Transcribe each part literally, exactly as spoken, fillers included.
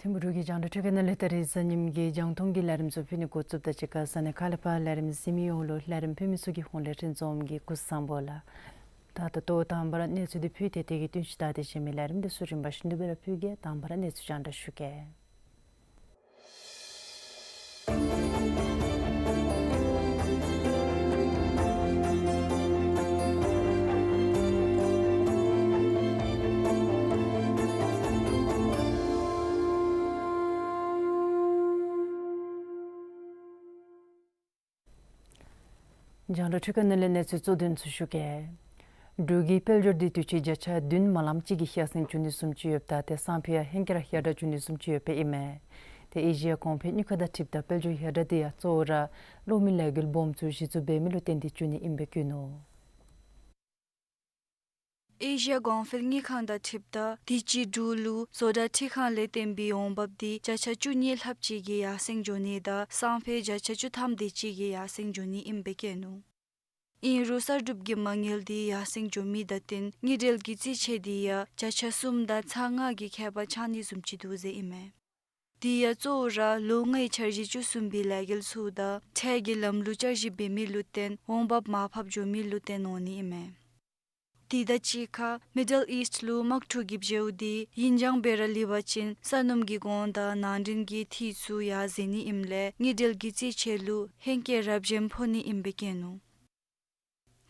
ཐིམ་ཕུ་འབྲུག་གི་རྒྱང་བསྒྲགས་ཁྲི་ཁ་ནང་ལས་ད་རིས་གཟའ་ཉིམ་གི་རྒྱང་མཐོང་གི་ལས་རིམ་ཚུ་ཕུལ་ནི་འགོ་བཙུགསཔ་ད་གཅིག་ཁར་ས་གནས་ཁག་ལས་ཕར་ལས་རིམ་གཟིགས་མི་ཡོངས་ལུ་ལས་རིམ་ཕུལ་མི་ཚུ་གི་ཧོངས་ལས་སྤྲིན་འཛོམས་ཀྱིས་སྐུ་གཟུགས་བཟང་པོ་ལགས། ད་ད་ལྟོ་དང་པ་ར་གནས་ཚུལ་འདི་ཕུལ་ཏེ་དེ་གི་བསྟུན་གཞི་བཏང་སྟེ་གཞན་མི་ལས་རིམ་འདི་ཚུ་རིམ་པ་བཞིན་དུ་སྦེ་ར་ཕུལ་གེ། དང་པ་ར་གནས་ཚུལ་རྒྱང་བསྒྲགས་ཞུ་གེ། རྒྱང་བསྒྲགས་ཁྲི་ཁ་ནང་ལས་གནས་ཚུལ་གཙོ་དོན་ཚུ་ཞུ་གེ། འབྲུག་གི་དཔལ་འབྱོར་འདི་དུས་ཅི་བརྒྱ་ཆ་བདུན་མ་ལངམ་ཅིག་གི་ཡར་སེང་འགྱོ་ནི་བཟུམ་ཅིག་ཡོདཔ་ད་ཏེ་སང་ཕོད་ཡང་ཧེང་སྐལ་ར་ཡར་དྲག་འགྱོ་ནི་བཟུམ་ཅིག་ཡོདཔ་ཨིན་མས། ཏེ་ཨེ་ཤི་ཡ་གོང་འཕེལ་དངུལ་ཁང་དང་འཁྲིལཝ་ད་དཔལ་འབྱོར་ཡར་དྲག་འདི་ཡང་གཙོ་བོ་ར་གློག་མེ་ལས་འགུལ་སྦོམ་ཚུ་གཞི་བཙུགས་འབད་མི་ལུ་བརྟེན་ཏེ་འགྱོ་ནི་ཨིནམ་སྦེ་བཀོད་ནུག། ཨེ་ཤི་ཡ་གོང་འཕེལ་དངུལ་ཁང་དང་འཁྲིལཝ་ད་དུས་ཅི་འབྲུག་ལུ་བཟོ་གྲྭ་འཕྲུལ་ཁང་ལས་བརྟེན་པའི་འོང་འབབ་འདི་བརྒྱ་ཆ་བཅུ་གཉིས་ལྷགཔ་ཅིག་གི་ཡར་སེང་འགྱོ་ནི་དང་སང་ཕོད་བརྒྱ་ཆ་བཅུ་ཐམ་དེ་ཅིག་གི་ཡར་སེང་འགྱོ་ནི་ཨིནམ་སྦེ་བཀོད་ནུག། ཨིན་རུང་གསར་སྒྲུབ་ཀྱི་མ་དངུལ་འདི་ཡར་སེང་འགྱོ་མི་དང་བསྟུན་དངུལ་འབྲེལ་གྱི་རྩིས་ཆད་འདི་ཡང་བརྒྱ་ཆ་གསུམ་དང་ཚག་ལྔ་གི་ཁྱད་པར་ཆགས་ནི་བཟུམ་ཅིག་འདུག་ཟེར་ཨིན་མས། དེ་ཡང་གཙོ་བོ་ར་ལོ་ལྔའི་འཆར་གཞི་བཅུ་གསུམ་པའི་ལས་འགུལ་ཚུ་དང་ཁྲལ་གྱི་ལམ་ལུགས་བསྐྱར་ཞིབ་འབད་མི་ལུ་བརྟེན་འོང་འབབ་མར་ཕབ་འགྱོ་མི་ལུ་བརྟེན་འོང་ནི་ཨིན་མས། དེ་དང་གཅིག་ཁར་མི་ཌལ་ཨིསཊ་ལུ་དམག་འཁྲུག་གི་འབྱེཝ་འདི་ཡུན་འགྱངས་སྦེ་ར་ལུས་པ་ཅིན་ས་སྣུམ་གྱི་གོང་དང་ནང་འདྲེན་གྱི་འཐུས་ཚུ་ཡར་འཛེགས་ནི་ཨིནམ་ལས་དངུལ་འབྲེལ་གྱི་རྩིས་ཆད་ལུ་ཧེང་སྐལ་རབ་ཅན་ཕོག་ནི་ཨིནམ་སྦེ་བཀོད་ནུག།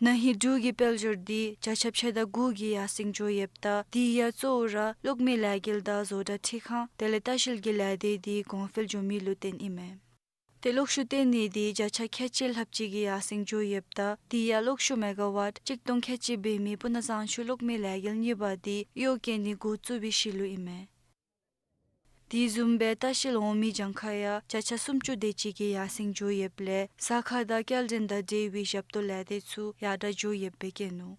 ན་ཧིང་འབྲུག་གི་དཔལ་འབྱོར་འདི་བརྒྱ་ཆ་ཕྱེད་དང་དགུ་གི་ཡར་སེང་འགྱོ་ཡོདཔ་ད་དེ་ཡང་གཙོ་བོ་ར་གློག་མེ་ལས་འགུལ་དང་བཟོ་གྲྭ་འཕྲུལ་ཁང་དེ་ལས་ལྟ་བཤལ་གྱི་ལས་སྡེ་འདི་གོང་འཕེལ་འགྱོ་མི་ལུ་བརྟེན་ཨིན་མས། ཏེ་གློག་ཤུགས་བཏོན་ནི་འདི་བརྒྱ་ཆ་ཁལ་གཅིག་ལྷགཔ་ཅིག་གི་ཡར་སེང་འགྱོ་ཡོདཔ་ད་དེ་ཡང་གློག་ཤུགས་མེ་ག་ཝཊ་གཅིག་སྟོང་ཁལ་གཅིག་འབད་མི་སྤུ་ན་གཙང་ཆུ་གློག་མེ་ལས་འགུལ་གཉིས་པ་འདི་གཡོག་བཀོལ་ནི་འགོ་བཙུགས་པའི་ཤུལ་ལུ་ཨིན་མས། དེ་བཟུམ་སྦེ་ལྟ་བཤལ་འོང་མི་གྱངས་ཁ་ཡང་བརྒྱ་ཆ་སུམ་ཅུ་དེ་ཅིག་གི་ཡར་སེང་འགྱོ་ཡོདཔ་ལས་ཟ་ཁང་དང་སྐྱེལ་འདྲེན་དང་འབྲེལ་བའི་ཞབས་ཏོག་ལས་སྡེ་ཚུ་ཡར་དྲག་འགྱོ་ཡོདཔ་སྦེ་བཀོད་ནུག།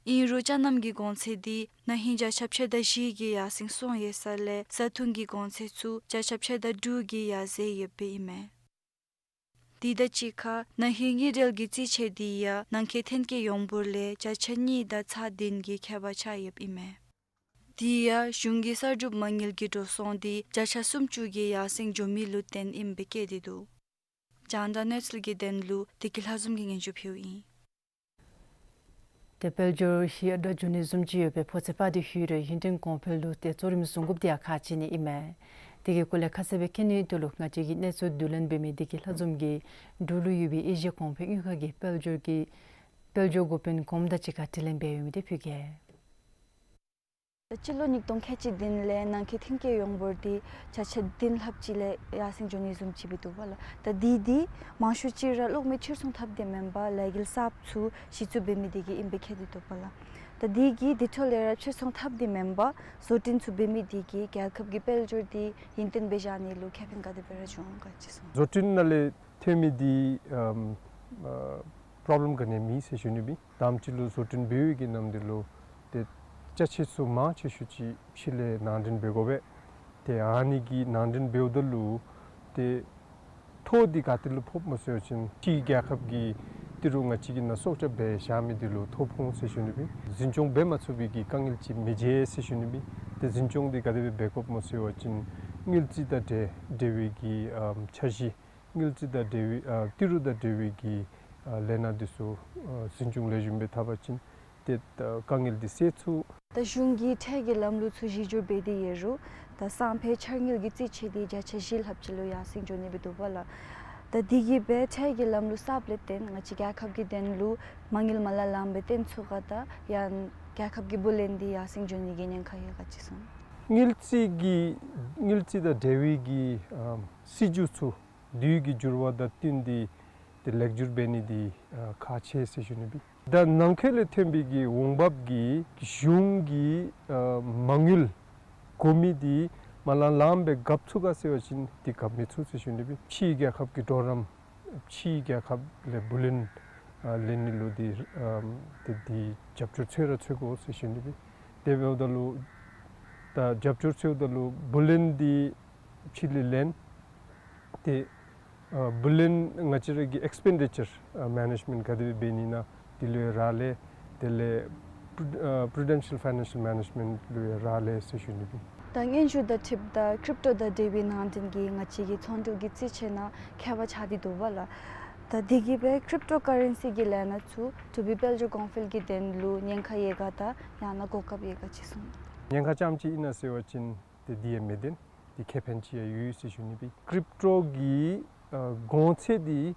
ཨིན་རུང་ཅ་ནམ་གྱི་གོང་ཚད་འདི་ན་ཧིང་བརྒྱ་ཆ་ཕྱེད་དང་བཞི་གི་ཡར་སེང་སོང་ཡོད་ས་ལས་བཟའ་འཐུང་གི་གོང་ཚད་ཚུ་བརྒྱ་ཆ་ཕྱེད་དང་དྲུག་གི་ཡར་འཛེགས་ཡོདཔ་ཨིན་མས། དེ་དང་གཅིག་ཁར་ན་ཧིང་དངུལ་འབྲེལ་གྱི་རྩིས་ཆད་འདི་ཡང་ནང་འཁོད་ཐོན་སྐྱེད་ཡོངས་འབོར་ལས་བརྒྱ་ཆ་གཉིས་དང་ཚག་བདུན་གྱི་ཁྱད་པར་ཆགས་ཡོདཔ་ཨིན་མས། དེ་ཡང་གཞུང་གི་གསར་སྒྲུབ་མ་དངུལ་གྱི་འགྲོ་སོང་འདི་བརྒྱ་ཆ་སུམ་ཅུ་གི་ཡར་སེང་འགྱོ་མི་ལུ་བརྟེན་ཨིནམ་སྦེ་བཀོད་དེ་འདུག། རྒྱང་བསྒྲགས་གནས་ཚུལ་གྱི་དོན་ལུ་བདེ་སྐྱིད་ལྷ་འཛོམས་ཀྱིས་སྙན་ཞུ་ཕུལཝ་ཨིན། ཏེ་དཔལ་འབྱོར་ཡར་དྲག་འགྱོ་ནི་བཟུམ་ཅིག་ཡོད་པའི་ཕོ་ཚོད་དཔག་སྟེ་ལྷོད་རུང་ཡུན་བརྟན་གོང་འཕེལ་ལུ་ཏེ་གཙོ་རིམ་བཟུང་དགོཔ་འདི་ཡང་ཁག་ཆེ་ནི་ཨིན་མས། དེ་གི་སྐོར་ལས་ཁ་གསལ་སྦེ་མཁྱེན་ནིའི་དོན་ལུ་ང་བཅས་ཀྱི་གནས་ཚུལ་བསྡུ་ལེན་འབད་མི་བདེ་སྐྱིད་ལྷ་འཛོམས་ཀྱིས་འབྲུག་ལུ་ཡོད་པའི་ཨེ་ཤི་ཡ་གོང་འཕེལ་དངུལ་ཁང་གི་དཔལ་འབྱོར་གྱི་དཔལ་འབྱོར་འགོ་དཔོན་གོངམ་དང་གཅིག་ཁར་དྲི་ལན་འབད་ཡོད་མི་འདི་ཕུལ་གེ། ད་སྤྱི་ལོ་ཉིས་སྟོང་ཁལ་གཅིག་བདུན་ལས་ནང་འཁོད་ཐོན་སྐྱེད་ཡོངས་འབོར་འདི་བརྒྱ་ཆ་བདུན་ལྷགཔ་ཅིག་ལས་ཡར་སེང་འགྱོ་ནི་བཟུམ་ཅིག་སྦེ་འདུག་པ་ལགས། ད་འདི་འདི་མང་ཤོས་ཅིག་ར་གློག་མེ་ཕྱིར་ཚོང་འཐབ་སྟེ་མེན་པར་ལས་འགུལ་གསརཔ་ཚུ་གཞི་བཙུགས་འབད་མི་འདི་གིས་ཨིནམ་སྦེ་བཀོད་དེ་འདུག་པ་ལགས། ད་འདི་གིས་འདི་འཕྲོ་ལས་ར་ཕྱིར་ཚོང་འཐབ་སྟེ་མེན་པར་བཟོ་སྐྲུན་ཚུ་འབད་མི་འདི་གིས་རྒྱལ་ཁབ་ཀྱི་དཔལ་འབྱོར་འདི་ཡུན་བརྟན་སྦེ་བཞག་ནི་ལུ་ཁེ་ཕན་ག་དེ་སྦེ་ར་འབྱུང་ག་ཅི་གསུངས། བཟོ་སྐྲུན་ནང་ལས་ཐོན་མི་འདི་ཨམ་ཨ་པོརོབ་ལེམ་ག་ནི་ཡང་མེད་ཟེར་ཞུ་ནི་ཨིན། དང་པ་ཅིག་ལུ་བཟོ་སྐྲུན་འབད་བའི་གི་ནམ་དུས་ལུ་ཏེ་ ཅ་ཆས་ཚུ་མང་ཆེ་ཤོས་ཅིག་ཕྱི་ལས་ནང་འདྲེན་འབད་དགོ་པས། ཏེ་ཨ་ནི་གི་ནང་འདྲེན་འབདཝ་ད་ལུ་ཏེ་ཐོག་འདི་ག་ཏེ་ལུ་ཕོགཔ་སྨོ་ཟེར་བ་ཅིན་ཕྱིའི་རྒྱལ་ཁབ་ཀྱི་ཏི་རུ་ང་བཅས་ཀྱིས་ནཱ་སྲོག་སྐྱབས་འབད་བཞག་མི་འདི་ལུ་ཐོ་ཕོག་འོང་ཟེར་ཞུ་ནི་སྦེ། འཛིན་སྐྱོང་འབད་མ་ཚུགས་པའི་གི་དཀའ་ངལ་ཅིག་མི་འབྱུང་ཟེར་ཞུ་ནི་སྦེ། ཏེ་འཛིན་སྐྱོང་འདི་ག་དེ་སྦེ་འབད་དགོཔ་སྨོ་ཟེར་བ་ཅིན་དངུལ་རྩིས་དང་འབྲེལ་འབྲེལ་བའི་གི་ཨམ་འཆར་གཞི། དངུལ་རྩིས་དང་འབྲེལ་བའི་ཨ་ཏི་རུ་དང་འབྲེལ་བའི་གི་ཨ་ལས་སྣ་འདི་ཚུ་ཨ་འཛིན་སྐྱོང་ལེགས་ཤོམ་སྦེ་འཐབ་པ་ཅིན་ཏེ་ཨ་དཀའ་ངལ་འདི་སེལ་ཚུགས། ད་གཞུང་གིས་ཁྲལ་གྱི་ལམ་ལུགས་ཚུ་གཞི་བསྒྱུར་འབད་དེ་ཡོད་རུང་ད་སང་ཕོད་འཆར་དངུལ་གྱི་རྩིས་ཆད་འདི་བརྒྱ་ཆ་བཞི་ལྷགཔ་ཅིག་ལུ་ཡར་སེང་འགྱོ་ནི་སྦེ་འདུག་པ་ལགས། ད་དེ་གིས་སྦེ་ཁྲལ་གྱི་ལམ་ལུགས་གསརཔ་ལས་བརྟེན་ང་བཅས་རྒྱལ་ཁབ་ཀྱི་དོན་ལུ་མ་དངུལ་མ་ལང་ལངམ་སྦེ་བཏོན་ཚུགས་ག། ད་ཡང་རྒྱལ་ཁབ་ཀྱི་བུ་ལོན་འདི་ཡར་སེང་འགྱོ་ནི་གི་ཉེན་ཁ་ཡོད་ག་ཅིག་གསུངས། དངུལ་རྩིས་ཀྱི་དངུལ་རྩིས་དང་འབྲེལ་བའི་གི་ཨམ་སྲིད་བྱུས་ཚུ་དུས་ཀྱི་འགྱུར་བ་དང་བསྟུན་ཏེ་ཏེ་ལེགས་བསྒྱུར་འབད་ནི་འདི་ཨ་ཁག་ཆེ་ཟེར་ཞུ་ནི་སྦེ། ད་ནང་འཁོད་ལས་ཐོན་པའི་གི་འོང་འབབ་ཀྱིས་གཞུང་གི་ཨ་མ་དངུལ་དགོ་མི་འདི་མ་ལང་ལངམ་སྦེ་རྐྱབ་ཚུགས་ག་ཟེར་བ་ཅིན་འདི་རྐྱབ་མི་ཚུགས་ཟེར་ཞུ་ནི་སྦེ། ཕྱིའི་རྒྱལ་ཁབ་ཀྱི་གྲོགས་རམ་ཕྱིའི་རྒྱལ་ཁབ་ལས་བུ་ལོན་ཨ་ལེན་ནི་ལུ་འདི་ཨམ་ཏེ་འདི་རྒྱབ་སྐྱོར་འཚོལ་ར་འཚོལ་དགོ་ཟེར་ཞུ་ནི་སྦེ། དེ་འབདཝ་ད་ལུ་ད་རྒྱབ་སྐྱོར་འཚོལཝ་ད་ལུ་བུ་ལོན་འདི་ཕྱི་ལས་ལེན། ཏེ་ཨ་བུ་ལོན་ང་བཅས་ར་གི་ཨེགསི་པེན་ཌི་ཅར་ཨ་མེ་ནེཇ་མེནཊ་ག་དེ་སྦེ་འབད་ནི་ཨིན་ན་འདི་ལུ་ཡང་རག་ལས། དེ་ལས་པྲུ་ཨ་པྲུ་ཌེན་ཤལ་ཕའི་ནེན་ཤལ་མེ་ནེཇ་མེནཊ་ལུ་ཡང་རག་ལས་ཟེར་ཞུ་ནི་སྦེ། ད་སྙན་ཞུ་དང་འཁྲིལཝ་ད་ཀྲིབ་ཊོ་དང་འབྲེལ་བའི་ནང་འདྲེན་གྱི་ང་བཅས་ཀྱི་ཚོང་འབྲེལ་གྱི་རྩིས་ཆད་ནང་ཁྱད་པར་ཆགས་ཏེ་འདུག་པ་ལགས། ད་དེ་གིས་སྦེ་ཀྲིབ་ཊོ་ཀ་རེན་སི་གི་ལས་སྣ་ཚུ་འབྲུག་པའི་དཔལ་འབྱོར་གོང་འཕེལ་གྱི་དོན་ལུ་ཉེན་ཁ་ཡོད་ག། ད་ཡང་ན་གོ་སྐབས་ཡོད་ག་ཅིག་གསུངས། ཉེན་ཁ་རྐྱངམ་ཅིག་ཨིན་ན་ཟེར་བ་ཅིན་ཏེ་འདི་ཡང་མི་བདེན། འདི་ཁེ་ཕན་ཅིག་ཡང་ཡོད་ཟེར་ཞུ་ནི་སྦེ། ཀྲིབ་ཊོ་གི་ཨ་གོང་ཚད་འདི་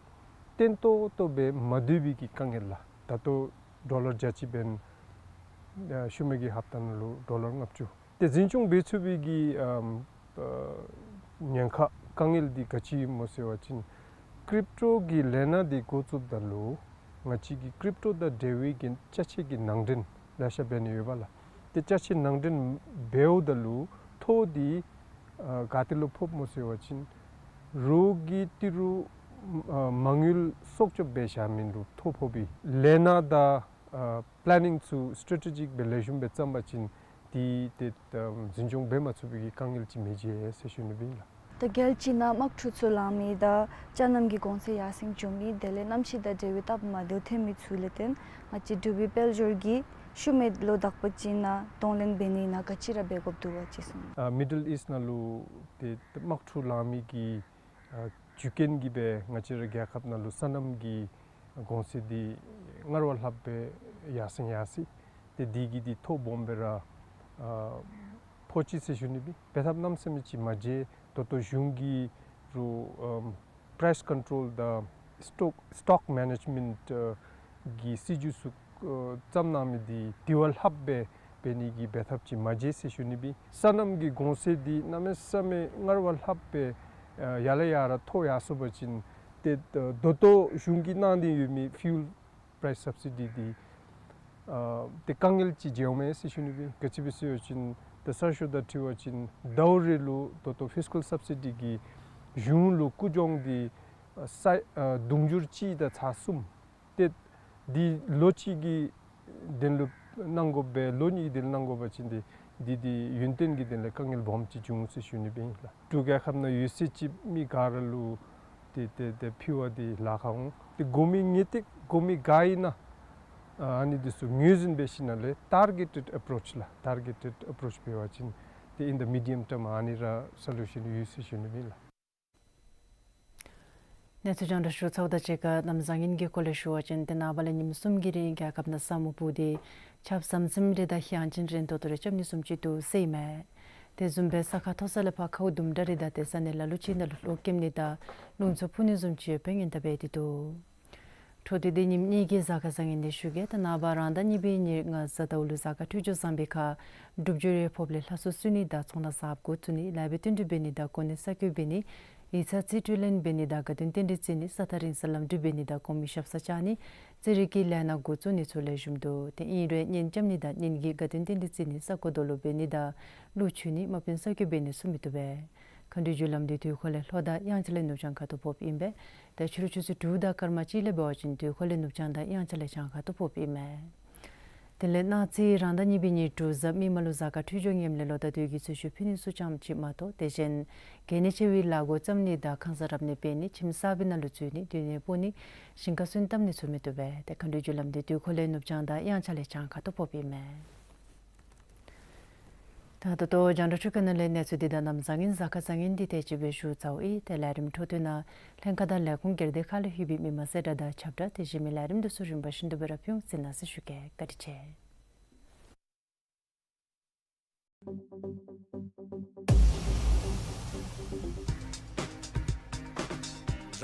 བརྟན་ཏོག་ཏོ་སྦེ་མ་སྡོད་པའི་གི་དཀའ་ངལ་ལགས། ད་ལྟོ་ཌོ་ལར་བརྒྱ་ཅིག་འབདན་ཨ་ཤུལ་མའི་གི་ཧབ་ཏ་ནང་ལུ་ཌོ་ལར་ལྔ་བཅུ། ཏེ་འཛིན་སྐྱོང་འབད་ཚུགས་པའི་གི་ཨམ་ཨ་ཉེན་ཁ་དཀའ་ངལ་འདི་ག་ཅི་སྨོ་ཟེར་བ་ཅིན་ཀྲིབ་ཊོ་གི་ལས་སྣ་འདི་འགོ་བཙུགསཔ་ད་ལུ་ང་བཅས་ཀྱིས་ཀྲིབ་ཊོ་དང་འབྲེལ་བའི་གི་ཅ་ཆས་ཀྱི་ནང་འདྲེན་ལེ་ཤ་འབད་ནི་ཡོད་པ་ལགས། ཏེ་ཅ་ཆས་ནང་འདྲེན་འབདཝ་ད་ལུ་ཐོ་འདི་ཨ་ག་ཏེ་ལུ་ཕོགཔ་སྨོ་ཟེར་བ་ཅིན་རོགས་ཀྱི་ཏི་རུ་ཨ་མ་དངུལ་སྲོག་སྐྱོབ་འབད་བཞག་མི་ལུ་ཐོ་ཕོག་པའི་ལས་སྣ་དང་ཨ་པི་ལེ་ནིང་ཚུ་སི་ཊེ་ཊེ་ཇིག་སྦེ་ལེགས་ཤོམ་སྦེ་བརྩམ་པ་ཅིན་འདི་ཏེ་ཨམ་འཛིན་སྐྱོང་འབད་མ་ཚུགས་པའི་གི་དཀའ་ངལ་ཅིག་མི་འབྱུང་ཟེར་ཞུ་ནི་སྦེ་ཨིན་ལགས། ད་རྒྱལ་སྤྱི་ནང་དམག་འཁྲུག་ཚུ་ལང་མི་དང་ཅ་ལནམ་གྱི་གོང་ཚད་ཡར་སེང་འགྱོ་མི་དེ་ལས་གནམ་གཤིས་དང་འབྲེལ་བའི་སྟབས་མ་བདེཝ་ཐོན་མི་ཚུ་ལས་བརྟེན་ང་བཅས་འབྲུག་པའི་དཔལ་འབྱོར་གྱིས་ཤུལ་མའི་ལོ་དག་པ་ཅིག་ནང་གདོང་ལེན་འབད་ནི་ནང་ག་ཅི་ར་འབད་དགོཔ་འདུག་ག་ཅིག་གསུངས། ཨ་མི་ཌལ་ཨིསཊ་ནང་ལུ་ཏེ་དམག་འཁྲུག་ལང་མི་གི་ཨ་རྒྱུ་རྐྱེན་གྱིས་སྦེ་ང་བཅས་ར་རྒྱལ་ཁབ་ནང་ལུ་སོ་ནམ་གྱི་གོང་ཚད་འདི་སྔར་བ་ལྷགཔ་སྦེ་ཡར་སེང་ཡར་སོང་། ཏེ་འདི་གིས་འདི་ཐོ་སྦོམ་སྦེ་ར་ཨ་ཕོག་ཅི་ཟེར་ཞུ་ནི་སྦེ། འབད་ཐབས་གནམ་མེད་ས་མེད་ཅིག་མ་འབྱུང་། ད་ལྟོ་གཞུང་གིས་རུང་ཨམ་པ་རའིསི་ཀོན་ཊོལ་དང་སི་ཊོག་སི་ཊོག་མེ་ནེཇ་མེནཊ་ཨ་གི་སྲིད་བྱུས་ཚུ་ཨ་བརྩམས་གནང་མི་འདི་དེ་བ་ལྷགཔ་སྦེ་འབད་ནི་གི་འབད་ཐབས་ཅིག་མ་འབྱུང་ཟེར་ཞུ་ནི་སྦེ། སོ་ནམ་གྱི་གོང་ཚད་འདི་གནམ་མེད་ས་མེད་སྔར་བ་ལྷགཔ་སྦེ་ཨ་ཡར་ལས་ཡར་ར་ཐོ་ཡར་སོང་པ་ཅིན་ཏེ་ད་ལྟོ་གཞུང་གིས་གནང་སྟེ་ཡོད་མི་ཕིའུལ་པ་རའིསི་སབ་སི་ཌི་འདི་ཨ་ཏེ་དཀའ་ངལ་ཅིག་འབྱུང་མས་ཟེར་ཞུ་ནི་སྦེ། ག་ཅི་སྦེ་ཟེར་བ་ཅིན་ད་གསར་ཤོག་དང་འཁྲིལ་བ་ཅིན་ཟླཝ་རེ་ལུ་ད་ལྟོ་ཕིསི་ཀཱལ་སབ་སི་ཌི་གི་གཞུང་ལུ་རྒུད་གྱོང་འདི་ཨ་ས་ཨ་དུང་ཕྱུར་གཅིག་དང་ཚག་གསུམ། ཏེ་འདི་ལོ་གཅིག་གི་དོན་ལུ་གནང་དགོ་པས། ལོ་གཉིས་ཀྱི་དོན་ལུ་གནང་དགོ་པ་ཅིན་འདི་འདི་འདི་ཡུན་བརྟན་གྱི་དོན་ལས་དཀའ་ངལ་སྦོམ་ཅིག་འབྱུང་ཟེར་ཞུ་ནི་སྦེ་ཨིན་ལགས། འབྲུག་རྒྱལ་ཁབ་ནང་ཡོད་ཚད་ཅིག་མི་ག་ར་ལུ་ཏེ་ཏེ་ཏེ་ཕུལ་བ་འདི་ལཱ་ཁག་འོང་། ཏེ་དགོ་མི་ངེས་ཏིག་དགོ་མི་ག་ཨིན་ན་ཨ་ཨ་ནི་འདི་ཚུ་ངོས་འཛིན་འབད་ཞིནམ་ལས་ཊར་གེ་ཊེཌ་ཨེ་པོ་རོ་ཆི་ལགས། ཊར་གེ་ཊེཌ་ཨེ་པོ་རོ་ཆི་འབད་བ་ཅིན་ཏེ་ཨིན་ད་མི་ཌི་ཡམ་ཊརམ་ཨ་ནི་ར་སོ་ལུ་ཤཱན་ཡོད་ཟེར་ཞུ་ནི་སྦེ་ཨིན་ལགས། གནས་ཚུལ་རྒྱང་བསྒྲགས་ཞུ་ཚརཝ་དང་གཅིག་ཁར་གནམ་བཟང་ངན་གྱི་སྐོར་ལས་ཞུ་བ་ཅིན་ཏེ་ནངས་པ་ལས་ཉིནམ་གསུམ་གྱི་རིང་རྒྱལ་ཁབ་ནང་ས་སྨུག་སྤུབས་ཏེ་ཆརཔ་ཟམ་ཟིམ་རེ་དང་ཧོངས་ཅན་རེ་ཏོག་ཏོ་རེ་རྐྱབ་ནི་བཟུམ་ཅིག་འདུག་ཟེར་ཨིན་མས། དེ་བཟུམ་སྦེ་ས་ཁ་མཐོ་ས་ལས་ཕར་ཁཝ་དུམ་གྲ་རེ་དང་ཏེ་ས་གནས་ལ་ལུ་ཅིག་ནང་ལུ་གློག་ཀེམ་ནི་དང་རླུང་འཚུབ་འཕུ་ནི་བཟུམ་ཅིག་ཡོདཔ་སྦེ་སྔོན་བརྡ་འབད་དེ་འདུག། འཕྲོ་མཐུད་དེ་ཉིནམ་གཉིས་ཀྱི་གཟའ་སྐར་བཟང་ངན་ལས་ཞུ་གེ། ད་ནངས་པ་རང་ཟླ་གཉིས་པའི་ཉེར་ལྔ་གཟའ་ཟླཝ་ལུ་གཟའ་སྐར་འཕྲོད་སྦྱོར་བཟང་པའི་ཁར་འབྲུབ་འགྱུར་ཡོད་ཕོགཔ་ལས་ལྷ་གསོལ་གསོལ་ནི་དང་ཚོང་ལཱ་གསརཔ་འགོ་བཙུགས་ནི་ལཱ་འབད་བསྟུན་གྲོས་འབད་ནི་དང་གོ་གནས་གསར་བསྐོ་འབད་ནི་ཡིག་ཚང་རྩིས་སྤྲོད་ལེན་འབད་ནི་དང་དགའ་སྟོན་རྟེན་འབྲེལ་བརྩི་ནི་ས་ཐག་རིང་ས་ལམ་འགྲུལ་འབད་ནི་དང་གོང་མའི་ཞབས་སར་བཅར་ནི་རྩིས་རིག་གི་ལས་སྣ་འགོ་བཙུགས་ནི་ཚུ་ལེགས་ཤོམ་འདུག། ཏེ་ཨིན་རུང་གཉེན་རྐྱབ་ནི་དང་གཉེན་གྱི་དགའ་སྟོན་རྟེན་འབྲེལ་བརྩི་ནི་ས་རྐོ་རྡོ་སློག་འབད་ནི་དང་གླུ་མཆོད་ནི་དམག་དཔོན་གསར་བསྐོ་འབད་ནི་ཚུ་མི་བཏུབ་པས། མཁའ་འགྲོའི་རྒྱུ་ལམ་འདི་དུས་འཁོར་ལས་ལྷོ་དང་དབྱངས་འཆར་ལས་ནུབ་བྱང་ཁ་ཐུག་ཕོགཔ་ཨིན་པས། ཏེ་ཕྱི་རུ་ཆུ་ཚོད་དྲུག་དང་སྐར་མ་གཅིག་ལས་འབད་བ་ཅིན་དུས་འཁོར་ལས་ནུབ་བྱང་དང་དབྱངས་འཆར་ལས་བྱང་ཁ་ཐུག་ཕོགཔ་ཨིན་མས། དེ་ལས་གནངས་ཚེ་རང་ཟླ་གཉིས་པའི་ཉེར་དྲུག་གཟའ་མིག་དམར་ལུ་གཟའ་སྐར་འཕྲོད་སྦྱོར་ངནམ་ལས་ལོ་ཟླ་དུས་ཀྱི་འཚོ་བཞུགས་ཕུལ་ནི་ཚུ་ཙམ་ཅིག་མ་གཏོགས་དེ་བཞིན་གལ་གནད་ཆེ་བའི་ལཱ་འགོ་བརྩམ་ནི་དང་ཁང་གསར་རབ་གནས་འབད་ནི་ཁྱིམ་གསར་པའི་ནང་ལུ་འཛུལ་ནི་སྡོད་གནས་སྤོ་ནི་ཞིང་ཁ་སོན་བཏབ་ནི་ཚུ་མི་བཏུབ་པས། ཏེ་མཁའ་འགྲོའི་རྒྱུ་ལམ་འདི་དུས་འཁོར་ལས་ནུབ་བྱང་དང་དབྱངས་འཆར་ལས་བྱང་ཁ་ཐུག་ཕོགཔ་ཨིན་མས། ད་ད་ལྟོ་རྒྱང་བསྒྲགས་འཕྲུལ་ཁང་ནང་ལས་གནས་ཚུལ་འདི་དང་གནམ་བཟང་ངན་གཟའ་སྐར་བཟང་ངན་འདི་དེ་ཅིག་སྦེ་ཞུ་ཚརཝ་ཨིན། ཏེ་ལས་རིམ་འཕྲོ་མཐུད་ནང་ལྷན་ཁག་དང་ལས་ཁུངས་སྒེར་སྡེ་ཁག་ལས་ལྷོད་པའི་མི་མང་གསལ་བསྒྲགས་དང་ཁྱབ་བསྒྲགས་དེ་བཞིན་མི་ལས་རིམ་འདི་ཚུ་རིམ་པ་བཞིན་དུ་སྦེ་ར་ཕུལ་འོང་གཟིགས་གནང་ཟེར་ཞུ་གེ། བཀའ་དྲིན་ཆེ།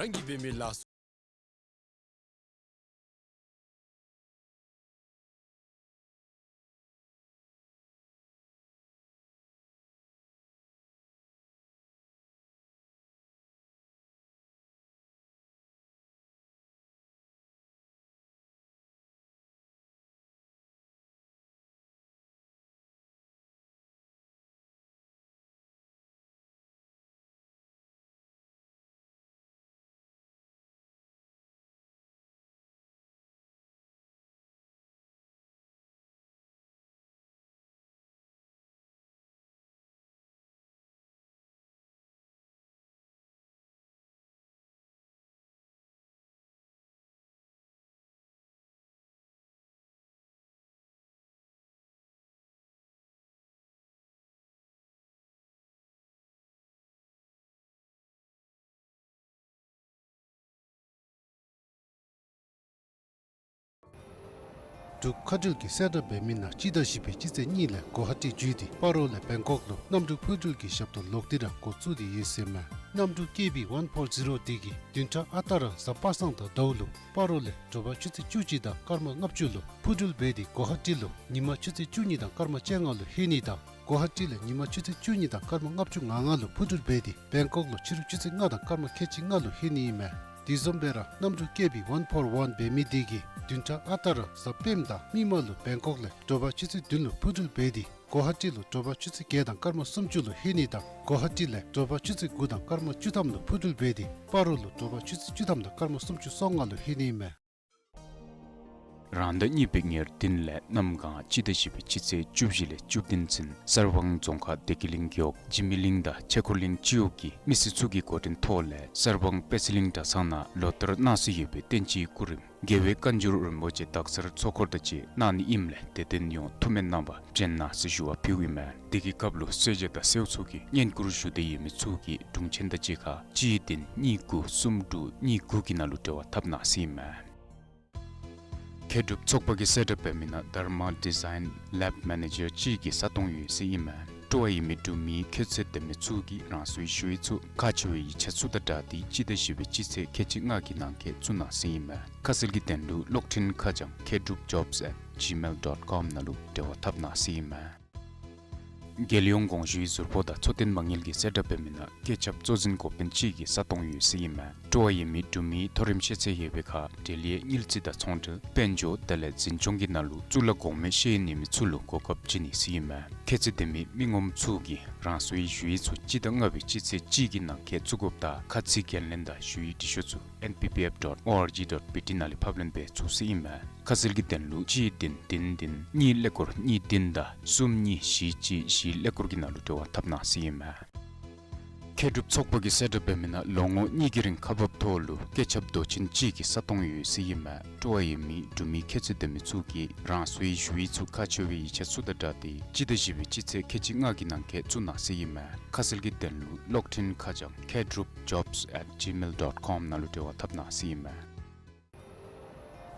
རང་གིས་འབད་མི་ལ་སོགས། འབྲུག་མཁའ་འགྲུལ་གྱིས་གསལ་བསྒྲགས་འབད་མི་ནང་སྤྱི་ཟླ་བཞི་པའི་སྤྱི་ཚེས་གཉིས་ལས་གོ་ཧ་ཊི་བརྒྱུད་དེ་སྤ་རོ་ལས་བེང་ཀོག་ལུ་གནམ་གྲུ་འཕུར་འགྲུལ་གྱི་ཞབས་ཏོག་ལོག་སྟེ་ར་འགོ་བཙུགས་ཏེ་ཡོད་ཟེར་མས། གནམ་གྲུ་ཀེ་བི་ཝན་ཕོར་ཛི་རོ་འདི་གིས་བདུན་ཕྲག་ཨ་རྟག་ར་གཟའ་པ་སངས་དང་ཟླཝ་ལུ་སྤ་རོ་ལས་དྲོ་པ་ཆུ་ཚོད་བཅུ་གཅིག་དང་སྐར་མ་ལྔ་བཅུ་ལུ་འཕུར་འགྲུལ་འབད་དེ་གོ་ཧ་ཊི་ལུ་ཉིན་མ་ཆུ་ཚོད་བཅུ་གཉིས་དང་སྐར་མ་བཅོ་ལྔ་ལུ་ལྷོད་ནི་དང་གོ་ཧ་ཊི་ལས་ཉིན་མ་ཆུ་ཚོད་བཅུ་གཉིས་དང་སྐར་མ་ལྔ་བཅུ་ང་ལྔ་ལུ་འཕུར་འགྲུལ་འབད་དེ་བེང་ཀོག་ལུ་ཕྱི་རུ་ཆུ་ཚོད་ལྔ་དང་སྐར་མ་ཁལ་གཅིག་ལྔ་ལུ་ལྷོད་ནི་ཨིན་མས། དེ་བཟུམ་སྦེ་ར་གནམ་གྲུ་ཀེ་བི་ཝན་ཕོར་ཝན་འབད་མི་འདི་གིས་བདུན་ཕྲག་ཨ་རྟག་ར་གཟའ་སྤེནམ་དང་མིག་དམར་ལུ་བེང་ཀོག་ལས་དྲོ་པ་ཆུ་ཚོད་བདུན་ལུ་འཕུར་འགྲུལ་འབད་དེ་གོ་ཧ་ཊི་ལུ་དྲོ་པ་ཆུ་ཚོད་བརྒྱད་དང་སྐར་མ་སུམ་ཅུ་ལུ་ལྷོད་ནི་དང་གོ་ཧ་ཊི་ལས་དྲོ་པ་ཆུ་ཚོད་དགུ་དང་སྐར་མ་བཅུ་ཐམ་ལུ་འཕུར་འགྲུལ་འབད་དེ་སྤ་རོ་ལུ་དྲོ་པ་ཆུ་ཚོད་བཅུ་ཐམ་དང་སྐར་མ་སུམ་ཅུ་སོ་ལྔ་ལུ་ལྷོད་ནི་ཨིན་མས། རང་ཟླ་གཉིས་པའི་ཉེར་བདུན་ལས་གནམ་གང་སྤྱི་ཟླ་བཞི་པའི་སྤྱི་ཚེས་བཅུ་བཞི་ལས་བཅུ་བདུན་ཚུན་གསར་སྤང་རྫོང་ཁག་བདེ་སྐྱིད་གླིང་རྒེད་འོག་འཇིགས་མེད་གླིང་དང་ཆས་འཁོར་གླིང་སྤྱི་འོག་གི་མི་སེར་ཚུ་གི་འགོ་འདྲེན་ཐོག་ལས་གསར་སྤང་དཔལ་སྲིད་གླིང་གྲྭ་ཚང་ནང་ལོ་ལྟར་གནང་སྲོལ་ཡོད་པའི་བསྟན་སྤྱིའི་སྐུ་རིམ་རྒྱལ་བའི་བཀའ་འགྱུར་རིན་པོ་ཆེ་དག་ཚར་ཚོགས་འཁོར་དང་བཅས་གནང་ནི་ཨིནམ་ལས་དད་ལྡན་ཡོངས་ཐུགས་སྨོན་གནང་བར་འདྲེན་གནང་ཟེར་ཞུ་བ་ཕུལཝ་ཨིན་མས། དེ་གི་སྐབས་ལུ་གསོལ་ཇ་དང་སེརཝ་ཚུ་གི་བསྙེན་བཀུར་ཞུ་འདོད་ཡོད་མི་ཚུ་གིས་དྲུང་ཆེན་དང་གཅིག་ཁར་གཅིག་བདུན་གཉིས་དགུ་གསུམ་དྲུག་གཉིས་དགུ་གི་ནང་ལུ་འབྲེལ་བ་འཐབ་གནང་ཟེར་ཨིན་མས། མཁས་གྲུབ་ཚོགས་པ་གིས་གསལ་བསྒྲགས་འབད་མི་ནང་Dharma Design Lab Manager གཅིག་གི་ས་སྟོང་ཡོད་ཟེར་ཨིན་མས། སྤྲོ་བ་ཡོད་མི་འབྲུག་མིའི་མཁས་ཚད་ལྡན་མི་ཚུ་གིས་རང་སོའི་ཞུ་ཡིག་ཚུ་ཁག་ཆེ་བའི་ཡིག་ཆ་ཚུ་དང་སྦྲགས་ཏེ་སྤྱི་ཟླ་བཞི་པའི་སྤྱི་ཚེས་ཁལ་གཅིག་ལྔ་གི་ནང་འཁོད་བཙུགས་གནང་ཟེར་ཨིན་མས། ཁ་གསལ་གྱི་དོན་ལུ་གློག་འཕྲིན་ཁ་བྱང་མཁས་གྲུབ་ཇོབས་ཨེཊ་ཇི་མེལ་ཌོཊ་ཀོམ་ནང་ལུ་འབྲེལ་བ་འཐབ་གནང་ཟེར་ཨིན་མས། རྒྱལ་ཡོངས་དགོངས་ཞུའི་ཟུར་པོ་དང་འཚོ་རྟེན་མ་དངུལ་གྱིས་གསལ་བསྒྲགས་འབད་མི་ནང་སྐུ་ཚབ་གཙོ་འཛིན་འགོ་དཔོན་གཅིག་གི་ས་སྟོང་ཡོད་ཟེར་ཨིན་མས། སྤྲོ་བ་ཡོད་མི་འབྲུག་མིའི་མཐོ་རིམ་ཤེས་ཚད་ཡོད་པའི་ཁར་འབྲེལ་ཡོད་དངུལ་རྩིས་དང་ཚོང་འབྲེལ་དཔལ་འབྱོར་དེ་ལས་འཛིན་སྐྱོང་གི་ནང་ལུ་གཙུག་ལག་གོང་མའི་ཤེས་ཡོན་ཡོད་མི་ཚུ་ལུ་གོ་སྐབས་བྱིན་ནི་ཟེར་ཨིན་མས། མཁས་ཚད་ལྡན་མི་མི་ངོམ་ཚུ་གིས་རང་སོའི་ཞུ་ཡིག་ཚུ་སྤྱི་ཟླ་ལྔ་པའི་སྤྱི་ཚེས་གཅིག་གི་ནང་འཁོད་བཙུགས་དགོཔ་དང་ཁ་ཚིག་འགན་ལེན་དང་ཞུ་ཡིག་འབྲི་ཤོག་ཚུ་ཨེན་པི་པི་ཨེཕ་ཌོཊ་ཨོ་ཨར་ཇི་ཌོཊ་བི་ཊི་ནང་ལས་ཕབ་ལེན་འབད་ཚུགས་ཟེར་ཨིན་མས། ཁ་གསལ་གྱི་དོན་ལུ་གཅིག་བདུན་བདུན་བདུན་གཉིས་ཀླད་ཀོར་གཉིས་བདུན་དང་གསུམ་གཉིས་བཞི་གཅིག་བཞི་ཀླད་ཀོར་གྱི་ནང་ལུ་འབྲེལ་བ་འཐབ་གནང་ཟེར་ཨིན་མས། མཁས་གྲུབ་ཚོགས་པ་གིས་གསལ་བསྒྲགས་འབད་མི་ནང་ལོ་ངོ་གཉིས་ཀྱི་རིང་ཁག་འབགཔ་ཐོག་ལུ་སྐུ་ཚབ་མདོ་ཆེན་གཅིག་གི་ས་སྟོང་ཡོད་ཟེར་ཨིན་མས། སྤྲོ་བ་ཡོད་མི་འབྲུག་མི་མཁས་ཚད་ལྡན་མི་ཚུ་གིས་རང་སོའི་ཞུ་ཡིག་ཚུ་ཁག་ཆེ་བའི་ཡིག་ཆ་ཚུ་དང་སྦྲགས་ཏེ་སྤྱི་ཟླ་བཞི་པའི་སྤྱི་ཚེས་ཁལ་གཅིག་ལྔ་གི་ནང་འཁོད་བཙུགས་གནང་ཟེར་ཨིན་མས། ཁ་གསལ་གྱི་དོན་ལུ་གློག་འཕྲིན་ཁ་བྱང་མཁས་གྲུབ་ཇོབས་ཨེཊ་ཇི་མེལ་ཌོཊ་ཀོམ་ནང་ལུ་འབྲེལ་བ་འཐབ་གནང་ཟེར་ཨིན་མས།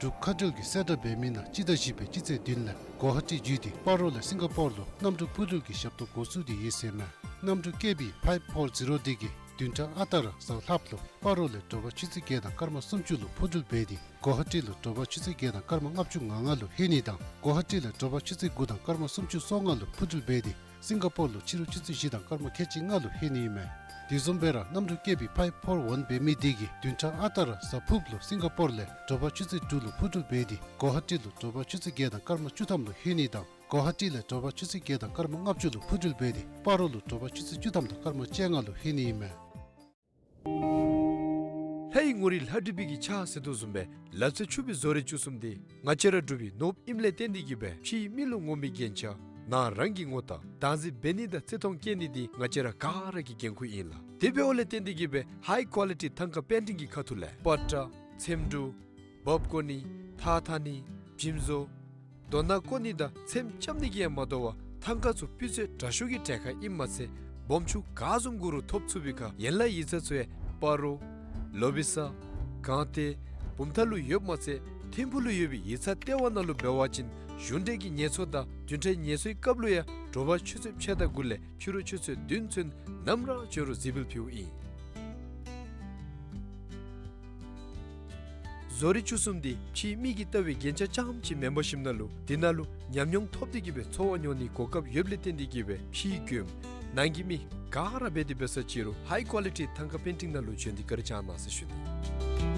འབྲུག་མཁའ་འགྲུལ་གྱིས་གསལ་བསྒྲགས་འབད་མི་ནང་སྤྱི་ཟླ་བཞི་པའི་སྤྱི་ཚེས་བདུན་ལས་གོ་ཧ་ཊི་བརྒྱུད་དེ་སྤ་རོ་ལས་སིང་ག་པོར་ལུ་གནམ་གྲུ་འཕུར་འགྲུལ་གྱི་ཞབས་ཏོག་འགོ་བཙུགས་ཏེ་ཡོད་ཟེར་མས། གནམ་གྲུ་ཀེ་བི་ཕའིབ་ཕོར་ཛི་རོ་འདི་གིས་བདུན་ཕྲག་ཨ་རྟག་ར་གཟའ་ལྷགཔ་ལུ་སྤ་རོ་ལས་དྲོ་པ་ཆུ་ཚོད་བརྒྱད་དང་སྐར་མ་སུམ་ཅུ་ལུ་འཕུར་འགྲུལ་འབད་དེ་གོ་ཧ་ཊི་ལུ་དྲོ་པ་ཆུ་ཚོད་བརྒྱད་དང་སྐར་མ་ལྔ་བཅུ་ང་ལྔ་ལུ་ལྷོད་ནི་དང་གོ་ཧ་ཊི་ལས་དྲོ་པ་ཆུ་ཚོད་དགུ་དང་སྐར་མ་སུམ་ཅུ་སོ་ལྔ་ལུ་འཕུར་འགྲུལ་འབད་དེ་སིང་ག་པོར་ལུ་ཕྱི་རུ་ཆུ་ཚོད་བཞི་དང་སྐར་མ་ཁལ་གཅིག་ལྔ་ལུ་ལྷོད་ནི་ཨིན་མས། དེ་བཟུམ་སྦེ་ར་གནམ་གྲུ་ཀེ་བི་ཕའིབ་ཕོར་ཝན་འབད་མི་འདི་གིས་བདུན་ཕྲག་ཨ་རྟག་ར་གཟའ་ཕུརཔ་ལུ་སིང་ག་པོར་ལས་དྲོ་པ་ཆུ་ཚོད་དྲུག་ལུ་འཕུར་འགྲུལ་འབད་དེ་གོ་ཧ་ཊི་ལུ་དྲོ་པ་ཆུ་ཚོད་བརྒྱད་དང་སྐར་མ་བཅུ་ཐམ་ལུ་ལྷོད་ནི་དང་གོ་ཧ་ཊི་ལས་དྲོ་པ་ཆུ་ཚོད་བརྒྱད་དང་སྐར་མ་ལྔ་བཅུ་ལུ་འཕུར་འགྲུལ་འབད་དེ་སྤ་རོ་ལུ་དྲོ་པ་ཆུ་ཚོད་བཅུ་ཐམ་དང་སྐར་མ་བཅོ་ལྔ་ལུ་ལྷོད་ནི་ཨིན་མས། ལྷ་ ལྷའི་ངོ་རིས་ལྷ་བྲིས་པའི་གི་ཆ་ཟེར་དོ་བཟུམ་སྦེ་ལབ་ཚད་ཆུབ་པའི་བཟོ་རིག་བཅུ་གསུམ་འདི་ང་བཅས་ར་འབྲུག་པའི་ནོར་བུ་ཨིནམ་ལས་བརྟེན་ཏེ་གི་སྦེ་ཕྱིའི་མི་ལུ་ངོམ་པའི་རྒྱན་ཆ་ནང་རང་གི་ངོ་རྟགས་བདག་འཛིན་འབད་ནི་དང་བརྩི་མཐོང་བསྐྱེད་ནི་འདི་ང་བཅས་ར་ག་ར་གི་འགན་ཁུར་ཨིན་ལགས། དེ་འབདཝ་ལས་བརྟེན་ཏེ་གི་སྦེ་ཧའི་ཀོ་ལི་ཊི་ཐང་ཀ་པེན་ཊིང་གི་ཁ་ཐུག་ལས་པ་ཏྲ་ཚེམ་དྲུབ་འབག་བཀོ་ནི་ཐགས་འཐག་ནི་འཇིམ་བཟོ་རྡོ་ནག་བརྐོ་ནི་དང་ཚེམ་རྐྱབ་ནི་གིས་ཡང་མ་དོ་བར་ཐང་ཀ་ཚུ་སྤུས་ཚད་དྲག་ཤོས་ཀྱི་གྲལ་ཁར་ཨིནམ་མ་ཚད་སྦོམ་ཆུང་ག་བཟུམ་དགོ་རུང་ཐོབ་ཚུགས་པའི་ཁར་ཡན་ལག་ཡིག་ཚང་ཚུ་ཡང་སྤ་རོ་ལོ་བི་ས་སྒང་སྟེང་བུམ་ཐང་ལུ་ཡོདཔ་མ་ཚད་ཐིམ་ཕུག་ལུ་ཡོད་པའི་ཡིག་ཚང་ལྟེ་བ་ནང་ལུ་འབད་བ་ཅིན་གཞུང་འབྲེལ་གྱི་ངལ་འཚོ་དང་བདུན་ཕྲག་ངལ་འཚོའི་སྐབས་ལུ་ཡང་དྲོ་པ་ཆུ་ཚོད་ཕྱེད་དང་དགུ་ལས་ཕྱི་རུ་ཆུ་ཚོད་བདུན་ཚུན་ནམ་ར་འབྱོན་རུང་གཟིགས་འབུལ་ཕུལཝ་ཨིན། བཟོ་རིག་བཅུ་གསུམ་འདི་ཕྱིའི་མི་གིས་བལྟ་བའི་རྒྱན་ཆ་རྐྱངམ་ཅིག་མེན་པར་ཞིནམ་ན་ལུ་འདི་ནང་ལུ་ཉམས་མྱོང་ཐོབ་སྟེ་གི་སྦེ་འཚོ་བ་མྱོང་ནིའི་གོ་སྐབས་ཡོདཔ་ལས་བརྟེན་ཏེ་གི་སྦེ་ཕྱིའི་མགྱོནམ་ནང་གི་མི་ག་ར་འབད་དེ་འབད་ས་ཅི་རུང་ཧའི་ཀོ་ལི་ཊི་ཐང་ཀ་པེན་ཊིང་ནང་ལུ་བྱོན་ཏེ་བཀའ་དྲིན་བསྐྱང་གནང་ཟེར་ཞུ་ནི།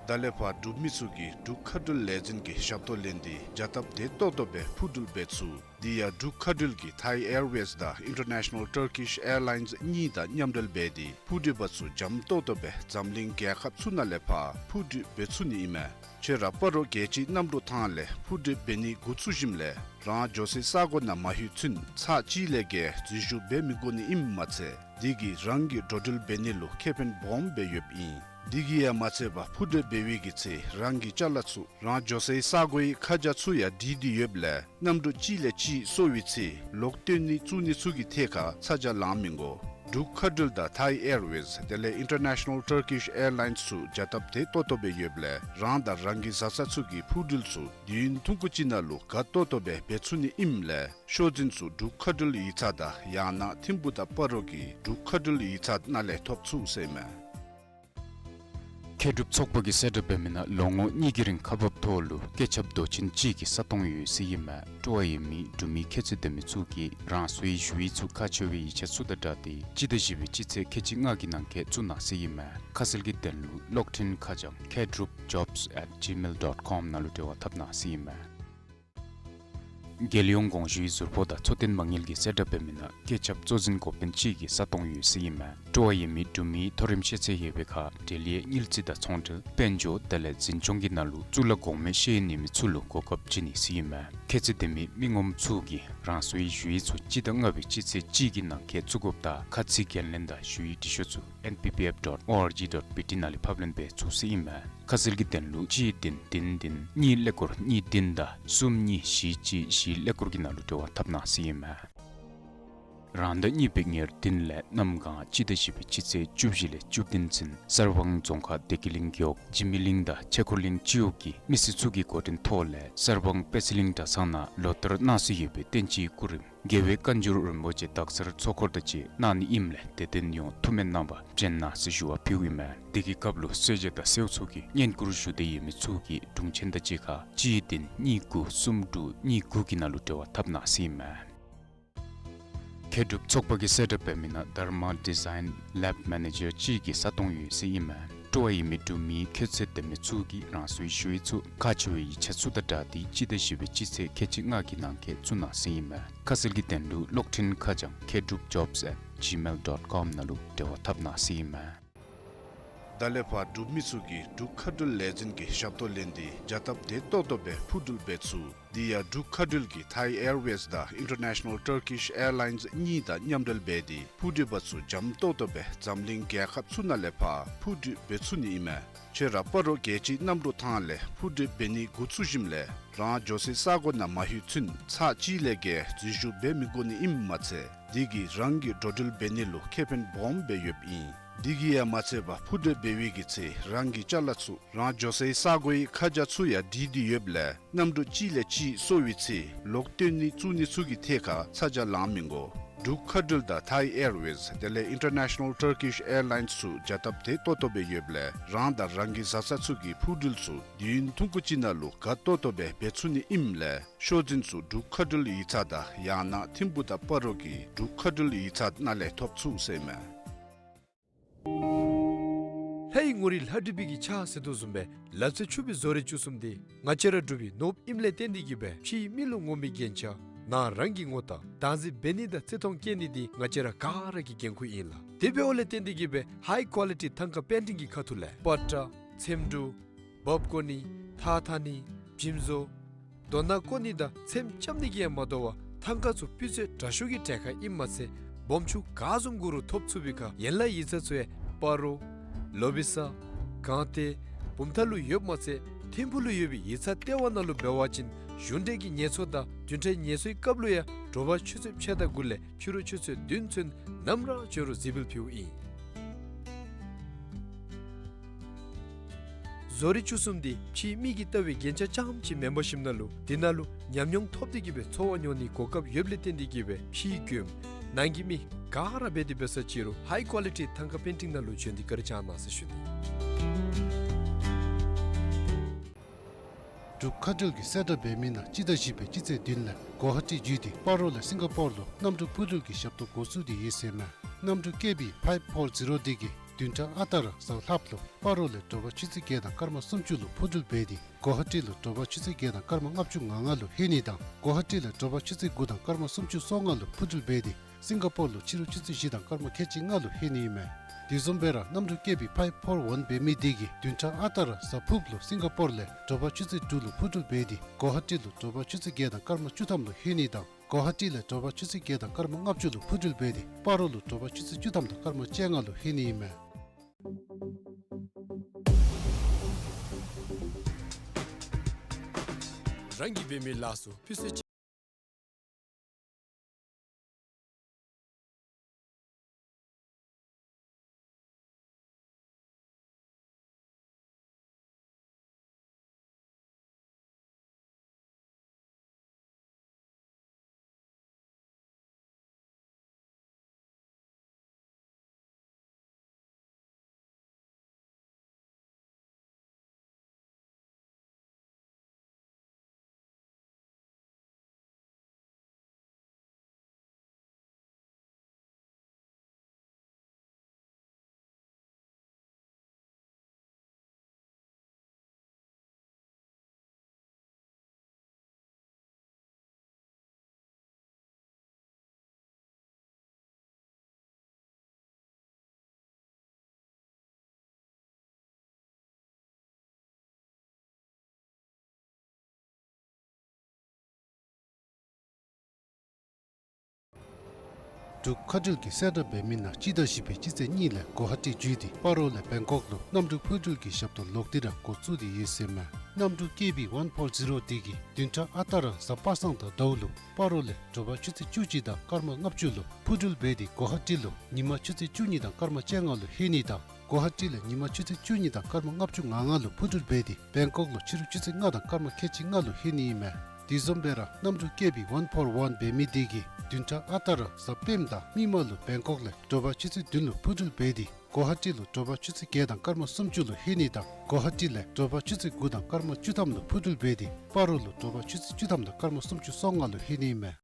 ད་ལས་ཕར་འབྲུག་མི་ཚུ་གིས་འབྲུག་མཁའ་འགྲུལ་ལས་འཛིན་གྱི་ཞབས་ཏོག་ལེན་ཏེ་བྱ་སྟབས་བདེ་ཏོག་ཏོ་སྦེ་འཕུར་འགྲུལ་འབད་ཚུགས། དེ་ཡང་འབྲུག་མཁའ་འགྲུལ་གྱིས་ཐའི་ཨེར་ཝེསི་དང་ཨིན་ཊར་ནེ་ཤ་ནལ་ཊར་ཀིཤ་ཨེར་ལའིནསི་གཉིས་དང་མཉམ་འབྲེལ་འབད་དེ་འཕུར་འགྲུལ་པ་ཚུ་འཇམ་ཏོག་ཏོ་སྦེ་འཛམ་གླིང་རྒྱལ་ཁབ་ཚུ་ནང་ལས་ཕར་འཕུར་འགྲུལ་འབད་ཚུགས་ནི་ཨིན་མས། ཁྱོད་ར་སྤ་རོ་རྒྱལ་སྤྱིའི་གནམ་གྲུ་ཐང་ལས་འཕུར་འགྲུལ་འབད་ནི་འགོ་བཙུགས་ཞིནམ་ལས་རང་འགྱོ་སའི་ས་གོ་ནང་མ་ལྷོད་ཚུན་ཚར་གཅིག་ལས་བརྒལ་འཛུལ་ཞུགས་འབད་མི་དགོ་ནི་ཨིནམ་མ་ཚད་དེ་གིས་རང་གི་འགྲོ་འགྲུལ་འབད་ནི་ལུ་ཁེ་ཕན་སྦོམ་སྦེ་ཡོདཔ་ཨིན། དེ་གིས་ཡང་མ་ཚད་པར་འཕུར་འགྲུལ་འབད་བའི་གི་ཚེ་རང་གི་ཅ་ལ་ཚུ་རང་འགྱོ་སའི་ས་གོའི་ཁ་བྱང་ཚུ་ཡང་བྲིས་ཏེ་ཡོདཔ་ལས་གནམ་གྲུ་གཅིག་ལས་གཅིག་སོར་བའི་ཚེ་ལོག་སྟོན་ནི་བཙུགས་ནི་ཚུ་གི་ཐད་ཁར་ཚ་གྱང་ལང་མི་དགོ། འབྲུག་མཁའ་འགྲུལ་དང་ཐའི་ཨེར་ཝེསི་དེ་ལས་ཨིན་ཊར་ནེ་ཤ་ནལ་ཊར་ཀིཤ་ཨེར་ལའིནསི་ཚུ་བྱ་སྟབས་བདེ་ཏོག་ཏོ་སྦེ་ཡོདཔ་ལས་རང་དང་རང་གི་བཟའ་ཚང་ཚུ་གི་འཕུར་འགྲུལ་ཚུ་དུས་ཡུན་ཐུང་ཀུ་ཅིག་ནང་ལུ་དགའ་ཏོག་ཏོ་སྦེ་འབད་ཚུགས་ནི་ཨིནམ་ལས་ཤོག་འཛིན་ཚུ་འབྲུག་མཁའ་འགྲུལ་ཡིག་ཚང་དང་ཡང་ན་ཐིམ་ཕུག་དང་སྤ་རོ་གི་འབྲུག་མཁའ་འགྲུལ་ཡིག་ཚང་ནང་ལས་ཐོབ་ཚུགས་ཟེར་ཨིན་མས། མཁས་གྲུབ་ཚོགས་པ་གིས་གསལ་བསྒྲགས་འབད་མི་ནང་ལོ་ངོ་གཉིས་ཀྱི་རིང་ཁག་འབགཔ་ཐོག་ལུ་སྐད་ཁྱབ་མདོ་ཆེན་གཅིག་གི་ས་སྟོང་ཡོད་ཟེར་ཨིན་མས། སྤྲོ་བ་ཡོད་མི་འབྲུག་མི་ཁྱད་ཚད་ལྡན་མི་ཚུ་གིས་རང་སོའི་ཞུ་ཡིག་ཚུ་ཁག་ཆེ་བའི་ཡིག་ཆ་ཚུ་དང་སྦྲགས་ཏེ་སྤྱི་ཟླ་བཞི་པའི་སྤྱི་ཚེས་ཁལ་གཅིག་ལྔ་གི་ནང་འཁོད་བཙུགས་གནང་ཟེར་ཨིན་མས། ཁ་གསལ་གྱི་དོན་ལུ་གློག་འཕྲིན་ཁ་བྱང་མཁས་གྲུབ་ཇོབསི་ཨེཊ་ཇི་མེལ་ཌོཊ་ཀོམ་ནང་ལུ་འབྲེལ་བ་འཐབ་གནང་ཟེར་ཨིན་མས། རྒྱལ་ཡོངས་གོང་ཞུའི་ཟུར་ཕོགས་དང་འཚོ་རྟེན་མ་དངུལ་གྱིས་གསལ་བསྒྲགས་འབད་མི་ནང་སྐད་ཁྱབ་གཙོ་འཛིན་འགོ་དཔོན་གཅིག་གི་ས་སྟོང་ཡོད་ཟེར་ཨིན་མས། སྤྲོ་བ་ཡོད་མི་འབྲུག་མིའི་མཐོ་རིམ་ཤེས་ཚད་ཡོད་པའི་ཁར་འབྲེལ་ཡོད་དངུལ་རྩིས་དང་ཚོང་འབྲེལ་དཔལ་འབྱོར་དེ་ལས་འཛིན་སྐྱོང་གི་ནང་ལུ་གཙུག་ལག་གོང་མའི་ཤེས་ཡོན་ཡོད་མི་ཚུ་ལུ་གོ་སྐབས་བྱིན་ནི་ཟེར་ཨིན་མས། ཁྱད་ཚད་ལྡན་མི་མི་ངོམ་ཚུ་གིས་རང་སོའི་ཞུ་ཡིག་ཚུ་སྤྱི་ཟླ་ལྔ་པའི་སྤྱི་ཚེས་གཅིག་གི་ནང་འཁོད་བཙུགས་དགོཔ་དང་ཁ་ཚིག་འགན་ལེན་དང་ཞུ་ཡིག་འབྲི་ཤོག་ཚུ་ཨེན་པི་པི་ཨེཕ་ཌོཊ་ཨོ་ཨར་ཇི་ཌོཊ་པི་ཊི་ནང་ལས་ཕབ་ལེན་འབད་ཚུགས་ཟེར་ཨིན་མས། ཁ་གསལ་གྱི་དོན་ལུ་གཅིག་བདུན་བདུན་བདུན་གཉིས་ཀླད་ཀོར་གཉིས་བདུན་དང་གསུམ་གཉིས་བཞི་གཅིག་བཞི་ཀླད་ཀོར་གྱི་ནང་ལུ་འབྲེལ་བ་འཐབ་གནང་ཟེར་ཨིན་མས། རང་ཟླ་གཉིས་པའི་ཉེར་བདུན་ལས་གནམ་གང་སྤྱི་ཟླ་བཞི་པའི་སྤྱི་ཚེས་བཅུ་བཞི་ལས་བཅུ་བདུན་ཚུན་གསར་སྤང་རྫོང་ཁག་བདེ་སྐྱིད་གླིང་རྒེད་འོག་འཇིགས་མེད་གླིང་དང་ཆོས་འཁོར་གླིང་སྤྱི་འོག་གི་མི་སེར་ཚུ་གི་འགོ་འདྲེན་ཐོག་ལས་གསར་སྤང་དཔལ་སྲིད་གླིང་གྲྭ་ཚང་ནང་ལོ་ལྟར་གནང་སྲོལ་ཡོད་པའི་བསྟན་སྤྱིའི་སྐུ་རིམ་རྒྱལ་བའི་བཀའ་འགྱུར་རིན་པོ་ཆེ་དག་ཚར་ཚོགས་འཁོར་དང་བཅས་གནང་ནི་ཨིནམ་ལས་དད་ལྡན་ཡོངས་ཐུགས་སྨོན་གནང་བར་བྱོན་གནང་ཟེར་ཞུ་བ་ཕུལཝ་ཨིན་མས། དེ་གི་སྐབས་ལུ་གསོལ་ཇ་དང་སེརཝ་ཚུ་གིས་བསྙེན་བཀུར་ཞུ་འདོད་ཡོད་མི་ཚུ་གིས་དྲུང་ཆེན་དང་གཅིག་ཁར་གཅིག་བདུན་གཉིས་དགུ་གསུམ་དྲུག་གཉིས་དགུ་གི་ནང་ལུ་འབྲེལ་བ་འཐབ་གནང་ཟེར་ཨིན་མས། མཁས་གྲུབ་ཚོགས་པ་གིས་གསལ་བསྒྲགས་འབད་མི་ནང་Dharma Design Lab Manager གཅིག་གི་ས་སྟོང་ཡོད་ཟེར་ཨིན་མས། སྤྲོ་བ་ཡོད་མི་འབྲུག་མི་ཁྱད་ཚད་ལྡན་མི་ཚུ་གིས་རང་སོའི་ཞུ་ཡིག་ཚུ་ཁག་ཆེ་བའི་ཡིག་ཆ་ཚུ་དང་སྦྲགས་ཏེ་སྤྱི་ཟླ་བཞི་པའི་སྤྱི་ཚེས་ཁལ་གཅིག་ལྔ་གི་ནང་འཁོད་བཙུགས་གནང་ཟེར་ཨིན་མས། ཁ་གསལ་གྱི་དོན་ལུ་གློག་འཕྲིན་ཁ་བྱང་མཁས་གྲུབ་ཇོབསི་ཨེཊ་ཇི་མེལ་ཌོཊ་ཀོམ་ནང་ལུ་འབྲེལ་བ་འཐབ་གནང་ཟེར་ཨིན་མས། ད་ལས་ཕར་འབྲུག་མི་ཚུ་གིས་འབྲུག་མཁའ་འགྲུལ་ལས་འཛིན་གྱི་ཞབས་ཏོག་ལེན་ཏེ་བྱ་སྟབས་བདེ་ཏོག་ཏོ་སྦེ་འཕུར་འགྲུལ་འབད་ཚུགས། དེ་ཡང་འབྲུག་མཁའ་འགྲུལ་གྱིས་ཐའི་ཨེར་ཝེསི་དང་ཨིན་ཊར་ནེ་ཤ་ནལ་ཊར་ཀིཤ་ཨེར་ལའིནསི་གཉིས་དང་མཉམ་འབྲེལ་འབད་དེ་འཕུར་འགྲུལ་པ་ཚུ་འཇམ་ཏོག་ཏོ་སྦེ་འཛམ་གླིང་རྒྱལ་ཁབ་ཚུ་ནང་ལས་ཕར་འཕུར་འགྲུལ་འབད་ཚུགས་ནི་ཨིན་མས། ཁྱོད་ར་སྤ་རོ་རྒྱལ་སྤྱིའི་གནམ་གྲུ་ཐང་ལས་འཕུར་འགྲུལ་འབད་ནི་འགོ་བཙུགས་ཞིནམ་ལས་རང་འགྱོ་སའི་ས་གོ་ནང་མ་ལྷོད་ཚུན་ཚར་གཅིག་ལས་བརྒལ་འཛུལ་ཞུགས་འབད་མི་དགོ་ནི་ཨིནམ་མ་ཚད་དེ་གིས་རང་གི་འགྲོ་འགྲུལ་འབད་ནི་ལུ་ཁེ་ཕན་སྦོམ་སྦེ་ཡོདཔ་ཨིན། དེ་གིས་ཡང་མ་ཚད་པར་འཕུར་འགྲུལ་འབད་བའི་གི་ཚེ་རང་གི་ཅ་ལ་ཚུ་རང་འགྱོ་སའི་ས་གོའི་ཁ་བྱང་ཚུ་ཡང་བྲིས་ཏེ་ཡོདཔ་ལས་གནམ་གྲུ་གཅིག་ལས་གཅིག་སོར་བའི་ཚེ་ལོག་སྟོན་ནི་བཙུགས་ནི་ཚུ་གི་ཐད་ཁར་ཚ་གྱང་ལང་མི་དགོ། འབྲུག་མཁའ་འགྲུལ་དང་ཐའི་ཨེར་ཝེསི་དེ་ལས་ཨིན་ཊར་ནེ་ཤ་ནལ་ཊར་ཀིཤ་ཨེར་ལའིནསི་ཚུ་བྱ་སྟབས་བདེ་ཏོག་ཏོ་སྦེ་ཡོདཔ་ལས་རང་དང་རང་གི་བཟའ་ཚང་ཚུ་གི་འཕུར་འགྲུལ་ཚུ་དུས་ཡུན་ཐུང་ཀུ་ཅིག་ནང་ལུ་དགའ་ཏོག་ཏོ་སྦེ་འབད་ཚུགས་ནི་ཨིནམ་ལས་ཤོག་འཛིན་ཚུ་འབྲུག་མཁའ་འགྲུལ་ཡིག་ཚང་དང་ཡང་ན་ཐིམ་ཕུག་དང་སྤ་རོ་གི་འབྲུག་མཁའ་འགྲུལ་ཡིག་ཚང་ནང་ལས་ཐོབ་ཚུགས་ཟེར་ཨིན་མས། ལྷའི་ངོ་རིས་ལྷ་བྲིས་པའི་གི་ཆ་ཟེར་དོ་བཟུམ་སྦེ་ལབ་ཚད་ཆུབ་པའི་བཟོ་རིག་བཅུ་གསུམ་འདི་ང་བཅས་ར་འབྲུག་པའི་ནོར་བུ་ཨིནམ་ལས་བརྟེན་ཏེ་གི་སྦེ་ཕྱིའི་མི་ལུ་ངོམ་པའི་རྒྱན་ཆ་ ནཱ་རང་གི་ངོ་རྟགས་བདག་འཛིན་འབད་ནི་དང་བརྩི་མཐོང་བསྐྱེད་ནི་འདི་ང་བཅས་ར་ག་ར་གི་འགན་ཁུར་ཨིན་ལགས། དེ་འབདཝ་ལས་བརྟེན་ཏེ་གིས་སྦེ་ཧའི་ཀོ་ལི་ཊི་ཐང་ཀ་པེན་ཊིང་གི་ཁ་ཐུག་ལས་པ་ཏྲ་ཚེམ་དྲུབ་འབག་བཀོ་ནི་ཐགས་འཐག་ནི་འཇིམ་བཟོ་རྡོ་ནག་བཀོ་ནི་དང་ཚེམ་རྐྱབ་ནི་གིས་ཡང་མ་དོ་བར་ཐང་ཀ་ཚུ་སྤུས་ཚད་དྲག་ཤོས་ཀྱི་གྲལ་ཁར་ཨིནམ་མ་ཚད་སྦོམ་ཆུང་ག་བཟུམ་དགོ་རུང་ཐོབ་ཚུགས་པའི་ཁར་ཡན་ལག་ཡིག་ཚང་ཚུ་ཡང་སྤ་རོ་ལོ་བི་ས་སྒང་སྟེང་བུམ་ཐང་ལུ་ཡོདཔ་མ་ཚད་ཐིམ་ཕུག་ལུ་ཡོད་པའི་ཡིག་ཚང་ལྟེ་བ་ནང་ལུ་འབད་བ་ཅིན་གཞུང་འབྲེལ་གྱི་ངལ་གསོ་དང་བདུན་ཕྲག་ངལ་གསོའི་སྐབས་ལུ་ཡང་དྲོ་པ་ཆུ་ཚོད་ཕྱེད་དང་དགུ་ལས་ཕྱི་རུ་ཆུ་ཚོད་བདུན་ཚུན་ནམ་ར་འབྱོན་རུང་གཟིགས་འབུལ་ཕུལཝ་ཨིན། བཟོ་རིག་བཅུ་གསུམ་འདི་ཕྱིའི་མི་གིས་ལྟ་བའི་རྒྱན་ཆ་རྐྱངམ་ཅིག་མེན་པར་ཞིནམ་ན་ལུ་འདི་ནང་ལུ་ཉམས་མྱོང་ཐོབ་སྟེ་གིས་སྦེ་འཚོ་བ་མྱོང་ནིའི་གོ་སྐབས་ཡོདཔ་ལས་བརྟེན་ཏེ་གིས་སྦེ་ཕྱིའི་མགྱོནམ་ནང་གི་མི་ག་ར་འབད་དེ་འབད་ས་ཅིག་རུང་ཧའི་ཀོ་ལི་ཊི་ཐང་ཀ་པེན་ཊིང་ནང་ལུ་འབྱོན་ཏེ་བཀའ་དྲིན་བསྐྱང་གནང་ཟེར་ཞུ་ནི། འབྲུག་མཁའ་འགྲུལ་གྱིས་གསལ་བསྒྲགས་འབད་མི་ནང་སྤྱི་ཟླ་བཞི་པའི་སྤྱི་ཚེས་བདུན་ལས་གོ་ཧ་ཊི་བརྒྱུད་དེ་སྤ་རོ་ལས་སིང་ག་པོར་ལུ་གནམ་གྲུ་འཕུར་འགྲུལ་གྱི་ཞབས་ཏོག་འགོ་བཙུགས་ཏེ་ཡོད་ཟེར་མས། གནམ་གྲུ་ཀེ་བི་ཕའིབ་ཕོར་ཛི་རོ་འདི་གིས་བདུན་ཕྲག་ཨ་རྟག་ར་གཟའ་ལྷགཔ་ལུ་སྤ་རོ་ལས་དྲོ་པ་ཆུ་ཚོད་བརྒྱད་དང་སྐར་མ་སུམ་ཅུ་ལུ་འཕུར་འགྲུལ་འབད་དེ་གོ་ཧ་ཊི་ལུ་དྲོ་པ་ཆུ་ཚོད་བརྒྱད་དང་སྐར་མ་ལྔ་བཅུ་ང་ལྔ་ལུ་ལྷོད་ནི་དང་གོ་ཧ་ཊི་ལས་དྲོ་པ་ཆུ་ཚོད་དགུ་དང་སྐར་མ་སུམ་ཅུ་སོ་ལྔ་ལུ་འཕུར་འགྲུལ་འབད་དེ་སིང་ག་པོར་ལུ་ཕྱི་རུ་ཆུ་ཚོད་བཞི་དང་སྐར་མ་ཁལ་གཅིག་ལྔ་ལུ་ལྷོད་ནི་ཨིན་མས། དེ་བཟུམ་སྦེ་ར་གནམ་གྲུ་ཀེ་བི་ཕའིབ་ཕོར་ཝན་འབད་མི་འདི་གིས་བདུན་ཕྲག་ཨ་རྟག་ར་གཟའ་ཕུརཔ་ལུ་སིང་ག་པོར་ལས་དྲོ་པ་ཆུ་ཚོད་དྲུག་ལུ་འཕུར་འགྲུལ་འབད་དེ་གོ་ཧ་ཊི་ལུ་དྲོ་པ་ཆུ་ཚོད་བརྒྱད་དང་སྐར་མ་བཅུ་ཐམ་ལུ་ལྷོད་ནི་དང་གོ་ཧ་ཊི་ལས་དྲོ་པ་ཆུ་ཚོད་བརྒྱད་དང་སྐར་མ་ལྔ་བཅུ་ལུ་འཕུར་འགྲུལ་འབད་དེ་སྤ་རོ་ལུ་དྲོ་པ་ཆུ་ཚོད་བཅུ་ཐམ་དང་སྐར་མ་བཅོ་ལྔ་ལུ་ལྷོད་ནི་ཨིན་མས། རང་གིས་འབད་མི་ལཱ་ཚུ་ཕུལ་ཚད་ཅིག་འབྲུག་མཁའ་འགྲུལ་གྱིས་གསལ་བསྒྲགས་འབད་མི་ནང་སྤྱི་ཟླ་བཞི་པའི་སྤྱི་ཚེས་གཉིས་ལས་གོ་ཧ་ཊི་བརྒྱུད་དེ་སྤ་རོ་ལས་བེང་ཀོག་ལུ་གནམ་གྲུ་འཕུར་འགྲུལ་གྱི་ཞབས་ཏོག་ལོག་སྟེ་ར་འགོ་བཙུགས་ཏེ་ཡོད་ཟེར་མས། གནམ་གྲུ་ཀེ་བི་ཝན་ཕོར་ཛི་རོ་འདི་གིས་བདུན་ཕྲག་ཨ་རྟག་ར་གཟའ་པ་སངས་དང་ཟླཝ་ལུ་སྤ་རོ་ལས་དྲོ་པ་ཆུ་ཚོད་བཅུ་གཅིག་དང་སྐར་མ་ལྔ་བཅུ་ལུ་འཕུར་འགྲུལ་འབད་དེ་གོ་ཧ་ཊི་ལུ་ཉིན་མ་ཆུ་ཚོད་བཅུ་གཉིས་དང་སྐར་མ་བཅོ་ལྔ་ལུ་ལྷོད་ནི་དང་གོ་ཧ་ཊི་ལས་ཉིན་མ་ཆུ་ཚོད་བཅུ་གཉིས་དང་སྐར་མ་ལྔ་བཅུ་ང་ལྔ་ལུ་འཕུར་འགྲུལ་འབད་དེ་བེང་ཀོག་ལུ་ཕྱི་རུ་ཆུ་ཚོད་ལྔ་དང་སྐར་མ་ཁལ་གཅིག་ལྔ་ལུ་ལྷོད་ནི་ཨིན་མས། དེ་བཟུམ་སྦེ་ར་གནམ་གྲུ་ཀེ་བི་ཝན་ཕོར་ཝན་འབད་མི་འདི་གིས་བདུན་ཕྲག་ཨ་རྟག་ར་གཟའ་སྤེནམ་དང་མིག་དམར་ལུ་བེང་ཀོག་ལས་དྲོ་པ་ཆུ་ཚོད་བདུན་ལུ་འཕུར་འགྲུལ་འབད་དེ་གོ་ཧ་ཊི་ལུ་དྲོ་པ་ཆུ་ཚོད་བརྒྱད་དང་སྐར་མ་སུམ་ཅུ་ལུ་ལྷོད་ནི་དང་གོ་ཧ་ཊི་ལས་དྲོ་པ་ཆུ་ཚོད་དགུ་དང་སྐར་མ་བཅུ་ཐམ་ལུ་འཕུར་འགྲུལ་འབད་དེ་སྤ་རོ་ལུ་དྲོ་པ་ཆུ་ཚོད་བཅུ་ཐམ་དང་སྐར་མ་སུམ་ཅུ་སོ་ལྔ་ལུ་ལྷོད་ནི་ཨིན་མས།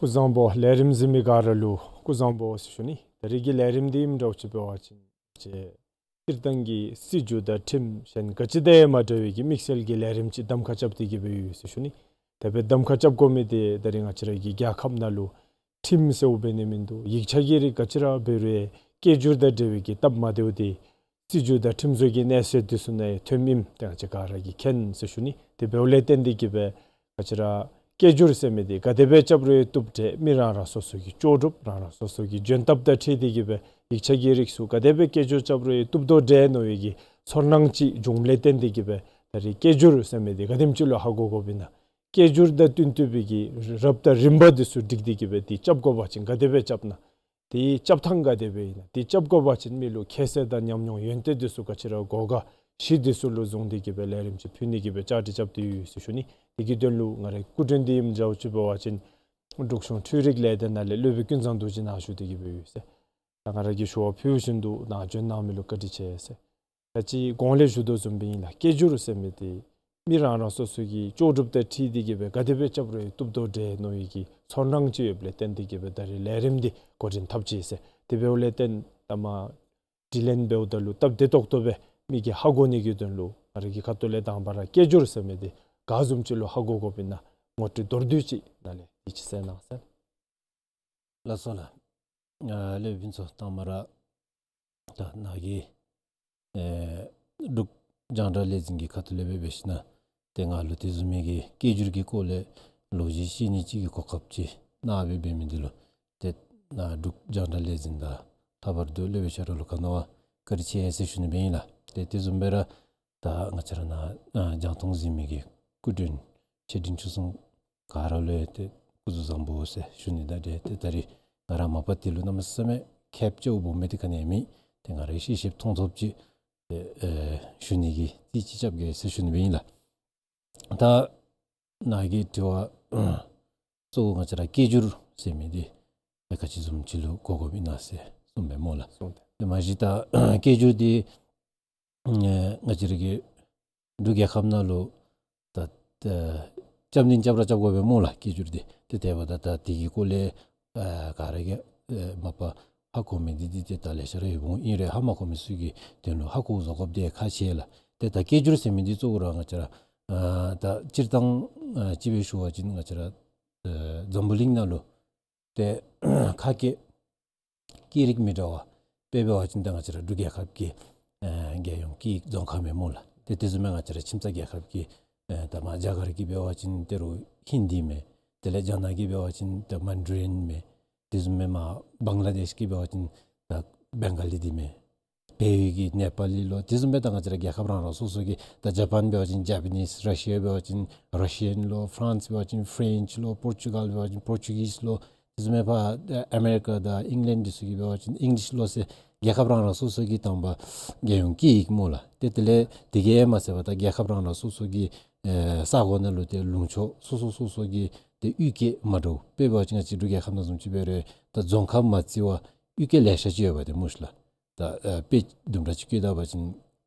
སྐུ་གཟུགས་བཟང་པོ། ལས་རིམ་གཟིགས་མི་ག་ར་ལུ་སྐུ་གཟུགས་བཟང་པོ་ཟེར་ཞུ་ནི། ད་རིས་ཀྱི་ལས་རིམ་འདི་ཨིནམ་འདྲཝ་ཅིག་འབད་བ་ཅིན་ཅིག་སྤྱིར་བཏང་གི་སྲིད་བྱུས་དང་ཁྲིམས་གཞན་ག་ཅི་དང་ཡང་མ་འདྲ་བའི་གི་དམིགས་བསལ་གྱི་ལས་རིམ་ཅིག་གདམ་ཁ་རྐྱབ་སྟེ་གི་སྦེ་ཡོད་ཟེར་ཞུ་ནི། དེ་སྦེ་གདམ་ཁ་རྐྱབ་དགོ་མི་འདི་ད་རིས་ང་བཅས་ར་གི་རྒྱལ་ཁབ་ནང་ལུ་ཁྲིམས་ཟེརཝ་འབད་ནི་མིན་འདུག། ཡིག་ཆ་གི་རིགས་ག་ཅི་ར་འབད་རུང་ཡང་སྐད་སྒྱུར་དང་འབྲེལ་བའི་གི་སྟབས་མ་བདེཝ་འདི་སྲིད་བྱུས་དང་ཁྲིམས་བཟོ་གི་གནས་ཚད་འདི་ཚུ་ནང་ཡང་ཐོནམ་ཨིནམ་འདི་ང་བཅས་ག་ར་གིས་མཁྱེན་ཟེར་ཞུ་ནི། དེ་འབདཝ་ལས་བརྟེན་ཏེ་གི་སྦེ་ང་བཅས་ར་སྐད་སྒྱུར་ཟེར་མི་འདི་ག་དེ་སྦེ་རྐྱབ་རུང་ཡང་བཏུབ་འདྲས། མི་རང་རང་སོ་སོ་གི་ལྕོགས་གྲུབ་རང་རང་སོ་སོ་གི་འཇོན་ཐངས་དང་འཁྲིལ་ཏེ་གི་སྦེ་ཡིག་ཆ་གི་རིགས་ཚུ་ག་དེ་སྦེ་སྐད་སྒྱུར་རྐྱབ་རུང་ཡང་བཏུབ་དོ་འདྲས་མནོ་བའི་གི་ཚོར་སྣང་ཅིག་འབྱུངམ་ལས་བརྟེན་ཏེ་གི་སྦེ་ད་རིས་སྐད་སྒྱུར་ཟེར་མི་འདི་ག་དེམ་ཅིག་ལུ་ཧ་གོ་དགོཔ་ཨིན་ན། སྐད་སྒྱུར་དང་བསྟུན་ཏེ་སྦེ་གི་རབ་དང་རིམ་པ་འདི་ཚུ་སྒྲིག་སྟེ་གི་སྦེ་འདི་རྐྱབ་དགོ་པ་ཅིན་ག་དེ་སྦེ་རྐྱབ་ན། དེའི་རྐྱབ་ཐངས་ག་དེ་སྦེ་ཨིན་ན། དེ་རྐྱབ་དགོ་པ་ཅིན་མི་ལུ་ཁྱད་གསོད་དང་ཉམས་མྱོང་ཡོན་ཏན་འདི་ཚུ་ག་ཅི་ར་དགོ་ག་གཞི་འདི་ཚུ་ལུ་བཟུང་སྟེ་གི་སྦེ་ལས་རིམ་ཅིག་ཕུལ་ནི་གི་སྦེ་བཅའ་སྒྲིག་རྐྱབ་སྟེ་ཡོད་ཟེར་ཞུ་ནི། དེ་གི་དོན་ལུ་ང་རའི་སྐུ་མགྲོན་འདི་ཨིནམ་འདྲཝ་ཅིག་འབད་བ་ཅིན་ འབྲུག་གཞུང་འཕྲུལ་རིག་ལས་སྡེ་ནང་ལས་སློབ་དཔོན་ཀུན་བཟང་རྡོ་རྗེ་ནཱ་བཞུགས་ཏེ་གི་སྦེ་ཡོད་ཟེར། ད་ང་ར་གིས་ཞུ་བ་ཕུལ་བཞིན་དུ་ནཱ་འབྱོན་གནང་མི་ལུ་བཀའ་དྲིན་ཆེ་ཟེར། ད་ཅི་གོང་ལས་ཞུ་དོ་བཟུམ་སྦེ་ཨིན་ལགས། སྐད་སྒྱུར་ཟེར་མི་འདི་མི་རང་རང་སོ་སོ་གི་ལྕོགས་གྲུབ་དང་འཁྲིལ་ཏེ་གི་སྦེ་ག་དེ་སྦེ་རྐྱབ་རུང་བཏུབ་དོ་འདྲས་མནོ་བའི་གི་ཚོར་སྣང་ཅིག་ཡོདཔ་ལས་བརྟེན་ཏེ་གི་སྦེ་ད་རེས་ལས་རིམ་འདི་འགོ་འདྲེན་འཐབ་ཅི་ཟེར། དེ་འབདཝ་ལས་བརྟེན་ད་མ་དྲི་ལན་འབདཝ་ད་ལུ་སྟབས་བདེ་ཏོག་ཏོ་སྦེ་མི་གིས་ཧ་གོ་ནི་གི་དོན་ལུ་ང་ར་གི་ཁ་ཐུག་ལས་དང་པ་ར་སྐད་སྒྱུར་ཟེར་མི་འདི་ག་བཟུམ་ཅིག་ལུ་ཧ་གོ་དགོཔ་ཨིན་ན་ངོ་སྤྲོད་མདོར་བསྡུས་ཅིག་ནཱ་ལས་ཡིད་ཆེས་གནང་ཟེར། ལགས་སོ་ལགས། ཨ་སློབ་དཔོན་ཕུན་ཚོགས་དང་མ་ར་ད་ནཱ་གི་ཨེ་འབྲུག་རྒྱང་བསྒྲགས་ལས་འཛིན་གྱི་ཁ་ཐུག་ལས་སྦེ་འབད་ཞིན་ན་ཏེ་ང་ལུ་དེ་བཟུམ་མའི་གི་སྐད་སྒྱུར་གྱི་སྐོར་ལས་ལོ་རྒྱུས་བཤད་ནི་ཅིག་གི་གོ་སྐབས་ཅིག་གནང་སྦེ་འབད་མི་འདི་ལུ་ཏེ་ནཱ་འབྲུག་རྒྱང་བསྒྲགས་ལས་འཛིན་དང་ལྷག་པར་དུ་སློབ་དཔོན་ཤ་ར་ལུ་ག་ནི་བ་བཀའ་དྲིན་ཆེ་ཟེར་ཞུ་ནི་སྦེ་ཨིན་ལགས། ཏེ་དེ་བཟུམ་སྦེ་ར་ད་ང་བཅས་ར་ནཱ་ཨ་རྒྱང་མཐོང་གཟིགས་མི་གི་སྐུ་མགྲོན་ཆེ་འབྲིང་ཆུང་གསུམ་ག་ར་ལུ་ཡང་ཏེ་སྐུ་གཟུགས་བཟང་པོ་ཟེར་ཞུ་ནི་དང་འབྲེལ་ཏེ་ད་རིས་ང་ར་མ་པ་དེ་ལུ་གནམ་མེད་ས་མེད་ཁེབ་ཅིག་འབོ་མི་འདི་ག་ནི་ཡང་མེད། ཏེ་ང་རའི་ཤེས་ཤེསཔ་མཐོང་ཐོབ་ཅིག་ཏེ་ཨེ་ཞུ་ནི་གི་རྩིས་ཅིག་རྐྱབ་གེ་ཟེར་ཞུ་ནི་སྦེ་ཨིན་ལགས། ད་ནཱ་གི་དྲི་བ་གཙོ་བོ་ང་བཅས་ར་སྐད་སྒྱུར་ཟེར་མི་འདི་ཨེ་ག་ཅི་བཟུམ་ཅིག་ལུ་གོ་དགོཔ་ཨིན་ན་ཟེར་གསུངས་པས་སྨོ་ལགས། གསུངས་ཏེ། ཏེ་མ་གཞི་ད་སྐད་སྒྱུར་འདི་ཨེ་ང་བཅས་ར་གི་འབྲུག་རྒྱལ་ཁབ་ནང་ལུ་ད་ད་རྐྱབ་ནི་རྐྱབ་ར་རྐྱབ་དགོ་པས་སྨོ་ལགས། སྐད་སྒྱུར་འདི་ཏེ་དེ་འབདཝ་ད་ད་དེ་གི་སྐོར་ལས་ཨ་ག་ར་གིས་ཨ་མ་པ་ཧ་གོ་མི་འདི་འདི་ཏེ་ད་ལེ་ཤ་ར་ཡོདཔ་འོང་། ཨིན་རུང་ཧ་མ་གོ་མི་ཚུ་གི་དོན་ལུ་ཧ་གོ་བཟོ་དགོཔ་འདི་ཁག་ཆེ་ལགས། ཏེ་ད་སྐད་སྒྱུར་ཟེར་མི་འདི་གཙོ་བོ་ར་ང་བཅས་ར་ཨ་ད་སྤྱིར་བཏང་ཨ་ཅིག་སྦེ་ཞུ་བ་ཅིན་ང་བཅས་ར་ཨ་འཛམ་བུ་གླིང་ནང་ལུ་ཏེ་ཁ་སྐད་སྐད་རིགས་མི་འདྲ་བ་དཔེ་འབད་བ་ཅིན་ད་ང་བཅས་ར་འབྲུག་རྒྱལ་ཁབ་ཀྱི་ཨེ་རྒྱལ་ཡོངས་སྐད་ཡིག་རྫོང་ཁ་མས་སྨོ་ལགས། ཏེ་དེ་བཟུམ་མའི་ང་བཅས་ར་ཁྱིམ་ཚང་རྒྱལ་ཁབ་ཀྱི་ཨེ་ད་མ་རྒྱ་གར་གྱི་འབད་བ་ཅིན་ཏེ་རུང་ཧིན་དི་མས། དེ་ལས་རྒྱ་ནག་གི་འབད་བ་ཅིན་ད་མན་ཌ་རིན་མས། དེ་བཟུམ་མའི་མ་བང་ལ་དེཤ་གི་འབད་བ་ཅིན་ད་བེང་ག་ལི་འདི་མས། བལ་ཡུལ་གྱི་ནེ་པ་ལི་ལོ། དེ་བཟུམ་སྦེ་ད་ང་བཅས་ར་རྒྱལ་ཁབ་རང་རང་སོ་སོ་གི་ད་ཇ་པཱན་འབད་བ་ཅིན་ཇ་པ་ནིས། ར་ཤི་ཡ་འབད་བ་ཅིན་ར་ཤི་ཡཱན་ལོ། ཕ་རན་སི་འབད་བ་ཅིན་ཕ་རེནཆ་ལོ། པོར་ཅུ་གཱལ་འབད་བ་ཅིན་པོར་ཅུ་གིས་ལོ། དེ་བཟུམ་སྦེ་ཕར་ཨ་མེ་རི་ཀ་དང་ཨིང་ལེནཌ་འདི་ཚུ་གི་འབད་བ་ཅིན་ཨིང་ལིཤ་ལོ་ཟེར་རྒྱལ་ཁབ་རང་རང་སོ་སོ་གི་དང་པ་རྒྱལ་ཡོངས་སྐད་ཡིག་སྨོ་ལགས། ཏེ་དེ་ལས་དེ་གིས་མ་ཚད་པར་ད་རྒྱལ་ཁབ་རང་རང་སོ་སོ་གི་ཨེ་ས་གོ་ནང་ལུ་ཏེ་ལུང་ཕྱོགས་སོ་སོ་སོ་སོ་གི་ཏེ་གཡུས་སྐད་མ་འདྲཝ། དཔེ་འབད་བ་ཅིན་ང་བཅས་འབྲུག་རྒྱལ་ཁབ་ནང་བཟུམ་ཅིག་འབད་རུང་ད་རྫོང་ཁག་མ་བརྩི་བར་གཡུས་སྐད་ལེ་ཤ་ཅིག་ཡོད་པ་ཏེ་སྨོ་ཤི་ལགས། ད་ཨ་དཔེ་དུམ་གྲ་ཅིག་བཀོད་ད་པ་ཅིན་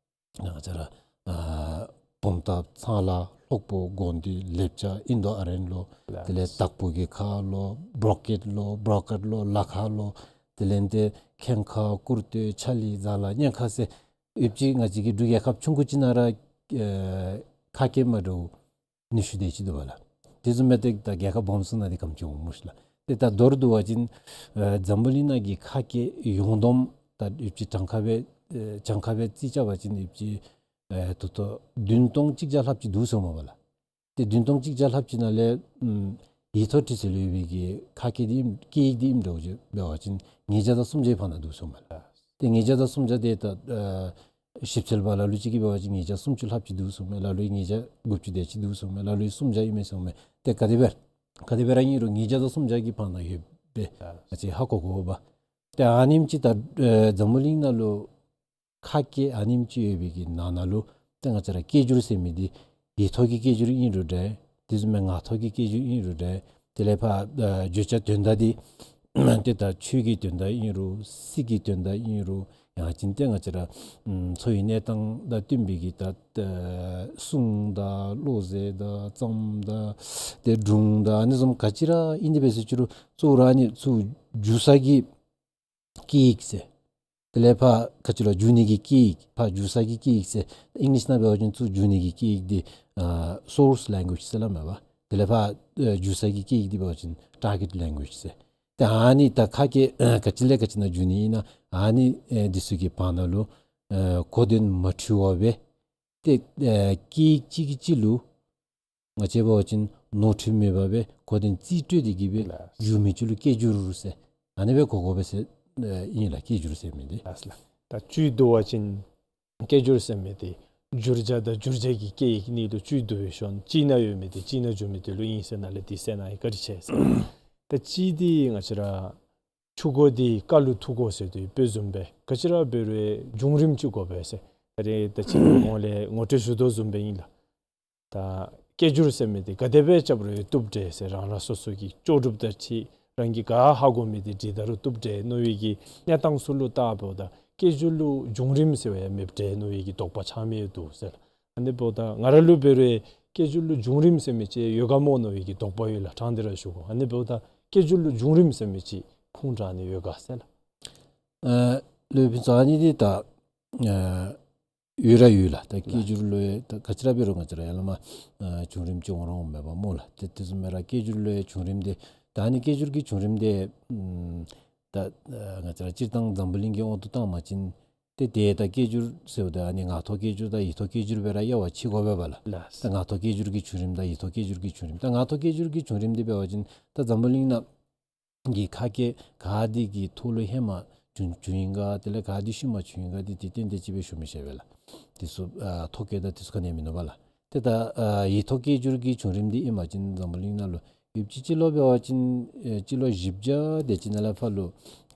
ང་བཅས་ར་ཨ་བུམ་ཐང་ཚང་ལ་ལྷོག་པོ་དགོན་སྡེ་ལེབ་ཅ་ཨིན་དོ་ཨ་རན་ལོ། དེ་ལས་དྭགས་པོ་གི་ཁ་ལོ། བྲོ་ཀེཊ་ལོ། བྲོ་ཀེཊ་ལོ། ལ་ཁ་ལོ། དེ་ལས་ཏེ་ཁེངས་ཁ་ཀུར་སྟོད་ཆ་ལི་ཛ་ལ་གཉན་ཁ་ཟེར་ཡོདཔ་ཅིག་ང་བཅས་ཀྱི་འབྲུག་རྒྱལ་ཁབ་ཆུང་ཀུ་ཅིག་ནང་ར་ཨེ་ཁ་སྐད་མ་འདྲཝ་ཉི་ཤུ་དེ་ཅིག་འདུག་པ་ལགས། དེ་བཟུམ་སྦེ་ཏེ་ད་རྒྱལ་ཁབ་སྦོམ་སུ་ནང་འདི་གམ་ཅིག་འོང་སྨོ་ཤི་ལགས། ཏེ་ད་མདོར་བསྡུ་བ་ཅིན་ཨེ་འཛམ་བུ་གླིང་ནང་གི་ཁ་སྐད་ཡོངས་བསྡོམས་ད་ཡོདཔ་ཅིག་གྲངས་ཁ་སྦེ་ཨེ་གྲངས་ཁ་སྦེ་རྩིས་རྐྱབ་པ་ཅིན་ཡོདཔ་ཅིག་ཨེ་ད་ལྟོ་བདུན་སྟོང་གཅིག་བརྒྱ་ལྷགཔ་ཅིག་འདུག་ཟེར་མས་པ་ལགས། ཏེ་བདུན་སྟོང་གཅིག་བརྒྱ་ལྷགཔ་ཅིག་ནང་ལས་ཨམ་ཡིག་ཐོག་འབྲི་སྲོལ་ཡོད་པའི་གི་ཁ་སྐད་འདི་ཨིནམ་སྐད་ཡིག་འདི་ཨིནམ་འདྲཝ་ཅིག་འབད་བ་ཅིན་ཉིས་བརྒྱ་དང་སུམ་བརྒྱའི་བར་ན་འདུག་ཟེར་མས་ལགས། ཏེ་ཉིས་བརྒྱ་དང་སུམ་བརྒྱ་དེ་ད་ཨ་ཞིབ་འཚོལ་པ་ལ་ལུ་ཅིག་གིས་འབད་བ་ཅིན་ཉིས་བརྒྱ་སུམ་ཅུ་ལྷགཔ་ཅིག་འདུག་ཟེར་མས། ལ་ལུ་ཉིས་བརྒྱ་དགུ་བཅུ་དེ་ཅིག་འདུག་ཟེར་མས། ལ་ལུ་སུམ་བརྒྱ་ཨིན་མས་ཟེར་མས། ཏེ་ག་དེ་སྦེ་ག་དེ་སྦེ་ར་ཨིན་རུང་ཉིས་བརྒྱ་དང་སུམ་བརྒྱ་གི་བར་ན་ཡོདཔ་སྦེ་ང་བཅས་ཧ་གོ་དགོ་པས། ཏེ་ཨ་ནེམ་ཅིག་ད་ཨེ་འཛམ་བུ་གླིང་ནང་ལུ་ཁ་སྐད་ཨ་ནེམ་ཅིག་ཡོད་པའི་གི་ནང་ན་ལུ་ཏེ་ང་བཅས་ར་སྐད་སྒྱུར་ཟེར་མི་འདི་ཡིག་ཐོག་གི་སྐད་སྒྱུར་ཨིན་རུང་འདྲ། དེ་བཟུམ་མའི་ངག་ཐོག་གི་སྐད་སྒྱུར་ཨིན་རུང་འདྲ། དེ་ལས་ཕར་ཨ་བརྗོད་བྱ་དོན་དག་འདི་ཏེ་ད་ཆོས་ཀྱི་དོན་དག་ཨིན་རུང་སྲིད་ཀྱི་དོན་དག་ཨིན་རུང་ཡང་ཅིན་ཏེ་ང་བཅས་ར་ཨམ་འཚོ་བའི་གནས་སྟངས་དང་བསྟུན་པའི་གི་ད་ཨ་སྲུང་དང་བློ་ཟེར་དང་རྩོམ་དང་ཏེ་སྒྲུང་དང་ཨ་ནི་བཟུམ་ག་ཅི་ར་ཨིན་དེ་འབད་ཟེར་ཅི་རུང་གཙོ་བོ་ར་ཨ་ནི་ཚུར་བསྒྱུར་ས་གི་སྐད་ཡིག་ཟེར། དེ་ལས་ཕར་ག་ཅི་ལོ་བསྒྱུར་ནི་གི་སྐད་ཡིག་ཕར་བསྒྱུར་ས་གི་སྐད་ཡིག་ཟེར། ཨིང་ལིཤ་ནང་འབད་བ་ཅིན་ཚུར་བསྒྱུར་ནི་གི་སྐད་ཡིག་འདི་ཨ་སོརསི་ལེང་གུ་ཨེཇ་ཟེར་སླབ་མས་པ། དེ་ལས་ཕར་ཨ་བསྒྱུར་ས་གི་སྐད་ཡིག་འདི་འབད་བ་ཅིན་ཊར་གེཊ་ལེང་གུ་ཨེཇ་ཟེར། ཏེ་ཨ་ནི་ད་ཁ་སྐད་ཨ་ག་ཅི་ལས་ག་ཅི་ནང་བསྒྱུར་ནི་ཨིན་ན་ཨ་ནི་ཨེ་འདི་ཚུ་གི་བར་ན་ལུ་ཨ་གོ་དོན་མ་འཁྲུལ་བ་སྦེ་ཏེ་ཨ་སྐད་ཡིག་གཅིག་གིས་གཅིག་ལུ་ང་བཅས་འབད་བ་ཅིན་ནོར་འཁྲུལ་མེད་པ་སྦེ་གོ་དོན་རྩིས་སྤྲོད་དེ་གི་སྦེ་ལགས། བསྒྱུར་མི་ཅིག་ལུ་སྐད་སྒྱུར་ཟེར་ཨ་ནི་སྦེ་གོ་དགོ་པས་ཟེར་ཨ་ཨིན་ལགས། སྐད་སྒྱུར་ཟེར་མི་འདི། ལགས་ལགས། ད་བཅུད་བསྡུ་བ་ཅིན་སྐད་སྒྱུར་ཟེར་མི་འདི་བསྒྱུར་བྱ་དང་བསྒྱུར་བྱེད་ཀྱི་སྐད་ཡིག་གཉིས་ལུ་བཅུད་བསྡུ་བའི་ཤུལ་གཅིག་ནང་ཡོད་མི་འདི་གཅིག་ནང་བསྒྱུར་མི་འདི་ལུ་ཨིན་ཟེར་ནཱ་ལས་འདི་གསན་གནང་ཡི། བཀའ་དྲིན་ཆེ་ཟེར། ད་གཅིག་འདི་ང་བཅས་ར་ཆུ་མགོ་འདི་རྐ་ལུ་ཐུག་གོ་ཟེར་དོ་ཡོདཔ་བཟུམ་སྦེ་ག་ཅི་ར་འབད་རུང་བྱུང་རིམ་ཅིག་དགོ་པས་ཟེར། ད་རེས་ད་ཅི་གོང་ལས་ངོ་སྤྲོད་ཞུ་དོ་བཟུམ་སྦེ་ཨིན་ལགས། ད་ སྐད་སྒྱུར་ཟེར་མི་འདི་ག་དེ་སྦེ་རྐྱབ་རུང་བཏུབ་འདྲས་ཟེར། རང་རང་སོ་སོ་གི་ལྕོགས་གྲུབ་དང་གཅིག་ཁར་རང་གིས་ག་ཧ་གོ་མི་འདི་བྲིས་ད་རུང་བཏུབ་འདྲས་མནོ་བའི་གི་གནས་སྟངས་ཚུ་ལུ་བལྟཝ་ད་སྐད་སྒྱུར་ལུ་བྱུང་རིམ་ཟེར་བ་ཡང་མེདཔ་འདྲས་མནོ་བའི་གི་དོགས་པ་ཆགས་མི་ཡང་འདུག་ཟེར་ལགས། ཨ་ནི་འབདཝ་ད་ང་ར་ལུ་འབད་རུང་སྐད་སྒྱུར་ལུ་བྱུང་རིམ་ཟེར་མི་ཅིག་ཡོད་ག་མོ་མནོ་བའི་གི་དོགས་པ་ཡོད་ལགས། དྲང་སྟེ་ར་ཞུ་དགོ། ཨ་ནི་འབདཝ་ད་སྐད་སྒྱུར་ལུ་བྱུང་རིམ་ཟེར་མི་ཅིག་ཁུངས་དྲངས་ནི་ཡོད་ག་ཟེར་ལགས། ཨ་ལགས་སོ། ཨ་ནི་འདི་ད་ཨ་ཡོད་ར་ཡོད་ལགས། ད་སྐད་སྒྱུར་ལུ་ད་ག་ཅི་ར་འབད་རུང་ང་བཅས་ར་ཡར་ལས་མར་ཨ་བྱུང་རིམ་ཅིག་འོང་ར་འོངམ་མས་པ་སྨོ་ལགས། ཏེ་དེ་བཟུམ་སྦེ་ར་སྐད་སྒྱུར་ལུ་བྱུང་རིམ་འདི་ད་ཨ་ནི་སྐད་སྒྱུར་གྱི་བྱུང་རིམ་འདི་ཨམ་ད་ཨ་ང་བཅས་ར་སྤྱིར་བཏང་འཛམ་བུ་གླིང་གི་དབང་དུ་བཏང་བ་ཅིན་ཏེ་ཏེ་ད་སྐད་སྒྱུར་ཟེརཝ་ད་ཨ་ནི་ངག་ཐོག་སྐད་སྒྱུར་དང་ཡིག་ཐོག་སྐད་སྒྱུར་སྦེ་ར་དབྱེ་བ་ཕྱེ་དགོ་པས་པ་ལགས། ལགས། ད་ངག་ཐོག་སྐད་སྒྱུར་གྱི་བྱུང་རིམ་དང་ཡིག་ཐོག་སྐད་སྒྱུར་གྱི་བྱུང་རིམ། ད་ངག་ཐོག་སྐད་སྒྱུར་གྱི་བྱུང་རིམ་འདི་འབད་བ་ཅིན་ད་འཛམ་བུ་གླིང་ནང་གི་ཁ་སྐད་ག་དེ་གི་ཐོག་ལུ་ཧེ་མ་བྱུང་བྱུང་ཡི་ག་དེ་ལས་ག་དེ་ཤུལ་མ་བྱུང་ཡི་ག་འདི་ཏེ་ཏན་ཏན་ཅིག་སྦེ་ཞུ་མི་ཤེས་པས་ལགས། དེ་ཚུ་ཨ་ཐོ་བཀོད་དང་དེ་ཚུ་ག་ནི་ཡང་མིན་ནུག་པ་ལགས། ཏེ་ད་ཨ་ཡིག་ཐོག་སྐད་སྒྱུར་གྱི་བྱུང་རིམ་འདི་ཨིན་པ་ཅིན་འཛམ་བུ་གླིང་ནང་ལུ་ཡོདཔ་ཅིག་སྤྱི་ལོ་འབད་བ་ཅིན་ཨེ་སྤྱི་ལོ་བཞི་བརྒྱ་དེ་ཅིག་ནང་ལས་ཕར་ལུ་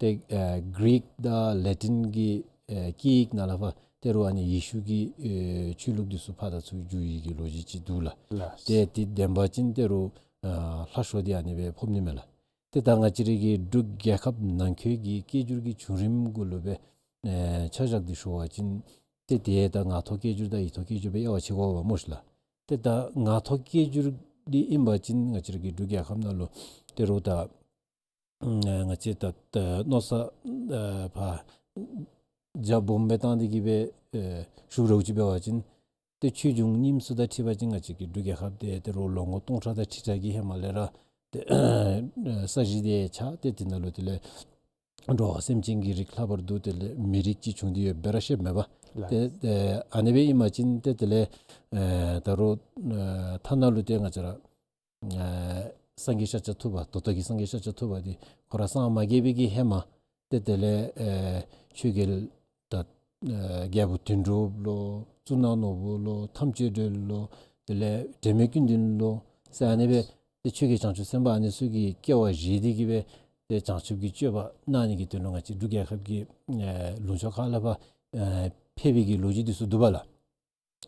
ཏེ་ཨེ་གི་རིག་དང་ལེ་ཊིན་གྱི་ཨེ་སྐད་ཡིག་ནང་ལས་ཕར་ད་རུང་ཨ་ནི་ཡེ་ཤུ་གི་ཨེ་ཆོས་ལུགས་འདི་ཚུ་ཕར་དང་ཚུར་བསྒྱུར་ཡི་གི་ལོ་རྒྱུས་ཅིག་འདུག་ལགས། ལགས། ཏེ་དེ་བདེན་པ་ཅིན་ད་རུང་ཨ་ལྷག་ཤོས་འདི་ཨ་ནི་སྦེ་ཕོག་ནི་མས་ལགས། ཏེ་ད་ང་བཅས་རའི་གི་འབྲུག་རྒྱལ་ཁབ་ནང་འཁོད་ཀྱི་སྐད་སྒྱུར་གྱི་བྱུང་རིམ་གུ་ལུ་སྦེ་ཨེ་ཆ་བཞག་སྟེ་ཞུ་བ་ཅིན་ཏེ་ཏེ་ད་ངག་ཐོག་སྐད་སྒྱུར་དང་ཡིག་ཐོག་སྐད་སྒྱུར་སྦེ་དབྱེ་བ་ཕྱེ་དགོ་པས་སྨོ་ཤིག་ལགས། ཏེ་ད་ངག་ཐོག་སྐད་སྒྱུར་འདི་ཨིན་པ་ཅིན་ང་བཅས་རའི་གི་འབྲུག་རྒྱལ་ཁབ་ནང་ལུ་ད་རུང་ད་ཨ་ང་བཅས་ད་ད་མནོ་བསམ་ཨ་ཕར་རྒྱ་སྦོམ་སྦེ་བཏང་སྟེ་གི་སྦེ་ཨེ་ཞུ་རོགས་ཅིག་འབད་བ་ཅིན་ཏེ་ཆོས་འབྱུང་རྙིངམ་ཚུ་དང་འཁྲིལ་བ་ཅིན་ང་བཅས་ཀྱི་འབྲུག་རྒྱལ་ཁབ་འདི་ད་རུང་ལོ་ངོ་སྟོང་ཕྲག་དང་ཁྲི་ཕྲག་གི་ཧེ་མ་ལས་ར་ཏེ་ས་གཞི་འདི་ཆགས། ཏེ་དེ་ནང་ལུ་དེ་ལས་འགྲོ་བ་སེམས་ཅན་གྱི་རིགས་ལྷག་པར་དུ་དེ་ལས་མི་རིགས་ཅིག་བྱུང་སྟེ་ཡོདཔ་སྦེ་ར་ཤེསཔ་མས་པ། ལགས། ཏེ་ཨ་ནི་སྦེ་ཨིན་པ་ཅིན་ཏེ་དེ་ལས་ཨེ་ད་རུང་ཨེ་ཐ་ན་ལུ་ཏེ་ང་བཅས་ར་ཨེ་སངས་རྒྱས་ཤཱཀྱ་ཐུབ་པ་ད་ལྟོ་གི་སངས་རྒྱས་ཤཱཀྱ་ཐུབ་པ་འདི་ཁོ་ར་སངས་མ་རྒྱས་པའི་གི་ཧེ་མ་ཏེ་དེ་ལས་ཨེ་ཆོས་རྒྱལ་ད་ཨེ་རྒྱལ་པོ་དོན་གྲུབ་ལོ་གཙུག་ན་ནོར་བུ་ལོ་ཐམས་ཅད་སྒྲོལ་ལོ་དེ་ལས་འབྲལ་མེད་ཀུན་ལྡན་ལོ་ཟེར་ཨ་ནི་སྦེ་ཏེ་ཆོས་རྒྱལ་བྱང་ཆུབ་སེམས་དཔའ་ཨ་ནི་ཚུ་གི་སྐྱེ་བ་བཞེས་ཏེ་གི་སྦེ་ཏེ་བྱང་ཆུབ་ཀྱི་སྤྱོད་པ་གནང་ནི་གི་དོན་ལུ་ང་བཅས་འབྲུག་རྒྱལ་ཁབ་ཀྱི་ཨེ་ལུང་ཕྱོགས་ཁག་ལས་ཕར་ཨེ་ཕེབས་པའི་གི་ལོ་རྒྱུས་འདི་ཚུ་འདུག་པ་ལགས།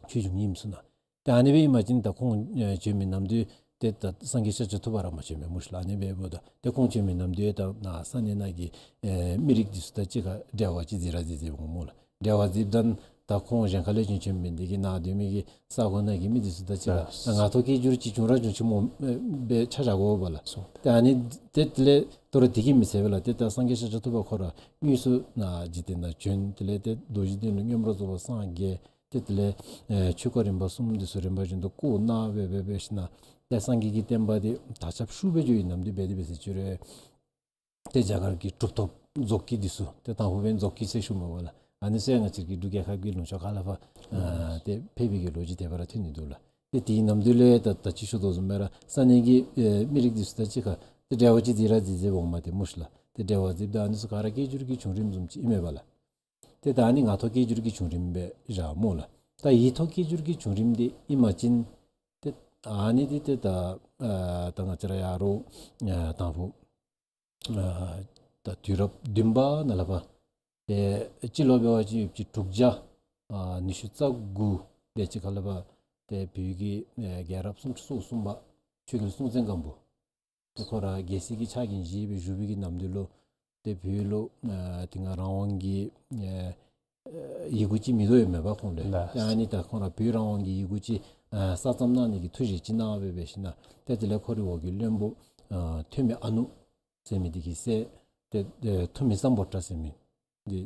ཆོས་འབྱུང་རྙིངམ་ཚུ་ནང་། ཏེ་ཨ་ནི་སྦེ་ཨིན་པ་ཅིན་ད་ཁོང་ཨེ་བྱོན་མི་ནམ་དུས་ཏེ་ད་སངས་རྒྱས་ཤཱཀྱ་ཐུབ་པ་ར་མ་བྱོན་པས་སྨོ་ཤིག་ལགས། ཨ་ནི་སྦེ་འབདཝ་ད་ཏེ་ཁོང་བྱོན་མི་ནམ་དུས་ད་ནཱ་ས་གནས་ནང་གི་ཨེ་མི་རིགས་འདི་ཚུ་དང་གཅིག་ཁར་འབྲེལ་བ་ཅིག་འཛིན་ར་འཛིན་འཛིན་འོང་སྨོ་ལགས། འབྲེལ་བ་འཛིནམ་ད་ད་ཁོང་གཞན་ཁ་ལས་བྱོན་བྱོནམ་མེན། དེ་གིས་ནཱ་སྡོད་མི་གི་ས་གོ་ནང་གི་མི་འདི་ཚུ་དང་གཅིག་ཁར་ལགས། ད་ངག་ཐོག་སྐད་སྒྱུར་ཅིག་བྱུང་ར་བྱུང་ཅི་སྨོ་ཨེ་སྦེ་ཆ་བཞག་དགོ་པས་ལགས། སོ། ཏེ་ཨ་ནི་ཏེ་དེ་ལས་དོ་རུང་དེ་གིས་མི་ཚད་པས་ལགས། ཏེ་ད་སངས་རྒྱས་ཤཱཀྱ་ཐུབ་པ་ཁོ་ར་དངོས་སུ་ནཱ་འཇིག་རྟེན་ནང་བྱོན། དེ་ལས་ཏེ་རྡོ་རྗེ་གདན་ལུ་མངོན་པར་རྫོགས་པར་སངས་རྒྱས། ཏེ་དེ་ལས་ཨེ་ཆོས་སྐོར་རིམ་པ་གསུམ་འདི་ཚུ་རིམ་པ་བཞིན་དུ་བསྐོར་གནང་སྦེ་སྦེ་འབད་ཞིནམ་ཏེ་སངས་རྒྱས་ཀྱི་བསྟན་པ་འདི་དར་ཁྱབ་ཤུགས་སྦེ་འགྱོ་བའི་ནམ་དུས་འབད་དེ་འབད་ཟེར་ཅི་རུང་ཏེ་རྒྱ་གར་གྱི་གྲུབ་ཐོབ་རྫོགས་སྐྱེས་འདི་ཚུ་ཏེ་དང་ཕུ་འབདན་རྫོགས་སྐྱེས་ཟེར་ཞུཝ་མས་པ་ལགས། ཨ་ནི་ཚུ་ཡང་ང་བཅས་ཀྱི་འབྲུག་རྒྱལ་ཁབ་ཀྱི་ལུང་ཕྱོགས་ཁག་ལས་ཕར་ཨ་ཏེ་ཕེབས་པའི་གི་ལོ་རྒྱུས་དེ་སྦེ་ར་ཐོན་ནི་འདུག་ལགས། ཏེ་དེའི་ནམ་དུས་ལས་ད་ད་ཅི་ཞུ་དོ་བཟུམ་སྦེ་ར་ས་གནས་ཀྱི་ཨེ་མི་རིགས་འདི་ཚུ་དང་གཅིག་ཁར་ཏེ་འབྲེལ་བ་ཅིག་འཛིན་ར་འཛིན་འཛིན་འོངམ་ཏེ་སྨོ་ཤིག་ལགས། ཏེ་འབྲེལ་བ་འཛིནམ་ད་ཨ་ནི་ཚུ་ག་ར་སྐད་སྒྱུར་གྱི་བྱུང་རིམ་བཟུམ་ཅིག་ཨིན་མས་པ་ལགས། ཏེ་ད་ཨ་ནི་ངག་ཐོག་སྐད་སྒྱུར་གྱི་བྱུང་རིམ་སྦེ་བཞག་སྨོ་ལགས། ད་ཡིག་ཐོག་སྐད་སྒྱུར་གྱི་བྱུང་རིམ་འདི་ཨིན་པ་ཅིན་ཏེ་ཨ་ནི་འདི་ཏེ་ད་ཨ་ད་ང་བཅས་ར་ཡར་ཨ་དང་ཕུ་ཨ་ད་དུས་རབས་བདུན་པ་ནང་ལས་ཕར་ཏེ་སྤྱི་ལོ་འབད་བ་ཅིན་ཡོདཔ་ཅིག་དྲུག་བརྒྱ་ཨ་ཉི་ཤུ་རྩ་དགུ་དེ་ཅིག་ཁར་ལས་ཕར་ཏེ་བོད་ཀྱི་ཨེ་རྒྱལ་རབས་སུམ་ཅུ་སོ་གསུམ་པ་ཆོས་རྒྱལ་སྲོང་བཙན་སྒམ་པོ་ཏེ་ཁོ་ར་རྒྱལ་སྲིད་ཀྱི་ཕྱག་འགན་བཞེས་སྦེ་བཞུགས་པའི་གི་ནམ་དུས་ལུ་ཏེ་བོད་ལུ་ཨ་དེ་སྔ་རང་དབང་གི་ཨ་ཡི་གུ་ཅིག་མིན་འདུག་ཡོདཔ་མས་པ་ཁོང་ལུ། ལགས། ཏེ་ཨ་ནི་ད་ཁོང་ར་བོད་རང་དབང་གི་ཡི་གུ་ཅིག་ཨ་གསར་རྩོམ་གནང་ནི་གི་ཐུགས་བཞེད་ཅིག་གནང་སྦེ་འབད་ཞིནམ་ཏེ་དེ་ལས་ཁོ་རའི་འོག་གི་བློན་པོ་ཨ་ཐོན་མི་ཨ་ནུ་ཟེར་མི་འདི་གི་སྲས་ཏེ་ཨེ་ཐུ་མི་སམ་བྷོ་ཊ་ཟེར་མི་འདི་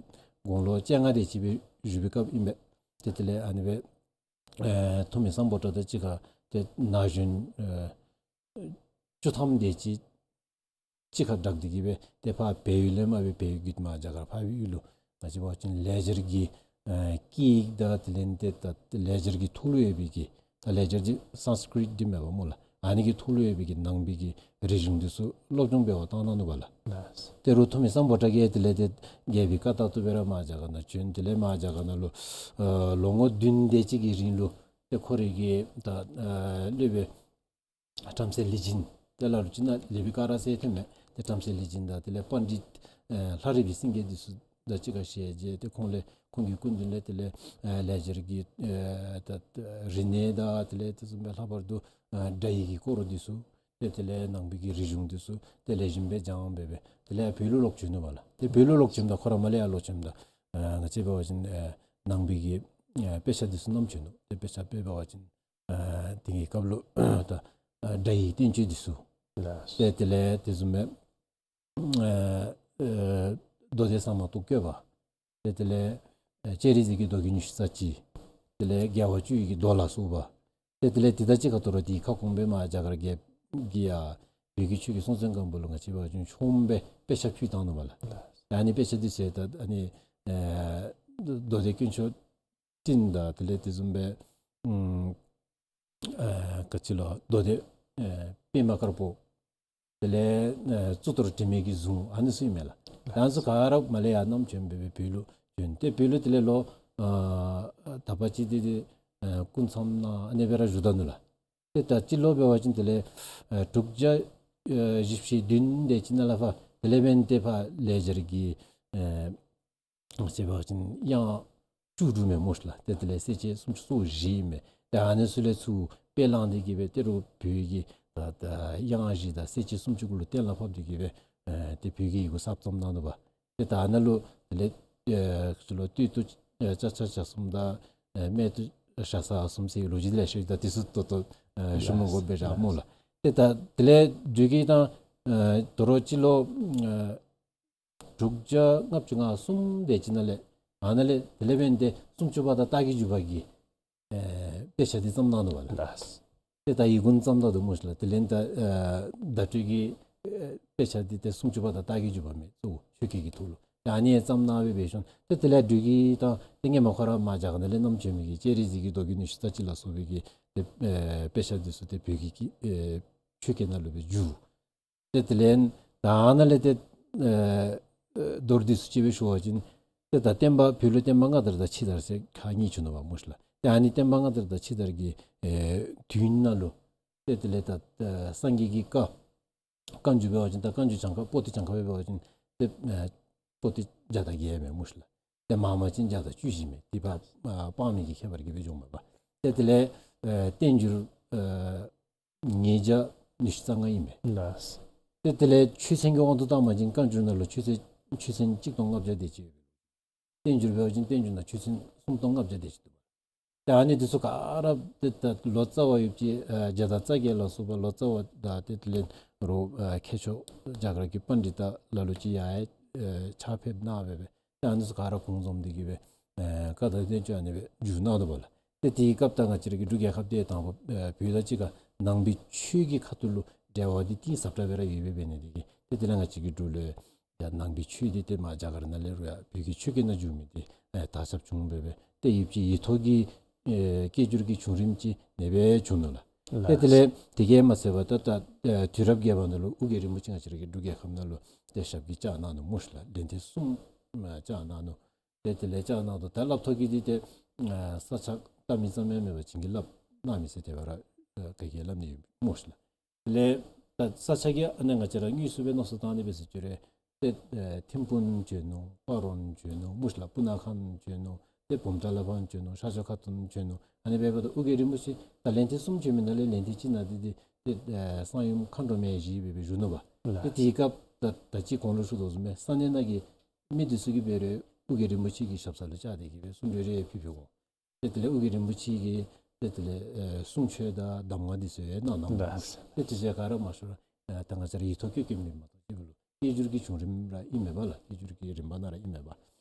དགུང་ལོ་བཅོ་ལྔ་དེ་ཅིག་སྦེ་བཞུགས་པའི་སྐབས་ཨིན་པས། ཏེ་དེ་ལས་ཨ་ནི་སྦེ་ཨེ་ཐུ་མི་སམ་བྷོ་ཊ་དང་གཅིག་ཁར་ཏེ་ན་གཞོན་ཨེ་བཅུ་ཐམ་དེ་ཅིག་གཅིག་ཁར་སྦྲགས་ཏེ་གི་སྦེ་ཏེ་ཕར་བལ་ཡུལ་ལས་མར་སྦེ་བལ་ཡུལ་བརྒྱུད་མར་རྒྱ་གར་འཕགས་པའི་ཡུལ་ལུ་ང་བཅས་འབད་བ་ཅིན་ལེགས་སྦྱར་གྱི་ཨེ་སྐད་ཡིག་དང་དེ་ལས་ཏེ་ད་ལེགས་སྦྱར་གྱི་ཐོག་ལུ་ཡོད་པའི་གི་ད་ལེགས་སྦྱར་འདི་སཾསྐྲྀཏ་འདི་མས་པ་སྨོ་ལགས། ཨ་ནི་གི་ཐོག་ལུ་ཡོད་པའི་གི་ནང་པའི་གི་རིག་གཞུང་འདི་ཚུ་སློབ་སྦྱོང་འབད་བར་བཏང་གནང་ནུག་པ་ལགས། ལགས། ཏེ་རུང་ཐུ་མི་སམ་བྷོ་ཊ་གིས་དེ་ལས་ཏེ་རྒྱལ་པོའི་བཀའ་ལྟར་དུ་སྦེ་ར་མར་རྒྱ་གར་ནང་བྱོན། དེ་ལས་མར་རྒྱ་གར་ནང་ལུ་ཨ་ལོ་ངོ་བདུན་དེ་ཅིག་གི་རིང་ལུ་ཏེ་ཁོ་རའི་གི་ད་ཨ་སློབ་དཔོན་བྲམ་ཟེ་ལེགས་སྦྱིན་ཏེ་ལ་ལུ་ཅིག་ནཱ་ལེགས་པའི་སྐ་ར་ཟེར་ཐོནམ་མས། ཏེ་བྲམ་ཟེ་ལེགས་སྦྱིན་དང་དེ་ལས་པཎྜི་ཏ་ཨེ་ལྷ་རིས་པའི་སེང་གེ་འདི་ཚུ་དང་གཅིག་ཁར་ཞལ་མཇལ། ཏེ་ཁོང་ལས་ཁོང་གི་སྐུ་མདུན་ལས་དེ་ལས་ཨེ་ལེགས་སྦྱར་གྱི་ཨེ་ད་རིག་གནས་དང་དེ་ལས་དེ་བཟུམ་སྦེ་ལྷག་པར་དུ་ ཨ་སྒྲ་ཡི་གི་སྐོར་འདི་ཚུ་ཏེ་དེ་ལས་ནང་པའི་གི་རིག་གཞུང་འདི་ཚུ་ཏེ་ལེགས་ཤོམ་སྦེ་སྦྱངས་སྦེ་སྦེ་དེ་ལས་བོད་ལུ་ལོག་བྱོན་ནུག་པ་ལགས། ཏེ་བོད་ལུ་ལོག་བྱོནམ་ད་ཁོ་ར་མར་ལས་ཡར་ལོག་བྱོནམ་ད་ཨ་ང་བཅས་འབད་བ་ཅིན་ཨ་ནང་པའི་གི་ཨ་དཔེ་ཆ་འདི་ཚུ་བསྣམས་བྱོན་ནུག། ཏེ་དཔེ་ཆ་དཔེ་འབད་བ་ཅིན་ཨ་དེ་གི་སྐབས་ལུ་ད་ཨ་སྒྲ་ཡི་བསྟན་བཅོས་འདི་ཚུ། ལགས། ཏེ་དེ་ལས་དེ་བཟུམ་སྦེ་ཨ་ཨ་མདོ་སྡེ་གསང་སྔགས་རྟོགས་བརྐོས་པ། ཏེ་དེ་ལས་ཨ་སྤྱན་རས་གཟིགས་ཀྱི་མདོ་རྒྱུད་ཉི་ཤུ་རྩ་གཅིག། དེ་ལས་རྒྱལ་བ་བཅུ་ཡི་གི་མདོ་ལ་སོགས་པ། ཏེ་དེ་ལས་དེ་དང་གཅིག་ཁར་དོ་རུང་དེའི་ཁ་སྐོང་སྦེ་མར་རྒྱ་གར་རྒྱལཔོ་གིས་ཡར་བོད་ཀྱི་ཆོས་ཀྱི་སྲོང་བཙན་སྒམ་པོ་ལུ་ང་བཅས་འབད་བ་ཅིན་ཆོངམ་སྦེ་དཔེ་ཆ་ཕུལ་བཏང་ནུག་པ་ལགས། ཨ་ནི་དཔེ་ཆ་འདི་ཚུ་ད་ཨ་ནི་ཨ་མདོ་སྡེ་དཀོན་མཆོག་སྤྲིན་དང་དེ་ལས་དེ་བཟུམ་སྦེ་ཨམ་ཨ་ག་ཅི་ལོ་མདོ་སྡེ་ཨ་པདྨ་དཀར་པོ། དེ་ལས་ཨ་གཙུག་ཏོར་དྲི་མེད་ཀྱི་གཟུངས་ཨ་ནི་ཚུ་ཨིན་མས་ལགས། ད་ཨ་ནི་ཚུ་ག་ར་མར་ལས་ཡར་བསྣམས་བྱོན་སྦེ་སྦེ་བོད་ལུ་བྱོན། ཏེ་བོད་ལུ་དེ་ལས་ལོ་ཨ་དག་པ་ཅིག་འདི་ཏེ་ཨ་སྐུ་མཚམས་ནང་ཨ་ནི་སྦེ་ར་བཞུགས་ད་ནུག་ལགས། ཏེ་ད་སྤྱི་ལོ་འབད་བ་ཅིན་དེ་ལས་ཨ་དྲུག་བརྒྱ་ཨ་བཞི་བཅུ་ཞེ་བདུན་དེ་ཅིག་ནང་ལས་ཕར་དེ་ལས་འབདན་ཏེ་ཕར་ལེགས་སྦྱར་གྱི་ཨ་ང་བཅས་འབད་བ་ཅིན་དབྱངས་བཅུ་དྲུག་མས་སྨོ་ཤིག་ལགས། ཏེ་དེ་ལས་གསལ་བྱེད་སུམ་ཅུ་སོ་བཞི་ཨིན་མས། ཏེ་ཨ་ནི་ཚུ་ལས་ཚུར་དཔེ་བླངས་ཏེ་གི་སྦེ་ཏེ་རུང་བོད་ཀྱི་ད་ད་དབྱངས་བཞི་དང་གསལ་བྱེད་སུམ་ཅུ་གུ་ལུ་གཏན་ལ་ཕབ་སྟེ་གི་སྦེ་ཨ་ཏེ་བོད་ཀྱི་ཡི་གུ་གསར་རྩོམ་གནང་ནུག་པ། ཏེ་ད་ཨ་ནཱ་ལུ་དེ་ལས་ཨ་ཚུ་ལུ་སྟོད་དུ་ཨ་ཅ་ཆས་ཇ་གསུམ་དང་ཨ་སྨད་དུ་ཤ་ཟ་གསུམ་ཟེར་ལོ་རྒྱུས་ལེ་ཤ་ཡོད། ད་དེ་ཚུ་ད་ལྟོ་ཨ་ཞུ་མི་དགོ་པས་ར་སྨོ་ལགས། ཏེ་ད་དེ་ལས་འགྲུལ་གྱི་ད་ཨ་དོ་རུང་སྤྱི་ལོ་ཨ་དྲུག་བརྒྱ་ལྔ་བཅུ་ང་གསུམ་དེ་ཅིག་ནང་ལས་ཨ་ནཱ་ལས་དེ་ལས་འབདན་ཏེ་སུམ་ཅུ་པ་དང་རྟགས་ཀྱི་འཇུག་པ་གི་ཨེ་དཔེ་ཆ་འདི་བརྩམས་གནང་ནུག་པ་ལགས། ལགས། ཏེ་ད་ཡི་གུ་བརྩམས་ད་ནུག་སྨོ་ཤིག་ལགས། དེ་ལས་ད་ཨེ་བརྡ་སྤྲོད་ཀྱི་ཨེ་དཔེ་ཆ་འདི་ཏེ་སུམ་ཅུ་པ་དང་རྟགས་ཀྱི་འཇུག་པ་མས། གཙོ་བོ་ཆོས་སྐད་ཀྱི་ཐོག་ལུ་ད་ཨ་ནི་བརྩམས་གནང་སྦེ་འབད་ཞིནམ་ཏེ་དེ་ལས་འགྲུལ་གྱི་ད་ཏེ་སྔོན་མ་ཁོ་ར་མར་རྒྱ་གར་ནང་ལས་བསྣམས་བྱོན་མི་གི་སྤྱན་རས་གཟིགས་ཀྱི་མདོ་རྒྱུད་ཉི་ཤུ་རྩ་གཅིག་ལ་སོགས་པའི་གི་ཏེ་ཨེ་དཔེ་ཆ་འདི་ཚུ་ཏེ་བོད་ཀྱི་ཨེ་ཆོས་སྐད་ནང་ལུ་སྦེ་བསྒྱུར། ཏེ་དེ་ལས་ད་ཨ་ནཱ་ལས་ཏེ་ཨེ་མདོར་བསྡུས་སུ་ཅིག་སྦེ་ཞུ་བ་ཅིན་ཏེ་ད་བསྟན་པ་བོད་ལུ་བསྟན་པ་སྔ་དར་དང་ཕྱི་དར་ཟེར་ཁག་གཉིས་བྱུང་ནུག་པ་སྨོ་ཤིག་ལགས། ཏེ་ཨ་ནི་བསྟན་པ་སྔ་དར་དང་ཕྱི་དར་གྱི་ཨེ་དུས་ནང་ལུ་ཏེ་དེ་ལས་ད་ཨེ་སངས་རྒྱས་ཀྱི་བཀའ་བཀའ་འགྱུར་འབད་བ་ཅིན་ད་བཀའ་འགྱུར་གྱངས་ཁ་པོ་ཏི་གྱངས་ཁ་སྦེ་འབད་བ་ཅིན་ཏེ་ཨེ་པོ་ཏི་བརྒྱ་དང་བརྒྱད་མས་སྨོ་ཤིག་ལགས། ཏེ་མང་མང་ཅིན་བརྒྱ་དང་བཅུ་བཞི་མས། དེ་ཕར་ཨ་དཔག་མེད་ཀྱི་ཁྱད་པར་གྱིས་སྦེ་འགྱོཝ་མས་པ། ཏེ་དེ་ལས་ཨེ་བསྟན་འགྱུར་ཨེ་ཉིས་བརྒྱ་ཉི་ཤུ་རྩ་ལྔ་ཨིན་མས། ལགས། ཏེ་དེ་ལས་ཆོས་ཚན་གྱི་དབང་དུ་བཏང་བ་ཅིན་བཀའ་འགྱུར་ནང་ལུ་ཆོས་ཚན་ཆོས་ཚན་གཅིག་སྟོང་ལྔ་བརྒྱ་དེ་ཅིག། བསྟན་འགྱུར་འབད་བ་ཅིན་བསྟན་འགྱུར་ནང་ཆོས་ཚན་སུམ་སྟོང་ལྔ་བརྒྱ་དེ་ཅིག་འདུག་པ། ཏེ་ཨ་ནི་འདི་ཚུ་ག་ར་ཏེ་ད་ལོ་ཙཱ་བ་ཡོདཔ་ཅིག་ཨ་བརྒྱ་དང་རྩ་བརྒྱད་ལ་སོགས་པ་ལོ་ཙཱ་བ་དང་ཏེ་དེ་ལས་རོགས་ཨ་མཁས་མཆོག་རྒྱ་གར་གྱི་པཎྜི་ཏ་ལ་ལུ་ཅིག་ཡང་ཨེ་ཕྱག་ཕེབས་གནང་སྦེ་སྦེ་ཏེ་ཨ་ནི་ཚུ་ག་ར་གུང་རྫོབ་འདི་གིས་སྦེ་ཨེ་བཀའ་དང་བསྟན་བཅོས་ཨ་ནི་སྦེ་བསྒྱུར་གནང་ནུག་པ་ལགས། ཏེ་དེའི་སྐབས་ད་ང་བཅས་ར་གི་འབྲུག་རྒྱལ་ཁབ་འདི་དང་པ་ཨེ་བོད་དང་གཅིག་ཁར་ནང་པའི་ཆོས་ཀྱི་ཁ་ཐུག་ལུ་འབྲེལ་བ་འདི་གཏིང་ཟབ་དྲགས་སྦེ་ར་ཡོད་པའི་འབད་ནི་འདི་གིས་ཏེ་དེ་ལས་ང་བཅས་ཀྱི་འབྲུག་ལུ་ཡང་ནང་པའི་ཆོས་འདི་ཏེ་མར་རྒྱ་གར་ནང་ལས་རུང་ཡང་བོད་ཀྱི་ཆོས་སྐད་ནང་བསྒྱུར་མི་འདི་ཨེ་དར་ཁྱབ་བྱུང་སྦེ་སྦེ་ཏེ་ཡུདཔ་ཅིག་ཡིག་ཐོག་གི་ཨེ་སྐད་སྒྱུར་གྱི་བྱུང་རིམ་ཅིག་ཨ་ནི་སྦེ་བྱུང་ནུག་ལགས། ཏེ་དེ་ལས་དེ་གིས་མ་ཚད་པར་ད་ད་ཨེ་དུས་རབས་བརྒྱད་པ་ནང་ལུ་ཨོ་རྒྱན་རིན་པོ་ཆེ་ང་བཅས་ར་གི་འབྲུག་རྒྱལ་ཁབ་ནང་ལུ་ཏེ་ཞབས་ཀྱིས་བཅགས་གནང་ནུག་སྨོ་ཤིག་ལགས། ལན་ཐེངས་གསུམ་ཨ་བཅགས་གནང་ནུག། ཏེ་དེ་ལས་བཅགས་གནང་དོ་ད་སླབ་ཐོག་གི་འདི་ཏེ་ཨ་ས་ཆ་བལྟ་མི་ཙམ་ཡང་མེན་པར་བྱིན་གྱིས་བརླབས་གནང་མི་ཟེར་དེ་སྦེ་ར་ཨ་ག་གིས་སླབ་ནི་ཡོད་སྨོ་ཤིག་ལགས། དེ་ལས་ད་ས་ཆ་གི་ཨ་ནི་ང་བཅས་ར་དངོས་སུ་སྦེ་མནོ་བསམ་བཏང་ནི་སྦེ་ཟེར་བཅུག་རུང་ཏེ་ཨ་ཐིམ་ཕུག་བྱོན་ནུག། སྤ་རོ་བྱོན་ནུག་སྨོ་ཤིག་ལགས། སྤུ་ན་ཁ་བྱོན་ནུག། ཏེ་བུམ་ཐང་ལས་ཕར་བྱོན་ནུག། ཤར་ཕྱོགས་ཁ་ཐུག་བྱོན་ནུག། ཨ་ནི་འབདཝ་ད་ཨོ་རྒྱན་རིན་པོ་ཆེ་ད་ལན་ཐེངས་གསུམ་བྱོན་མི་ནང་ལས་ལན་ཐེངས་གཅིག་ནང་འདི་འདི་ཏེ་ཨ་གསང་ཡུམ་མཁའ་འགྲོ་མའི་གཞིས་སྦེ་སྦེ་བཞུགས་ནུག་པ། ལགས། ཏེ་དེའི་སྐབས་ད་ད་ཅི་གོང་ལུ་ཞུ་དོ་བཟུམ་སྦེ་ས་གནས་ནང་གི་མི་འདི་ཚུ་གིས་འབད་རུང་ཨོ་རྒྱན་རིན་པོ་ཆེ་གི་ཞབས་ས་ལུ་བཅར་ཏེ་གི་སྦེ་གསུང་གྲོས་རེ་ཕུལ་ཕུལ་དགོ། ཏེ་དེ་ལས་ཨོ་རྒྱན་རིན་པོ་ཆེ་གིས་ཏེ་དེ་ལས་ཨེ་གསུང་ཆོས་དང་གདམས་ངག་འདི་ཚུ་ཡང་གནང་གནང་། ལགས། ཏེ་དེ་ཚུ་ག་ར་མ་ཤེས་རུང་ཨེ་ད་ང་བཅས་ར་ཡིག་ཐོག་བཀོད་བཀོདཔ་མེན་མ་གཏོགས་ཅིག་ལུ་སྐད་སྒྱུར་གྱི་བྱུང་རིམ་ར་ཨིན་མས་པ་ལགས། སྐད་སྒྱུར་གྱི་རིམ་པ་ནང་ར་ཨིན་མས་པ།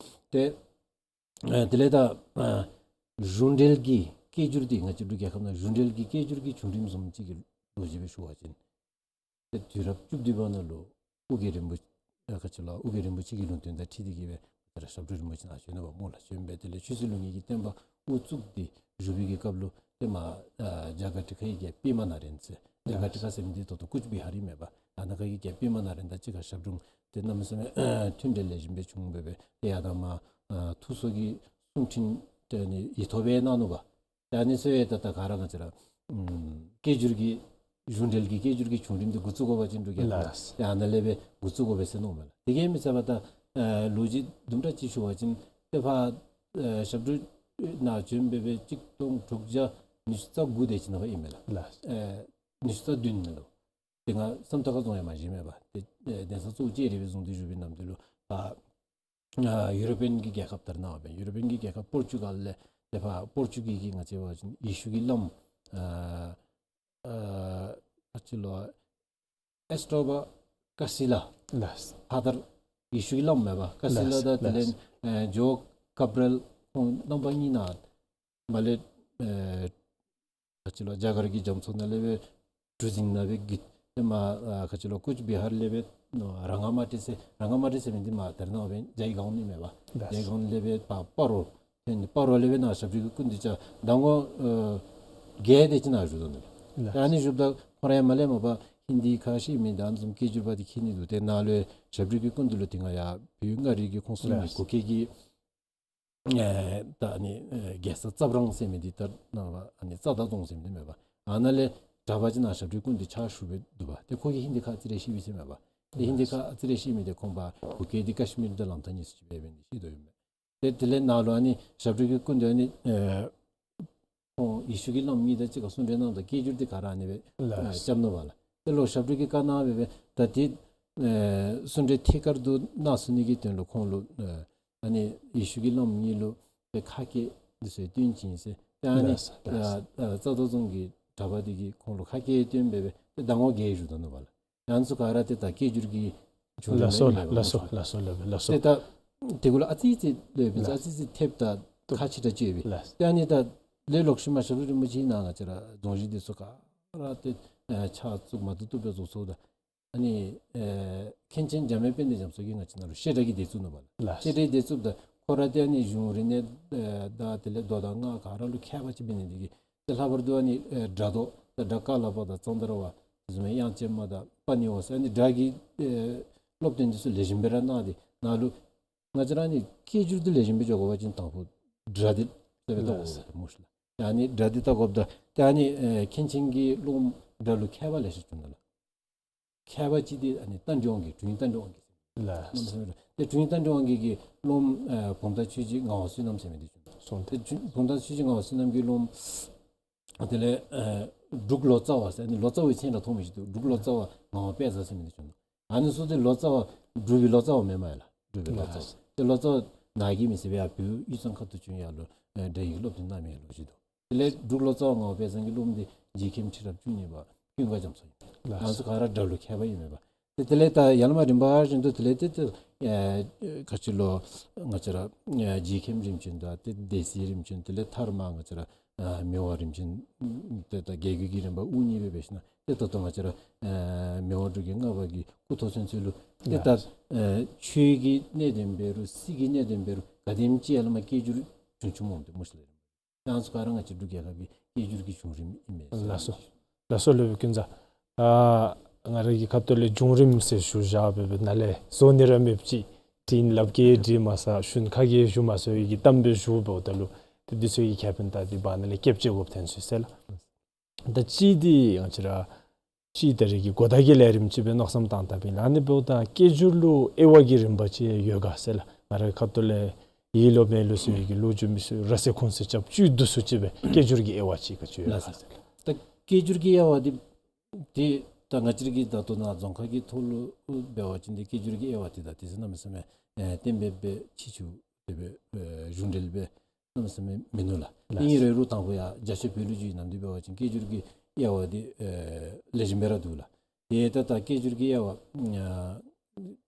ཏེ་ཨེ་དེ་ལས་ད་ཨེ་གཞུང་འབྲེལ་གྱི་སྐད་སྒྱུར་འདི་ང་བཅས་འབྲུག་རྒྱལ་ཁབ་ནང་གཞུང་འབྲེལ་གྱི་སྐད་སྒྱུར་གྱི་བྱུང་རིམ་བཟུམ་ཅིག་གི་ལོ་རྒྱུས་སྦེ་ཞུ་བ་ཅིན་ཏེ་དུས་རབས་བཅུ་བདུན་པ་ནང་ལུ་ཨོ་རྒྱན་རིན་པོ་ཆེ་ཨ་ག་ཅི་ལོ་ཨོ་རྒྱན་རིན་པོ་ཆེ་གི་ལུང་བསྟན་དང་འཁྲིལ་ཏེ་གི་སྦེ་ཏེ་ར་ཞབས་དྲུང་རིན་པོ་ཆེ་ནཱ་བྱོན་ནུག་པ་སྨོ་ལགས། བྱོན་སྦེ་དེ་ལས་ཆོས་སྲིད་ལུགས་གཉིས་ཀྱི་བསྟན་པ་དབུ་བཙུགས་ཏེ་བཞུགས་པའི་གི་སྐབས་ལུ་ཏེ་མར་ཨ་རྒྱ་གར་ཁྲི་ཁའི་རྒྱལཔོ་པདྨ་ནཱ་རེན་ཟེར། རྒྱ་གར་ཁྲི་ཁ་ཟེར་མི་འདི་ད་ལྟོ་ཀུཆ་བི་ཧར་ཨིན་མས་པ། ཨ་ནཱ་ཁ་གི་རྒྱལཔོ་པདྨ་ནཱ་རེན་དང་གཅིག་ཁར་ཞབས་དྲུང་ཏེ་གནམ་མེད་ས་མེད་མཐུན་འབྲེལ་ལེགས་ཤོམ་སྦེ་བྱུང་སྦེ་སྦེ་ཏེ་ཡར་དང་མར་ཨ་ཐུགས་གསོ་གི་གསུང་འཕྲིན་ཏེ་ཨ་ནི་ཡིག་ཐོག་སྦེ་གནང་ནུག་པ། ཏེ་ཨ་ནི་ཚུ་ཡང་ད་ད་ག་ར་ང་བཅས་ར་ཨམ་སྐད་སྒྱུར་གྱི་གཞུང་འབྲེལ་གྱི་སྐད་སྒྱུར་གྱི་བྱུང་རིམ་འདི་འགོ་བཙུགས་དགོ་པ་ཅིན་འབྲུག་རྒྱལ་ཁབ་ལགས། ཏེ་ཨ་ནཱ་ལས་སྦེ་འགོ་བཙུགས་དགོ་པས་ཟེར་མནོཝ་མས་ལགས། དེ་གིས་མ་ཚད་པར་ད་ཨེ་ལོ་རྒྱུས་དུམ་གྲ་ཅིག་ཞུ་བ་ཅིན་ཏེ་ཕར་ཨེ་ཞབས་དྲུང་ནཱ་བྱོན་སྦེ་སྦེ་གཅིག་སྟོང་དྲུག་བརྒྱ་ཉི་ཤུ་རྩ་དགུ་དེ་ཅིག་ནང་ཨིན་མས་ལགས། ལགས། ཨེ་ ཉི་ཤུ་རྩ་བདུན་ནང་ལུ། དེ་སྒང་སམ་ཐག་ཁ་བཙོང་ཡང་མ་བཞེས་མས་པ། ཏེ་ཨེ་གདན་ས་གཙོ་བོ་ལྕགས་རི་སྦེ་བཟུང་སྟེ་བཞུགས་པའི་ནམ་དུས་ལུ་ཕར་ཨ་ཡུ་རོ་པིའན་གྱི་རྒྱལ་ཁབ་ད་རེས་ནངས་པ་སྦེ་ཡུ་རོ་པིའན་གྱི་རྒྱལ་ཁབ་པོར་ཅུ་གཱལ་ལས་ཏེ་ཕར་པོར་ཅུ་གཱལ་གྱི་ང་བཅས་འབད་བ་ཅིན་ཡེ་ཤུ་གི་བླམ་ཨ་ཨ་ག་ཅི་ལོ་ཨེས་ཏྲོ་བ་ཀ་སི་ལ། ལགས། ཕ་དར་ཡེ་ཤུ་གི་བླམ་མས་པ། ཀ་སི་ལ། ལགས། དང་དེ་ལས་ལགས། ཨེ་ཇོ་ཀབ་རེལ་ཁོང་རྣམ་པ་གཉིས་ནཱ་མར་ལས་ཨེ་ག་ཅི་ལོ་རྒྱ་གར་གྱི་རྒྱ་མཚོ་ནང་ལས་སྦེ་གྲུ་གཟིངས་ནང་སྦེ་བརྒྱུད་དེ་མར་ཨ་ག་ཅི་ལོ་ཀུཆ་བི་ཧར་ལས་སྦེ་ནོ་རང་ང་མ་ཏི་ཟེར་རང་ང་མ་ཏི་ཟེར་མི་འདི་མར་ད་རེས་ནངས་པ་སྦེ་ཇའི་གཱོན་ཨིན་མས་པ། ལགས། ཇའི་གཱོན་ལས་སྦེ་ཕར་སྤ་རོ། དེ་ནི་སྤ་རོ་ལས་སྦེ་ནཱ་ཞབས་དྲུང་གི་སྐུ་མདུན་བཅར་ད་ངོ་ཨ་བརྒྱད་དེ་ཅིག་ནཱ་བཞུགས་དོ་ནི། ལགས། ད་ཨ་ནི་བཞུགསཔ་ད་ཁོ་ར་ཡང་མར་ལས་མར་ཕར་ཧིན་དི་ཁ་ཤེས་མི་དང་ཨ་ནི་བཟུམ་སྐད་སྒྱུར་པ་འདི་མཁྱེན་ནི་འདུག། ཏེ་ནཱ་ལུ་ཞབས་དྲུང་གི་སྐུ་མདུན་ལུ་དེ་སྒང་ཡར་བོད་མངའ་རིས་ཀྱི་ཁོངས་སུ་ལུ་མི། ལགས། གུ་གེ་གི་ཨེ་ད་ཨ་ནི་ཨེ་རྒྱལ་ས་རྩ་བྲང་ཟེར་མི་འདི་ད་ནཱ་ཨ་ནི་རྩ་དར་རྫོང་ཟེར་མི་འདི་མས་པ། ཨ་ནཱ་ལས་གྲྭ་པ་ཅིག་ནཱ་ཞབས་དྲུང་སྐུ་མདུན་ཕྱག་ཞུ་སྦེ་འདུག་པ། ཏེ་ཁོ་གིས་ཧིན་དི་ཁ་ཨ་ཙི་རེ་ཤེས་པས་ཟེར་མས་པ། ཏེ་ཧིན་དི་ཁ་ཨ་ཙི་རེ་ཤེས་མི་འདི་ཁོང་པ་གུ་གེ་འདི་ཀ་ཤི་མིར་དང་ལམ་ཐག་གཉིས་སུ་ཅིག་སྦེ་འབད་ནི་ཤེས་དོ་ཨིན་མས། ཏེ་དེ་ལས་ནཱ་ལུ་ཨ་ནི་ཞབས་དྲུང་གི་སྐུ་མདུན་ཨ་ནི་ཨེ་ཁོང་ཡེ་ཤུ་གི་བླམ་གཉིས་དང་གཅིག་ཁར་གསུང་གྲོས་གནངམ་ད་སྐད་སྒྱུར་འདི་ག་ར་ཨ་ནི་སྦེ་ལགས། ཨེ་རྐྱབ་ནུག་པ་ལགས། དེ་ལུ་ཞབས་དྲུང་གིས་བཀའ་གནང་སྦེ་སྦེ་ད་དེ་ཨེ་གསུང་གྲོས་ཐད་ཀར་དུ་གནང་ཚུགས་ནི་གི་དོན་ལུ་ཁོང་ལུ་ཨེ་ཨ་ནི་ཡེ་ཤུ་གི་བླམ་གཉིས་ལུ་ཏེ་ཁ་སྐད་འདི་ཚུ་སྟོན་བྱིན་ཟེར། ཏེ་ཨ་ནི་ལགས་ལགས། ཨ་ཨ་རྩ་དར་རྫོང་གི་གྲྭ་པ་འདི་གིས་ཁོང་ལུ་ཁ་སྐད་སྟོན་སྦེ་སྦེ་ཏེ་ཟླ་ངོ་བརྒྱད་བཞུགས་དོ་ནུག་པ་ལགས། ཨ་ནི་ཚུ་ག་ར་ཏེ་ད་སྐད་སྒྱུར་གྱི་བྱུང་རིམ་ལགས་སོ་ཨིན་མས་པ། ལགས་སོ་ལགས་སོ་ལགས་སོ་ལགས་སོ། ཏེ་ད་དེ་གུ་ལུ་ཨ་ཙི་ཙི་ལོས་སྦེ་ལགས། ཨ་ཙི་ཙི་ཐེབས་ད་ཁ་ཕྱི་དྲགས་ཅིག་ཡོད་པས། ལགས། ཏེ་ཨ་ནི་ད་ལས་ལོག་ཤུལ་མ་ཞབས་དྲུང་རིན་པོ་ཆེ་ནཱ་ང་བཅས་ར་རྫོང་གཞི་འདི་ཚུ་ག་ར་ཏེ་ཨེ་ཕྱག་བཙུགས་མ་བཏུབ་བཏུབ་སྦེ་བཟོ་ཚུགས་ད། ཨ་ནི་ཨེ་མཁན་ཆེན་འཇམ་དབྱངས་དཔལ་ལྡན་རྒྱ་མཚོ་གིས་ང་བཅས་ནཱ་ལུ་བཤད་གྲྭ་གི་སྡེ་བཙུགས་ནུག་པ་ལགས། ལགས། བཤད་གྲྭའི་སྡེ་བཙུགསཔ་ད་ཁོ་ར་ཏེ་ཨ་ནི་གཞུང་རིག་གནས་ཨེ་དང་དེ་ལས་མདོ་དང་སྔགས་ག་ར་ལུ་མཁས་པ་ཅིག་འབད་ནི་འདི་གིས་ཏེ་ལྷག་པར་དུ་ཨ་ནི་ཨེ་སྒྲ་མདོ་དང་སྒྲ་ཀ་ལ་པ་དང་ཙནྡྲ་བ་དེ་བཟུམ་མའི་དབྱངས་ཅན་མ་དང་པཱ་ཎི་ཝ་ཟེར་ཨ་ནི་སྒྲ་གི་ཨེ་སློབ་སྟོན་འདི་ཚུ་ལེགས་ཤོམ་སྦེ་ར་གནང་སྟེ་ནཱ་ལུ་ང་བཅས་ར་ཨ་ནི་སྐད་སྒྱུར་འདི་ལེགས་ཤོམ་སྦེ་འགྱོ་དགོ་པ་ཅིན་དང་ཕུ་སྒྲ་འདི་ལེགས་ཤོམ་སྦེ་བལྟ་དགོ་པས་སྨོ་ཤིག་ལགས། ཨ་ནི་སྒྲ་འདི་བལྟ་དགོཔ་ད་ཏེ་ཨ་ནི་ཨེ་མཁན་ཆེན་གྱི་སློབ་མ་སྒྲ་ལུ་མཁས་པ་ལེ་ཤ་བྱུང་ནུག་ལགས། མཁས་པ་ཅིག་འདི་ཨ་ནི་རྟ་མགྲིན་དབང་གིས་དྲུང་ཡིག་རྟ་མགྲིན་དབང་གིས་ཟེར། ལགས། ཏེ་དྲུང་ཡིག་རྟ་མགྲིན་དབང་གི་གི་སློབ་མ་ཨེ་བུམ་ཐང་ཆོས་རྗེ་ངག་དབང་བསོད་ནམས་ཟེར་མི་འདི་བྱུང་ནུག། སོང་། ཏེ་བུམ་ཐང་ཆོས་རྗེ་ངག་དབང་བསོད་ནམས་ཀྱི་སློབ་མ་དེ་ལས་ཨེ་འབྲུག་ལོ་ཙཱ་བ་ཟེར་ཨ་ནི་ལོ་ཙཱ་བའི་མཚན་ར་མཐོང་མི་ཅིག་འདུག། འབྲུག་ལོ་ཙཱ་བ་ངག་དབང་དཔལ་བཟང་ཟེར་མི་འདི་བྱུང་ནུག། ཨ་ནི་ཚུ་ཏེ་ལོ་ཙཱ་བ་འབྲུག་པའི་ལོ་ཙཱ་བ་མེན་མས་ལགས། འབྲུག་པའི་ལོ་ཙཱ་བ། ལགས། ཏེ་ལོ་ཙཱ་བ་ནཱ་གི་མི་ཟེར་བའི་ཡར་བོད་དབུས་གཙང་ཁ་ཐུག་བྱོན་ཡར་ལུ་ཨེ་སྒྲ་ཡིག་སློབ་སྟོན་གནང་མི་ལོ་ཅིག་འདུག། དེ་ལས་འབྲུག་ལོ་ཙཱ་བ་ངག་དབང་དཔལ་བཟང་གི་སློབ་མ་འདི་རྗེ་མཁན་ཁྲི་རབས་བཅུ་གཉིས་པ་ཀུན་དགའ་རྒྱ་མཚོ་ཨིན། ལགས། ཨ་ནི་ཚུ་ག་ར་སྒྲ་ལུ་མཁས་པ་ཨིན་མས་པ། ཏེ་དེ་ལས་ད་ཡར་ལས་མར་རིམ་པ་བཞིན་དུ་དེ་ལས་ཏེ་ཏེ་ཨེ་ག་ཅི་ལོ་ང་བཅས་ར་ཨེ་རྗེ་མཁན་རིམ་བྱོན་དང་ཏེ་སྡེ་སྲིད་རིམ་བྱོན་དེ་ལས་མཐར་མར་ང་བཅས་ར་ཨ་མི་དབང་རིམ་བྱོན་ཏེ་ད་རྒྱལ་བརྒྱུད་ཀྱི་རིམ་པ་དབུ་བརྙེས་སྦེ་འབད་ཞིནམ་ཏེ་ད་ལྟོ་ང་བཅས་ར་ཨེ་མི་དབང་འབྲུག་རྒྱལ་ལྔ་པ་གི་སྐུ་ཐོག་ཚུན་ཚོད་ལུ་ཏེ་ད་ལགས། ཨེ་ཆོས་ཀྱི་གནད་དོན་འབད་རུང་སྲིད་ཀྱི་གནད་དོན་འབད་རུང་ག་དེམ་ཅིག་ཡར་ལས་མར་སྐད་སྒྱུར་བྱུང་བྱུངམ་འོང་སྟེ་སྨོ་ཤིག་ལགས། ཨ་ནི་ཚུ་ག་ར་ང་བཅས་འབྲུག་རྒྱལ་ཁབ་ཀྱི་སྐད་སྒྱུར་གྱི་བྱུང་རིམ་ཨིན་མས་ཟེར། ལགས་སོ། ལགས་སོ་སློབ་དཔོན་ཀུན་བཟང་། ཨ་ང་ར་གི་ཁ་ཐུག་ལས་བྱུང་རིམ་ཟེར་ཞུ་བཞག་སྦེ་སྦེ་ནཱ་ལས་བཟོ་ནི་ར་མེདཔ་ཅིག་དྲིན་ལབ་གེ་དྲིས་མ་ཚར་ཞུན་ཁ་གེ་ཞུ་མ་ཚར་བའི་གི་གཏམ་སྦེ་ཞུ་འབདཝ་ད་ལུ་ཏེ་འདི་ཚུ་གི་ཁེ་ཕན་ད་འདི་བར་ན་ལས་སྐྱབས་བཅོལ་དགོཔ་ཐོན་སོང་ཟེར་ལགས། ད་གཅིག་འདི་ང་བཅས་ར་གཅིག་ད་རེས་ཀྱི་གོ་བརྡ་གི་ལས་རིམ་ཅིག་སྦེ་མནོ་བསམ་བཏང་བཏངམ་ཨིན་ལགས། ཨ་ནི་འབདཝ་ད་སྐད་སྒྱུར་ལུ་དབྱེ་བ་གི་རིམ་པ་ཅིག་ཡོད་ག་ཟེར་ལགས། ང་རའི་ཁ་ཐུག་ལས་ཡིད་ལོ་མེད་ལོ་ཟེར་བའི་གི་ལོ་རྒྱུས་མི་ཚུ་ར་སེ་ཁུངས་སེ་རྐྱབ་བཅུད་བསྡུ་སུ་ཅིག་སྦེ་སྐད་སྒྱུར་གྱི་དབྱེ་བ་ཅིག་ག་ཅི་ཡོད་ག་ཟེར་ལགས། ད་སྐད་སྒྱུར་གྱི་དབྱེ་བ་འདི་འདི་ད་ང་བཅས་ར་གི་ད་ལྟོ་ནཱ་རྫོང་ཁ་གི་ཐོག་ལུ་འབད་བ་ཅིན་འདི་སྐད་སྒྱུར་གྱི་དབྱེ་བ་འདི་ད་དེ་ཚེ་གནམ་མེད་ས་མེད་ཨེ་གཏན་འབེབས་སྦེ་ཕྱིས་ཆུ་དེ་སྦེ་ཨེ་གཞུང་འབྲེལ་སྦེ་གནམ་མེད་ས་མེད་མིན་ནུག་ལགས། ལགས། ཨིན་རུང་ད་ལྟོ་ཡར་རྒྱ་ཆེ་བོད་ལུ་བརྒྱུད་ནམ་འདི་འབད་བ་ཅིན་སྐད་སྒྱུར་གྱི་དབྱེ་བ་འདི་ཨེ་ལེགས་ཤོམ་སྦེ་ར་འདུག་ལགས། དེ་ད་ད་སྐད་སྒྱུར་གྱི་དབྱེ་བ་ཨ་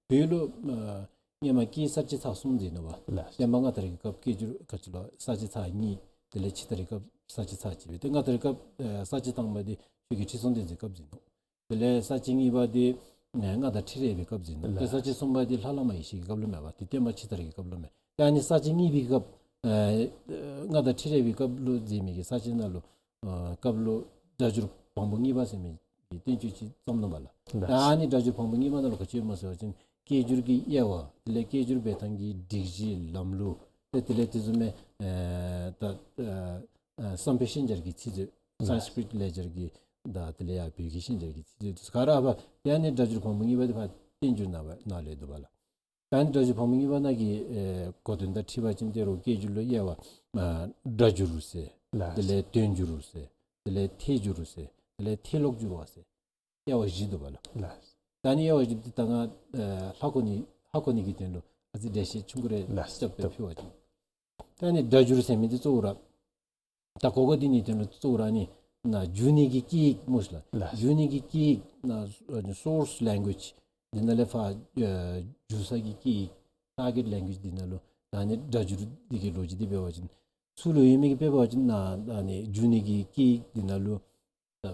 བོད་ལུ་ཨ་སྔོན་མ་སྐད་གསར་བཅད་ཚར་གསུམ་ཟེར་ནུག་པ། ལགས། བསྟན་པ་སྔ་དར་གྱི་སྐབས་སྐད་སྒྱུར་ག་ཅི་ལོ་གསར་བཅད་ཚར་གཉིས། དེ་ལས་ཕྱི་དར་གྱི་སྐབས་གསར་བཅད་ཚར་གཅིག་སྦེ། ཏེ་སྔ་དར་གྱི་སྐབས་ཨ་གསར་བཅད་དང་པ་འདི་ཆོས་རྒྱལ་ཁྲི་སྲོང་ལྡེ་བཙན་སྐབས་ཟེར་ནུག། དེ་ལས་གསར་བཅད་གཉིས་པ་འདི་ཨ་མངའ་བདག་ཁྲི་རལ་པའི་སྐབས་ཟེར་ནུག། ཏེ་ལགས། གསར་བཅད་གསུམ་པ་འདི་ལྷ་བླ་མ་ཡེ་ཤེས་ཀྱི་སྐབས་ལུ་མས་པ། ཏེ་བསྟན་པ་ཕྱི་དར་གྱི་སྐབས་ལུ་མས། ཏེ་ཨ་ནི་གསར་བཅད་གཉིས་པའི་སྐབས་ཨ་མངའ་བདག་ཁྲི་རལ་པའི་སྐབས་ལུ་མཛད་མི་གི་གསར་བཅད་ནང་ལུ་ཨ་སྐབས་ལུ་སྒྲ་སྒྱུར་བམ་པོ་གཉིས་པ་ཟེར་མི་གི་བསྟན་བཅོས་ཅིག་བརྩམས་ནུག་པ་ལགས། ལགས། ད་ཨ་ནི་སྒྲ་སྒྱུར་བམ་པོ་གཉིས་པ་ནང་ལུ་ག་ཅི་ཡོདཔ་སྨོ་ཟེར་བ་ཅིན་སྐད་སྒྱུར་གྱི་དབྱེ་བ་དེ་ལས་སྐད་སྒྱུར་འབད་ཐངས་ཀྱི་སྒྲིག་གཞི་ལམ་ལུགས་ཏེ་དེ་ལས་དེ་བཟུམ་མའི་ཨ་ད་ཨ་ཨ་བསམ་འཕེལ་ཤན་སྦྱར་གྱི་ཚིག་མཛོད། ལགས། སཾ་སྐྲྀཏ་ལེགས་སྦྱར་གྱི་དང་དེ་ལས་ཡར་བོད་ཀྱི་ཤན་སྦྱར་གྱི་ཚིག་མཛོད་དེ་ཚུ་ག་ར་ཕར་ཏེ་ཨ་ནི་སྒྲ་སྒྱུར་བམ་པོ་གཉིས་པ་འདི་ཕར་བསྟན་འགྱུར་ནང་ཕར་ནང་ལས་འདུག་པ་ལགས། ད་ཨ་ནི་སྒྲ་སྒྱུར་བམ་པོ་གཉིས་པ་ནང་གི་ཨེ་གོ་དོན་དང་འཁྲིལ་བ་ཅིན་ཏེ་རོགས་སྐད་སྒྱུར་ལུ་དབྱེ་བ་ཨ་སྒྲ་སྒྱུར་ཟེར། ལགས། དེ་ལས་དོན་སྒྱུར་ཟེར། དེ་ལས་ཐད་སྒྱུར་ཟེར། དེ་ལས་ཐལ་ལོག་འགྱུར་བ་ཟེར་དབྱེ་བ་བཞི་འདུག་པ་ལགས། ལགས། ད་ཨ་ནི་དབྱེ་བ་བཞི་འདི་ད་ང་ཨེ་ཧ་གོ་ནི་ཧ་གོ་ནི་གི་དོན་ལུ་ཨ་ཙི་འགྲེལ་བཤད་ཆུང་ཀུ་རེ་ལགས། རྐྱབ་སྦེ་ཕུལ་བ་ཅིན། ད་ཨ་ནི་སྒྲ་སྒྱུར་ཟེར་མི་འདི་གཙོ་བོ་ར་ད་གོ་གོ་འདི་ནི་དོན་ལུ་གཙོ་བོ་ར་ཨ་ནི་ན་འགྱུར་ནི་གི་སྐད་ཡིག་སྨོ་ཤིག་ལགས། ལགས། འགྱུར་ནི་གི་སྐད་ཡིག་ན་ཨ་ནི་སོརསི་ལེང་གུ་ཨེཇ་འདི་ནང་ལས་ཕར་ཨེ་འགྱུར་ས་གི་སྐད་ཡིག་ཊར་གེཊ་ལེང་གུ་ཨེཇ་འདི་ནང་ལུ་ད་ཨ་ནི་སྒྲ་སྒྱུར་འདི་གི་ལོ་རྒྱུས་འདི་འབད་བ་ཅིན་ཚུར་ལུ་ཡོད་མི་གི་དཔེ་འབད་བ་ཅིན་ན་ཨ་ནི་འགྱུར་ནི་གི་སྐད་ཡིག་འདི་ནང་ལུ་ད་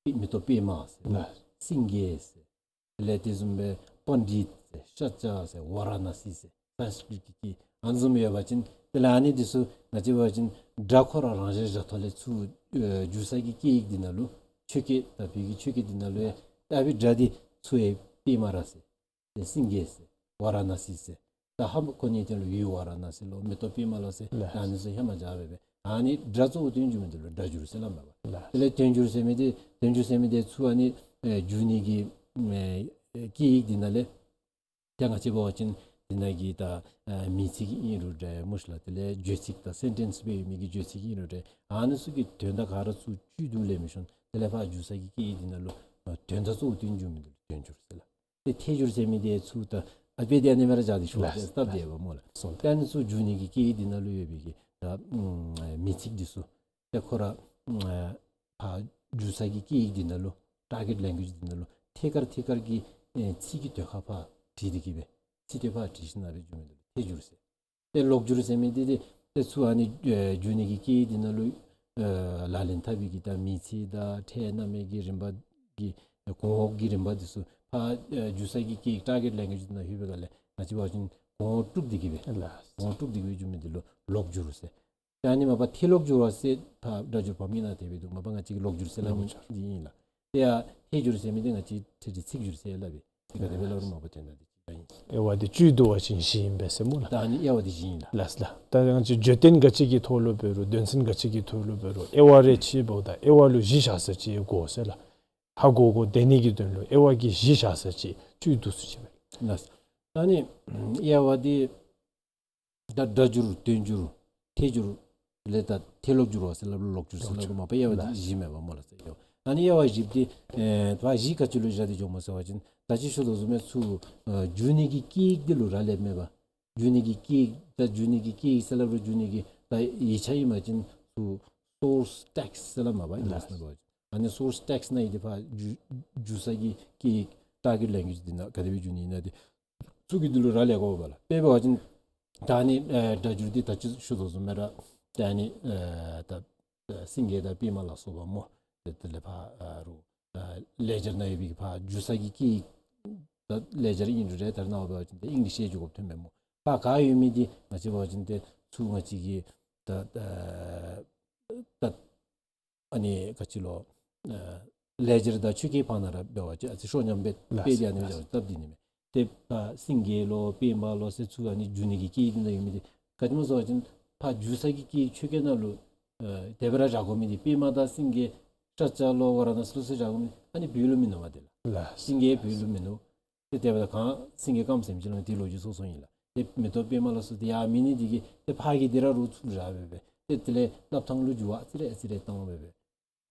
ད་མེ་ཏོག་པདྨ་ཟེར། ལགས། སེང་གེ་ཟེར། དེ་ལས་དེ་བཟུམ་སྦེ་པཎྜི་ཏ་ཟེར། ཤཱཀྱ་ཟེར། ཝཱ་ར་ཎ་སི་ཟེར། སཾསྐྲྀཏ་གི་སྐད་ཨ་ནི་བཟུམ་ཡོད་པ་ཅིན་དེ་ལས་ཨ་ནི་འདི་ཚུ་ང་བཅས་འབད་བ་ཅིན་སྒྲ་ཁོ་ར་རང་བཞིན་བཞག་ཐོག་ལས་ཚུར་ཨེ་འགྱུར་ས་གི་སྐད་ཡིག་འདི་ནང་ལུ་ཆོས་སྐད་ད་བོད་ཀྱི་ཆོས་སྐད་འདི་ནང་ལུ་ཡང་ད་བོད་སྒྲ་འདི་ཚུར་ཡང་པདྨ་ར་ཟེར། ཏེ་སེང་གེ་ཟེར། ཝཱ་ར་ཎ་སི་ཟེར། ད་ཧ་མ་གོ་ནི་དོན་ལུ་ཡུལ་ཝཱ་ར་ཎ་སི་ལོ་མེ་ཏོག་པདྨ་ལོ་ཟེར། ལགས། ད་ཨ་ནི་ཚུ་ཧེ་མ་བཞག་སྦེ་སྦེ་ཨ་ནི་སྒྲ་གཙོ་བོ་དོན་འགྱུར་མི་འདི་ལུ་སྒྲ་སྒྱུར་ཟེར་སླབ་མས་པ། ལགས། དེ་ལས་དོན་སྒྱུར་ཟེར་མི་འདི་དོན་སྒྱུར་ཟེར་མི་འདི་ཚུར་ཨ་ནི་ཨེ་འགྱུར་ནི་གི་ཨེ་སྐད་ཡིག་འདི་ནང་ལས་ད་ང་བཅས་འབད་བ་ཅིན་འདི་ནང་གི་ད་ཨེ་མིང་ཚིག་ཨིན་རུང་འདྲ་སྨོ་ཤིག་ལགས། དེ་ལས་བརྗོད་ཚིག་ད་སེན་ཊེནསི་སྦེ་ཡོད་མི་གི་བརྗོད་ཚིག་ཨིན་རུང་འདྲ་ཨ་ནི་ཚུ་གི་དོན་དག་ག་ར་ཚུར་བཅུད་དུ་ལེན་མི་ཤོང་། དེ་ལས་ཕར་འགྱུར་ས་གི་སྐད་ཡིག་འདི་ནང་ལུ་ཨེ་དོན་དག་གཙོ་བོ་དོན་འགྱུར་མི་འདི་ལུ་དོན་སྒྱུར་ཟེར་ལགས། ཏེ་ཐལ་འགྱུར་ཟེར་མི་འདི་ཚུར་ད་ཨ་དཔེ་འདི་ཨ་ནི་སྦེ་ར་བཞག་སྟེ་ཞུ་བ་ལགས། ཅིན་སྟབས་བདེ་བས་སྨོ་ལགས། སོ། ཏེ་ཨ་ནི་ཚུར་འགྱུར་ནི་གི་སྐད་ཡིག་འདི་ནང་ལུ་ཡོད་པའི་གི་ད་ཨམ་མིང་ཚིག་འདི་ཚུ་ཏེ་ཁོ་ར་ཨམ་ཕར་འགྱུར་ས་གི་སྐད་ཡིག་འདི་ནང་ལུ་ཊར་གེཊ་ལེང་གུ་ཨེཇ་འདི་ནང་ལུ་ཐད་ཀར་ཐད་ཀར་གྱི་ཨེ་ཚིག་གི་ཟློས་གར་ཕར་བྲིས་ཏེ་གི་སྦེ་ཚིག་དེ་ཕར་བྲིས་ཞིནམ་སྦེ་འགྱུར་མི་འདི་ལུ་ཐལ་འགྱུར་ཟེར། ཏེ་ལོག་འགྱུར་ཟེར་མི་འདི་ཏེ་ཏེ་ཚུར་ཨ་ནི་ཨེ་འགྱུར་ནི་གི་སྐད་ཡིག་འདི་ནང་ལུ་ཨེ་ལག་ལེན་འཐབ་པའི་གི་ད་མིང་ཚིག་དང་ཕྲད་རྣམ་དབྱེ་གི་རིམ་པ་གི་གོང་འོག་གི་རིམ་པ་འདི་ཚུ་ཕར་ཨེ་འགྱུར་ས་གི་སྐད་ཡིག་ཊར་གེཊ་ལེང་གུ་ཨེཇ་འདི་ནང་ལྷོད་པའི་སྒང་ལས་ང་བཅས་འབད་བ་ཅིན་གོང་འོག་དཀྲུགས་ཏེ་གི་སྦེ་ལགས། གོང་འོག་དཀྲུགས་ཏེ་གི་སྦེ་འགྱུར་མི་འདི་ལུ་ལོག་འགྱུར་ཟེར། ད་ཨ་ནི་མ་པ་ཐལ་ལོག་འགྱུར་བ་ཟེར་ཕར་སྒྲ་སྒྱུར་བམ་གྱི་ནང་དེ་སྦེ་འདུག། མ་པ་ང་བཅས་ཀྱིས་ལོག་འགྱུར་ཟེར་སླབ་མི་འདི་ཨིན་ལགས། ཏེ་ཡང་ཐལ་འགྱུར་ཟེར་མི་འདི་ང་བཅས་ཐད་ཀར་ཚིག་སྒྱུར་ཟེར་སླབ་པས། ཏེ་ག་དེ་སྦེ་སླབ་རུང་མ་པ་དོན་དག་འདི་གཅིག་ཨིན། དབྱེ་བ་འདི་བཅུད་བསྡུ་བ་ཅིན་བཞི་ཨིན་པས་ཟེར་སྨོ་ལགས། ད་ཨ་ནི་དབྱེ་བ་འདི་བཞི་ཨིན་ལགས། ལགས་ལགས། ད་ང་བཅས་བརྗོད་དོན་ག་ཅི་གི་ཐོག་ལུ་འབད་རུང་དོན་ཚན་ག་ཅི་གི་ཐོག་ལུ་འབད་རུང་དབྱེ་བ་རེ་ཕྱེ་འབདཝ་ད་དབྱེ་བ་ལུ་གཞི་བཞག་ས་ཅིག་དགོ་ཟེར་ལགས། ཧ་གོ་གོ་བདེ་ནི་གི་དོན་ལུ་དབྱེ་བ་གི་གཞི་བཞག་ས་ཅིག་བཅུད་བསྡུ་ས་ཅིག་སྦེ། ལགས། ད་ཨ་ནི་དབྱེ་བ་འདི་ད་སྒྲ་སྒྱུར་དོན་སྒྱུར་ཐལ་འགྱུར་དེ་ལས་ད་ཐལ་ལོག་འགྱུར་བ་ཟེར་སླབ་རུང་ལོག་འགྱུར་ཟེར་སླབ་རུང་མ་པ་དབྱེ་བ་འདི་བཞི་མེན་པ་སྨོ་ལགས་ཟེར་ཡོད། ཨ་ནི་དབྱེ་བ་བཞི་འདི་ཨེ་ད་བཞི་ག་ཅི་ལུ་བཞག་སྟེ་འགྱོཝ་སྨོ་ཟེར་བ་ཅིན་ད་ཅི་ཞུ་དོ་བཟུམ་སྦེ་ཚུར་ཨེ་འགྱུར་ནི་གི་སྐད་ཡིག་འདི་ལུ་རག་ལསཔ་མས་པ། འགྱུར་ནི་གི་སྐད་ཡིག་ད་འགྱུར་ནི་གི་སྐད་ཡིག་ཟེར་སླབ་རུང་འགྱུར་ནི་གི་ད་ཡིག་ཆ་ཨིན་པ་ཅིན་ཚུར་སོརསི་ཊེགསིཊ་ཟེར་སླབ་མས་པ་ཨིང་ལིཤ་ནང་འབད་བ་ཅིན། ཨ་ནི་སོརསི་ཊེགསིཊ་ནང་ཨིན་ཏེ་ཕར་འགྱུར་འགྱུར་ས་གི་སྐད་ཡིག་ཊར་གེཊ་ལེང་གུ་ཨེཇ་འདི་ནང་ག་དེ་སྦེ་འགྱུར་ནི་ཨིན་ན་འདི་ཚུ་གི་འདི་ལུ་རག་ལས་དགོ་པས་ལགས། དཔེ་འབད་བ་ཅིན་ད་ཨ་ནི་ཨེ་སྒྲ་སྒྱུར་འདི་ད་ཅི་ཞུ་དོ་བཟུམ་སྦེ་ར་ད་ཨ་ནི་ཨེ་ད་ཨེ་སེང་གེ་དང་པདྨ་ལ་སོགས་པ་སྨོ། དེ་དེ་ལས་ཕར་ཨ་རུང་ཨ་ལེ་ཇར་ནང་ཡོད་པའི་ཕར་འགྱུར་ས་གི་སྐད་ཡིག་ད་ལེ་ཇར་ཨིན་རུང་རེ་ད་རེས་ནངས་པ་འབད་བ་ཅིན་ཏེ་ཨིང་ལིཤ་ཡང་འགྱུར་དགོཔ་ཐོནམ་མས་སྨོ། ཕར་ག་ཡོད་མི་འདི་ང་བཅས་འབད་བ་ཅིན་ཏེ་ཚུར་ང་བཅས་ཀྱི་ད་ཨེ་ད་ཨ་ནི་ག་ཅི་ལོ་ཨ་ལེ་ཇར་དང་ཆོས་སྐད་བར་ན་ར་འབད་བ་ཅིན་ཨ་ཙི་ཤོ་ཉམས་སྦེ་ལགས། དཔེ་འདི་ཨ་ནི་སྦེ་ལགས། བཞག་སྟབས་འདི་ནི་མས། ཏེ་ཕར་སེང་གེ་ལོ་པདྨ་ལོ་ཟེར་ཚུར་ཨ་ནི་འགྱུར་ནི་གི་སྐད་ཡིག་འདི་ནང་ཡོད་མི་འདི་ག་ཅི་སྨོ་ཟེར་བ་ཅིན་ཕར་འགྱུར་ས་གི་སྐད་ཡིག་ཆོས་སྐད་ནང་ལུ་ཨ་དེ་སྦེ་ར་བཞག་དགོ་མི་འདི་པདྨ་དང་སེང་གེ་ཤཱཀྱ་ལོ་ཝཱ་ར་ཎ་སི་ལོ་ཟེར་བཞག་དགོ་མི་ཨ་ནི་བོད་ལུ་མིན་ནུག་པ་དེ་ལགས། ལགས། སེང་གེ་བོད་ལུ་མིན་ནུག། ཏེ་དེ་འབདཝ་ད་གང་སེང་གེ་སྐརམ་ཟེར་མི་ཅིག་ལུ་དེ་ལོ་རྒྱུས་སོ་སོ་ཨིན་ལགས། ཏེ་མེ་ཏོག་པདྨ་ལ་སོགས་ཏེ་ཡང་མེད་ནི་འདི་གིས་ཏེ་ཕར་གི་འདི་ར་རུང་ཚུར་བཞག་སྦེ་སྦེ་ཏེ་དེ་ལས་སླབ་ཐངས་ལུ་འགྱུར་བ་ཨ་ཙི་རེ་ཨ་ཙི་རེ་བཏང་སྦེ་སྦེ་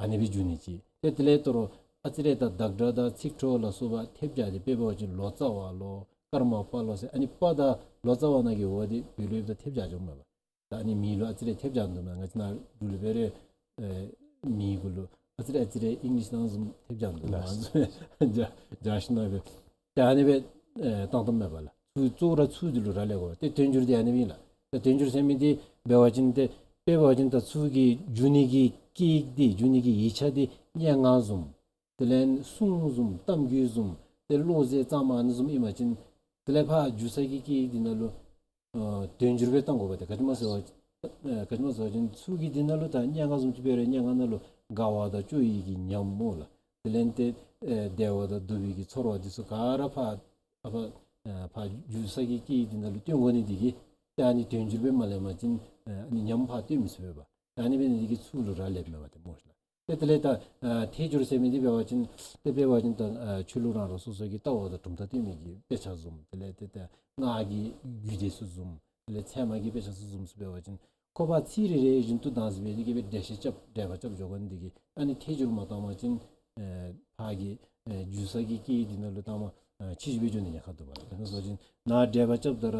ཨ་ནི་སྦེ་འགྱུར་ནི་ཅིག། ཏེ་དེ་ལས་དོ་རུང་ཨ་ཙི་རེ་ད་བདག་སྒྲ་དང་ཚིག་འཕྲོ་ལ་སོགས་པ་ཐེབས་རྒྱག་སྟེ་དཔེ་འབད་བ་ཅིན་ལོ་ཙཱ་བ་ལོ་ཀརྨ་པ་ལོ་ཟེར་ཨ་ནི་པ་དང་ལོ་ཙཱ་བ་ནང་གི་འོག་འདི་བོད་ལུ་ཡོདཔ་ད་ཐེབས་རྒྱག་འགྱོཝ་མས་པ། ད་ཨ་ནི་མིང་ལུ་ཨ་ཙི་རེ་ཐེབས་རྒྱག་འདུག་མས། ང་བཅས་ནཱ་འབྲུག་ལུ་འབད་རུང་ཨེ་མིང་གུ་ལུ་ཨ་ཙི་རེ་ཨ་ཙི་རེ་ཨིང་ལིཤ་ནང་བཟུམ་ཐེབས་རྒྱག་འདུག་མས། ལགས། རྒྱ་རྒྱ་ཤི་ན་སྦེ་ཏེ་ཨ་ནི་སྦེ་ཨེ་བཏང་བཏངམ་མས་པ་ལགས། ཚུར་གཙོ་བོ་ར་ཚུར་འདི་ལུ་རག་ལས་དགོ། ཏེ་དོན་སྒྱུར་འདི་ཨ་ནི་སྦེ་ཨིན་ལགས། ཏེ་དོན་སྒྱུར་ཟེར་མི་འདི་འབད་བ་ཅིན་ཏེ་དཔེ་འབད་བ་ཅིན་ད་ཚུར་གྱི་འགྱུར་ནི་གི་སྐད་ཡིག་འདི་འགྱུར་ནི་གི་ཡིག་ཆ་འདི་སྙན་ངག་བཟུམ་དེ་ལས་སྲུང་བཟུམ་གཏམ་རྒྱུད་བཟུམ་ཏེ་བློ་གསལ་གཙང་མ་ཨ་ནི་བཟུམ་ཨིན་པ་ཅིན་དེ་ལས་ཕར་འགྱུར་ས་གི་སྐད་ཡིག་འདི་ནང་ལུ་ཨ་དོན་སྒྱུར་སྦེ་བཏང་དགོ་པས། ཏེ་ག་ཅི་སྨོ་ཟེར་བ་ཨ་ག་ཅི་སྨོ་ཟེར་བ་ཅིན་ཚུར་གྱི་འདི་ནང་ལུ་ད་སྙན་ངག་བཟུམ་ཅིག་འབད་རུང་སྙན་ངག་ནང་ལུ་དགའ་བ་དང་སྐྱོ་བའི་གི་ཉམས་སྨོ་ལགས། དེ་ལས་ཏེ་ཨེ་བདེ་བ་དང་སྡུག་པའི་གི་ཚོར་བ་འདི་ཚུ་ག་ར་ཕར་ཨ་ཕར་ཨ་ཕར་འགྱུར་ས་གི་སྐད་ཡིག་འདི་ནང་ལུ་སྟོན་དགོ་ནི་འདི་གིས་ཏེ་ཨ་ནི་དོན་སྒྱུར་སྦེ་མ་ལེན་པ་ཅིན་ཨ་ནི་ཉམས་ཕར་སྟོན་མི་ཚུགས་པས་པ། ཨ་ནི་འབད་ནི་འདི་གིས་ཚུར་ལུ་རག་ལསཔ་མས་པ་ཏེ་སྨོ་ཤིག་ལགས། ཏེ་དེ་ལས་ད་ཨ་ཐལ་འགྱུར་ཟེར་མི་འདི་འབད་བ་ཅིན་ཏེ་དཔེ་འབད་བ་ཅིན་ད་ཨ་ཆོས་ལུགས་རང་རང་སོ་སོ་གི་ལྟ་བ་དང་གྲུབ་མཐའ་སྟོན་མི་གི་དཔེ་ཆ་བཟུམ་དེ་ལས་ཏེ་ད་སྔགས་ཀྱི་རྒྱུད་སྡེ་ཚུ་བཟུམ་དེ་ལས་ཚད་མ་གི་དཔེ་ཆ་ཚུ་བཟུམ་ཚུ་འབད་བ་ཅིན་ ཁོ་པ་ཚིག་རེ་རེ་བཞིན་དུ་དྭངས་སྦེ་དེ་གིས་སྦེ་འགྲེལ་བཤད་རྐྱབ་འགྲེལ་པ་རྐྱབ་འགྱོ་དགོ་ནི་དེ་གིས་ཨ་ནི་ཐད་སྒྱུར་མ་བཏང་པ་ཅིན་ཨེ་ཕར་གྱི་ཨེ་བསྒྱུར་ས་གི་སྐད་འདི་ནང་ལུ་ད་མ་ཨེ་ཕྱིས་སྦེ་འགྱོ་ནི་ཉེན་ཁ་འདུག་པ་ལགས། དེ་སྦེ་སོང་པ་ཅིན་ནཱ་འགྲེལ་པ་རྐྱབ་ད་ར་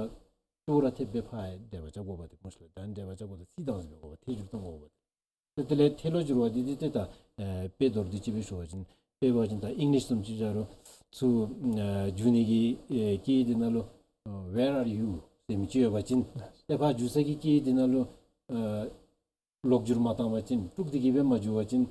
ཏོག་ར་ཐེབས་སྦེ་ཕར་འགྲེལ་པ་རྐྱབ་དགོ་པ་དེ་སྨོ་ཤིག་ལགས། ད་འགྲེལ་པ་རྐྱབ་དགོ་ད་ཚིག་དྭངས་སྦེ་དགོ་པ་ཐད་སྒྱུར་གཏང་དགོ་པ་དེ། ཏེ་དེ་ལས་ཐད་ལོག་སྒྱུར་བ་འདི་འདི་ཏེ་ད་ཨེ་དཔེ་མདོར་བསྡུས་ཅིག་སྦེ་ཞུ་བ་ཅིན་དཔེ་འབད་བ་ཅིན་ད་ཨིང་ལིཤ་བཟུམ་ཅིག་བཞག་རུང་ཚུར་ཨེ་བསྒྱུར་ནི་གི་ཨེ་སྐད་འདི་ནང་ལུ་ཨེ་Where are you ཟེར་མི་ཅིག་ཡོད་པ་ཅིན་ཏེ་ཕར་བསྒྱུར་ས་གི་སྐད་འདི་ནང་ལུ་ཨེ་ལོག་སྒྱུར་མ་བཏང་པ་ཅིན་དཀྲུགས་ཏེ་གིས་སྦེ་མ་བསྒྱུར་བ་ཅིན་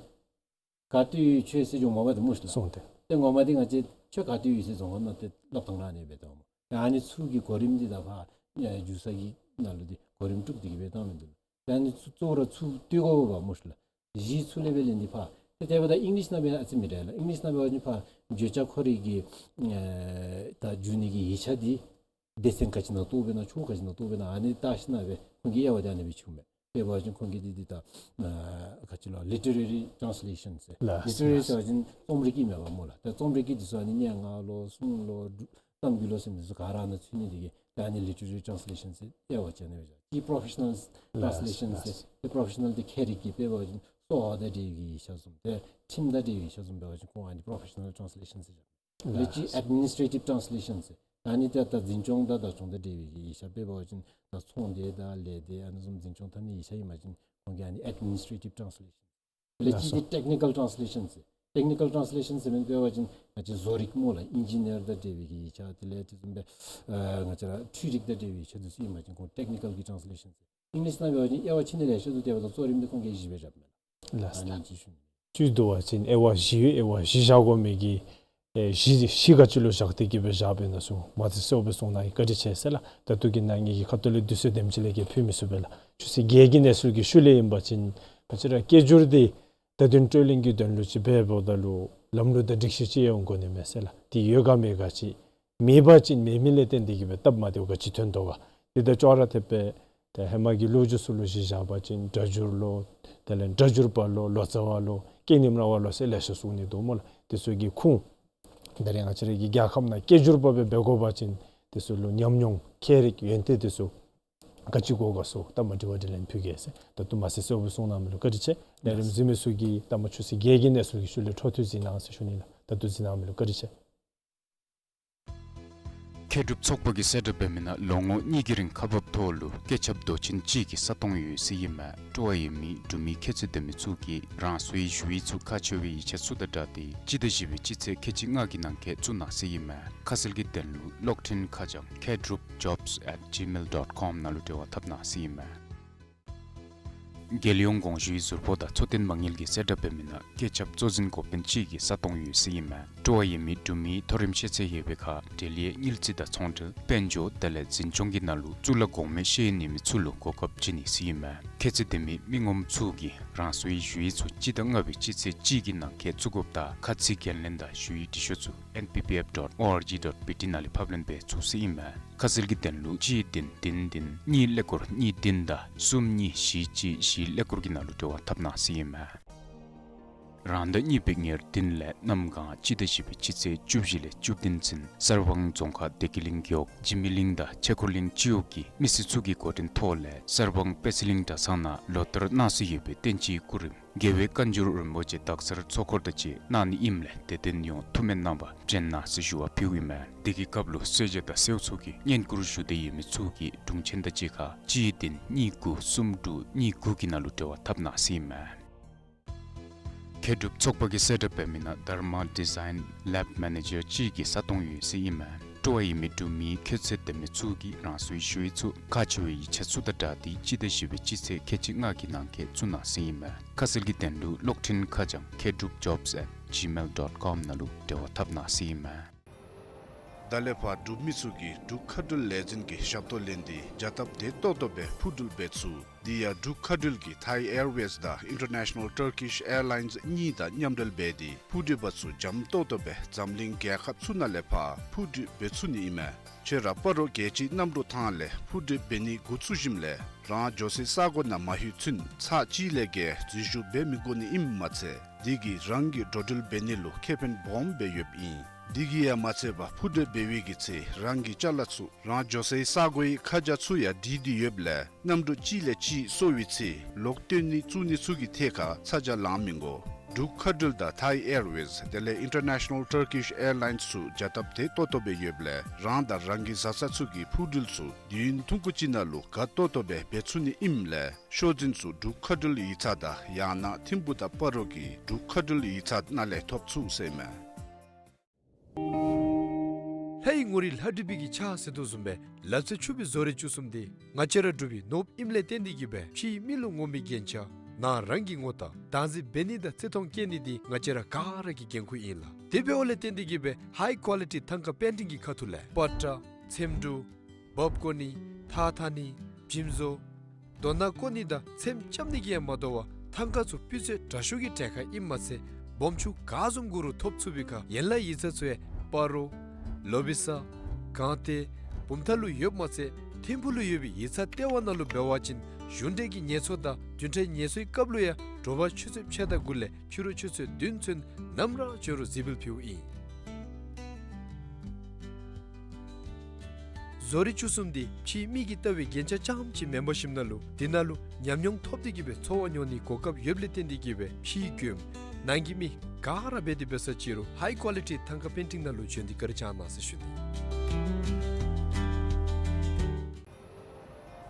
ག་ཏེ་ཡོད་ཁྱོད་ཟེར་འགྱོཝ་མས་པ་དེ་སྨོ་ཤིག་ལགས། སོང་སྟེ། ཏེ་ངོ་མ་འདི་ང་བཅས་ཁྱོད་ག་ཏེ་ཡོད་ཟེར་བཟོ་ང་ནང་ཏེ་སླབ་ཐངས་ར་ཨ་ནི་སྦེ་བཏང་སྨོ། ཨ་ནི་ཚུར་གྱི་གོ་རིམ་འདི་ད་ཕར་ཨེ་བསྒྱུར་ས་གི་ནང་ལུ་འདི་གོ་རིམ་དཀྲུགས་ཏེ་གིས་སྦེ་བཏང་མི་འདུག་ལགས། ཨ་ནི་ཚུར་གཙོ་བོ་ར་ཚུར་བསྟོད་དགོ་པས་སྨོ་ཤིག་ལགས། གཞི་ཚུར་ལས་སྦེ་ལེན་ཏེ་ཕར། ཏེ་དེ་འབདཝ་ད་ཨིང་ལིཤ་ནང་འབད་ན་ཨ་ཙི་མི་འདྲ་ལགས། ཨིང་ལིཤ་ནང་འབད་བ་ཅིན་ཕར་བརྗོད་བྱ་ཁོ་རའི་གི་ཨེ་ད་བསྒྱུར་ནི་གི་ཡིག་ཆ་འདི་སྡེ་ཚན་ག་ཅི་ནང་གཏོགས་པས་ན་ཕྱོགས་ག་ཅི་ནང་གཏོགས་པས་ན་ཨ་ནི་བལྟ་ཞིནམ་ལས་ཁོང་གི་དབྱེ་བ་འདི་ཨ་ནི་སྦེ་ཕྱེཝ་མས། དཔེ་འབད་བ་ཅིན་ཁོང་གིས་འདི་འདི་ད་ཨ་ག་ཅི་ལོ་ལི་ཊི་རེ་རི་ཊཱནསི་ལེ་ཤཱན་ཟེར། ལགས། ལི་ཊི་རེ་རི་ཟེར་བ་ཅིན་རྩོམ་རིག་གི་མས་པ་སྨོ་ལགས། ད་རྩོམ་རིག་གི་འདི་ཚུ་ཨ་ནི་སྙན་ངག་ལོ་གསུང་ལོ་གཏམ་རྒྱུད་ལོ་ཟེར་མི་འདི་ཚུ་ག་ར་ནང་ཚུད་ནི་དེ་གིས་ད་ཨ་ནི་ལི་ཊི་རེ་རི་ཊཱནསི་ལེ་ཤཱན་ཟེར་དབྱེ་བ་ཕྱེ་ནི་སྦེ་བཞག། གཅིག་པོ་རོ་ཕེ་ཤ་ནཱལ་ཊཱནསི་ལེ་ཤཱན་ཟེར། ལགས། ཏེ་པོ་རོ་ཕེ་ཤ་ནཱལ་འདི་ཁྱད་རིག་གི་དཔེ་འབད་བ་ཅིན་གསོ་བ་དང་འབྲེལ་བའི་ཡིག་ཆ་བཟུམ་ཏེ་ཁྲིམས་དང་འབྲེལ་བའི་ཡིག་ཆ་བཟུམ་འབད་བ་ཅིན་ཁོང་ཨ་ནི་པོ་རོ་ཕེ་ཤ་ནཱལ་ཊཱནསི་ལེ་ཤཱན་ཟེར་བཞག། ལགས། ལེགས་ཀྱི་ཨེཌ་མི་ནིསི་ཊེ་ཊིབ་ཊཱནསི་ལེ་ཤཱན་ཟེར། ད་ཨ་ནི་ཏེ་ད་འཛིན་སྐྱོང་དང་བདག་སྐྱོང་དང་འབྲེལ་བའི་ཡིག་ཆ་དཔེ་འབད་བ་ཅིན་ད་ཚོང་སྡེ་དང་ལས་སྡེ་ཨ་ནི་བཟུམ་འཛིན་སྐྱོང་འཐབ་ནི་ཡིག་ཆ་ཨིན་པ་ཅིན་ཁོང་གིས་ཨ་ནི་ཨེཌ་མི་ནིསི་ཊེ་ཊིབ་ཊཱནསི་ལེ་ཤཱན་ཟེར། ལེགས་ཀྱི་ལགས་སོ། ཏེ་ཊེག་ནི་ཀཱལ་ཊཱནསི་ལེ་ཤཱན་ཟེར། ཊེག་ནི་ཀཱལ་ཊཱནསི་ལེ་ཤཱན་ཟེར་མི་འབད་བ་ཅིན་ང་བཅས་བཟོ་རིག་སྨོ་ལགས། ཨིན་ཇི་ནི་ཡར་དང་འབྲེལ་བའི་གི་ཡིག་ཆ་དེ་ལས་དེ་བཟུམ་སྦེ་ཨ་ང་བཅས་ར་འཕྲུལ་རིག་དང་འབྲེལ་བའི་ཡིག་ཆ་འདི་ཚུ་ཨིན་པ་ཅིན་ཁོང་ཊེག་ནི་ཀཱལ་གྱི་ཊཱནསི་ལེ་ཤཱན་ཟེར། ཨིང་ལིཤ་ནང་འབད་བ་ཅིན་དབྱེ་བ་ཕྱེ་ནི་ལེ་ཤ་འདུག། དེ་འབདཝ་ད་གཙོ་རིམ་འདི་ཁོང་གིས་བཞི་སྦེ་རྐྱབ་མས་ལགས། ལགས་སོ། ཨ་ནི་ཅིག་ཞུ་ནི། བཅུད་བསྡུ་བ་ཅིན་དབྱེ་བ་བཞི་ཡོད། དབྱེ་བ་བཞི་བཞག་དགོ་མི་གི་ཨེ་བཞི་བཞི་ག་ཅི་ལུ་བཞག་སྟེ་གིས་སྦེ་བཞག་པས་ན་ཟེར་མ་ཚད་གསལ་སྦེ་གསུངས་གནང་ཡི། བཀའ་དྲིན་ཆེ་ཟེར་ལགས། ད་ལྟོ་གི་ནང་ངེ་གི་ཁ་ཐུག་ལས་དུས་ཚོད་དེམ་ཅིག་ལས་བརྒལ་ཕུལ་མི་ཚུགས་པས་ལགས། ཆུ་ཚོད་བརྒྱད་ཀྱི་གནས་ཚུལ་གྱི་ཤུལ་ལས་ཨིན་པ་ཅིན་ང་བཅས་ར་སྐད་སྒྱུར་འདི་བརྡ་དོན་སྤྲོད་ལེན་གྱི་དོན་ལུ་ཅིག་འབདཝ་ད་ལུ་ལམ་ལུགས་དང་སྒྲིག་གཞི་ཅིག་ཡོད་དགོ་ནི་མས་ཟེར་ལགས། དེ་ཡོད་ག་མེད་ག་ཅིག་མེད་པ་ཅིན་མེད་མི་ལས་བརྟེན་ཏེ་གིས་སྦེ་སྟབས་མ་བདེཝ་ག་ཅི་ཐོན་དོ་ག། དེ་དང་ཅོག་ར་འཐདཔ་སྦེ་ཏེ་ཧེ་མ་གི་ལོ་རྒྱུས་ཚུ་ལུ་གཞི་བཞག་པ་ཅིན་སྒྲ་སྒྱུར་ལོ་དེ་ལས་སྒྲ་སྒྱུར་པ་ལོ་ལོ་ཙཱ་བ་ལོ་སྐད་རྙིང་ར་བ་ལོ་ཟེར་ལེ་ཤ་གསུང་ནི་འདུག་སྨོ་ལགས། དེ་ཚུ་གི་ཁུངས་ད་རེས་ང་བཅས་ར་གི་རྒྱལ་ཁབ་ནང་སྐད་སྒྱུར་པ་སྦེ་འབད་དགོ་པ་ཅིན་དེ་ཚུ་ལུ་ཉམས་མྱོང་ཁྱད་རིག་ཡོན་ཏན་དེ་ཚུ་ག་ཅི་དགོ་ག་ཟེར་ད་མ་དྲི་བ་དྲིས་ལན་ཕུལ་གེ་ཟེར། ད་ལྟོ་མ་ཚད་གསལ་སྦེ་གསུངས་གནང་མི་ལུ་བཀའ་དྲིན་ཆེ། ལས་རིམ་གཟིགས་མི་ཚུ་གིས་ད་མ་ཆུ་ཚོད་བརྒྱད་ཀྱི་གནས་ཚུལ་གྱི་ཤུལ་ལས་འཕྲོ་མཐུད་གཟིགས་གནང་ཟེར་ཞུ་ནི་ལགས། ད་ལྟོ་གཟིགས་གནང་མི་ལུ་བཀའ་དྲིན་ཆེ། མཁས་གྲུབ་ཚོགས་པ་གིས་གསལ་བསྒྲགས་འབད་མི་ནང་ལོ་ངོ་གཉིས་ཀྱི་རིང་ཁག་འབགཔ་ཐོག་ལུ་སྐད་ཁྱབ་མདོ་ཆེན་གཅིག་གི་ས་སྟོང་ཡོད་ཟེར་ཨིན་མས། སྤྲོ་བ་ཡོད་མི་འབྲུག་མི་ཁྱད་ཚད་ལྡན་མི་ཚུ་གིས་རང་སོའི་ཞུ་ཡིག་ཚུ་ཁག་ཆེ་བའི་ཡིག་ཆ་ཚུ་དང་སྦྲགས་ཏེ་སྤྱི་ཟླ་བཞི་པའི་སྤྱི་ཚེས་ཁལ་གཅིག་ལྔ་གི་ནང་འཁོད་བཙུགས་གནང་ཟེར་ཨིན་མས། ཁ་གསལ་གྱི་དོན་ལུ་གློག་འཕྲིན་ཁ་བྱང་མཁས་གྲུབ་ཇོབས་ཨེཊ་ཇི་མེལ་ཌོཊ་ཀོམ་ནང་ལུ་འབྲེལ་བ་འཐབ་གནང་ཟེར་ཨིན་མས། རྒྱལ་ཡོངས་གོང་ཞུའི་ཟུར་པོ་དང་འཚོ་རྟེན་མ་དངུལ་གྱིས་གསལ་བསྒྲགས་འབད་མི་ནང་སྐད་ཁྱབ་གཙོ་འཛིན་འགོ་དཔོན་གཅིག་གི་ས་སྟོང་ཡོད་ཟེར་ཨིན་མས། སྤྲོ་བ་ཡོད་མི་འབྲུག་མི་མཐོ་རིམ་ཤེས་ཚད་ཡོད་པའི་ཁར་འབྲེལ་ཡོད་དངུལ་རྩིས་དང་ཚོང་འབྲེལ་དཔལ་འབྱོར་དེ་ལས་འཛིན་སྐྱོང་གི་ནང་ལུ་གཙུག་ལག་གོང་མའི་ཤེས་ཡོན་ཡོད་མི་ཚུ་ལུ་གོ་སྐབས་བྱིན་ནི་ཟེར་ཨིན་མས། ཁྱད་ཚད་ལྡན་མི་མི་ངོམ་ཚུ་གིས་རང་སོའི་ཞུ་ཡིག་ཚུ་སྤྱི་ཟླ་ལྔ་པའི་སྤྱི་ཚེས་གཅིག་གི་ནང་འཁོད་བཙུགས་དགོཔ་དང་ཁ་ཚིག་འགན་ལེན་དང་ཞུ་ཡིག་འབྲི་ཤོག་ཚུ་ཨེན་པི་པི་ཨེཕ་ཌོཊ་ཨོ་ཨར་ཇི་ཌོཊ་བི་ཊི་ནང་ལས་ཕབ་ལེན་འབད་ཚུགས་ཟེར་ཨིན་མས། ཁ་གསལ་གྱི་དོན་ལུ་གཅིག་བདུན་བདུན་བདུན་གཉིས་ཀླད་ཀོར་གཉིས་བདུན་དང་གསུམ་གཉིས་བཞི་གཅིག་བཞི་ཀླད་ཀོར་གྱི་ནང་ལུ་འབྲེལ་བ་འཐབ་གནང་ཟེར་ཨིན་མས། རང་ཟླ་གཉིས་པའི་ཉེར་བདུན་ལས་གནམ་གང་སྤྱི་ཟླ་བཞི་པའི་སྤྱི་ཚེས་བཅུ་བཞི་ལས་བཅུ་བདུན་ཚུན་གསར་སྤང་རྫོང་ཁག་བདེ་སྐྱིད་གླིང་རྒེད་འོག་འཇིགས་མེད་གླིང་དང་ཆོས་འཁོར་གླིང་སྤྱི་འོག་གི་མི་སེར་ཚུ་གི་འགོ་འདྲེན་ཐོག་ལས་གསར་སྤང་དཔལ་སྲིད་གླིང་གྲྭ་ཚང་ནང་ལོ་ལྟར་གནང་སྲོལ་ཡོད་པའི་བསྟན་སྤྱིའི་སྐུ་རིམ་རྒྱལ་བའི་བཀའ་འགྱུར་རིན་པོ་ཆེ་དག་ཚར་ཚོགས་འཁོར་དང་བཅས་གནང་ནི་ཨིནམ་ལས་དད་ལྡན་ཡོངས་ཐུགས་སྨོན་གནང་བར་བྱོན་གནང་ཟེར་ཞུ་བ་ཕུལཝ་ཨིན་མས། དེ་གི་སྐབས་ལུ་གསོལ་ཇ་དང་སེའུ་ཚོགས་ཀྱི་བསྙེན་བཀུར་ཞུ་འདོད་ཡོད་མི་ཚུ་གིས་དྲུང་ཆེན་དང་གཅིག་ཁར་གཅིག་བདུན་གཉིས་དགུ་གསུམ་དྲུག་གཉིས་དགུ་གི་ནང་ལུ་འབྲེལ་བ་འཐབ་གནང་ཟེར་ཨིན་མས། མཁས་གྲུབ་ཚོགས་པ་གིས་གསལ་བསྒྲགས་འབད་མི་ནང་དྷརྨ་ཌི་ཛའིན་ལེབ་མེ་ནེ་ཇར་གཅིག་གི་ས་སྟོང་ཡོད་ཟེར་ཨིན་མས། སྤྲོ་བ་ཡོད་མི་འབྲུག་མི་ཁྱད་ཚད་ལྡན་མི་ཚུ་གིས་རང་སོའི་ཞུ་ཡིག་ཚུ་ཁག་ཆེ་བའི་ཡིག་ཆ་ཚུ་དང་སྦྲགས་ཏེ་སྤྱི་ཟླ་བཞི་པའི་སྤྱི་ཚེས་ཁལ་གཅིག་ལྔ་གི་ནང་འཁོད་བཙུགས་གནང་ཟེར་ཨིན་མས། ཁ་གསལ་གྱི་དོན་ལུ་གློག་འཕྲིན་ཁ་བྱང་མཁས་གྲུབ་ཇོབས་ཨེཊ་ཇི་མེལ་ཌོཊ་ཀོམ་ནང་ལུ་འབྲེལ་བ་འཐབ་གནང་ཟེར་ཨིན་མས། ད་ལས་ཕར་འབྲུག་མི་ཚུ་གིས་འབྲུག་མཁའ་འགྲུལ་ལས་འཛིན་གྱི་ཞབས་ཏོག་ལེན་ཏེ་བྱ་སྟབས་བདེ་ཏོག་ཏོ་སྦེ་འཕུར་འགྲུལ་འབད་ཚུགས། དེ་ཡང་འབྲུག་མཁའ་འགྲུལ་གྱིས་Thai Airways དང་International Turkish Airlines གཉིས་དང་མཉམ་འབྲེལ་འབད་དེ་འཕུར་འགྲུལ་པ་ཚུ་འཇམ་ཏོག་ཏོ་སྦེ་འཛམ་གླིང་རྒྱལ་ཁབ་ཚུ་ནང་ལས་ཕར་འཕུར་འགྲུལ་འབད་ཚུགས་ནི་ཨིན་མས། ཁྱོད་ར་སྤ་རོ་རྒྱལ་སྤྱིའི་གནམ་གྲུ་ཐང་ལས་འཕུར་འགྲུལ་འབད་ནི་འགོ་བཙུགས་ཞིནམ་ལས་རང་འགྱོ་སའི་ས་གོ་ནང་མ་ལྷོད་ཚུན་ཚར་གཅིག་ལས་བརྒལ་འཛུལ་ཞུགས་འབད་མི་དགོ་ནི་ཨིནམ་མ་ཚད་ འདི་གིས་རང་གི་འགྲོ་འགྲུལ་འབད་ནི་ལུ་ཁེ་ཕན་སྦོམ་སྦེ་ཡོདཔ་ཨིན། འདི་གིས་ཡང་མ་ཚད་པར་འཕུར་འགྲུལ་འབད་བའི་གི་ཚེ་རང་གི་ཅ་ལ་ཚུ་རང་འགྱོ་སའི་ས་གོའི་ཁ་བྱང་ཚུ་ཡང་བྲིས་ཏེ་ཡོདཔ་ལས་གནམ་གྲུ་གཅིག་ལས་གཅིག་སོར་བའི་ཚེ་ལོག་བཏོན་ནི་བཙུགས་ནི་ཚུ་གི་ཐད་ཁར་ཚ་གྱང་ལང་མི་དགོ། འབྲུག་མཁའ་འགྲུལ་དང་ཐའི་ཨེར་ཝེསི་དེ་ལས་ཨིན་ཊར་ནེ་ཤ་ནཱལ་ཊར་ཀིཤ་ཨེར་ལའིནསི་ཚུ་བྱ་སྟབས་དེ་ཏོག་ཏོ་སྦེ་ཡོདཔ་ལས་རང་དང་རང་གི་བཟའ་ཚང་ཚུ་གི་འཕུར་འགྲུལ་ཚུ་དུས་ཡུན་ཐུང་ཀུ་ཅིག་ནང་ལུ་དགའ་ཏོག་ཏོ་སྦེ་འབད་ཚུགས་ནི་ཨིནམ་ལས་ཤོག་འཛིན་ཚུ་འབྲུག་མཁའ་འགྲུལ་ཡིག་ཚང་དང་ཡང་ན་ཐིམ་ཕུག་དང་སྤ་རོ་གི་འབྲུག་མཁའ་འགྲུལ་ཡིག་ཚང་ནང་ལས་ཐོབ་ཚུགས་ཟེར་མས། ལྷའི་ངོ་རིས་ལྷ་བྲིས་པའི་གི་ཕྱག་ཟེར་དོ་བཟུམ་སྦེ་ལ་རྩེ་ཆུ་སྦིས་བཟོ་རིག་བཅུ་གསུམ་འདི་ང་བཅས་ར་འབྲུག་པའི་ནོར་བུ་ཨིནམ་ལས་བརྟེན་ཏེ་གིས་སྦེ་ཕྱིའི་མི་ལུ་ངོམ་པའི་རྒྱན་ཆ་ནང་རང་གི་ངོ་རྟགས་བདག་འཛིན་འབད་ནི་དང་བརྩི་མཐོང་བསྐྱེད་ནི་འདི་ང་བཅས་ར་ག་ར་གི་འགན་ཁུར་ཨིན་ལགས། དེ་འབདཝ་ལས་བརྟེན་ཏེ་གིས་སྦེ་ཧའི་ཀོ་ལི་ཊི་ཐང་ཀ་པེན་ཊིང་གི་ཁ་ཐུག་ལས་པ་ཏྲ་ཚེམ་དྲུབ་འབག་བཀོ་ནི་ཐགས་འཐག་ནི་བྱིམ་བཟོ་རྡོ་ནག་བཀོ་ནི་དང་ཚེམ་རྐྱབ་ནི་གིས་ཡང་མ་དོ་བར་ཐང་ཀ་ཚུ་སྤུས་ཚད་དྲག་ཤོས་ཀྱི་གྲལ་ཁར་ཨིནམ་མ་ཚད་སྦོམ་ཆུང་ག་བཟུམ་དགོ་རུང་ཐོབ་ཚུགས་པའི་ཁར་ཡན་ལག་ཡིག་ཚང་ཚུ་ཡང་སྤ་རོ་ལོ་བི་ས་སྒང་སྟེང་བུམ་ཐང་ལུ་ཡོདཔ་མ་ཚད་ཐིམ་ཕུག་ལུ་ཡོད་པའི་ཡིག་ཚང་ལྟེ་བ་ནང་ལུ་འབད་བ་ཅིན་གཞུང་འབྲེལ་གྱི་ངལ་གསོ་དང་བདུན་ཕྲག་ངལ་གསོའི་སྐབས་ལུ་ཡང་དྲོ་པ་ཆུ་ཚོད་ཕྱེད་དང་དགུ་ལས་ཕྱི་རུ་ཆུ་ཚོད་བདུན་ཚུན་ནམ་ར་བྱོན་རུང་གཟིགས་འབུལ་ཕུལཝ་ཨིན། བཟོ་རིག་བཅུ་གསུམ་འདི་ཕྱིའི་མིག་གིས་བལྟ་བའི་རྒྱན་ཆ་རྐྱངམ་ཅིག་མེན་པར་ཞིནམ་ན་ལུ་འདི་ནང་ལུ་ཉམས་མྱོང་ཐོབ་སྟེ་གིས་སྦེ་འཚོ་བ་མྱོང་ནིའི་གོ་སྐབས་ཡོདཔ་ལས་བརྟེན་ཏེ་གིས་སྦེ་ཕྱིའི་མགྱོནམ་ནང་གི་མི་ག་ར་འབད་དེ་འབད་ས་ཅིག་རུང་ཧའི་ཀོ་ལི་ཊི་ཐང་ཀ་པེན་ཊིང་ནང་ལུ་བྱོན་ཏེ་བཀའ་དྲིན་བསྐྱང་གནང་ཟེར་ཞུ་ནི།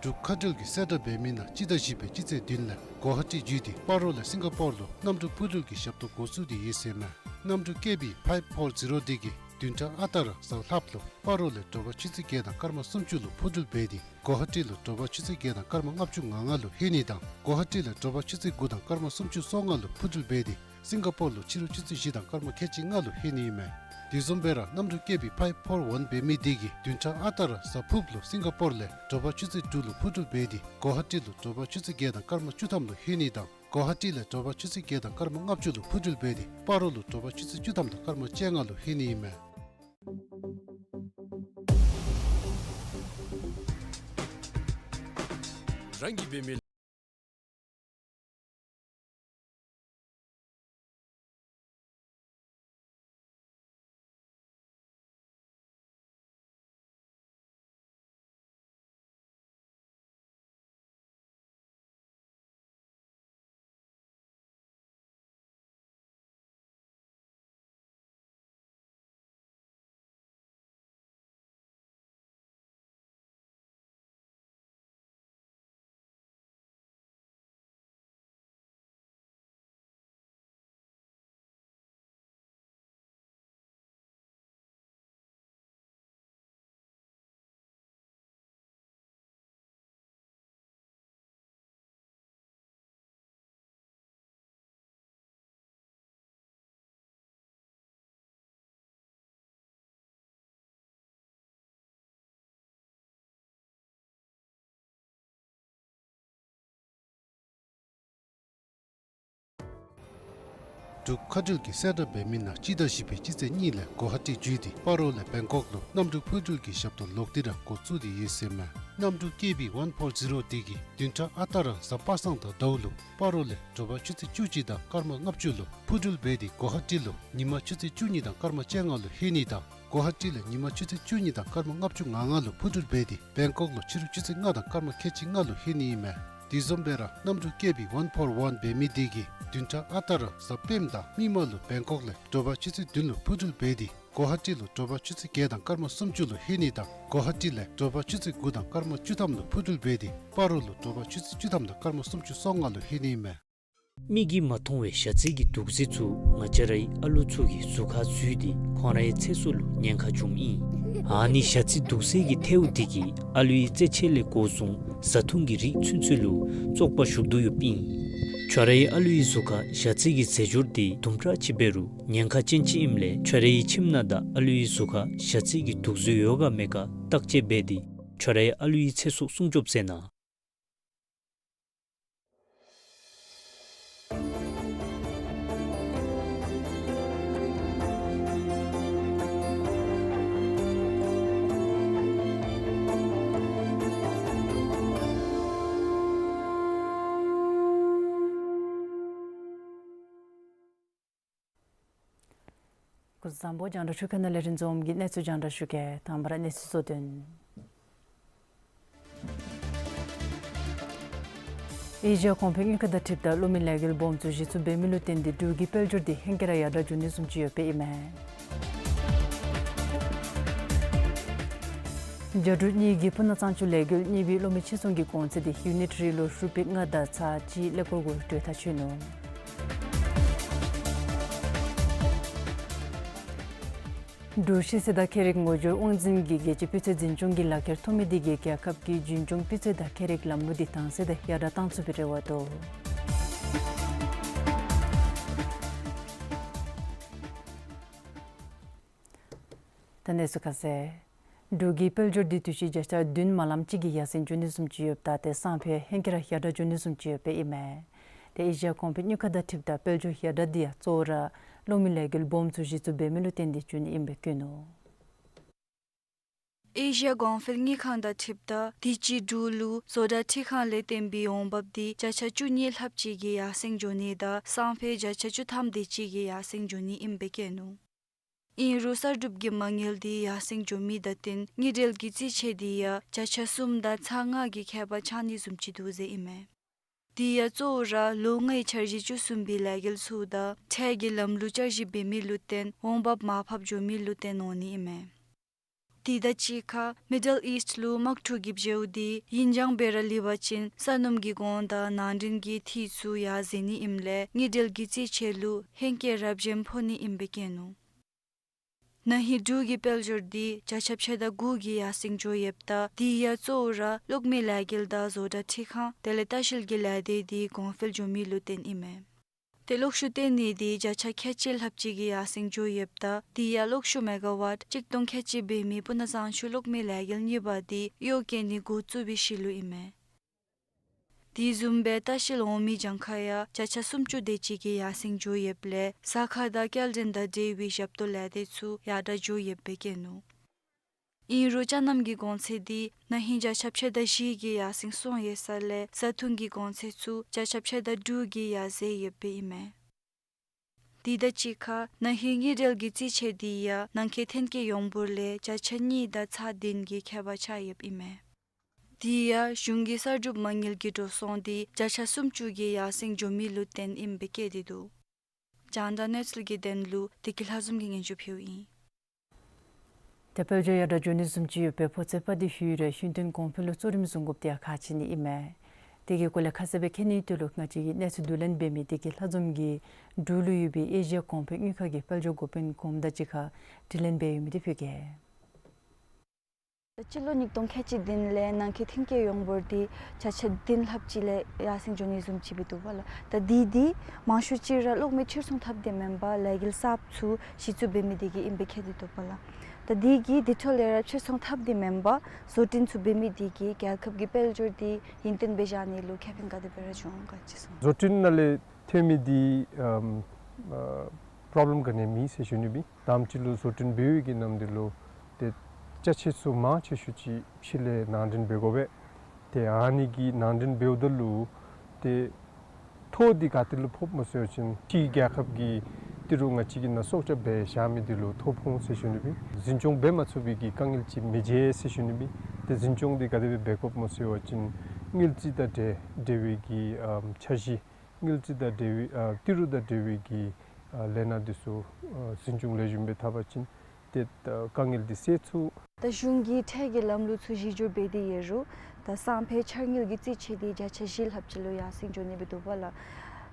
འབྲུག་མཁའ་འགྲུལ་གྱི་གསལ་བསྒྲགས་འབད་མི་ནང་སྤྱི་ཟླ་བཞི་པའི་སྤྱི་ཚེས་བདུན་ལས་གོ་ཧ་ཊི་བརྒྱུད་དེ་སྤ་རོ་ལས་སིང་ག་པོར་ལུ་གནམ་གྲུ་འཕུར་འགྲུལ་གྱི་ཞབས་ཏོག་འགོ་བཙུགས་ཏེ་ཡོད་ཟེར་མས། གནམ་གྲུ་ཀེ་བི་ཕའིབ་ཕོར་ཛི་རོ་འདི་གིས་བདུན་ཕྲག་ཨ་རྟག་ར་གཟའ་ལྷགཔ་ལུ་སྤ་རོ་ལས་དྲོ་པ་ཆུ་ཚོད་བརྒྱད་དང་སྐར་མ་སུམ་ཅུ་ལུ་འཕུར་འགྲུལ་འབད་དེ་གོ་ཧ་ཊི་ལུ་དྲོ་པ་ཆུ་ཚོད་བརྒྱད་དང་སྐར་མ་ལྔ་བཅུ་ང་ལྔ་ལུ་ལྷོད་ནི་དང་གོ་ཧ་ཊི་ལས་དྲོ་པ་ཆུ་ཚོད་དགུ་དང་སྐར་མ་སུམ་ཅུ་སོ་ལྔ་ལུ་འཕུར་འགྲུལ་འབད་དེ་སིང་ག་པོར་ལུ་ཕྱི་རུ་ཆུ་ཚོད་བཞི་དང་སྐར་མ་ཁལ་གཅིག་ལྔ་ལུ་ལྷོད་ནི་ཨིན་མས། དེ་བཟུམ་སྦེ་ར་གནམ་གྲུ་ཀེ་བི་ཕའིབ་ཕོར་ཝན་འབད་མི་འདི་གིས་བདུན་ཕྲག་ཨ་རྟག་ར་གཟའ་ཕུརཔ་ལུ་སིང་ག་པོར་ལས་དྲོ་པ་ཆུ་ཚོད་དྲུག་ལུ་འཕུར་འགྲུལ་འབད་དེ་གོ་ཧ་ཊི་ལུ་དྲོ་པ་ཆུ་ཚོད་བརྒྱད་དང་སྐར་མ་བཅུ་ཐམ་ལུ་ལྷོད་ནི་དང་གོ་ཧ་ཊི་ལས་དྲོ་པ་ཆུ་ཚོད་བརྒྱད་དང་སྐར་མ་ལྔ་བཅུ་ལུ་འཕུར་འགྲུལ་འབད་དེ་སྤ་རོ་ལུ་དྲོ་པ་ཆུ་ཚོད་བཅུ་ཐམ་དང་སྐར་མ་བཅོ་ལྔ་ལུ་ལྷོད་ནི་ཨིན་མས། རང་གིས་འབད་མི། འབྲུག་མཁའ་འགྲུལ་གྱི་གསལ་བསྒྲགས་འབད་མི་ནང་སྤྱི་ཟླ་བཞི་པའི་སྤྱི་ཚེས་གཉིས་ལས་གོ་ཧ་ཊི་བརྒྱུད་དེ་སྤ་རོ་ལས་བེང་ཀོག་ལུ་གནམ་གྲུ་འཕུར་འགྲུལ་གྱི་ཞབས་ཏོག་ལོག་སྟེ་ར་འགོ་བཙུགས་ཏེ་ཡོད་ཟེར་མས། གནམ་གྲུ་ཀེ་བི་ཝན་ཕོར་ཛི་རོ་འདི་གིས་བདུན་ཕྲག་ཨ་རྟག་ར་གཟའ་པ་སངས་དང་ཟླཝ་ལུ་སྤ་རོ་ལས་དྲོ་པ་ཆུ་ཚོད་བཅུ་གཅིག་དང་སྐར་མ་ལྔ་བཅུ་ལུ་འཕུར་འགྲུལ་འབད་དེ་གོ་ཧ་ཊི་ལུ་ཉིན་མ་ཆུ་ཚོད་བཅུ་གཉིས་དང་སྐར་མ་བཅོ་ལྔ་ལུ་ལྷོད་ནི་དང་གོ་ཧ་ཊི་ལས་ཉིན་མ་ཆུ་ཚོད་བཅུ་གཉིས་དང་སྐར་མ་ལྔ་བཅུ་ང་ལྔ་ལུ་འཕུར་འགྲུལ་འབད་དེ་བེང་ཀོག་ལུ་ཕྱི་རུ་ཆུ་ཚོད་ལྔ་དང་སྐར་མ་ཁལ་གཅིག་ལྔ་ལུ་ལྷོད་ནི་ཨིན་མས། དེ་བཟུམ་སྦེ་ར་གནམ་གྲུ་ཀེ་བི་ཝན་ཕོར་ཝན་འབད་མི་འདི་གིས་བདུན་ཕྲག་ཨ་རྟག་ར་གཟའ་སྤེནམ་དང་མིག་དམར་ལུ་བེང་ཀོག་ལས་དྲོ་པ་ཆུ་ཚོད་བདུན་ལུ་འཕུར་འགྲུལ་འབད་དེ་གོ་ཧ་ཊི་ལུ་དྲོ་པ་ཆུ་ཚོད་བརྒྱད་དང་སྐར་མ་སུམ་ཅུ་ལུ་ལྷོད་ནི་དང་གོ་ཧ་ཊི་ལས་དྲོ་པ་ཆུ་ཚོད་དགུ་དང་སྐར་མ་བཅུ་ཐམ་ལུ་འཕུར་འགྲུལ་འབད་དེ་སྤ་རོ་ལུ་དྲོ་པ་ཆུ་ཚོད་བཅུ་ཐམ་དང་སྐར་མ་སུམ་ཅུ་སོ་ལྔ་ལུ་ལྷོད་ནི་ཨིན་མས། མིག་གིས་མ་མཐོང་བའི་ཞ་རྩི་གི་དུག་རྫས་ཚུ་ང་བཅས་རའི་ཨ་ལུ་ཚུ་གི་གཟུགས་ཁར་འཛུལ་ཏེ་ཁོང་རའི་ཚེ་སྲོག་ལུ་ཉེན་ཁ་འབྱུངམ་ཨིན། ཨ་ནི་ཞ་རྩི་དུག་རྫས་ཀྱི་ཐལཝ་འདི་གིས་ཨ་ལུའི་རྩེད་ཆས་ལས་འགོ་བཟུང་བཟའ་འཐུང་གི་རིགས་ཚུན་ཚོད་ལུ་བཙོག་པ་ཞུགས་དོ་ཡོདཔ་ཨིན། ཁྱོད་རའི་ཨ་ལུའི་གཟུགས་ཁར་ཞ་རྩི་གི་རྫས་སྦྱོར་འདི་དུམ་གྲ་ཅིག་འབད་རུང་ཉེན་ཁ་ཅན་ཅིག་ཨིནམ་ལས་ཁྱོད་རའི་ཁྱིམ་ནང་དང་ཨ་ལུའི་གཟུགས་ཁར་ཞ་རྩི་གི་དུག་རྫས་ཡོད་ག་མེད་ག་བརྟག་དཔྱད་འབད་དེ་ཁྱོད་རའི་ཨ་ལུའི་ཚེ་སྲོག་སྲུང་སྐྱོབ་མཛད་གནང་། བཟང་པོ། རྒྱང་བསྒྲགས་ཤོག་ཁག་ནང་ལས་རིན་འཛོམས་ཀྱིས་གནས་ཚུལ་རྒྱང་བསྒྲགས་ཞུ་གེ། དང་པ་ར་གནས་ཚུལ་གཙོ་དོན། ཨེ་ཤི་ཡ་གོང་འཕེལ་དངུལ་ཁང་དང་འཁྲིལཝ་ད་གློག་མེ་ལས་འགུལ་སྦོམ་ཚུ་གཞི་བཙུགས་འབད་མི་ལུ་བརྟེན་ཏེ་འབྲུག་གི་དཔལ་འབྱོར་འདི་ཧེང་སྐལ་ར་ཡར་དྲག་འགྱོ་ནི་བཟུམ་ཅིག་ཡོདཔ་ཨིན་མས། རྒྱ་འབྲུག་གཉིས་ཀྱི་སྤུ་ན་གཙང་ཆུ་ལས་འགུལ་གཉིས་པའི་གློག་མེ་ཕྱིར་ཚོང་གི་གོང་ཚད་འདི་ཡུ་ནིཊ་རེ་ལུ་རུ་པི་ཡ་ལྔ་དང་ཚག་གཅིག་ཀླད་ཀོར་གུ་གྲོས་ཐག་ཆོད་ནུག། འབྲུག་ཤེས་ཚད་དང་ཁྱད་རིག་ངོ་སྦྱོར་དབང་འཛིན་གྱིས་རྒྱལ་སྤྱིའི་སྤུས་ཚད་འཛིན་སྐྱོང་གི་ལག་ཁྱེར་ཐོབ་མི་དེ་གིས་རྒྱལ་ཁབ་ཀྱི་འཛིན་སྐྱོང་སྤུས་ཚད་དང་ཁྱད་རིག་ལམ་ལུགས་འདི་དྭངས་གསལ་དང་ཡར་དྲག་བཏང་ཚུགས་པའི་རེ་བ་འདུག། ད་གནས་ཚུལ་ཁ་གསལ། འབྲུག་གི་དཔལ་འབྱོར་འདི་དུས་ཅི་བརྒྱ་ཆ་བདུན་མ་ལམ་གཅིག་གི་ཡར་སེང་འགྱོ་ནི་བཟུམ་ཅིག་ཡོདཔ་ད་ཏེ་སང་ཕོད་ཧེང་སྐལ་ར་ཡར་དྲག་འགྱོ་ནི་བཟུམ་ཅིག་ཡོདཔ་ཨིན་མས། ཏེ་ཨེ་ཤི་ཡ་གོང་འཕེལ་དངུལ་ཁང་དང་འཁྲིལཝ་ད་དཔལ་འབྱོར་ཡར་དྲག་འདི་ཡང་གཙོ་བོ་ར་གློག་མེ་ལས་འགུལ་སྦོམ་ཚུ་གཞི་བཙུགས་འབད་མི་ལུ་བརྟེན་ཏེ་འགྱོ་ནི་ཨིནམ་སྦེ་བཀོད་ནུག། ཨེ་ཤི་ཡ་གོང་འཕེལ་དངུལ་ཁང་དང་འཁྲིལཝ་ད་དུས་ཅི་འབྲུག་ལུ་བཟོ་གྲྭ་འཕྲུལ་ཁང་ལས་བརྟེན་པའི་འོང་འབབ་འདི་བརྒྱ་ཆ་བཅུ་གཉིས་ལྷགཔ་ཅིག་གི་ཡར་སེང་འགྱོ་ནི་དང་སང་ཕོད་བརྒྱ་ཆ་བཅུ་ཐམ་དེ་ཅིག་གི་ཡར་སེང་འགྱོ་ནི་ཨིནམ་སྦེ་བཀོད་ནུག། ཨིན་རུང་གསར་སྒྲུབ་ཀྱི་མ་དངུལ་འདི་ཡར་སེང་འགྱོ་མི་དང་བསྟུན་དངུལ་འབྲེལ་གྱི་རྩིས་ཆད་འདི་ཡང་བརྒྱ་ཆ་གསུམ་དང་ཚག་ལྔ་གི་ཁྱད་པར་ཆགས་ནི་བཟུམ་ཅིག་འདུག་ཟེར་ཨིན་མས། དེ་ཡང་གཙོ་བོ་ར་ལོ་ལྔའི་འཆར་གཞི་བཅུ་གསུམ་པའི་ལས་འགུལ་ཚུ་དང་ཁྲལ་གྱི་ལམ་ལུགས་བསྐྱར་ཞིབ་འབད་མི་ལུ་བརྟེན་འོང་འབབ་མར་ཕབ་འགྱོ་མི་ལུ་བརྟེན་འོང་ནི་ཨིན་མས། དེ་དང་གཅིག་ཁར་མི་ཌལ་ཨིསཊ་ལུ་དམག་འཁྲུག་གི་བྱེལཝ་འདི་ཡུན་འགྱངས་སྦེ་ར་ལུས་པ་ཅིན་ས་སྣུམ་གྱི་གོང་དང་ནང་འདྲེན་གྱི་འཐུས་ཚུ་ཡར་འཛེགས་ནི་ཨིནམ་ལས་དངུལ་འབྲེལ་གྱི་རྩིས་ཆད་ལུ་ཧེང་སྐལ་རབ་ཅན་ཕོག་ནི་ཨིནམ་སྦེ་བཀོད་ནུག། ན་ཧིང་འབྲུག་གི་དཔལ་འབྱོར་འདི་བརྒྱ་ཆ་ཕྱེད་དང་དགུ་གི་ཡར་སེང་འགྱོ་ཡོདཔ་ད་དེ་ཡང་གཙོ་བོ་ར་གློག་མེ་ལས་འགུལ་དང་བཟོ་གྲྭ་འཕྲུལ་ཁང་དེ་ལས་ལྟ་བཤལ་གྱི་ལས་སྡེ་འདི་གོང་འཕེལ་འགྱོ་མི་ལུ་བརྟེན་ཨིན་མས། ཏེ་གློག་ཤུགས་བཏོན་ནི་འདི་བརྒྱ་ཆ་ཁལ་གཅིག་ལྷགཔ་ཅིག་གི་ཡར་སེང་འགྱོ་ཡོདཔ་ད་དེ་ཡང་གློག་ཤུགས་མེ་ག་ཝཊ་གཅིག་སྟོང་ཁལ་གཅིག་འབད་མི་སྤུ་ན་གཙང་ཆུ་གློག་མེ་ལས་འགུལ་གཉིས་པ་འདི་གཡོག་བཀོལ་ནི་འགོ་བཙུགས་པའི་ཤུལ་ལུ་ཨིན་མས། དེ་བཟུམ་སྦེ་ལྟ་བཤལ་འོང་མི་གྱངས་ཁ་ཡང་བརྒྱ་ཆ་སུམ་ཅུ་དེ་ཅིག་གི་ཡར་སེང་འགྱོ་ཡོདཔ་ལས་ཟ་ཁང་དང་སྐྱེལ་འདྲེན་དང་འབྲེལ་བའི་ཞབས་ཏོག་ལས་སྡེ་ཚུ་ཡར་དྲག་འགྱོ་ཡོདཔ་སྦེ་བཀོད་ནུག། ཨིན་རུང་ཅ་རྣམ་གྱི་གོང་ཚད་འདི་ན་ཧིང་བརྒྱ་ཆ་ཕྱེད་དང་བཞི་གི་ཡར་སེང་སོང་ཡོད་ས་ལས་བཟའ་འཐུང་གི་གོང་ཚད་ཚུ་བརྒྱ་ཆ་ཕྱེད་དང་དྲུག་གི་ཡར་འཛེགས་ཡོདཔ་ཨིན་མས། དེ་དང་གཅིག་ཁར་ན་ཧིང་དངུལ་འབྲེལ་གྱི་རྩིས་ཆད་འདི་ཡང་ནང་འཁོད་ཐོན་སྐྱེད་ཡོངས་འབོར་ལས་བརྒྱ་ཆ་གཉིས་དང་ཚག་བདུན་གྱི་ཁྱད་པར་ཆགས་ཡོདཔ་ཨིན་མས། དེ་ཡང་གཞུང་གི་གསར་སྒྲུབ་མ་དངུལ་གྱི་འགྲོ་སོང་འདི་བརྒྱ་ཆ་སུམ་ཅུ་གི་ཡར་སེང་འགྱོ་མི་ལུ་བརྟེན་ཨིནམ་སྦེ་བཀོད་དེ་འདུག། རྒྱང་བསྒྲགས་གནས་ཚུལ་གྱི་དོན་ལུ་བདེ་སྐྱིད་ལྷ་འཛོམས་ཀྱིས་སྙན་ཞུ་ཕུལཝ་ཨིན། ཏེ་དཔལ་འབྱོར་ཡར་དྲག་འགྱོ་ནི་བཟུམ་ཅིག་ཡོད་པའི་ཕོ་ཚོད་པ་འདི་ཧུའི་རའི་ཤུན་ཏུན་གོང་འཕེལ་ལུ་གཙོ་རིམ་བཟུང་དགོཔ་འདི་ཡང་ཁག་ཆེ་ནི་ཨིན་མས། དེ་གི་སྐོར་ལས་ཁ་གསལ་སྦེ་མཁྱེན་ནིའི་དོན་ལུ་ང་བཅས་ཀྱི་གནས་ཚུལ་བསྡུ་ལེན་འབད་མི་བདེ་སྐྱིད་ལྷ་འཛོམས་ཀྱིས་འབྲུག་ལུ་ཡོད་པའི་ཨེ་ཤི་ཡ་གོང་འཕེལ་དངུལ་ཁང་གི་དཔལ་འབྱོར་འགོ་དཔོན་གོངམ་དང་གཅིག་ཁར་དྲི་ལན་འབད་ཡོད་མི་འདི་ཕུལ་གེ། སྤྱི་ལོ་ཉིས་སྟོང་ཁལ་གཅིག་བདུན་ལས་ནང་འཁོད་ཐོན་སྐྱེད་ཡོངས་འབོར་འདི་བརྒྱ་ཆ་བདུན་ལྷགཔ་ཅིག་ལས་ཡར་སེང་འགྱོ་ནི་བཟུམ་ཅིག་སྦེ་འདུག་པ་ལགས། ད་འདི་འདི་མང་ཤོས་ཅིག་ར་གློག་མེ་ཕྱིར་ཚོང་འཐབ་སྟེ་མེན་པར་ལས་འགུལ་གསརཔ་ཚུ་གཞི་བཙུགས་འབད་མི་དེ་གིས་ཨིནམ་སྦེ་བཀོད་དེ་འདུག་པ་ལགས། ད་འདི་གིས་དེ་འཕྲོ་ལས་ར་ཕྱིར་ཚོང་འཐབ་སྟེ་མེན་པར་བཟོ་སྐྲུན་ཚུ་འབད་མི་དེ་གིས་རྒྱལ་ཁབ་ཀྱི་དཔལ་འབྱོར་འདི་ཡུན་བརྟན་སྦེ་བཞག་ནི་ལུ་ཁེ་ཕན་ག་དེ་སྦེ་ར་འབྱུང་ག་ཅིག་གསུང་། བཟོ་སྐྲུན་ནང་ལས་ཐོན་མི་འདི་ཨམ་ཨ་པྲོབ་ལེམ་ག་ནི་ཡང་མེད་ཟེར་ཞུ་ནི་སྦེ། དང་པ་ཅིག་ལུ་བཟོ་སྐྲུན་འབད་བའི་གི་ནམ་དུས་ལུ་ཏེ་ཅ་ཆས་ཚུ་མང་ཆེ་ཤོས་ཅིག་ཕྱི་ལས་ནང་འདྲེན་འབད་དགོ་པས། ཏེ་ཨ་ནི་གི་ནང་འདྲེན་འབདཝ་ད་ལུ་ཏེ་ཐོ་འདི་ག་ཏེ་ལུ་ཕོགཔ་སྨོ་ཟེར་བ་ཅིན་ཕྱིའི་རྒྱལ་ཁབ་ཀྱི་ཏི་རུ་ང་བཅས་ཀྱིས་ནཱ་སྲོག་སྐྱབས་འབད་བཞག་མི་འདི་ལུ་ཐོ་ཕོག་འོང་ཟེར་ཞུ་ནི་སྦེ། འཛིན་སྐྱོང་འབད་མ་ཚུགས་པའི་གི་དཀའ་ངལ་ཅིག་མི་འབྱུང་ཟེར་ཞུ་ནི་སྦེ། ཏེ་འཛིན་སྐྱོང་འདི་ག་དེ་སྦེ་འབད་དགོཔ་སྨོ་ཟེར་བ་ཅིན་དངུལ་རྩིས་དང་འབྲེལ་འབྲེལ་བའི་གི་ཨམ་འཆར་གཞི་དངུལ་རྩིས་དང་འབྲེལ་བའི་ཨ་ཏི་རུ་དང་འབྲེལ་བའི་གི་ཨ་ལས་སྣ་འདི་ཚུ་ཨ་འཛིན་སྐྱོང་ལེགས་ཤོམ་སྦེ་འཐབ་པ་ཅིན་ཏེ་ཨ་དཀའ་ངལ་འདི་སེལ་ཚུགས། ད་གཞུང་གིས་ཁྲལ་གྱི་ལམ་ལུགས་ཚུ་གཞི་བསྒྱུར་འབད་དེ་ཡོད་རུང་ད་སང་ཕོད་འཆར་དངུལ་གྱི་རྩིས་ཆད་འདི་བརྒྱ་ཆ་བཞི་ལྷགཔ་ཅིག་ལུ་ཡར་སེང་འགྱོ་ནི་སྦེ་འདུག་པ་ལགས།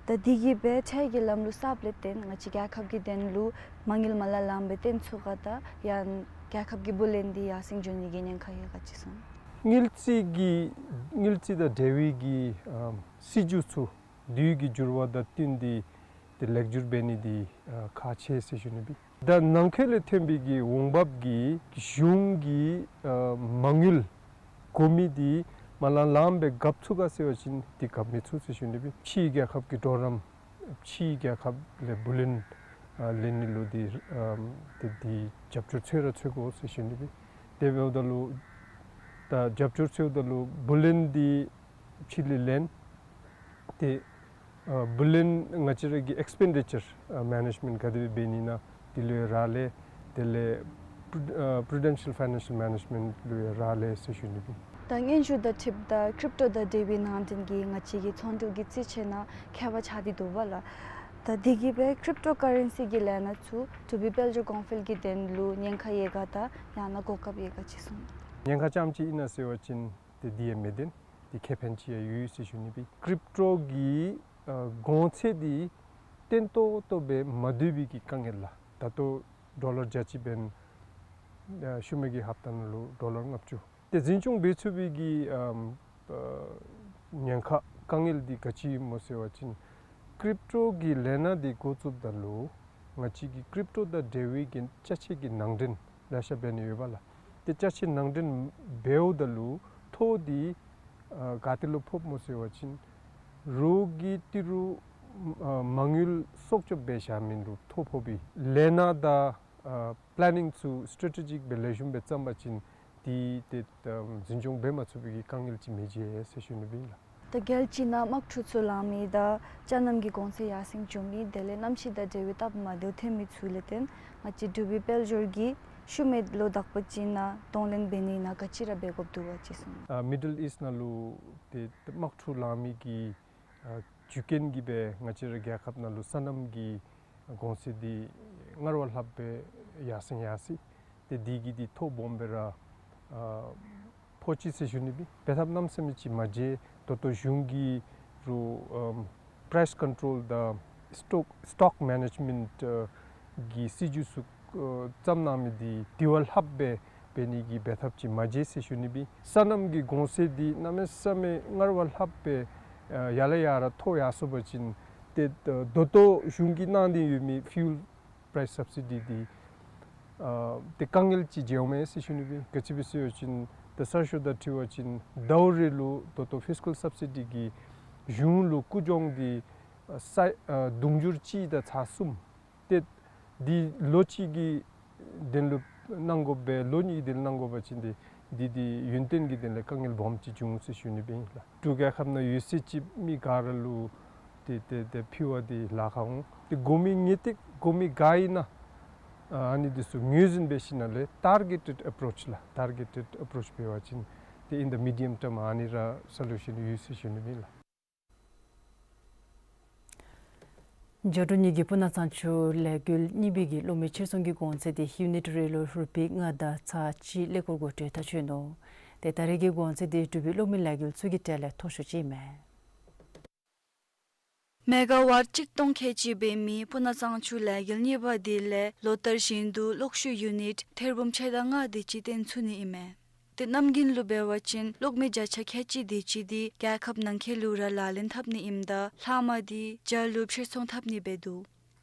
ད་འདི་གིས་སྦེ་ཁྲལ་གྱི་ལམ་ལུགས་གསརཔ་ལས་བརྟེན་ང་བཅས་རྒྱལ་ཁབ་ཀྱི་དོན་ལུ་མ་དངུལ་མ་ལ་ལངམ་སྦེ་བཏོན་ཚུགས་ག། ད་ཡང་རྒྱལ་ཁབ་ཀྱི་བུ་ལོན་འདི་ཡར་སེང་འགྱོ་ནི་གི་ཉེན་ཁ་ཡོད་ག་ཅིག་གསུང་། དངུལ་རྩིས་ཀྱི་དངུལ་རྩིས་དང་འབྲེལ་བའི་གི་ཨམ་སྲིད་བྱུས་ཚུ་དུས་ཀྱི་འགྱུར་བ་དང་བསྟུན་ཏེ་ཏེ་ལེགས་བསྒྱུར་འབད་ནི་འདི་ཨ་ཁག་ཆེ་ཟེར་ཞུ་ནི་སྦེ། ད་ནང་འཁོད་ལས་ཐོན་པའི་གི་འོང་འབབ་ཀྱིས་གཞུང་གི་ཨ་མ་དངུལ་དགོ་མི་འདི་མ་ལ་ལངམ་སྦེ་རྐྱབ་ཚུགས་ག་ཟེར་བ་ཅིན་འདི་རྐྱབ་མི་ཚུགས་ཟེར་ཞུ་ནི་སྦེ། ཕྱིའི་རྒྱལ་ཁབ་ཀྱི་གྲོགས་རམ་ཕྱིའི་རྒྱལ་ཁབ་ལས་བུ་ལོན་ཨ་ལེན་ནི་ལུ་འདི་ཨམ་ཏེ་འདི་རྒྱབ་སྐྱོར་འཚོལ་ར་འཚོལ་དགོ་ཟེར་ཞུ་ནི་སྦེ། དེ་འབདཝ་ད་ལུ་ད་རྒྱབ་སྐྱོར་འཚོལཝ་ད་ལུ་བུ་ལོན་འདི་ཕྱི་ལས་ལེན། ཏེ་ཨ་བུ་ལོན་ང་བཅས་ར་གི་ཨེགསི་པེན་ཌི་ཅར་ཨ་མེ་ནེཇ་མེནཊ་ག་དེ་སྦེ་འབད་ནི་ཨིན་ན་ དེ་ལུ་ཡང་རག་ལས། དེ་ལས་པྲུ་ཨ་Prudential Financial Management ལུ་ཡང་རག་ལས་ཟེར་ཞུ་ནི་ཨིན། ད་སྙན་ཞུ་དང་འཁྲིལཝ་ད་ཀྲིབ་ཊོ་དང་འབྲེལ་བའི་ནང་དོན་གྱི་ང་བཅས་ཀྱི་ཚོང་འབྲེལ་གྱི་རྩིས་ཆ་ནང་ཁྱད་པར་ཆགས་ཏེ་འདུག་པ་ལགས། ད་དེ་གིས་སྦེ་ཀྲིབ་ཊོ་ཀ་རེན་སི་གི་ལས་སྣ་ཚུ་འབྲུག་པའི་དཔལ་འབྱོར་གོང་འཕེལ་གྱི་དོན་ལུ་ཉེན་ཁ་ཡོད་ག་དང་ཡང་ན་གོ་སྐབས་ཡོད་ག་ཅིག་གསུངས། ཉེན་ཁ་ཙམ་ཅིག་ཨིན་ན་ཟེར་བ་ཅིན་ཏེ་དེ་ཡང་མེན། ཏེ་ཁེ་ཕན་ཅིག་ཡང་ཡོད་ཟེར་ཞུ་ནི་ཨིན། ཀྲིབ་ཊོ་གི་ཨ་གོང་ཚད་འདི་བརྟན་ཏོག་ཏོ་སྦེ་མ་སྡོད་པའི་གི་དཀའ་ངལ་ལགས། ད་ལྟོ་ཌོ་ལར་བརྒྱ་གཅིག་འབདན་ཨ་ཤུལ་མའི་གི་ཧབ་ཏ་ནང་ལུ་ཌོ་ལར་ལྔ་བཅུ། ཏེ་འཛིན་སྐྱོང་འབད་ཚུགས་པའི་གི་ཨམ་ཨ་ཉེན་ཁ་དཀའ་ངལ་འདི་ག་ཅི་སྨོ་ཟེར་བ་ཅིན་ཀྲིབ་ཊོ་གི་ལས་སྣ་འདི་འགོ་བཙུགསཔ་ད་ལུ་ང་བཅས་ཀྱིས་ཀྲིབ་ཊོ་དང་འབྲེལ་བའི་གི་ཅ་ཆས་ཀྱི་ནང་འདྲེན་ལེ་ཤ་འབད་ནི་ཡོད་པ་ལགས། ཏེ་ཅ་ཆས་ནང་འདྲེན་འབདཝ་ད་ལུ་ཐོ་འདི་ཨ་ག་ཏེ་ལུ་ཕོགཔ་སྨོ་ཟེར་བ་ཅིན་རོགས་ཀྱིས་ཏི་རུ་ཨ་མ་དངུལ་གསོག་འཇོག་འབད་བཞག་མི་ལུ་ཐོ་ཕོག་པས། ལས་སྣ་དང་ཨ་པི་ལེ་ནིང་ཚུ་སི་ཊེ་ཊེ་ཇིག་སྦེ་ལེགས་ཤོམ་སྦེ་བརྩམ་པ་ཅིན་དེ་ཏེ་ཨམ་འཛིན་སྐྱོང་འབད་མ་ཚུགས་པའི་གི་དཀའ་ངལ་ཅིག་མི་འབྱུང་ཟེར་ཞུ་ནི་ཨིན་ལགས། ད་རྒྱལ་སྤྱི་ནང་དམག་འཁྲུག་ཚུ་ལང་མི་དང་ཅ་རྣམ་གྱི་གོང་ཚད་ཡར་སེང་འགྱོ་མི་དེ་ལས་གནམ་གཤིས་དང་འབྲེལ་བའི་སྟབས་མ་བདེཝ་ཐོན་མི་ཚུ་ལས་བརྟེན་ང་བཅས་འབྲུག་པའི་དཔལ་འབྱོར་གྱིས་ཤུལ་མའི་ལོ་དག་པ་ཅིག་ནང་གདོང་ལེན་འབད་ནི་ནང་ག་ཅི་ར་འབད་དགོཔ་འདུག་པ་ཅིག་གསུངས། ཨ་མི་ཌལ་ཨིསཊ་ནང་ལུ་ཏེ་དམག་འཁྲུག་ལང་མི་གི་ཨ་རྒྱུ་རྐྱེན་གྱིས་སྦེ་ང་བཅས་ར་རྒྱལ་ཁབ་ནང་ལུ་སོ་ནམ་གྱི་གོང་ཚད་འདི་སྔར་བ་ལྷགཔ་སྦེ་ཡར་སེང་ཡར་སོང་། ཏེ་དེ་གིས་འདི་ཐོ་སྦོམ་སྦེ་ར་ཨ་ཕོག་ཅི་ཟེར་ཞུ་ནི་ཨིན། འབད་ཐབས་གནམ་མེད་ས་མེད་ཅིག་མ་མཇལ། ད་ལྟོ་གཞུང་གིས་རུང་ཨམ་པ་རའིསི་ཀོན་ཊོལ་དང་སི་ཊོག་སི་ཊོག་མེ་ནེཇ་མེནཊ་ཨ་གི་སྲིད་བྱུས་ཚུ་ཨ་བརྩམ་གནང་མི་འདི་དེ་བ་ལྷགཔ་སྦེ་འབད་ནི་གི་འབད་ཐབས་ཅིག་མ་མཇལ་ཟེར་ཞུ་ནི་ཨིན། སོ་ནམ་གྱི་གོང་ཚད་འདི་གནམ་མེད་ས་མེད་སྔར་བ་ལྷགཔ་སྦེ་ཨ་ཡར་ལས་ཡར་ཐོ་ཡར་སོང་པ་ཅིན་ཏེ་ད་ལྟོ་གཞུང་གིས་གནང་སྟེ་ཡོད་མི་ཕིའུལ་པ་རའིསི་སབ་སི་ཌི་འདི་ཨ་ཏེ་དཀའ་ངལ་ཅིག་འབྱུངམ་མས་ཟེར་ཞུ་ནི་ཨིན། ག་ཅི་སྦེ་ཟེར་བ་ཅིན་ད་གསར་ཤོག་དང་འཁྲིལ་བ་ཅིན་ཟླཝ་རེ་ལུ་ད་ལྟོ་ཕིསི་ཀཱལ་སབ་སི་ཌི་གིས་གཞུང་ལུ་རྒུད་གྱོང་འདི་ཨ་ས་ཨ་དུང་ཕྱུར་གཅིག་དང་ཚག་གསུམ། ཏེ་འདི་ལོ་གཅིག་གི་དོན་ལུ་གནང་དགོ་པས། ལོ་གཉིས་ཀྱི་དོན་ལུ་གནང་དགོ་པ་ཅིན་འདི་འདི་འདི་ཡུན་བརྟན་གྱི་དོན་ལས་དཀའ་ངལ་སྦོམ་ཅིག་འབྱུང་ཟེར་ཞུ་ནི་ཨིན་ལགས། འབྲུག་རྒྱལ་ཁབ་ནང་ཡོད་ཚད་ཅིག་མི་ག་ར་ལུ་ཏེ་ཏེ་ཏེ་ཕུལ་བ་འདི་ལཱ་ཁག་འོང་། ཏེ་དགོ་མི་ངེས་ཏིག་དགོ་མི་ག་ཨིན་ན་ཨ་ཨ་ནི་འདི་ཚུ་ངོས་འཛིན་འབད་ཞིནམ་ལས་ཊར་གེ་ཊེཌ་ཨེ་པྲོ་ཆི་ལགས། ཊར་གེ་ཊེཌ་ཨེ་པྲོ་ཆི་འབད་བ་ཅིན་ཏེ་in the medium term ཨ་ནི་ར་སོ་ལུ་ཤཱན་ཡོད་ཟེར་ཞུ་ནི་ཨིན་ལགས། འཇའ་འབྲུག་གཉིས་ཀྱི་སྤུ་ན་གཙང་ཆུ་ལས་འགུལ་གཉིས་པའི་གི་གློག་མེ་ཕྱིར་ཚོང་གི་གོང་ཚད་འདི་ཡུ་ནིཊ་རེ་ལུ་རུ་པི་ལྔ་དང་ཚག་གཅིག་ཀླད་ཀོར་འགོ་འདྲེན་འཐབ་ཚུགས་ནུག། ཏེ་ད་རེས་ཀྱི་གོང་ཚད་འདི་འབྲུག་པའི་གློག་མེ་ལས་འགུལ་ཚུ་གི་གྲས་ལས་མཐོ་ཤོས་ཅིག་ཨིན་མས། མེ་ག་ཝཊ་གཅིག་སྟོང་ཁལ་གཅིག་འབད་མི་སྤུ་ན་གཙང་ཆུ་ལས་འགུལ་གཉིས་པ་འདི་ལས་ལོ་ལྟར་བཞིན་དུ་གློག་ཤུགས་ཡུ་ནིཊ་ཐེར་འབུམ་ཕྱེད་དང་ལྔ་དེ་ཅིག་བཏོན་ཚུགས་ནི་ཨིན་མས། ཏེ་གནམ་དགུན་ལུ་འབད་བ་ཅིན་གློག་མེ་བརྒྱ་ཆ་ཁལ་གཅིག་དེ་ཅིག་འདི་རྒྱལ་ཁབ་ནང་འཁོད་ལུ་ར་ལག་ལེན་འཐབ་ནི་ཨིནམ་ད་ལྷག་མ་འདི་རྒྱ་ལུ་ཕྱིར་ཚོང་འཐབ་ནི་འབད་དོ།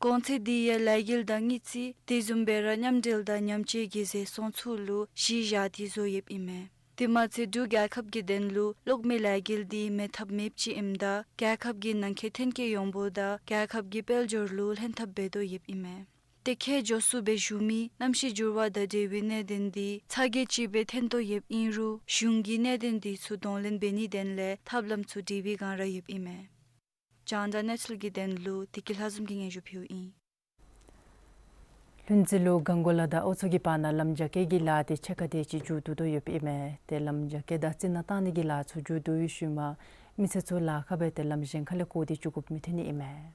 གོང་ཚད་འདི་ཡང་ལས་འགུལ་དང་དངུལ་རྩིས་དེ་བཟུམ་སྦེ་ར་མཉམ་འབྲེལ་དང་མཉམ་སྤྱོད་ཀྱི་ཟད་སོང་ཚུ་ལུ་གཞི་བཞག་སྟེ་བཟོ་ཡོདཔ་ཨིན་མས། དེ་མ་ཚད་འབྲུག་རྒྱལ་ཁབ་ཀྱི་དོན་ལུ་གློག་མེ་ལས་འགུལ་འདི་མེད་ཐབས་མེདཔ་ཅིག་ཨིནམ་ད་རྒྱལ་ཁབ་ཀྱི་ནང་འཁོད་ཐོན་སྐྱེད་ཡོངས་འབོར་དང་རྒྱལ་ཁབ་ཀྱི་དཔལ་འབྱོར་ལུ་ལྷན་ཐབས་འབད་དོ་ཡོདཔ་ཨིན་མས། ཏེ་ཁྱོན་བསྡོམས་སྦེ་ཞུ་མི་གནམ་གཤིས་འགྱུར་བ་དང་འབྲེལ་བའི་གནད་དོན་འདི་ཚ་གྱང་ཅིག་སྦེ་ཐོན་དོ་ཡོདཔ་ཨིན་རུང་གཞུང་གིས་གནད་དོན་འདི་ཚུ་གདོང་ལེན་འབད་ནིའི་དོན་ལས་ཐབས་ལམ་ཚུ་སྒྲིག་པའི་བསྒང་ར་ཡོདཔ་ཨིན་མས། རྒྱང་བསྒྲགས་གནས་ཚུལ་གྱི་དོན་ལུ་བདེ་སྐྱིད་ལྷ་འཛོམས་ཀྱིས་སྙན་ཞུ་ཕུལཝ་ཨིན། ལྷུན་རྩེ་ལུ་གངས་གོ་ལ་དང་ཨའུ་མཚོ་གི་བར་ན་ལམ་རྒྱ་སྐྱེད་ཀྱི་ལཱ་འདི་ཕྱེད་ཀ་དེ་ཅིག་མཇུག་བསྡུ་དོ་ཡོདཔ་ཨིན་མས། ཏེ་ལམ་རྒྱ་སྐྱེད་དང་རྩི་ནག་བཏང་ནི་གི་ལཱ་ཚུ་མཇུག་བསྡུ་བའི་ཤུལ་མ་མི་སེར་ཚུ་ལཱ་ཁག་འབད་དེ་ལམ་གཞན་ཁ་ལས་བསྐོར་ཏེ་འགྱོ་དགོཔ་མི་ཐོན་ནི་ཨིན་མས།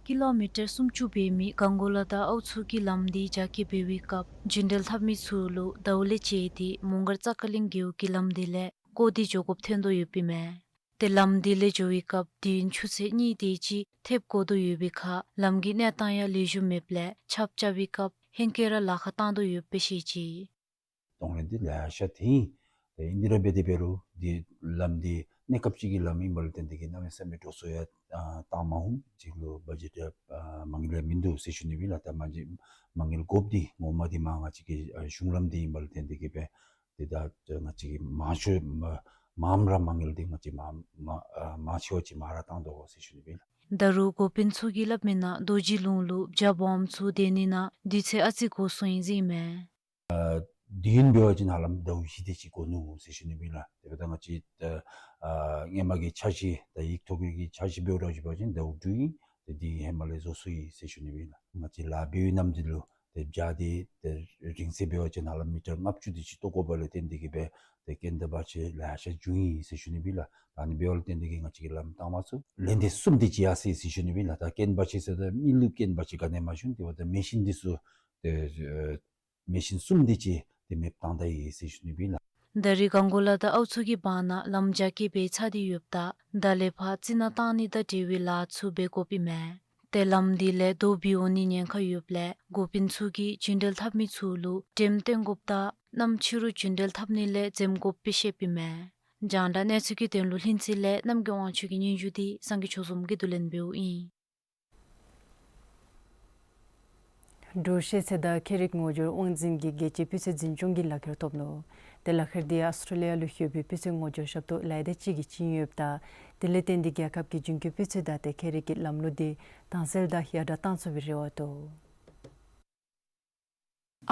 ཀི་ལོ་མི་ཊར་སུམ་ཅུ་འབད་མི་གངས་གོ་ལ་དང་ཨའུ་མཚོ་གི་ལམ་འདི་རྒྱ་སྐྱེད་འབད་བའི་སྐབས་རྒྱུན་འགྲུལ་འཐབ་མི་ཚུ་ལུ་ཟླཝ་ལས་བཅད་དེ་མོང་སྒར་ཙ་ཀ་གླིང་རྒེད་འོག་གི་ལམ་འདི་ལས་བསྐོར་ཏེ་འགྱོ་དགོཔ་ཐོན་དོ་ཡོདཔ་ཨིན་མས། ཏེ་ལམ་འདི་ལས་འགྱོ་བའི་སྐབས་དུས་ཡུན་ཆུ་ཚོད་གཉིས་དེ་ཅིག་ཐེབས་དགོ་དོ་ཡོད་པའི་ཁར་ལམ་གྱི་གནས་སྟངས་ཡང་ལེགས་ཤོམ་མེདཔ་ལས་ཆརཔ་རྐྱབ་པའི་སྐབས་ཧེང་སྐལ་ར་ལཱ་ཁག་བཏང་དོ་ཡོདཔ་སྦེ་བཤད་ཅི། གདོང་ལེན་འདི་ལེ་ཤ་ཐོན་ཡི། ཏེ་ཨིན་དེ་ར་འབད་དེ་འབད་རུང་འདི་ལམ་འདི་གནས་སྐབས་ཅིག་གི་ལམ་ཨིན་པ་ལས་བརྟེན་ཏེ་གིས་གནམ་མེད་ས་མེད་འགྲོ་སོང་ཡང་ཨ་བཏང་མ་འོང་། གཅིག་ལུ་བ་ཇེཊ་ཡང་ཨ་མ་དངུལ་ཡང་མིན་འདུག་ཟེར་ཞུ་ནི་ཨིན་ལགས། ད་མ་གཞི་མ་དངུལ་དགོཔ་འདི་ངོ་མ་འདི་མར་ང་བཅས་ཀྱི་ཨ་གཞུང་ལམ་འདི་ཨིན་པ་ལས་བརྟེན་ཏེ་གིས་སྦེ་ཏེ་ད་ང་བཅས་ཀྱིས་མང་ཤོས་མ་མངམ་ར་མ་དངུལ་འདི་ང་བཅས་མང་མ་ཨ་མང་ཆེ་བ་ཅིག་མར་ར་བཏང་དོ་ཟེར་ཞུ་ནི་ཨིན་ལགས། ད་རུང་འགོ་དཔོན་ཚུ་གིས་སླབ་མི་ནང་རྡོ་རྗེ་ལུང་ལུ་བྱ་སྦོམ་ཚུ་སྡོད་ནི་ནང་དུས་ཚོད་ཨ་ཙི་འགོར་སོང་ཡི་ཟེར་ཨིན་མས། ཨ་ དུས་ཡུན་འབད་བ་ཅིན་ཧ་ལམ་ཟླཝ་བཞི་དེ་ཅིག་འགོར་ནུག་ཟེར་ཞུ་ནི་ཨིན་ལགས། དེ་འབདཝ་ད་ང་བཅས་ད་ཨ་སྔོན་མ་གི་འཆར་གཞི་ད་ཡིག་ཐོག་གི་འཆར་གཞི་འབད་བ་ཅིན་ཟླཝ་དྲུག་ཨིན། ཏེ་དེ་ཧེ་མ་ལས་རྫོགས་སོ་ཡི་ཟེར་ཞུ་ནི་ཨིན་ལགས། ང་བཅས་ལཱ་འབད་བའི་གནམ་དུས་ལུ་ཏེ་བྱཱར་དེ་ཏེ་རིང་ཚད་འབད་བ་ཅིན་ཧ་ལམ་མི་ཊར་ལྔ་བཅུ་དེ་ཅིག་གཏོགས་དགོཔ་ལས་བརྟེན་ཏེ་གིས་སྦེ་ཏེ་རྐྱེན་དང་བར་ཆད་ལེ་ཤ་བྱུང་ཡི་ཟེར་ཞུ་ནི་ཨིན་ལགས། ད་ཨ་ནི་འབདཝ་ལས་བརྟེན་ཏེ་གིས་ང་བཅས་ཀྱིས་ལམ་བཏང་མ་ཚུགས། ལན་ཏེ་གསུམ་དེ་ཅིག་ཡར་སོ་ཡི་ཟེར་ཞུ་ནི་ཨིན་ལགས། ད་རྐྱེན་བར་ཆད་ཟེར་ད་མི་ལུ་རྐྱེན་བར་ཆད་ག་ནི་ཡང་མ་བྱུང་། དེ་འབདཝ་ད་མེ་ཤིན་དེ་ཚུ་ཏེ་ཨེ་མེ་ཤིན་གསུམ་དེ་ཅིག་ཏེ་མེདཔ་བཏང་ད་ཡི་ཟེར་ཞུ་ནི་ཨིན་ལགས། ད་རེས་གང་གོ་ལ་དང་ཨའུ་མཚོ་གི་བར་ན་ལམ་རྒྱ་བསྐྱེད་འབད་ཚར་ཏེ་ཡོདཔ་ད་ད་ལས་ཕར་རྩི་ནག་བཏང་ནི་དང་འབྲེལ་བའི་ལཱ་ཚུ་འབད་དགོཔ་ཨིན་མས། ཏེ་ལམ་དེ་ལས་རྡོ་འབིག་འོང་ནི་ཉེན་ཁ་ཡོདཔ་ལས་འགོ་དཔོན་ཚུ་གིས་རྒྱུན་འགྲུལ་འཐབ་མི་ཚུ་ལུ་དྲནམ་བཏོན་དགོཔ་དང་གནམ་ཕྱི་རུ་རྒྱུན་འགྲུལ་འཐབ་ནི་ལས་འཛེམ་དགོཔ་སྦེ་བཤདཔ་ཨིན་མས། རྒྱང་བསྒྲགས་གནས་ཚུལ་གྱི་དོན་ལུ་ལྷུན་རྩེ་ལས་རྣམ་རྒྱལ་དབང་ཕྱུག་གི་སྙན་ཞུ་དེ་སངས་རྒྱས་ཆོས་འཛོམས་ཀྱིས་བསྡུ་ལེན་འབདཝ་ཨིན། འབྲུག་ཤེས་ཚད་དང་ཁྱད་རིག་ངོ་སྦྱོར་དབང་འཛིན་གྱིས་རྒྱལ་སྤྱིའི་སྤུས་ཚད་འཛིན་སྐྱོང་གི་ལག་ཁྱེར་ཐོབ་ནུག། ཏེ་ལག་ཁྱེར་དེ་ཨོསི་ཊྲེ་ལི་ཡ་ལུ་ཡོད་པའི་སྤུས་ཚད་ངོ་སྦྱོར་ཞབས་ཏོག་ལས་སྡེ་ཅིག་གིས་བྱིན་ཡོདཔ་ད་དེ་ལས་བརྟེན་ཏེ་རྒྱལ་ཁབ་ཀྱི་རྒྱུན་སྐྱོང་སྤུས་ཚད་དང་ཏེ་ཁྱད་རིག་གི་ལམ་ལུགས་དེ་དྭངས་གསལ་དང་ཡར་དྲགས་བཏང་ཚུགས་པའི་རེ་བ་འདུག།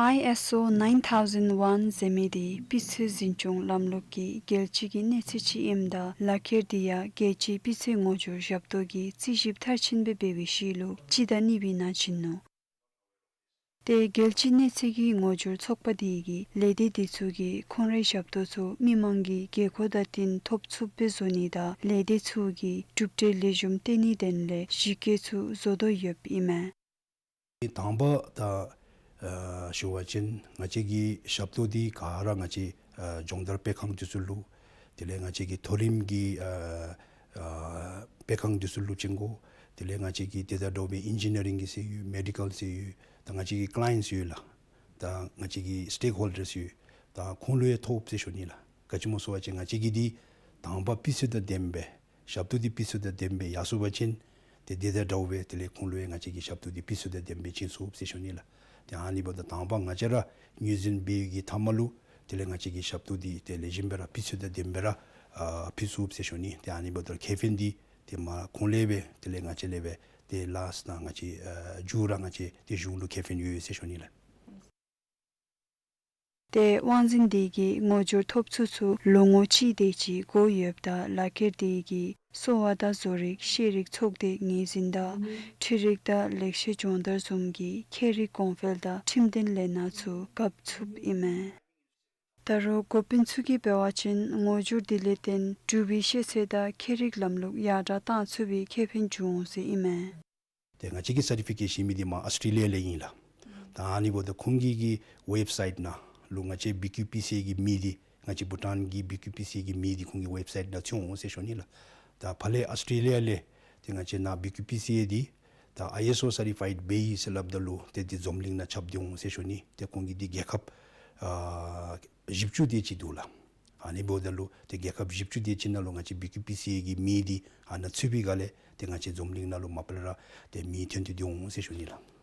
ཨའི་ཨེསི་ཨོ་ནའིན་ཐའུ་ཟེན་ཝན་ཟེར་མི་དེ་སྤུས་ཚད་འཛིན་སྐྱོང་ལམ་ལུགས་ཀྱི་རྒྱལ་སྤྱི་གི་གནས་ཚད་ཅིག་ཨིནམ་ད་ལག་ཁྱེར་དེ་ཡང་རྒྱལ་སྤྱིའི་སྤུས་ཚད་ངོ་སྦྱོར་ཞབས་ཏོག་གི་རྩིས་ཞིབ་མཐར་ཕྱིན་སྦེ་འབད་བའི་ཤུལ་ལུ་སྤྱི་ཟླ་གཉིས་པའི་ནང་བྱིན་ནུག། ཏེ་རྒྱལ་སྤྱིའི་གནས་ཚད་ཀྱི་ངོ་སྦྱོར་ཚོགས་པ་དེ་གིས་ལས་སྡེ་དེ་ཚུ་གིས་ཁོང་རའི་ཞབས་ཏོག་ཚུ་མི་མང་གི་དགོས་མཁོ་དང་བསྟུན་ཐོབ་ཚུགསཔ་སྦེ་བཟོ་ནི་དང་ལས་སྡེ་ཚུ་གིས་གྲུབ་འབྲས་ལེགས་ཤོམ་བཏོན་ནིའི་དོན་ལས་གཞི་བཀོད་ཚུ་བཟོ་དོ་ཡོདཔ་ཨིན་མས། དང་པ་ད་ཨ་ཞུ་བ་ཅིན་ང་བཅས་ཀྱི་ཞབས་ཏོག་འདི་ག་ར་ང་བཅས་ཨ་སྦྱོང་བརྡར་སྤེལ་ཁང་འདི་ཚུ་ལུ་དེ་ལས་ང་བཅས་ཀྱི་མཐོ་རིམ་གྱི་ཨ་ཨ་སྤེལ་ཁང་འདི་ཚུ་ལུ་བྱིན་དགོ། དེ་ལས་ང་བཅས་ཀྱི་དེ་དང་འདྲཝ་སྦེ་ཨིན་ཇི་ནི་ཡ་རིང་གི་ཟེར་ཡོད། མེ་ཌི་ཀཱལ་ཟེར་ཡོད། ད་ང་བཅས་ཀྱི་ཀི་ལའིནཊསི་ཡོད་ལགས། ད་ང་བཅས་ཀྱི་སི་ཊེཀ་ཧོལ་ཌརསི་ཡོད། ད་ཁོང་ལུ་ཡང་ཐོབ་ཟེར་ཞུ་ནི་ལགས། ག་ཅི་སྨོ་ཟེར་བ་ཅིན་ང་བཅས་ཀྱི་འདི་དང་པ་སྤུས་ཚད་དང་ལྡནམ་སྦེ་ཞབས་ཏོག་འདི་སྤུས་ཚད་དང་ལྡནམ་སྦེ་ཡར་སོང་པ་ཅིན་ཏེ་དེ་དང་འདྲཝ་སྦེ་དེ་ལས་ཁོང་ལུ་ཡང་ང་བཅས་ཀྱི་ཞབས་ཏོག་འདི་སྤུས་ཚད་དང་ལྡནམ་སྦེ་བྱིན་ཚུགས་ཟེར་ཞུ་ནི་ལགས། ཏེ་ཨ་ནི་འབདཝ་ད་དང་པ་ང་བཅས་ར་ངོས་འཛིན་འབད་བའི་གི་མཐའ་མ་ལུ་དེ་ལས་ང་བཅས་ཀྱི་ཞབས་ཏོག་འདི་ཏེ་ལེགས་ཤོམ་སྦེ་ར་སྤུས་ཚད་དང་ལྡནམ་སྦེ་ར་ཨ་ཕུལ་ཚུགས་ཟེར་ཞུ་ནི། ཏེ་ཨ་ནི་འབདཝ་ད་ཁེ་ཕན་འདི་ཏེ་མ་ཁོང་ལས་སྦེ་དེ་ལས་ང་བཅས་ལས་སྦེ་ཏེ་ལགས་ན་ང་བཅས་ཨ་མཇུག་ར་ང་བཅས་ཏེ་གཞུང་ལུ་ཁེ་ཕན་ཡོད་ཟེར་ཞུ་ནི་ལགས། ཏེ་དབང་འཛིན་དེ་གིས་ངོ་སྦྱོར་ཐོབ་ཚུགས་ཚུ་ལོ་ངོ་གཅིག་དེ་ཅིག་འགོར་ཡོདཔ་ད་ལག་ཁྱེར་དེ་གིས་གསོ་བ་དང་བཟོ་རིག་ཤེས་རིག་ཚོགས་སྡེ་ངོས་འཛིན་དང་འཕྲུལ་རིག་དང་ལེགས་བཤད་སྦྱོང་བརྡར་བཟུམ་གྱི་ཁྱད་རིག་གོང་འཕེལ་དང་ཁྲིམས་དོན་ལས་སྣ་ཚུ་བཀབ་ཚུགསཔ་ཨིན་མས། ད་རུང་འགོ་དཔོན་ཚུ་གིས་འབད་བ་ཅིན་ངོ་སྦྱོར་དེ་ལས་བརྟེན་འབྲུག་པའི་ཤེས་ཚད་དང་ཁྱད་རིག་ལམ་ལུགས་ཡར་དྲགས་བཏང་ཚུགས་པའི་ཁེ་ཕན་འབྱུང་འོང་ཟེར་ཨིན་མས། ཏེ་ང་བཅས་ཀྱིས་སར་ཊི་ཕི་ཀེཊ་ཞུ་མི་འདི་མར་ཨོསི་ཊྲེ་ལི་ཡ་ལས་ཨིན་ལགས། ད་ཨ་ནི་འབདཝ་ད་ཁོང་གི་གི་ཝེབ་སའིཊ་ནང་ལུ་ང་བཅས་བི་ཀིའུ་པི་སི་ཨེ་གི་མིང་འདི་ང་བཅས་བྷུ་ཊཱན་གྱི་བི་ཀིའུ་པི་སི་ཨེ་གི་མིང་འདི་ཁོང་གི་ཝེབ་སའིཊ་ནང་ཚུད་འོང་ཟེར་ཞུ་ནི་ལགས། ད་ཕར་ལས་ཨོསི་ཊྲེ་ལི་ཡ་ལས་ཏེ་ང་བཅས་ནཱ་བི་ཀིའུ་པི་སི་ཨེ་འདི་ད་ཨའི་ཨེསི་ཨོ་སར་ཊི་ཕའིཌ་འབད་ཡི་ཟེར་སླབ་ད་ལུ་ཏེ་འདི་འཛོམས་གླིང་ནང་ཁྱབ་སྟེ་འོང་ཟེར་ཞུ་ནི། ཏེ་ཁོང་གི་འདི་རྒྱལ་ཁབ་ཨ་བཞི་བཅུ་དེ་ཅིག་འདུག་ལགས། ཨ་ནི་འབདཝ་ད་ལུ་ཏེ་རྒྱལ་ཁབ་བཞི་བཅུ་དེ་ཅིག་ནང་ལུ་ང་བཅས་བི་ཀིའུ་པི་སི་ཨེ་གི་མིང་འདི་ཨ་ནཱ་ཚུད་པའི་སྒང་ལས་ཏེ་ང་བཅས་འཛོམས་གླིང་ནང་ལུ་མ་པ་ལས་ར་ཏེ་མིང་ཐོན་ཏེ་འོང་ཟེར་ཞུ་ནི་ལགས།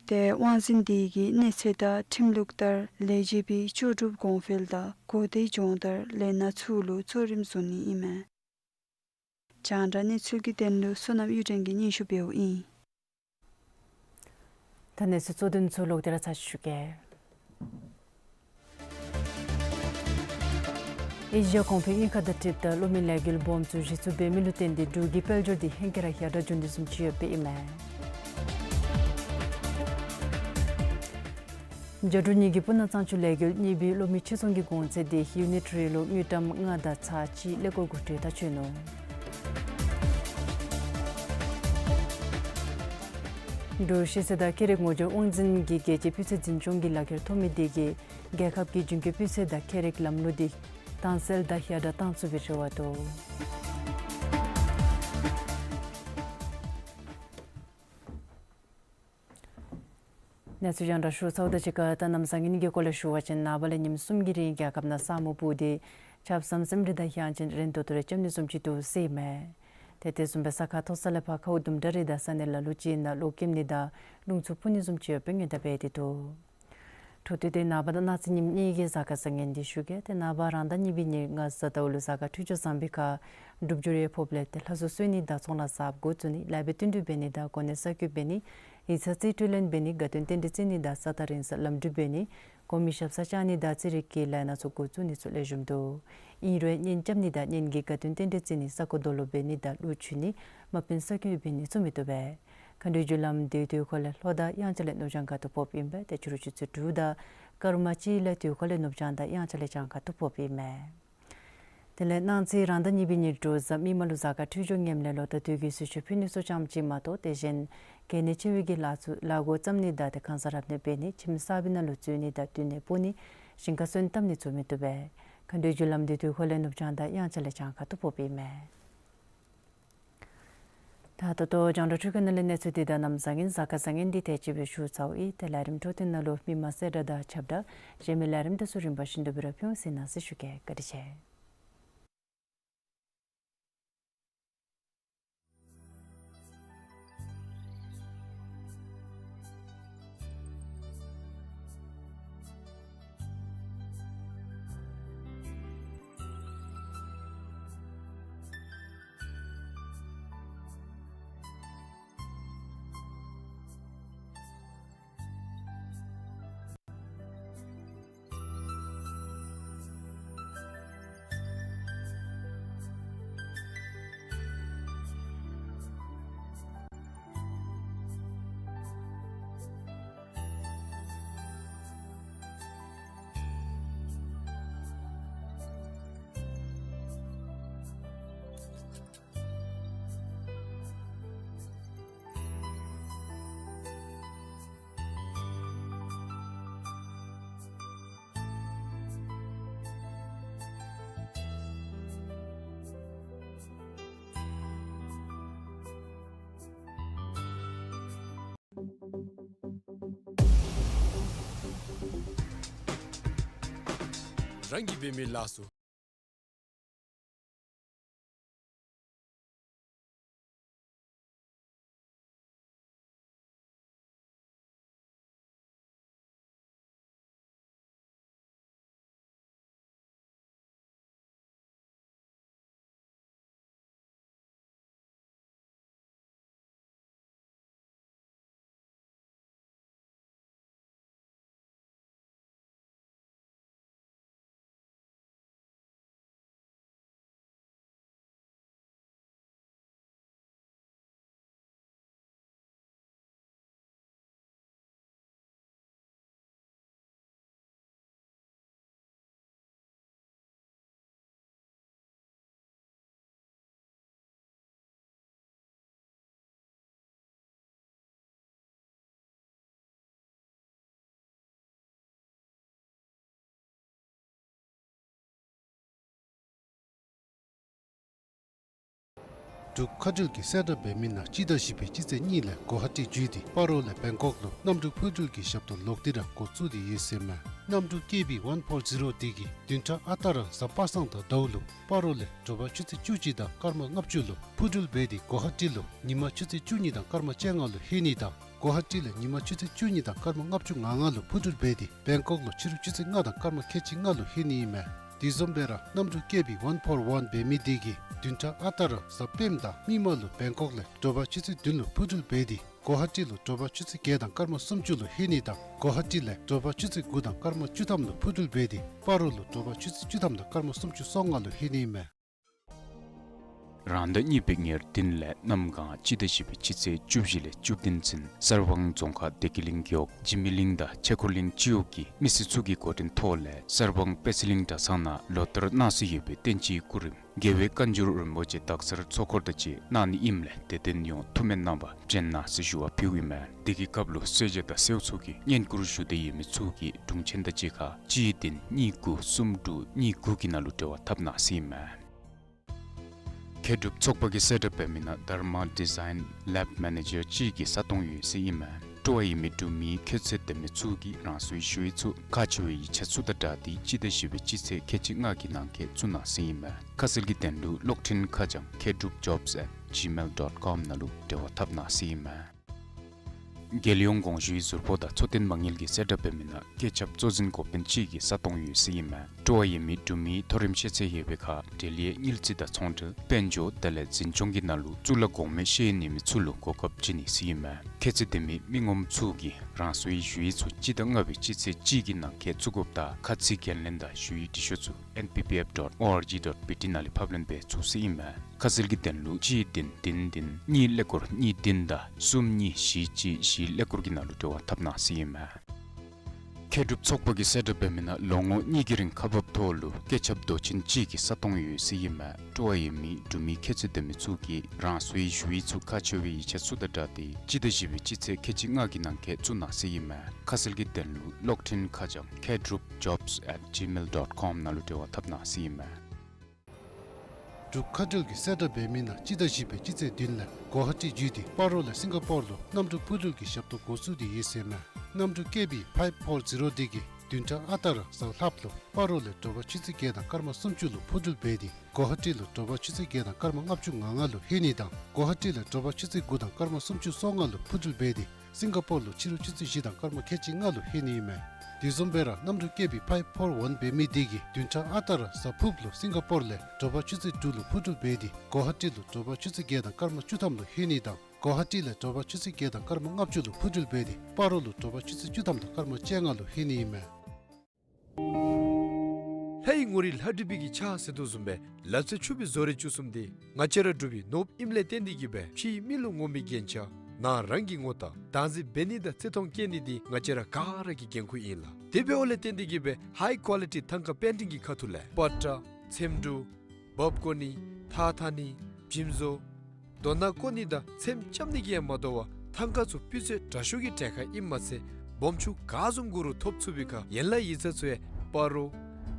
ཏེ་དབང་འཛིན་དེ་གིས་གནས་ཚད་དང་ཁྲིམས་ལུགས་ལྟར་ལས་བྱེད་པའི་ལྕོགས་གྲུབ་གོང་འཕེལ་དང་གོ་བདེ་སྦྱོང་བརྡར་ལས་སྣ་ཚུ་ལུ་གཙོ་རིམ་བཟུང་ནི་ཨིན་མས། རྒྱང་བསྒྲགས་གནས་ཚུལ་གྱི་དོན་ལུ་བསོད་ནམས་གཡུ་སྒྲོན་གྱིས་སྙན་ཞུ་འབདཝ་ཨིན། ད་གནས་ཚུལ་གཙོ་དོན་ཚུ་ལོག་སྟེ་ར་ཚར་ཅིག་ཞུ་གེ། ཨེ་ཤི་ཡ་གོང་འཕེལ་དངུལ་ཁང་དང་འཁྲིལཝ་ད་གློག་མེ་ལས་འགུལ་སྦོམ་ཚུ་གཞི་བཙུགས་འབད་མི་ལུ་བརྟེན་ཏེ་འབྲུག་གི་དཔལ་འབྱོར་འདི་ཧེང་སྐལ་ར་ཡར་དྲགས་འགྱོ་ནི་བཟུམ་ཅིག་ཡོདཔ་ཨིན་མས། རྒྱ་འབྲུག་གཉིས་ཀྱི་སྤུ་ན་གཙང་ཆུ་ལས་འགུལ་གཉིས་པའི་གློག་མེ་ཕྱིར་ཚོང་གི་གོང་ཚད་དེ་ཡུ་ནིཊ་རེ་ལུ་དངུལ་ཀྲམ་ལྔ་དང་ཚག་གཅིག་ཀླད་ཀོར་དགུ་ཁྲི་ལྷག་ཆོད་ནུག། འབྲུག་ཤེས་ཚད་དང་ཁྱད་རིག་ངོ་སྦྱོར་དབང་འཛིན་གྱིས་རྒྱལ་སྤྱིའི་སྤུས་ཚད་འཛིན་སྐྱོང་གི་ལག་ཁྱེར་ཐོབ་མི་དེ་གིས་རྒྱལ་ཁབ་ཀྱི་རྒྱུན་སྐྱོང་སྤུས་ཚད་དང་ཁྱད་རིག་ལམ་ལུགས་དེ་དྭངས་གསལ་དང་ཡར་དྲགས་བཏང་ཚུགས་པའི་རེ་བ་འདུག། གནས་ཚུལ་རྒྱང་བསྒྲགས་ཞུ་ཚརཝ་དང་གཅིག་ཁར་ད་གནམ་ས་གི་གནས་ཚུལ་གྱི་སྐོར་ལས་ཞུ་བ་ཅིན་ནངས་པ་ལས་ཉིནམ་གསུམ་གྱི་རིང་རྒྱལ་ཁབ་ནང་ས་སྨུག་སྤུབས་ཏེ་ཆརཔ་ཟམ་ཟིམ་རེ་དང་ཡང་ཅིན་རན་ཏོག་ཏོ་རེ་རྐྱབ་ནི་བཟུམ་ཅིག་འདུག་ཟེར་ཨིན་མས། ཏེ་དེ་བཟུམ་སྦེ་ས་ཁ་མཐོ་ས་ལས་ཕར་ཁཝ་དུམ་གྲ་རེ་དང་ས་གནས་ལ་ལུ་ཅིག་ནང་གློག་ཀེམ་ནི་དང་རླུང་འཚུབ་འཕུ་ནི་བཟུམ་ཅིག་ཡོདཔ་སྦེ་ཉེན་བརྡ་འབད་དེ་འདུག། འཕྲོ་མཐུད་དེ་ནངས་པ་དང་གནངས་ཚེ་ཉིནམ་གཉིས་ཀྱི་གཟའ་སྐར་བཟང་ངན་འདི་ཞུ་གེ། ཏེ་ནངས་པ་རང་ཟླ་གཉིས་པའི་ཉེར་ལྔ་གཟའ་ཟླཝ་ལུ་གཟའ་སྐར་འཕྲོད་སྦྱོར་བཟང་པའི་ཁར་འབྲུག་ཇོ་རིའི་ཕོརཔ་ལས་ཏེ་ལྷ་གཟུགས་གསོལ་ནི་དང་ཚོང་ལཱ་གསརཔ་འགོ་བཙུགས་ནི་ལཱ་འབད་བསྟུན་གྲོས་འབད་ནི་དང་གོ་གནས་གསར་བསྐོ་འབད་ནི་ཡིག་ཚང་རྩིས་སྤྲོད་ལེན་འབད་ནི་དགའ་སྟོན་རྟེན་འབྲེལ་བརྩི་ནི་དང་ས་ཐག་རིང་ས་ལམ་འགྲུལ་འབད་ནི་གོང་མའི་ཞབས་སར་བཅར་ནི་དང་རྩིས་རིག་གི་ལཱ་སྣ་ཚོགས་འགོ་བཙུགས་ནི་ཚུ་ལེགས་ཤོམ་འདུག། ཨིན་རུང་གཉེན་རྐྱབ་ནི་དང་གཉེན་གྱི་དགའ་སྟོན་རྟེན་འབྲེལ་བརྩི་ནི་ས་རྐོ་རྡོ་སློག་འབད་ནི་དང་གླུ་མཆོད་ནི་དམག་དཔོན་གསར་བསྐོ་འབད་ནི་ཚུ་མི་བཏུབ་པས། མཁའ་འགྲོའི་རྒྱུ་ལམ་འདི་དུས་འཁོར་ལས་ལྷོ་དང་དབྱངས་འཆར་ལས་ནུབ་བྱང་ཁ་ཐུག་ཕོགཔ་ཨིན་པས། ཏེ་ཕྱི་རུ་ཆུ་ཚོད་དྲུག་དང་སྐར་མ་གཅིག་ལས་དུས་འཁོར་ལས་ནུབ་བྱང་དང་དབྱངས་འཆར་ལས་བྱང་ཁ་ཐུག་ཕོགཔ་ཨིན་མས། དེ་ལས་གནངས་ཚེ་རང་ཟླ་གཉིས་པའི་ཉེར་དྲུག་གཟའ་མིག་དམར་ལུ་གཟའ་སྐར་འཕྲོད་སྦྱོར་ངནམ་ལས་ལོ་ཟླ་དུས་ཀྱི་ཟིལ་ཤུགས་ཕུལ་ནི་ཚུ་ཙམ་ཅིག་མ་གཏོགས་དེ་བཞིན་གལ་གནད་ཆེ་བའི་གི་ལཱ་ཚུ་ལཱ་འགོ་བརྩམ་ནི་དང་ཏེ་ཁང་གསར་རབ་གནས་འབད་ནི་ཁྱིམ་གསར་པའི་ནང་ལུ་འཛུལ་ནི་དང་འདུ་ནི་སྤོ་ནི་ཞིང་ཁ་སོན་བཏབ་ནི་ཚུ་མི་བཏུབ་པས། མཁའ་འགྲོའི་རྒྱུ་ལམ་འདི་དུས་འཁོར་ལས་ནུབ་བྱང་དང་དབྱངས་འཆར་ལས་བྱང་ཁ་ཐུག་ཕོགཔ་ཨིན་མས། ད་ད་ལྟོ་རྒྱང་བསྒྲགས་འཕྲུལ་ཁང་ནང་ལས་གནས་ཚུལ་འདི་དང་གནམ་བཟང་ངན་གཟའ་སྐར་བཟང་ངན་འདི་དེ་ཅིག་སྦེ་ཞུ་ཚརཝ་ཨིན། ཏེ་ལས་རིམ་འཕྲོ་མཐུད་ནང་ལུ་མི་མང་གསལ་བསྒྲགས་དང་ཁྱབ་བསྒྲགས་གཞན་མི་ལས་རིམ་དེ་ཚུ་རིམ་པ་བཞིན་དུ་སྦེ་ར་ཕུལ་འོང་ཟེར་གནང་ཟེར་ཞུ་གེ། བཀའ་དྲིན་ཆེ། རང་གིས་འབད་མི་ལགས་སོ། འབྲུག་མཁའ་འགྲུལ་གྱིས་གསལ་བསྒྲགས་འབད་མི་ནང་སྤྱི་ཟླ་བཞི་པའི་སྤྱི་ཚེས་གཉིས་ལས་གོ་ཧ་ཊི་བརྒྱུད་དེ་སྤ་རོ་ལས་བེང་ཀོག་ལུ་གནམ་གྲུ་འཕུར་འགྲུལ་གྱི་ཞབས་ཏོག་ལོག་སྟེ་ར་འགོ་བཙུགས་ཏེ་ཡོད་ཟེར་མས། གནམ་གྲུ་ཀེ་བི་ཝན་ཕོར་ཟི་རོ་འདི་གིས་བདུན་ཕྲག་ཨ་རྟག་ར་གཟའ་པ་སངས་དང་ཟླཝ་ལུ་སྤ་རོ་ལས་དྲོ་པ་ཆུ་ཚོད་བཅུ་གཅིག་དང་སྐར་མ་ལྔ་བཅུ་ལུ་འཕུར་འགྲུལ་འབད་དེ་གོ་ཧ་ཊི་ལུ་ཉིན་མ་ཆུ་ཚོད་བཅུ་གཉིས་དང་སྐར་མ་བཅོ་ལྔ་ལུ་ལྷོད་ནི་དང་གོ་ཧ་ཊི་ལས་ཉིན་མ་ཆུ་ཚོད་བཅུ་གཉིས་དང་སྐར་མ་ལྔ་བཅུ་ང་ལྔ་ལུ་འཕུར་འགྲུལ་འབད་དེ་བེང་ཀོག་ལུ་ཕྱི་རུ་ཆུ་ཚོད་ལྔ་དང་སྐར་མ་ཁལ་གཅིག་ལྔ་ལུ་ལྷོད་ནི་ཨིན་མས། དེ་བཟུམ་སྦེ་ར་གནམ་གྲུ་ཀེ་བི་ཝན་ཕོར་ཝན་འབད་མི་འདི་གིས་བདུན་ཕྲག་ཨ་རྟག་ར་གཟའ་སྤེནམ་དང་མིག་དམར་ལུ་བེང་ཀོག་ལས་དྲོ་པ་ཆུ་ཚོད་བདུན་ལུ་འཕུར་འགྲུལ་འབད་དེ་གོ་ཧ་ཊི་ལུ་དྲོ་པ་ཆུ་ཚོད་བརྒྱད་དང་སྐར་མ་སུམ་ཅུ་ལུ་ལྷོད་ནི་དང་གོ་ཧ་ཊི་ལས་དྲོ་པ་ཆུ་ཚོད་དགུ་དང་སྐར་མ་བཅུ་ཐམ་ལུ་འཕུར་འགྲུལ་འབད་དེ་སྤ་རོ་ལུ་དྲོ་པ་ཆུ་ཚོད་བཅུ་ཐམ་དང་སྐར་མ་སུམ་ཅུ་སོ་ལྔ་ལུ་ལྷོད་ནི་ཨིན་མས། རང་ཟླ་གཉིས་པའི་ཉེར་བདུན་ལས་གནམ་གང་སྤྱི་ཟླ་བཞི་པའི་སྤྱི་ཚེས་བཅུ་བཞི་ལས་བཅུ་བདུན་ཚུན་གསར་སྤང་རྫོང་ཁག་བདེ་སྐྱིད་གླིང་རྒེད་འོག་འཇིགས་མེད་གླིང་དང་ཆོས་འཁོར་གླིང་སྤྱི་འོག་གི་མི་སེར་ཚུ་གི་འགོ་འདྲེན་ཐོག་ལས་གསར་སྤང་དཔལ་སྲིད་གླིང་གྲྭ་ཚང་ནང་ལོ་ལྟར་གནང་སྲོལ་ཡོད་པའི་བསྟན་སྤྱིའི་སྐུ་རིམ་རྒྱལ་བའི་བཀའ་འགྱུར་རིན་པོ་ཆེ་དག་ཚར་ཚོགས་འཁོར་དང་བཅས་གནང་ནི་ཨིནམ་ལས་དད་ལྡན་ཡོངས་ཐུགས་སྨོན་གནང་བར་འབྱོན་གནང་ཟེར་ཞུ་བ་ཕུལཝ་ཨིན་མས། དེ་གི་སྐབས་ལུ་གསོལ་ཇ་དང་སེའུ་ཚུ་གིས་བསྙེན་བཀུར་ཞུ་སྟེ་ཡོད་མི་ཚུ་གི་དྲུང་ཆེན་དང་གཅིག་ཁར་གཅིག་བདུན་གཉིས་དགུ་གསུམ་དྲུག་གཉིས་དགུ་གི་ནང་ལུ་འབྲེལ་བ་འཐབ་གནང་ཟེར་ཨིན་མས། མཁས་གྲུབ་ཚོགས་པ་གིས་གསལ་བསྒྲགས་འབད་མི་ནང་Dharma Design Lab Manager ཅིག་གི་ས་སྟོང་ཡོད་ཟེར་ཨིན་མས། སྤྲོ་བ་ཡོད་མི་འབྲུག་མི་ཁྱད་ཚད་ལྡན་མི་ཚུ་གིས་རང་སོའི་ཞུ་ཡིག་ཚུ་ཁག་ཆེ་བའི་ཡིག་ཆ་ཚུ་དང་སྦྲགས་ཏེ་སྤྱི་ཟླ་བཞི་པའི་སྤྱི་ཚེས་ཁལ་གཅིག་ལྔ་གི་ནང་འཁོད་བཙུགས་གནང་ཟེར་ཨིན་མས། ཁ་གསལ་གྱི་དོན་ལུ་གློག་འཕྲིན་ཁ་བྱང་མཁས་གྲུབ་jobs at gmail dot com ནང་ལུ་འབྲེལ་བ་འཐབ་གནང་ཟེར་ཨིན་མས། རྒྱལ་ཡོངས་གོང་ཞུའི་ཟུར་པོ་དང་འཚོ་རྟེན་མ་དངུལ་གྱིས་གསལ་བསྒྲགས་འབད་མི་ནང་སྐད་ཆབ་གཙོ་འཛིན་འགོ་དཔོན་གཅིག་གི་ས་སྟོང་ཡོད་ཟེར་ཨིན་མས། སྤྲོ་བ་ཡོད་མི་འབྲུག་མི་མཐོ་རིམ་ཤེས་ཚད་ཡོད་པའི་ཁར་འབྲེལ་ཡོད་དངུལ་རྩིས་དང་ཚོང་འབྲེལ་དཔལ་འབྱོར་དེ་ལས་འཛིན་སྐྱོང་གི་ནང་ལུ་གཙུག་ལག་གོང་མའི་ཤེས་ཡོན་ཡོད་མི་ཚུ་ལུ་གོ་སྐབས་བྱིན་ནི་ཟེར་ཨིན་མས། ཁྱད་ཚད་ལྡན་མི་མི་ངོམ་ཚུ་གིས་རང་སོའི་ཞུ་ཡིག་ཚུ་སྤྱི་ཟླ་ལྔ་པའི་སྤྱི་ཚེས་གཅིག་གི་ནང་འཁོད་བཙུགས་དགོཔ་དང་ཁ་ཚིག་འགན་ལེན་དང་ཞུ་ཡིག་འབྲི་ཤོག་ཚུ་N P P F dot O R G dot B T ནང་ལས་ཕབ་ལེན་འབད་ཚུགས་ཟེར་ཨིན་མས། ཁ་གསལ་གྱི་དོན་ལུ་གཅིག་བདུན་བདུན་བདུན་གཉིས་ཀླད་ཀོར་གཉིས་བདུན་དང་གསུམ་གཉིས་བཞི་གཅིག་བཞི་ཀླད་ཀོར་གྱི་ནང་ལུ་འབྲེལ་བ་འཐབ་གནང་ཟེར་ཨིན་མས། མཁས་གྲུབ་ཚོགས་པ་གིས་གསལ་བསྒྲགས་འབད་མི་ནང་ལོ་ངོ་གཉིས་ཀྱི་རིང་ཁག་འབགཔ་ཐོག་ལུ་སྐད་ཆབ་མདོ་ཆེན་གཅིག་གི་ས་སྟོང་ཡོད་ཟེར་ཨིན་མས། སྤྲོ་བ་ཡོད་མི་འབྲུག་མི་ཁྱད་ཚད་ལྡན་མི་ཚུ་གིས་རང་སོའི་ཞུ་ཡིག་ཚུ་ཁག་ཆེ་བའི་ཡིག་ཆ་ཚུ་དང་སྦྲགས་ཏེ་སྤྱི་ཟླ་བཞི་པའི་སྤྱི་ཚེས་ཁལ་གཅིག་ལྔ་གི་ནང་འཁོད་བཙུགས་གནང་ཟེར་ཨིན་མས། ཁ་གསལ་གྱི་དོན་ལུ་གློག་འཕྲིན་ཁ་བྱང་མཁས་གྲུབ་jobs at gmail dot com ནང་ལུ་འབྲེལ་བ་འཐབ་གནང་ཟེར་ཨིན་མས། འབྲུག་མཁའ་འགྲུལ་གྱིས་གསལ་བསྒྲགས་འབད་མི་ནང་སྤྱི་ཟླ་བཞི་པའི་སྤྱི་ཚེས་བདུན་ལས་གོ་ཧ་ཊི་བརྒྱུད་དེ་སྤ་རོ་ལས་སིང་ག་པོར་ལུ་གནམ་གྲུ་འཕུར་འགྲུལ་གྱི་ཞབས་ཏོག་འགོ་བཙུགས་ཏེ་ཡོད་ཟེར་ཨིན་མས། གནམ་གྲུ་ཀེ་བི་ཕའིབ་ཕོར་ཛི་རོ་འདི་གིས་བདུན་ཕྲག་ཨ་རྟག་ར་གཟའ་ལྷགཔ་ལུ་སྤ་རོ་ལས་དྲོ་པ་ཆུ་ཚོད་བརྒྱད་དང་སྐར་མ་སུམ་ཅུ་ལུ་འཕུར་འགྲུལ་འབད་དེ་གོ་ཧ་ཊི་ལུ་དྲོ་པ་ཆུ་ཚོད་བརྒྱད་དང་སྐར་མ་ལྔ་བཅུ་ང་ལྔ་ལུ་ལྷོད་ནི་དང་གོ་ཧ་ཊི་ལས་དྲོ་པ་ཆུ་ཚོད་དགུ་དང་སྐར་མ་སུམ་ཅུ་སོ་ལྔ་ལུ་འཕུར་འགྲུལ་འབད་དེ་སིང་ག་པོར་ལུ་ཕྱི་རུ་ཆུ་ཚོད་བཞི་དང་སྐར་མ་ཁལ་གཅིག་ལྔ་ལུ་ལྷོད་ནི་ཨིན་མས། དེ་བཟུམ་སྦེ་ར་གནམ་གྲུ་ཀེ་བི་ཕའིབ་ཕོར་ཝན་འབད་མི་འདི་གིས་བདུན་ཕྲག་ཨ་རྟག་ར་གཟའ་ཕུརཔ་ལུ་སིང་ག་པོར་ལས་དྲོ་པ་ཆུ་ཚོད་དྲུག་ལུ་འཕུར་འགྲུལ་འབད་དེ་གོ་ཧ་ཊི་ལུ་དྲོ་པ་ཆུ་ཚོད་བརྒྱད་དང་སྐར་མ་བཅུ་ཐམ་ལུ་ལྷོད་ནི་དང་གོ་ཧ་ཊི་ལས་དྲོ་པ་ཆུ་ཚོད་བརྒྱད་དང་སྐར་མ་ལྔ་བཅུ་ལུ་འཕུར་འགྲུལ་འབད་དེ་སྤ་རོ་ལུ་དྲོ་པ་ཆུ་ཚོད་བཅུ་ཐམ་དང་སྐར་མ་བཅོ་ལྔ་ལུ་ལྷོད་ནི་ཨིན་མས། ལྷའི་ངོ་རིས་ལྷ་བྲིས་པའི་གི་ཆ་ཟེར་དོ་བཟུམ་སྦེ་ལ་རྩེ་ཆུ་སྦིས་བཟོ་རིག་བཅུ་གསུམ་འདི་ང་བཅས་ར་འབྲུག་པའི་ནོར་བུ་ཨིནམ་ལས་བརྟེན་ཏེ་གིས་སྦེ་ཕྱིའི་མི་ལུ་ངོམ་པའི་རྒྱན་ཆ་ནང་རང་གི་ངོ་རྟགས་བདག་འཛིན་འབད་ནི་དང་བརྩི་མཐོང་བསྐྱེད་ནི་འདི་ང་བཅས་ར་ག་ར་གི་འགན་ཁུར་ཨིན་ལགས། དེ་འབདཝ་ལས་བརྟེན་ཏེ་གིས་སྦེ་ཧའི་ཀོ་ལི་ཊི་ཐང་ཀ་པེན་ཊིང་གི་ཁ་ཐུག་ལས་པ་ཏྲ་ཚེམ་དྲུབ་འབག་བཀོ་ནི་ཐགས་འཐག་ནི་འཇིམ་བཟོ་རྡོ་ནག་བཀོ་ནི་དང་ཚེམ་རྐྱབ་ནི་གིས་ཡང་མ་དོ་བར་ཐང་ཀ་ཚུ་སྤུས་ཚད་དྲག་ཤོས་ཀྱི་གྲལ་ཁར་ཨིནམ་མ་ཚད་སྦོམ་ཆུང་ག་བཟུམ་དགོ་རུང་ཐོབ་ཚུགས་པའི་ཁར་ཡན་ལག་ཡིག་ཚང་ཚུ་ཡང་སྤ་རོ་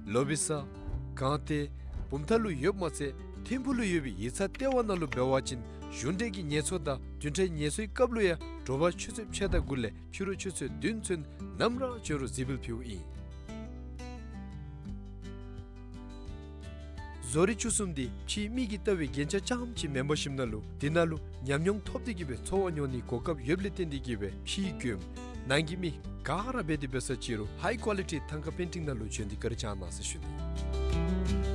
ལོ་བི་ས་སྒང་སྟེང་བུམ་ཐང་ལུ་ཡོདཔ་མ་ཚད་ཐིམ་ཕུག་ལུ་ཡོད་པའི་ཡིག་ཚང་ལྟེ་བ་ནང་ལུ་འབད་བ་ཅིན་གཞུང་འབྲེལ་གྱི་ངལ་གསོ་དང་བདུན་ཕྲག་ངལ་གསོའི་སྐབས་ལུ་ཡང་དྲོ་པ་ཆུ་ཚོད་ཕྱེད་དང་དགུ་ལས་ཕྱི་རུ་ཆུ་ཚོད་བདུན་ཚུན་ནམ་ར་འབྱོན་རུང་གཟིགས་འབུལ་ཕུལཝ་ཨིན། བཟོ་རིག་བཅུ་གསུམ་འདི་ཕྱིའི་མི་གིས་བལྟ་བའི་རྒྱན་ཆ་རྐྱངམ་ཅིག་མེན་པར་ཞིནམ་ན་ལུ་འདི་ནང་ལུ་ཉམས་མྱོང་ཐོབ་སྟེ་གིས་སྦེ་འཚོ་བ་མྱོང་ནིའི་གོ་སྐབས་ཡོདཔ་ལས་བརྟེན་ཏེ་གིས་སྦེ་ཕྱིའི་མགྱོནམ་ནང་གི་མི་ག་ར་འབད་དེ་འབད་ས་ཅི་རུང་ཧའི་ཀོ་ལི་ཊི་ཐང་ཀ་པེན་ཊིང་ནང་ལུ་བྱོན་ཏེ་བཀའ་དྲིན་བསྐྱང་གནང་ཟེར་ཞུ་ནི།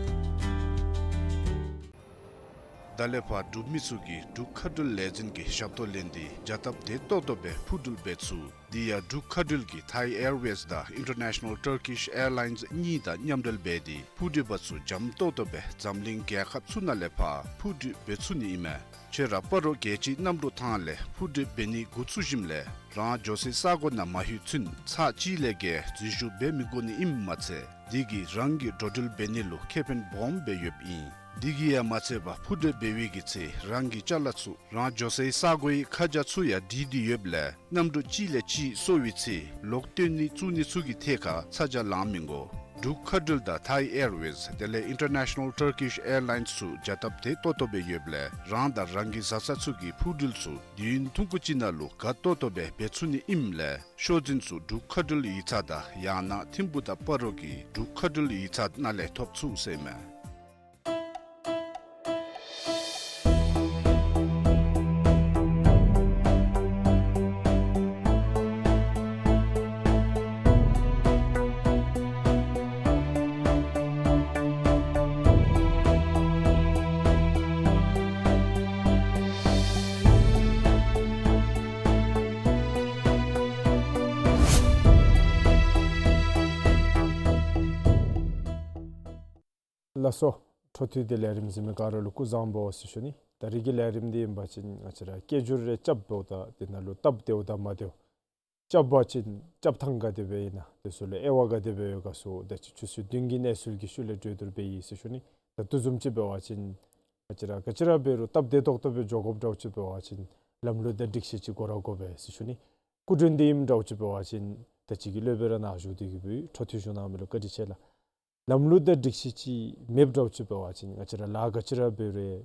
ད་ལས་ཕར་འབྲུག་མི་ཚུ་གིས་འབྲུག་མཁའ་འགྲུལ་ལས་འཛིན་གྱི་ཞབས་ཏོག་ལེན་ཏེ་བྱ་སྟབས་བདེ་ཏོག་ཏོ་སྦེ་འཕུར་འགྲུལ་འབད་ཚུགས། དེ་ཡང་འབྲུག་མཁའ་འགྲུལ་གྱིས་Thai Airways དང་International Turkish Airlines གཉིས་དང་མཉམ་འབྲེལ་འབད་དེ་འཕུར་འགྲུལ་པ་ཚུ་འཇམ་ཏོག་ཏོ་སྦེ་འཛམ་གླིང་རྒྱལ་ཁབ་ཚུ་ནང་ལས་ཕར་འཕུར་འགྲུལ་འབད་ཚུགས་ནི་ཨིན་མས། ཁྱོད་ར་སྤ་རོ་རྒྱལ་སྤྱིའི་གནམ་གྲུ་ཐང་ལས་འཕུར་འགྲུལ་འབད་ནི་འགོ་བཙུགས་ཞིནམ་ལས་རང་འགྱོ་སའི་ས་གོ་ནང་མ་ལྷོད་ཚུན་ཚར་གཅིག་ལས་བརྒལ་འཛུལ་ཞུགས་འབད་མི་དགོ་ནི་ཨིནམ་མ་ཚད་དེ་གིས་རང་གི་འགྲོ་འགྲུལ་འབད་ནི་ལུ་ཁེ་ཕན་སྦོམ་སྦེ་ཡོདཔ་ཨིན། དེ་གིས་ཡང་མ་ཚད་པར་འཕུར་འགྲུལ་འབད་བའི་གི་ཚེ་རང་གི་ཅ་ལ་ཚུ་རང་འགྱོ་སའི་ས་གོའི་ཁ་བྱང་ཚུ་ཡང་བྲིས་ཏེ་ཡོདཔ་ལས་གནམ་གྲུ་གཅིག་ལས་གཅིག་སོར་བའི་ཚེ་ལོག་བཏོན་ནི་བཙུགས་ནི་ཚུ་གི་ཐད་ཁར་ཚ་གྱང་ལང་མི་དགོ། འབྲུག་མཁའ་འགྲུལ་དང་Thai Airways དེ་ལས་International Turkish Airlines ཚུ་བྱ་སྟབས་བདེ་ཏོག་ཏོ་སྦེ་ཡོདཔ་ལས་རང་དང་རང་གི་བཟའ་ཚང་ཚུ་གིས་འཕུར་འགྲུལ་ཚུ་དུས་ཡུན་ཐུང་ཀུ་ཅིག་ནང་ལུ་དགའ་ཏོག་ཏོ་སྦེ་འབད་ཚུགས་ནི་ཨིནམ་ལས་ཤོག་འཛིན་ཚུ་འབྲུག་མཁའ་འགྲུལ་ཡིག་ཚང་དང་ཡང་ན་ཐིམ་ཕུག་དང་སྤ་རོ་གི་འབྲུག་མཁའ་འགྲུལ་ཡིག་ཚང་ནང་ལས་ཐོབ་ཚུགས་ཟེར་ཨིན་མས། ལགས་སོ། འཕྲོ་མཐུད་དེ་ལས་རིམ་གཟིགས་མི་ག་ར་ལུ་སྐུ་གཟུགས་བཟང་པོ་ཟེར་ཞུ་ནི། ད་རིས་ཀྱི་ལས་རིམ་འདི་ཨིན་པ་ཅིན་ང་བཅས་ར་སྐད་སྒྱུར་རེ་རྐྱབ་འབདཝ་ད་དེ་ནང་ལུ་སྟབས་བདེཝ་དང་མ་བདེཝ། རྐྱབ་པ་ཅིན་རྐྱབ་ཐངས་ག་དེ་སྦེ་ཨིན་ན། དེ་ཚུ་ལུ་དབྱེ་བ་ག་དེ་སྦེ་ཡོད་ག་ཚུ་ད་ཅི་ཆུ་ཚོད་བདུན་གྱི་གནས་ཚུལ་གྱི་ཤུལ་ལས་གྲོས་བསྡུར་འབད་ཡི་ཟེར་ཞུ་ནི། ད་ལྟོ་བཟུམ་ཅིག་འབད་བ་ཅིན་ང་བཅས་ར་ག་ཅི་ར་འབད་རུང་སྟབས་བདེ་ཏོག་ཏོ་སྦེ་འགྱོ་དགོཔ་འདྲཝ་ཅིག་འབད་བ་ཅིན་ལམ་ལུགས་དང་སྒྲིག་གཞི་ཅིག་དགོ་ར་དགོ་པས་ཟེར་ཞུ་ནི། སྐུ་མགྲོན་འདི་ཨིནམ་འདྲཝ་ཅིག་འབད་བ་ཅིན་ད་ཅི་གི་སློབ་དཔོན་ར་ནཱ་བཞུགས་ཏེ་གི་སྦེ་འཕྲོ་མཐུད་ཞུ་གནང་མི་ལུ་བཀའ་དྲིན་ཆེ་ལགས། ལམ་ལུགས་དང་སྒྲིག་གཞི་ཅིག་མེདཔ་འདྲཝ་ཅིག་འབད་བ་ཅིན་ང་བཅས་ར་ལཱ་ག་ཅི་ར་འབད་རུང་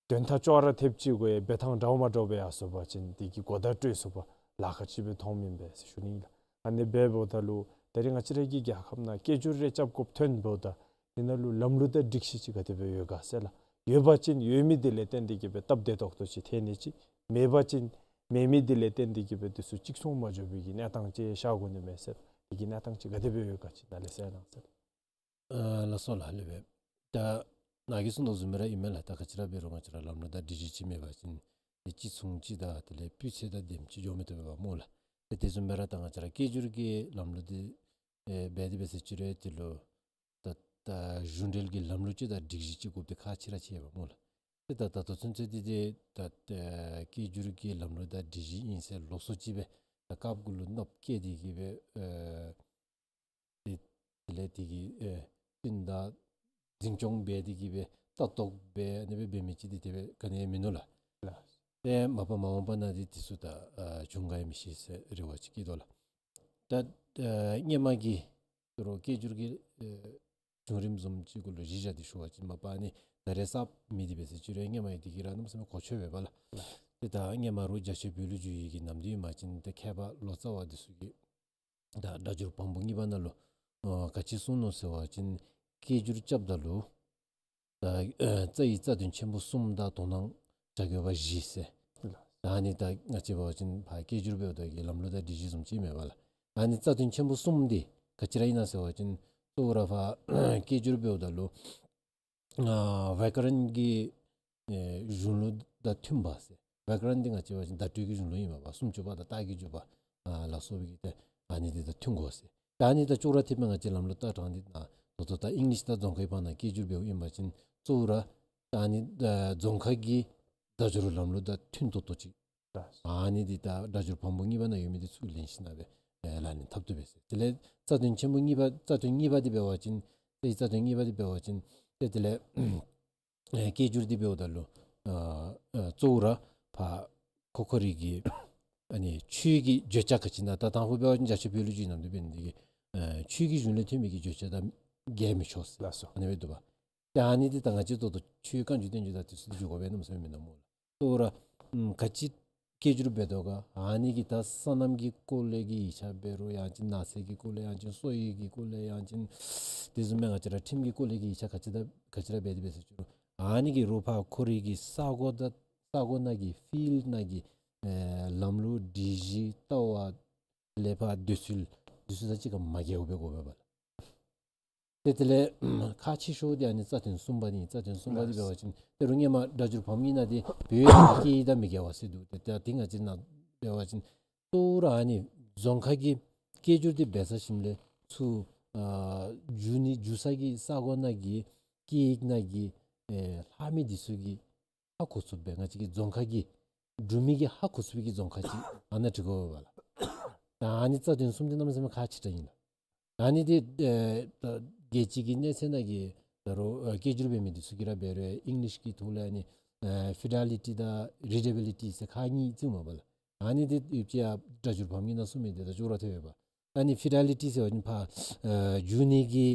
དོན་དག་ཅོག་ར་འཐདཔ་ཅིག་དགོ་ཡི། འབད་ཐངས་འདྲཝ་མ་འདྲཝ་སྦེ་ཡར་སོང་པ་ཅིན་དེ་གི་གོ་བརྡ་སྤྲོད་ཚུགས་པར་ལཱ་ཁག་ཅིག་སྦེ་མཐོངམ་ཨིན་པས་ཟེར་ཞུ་ནི་ལགས། ཨ་ནི་འབདཝ་ད་ལུ་ད་རིས་ང་བཅས་ར་གི་རྒྱལ་ཁབ་ནང་སྐད་སྒྱུར་རེ་རྐྱབ་དགོཔ་ཐོན་འབདཝ་ད་དེ་ནང་ལུ་ལམ་ལུགས་དང་སྒྲིག་གཞི་ཅིག་ག་དེ་སྦེ་ཡོད་ག་ཟེར་ལགས། ཡོད་པ་ཅིན་ཡོད་མི་དེ་ལས་བརྟེན་ཏེ་གི་སྦེ་སྟབས་བདེ་ཏོག་ཏོ་ཅིག་ཐོན་ནི་ཅིག། མེད་པ་ཅིན་ མེད་མི་འདི་ལས་བརྟེན་ཏེ་གི་སྦེ་འདི་ཚུ་གཅིག་མཚུངས་མ་འགྱོ་བའི་གི་གནས་སྟངས་ཅིག་ཤར་དགོ་ནི་མས་ཟེར། དེ་གི་གནས་སྟངས་ཅིག་ག་དེ་སྦེ་ཡོད་ག་ཅིག་ནཱ་ལས་གསལ་གནང་ཟེར། ཨ་ལགས་སོ་ལགས། ལེགས་པས། ད་ནཱ་གིས་གསུངས་དོ་བཟུམ་སྦེ་ར་ཨིན་མས་ལགས། ད་ག་ཅི་ར་འབད་རུང་ང་བཅས་ར་ལམ་ལུགས་དང་སྒྲིག་གཞི་ཅིག་མེད་པ་ཅིན་དེ་གཅིག་མཚུངས་ཅིག་དང་དེ་ལས་སྤུས་ཚད་དང་ལྡནམ་ཅིག་འགྱོ་མི་བཏུབ་པས་པ་སྨོ་ལགས། དེ་དེ་བཟུམ་སྦེ་ར་ད་ང་བཅས་ར་སྐད་སྒྱུར་གྱི་ལམ་ལུགས་འདི་ཨེ་འབད་དེ་འབད་ཟེར་ཅི་རུང་དེ་ལུ་ད་ད་གཞུང་འབྲེལ་གྱི་ལམ་ལུགས་ཅིག་དང་སྒྲིག་གཞི་ཅིག་དགོཔ་འདི་ཁག་ཆེ་ར་ཆེ་བས་པ་སྨོ་ལགས། དེ་ད་ད་ལྟོ་ཚུན་ཚོད་འདི་དེ་ད་ཨེ་སྐད་སྒྱུར་གྱི་ལམ་ལུགས་དང་སྒྲིག་གཞི་ཨིན་ཟེར་ལོགས་སུ་ཅིག་སྦེ་ད་སྐབས་གུ་ལུ་གནོདཔ་བཀལ་ཏེ་གི་སྦེ་ཨེ་དེ་དེ་ལས་དེ་གི་ཨེ་བསྟུན་དང་འཛིན་སྐྱོང་འབད་དེ་གི་སྦེ་ལྟ་རྟོག་འབད་ཨ་ནི་སྦེ་འབད་མི་ཅིག་འདི་དེ་སྦེ་ག་ནི་ཡང་མིན་ནུག་ལགས། ལགས། ཏེ་མ་པ་མ་འོངས་པ་ནང་འདི་དེ་ཚུ་ད་ཨ་བྱུང་ག་ཡང་མི་ཤེས་ཟེར་རེ་བ་ཅིག་བསྐྱེད་དོ་ལགས། ད་ཨ་སྔོན་མ་གི་དོ་རུང་སྐད་སྒྱུར་གྱི་ཨེ་བྱུང་རིམ་བཟུམ་ཅིག་གུ་ལུ་གཞི་བཞག་སྟེ་ཞུ་བ་ཅིན་མ་པ་ཨ་ནི་ད་རེས་གསརཔ་མེད་དེ་འབད་ཟེར་ཅི་རུང་སྔོན་མ་ཡང་དེ་གིས་ར་གནམ་མེད་ས་མེད་གོ་ཆོད་པས་པ་ལགས། ཏེ་ད་སྔོན་མ་རུང་རྒྱ་ཆེ་བོད་ལུགས་སྒྱུར་ཡིག་གི་ནམ་དུས་མ་ཅིན་ཏེ་མཁས་པ་ལོ་ཙཱ་བ་འདི་ཚུ་གིས་ད་སྒྲ་སྒྱུར་བམ་པོ་གཉིས་པ་ནང་ལུ་ཨ་ག་ཅི་གསུངས་ནུག་ཟེར་བ་ཅིན་སྐད་སྒྱུར་རྐྱབ་ད་ལུ་ད་ཨ་རྩ་ཡི་རྩ་དོན་ཆེན་པོ་གསུམ་དང་དོ་སྣང་བྱ་དགོས་པ་བཞི་ཟེར། ད་ཨ་ནི་ད་ང་བཅས་འབད་བ་ཅིན་ཕར་སྐད་སྒྱུར་འབདཝ་ད་གི་ལམ་ལུགས་དང་སྒྲིག་གཞི་བཟུམ་ཅིག་མེད་པ་ལགས། ཨ་ནི་རྩ་དོན་ཆེན་པོ་གསུམ་འདི་ག་ཅི་ར་ཨིན་ན་ཟེར་བ་ཅིན་གཙོ་བོ་ར་ཕར་སྐད་སྒྱུར་འབདཝ་ད་ལུ་ཨ་བྱཱ་ཀ་རན་གྱི་ཨེ་གཞུང་ལུགས་དང་མཐུན་པ་ཟེར། བྱཱ་ཀ་རན་འདི་ང་བཅས་འབད་བ་ཅིན་བརྡ་སྤྲོད་ཀྱི་གཞུང་ལུགས་ཨིན་མས་པ། སུམ་ཅུ་པ་དང་རྟགས་ཀྱི་འཇུག་པ་ཨ་ལ་སོགས་པའི་གི་ཏེ་ཨ་ནི་འདི་དང་མཐུན་དགོ་ཟེར། ད་ཨ་ནི་དང་ཅོག་ར་འཐདཔ་སྦེ་ང་བཅས་ལམ་ལུགས་ལྟ་སྟངས་འདི་ནང་ད་ལྟོ་ད་ཨིང་ལིཤ་དང་རྫོང་ཁའི་བར་ན་སྐད་སྒྱུར་འབདཝ་ཨིན་པ་ཅིན་གཙོ་བོ་ར་ད་ཨ་ནི་ཨ་རྫོང་ཁ་གི་བརྡ་སྦྱོར་ལམ་ལུགས་དང་མཐུན་ཏོག་ཏོ་ཅིག། ཨ་ནི་འདི་ད་སྒྲ་སྒྱུར་བམ་པོ་གཉིས་པ་ནང་ཡོད་མི་འདི་ཚུར་ལེན་ཞིནམ་ལས་ཨེ་ལག་ལེན་འཐབ་བཏུབ་པས་ཟེར། དེ་ལས་རྩ་དོན་ཆེན་པོ་གཉིས་པ་རྩ་དོན་གཉིས་པ་འདི་འབད་བ་ཅིན་ཏེ་རྩ་དོན་གཉིས་པ་འདི་འབད་བ་ཅིན་ཏེ་དེ་ལས་ཨེ་སྐད་སྒྱུར་འདི་འབདཝ་ད་ལུ་ཨ་ཨ་གཙོ་བོ་ར་ཕར་ཁོ་ཁོ་རའི་གི་ཨ་ནི་ཆོས་ཀྱི་བརྗོད་བྱ་ག་ཅི་ཨིན་ན་ད་དང་ཕུ་འབད་བ་ཅིན་རྒྱ་ཆེ་བོད་ལུགས་སྒྱུར་ཡིག་ནང་དུ་འབད་ནི་འདི་གིས་ཨ་ཆོས་ཀྱི་གཞུང་ལས་ཐོན་མི་གི་བརྗོད་བྱ་དང་འགལ་མི་ཆོག་ཟེར། ལགས་སོ། ཨ་ནི་སྦེ་འདུག་པ། ཏེ་ཨ་ནི་འདི་ད་ང་བཅས་ད་ལྟོ་ཆོས་བཀའ་འགྱུར་བསྟན་འགྱུར་དང་དེ་ཚུ་འདི་འགྱོ་དགོ་པས་གནམ་མེད་ས་མེད་མེན་ན་སྨོ་ལགས། གཙོ་བོ་ར་ཨམ་ག་ཅི་སྐད་སྒྱུར་འབད་དོ་ག་ཨ་ནི་གི་ད་སོ་ནམ་གྱི་སྐོར་ལས་ཀྱི་ཡིག་ཆ་འབད་རུང་ཡང་ཅིན་ནགས་ཚལ་གྱི་སྐོར་ལས་ཡང་ཅིན་སོ་ཡི་གི་སྐོར་ལས་ཡང་ཅིན་དེ་བཟུམ་སྦེ་ང་བཅས་ར་ཁྲིམས་ཀྱི་སྐོར་ལས་ཀྱི་ཡིག་ཆ་ག་ཅི་ད་ག་ཅི་ར་འབད་དེ་འབད་ཟེར་ཅི་རུང་ཨ་ནི་གི་རོགས་ཕར་ཁོ་རའི་གི་ས་གོ་ད་ས་གོ་ནང་གི་ཕིལཌ་ནང་གི་ཨེ་ལམ་ལུགས་སྒྲིག་གཞི་ལྟ་བ་ལས་ཕར་འདོད་ཚུལ་འདི་ཚུ་དང་གཅིག་ཁར་མ་འགལཝ་སྦེ་དགོ་པས་པ་ལགས། ཏེ་དེ་ལས་ཁག་ཆེ་ཤོས་འདི་ཨ་ནི་རྩ་དོན་གསུམ་པ་འདི་ཨིན། རྩ་དོན་གསུམ་པ་འདི་འབད་བ་ཅིན་ཏེ་རུང་སྔོན་མ་སྒྲ་སྒྱུར་བམ་གཉིས་ནང་འདི་བོད་ཡིག་དང་སྐད་ཡིག་དང་མི་འགལ་བ་ཟེར་འདུག། ཏེ་ད་འདི་ང་བཅས་ནཱ་འབད་བ་ཅིན་གཙོ་བོ་ར་ཨ་ནི་རྫོང་ཁ་གི་སྐད་སྒྱུར་འདི་འབད་ཚར་ཞིནམ་ལས་ཚུར་ཨ་བསྒྱུར་ནི་བསྒྱུར་ས་གི་ས་གོ་ནང་གི་སྐད་ཡིག་ནང་གི་ཨེ་ལྷག་མི་འདི་ཚུ་གི་ཧ་གོ་ཚུགསཔ་སྦེ་ང་བཅས་ཀྱི་རྫོང་ཁ་གི་འབྲུག་མི་གིས་ཧ་གོ་ཚུགས་པའི་གི་རྫོང་ཁ་ཅིག་ཨ་ནཱ་འབྲི་དགོ་པས་ལགས། ད་ཨ་ནི་རྩ་དོན་གསུམ་འདི་གནམ་མེད་ས་མེད་ཁག་ཆེ་དྲགས་ཨིན་ལགས། ཨ་ནི་འདི་ཨེ་ད་རྒྱལ་སྤྱི་གི་གནས་ཚད་ནང་གི་ད་རུང་ཨེ་སྐད་སྒྱུར་འབད་མི་འདི་ཚུ་གིས་ར་འབད་རུང་ཨིང་ལིཤ་གི་ཐོག་ལས་ཨ་ནི་ཨེ་ཕི་ཌེ་ལི་ཊི་དང་རི་ཌེ་བི་ལི་ཊི་ཟེར་ཁག་གཉིས་བརྩིཝ་མས་པ་ལགས། ཨ་ནི་འདི་ཡོདཔ་ཅིག་ཡང་སྒྲ་སྒྱུར་བམ་གཉིས་ནང་གསུངས་མི་འདི་དང་ཅོག་ར་འཐད་པས་པ། ཨ་ནི་ཕི་ཌེ་ལི་ཊི་ཟེར་བ་ཅིན་ཕར་ཨེ་བསྒྱུར་ནི་གི་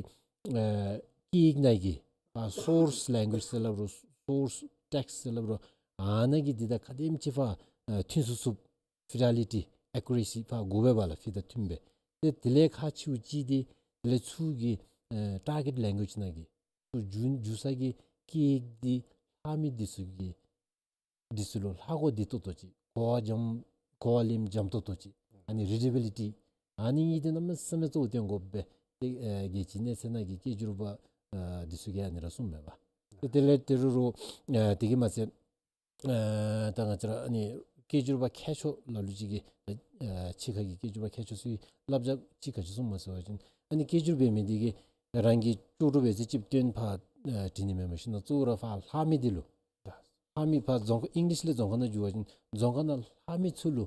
ཨེ་སྐད་ཡིག་ནང་གི་ཕར་སོརསི་ལེང་གུ་ཨེཇ་ཟེར་སླབ་རུང་སོརསི་ཊེགསིཊ་ཟེར་སླབ་རུང་ཨ་ནཱ་གི་འདི་དང་ག་དེམ་ཅིག་ཕར་ཨེ་མཐུན་སུ་ཚུགསཔ་ཕི་ཌེ་ལི་ཊི་ཨེ་ཀུ་རེ་སི་ཕར་དགོ་པས་པ་ལགས། ཕི་དང་མཐུན་སྦེ། ཏེ་དེ་ལས་ཁག་ཆེཝ་ཅིག་འདི་དེ་ལས་ཚུར་གྱི་ཨེ་ཊར་གེཊ་ལེང་གུ་ཨེཇ་ནང་གི་ཚུར་བསྒྱུར་བསྒྱུར་ས་གི་སྐད་ཡིག་འདི་ལྷག་མི་འདི་ཚུ་གི་འདི་ཚུ་ལུ་ཧ་གོ་བདེ་ཏོག་ཏོ་ཅིག་གོ་བ་འཇམ་གོ་བ་ལེན་འཇམ་ཏོག་ཏོ་ཅིག་ཨ་ནི་རི་ཌེ་བི་ལི་ཊི་ཨ་ནི་གཉིས་འདི་གནམ་མེད་ས་མེད་གཙོ་བོ་བཏོན་དགོཔ་སྦེ་ཏེ་ཨེ་རྒྱལ་སྤྱིའི་གནས་ཚད་ནང་གི་སྐད་སྒྱུར་པ་ཨེ་འདི་ཚུ་གིས་ཨ་ནི་ར་གསུངམ་མས་པ། ཏེ་དེ་ལས་ཏེ་རུང་རུང་ཨེ་དེ་གིས་མ་ཚད་ཨེ་ད་ང་བཅས་ར་ཨ་ནི་སྐད་སྒྱུར་པ་མཁས་མཆོག་ལ་ལུ་ཅིག་གིས་ཨེ་ཕྱི་ཁ་གི་སྐད་སྒྱུར་པ་མཁས་མཆོག་ཚུ་གིས་བསླབ་བྱ་ཅིག་ག་ཅི་གསུངམ་མས་ཟེར་བ་ཅིན་ཨ་ནི་སྐད་སྒྱུར་འབད་མི་འདི་གིས་རང་གི་ལྕོགས་གྲུབ་འབད་ཚེ་ཅིག་བཏོན་ཕར་ཨེ་བྲི་ནི་མེན་པར་ཞིན་ན་གཙོ་བོ་ར་ཕར་ལྷག་མི་འདི་ལུ་ལྷག་མི་ཕར་རྫོང་ཁ་ཨིང་ལིཤ་ལས་རྫོང་ཁ་ནང་བསྒྱུར་བ་ཅིན་རྫོང་ཁ་ནང་ལྷག་མི་ཚུ་ལུ་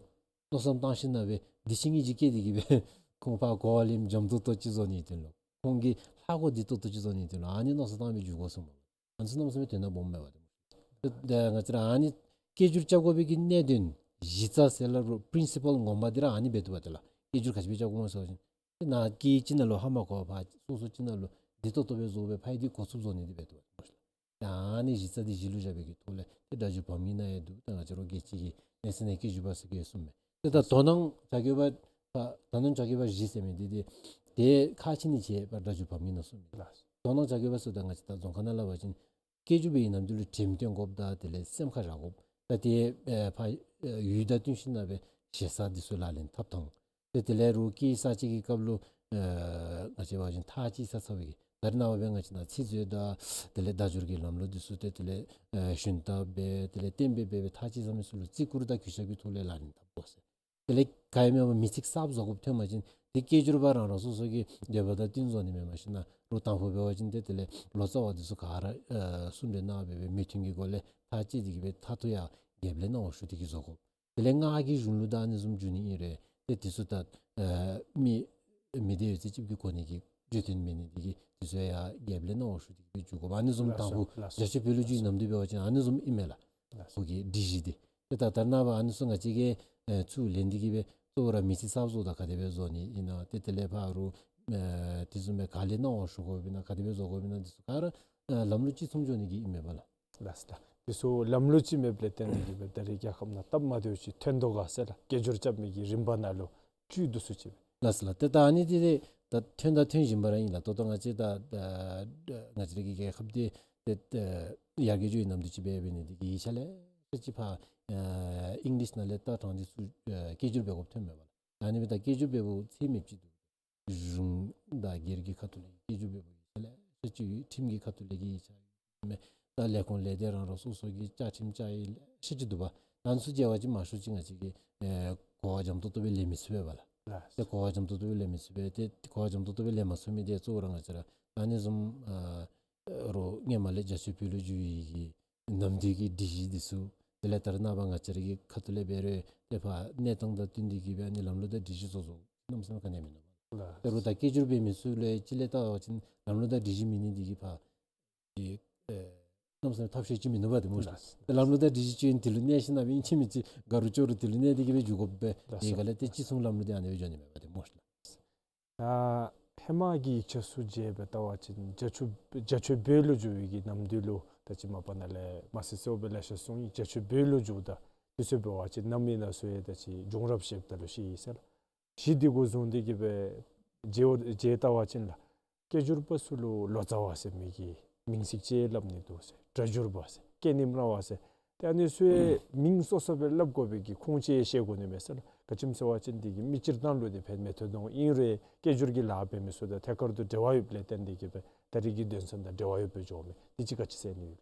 མནོ་བསམ་བཏང་ཞིན་ན་སྦེ་འདི་ཅིག་ཨིན་ཅིག་སྐྱེས་ཏེ་གི་སྦེ་ཁོང་ཕར་གོ་བ་ལེན་འཇམ་ཏོག་ཏོ་ཅིག་བཟོ་ནིའི་དོན་ལུ་ཁོང་གིས་ཧ་གོ་བདེ་ཏོག་ཏོ་ཅིག་བཟོ་ནིའི་དོན་ལུ་ཨ་ནི་མནོ་བསམ་བཏང་སྦེ་བསྒྱུར་དགོ་གསུངམ་མས། ཨ་ནི་ཚུ་གནམ་མེད་ས་མེད་དོན་དག་སྦོམ་མས་པ་ཏེ། ཏེ་ང་བཅས་ར་ཨ་ནི་སྐད་སྒྱུར་རྐྱབ་དགོ་པའི་གི་གནད་དོན་གཞི་རྩ་ཟེར་སླབ་རུང་པི་རིན་སི་པཱལ་ངོ་མ་འདི་ར་ཨ་ནི་འབད་དོ་བ་ཏེ་ལགས། སྐད་སྒྱུར་ག་ཅི་སྦེ་རྐྱབ་དགོཔ་སྨོ་ཟེར་བ་ཅིན་ཏེ་ནཱ་སྐད་ཅིག་ནང་ལུ་ཧ་མ་གོ་བར་སོ་སོ་ཅིག་ནང་ལུ་བདེ་ཏོག་ཏོ་སྦེ་བཟོ་སྦེ་ཕར་འདི་གོ་ཚུགསཔ་བཟོ་ནི་འདི་འབད་དོ་བ་ཏེ་སྨོ་ཤིག་ལགས། ད་ཨ་ནི་གཞི་རྩ་འདི་གཞི་ལུ་བཞག་པའི་གི་ཐོག་ལས་ཏེ་སྒྲ་སྒྱུར་བམ་གཉིས་ནང་ཡང་འདུག། ད་ང་བཅས་ར་རྒྱལ་སྤྱི་གི་གནས་ཚད་ནང་སྐད་སྒྱུར་པ་ཟེར་གྱི་ཡོད་གསུངམ་མས། ཏེ་ད་དོ་སྣང་བྱ་དགོས་པ་ད་དོ་སྣང་བྱ་དགོས་པ་བཞི་ཟེར་མི་འདི་ཏེ་ཏེ་ཁག་ཆེ་ནི་བྱས་པ་སྒྲ་སྒྱུར་བམ་གཉིས་ནང་གསུངམ་མས། དོ་སྣང་བྱ་དགོས་པ་ཟེརཝ་ད་ང་བཅས་ད་རྫོང་ཁ་ནང་སླབ་པ་ཅིན་སྐད་སྒྱུར་འབད་བའི་ནམ་དུས་ལུ་དྲནམ་བཏོན་དགོཔ་དང་དེ་ལས་སེམས་ཁར་བཞག་དགོཔ། ད་དེ་ཨེ་ཕར་ཨེ་ཡུལ་དང་བསྟུན་ཞིནམ་ལས་སྦེ་ཞེ་ས་འདི་ཚུ་ལག་ལེན་འཐབ་ཐངས། ཏེ་དེ་ལས་རོགས་སྐྱེས་ས་ཅིག་གི་སྐབས་ལུ་ཨེ་ང་བཅས་འབད་བ་ཅིན་ཐག་བཅད་ས་ཚར་བའི་གི་ད་རེས་ནངས་པ་སྦེ་ང་བཅས་ནང་ཚིག་མཛོད་དང་དེ་ལས་བརྡ་སྦྱོར་གྱི་ལམ་ལུགས་འདི་ཚུ་ཏེ་དེ་ལས་ཨེ་ཞུན་དག་སྦེ་དེ་ལས་གཏན་འབེབས་འབད་སྦེ་ཐག་བཅད་ས་མི་ཚུ་ལུ་བརྩི་བཀུར་དང་གུས་ཞབས་ཀྱི་ཐོག་ལས་ལག་ལེན་འཐབ་དགོ་ཟེར། དེ་ལས་ག་ཡང་མེད་པར་མི་ཚེ་གསརཔ་བཟོ་དགོཔ་ཐོན་པ་ཅིན་ཏེ་སྐད་སྒྱུར་པ་རང་རང་སོ་སོ་གི་འདོད་པ་དང་བསྟུན་བཟོ་ནི་མེན་པར་ཞིནམ་ལས་རོགས་དང་ཕུ་འབད་བ་ཅིན་ཏེ་དེ་ལས་ལོ་ཙཱ་བ་འདི་ཚུ་ག་ར་ཨེ་གསུང་གྲོས་གནང་སྦེ་སྦེ་མོས་མཐུན་གྱི་སྒོ་ལས་ཐག་བཅད་དེ་གི་སྦེ་མཐར་ཐུག་ཡང་རྒྱབ་ལས་གནང་བ་ཞུ་སྟེ་གི་བཟོ་དགོ། དེ་ལས་སྔགས་ཀྱི་གཞུང་ལུགས་དང་ཨ་ནི་བཟུམ་འགྱུར་ནི་ཨིན་རུང་ཏེ་འདི་ཚུ་ད་ཨེ་མི་མི་སྡེ་ཡོད་ཚད་ཅིག་གི་གོ་གནས་ཀྱི་བརྗོད་དོན་མེད་ནི་འདི་གིས་འདི་ཚུ་ཡང་རྒྱབ་ལས་གནང་བ་ཞུ་སྟེ་གི་སྦེ་འགྱུར་དགོ། ཨ་ནི་བཟུམ་ལགས་དང་སོ་ཕུ་ལགས་སོ། རྒྱ་ཆེ་བོད་ལུ་བསྒྱུར་བའི་ནམ་དུས་འབད་བ་ཅིན་ཨ་ནི་བཟུམ་ཨིན་མས་ལགས། ལགས་སོ། ཁོ་གི་སྒྲིག་གཞི་འདི། ཏེ་ད་ད་རེས་ནངས་པ་ཨ་ནི་ཚུ་ང་བཅས་ཀྱིས་ཨེ་ཚུར་ལེན་ཏེ་གི་སྦེ་གཙོ་བོ་ར་མི་ཚེ་གསརཔ་བཟོ་དང་ག་དེ་སྦེ་བཟོ་ནི་ཨིན་ན། ཏེ་དེ་ལས་ཕར་རོགས་ཨེ་དེ་བཟུམ་སྦེ་ག་ལས་གནང་བ་ཞུ་དགོཔ་ཨིན་ན་ག་དེ་སྦེ་བཟོ་དགོཔ་ཨིན་ན་འདི་ཚུ་ག་ར་ཨེ་ལམ་ལུགས་གཅིག་མཚུངས་འགྱོ་ནི་གི་ཨིན་མས་པ་ལགས། ལགས་སོ་ལགས། དེ་ཚུ་ལམ་ལུགས་གཅིག་མེདཔ་ལས་བརྟེན་ཏེ་གི་སྦེ་ད་རེས་རྒྱལ་ཁབ་ནང་སྟབས་མ་བདེཝ་ཅིག་ཐོན་དོ་ག་ཟེར་ལགས། སྐད་སྒྱུར་རྐྱབ་མི་གི་རིམ་པ་ནང་ལུ་བཅུད་དུ་སུ་ཅིག་སྦེ། ལགས་སོ་ལགས། ཏེ་ད་ཨ་ནི་འདི་ཏེ་ད་ཐོན་དང་ཐོན་བཞིན་པ་ར་ཨིན་ལགས། ད་ལྟོ་ང་བཅས་ད་ད་ང་བཅས་ར་གི་རྒྱལ་ཁབ་འདི་ཏེ་ད་ཡར་རྒྱས་འགྱོ་བའི་ནམ་དུས་ཅིག་འབད་འབད་ནི་འདི་གིས་ཡིག་ཆ་ལེ་ཤ་ཅིག་ཕར་ཨེ་ཨིང་ལིཤ་ནང་ལས་བལྟ་དྲངས་ཏེ་ཚུར་ཨེ་སྐད་སྒྱུར་འབད་དགོཔ་ཐོན་མས་པ་ལགས། ཨ་ནི་སྦེ་ད་སྐད་སྒྱུར་འབདཝ་ཚད་མེདཔ་ཅིག་འདུག། གཞུང་དང་སྒེར་གྱི་ཁ་ཐུག་ལས་སྐད་སྒྱུར་འབདཝ་ཡིག་ཆ་ལེ་ཤ་ཅིག་ཡོད། ཁྲིམས་ཀྱི་ཁ་ཐུག་ལས་ཀྱི་ཡིག་ཆ་ཡོད། མེན་ད་ལས་ཁུངས་ལས་སྡེ་རང་རང་སོ་སོ་གི་བཅའ་ཁྲིམས་བཅའ་ཡིག་ལེ་ཤ་ཅིག་འདུག་པ། ཨ་ནི་ཚུ་མཇལ་བ་ཅིན་མང་ཤོས་ཅིག་ང་བཅས་ཀྱིས་ཨེ་གོ་བ་འཇམ་ཏོག་ཏོ་སྦེ་ལེན་མི་ཚུགས་པས་པ་ལགས། ལགས། ཏེ་གོ་བ་འཇམ་ཏོག་ཏོ་སྦེ་ལེན་མི་ཚུགས་པས། ཏེ་གོ་བ་འཇམ་ཏོག་ཏོ་སྦེ་ལེན་མ་ཚུགས་མི་འདི་གཙོ་བོ་ར་ང་བཅས་ར་ཨ་ནི་བཟུམ་ཨ་རོགས་སྔོན་མ་ལས་རྒྱ་ཆེ་བོད་ལུ་བསྒྱུར་བའི་གི་ནམ་དུས་ཀྱི་སྒྲིག་གཞི་འདི་ཚུ་དེ་ལས་ད་རེས་ནངས་པ་ང་བཅས་ར་གི་ཁ་ཐུག་ལས་འབད་རུང་ཏེ་ཕར་གནས་སྟངས་དང་བསྟུན་ཏེ་གི་སྦེ་ཨ་ནི་ལམ་ལུགས་དང་སྒྲིག་གཞི་བཟོ་བཟོཝ་གནམ་མེད་ས་མེད་ག་ནི་ཡང་མིན་ནུག་པ། ལགས། ད་རུང་ད་སྐད་སྒྱུར་འབད་མི་ཚུ་ལུ་ཡང་ཅིག་ལས་བལྟ་བ་ཅིན་ལམ་ལུགས་དང་སྒྲིག་གཞི་མེད་ནི་འདི་གིས་ཕར་ཨེ་གནམ་མེད་ས་མེད་ཐབས་ཤེས་ཅིག་མིན་ནུག་པ་ཏེ་སྨོ་ཤ་ལགས། ལགས། ད་ལམ་ལུགས་དང་སྒྲིག་གཞི་ཅིག་ཨིན་དེ་ལུ་གནས་ཞིནམ་ལས་ཨིན་ཅི་མིན་ཅི་དགའ་རུང་སྐྱོ་རུང་དེ་ལུ་གནས་ཏེ་གི་སྦེ་འགྱོ་དགོ་པས། ལགས་སོ། དེ་ག་ལས་ཏེ་ཅིག་མཚུངས་ལམ་ལུགས་འདི་ཨ་ནི་སྦེ་འགྱོ་ནི་མས་པ་ཏེ་སྨོ་ཤ་ལགས། ད་ཧེ་མ་གི་ཡིག་ཆ་ཚུ་མཇལ་སྦེ་བལྟ་བ་ཅིན་རྒྱ་ཆེ་རྒྱ་ཆེ་བོད་ལུ་བསྒྱུར་བའི་གི་ནམ་དུས་ལུ་ད་ཅི་མ་པ་ནཱ་ལས་མ་སི་སེ་འོ་སྦེ་ལེ་ཤ་གསུངས་ཡི། རྒྱ་ཆེ་བོད་ལུ་བསྒྱུརཝ་ད་དུས་ཚོད་འབད་བ་ཅིན་ནམ་ཨིན་ན་ཚུ་ཡང་ད་ཅི་བྱུང་རབས་བཤདཔ་ད་ལུ་ཤེས་ཡི་ཟེར་ལགས། གཞི་འདི་གུ་བཟུང་སྟེ་གི་སྦེ་མཇལ་མཇལ་བལྟ་བ་ཅིན་ལགས། སྐད་སྒྱུར་པ་ཚུ་ལུ་ལོ་ཙཱ་བ་ཟེར་མི་གི་མིང་ཚིག་ཅིག་སླབ་ནི་འདུག་ཟེར། སྒྲ་སྒྱུར་པ་ཟེར། སྐད་རྙིང་ར་བ་ཟེར། ཏེ་ཨ་ནི་ཚུ་ཡང་མིང་སོ་སོ་སྦེ་སླབ་དགོ་པའི་གི་ཁུངས་ཅིག་ཤེས་དགོ་ནི་མས་ཟེར་ལགས། ག་ཅི་སྨོ་ཟེར་བ་ཅིན་འདི་གིས་མི་སྤྱིར་བཏང་ལུ་འདི་ཕན་མི་ཐོགས་དོ་ཨིན་རུང་སྐད་སྒྱུར་གྱི་ལཱ་འབད་མི་ཚུ་དང་ཐད་ཀར་དུ་འབྲེལ་བ་ཡོདཔ་ལས་བརྟེན་ཏེ་གི་སྦེ་ད་རེས་ཀྱི་དོན་ཚན་དང་འབྲེལ་བ་ཡོདཔ་སྦེ་འགྱོཝ་མས། འདི་ཅིག་ག་ཅི་ཟེར་ནི་ཡོད།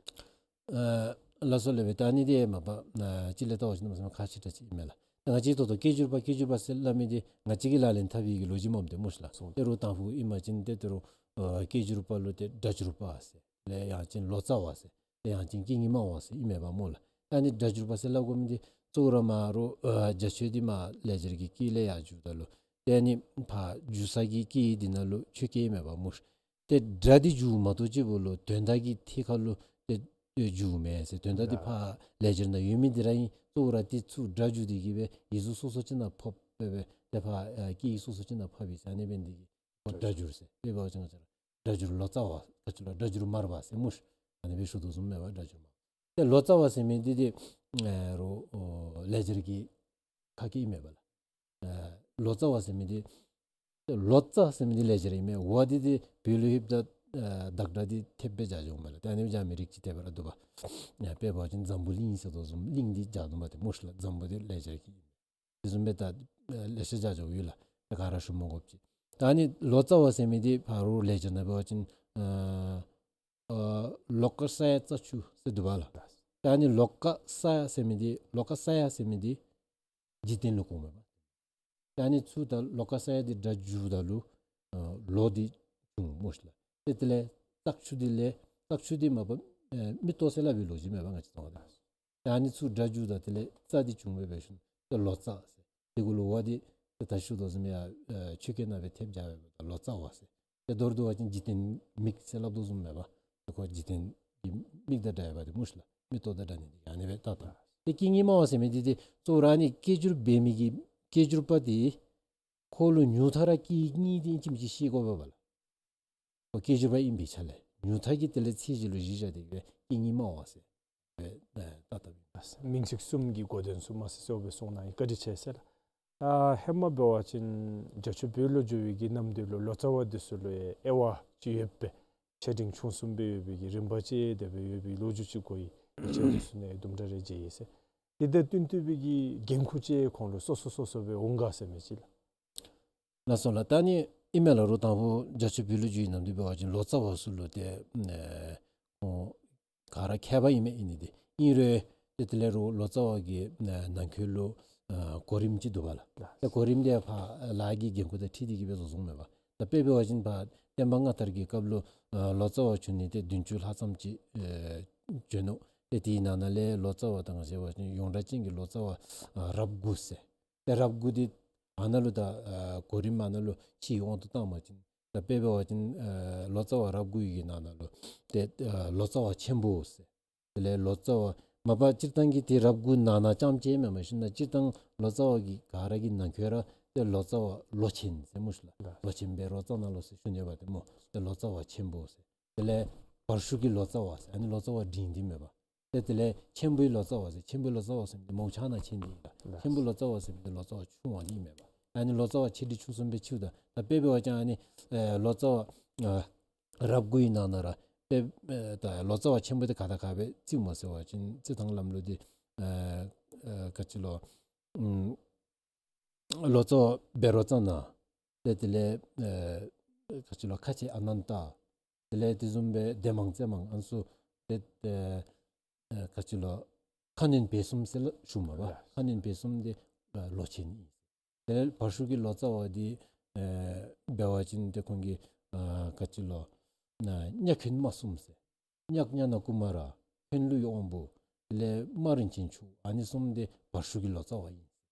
ཨ་ལགས་སོ་ལགས། ད་ཨ་ནི་འདི་མ་པ་ཨ་ཅིག་ལས་བལྟ་བ་ཅིན་གནམ་མེད་ས་མེད་ཁག་ཆེ་དྲགས་ཅིག་ཨིན་མས་ལགས། ང་བཅས་ད་ལྟོ་སྐད་སྒྱུར་པ་སྐད་སྒྱུར་པ་ཟེར་སླབ་མི་འདི་ང་བཅས་ཀྱིས་ལག་ལེན་འཐབ་པའི་གི་ལོ་རྒྱུས་མས་ཏེ་སྨོ་ཤ་ལགས། སོ་ཏེ་རོགས་དང་ཕུ་ཨིན་པ་ཅིན་ཏེ་ད་རུང་ཨ་སྐད་སྒྱུར་པ་ལུ་ཏེ་སྒྲ་སྒྱུར་པ་ཟེར་ལས་ཡང་ཅིན་ལོ་ཙཱ་བ་ཟེར་ཏེ་ཡང་ཅིན་སྐད་རྙིང་མ་བ་ཟེར་ཨིན་མས་པ་སྨོ་ལགས། ད་ཨ་ནི་སྒྲ་སྒྱུར་པ་ཟེར་སླབ་དགོ་མི་འདི་གཙོ་བོ་ར་མ་རོགས་ཨ་རྒྱ་ཆེ་འདི་མར་ལེགས་སྦྱར་གྱི་སྐད་ལས་ཡར་བསྒྱུརཝ་ད་ལུ་ཏེ་ཨ་ནི་ཕར་བསྒྱུར་ས་གི་སྐད་འདི་ནང་ལུ་ཆོས་སྐད་ཨིན་མས་པ་སྨོ་ཤ། ཏེ་སྒྲ་འདི་བསྒྱུར་མ་གཏོགས་ཅིག་པོ་ལུ་དོན་དག་གི་ཐད་ཁར་ལུ་ཏེ་བསྒྱུརཝ་མེན་ཟེར། དོན་དག་འདི་ཕར་ལེགས་སྦྱར་ནང་ཡོད་མི་འདི་ར་ཨིན། གཙོ་བོ་ར་འདི་ཚུ་སྒྲ་བསྒྱུར་ཏེ་གི་སྦེ་ཡིག་གཟུགས་སོ་སོ་ཅིག་ནང་ཕབ་སྦེ་སྦེ་ཏེ་ཕར་ཨ་སྐད་ཡིག་སོ་སོ་ཅིག་ནང་ཕབ་ཡི་ཟེར། ཨ་ནི་འབད་ནི་འདི་གིས་ཁོ་སྒྲ་སྒྱུར་ཟེར། དཔེ་འབད་བ་ཅིན་ང་བཅས་ར་སྒྲ་སྒྱུར་ལོ་ཙཱ་བ་ག་ཅི་ལོ་སྒྲ་སྒྱུར་མར་པ་ཟེར་སྨོ་ཤ། ཨ་ནི་སྦེ་ཞུ་དོ་བཟུམ་མས་པ་སྒྲ་སྒྱུར་མར་པ། ཏེ་ལོ་ཙཱ་བ་ཟེར་མི་འདི་ཏེ་ཨེ་རོགས་ཨོ་ལེགས་སྦྱར་གྱི་ཁ་སྐད་ཨིན་མས་པ་ལགས། ཨེ་ལོ་ཙཱ་བ་ཟེར་མི་འདི་ལོ་ཙཱ་ཟེར་མི་འདི་ལེགས་སྦྱར་ཨིན་མས། བ་འདི་ཏེ་བོད་ལུ་ཡོདཔ་ད་ཨེ་བདག་སྒྲ་འདི་ཐེབས་སྦེ་སྦྱར་འགྱོཝ་མས་ལགས། ཏེ་ཨ་ནི་སྦྱར་མི་རིགས་ཅིག་ཏེ་འབད་ར་འདུག་པ། ཨེ་དཔེ་འབད་བ་ཅིན་འཛམ་བུ་གླིང་ཟེར་དོ་བཟུམ་གླིང་འདི་སྦྱར་དོ་མས་ཏེ་སྨོ་ཤ་ལགས། འཛམ་བུ་འདི་ལེགས་སྦྱར་གྱི་ཨིན་མས། དེ་བཟུམ་སྦེ་ད་ཨེ་ལེ་ཤ་སྦྱར་འགྱོཝ་ཡོད་ལགས། ཏེ་ག་ར་ཞུ་མ་དགོཔ་ཅིག། ད་ཨ་ནི་ལོ་ཙཱ་བ་ཟེར་མི་འདི་ཕར་རོགས་ལེགས་སྦྱར་ནང་འབད་བ་ཅིན་ཨ་ཨ་ལོ་ཀ་ས་ཡ་རྩ་བཅུ་ཟེར་འདུག་པ་ལགས། ད་ཨ་ནི་ལོ་ཀ་ས་ཡ་ཟེར་མི་འདི་ལོ་ཀ་ས་ཡ་ཟེར་མི་འདི་འཇིག་རྟེན་ལུ་གོཝ་མས་པ། ད་ཨ་ནི་ཚུར་ད་ལོ་ཀ་ས་ཡ་འདི་སྒྲ་བསྒྱུརཝ་ད་ལུ་ཨ་ལོ་འདི་བྱུང་སྨོ་ཤ་ལགས། ཏེ་དེ་ལས་རྩ་བཅུ་འདི་ལས་རྩ་བཅུ་འདི་མ་པ་ཨེ་མིག་ཏོ་ཟེར་སླབ་པའི་ལོ་རྒྱུས་མས་པ་ང་བཅས་ཚུ་ནང་ད། ད་ཨ་ནི་ཚུར་སྒྲ་བསྒྱུརཝ་ད་དེ་ལས་རྩ་འདི་བྱུང་སྦེ་འབད་ཞིནམ་ཏེ་ལོ་ཙཱ་ཟེར། དེ་གུ་ལུ་བ་འདི་ཏེ་ད་ཞུ་དོ་བཟུམ་ཡར་ཨེ་ཆོས་སྐད་ནང་སྦེ་ཐེབས་སྦྱར་སྦེ་ད་ལོ་ཙཱ་བ་ཟེར། ཏེ་མདོར་བསྡུ་བ་ཅིན་འཇིག་རྟེན་མིག་ཟེར་སླབ་དོ་བཟུམ་མས་པ། ཏེ་ཁོ་འཇིག་རྟེན་གྱི་མིག་དང་འདྲ་བ་ཏེ་སྨོ་ཤ་ལགས། མིག་ཏོ་དང་འདྲ་ནི་འདི་ཨ་ནི་སྦེ་ད་ད། ཏེ་སྐད་རྙིང་མ་བ་ཟེར་མི་འདི་ཏེ་གཙོ་བོ་ར་ཨ་ནི་སྐད་སྒྱུར་འབད་མི་གི་སྐད་སྒྱུར་པ་འདི་ཁོ་ལུ་ཉུང་མཐའ་ར་སྐད་རྙིང་འདི་ཨིན་ཅི་མིན་ཅི་ཤེས་དགོ་པས་པ་ལགས། ཁོ་སྐད་སྒྱུར་པ་ཨིན་པའི་ཆ་ལས་ཉུང་མཐའ་གི་དེ་ལས་ཚད་གཞི་ལུ་གཞི་བཞག་སྟེ་གི་སྐད་རྙིང་མ་བ་ཟེར་སྦེ་ད་ད་ལྟ་མིང་ཚིག་གསུམ་གྱི་གོ་དོན་ཚུ་མ་སི་སེ་འོ་སྦེ་གསུངས་གནང་ཡི། བཀའ་དྲིན་ཆེ་ཟེར་ལགས། ཨ་ཧེ་མ་འབད་བ་ཅིན་རྒྱ་ཆེ་བོད་ལུ་བསྒྱུར་བའི་གི་ནམ་དུས་ལུ་ལོ་ཙཱ་བ་འདི་ཚུ་ལུ་ཡང་དབྱེ་བ་ཅིག་ཡོད་པས། ཆེ་འབྲིང་ཆུང་གསུམ་སྦེ་ཡོད་པའི་གི་རིམ་པ་ཅིག་དེ་སྦེ་ཡོད་པའི་ལོ་རྒྱུས་ཅིག་གོ་ཡི། ཡིག་ཆ་འདི་ཚུ་ནང་དུམ་གྲ་རེ་མཇལ་ཡི་ཟེར། དེ་དང་བསྟུན་བསྟུན་པའི་གི་འགན་ཁུར་ཅིག་ཁོང་ལུ་སོ་སོ་སོ་སོ་སྦེ་འོང་ག་ཟེར་མི་ཅིག་ལགས། ལགས་སོ་ལགས། ད་ཨ་ནི་ཨིན་མས་ལགས། རོགས་དང་ཕུ་རྒྱ་ཆེ་བོད་ལུ་འགྱོ་ཡི་ནམ་དུས་འབད་བ་ཅིན་ལོ་ཙཱ་བ་ཚུ་ལུ་ཏེ་ཨེ་ཁོང་ག་ར་མཁས་པ་ཨིན་མས། ཨིན་ནི་འདི་ཨིན་རུང་ཏེ་དེ་ལས་རོགས་ལོ་ཙཱ་བ་གི་ཨེ་ནང་འཁོད་ལུ་ཨེ་གོ་རིམ་ཅིག་འདུག་པ་ལགས། ཏེ་གོ་རིམ་དེ་ཕར་ལཱ་གི་འགན་ཁུར་དང་འཁྲིལ་ཏེ་གི་སྦེ་བཟོ་བཟོཝ་མས་པ། ད་དཔེ་འབད་བ་ཅིན་ཕར་བསྟན་པ་སྔ་དར་གྱི་སྐབས་ལུ་ཨེ་ལོ་ཙཱ་བ་བྱོན་ནི་ཏེ་བདུན་ཅུ་ལྷག་ཙམ་ཅིག་ཨེ་བྱོན་ནུག། ཏེ་དེའི་ནང་ན་ལས་ལོ་ཙཱ་བ་དང་ཟེར་བ་ཅིན་ཡོངས་གྲགས་ཅན་གྱི་ལོ་ཙཱ་བ་ཨེ་རབས་དགུ་ཟེར། ཏེ་རབས་དགུ་འདི་ཨ་ནཱ་ལུ་ད་ཨེ་གོ་རིམ་ཨ་ནཱ་ལུ་ཕྱིའི་དབང་དུ་བཏང་བ་ཅིན་ད་དཔེ་འབད་བ་ཅིན་ཨེ་ལོ་ཙཱ་བ་རབས་དགུ་གི་ནང་ན་ལུ་ཏེ་ཨེ་ལོ་ཙཱ་བ་ཆེན་པོ་ཟེར། དེ་ལས་ལོ་ཙཱ་བ་མ་པ་སྤྱིར་བཏང་གི་ཏེ་རབས་དགུ་ནང་ན་རྐྱངམ་ཅིག་མེན་མ་ཤེས་ན་སྤྱིར་བཏང་ལོ་ཙཱ་བ་གི་ག་ར་གི་ནང་འཁོད་ར་ཏེ་ལོ་ཙཱ་བ་ལོ་ཆེན་ཟེར་སྨོ་ཤིག་ལགས། ལོ་ཆེན་བཻ་རོ་ཙ་ན་ལོ་ཟེར་ཞུ་ནི་པ་ཏེ་སྨོ། ཏེ་ལོ་ཙཱ་བ་ཆེན་པོ་ཟེར། དེ་ལས་བར་ཤུགས་ཀྱི་ལོ་ཙཱ་བ་ཟེར། ཨ་ནི་ལོ་ཙཱ་བ་འབྲིང་འདི་མེན་པ། ཏེ་དེ་ལས་ཆེན་པོའི་ལོ་ཙཱ་བ་ཟེར། ཆེན་པོའི་ལོ་ཙཱ་བ་ཟེར་མི་འདི་མོ་ཆ་ན་ཆེན་འདི་ཨིན་ལགས། ཆེན་པོའི་ལོ་ཙཱ་བ་ཟེར་མི་འདི་ལོ་ཙཱ་བ་ཆུང་བ་འདི་མེན་པ། ཨ་ནི་ལོ་ཙཱ་བ་ཆེ་འབྲིང་ཆུང་གསུམ་སྦེ་ཕྱེཝ་ད་ད་དཔེ་འབད་བ་ཅིན་ཨ་ནི་ཨེ་ལོ་ཙཱ་བ་ཨ་རབས་དགུ་ཡི་ནང་ན་ར་དཔེ་ཨེ་ད་ལོ་ཙཱ་བ་ཆེན་པོ་འདི་ག་དང་ག་སྦེ་བརྩིཝ་སྨོ་ཟེར་བ་ཅིན་རྩི་ཐངས་ལམ་ལུགས་འདི་ཨེ་ཨེ་ག་ཅི་ལོ། ཨམ་ལོ་ཙཱ་བ་བཻ་རོ་ཙ་ན། ཏེ་དེ་ལས་ཨེ་ག་ཅི་ལོ་ཁ་ཆེ་ཨ་ནན་ཏ། དེ་ལས་དེ་བཟུམ་སྦེ་སྡེ་མང་རྩེ་མང་ཨ་ནི་ཚུ། ཏེ་ཨེ་ཨེ་ག་ཅི་ལོ་ཁ་གནོན་བཻ་གསུམ་ཟེར་ལགས་ཞུཝ་མས་པ། ལགས། ཁ་གནོན་བཻ་གསུམ་འདི་ཨེ་ལོ་ཆེན་ཨིན། དེ་ལས་བར་ཤུགས་ཀྱི་ལོ་ཙཱ་བ་འདི་ཨེ་འབད་བ་ཅིན་ཏེ་ཁོང་གི་ཨེ་ག་ཅི་ལོ་ཨེ་གཉའ་གནོན་མ་གསུམ་ཟེར། གཉའ་གནོན་ན་ཀུ་མ་ར། གནོན་ལུས་དབང་པོ། དེ་ལས་མ་རིན་ཆེན་མཆོག། ཨ་ནི་གསུམ་འདི་བར་ཤུགས་ཀྱི་ལོ་ཙཱ་བ་ཨིན།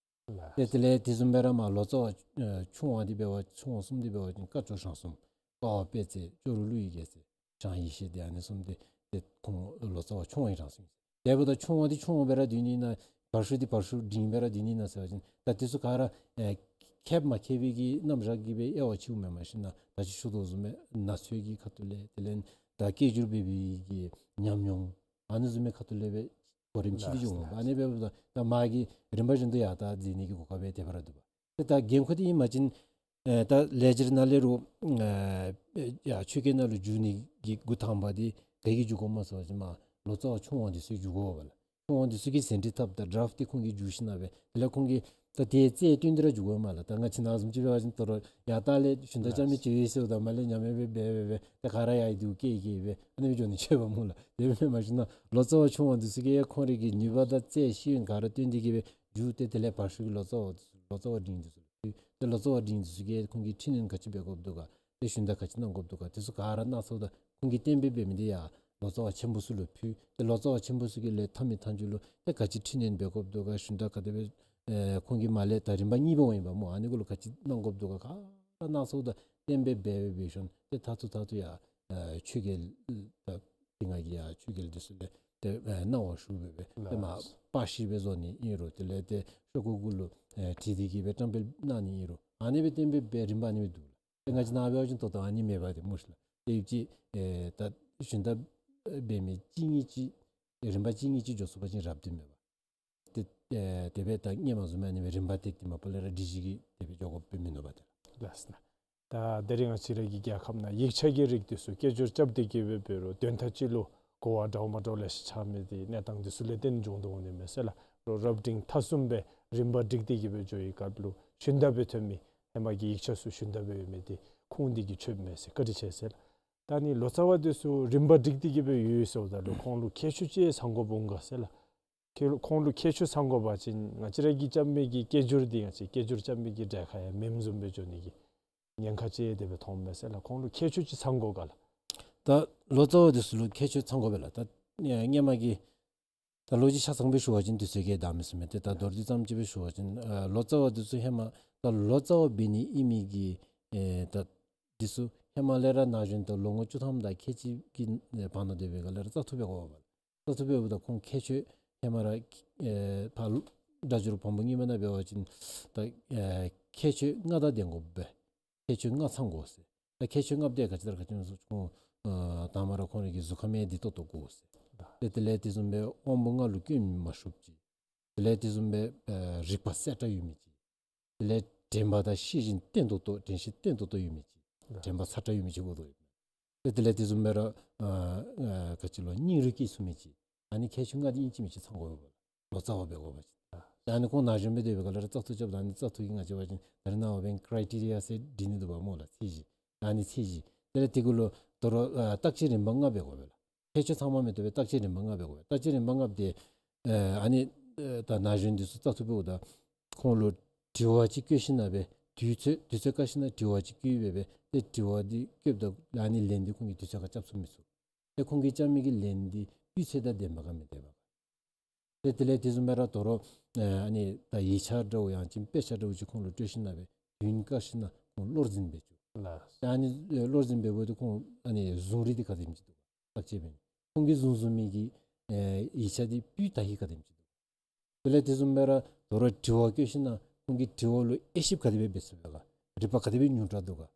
ལགས། ཏེ་དེ་ལས་དེ་བཟུམ་སྦེ་ར་མར་ལོ་ཙཱ་བ་ཨེ་ཆུང་བ་འདི་འབད་བ་ཆུང་བ་གསུམ་འདི་འབད་བ་ཅིན་སྐ་ཅོག་ཞང་གསུམ། སྐ་བ་དཔལ་བརྩེགས། ཅོག་རོ་ཀླུ་ཡི་རྒྱལ་མཚན། ཞང་ཡེ་ཤེས་འདི་ཨ་ནི་གསུམ་འདི་ཏེ་ཁོང་ལོ་ཙཱ་བ་ཆུང་བ་ཨིན་རང་སོང་ཡི། དེ་འབདཝ་ད་ཆུང་བ་འདི་ཆུང་བ་སྦེ་ར་སྡོད་ནི་ཨིན་ན་བར་ཤུགས་འདི་བར་ཤུགས་འབྲིང་སྦེ་ར་སྡོད་ནི་ཨིན་ན་ཟེར་བ་ཅིན་ད་དེ་ཚུ་ག་ར་ཨེ་མཁསཔ་མ་མཁས་པའི་གི་རྣམ་གཞག་གི་སྦེ་དབྱེ་བ་ཕྱེཝ་མེན་མ་ཤེས་ན། ད་ཅི་ཞུ་དོ་བཟུམ་སྦེ་ན་ཚོད་ཀྱི་ཁ་ཐུག་ལས་དེ་ལས་ད་སྐད་སྒྱུར་འབད་བའི་གི་ཉམས་མྱོང་ཨ་ནི་བཟུམ་མའི་ཁ་ཐུག་ལས་སྦེ་གོ་རིམ་ཕྱེ་སྟེ་འགྱོཝ་མས་པ། ཨ་ནི་འབདཝ་ད་ད་མར་གྱི་རིམ་པ་བཞིན་དུ་ཡར་ད་འཛེགས་ནི་གི་གོ་སྐབས་སྦེ་དེ་སྦེ་ར་འདུག་པ། ཏེ་ད་འགན་ཁུར་འདི་ཨིན་པ་ཅིན་ཨེ་ད་ལེགས་སྦྱར་ནང་ལས་རུང་ཨེ་ཡར་ཆོས་སྐད་ནང་ལུ་བསྒྱུར་ནི་གི་འགོ་དང་པ་འདི་ག་གིས་བསྒྱུར་དགོཔ་སྨོ་ཟེར་བ་ཅིན་མར་ལོ་ཙཱ་བ་ཆུང་བ་འདི་ཚུ་བསྒྱུར་དགོ་པ་ལགས། ཆུང་བ་འདི་ཚུ་གིས་ཟིན་བྲིས་བཏབ། ད་ཌ་རཱཕཊ་འདི་ཁོང་གིས་བསྒྱུར་ཞིནམ་ལས་སྦེ་དེ་ལས་ཁོང་གིས་ད་དེ་རྩལ་བཏོན་ཏེ་ར་བསྒྱུར་དགོ་མས་ལགས། ད་ང་བཅས་ནཱ་བཟུམ་ཅིག་འབད་བ་ཅིན་ད་རུང་ཡར་ལྟག་ལས་ཞུན་དག་རྐྱབ་མི་ཅིག་ཡོད་ཟེརཝ་ད་མར་ལས་ཉམས་ཡང་སྦེ་འབད་འབད་འབད་ད་ག་ར་ཡར་འདི་བཀལ་བཀལ་སྦེ་ཨ་ནི་སྦེ་འགྱོ་ནི་ཅིག་ཡོདཔ་སྨོ་ལགས། དེ་སྦེ་མེན་མ་ཤེས་ན་ལོ་ཙཱ་བ་ཆུང་བ་འདི་ཚུ་གིས་ཁོང་རའི་གི་ནུས་པ་དང་རྩལ་ཤེས་ཡོན་ག་ར་བཏོན་ཏེ་གི་སྦེ་བསྒྱུར་ཏེ་དེ་ལས་བར་ཤུགས་ཀྱི་ལོ་ཙཱ་བ་ལོ་ཙཱ་བ་འབྲིང་འདི་ཚུ་ལུ་ཏེ་ལོ་ཙཱ་བ་འབྲིང་འདི་ཚུ་གིས་ཁོང་གིས་འཕྲི་སྣོན་ག་ཅི་འབད་དགོཔ་འདུག་ག། ཏེ་ཞུན་དག་ག་ཅི་གནང་དགོཔ་འདུག་ག། དེ་ཚུ་ག་ར་སྣ་ཚོགས་དང་ཁོང་གིས་གཏན་འབེབས་འབད་མི་འདི་ཡར་ལོ་ཙཱ་བ་ཆེན་པོ་ཚུ་ལུ་ཕུལ། ཏེ་ལོ་ཙཱ་བ་ཆེན་པོ་ཚུ་གིས་ལས་མཐའ་མའི་མཐའ་མཇུག་ལུ་ཏེ་ག་ཅི་འཕྲི་སྣོན་འབད་དགོཔ་འདུག་ག། ཞུན་དག་ག་དེ་སྦེ་ཨེ་ཁོང་གིས་མར་ལས་ད་རིམ་པ་གཉིས་པ་འོང་ཡི་པ་སྨོ། ཨ་ནི་གུ་ལུ་ག་ཅི་གནང་དགོཔ་འདུག་ག། ག་ར་སྣ་ཚོགས་དང་གཏན་འབེབས་འབད་འབད་འབད་ཞིནམ་ཏེ་མཐར་ཐུག་མཐར་ཐུག་ཡར་ཨེ་ཆོས་རྒྱལ་ད་དེ་སྔ་གི་ཡར་ཆོས་རྒྱལ་འདི་ཚུ་ལས་ཏེ་ཨེ་གནང་བ་ཞུ་སྦེ་སྦེ་ཏེ་མར་པར་ཤིང་སྦེ་བཟོ་ནི་ཨིན་རུང་དེ་ལས་ཏེ་ཤོག་གུ་གུ་ལུ་ཨེ་བྲིས་ཏེ་གི་སྦེ་བཀྲམ་སྤེལ་གནང་ནི་ཨིན་རུང་ཨ་ནི་སྦེ་གཏན་འབེབས་འབད་རིམ་པ་ཨ་ནི་སྦེ་འདུག་ལགས། ཏེ་ང་བཅས་ནཱ་འབད་བ་ཅིན་ད་ལྟོ་ཨ་ནི་མེད་པ་ཏེ་སྨོ་ཤིག་ལགས། ཏེ་ཡུདཔ་ཅིག་ཨེ་ད་ཞུན་དག་འབད་མི་གཅིག་གཉིས་ཅིག་རིམ་པ་གཅིག་གཉིས་ཅིག་འགྱོ་ཚུགས་པ་ཅིན་རབ་སྟེ་མེད་པ། ཏེ་ཨེ་དེ་སྦེ་ད་སྔོན་མ་བཟུམ་ཨ་ནི་སྦེ་རིམ་པ་བཏེགས་ཏེ་མ་པ་ལས་ར་སྒྲིག་གཞི་གི་དེ་སྦེ་འགྱོ་དགོཔ་སྦེ་མིན་ནུག་པ་ཏེ་ལགས། ལགས་སོ་ན། ད་དེ་རིང་ང་བཅས་ར་གི་རྒྱལ་ཁབ་ནང་ཡིག་ཆ་གི་རིགས་འདི་ཚུ་སྐད་སྒྱུར་རྐྱབ་སྟེ་གི་སྦེ་འབད་རུང་དོན་དག་ཅིག་ལུ་གོ་བ་འདྲཝ་མ་འདྲཝ་ལེ་ཤ་ཆགས་མི་འདི་གནས་སྟངས་འདི་ཚུ་ལས་བརྟེན་འབྱུང་དོ་འོང་ནི་མས་ཟེར་ལགས། རོགས་རབ་འབྲིང་ཐ་གསུམ་སྦེ་རིམ་པ་བསྒྲིགས་ཏེ་གི་སྦེ་འགྱོ་བའི་སྐབས་ལུ་ཞུན་དག་སྦེ་ཐོན་མི་ཧེ་མ་གི་ཡིག་ཆ་ཚུ་ཞུན་དག་སྦེ་ཡོད་མི་འདི་ཁུངས་འདི་གིས་ཆོདཔ་མས་ཟེར། བཀའ་དྲིན་ཆེ་ཟེར་ལགས། ད་ཨ་ནི་ལོ་ཙཱ་བ་འདི་ཚུ་རིམ་པ་བསྒྲིགས་ཏེ་གི་སྦེ་ཡོད་ཟེརཝ་ད་ལུ་ཁོང་ལུ་ཁྱད་ཆོས་ཅིག་ཚང་དགོཔ་འོང་ག་ཟེར་ལགས། ཁྱད་ཁོང་ལུ་ཁྱད་ཆོས་ཚང་དགོ་པ་ཅིན་ང་བཅས་ར་གིས་རྐྱབ་མི་གི་སྐད་སྒྱུར་འདི་ང་བཅས་སྐད་སྒྱུར་རྐྱབ་མི་གི་གྲལ་ཁར་ཡང་མེནམ་བཟུམ་སྦེ་འགྱོ་ནི་གི་ཉེན་ཁ་ཅིག་དེ་སྦེ་མཐོངམ་མས་ཟེར་ལགས། ཁོང་ལུ་ཁྱད་ཆོས་ཅིག་ཚང་དགོ་ག་ལགས། ད་ལོ་ཙཱ་བ་འདི་ཚུ་ལུ་ཁྱད་ཆོས་ཚང་དགོ་པས་ལགས། ད་ཨེ་སྔོན་མ་གི་ད་ལོ་རྒྱུས་ཆ་ཚང་སྦེ་ཞུ་བ་ཅིན་དུས་ཚོད་ཀྱིས་བདའ་མི་ཚུགས་མས། ཏེ་ད་མདོར་བསྡུས་ཙམ་ཅིག་སྦེ་ཞུ་བ་ཅིན་ཨ་ལོ་ཙཱ་བ་འདི་ཚུ་ཧེ་མ་ད་ལོ་ཙཱ་བ་འབད་ནི་ཨིན་མི་གི་ཨེ་ད་འདི་ཚུ་ཧེ་མ་ལས་ར་ན་གཞོན་ད་ལོ་ངོ་བཅུ་ཐམ་དང་ཁལ་གཅིག་གི་ཨེ་བར་ན་སྡོད་པའི་སྒང་ལས་ར་བཙག་འཐུ་འབད་དགོ་པས། བཙག་འཐུ་འབདཝ་ད་ཁོང་ཁྱད་ཆོས་ཧེ་མ་ར་ཨེ་ཕར་སྒྲ་སྒྱུར་བམ་པོ་གཉིས་པ་ནང་འབད་བ་ཅིན་ད་ཨེ་ཁྱད་ཆོས་ལྔ་དང་ལྡན་དགོ་པས། ཁྱད་ཆོས་ལྔ་ཚང་དགོ་ཟེར། ད་ཁྱད་ཆོས་ལྔ་པོ་འདི་ག་ཅི་དང་ག་ཅི་སྨོ་ཟེར་ཁོང་ཨ་དང་པ་ར་ཁོང་རའི་གི་གཟུགས་ཁམས་ཡང་བདེ་ཏོག་ཏོ་དགོ་ཟེར། ད་དེ་ལས་དེ་བཟུམ་སྦེ་དབང་པོ་ལྔ་ལུ་སྐྱོན་མ་ཤོརཝ་ཅིག། དེ་ལས་དེ་བཟུམ་སྦེ་ཨ་རིག་པ་གསལ་དྲགས་ཡོད་མི་ཅིག། དེ་ལས་དྲན་པ་དང་ཤེས་བཞིན་བརྟན་ཏོག་ཏོ་དྲན་ཤེས་བརྟན་ཏོག་ཏོ་ཡོད་མི་ཅིག། དྲན་པ་ཚ་དྲགས་ཡོད་མི་ཅིག་དགོ་དོ་ཡོད། ཏེ་དེ་ལས་དེ་བཟུམ་སྦེ་ར་ཨ་ཨ་ག་ཅི་ལོ་སྙིང་རུས་སྐྱེས་ཚུགས་མི་ཅིག། ཨ་ནི་ཁྱད་ཆོས་ལྔ་འདི་ཨིན་ཅི་མིན་ཅི་ཚང་དགོ་པས། ལོ་ཙཱ་བ་འབད་དགོ་པ་ཅིན། ད་ཨ་ནི་ཁོང་ན་གཞོན་སྦེ་སྡོད་པའི་སྐབས་ལུ་ར་བཙག་འཐུ་རྐྱབ་ད་ཨ་ནི་བཙག་འཐུ་གི་ང་བཅས་འབད་བ་ཅིན་ད་རེས་ནངས་པ་འབདན་ཀྲའི་ཊི་རི་ཡ་ཟེར་སྒྲིག་ནི་འདུག་པ་སྨོ་ལགས། ཚད་གཞི། ཨ་ནི་ཚད་གཞི། དེ་ལས་དེ་གུ་ལུ་དོ་རུང་ཨ་བརྟག་དཔྱད་རིམ་པ་ལྔ་འབད་དགོ་པས་ལགས། ཁྱད་ཆོས་ཚང་མ་མི་བཏུབ་པས། བརྟག་དཔྱད་རིམ་པ་ལྔ་འབད་དགོ་པས། བརྟག་དཔྱད་རིམ་པ་ལྔ་འབད་དེ་ཨ་ནི་ཨ་ད་ན་གཞོན་འདི་ཚུ་བཙག་འཐུ་འབདཝ་ད་ཁོང་ལུ་དྲི་བ་ཅིག་བཀོད་ཞིན་ན་སྦེ་དུས་ཚོད་དུས་ཚོད་བཀག་ཞིན་ན་དྲི་བ་ཅིག་བཀོད་སྦེ་སྦེ་ཏེ་དྲི་བ་འདི་བཀོདཔ་ད་ཨ་ནི་ལན་འདི་ཁོང་གིས་དུས་ཚོད་ཁར་རྐྱབ་ཚུགས་མི་ཚུགས། ཏེ་ཁོང་གིས་རྐྱབ་མི་གི་ལན་འདི་སྤུས་ཚད་དང་ལྡནམ་ག་མི་ལྡནམ་ག། ཏེ་དེ་ལས་དེ་བཟུམ་སྦེ་ར་དོ་རུང་ཨ་ནི་ད་ཡིག་ཆ་འདྲཝ་ཡང་ཅིན་དཔེ་ཆ་འདྲཝ་ཅིག་ཁོང་ལུ་སྤྲོད་ཞིན་ན་སྦེ་དུས་བཀག་ཞིན་ན་ཁོང་བློར་འཛིན་འབད་བཅུག་ལགས། ཨ་ནི་བློར་འཛིན་འབདཝ་ད་ཁོང་ཨ་ནི་བཟུང་རིགས་འདི་ག་དེམ་ཅིག་འདུག་ག། བརྟག་དཔྱད་འབད་ནི་ཁོང་གིས་བཟུང་བཟུང་མི་གི་ཨེ་ཡིག་ཆ་འདི་སྤུས་དག་ཧིང་ག་དེམ་ཅིག་འདུག་ག། དེ་ལས་དེ་བཟུམ་སྦེ་ར་དོ་རུང་དྲི་བ་བཀོད་ཞིན་ན་ཁོང་གི་དྲི་བ་ལུ་དབྱེ་ཞིབ་ག་དེ་སྦེ་འབད་ཚུགས་པས་ག། རིག་པ་ག་དེ་སྦེ་ཉུང་དྲགས་འདུག་ག།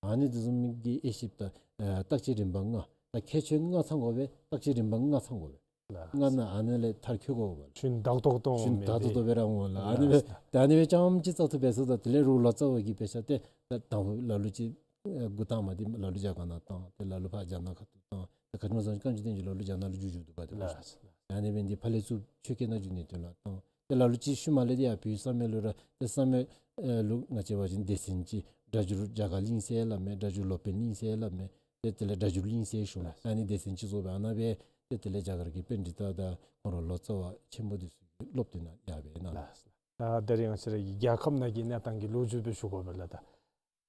ཨ་ནི་དེ་བཟུམ་གྱི་དབྱེ་ཞིབ་དང་ཨ་བརྟག་དཔྱད་རིམ་པ་ལྔ། ད་ཁྱད་ཆོས་ལྔ་ཚང་དགོ་པས། བརྟག་དཔྱད་རིམ་པ་ལྔ་ཚང་དགོ་པས། ལགས། ལྔ་ནང་ཨ་ནི་ལས་མཐར་འཁྱོལ་དགོ་པས། ཞུན་དག་ཏོག་ཏོ་ཞུན་དག་ཏོག་ཏོ་སྦེ་ར་འོང་ལགས། ཨ་ནི་སྦེ་ལགས། ད་ཨ་ནི་སྦེ་རྐྱངམ་ཅིག་བཙག་འཐུ་འབད་ཚུགས་ད། དེ་ལས་རོགས་ལོ་ཙཱ་བ་གིས་དཔེ་ཆ་ཏེ་ད་དང་ཕུ་ལ་ལུ་ཅིག་ཨ་འགོ་དང་པ་འདི་ལ་ལུ་རྒྱ་གར་ནང་བཏང་། ཏེ་ལ་ལུ་ཕར་རྒྱ་ནག་ཁ་ཐུག་བཏང་། ད་ག་ཅི་སྨོ་ཟེར་བ་ཅིན་བཀའ་འགྱུར་བསྟན་འགྱུར་ལ་ལུ་རྒྱ་ནག་ལུ་བསྒྱུར་བསྒྱུར་འདུག་པ་ཏེ། ལགས། ཨ་ནི་འབད་ནི་འདི་ཕར་ལས་ཚུར་ཆོས་སྐད་ནང་བསྒྱུར་ནི་དོན་ལུ་བཏང་། ཏེ་ལ་ལུ་ཅིག་ཤུལ་མ་ལས་འདི་ཡར་བོད་གསར་མའི་ལུ་ར་ཏེ་གསར་མའི་ཨེ་ལུ་ང་བཅས་འབད་བ་ཅིན་སྡེ་ཚན་ཅིག་སྒྲ་སྒྱུར་རྒྱ་གར་གླིང་ཟེར་སླབ་མས། སྒྲ་སྒྱུར་སློབ་དཔོན་གླིང་ཟེར་སླབ་མས། ཏེ་དེ་ལས་སྒྲ་སྒྱུར་གླིང་ཟེར་ཞུ་མས། ཨ་ནི་སྡེ་ཚན་ཅིག་བཟོ་སྦེ་ཨ་ནཱ་སྦེ་ཏེ་དེ་ལས་རྒྱ་གར་གྱི་པཎྜི་ཏ་དང་ཁོང་ར་ལོ་ཙཱ་བ་ཆེན་པོ་འདི་ཚུ་གིས་སློབ་སྟོན་ཡར་སྦེ་གནང་། ལགས། ད་ད་རེས་ང་བཅས་ར་གི་རྒྱལ་ཁབ་ནང་གི་གནས་སྟངས་ཀྱི་ལོ་རྒྱུས་སྦེ་ཞུ་དགོ་པས་ལགས། ད་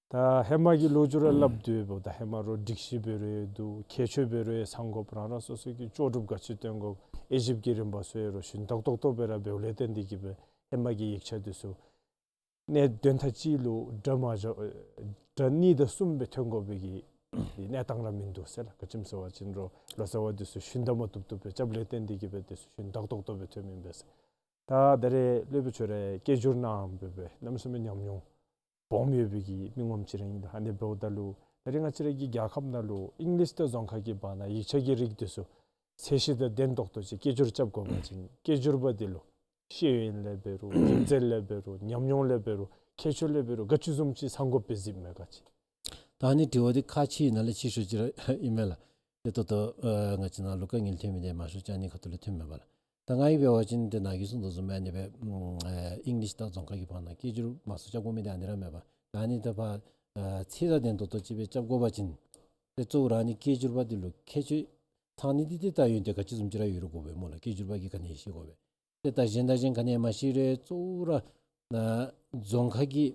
ད་ཧེ་མ་གི་ལོ་རྒྱུས་ར་སླབ་སྡོད་འབདཝ་ད་ཧེ་མ་རོགས་སྒྲིག་གཞི་འབད་རུང་འདུག། ཁྱད་ཆོས་འབད་རུང་ཡང་ཚང་དགོཔ། རང་རང་སོ་སོ་གི་ལྕོགས་གྲུབ་ག་ཅི་སྟོན་དགོཔ། དབྱེ་ཞིབ་ཀྱི་རིམ་པ་ཚུ་ཡང་རོགས་ཞུན་དག་ཏོག་ཏོ་སྦེ་ར་འབདཝ་ལས་བརྟེན་ཏེ་གིས་སྦེ་ཧེ་མ་གི་ཡིག་ཆ་འདི་ཚུ་གནས་དོན་ཐག་གཅིག་ལུ་སྒྲ་མ་བཞག་སྒྲ་གཉིས་དང་གསུམ་སྦེ་ཐོན་དགོ་པའི་གི་གནས་སྟངས་ར་མིན་འདུག་ཟེར་ལགས། ག་ཅི་སྨོ་ཟེར་བ་ཅིན་རོགས་ལོ་ཙཱ་བ་འདི་ཚུ་ཞུན་དག་མ་བཏུབ་བཏུབ་སྦེ་རྐྱབ་ལས་བརྟེན་ཏེ་གིས་སྦེ་འདི་ཚུ་ཞུན་དག་ཏོག་ཏོ་སྦེ་ཐོན་མི་འབད་ཟེར། ད་ད་རེས་སློབ་དཔོན་ཁྱོད་ར་སྐད་སྒྱུར་གནངམ་སྦེ་སྦེ་གནམ་མེད་ས་མེད་ཉམས་མྱོང་སྦོམ་ཡོད་པའི་གི་མི་ངོམ་ཅིག་ར་ཨིན་ལགས། ཨ་ནི་འབདཝ་ད་ལུ་ད་རེས་ང་བཅས་ར་གི་རྒྱལ་ཁབ་ནང་ལུ་ཨིང་ལིཤ་དང་རྫོང་ཁ་གི་བར་ན་ཡིག་ཆ་གི་རིགས་འདི་ཚུ་ཚད་གཞི་དང་ལྡན་ཏོག་ཏོ་ཅིག་སྐད་སྒྱུར་རྐྱབ་དགོ་པ་ཅིན་སྐད་སྒྱུར་པ་འདི་ལུ་ཤེས་ཡོན་ལས་འབད་རུང་རིག་རྩལ་ལས་འབད་རུང་ཉམས་མྱོང་ལས་འབད་རུང་ཁྱད་ཆོས་ལས་འབད་རུང་ག་ཅི་བཟུམ་ཅིག་ཚང་དགོཔ་སྦེ་གཟིགསཔ་མས་ག་ཅི། ད་ཨ་ནི་དྲི་བ་འདི་ཁག་ཆེ་ནང་ལས་ཆེ་ཤོས་ཅིག་ར་ཨིན་མས་ལགས། ཏེ་ད་ལྟོ་ཨ་ང་བཅས་ནང་ལུ་དཀའ་ངལ་ཐོན་མི་འདི་མང་ཤོས་ཅིག་ཨ་ནི་ཁ་ཐུག་ལས་ཐོནམ་མས་པ་ལགས། ད་ང་གིས་འབད་བ་ཅིན་ཏེ་ནཱ་གིས་གསུངས་དོ་བཟུམ་ཨ་ནི་སྦེ་ཨ་ཨིང་ལིཤ་དང་རྫོང་ཁ་གི་བར་ན་སྐད་སྒྱུར་མང་སུ་རྐྱབ་དགོ་མི་འདི་ཨ་ནི་ར་མས་པ། ད་ཨ་ནི་ད་ཕར་ཨ་ཚད་དང་ལྡན་ཏོག་ཏོ་ཅིག་སྦེ་རྐྱབ་དགོ་པ་ཅིན་ཏེ་གཙོ་བོ་ར་ཨ་ནི་སྐད་སྒྱུར་པ་འདི་ལུ་ཁྱད་ཆོས་ཚང་ནི་འདི་ཏེ་ད་ཡོན་ཏན་ག་ཅི་བཟུམ་ཅིག་ར་ཡོད་རུང་དགོ་པས་སྨོ་ལགས། སྐད་སྒྱུར་པ་གིས་ག་ནི་ཤེས་དགོ་པས། ཏེ་ད་གཞན་དང་གཞན་ག་ནི་མ་ཤེས་རུང་གཙོ་བོ་ར་ཨ་རྫོང་ཁ་གི་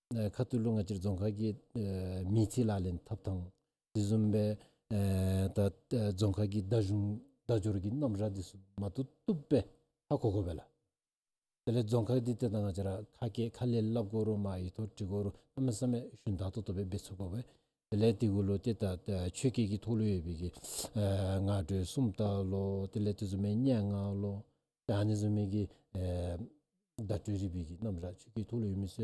ཨ་ཁ་ཐུག་ལུ་ང་བཅས་རྫོང་ཁ་གི་ཨ་མི་ཚེ་ལག་ལེན་འཐབ་ཐངས་དེ་བཟུམ་སྦེ་ཨ་ད་ཨ་རྫོང་ཁ་གི་བརྡ་གཞུང་བརྡ་སྦྱོར་གྱི་རྣམ་གཞག་འདི་ཚུ་མ་བཏུབ་བཏུབ་སྦེ་ཧ་གོ་དགོ་པས་ལགས། དེ་ལས་རྫོང་ཁ་འདི་ཏེ་ད་ང་བཅས་ར་ཁ་སྐད་ཁ་ལས་སླབ་དགོ་རུང་མར་ཡིག་ཐོག་བྲི་དགོ་རུང་གནམ་མེད་ས་མེད་ཞུན་དག་ཏོག་ཏོ་སྦེ་འབད་ཚུགས་དགོ་པས། དེ་ལས་དེ་གུ་ལུ་ཏེ་ད་ད་ཆོས་སྐད་ཀྱི་ཐོག་ལུ་ཡོད་པའི་གི་ཨ་སྔགས་སྒྲོས་སུམ་རྟགས་ལོ། དེ་ལས་དེ་བཟུམ་མའི་སྙན་ངག་ལོ། ད་ཨ་ནི་བཟུམ་མའི་གི་ཨེ་བརྡ་སྤྲོད་རིག་པའི་གི་རྣམ་གཞག་ཆོས་སྐད་ཐོག་ལུ་ཡོད་མི་ཚུ་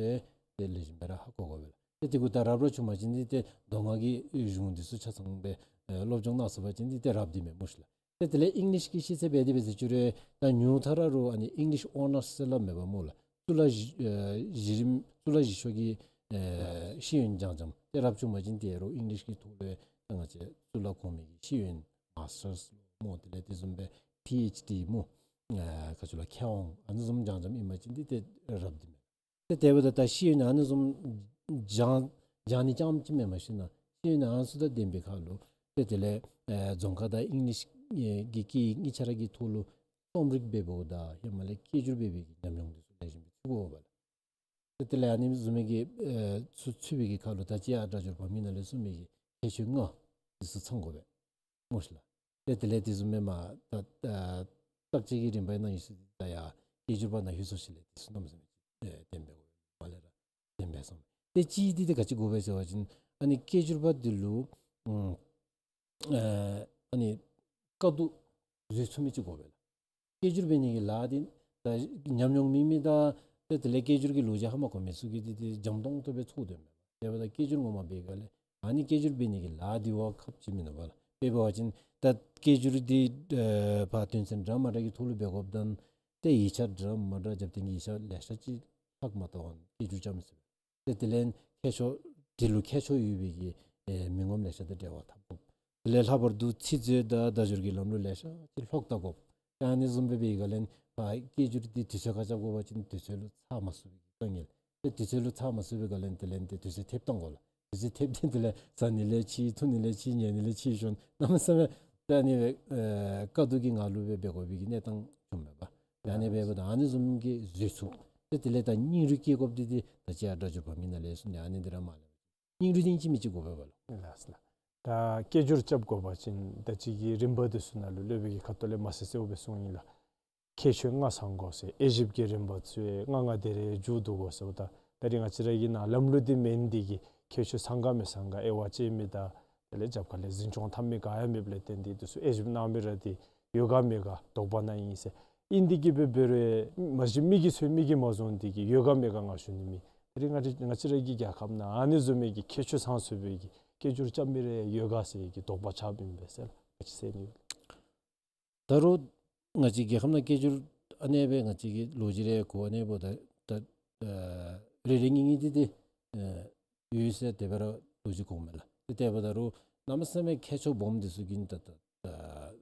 ཏེ་ལེགས་ཤོམ་སྦེ་ར་ཧ་གོ་དགོ་པས་ལགས། ཏེ་དེ་གུ་ད་རབ་ར་བྱུང་པ་ཅིན་འདི་ཏེ་མདོ་སྔགས་ཀྱི་གཞུང་འདི་ཚུ་ཆ་ཚང་སྦེ་ཨེ་སློབ་སྦྱོང་གནང་ཚུགས་པ་ཅིན་འདི་ཏེ་རབ་འདི་མས་སྨོ་ཤི་ལགས། ཏེ་དེ་ལས་ཨིང་ལིཤ་གི་ཤེས་ཚད་འབད་དེ་འབད་ཟེར་ཅི་རུང་ད་ཉུང་མཐའ་ར་རོགས་ཨ་ནི་ཨིང་ལིཤ་ཨོ་ནརསི་ཟེར་སླབ་མས་པ་སྨོ་ལགས། གཙུག་ལག་གཞི་ཨེ་གཞི་རིམ་གཙུག་ལག་གཞི་ཤོག་གི་ཨེ་ཤེས་ཡོན་སྦྱང་སྦྱངམ་ཏེ་རབ་བྱུང་པ་ཅིན་ཏེ་རོགས་ཨིང་ལིཤ་གི་ཐོག་ལུ་ད་ང་བཅས་གཙུག་ལག་གོང་མའི་གི་ཤེས་ཡོན་མཱས་ཊརསི་སྨོ། དེ་ལས་དེ་བཟུམ་སྦེ་པི་ཨེཆ་ཌི་སྨོ། ཨ་ག་ཅི་ལོ་མཁས་དབང་ཨ་ནི་བཟུམ་སྦྱང་སྦྱངམ་ཨིན་པ་ཅིན་འདི་ཏེ་རབ་འདི་མས། ཏེ་དེ་འབདཝ་ད་ད་ཤེས་ཡོན་ཨ་ནི་བཟུམ་སྦྱང་སྦྱང་ནི་རྐྱངམ་ཅིག་མེན་པར་ཞིན་ན་ཤེས་ཡོན་ཨ་ནི་ཚུ་དང་ལྡན་པའི་ཁར་ལུ་ཏེ་དེ་ལས་ཨེ་རྫོང་ཁ་དང་ཨིང་ལིཤ་ཨེ་གི་སྐད་གཉིས་ཆ་ར་གི་ཐོག་ལུ་རྩོམ་རིག་འབད་འབདཝ་དང་ཧེ་མ་ལས་སྐད་སྒྱུར་འབད་བའི་གི་ཉམས་མྱོང་འདི་ཚུ་ལེགས་ཤོམ་སྦེ་ཚུད་དགོ་པས་ལགས། ཏེ་དེ་ལས་ཨ་ནི་བཟུམ་མའི་གི་ཨེ་ཚུ་ཚུད་པའི་གི་ཁར་ལུ་ད་ཅི་ཡར་སྒྲ་སྦྱོར་བམ་གྱི་ནང་ལས་གསུངས་མི་གི་ཁྱད་ཆོས་ལྔ་འདི་ཚུ་ཚང་དགོ་པས་སྨོ་ཤི་ལགས། ཏེ་དེ་ལས་དེ་བཟུམ་མའི་མ་ད་ཨ་བརྟག་དཔྱད་ཀྱི་རིམ་པའི་ནང་ཡོད་ས་འདི་ད་ཡར་སྐད་སྒྱུར་པ་ནང་ལྷོད་སོ་ཅི་ལས་དེ་ཚུ་གནམ་མེད་ས་མེད་ཅིག་ཨེ་ལྡན་པའི་གོ་མ་ལས་ར་ལྡན་པས་སོང་། ཏེ་གཅིག་འདི་ཏེ་ག་ཅི་དགོ་པས་ཟེར་བ་ཅིན་ཨ་ནི་སྐད་སྒྱུར་པ་འདི་ལུ་ཨུམ་ཨེ་ཨ་ནི་དཀའ་སྡུག་བཟོད་ཚུགས་མི་ཅིག་དགོ་པས་ལགས། སྐད་སྒྱུར་འབད་ནི་གི་ལཱ་འདི་ད་ཉམས་མྱོང་མེད་མི་དང་ཏེ་དེ་ལས་སྐད་སྒྱུར་གྱི་ལོ་རྒྱུས་ཧ་མ་གོ་མི་ཚུ་གིས་འདི་འདི་འཇམ་ཏོང་ཏོ་སྦེ་ཚོར་དོ་མས། དེ་འབདཝ་ད་སྐད་སྒྱུར་ངོ་མ་འབད་ག་ལས་ཨ་ནི་སྐད་སྒྱུར་འབད་ནི་གི་ལཱ་འདི་བ་ཁག་ཆེ་མིན་ནུག་པ་ལགས། དཔེ་འབད་བ་ཅིན་ད་སྐད་སྒྱུར་འདི་ཨེ་ཕར་དོན་ཚན་འདྲ་མ་འདྲ་གི་ཐོག་ལུ་འབད་དགོཔ་ད་ཏེ་ཡིག་ཆ་འདྲ་མ་འདྲ་རྒྱབ་སྟེ་གི་ཡིག་ཆ་ལེ་ཤ་ཅིག་ལྷག་མ་བཏུབ་པར་སྐད་སྒྱུར་རྐྱབ་མི་ཚུགས་པས། ཏེ་དེ་ལས་མཁས་མཆོག་དེ་ལུ་མཁས་མཆོག་ཡོད་པའི་གི་ཨེ་མི་ངོམ་ལེ་ཤ་དང་འབྲེལ་བ་འཐབ་དགོ། དེ་ལས་ལྷག་པར་དུ་ཚིག་མཛོད་དང་བརྡ་སྦྱོར་གྱི་ལམ་ལུགས་ལེ་ཤ་ཅིག་ལྷོག་བལྟ་དགོ། ད་ཨ་ནི་བཟུམ་སྦེ་འབད་བའི་སྒང་ལས་ཕར་སྐད་སྒྱུར་འདི་དུས་ཚོད་ཁར་རྐྱབ་དགོ་པ་ཅིན་དུས་ཚོད་ལུ་ཚར་མ་ཚུགས་པའི་དཀའ་ངལ། ཏེ་དུས་ཚོད་ལུ་ཚར་མ་ཚུགས་པའི་སྒང་ལས་དེ་ལས་ཏེ་དུས་ཚོད་ཐེབས་བཏང་དགོ་ལགས། དུས་ཚོད་ཐེབས་ཏེ་དེ་ལས་ཟ་ནི་ལས་ཕྱི་འཐུང་ནི་ལས་ཕྱི་ཉལ་ནི་ལས་ཕྱི་ཞོན་གནམ་མེད་ས་མེད་ད་ཨ་ནི་སྦེ་ཨེ་དཀའ་སྡུག་གི་ངང་ལུ་སྦེ་འབད་དགོ་པའི་གི་གནས་སྟངས་བྱུངམ་མས་པ། ད་ཨ་ནི་སྦེ་འབདཝ་ད་ཨ་ནི་བཟུམ་གྱི་བཟོ་ཚུགས། ཏེ་དེ་ལས་ད་སྙིང་རུས་བསྐྱེད་དགོཔ་འདི་འདི་ད་ཅི་ཡར་སྒྲ་སྒྱུར་འབད་མི་ནང་ལས་གསུངས་ནི་ཨ་ནི་འདི་ར་མ་ལས་སྙིང་རུས་འདི་ཨིན་ཅི་མིན་ཅི་དགོ་པས་པ་ལགས། ལགས་སོ་ལགས། ད་སྐད་སྒྱུར་རྐྱབ་དགོ་པ་ཅིན་ད་ཅི་གི་རིམ་པ་འདི་ཚུ་ནང་ལུ་སློབ་དཔོན་གྱི་ཁ་ཐུག་ལས་མ་གསལ་གསལཝ་སྦེ་གསུངས་ཡི་ལགས། ཁྱད་ཆོས་ལྔ་ཚང་དགོ་ཟེར། དབྱེ་ཞིབ་ཀྱི་རིམ་པ་ཚུ་ཡང་ལྔ་ལྔ་དེ་རེ་མཇུག་བསྡུ་དགོ་ཟེརཝ་ད་ད་རིས་ང་བཅས་ར་གི་ནཱ་ལམ་ལུགས་འདི་མེན། འདི་གི་ཁྱད་ཆོས་ཚང་ག་མི་ཚང་ག་དབྱེ་བ་དཔྱད་མི་དང་དེ་ལས་རྒྱབ་ཁ་ལས་འཛིན་སྐྱོང་འཐབ་མི་ག་ཡང་མེདཔ་ལས་བརྟེན་ཏེ་འདི་ཚུ་དབྱེ་ཞིབ་གནང་མི་ར་འདི་ཡོད་ག་མེད་ག་དོགས་པ་ནང་ཨིན་ཟེར། ཨིན་འདི་གིས་འབད་འབད་རུང་མ་གཞི་མི་གིས་འཚོལ་མི་གིས་མ་བཟུང་འདི་གིས་ཡོད་ག་མེད་ག་ང་ཞུ་ནི་མེད། ད་རིས་ང་བཅས་ང་བཅས་ར་གི་རྒྱལ་ཁབ་ནང་ཨ་ནི་བཟུམ་མའི་གི་ཁྱད་ཆོས་ཚང་ཚུགས་པའི་གི་སྐད་སྒྱུར་རྐྱབ་མི་ར་ཡོད་ག་ཟེར་གྱི་དོགས་པ་ཆགསཔ་ཨིན་པས་ཟེར་ལགས། ག་ཅི་ཟེར་ནི་ཡོད། ད་རུང་ང་བཅས་རྒྱལ་ཁབ་ནང་སྐད་སྒྱུར་ཨ་ནེ་སྦེ་ང་བཅས་ཀྱི་ལོ་རྒྱུས་རེ་གོ་ཨ་ནེ་འབདཝ་ད་ད་ཨ་རེ་རེ་གཉིས་གཉིས་འདི་འདི་ཨ་ཡོད་ཟེར་དེ་སྦེ་ར་ལོ་རྒྱུས་གོཝ་མས་ལགས། ཏེ་དེ་འབདཝ་ད་རུང་གནམ་མེད་ས་མེད་མཁས་མཆོག་སྦོམ་འདི་ཚུ་གིས་ད་ད་ད་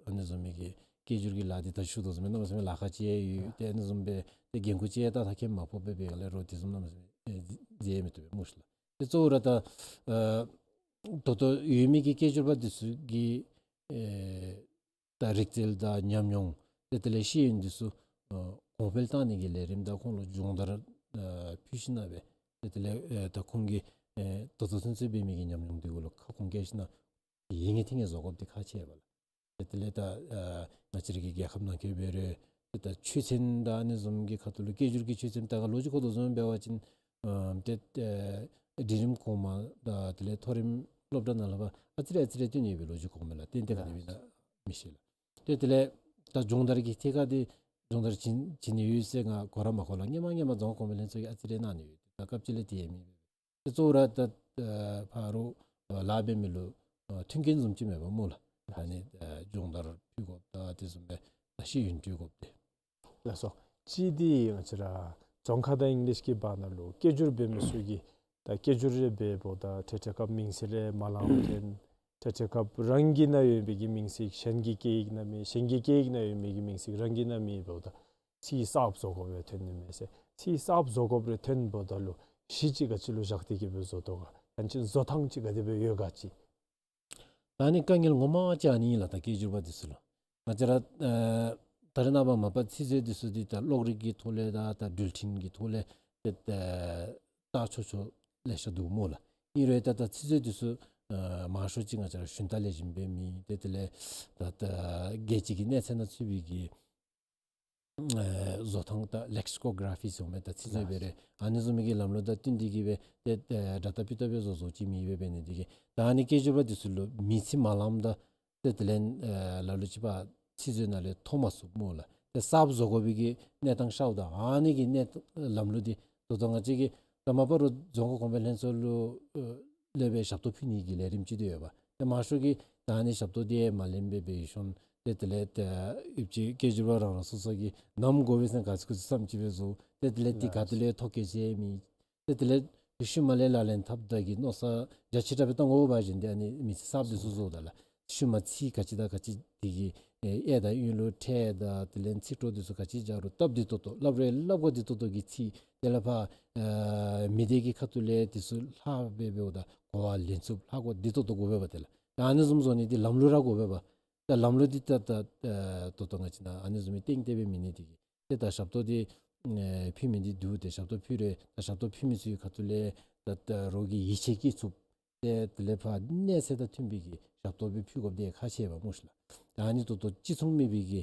ཨ་ནི་བཟུམ་མའི་གི་སྐད་སྒྱུར་གྱི་ལཱ་འདི་ད་ཞུ་དོ་བཟུམ་སྦེ་གནམ་མེད་ས་མེད་ལཱ་ཁག་ཅིག་ཡོད། ཏེ་ཨ་ནི་བཟུམ་སྦེ་ཏེ་འགན་ཁུར་ཅིག་ད་ཐག་ཁེ་མ་ཕོག་པས། འབད་སྒང་ལས་རོགས་དེ་བཟུམ་གནམ་མེད་ས་མེད་ཨེ་མཛད་མི་བཏུབ་པས་སྨོ་ལགས། ཏེ་གཙོ་བོ་ར་ད་ཨ་ད་ལྟོ་ཡོད་མི་གི་སྐད་སྒྱུར་པ་འདི་ཚུ་གི་ཨེ་ད་རིག་རྩལ་དང་ཉམས་མྱོང་ཏེ་དེ་ལས་ཤེས་ཡོན་འདི་ཚུ་ཨ་གོང་འཕེལ་བཏང་ནི་གི་ལས་རིམ་དང་ཁོང་ལུ་སྦྱོང་བརྡར་ཨ་ཕུལ་ཞིན་ན་སྦེ་ཏེ་དེ་ལས་ཨེ་ད་ཁོང་གི་ཨེ་ད་ལྟོ་ཚུན་ཚོད་འབད་མི་གི་ཉམས་མྱོང་འདི་གུ་ལུ་ཁ་སྐོང་བཀལ་ཞིན་ན་ཡིད་ངེས་ཐིང་ངེས་བཟོ་དགོཔ་འདི་ཁག་ཆེ་བས་ལགས། ཏེ་དེ་ལས་ད་ཨ་ང་བཅས་ར་གི་རྒྱལ་ཁབ་ནང་འཁོད་འབད་རུང་ཏེ་ད་ཆོས་ཚན་དང་ཨ་ནི་བཟུམ་གྱི་ཁ་ཐུག་ལུ་སྐད་སྒྱུར་གྱི་ཆོས་ཚན་ད་ག་ལོ་རྒྱུས་གོ་དོ་བཟུམ་འབད་བ་ཅིན་ཨ་ཏེ་ཨ་འབྲིང་རིམ་གོང་མ་དང་དེ་ལས་མཐོ་རིམ་སློབ་གྲྭ་ནང་ལུ་ཕར་ཨ་ཙི་རེ་ཨ་ཙི་རེ་བཏོན་ནི་ཡོད་པའི་ལོ་རྒྱུས་གོཝ་མས་ལགས། ཏན་ཏན་ག་དེ་སྦེ་ཨིན་ན་མི་ཤེས་ལགས། ཏེ་དེ་ལས་ད་སྦྱོང་བརྡར་གྱི་ཐད་ཁར་འདི་སྦྱོང་བརྡར་བྱིན་བྱིན་ནི་ཡོད་ཟེར་ང་གོ་ར་མ་གོ་ལགས། སྔོན་མ་སྔོན་མ་རྫོང་ཁ་གོང་འཕེལ་ལྷན་ཚོགས་ཀྱིས་ཨ་ཙི་རེ་གནང་ནི་ཡོད། ད་སྐབས་ཅིག་ལས་དེ་ཡང་མེད་པས། ཏེ་གཙོ་བོ་ར་ད་ཨ་ཕར་རོགས་ཨ་ལཱ་འབད་མི་ལུ་ཨ་མཐུན་རྐྱེན་བཟུམ་ཅིག་མེད་པས་སྨོ་ལགས། ད་ཨ་ནི་ཨ་སྦྱོང་བརྡར་ཕུལ་དགོཔ་དང་དེ་བཟུམ་སྦེ་ད་ཤེས་ཡོན་སྤྲོད་དགོཔ་འདི། ལགས་སོ། གཅིག་འདི་ང་བཅས་ར་རྫོང་ཁ་དང་ཨིང་ལིཤ་གི་བར་ན་ལུ་སྐད་སྒྱུར་འབད་མི་ཚུ་གིས་ད་སྐད་སྒྱུར་རེ་འབདཝ་ད་ཐད་ཐད་སྐབས་མིང་ཚིག་རེ་མ་ལངམ་ཐོན། ཐད་ཐད་སྐབས་རང་གི་ནང་ཡོད་པའི་གི་མིང་ཚིག་གཞན་གྱི་སྐད་ཡིག་ནང་མེད། གཞན་གྱི་སྐད་ཡིག་ནང་ཡོད་མི་གི་མིང་ཚིག་རང་གི་ནང་མེད་འབདཝ་ད་ཚིག་གསརཔ་བཟོ་དགོཔ་རེ་ཐོན་ནི་མས་ཟེར། ཚིག་གསརཔ་བཟོ་དགོཔ་རེ་ཐོན་འབདཝ་ད་ལུ་གཞི་ཅིག་ག་ཅི་ལུ་བཞག་སྟེ་གི་སྦེ་བཟོ་དོ་ག། ཡང་ཅིན་བཟོ་ཐངས་ཅིག་ག་དེ་སྦེ་ཡོད་ག་ཅིག། ད་ཨ་ནི་དཀའ་ངལ་ངོ་མ་ཅིག་ཨ་ནི་ཨིན་ལགས། ད་སྐད་སྒྱུར་པ་འདི་ཚུ་ལུ་ང་བཅས་ར་ཨ་ད་རེས་ནངས་པ་མ་པ་ཚིག་མཛོད་འདི་ཚུ་འདི་ད་གློག་རིག་གི་ཐོག་ལས་དང་ད་འགྲུལ་འཕྲིན་གྱི་ཐོག་ལས་ཏེ་ད་བལྟ་ཆོག་ཆོག་ལེ་ཤ་འདུག་སྨོ་ལགས། ཨིན་རུང་ད་ད་ཚིག་མཛོད་འདི་ཚུ་ཨ་མང་ཤོས་ཅིག་ང་བཅས་ར་ཞུན་དག་ལེགས་ཤོམ་སྦེ་མེད། ཏེ་དེ་ལས་ད་ད་རྒྱལ་སྤྱི་གི་གནས་ཚད་ནང་ཚུད་པའི་གི་ཨེ་བཟོ་ཐངས་ད་ལེག་སི་ཀོ་ག་ར་ཕི་ཟེར་མི་ད་ཚིག་མཛོད་སྦེ་རེ་ཨ་ནི་བཟུམ་མའི་གི་ལམ་ལུགས་དང་བསྟུན་ཏེ་གི་སྦེ་ཏེ་ཨེ་སྒྲ་དག་ཕུ་ཐག་སྦེ་བཟོ་བཟོཝ་ཅིག་མེད་པས། འབད་ནི་འདི་གིས་ད་ཨ་ནི་སྐད་སྒྱུར་པ་འདི་ཚུ་ལུ་མིང་ཚིག་མ་ལངམ་ད་ཏེ་དེ་ལས་ཨེ་ལ་ལུ་ཅིག་ཕར་ཚིག་མཛོད་ནང་ལས་ཐོབ་མ་ཚུགས་སྨོ་ལགས། ཏེ་གསརཔ་བཟོ་དགོ་པའི་གི་གནས་སྟངས་ཤརཝ་ད་ཨ་ནི་གི་གནས་ལམ་ལུགས་འདི་ད་ལྟོ་ང་བཅས་ཀྱི་ད་མ་པ་རོགས་རྫོང་ཁ་གོང་འཕེལ་ལྷན་ཚོགས་ལུ་ཨེ་ལས་སྦེ་ཞབས་ཏོག་ཕུལ་ནི་གི་ལས་རིམ་ཅིག་འདི་ཡོད་པ། ཏེ་མང་ཤོས་ཀྱིས་ད་ཨ་ནི་ཞབས་ཏོག་འདི་མ་ལེན་པར་སྦེ་ཞིནམ་ཏེ་དེ་ལས་ཏེ་ཨ་ཨིབ་ཅིག་སྐད་སྒྱུར་པ་རང་རང་སོ་སོ་གིས་ནམ་དགོ་པས་ཟེར་ག་ཚོད་ག་ཚོད་བསམ་ཅིག་སྦེ་བཟོ། ཏེ་དེ་ལས་ཏེ་ག་ཏེ་ལས་ཐོ་བཀོད་ཟེར་མེད། ཏེ་དེ་ལས་ཤུལ་མ་ལས་ལག་ལེན་འཐབ་ད་གི་མནོ་བསམ་རྒྱ་ཆེ་དྲགས་སྦེ་བཏང་དགོ་པ་ཅིན་ཏེ་ཨ་ནི་མིང་ཚིག་གསརཔ་འདི་ཚུ་བཟོཝ་ད་ལགས། ཤུལ་མ་ཚིག་ག་ཅི་དང་ག་ཅི་འདི་གི་ཨེ་དང་གཡོན་ལུ་ཕྲད་དང་དེ་ལས་ཚིག་གྲོགས་འདི་ཚུ་ག་ཅི་སྦྱར་རུང་སྟབས་བདེ་ཏོག་ཏོ་སླབ་རུང་སླབ་གོ་བདེ་ཏོག་ཏོ་གི་ཚིག། དེ་ལས་ཕར་ཨ་མི་སྡེ་གི་ཁ་ཐུག་ལས་འདི་ཚུ་ལྷག་སྦེ་འབདཝ་ད་གོ་བ་ལེན་ཚུགསཔ་ལྷག་གོ་བདེ་ཏོག་ཏོ་དགོ་པས་པ། དེ་ལགས་ད་ཨ་ནི་བཟུམ་བཟོ་ནི་འདི་ལམ་ལུགས་ར་དགོ་པས་པ། ད་ལམ་ལུགས་འདི་ད་ད་ཨེ་ད་ལྟོ་ང་བཅས་ནང་ཨ་ནི་བཟུམ་མའི་སྟེང་དེ་སྦེ་མེད་ནི་འདི་གིས་ཏེ་ད་ཞབས་ཏོག་འདི་ཨེ་ཕུལ་མི་འདི་འདུག། ཏེ་ཞབས་ཏོག་ཕུལ་རུང་ད་ཞབས་ཏོག་ཕུལ་མི་ཚུ་གི་ཁ་ཐུག་ལས་ད་ད་རོགས་ཀྱིས་ཡིད་ཆེས་བསྐྱེད་ཚུགསཔ། ཏེ་དེ་ལས་ཕར་གནས་ཚད་དང་མཐུན་པའི་གི་ཞབས་ཏོག་སྦེ་ཕུལ་དགོཔ་འདི་ཁག་ཆེ་བས་སྨོ་ཤི་ལགས། ད་ཨ་ནི་ད་ལྟོ་གཅིག་མཚུངས་མེད་པའི་གི་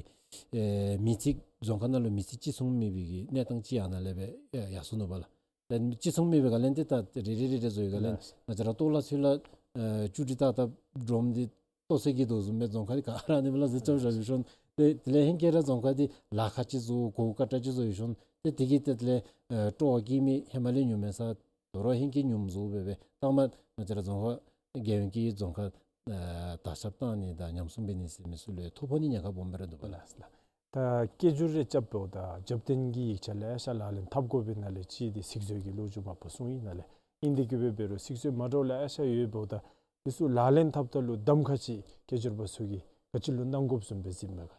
ཨེ་མིང་ཚིག་རྫོང་ཁ་ནང་ལུ་མིང་ཚིག་གཅིག་མཚུངས་མེད་པའི་གི་གནས་སྟངས་ཅིག་ཡང་ནཱ་ལས་སྦེ་ཨེ་ཡར་སོ་ནུག་པ་ལགས། ད་གཅིག་མཚུངས་མེད་པའི་སྒང་ལས་ཏེ་ད་རེ་རེ་རེ་རེ་བཟོ་བའི་སྒང་ལས་ལགས། ང་བཅས་ར་ལྟོ་ལ་ཚུ་ལགས་ཨེ་ཅུ་ཊི་ཏག་ཏག་སྒྲོམ་འདི་ལྟོ་ཚོད་ཀྱི་དོ་བཟུམ་སྦེ་རྫོང་ཁ་འདི་ག་ར་ཨ་ནི་སྦེ་ལགས་ཟེར་རྐྱབ་བཞག་ཞིནམ་ཏེ་དེ་ལས་ཧེང་སྐལ་ར་རྫོང་ཁ་འདི་ལཱ་ཁག་ཅིག་བཟོ་གོ་དཀའ་དྲགས་ཅིག་བཟོ་ཞིནམ་ཏེ་དེ་གིས་ཏེ་དེ་ལས་ཨེ་སྤྲོ་བ་སྐྱེ་མི་ཧེ་མ་ལས་ཉུང་མེད་ས་དོ་རུང་ཧེང་སྐལ་ཉུངམ་བཟོ་སྦེ་སྦེ་ད་མ་ང་བཅས་ར་རྫོང་ཁ་རྒྱལ་ཡོངས་ཀྱི་རྫོང་ཁ་ཨེ་དར་ཁྱབ་བཏང་ནི་དང་ཉམས་སྲུང་འབད་ནི་ཟེར་མི་ཚུ་ལུ་ཐོ་ཕོག་ནི་ཉེན་ཁ་སྦོམ་སྦེ་ར་འདུག་པ་ལགས། ལགས་སོ་ལགས། ད་སྐད་སྒྱུར་རེ་རྐྱབ་འབདཝ་ད་རྒྱབ་རྟེན་གྱི་ཡིག་ཆ་ལེ་ཤ་ལག་ལེན་འཐབ་དགོ་པའི་ནང་ལས་གཅིག་འདི་ཚིག་མཛོད་ཀྱི་ལོ་རྒྱུས་མ་པ་གསུངས་ཡི། ནཱ་ལས་ཨིན་འདི་གིས་འབད་འབད་རུང་ཚིག་མཛོད་མ་འདྲཝ་ལེ་ཤ་ཡོདཔ་འབདཝ་ད་འདི་ཚུ་ལག་ལེན་འཐབ་ད་ལུ་གདམ་ཁ་ཅིག་སྐད་སྒྱུར་པ་ཚུ་གིས་ག་ཅི་ལུ་གནང་དགོཔ་བཟུམ་སྦེ་གཟིགསཔ་མས་ག་ཅི།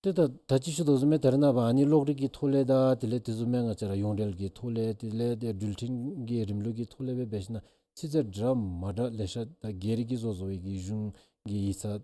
ཏེ་ད་ད་ཅི་ཞུ་དོ་བཟུམ་སྦེ་ད་རེས་ནངས་པ་ཨ་ནི་གློག་རིག་གི་ཐོག་ལས་དང་དེ་ལས་དེ་བཟུམ་སྦེ་ང་བཅས་ར་ཡོངས་འབྲེལ་གྱི་ཐོག་ལས་དེ་ལས་ཏེ་འགྲུལ་འཕྲིན་གྱི་རིམ་ལུགས་ཀྱི་ཐོག་ལས་སྦེ་འབད་ཞིན་ན་ཚིག་མཛོད་འདྲ་མ་འདྲ་ལེ་ཤ་ད་སྒེར་གྱིས་བཟོ་བཟོ་བའི་གི་གཞུང་གི་ཡིག་ཚང་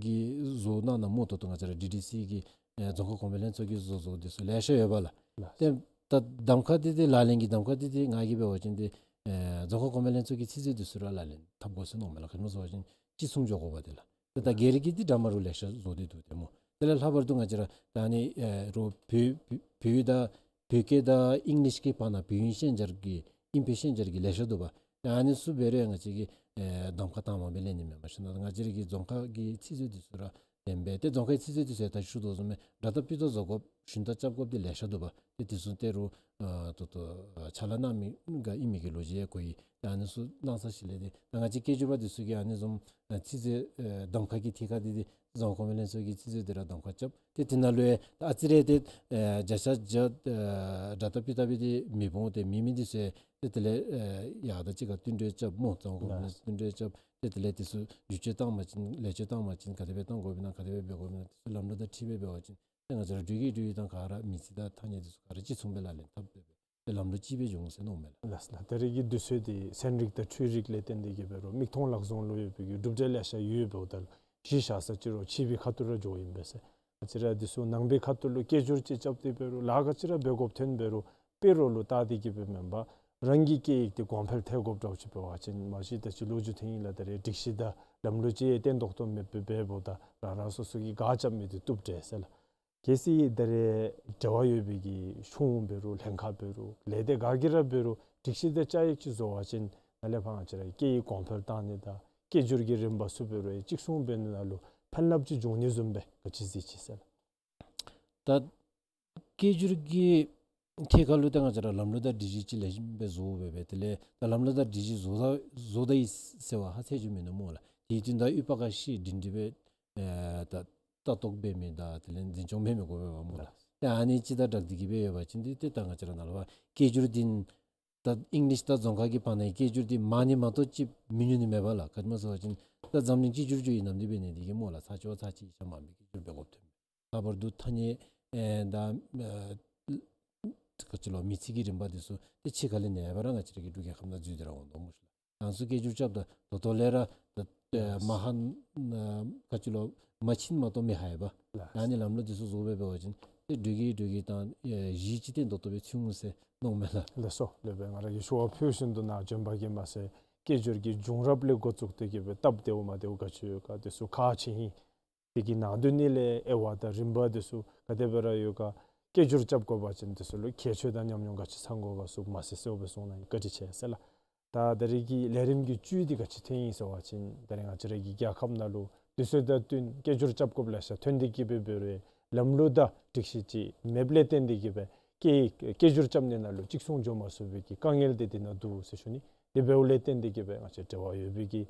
གིས་བཟོ་གནང་གནངམ་ད་ལྟོ་ང་བཅས་ར་ཌི་ཌི་སི་གི་ཨེ་རྫོང་ཁ་གོང་འཕེལ་ལྷན་ཚོགས་ཀྱིས་བཟོ་བཟོཝ་དེ་ཚུ་ལེ་ཤ་ཡོད་པ་ལགས། ལགས། ཏེ་ད་གདམ་ཁ་འདི་ཏེ་ལག་ལེན་གྱི་གདམ་ཁ་འདི་ཏེ་ང་གིས་འབད་བ་ཅིན་ཏེ་ཨེ་རྫོང་ཁ་གོང་འཕེལ་ལྷན་ཚོགས་ཀྱི་ཚིག་མཛོད་འདི་ཚུ་ར་ལག་ལེན་འཐབ་དགོ་ཟེར་མནོཝ་མས་ལགས། ག་ཅི་སྨོ་ཟེར་བ་ཅིན་གཅིག་མཚུངས་འགྱོ་དགོ་པས་ཏེ་ལགས། ཏེ་ད་སྒེར་གྱི་འདི་འདྲ་མ་འདྲཝ་ལེ་ཤ་བཟོ་སྟེ་འདུག་ཏེ་སྨོ། དེ་ལས་ལྷག་པར་དུ་ང་བཅས་ར་ད་ཨ་ནི་ཨེ་རོགས་བོད་བོད་བོད་ཡིག་དང་བོད་སྐད་དང་ཨིང་ལིཤ་གི་བར་ན་བོད་དབྱིན་ཤན་སྦྱར་གྱི་ཨིན་བོད་ཤན་སྦྱར་གྱི་ལེ་ཤ་འདུག་པ། ད་ཨ་ནི་ཚུ་འབད་རུང་ང་བཅས་ཀྱིས་ཨེ་གདམ་ཁ་དྭངས་མ་སྦེ་ལེན་ནི་མེན་པར་ཞུ་ན་ང་བཅས་ར་གི་རྫོང་ཁ་གི་ཚིག་མཛོད་འདི་ཚུ་ར་ལེན་སྦེ་ཏེ་རྫོང་ཁའི་ཚིག་མཛོད་འདི་ཚུ་ད་ཞུ་དོ་བཟུམ་སྦེ་སྒྲ་དག་པར་དག་བཟོ་དགོཔ་ཞུན་དག་རྐྱབ་དགོཔ་འདི་ལེ་ཤ་འདུག་པ། ཏེ་དེ་ཚུ་ཏེ་རོགས་ཨ་ད་ལྟོ་ཕྱག་ལཱ་གནང་མི་ག་ཨིན་མི་གི་ལོ་རྒྱུས་ཡང་གོ་ཡི། ཏེ་ཨ་ནི་ཚུ་གནང་ས་ཅིག་ལས་ཏེ་ད་ང་བཅས་སྐད་སྒྱུར་པ་འདི་ཚུ་གིས་ཨ་ནི་བཟུམ་ཨ་ཚིག་མཛོད་ཨེ་གདམ་ཁ་གི་ཐད་ཁར་འདི་ཏེ་རྫོང་ཁ་གོང་འཕེལ་ལྷན་ཚོགས་ཀྱི་ཚིག་མཛོད་འདི་ར་གདམ་ཁ་རྐྱབ། ཏེ་དེ་ནང་ལུ་ཡང་ཨ་ཙི་རེ་ཏེ་ཨེ་བརྒྱ་ཆ་བརྒྱ་ཨེ་སྒྲ་དག་པར་དག་སྦེ་ཏེ་མི་འོང་། ཏེ་མེད་མི་འདི་ཚུ་ཡང་ཏེ་དེ་ལས་ཨེ་ཡར་དང་གཅིག་ཁར་བསྟུན་གྲོས་རྐྱབ་སྨོ། རྫོང་ཁ་གོང་འཕེལ་ལྷན་ཚོགས་བསྟུན་གྲོས་རྐྱབ། ཏེ་དེ་ལས་དེ་ཚུ་བསྒྱུར་བཅོས་བཏང་པ་ཅིན་ལེགས་བཅོས་བཏང་པ་ཅིན་ག་དེ་སྦེ་བཏང་དགོཔ་ཨིན་ན་ག་དེ་སྦེ་འབད་དགོཔ་ཨིན་ན་དེ་ཚུ་ལམ་ལུགས་དང་འཁྲིལ་སྦེ་འབད་བ་ཅིན་ཏེ་ང་བཅས་ར་འགྲུལ་སྐྱེལ་འགྲུལ་ཡིག་དང་ག་ར་མི་རྩིས་དང་ཐ་སྙད་འདི་ཚུ་ག་ར་གཅིག་མཚུངས་སྦེ་ལག་ལེན་འཐབ་སྦེ་སྦེ་ཏེ་ལམ་ལུགས་གཅིག་སྦེ་འགྱོ་འོང་ཟེར་མནོཝ་མས་ལགས། ལགས་ལགས། ད་རེས་ཀྱི་དུས་ཚོད་འདི་ཚན་རིག་དང་འཕྲུལ་རིག་ལས་བརྟེན་ཏེ་གིས་འབད་རུང་མིག་མཐོང་ལག་བཟུང་ལུ་ཡོད་པའི་གི་གྲུབ་འབྲས་ལེ་ཤ་ཡོདཔ་ད་ལུ་གཞི་བཞག་ས་ཅིག་རོགས་ཕྱི་པའི་ཁ་ཐུག་ར་འགྱོཝ་ཨིན་པས་ཟེར། ང་བཅས་ར་འདི་ཚུ་ནང་པའི་ཁ་ཐུག་ལུ་སྐད་སྒྱུར་ཅིག་རྐྱབ་སྟེ་འབད་རུང་ལཱ་ག་ཅི་ར་འབད་དགོཔ་ཐོན་འབད་རུང་དཔེ་རོགས་ལུ་བལྟ་སྟེ་གིས་སྦེ་མེན་པར་རང་གི་སྐད་ཡིག་འདི་གོང་འཕེལ་ཐལ་དགོཔ་འདྲཝ་ཅིག་འབད་བ་ཅིན་མ་གཞི་ད་ཅི་ལོ་རྒྱུས་ཐོན་ཡི་ལགས། ད་རེས་སྒྲིག་གཞི་དང་ལམ་ལུགས་ཅིག་ཡང་བརྟན་ཏོག་ཏོ་མེདཔ་སྦེ་འབདཝ་ད་རང་རང་སོ་སོ་གི་ག་རྐྱབ་མི་འདི་བཏུབ་འདྲས་ཟེར་ལགས། གལ་སྲིད་ད་རེས་འབྲེལ་བ་ཡོད་པའི་གི་གཞུང་འབད་རུང་ལྷན་ཁག་འབད་རུང་ལས་སྡེ་ག་གིས་ར་འབད་རུང་སྒྲིག་གཞི་དང་བཅའ་ཡིག་ཅིག་བཟོ་བ་ཅིན་ནཱ་ལས་ཕར་ང་བཅས་ར་སྐད་ཡིག་གོང་འཕེལ་བཏང་ནི་དང་སྐད་སྒྱུར་གྱི་རིམ་པ་ཚུ་འབད་རུང་ཡང་གཅིག་མཚུངས་འབད་ནི་ནང་ལུ་ཕན་རླབས་ཅིག་འབྱུང་ནི་བཟུམ་སྦེ་ག་ཅི་གཟིགས་ཅི་ཟེར་ལགས། ད་སྐད་སྒྱུར་གྱི་ཐད་ཁར་ལུ་ཏེ་ང་བཅས་ར་ལམ་ལུགས་དང་སྒྲིག་གཞི་ཅིག་ལེགས་ཤོམ་སྦེ་བཟོ་སྦེ་སྦེ་དེ་ལས་ད་ལམ་ལུགས་དང་སྒྲིག་གཞི་བཟོ་ད་བཟོ་ད་ཡི་ཟེར་བ་ཧ་ཚད་ཅིག་མིན་འདུག་སྨོ་ལགས། དེ་དོན་དག་ཨུ་པ་ག་ཤི་སྒྲིང་སྒྲི་སྦེ་ཨེ་ད་ལྟ་རྟོག་འབད་མི་དང་དེ་ལས་འཛིན་སྐྱོང་འབད་མི་དགོ་པས་པ་སྨོ་ལགས། ཏེ་ཨ་ནི་ཅིག་དང་སྦྲགས་ཏེ་གིས་སྦེ་ཡོད་པ་ཅིན་འདི་ཏེ་ད་ང་བཅས་ར་ནཱ་ལས་ཕར་སྐད་སྒྱུར་འདི་ད་ཨིང་ལིཤ་དང་རྫོང་ཁ་གི་བར་ན་སྐད་སྒྱུར་འདི་མང་ནི་མ་གཏོགས་ཅིག་མི་ཉུང་ནི་མེད་པ་ལགས། ག་ཅི་སྨོ་ཟེར་བ་ཅིན་ད་འཛམ་གླིང་གཅིག་གྱུར་ཅིག་ཨིན་ནམ་འདི་འབད་ནི་འདི་གིས་སྨོ་ལགས། ཚར་གཅིག་བ་ཚར་གཅིག་ཡིག་ཆ་མང་པོའི་སྐད་སྒྱུར་འབད་དགོཔ་ཐོན་མས། ལྷག་པར་དུ་ཐ་སྙད་ཨེ་ད་ཨེ་ག་ཅི་ལོ་མི་ཚིག་གི་རིམ་པ་འདི་ཚུ་ཏེ་ཕྱི་ཁ་ལས་ནེ་བ་ར་ང་བཅས་ར་གི་འབྲུག་རྒྱལ་ཁབ་ནང་འཛུལ་ཏེ་ར་འོང་དོ་སྨོ་ཤ་ལགས། ང་ཚུ་སྐད་སྒྱུར་རྐྱབ་ད་ད་ལྟོ་ལས་ར་ད་ཨེ་མ་ཧ་ན་ག་ཅི་ལོ་མ་ཕྱིན་མ་གཏོགས་མི་ཧ་ཡ་པ། ལགས། ཨ་ནི་ལམ་ལུགས་འདི་ཚུ་བཟོ་སྦེ་འབད་བ་ཅིན་ཏེ་འགྲུལ་སྐྱེལ་འགྲུལ་ཡིག་དང་ཨེ་གཞི་ཅིག་བརྟན་ཏོག་ཏོ་སྦེ་ཚུད་འོང་ཟེར་མནོཝ་མས་ལགས། ལགས་སོ། ལེགས་པས། ང་ར་གིས་ཞུ་བ་ཕུལ་བཞིན་དུ་ནཱ་བྱོན་པ་གིས་མ་ཚད་སྐད་སྒྱུར་གྱི་བྱུང་རབས་ལས་འགོ་བཙུགས་ཏེ་གིས་སྦེ་སྟབས་བདེཝ་མ་བདེཝ་ག་ཅི་ཡོད་ག་འདི་ཚུ་ཁག་ཆེ་ཨིན། དེ་གི་ནང་དོན་ནི་ལས་དབྱེ་བ་དང་རིམ་པ་འདི་ཚུ་ག་དེ་སྦེ་ར་ཡོད་ག། སྐད་སྒྱུར་རྐྱབ་དགོ་པ་ཅིན་འདི་ཚུ་ལུ་ཁྱད་ཆོས་དང་ཉམས་མྱོང་ག་ཅི་ཚང་དགོ་ག་ཚུ་མ་གསལ་གསལཝ་སྦེ་གསུངས་གནང་ཡི། བཀའ་དྲིན་ཆེ་ཟེར་ལགས། ད་ད་རེས་ཀྱི་ལས་རིམ་གྱི་བཅུད་འདི་ག་ཅི་ཐོན་ཡི་ཟེར་བ་ཅིན་ད་རེས་ང་བཅས་ར་གི་རྒྱལ་ཁབ་ནང་ལུ་དུས་ཚོད་དང་བསྟུན་སྐད་སྒྱུར་རྐྱབ་དགོཔ་ལེ་ཤ་ཐོན་ཏེ་གིས་སྦེ་འབད་རུང་ལམ་ལུགས་དང་སྒྲིག་གཞི་ཅིག་མེདཔ་ལས་བརྟེན་ཏེ་གིས་སྦེ་སྐད་སྐད་སྒྱུར་རྐྱབ་ནི་ནང་ལུ་གཅིག་མཚུངས་འགྱོ་མ་ཚུགས་པའི་གི་དཀའ་ངལ་འདི་དེ་ནང་འདུག་ཟེར་ཞུ་ནི། དེ་འབདཝ་ལས་བརྟེན་ཏེ་གིས་སྦེ་ང་བཅས་འབྲེལ་བ་ཡོད་པའི་གི་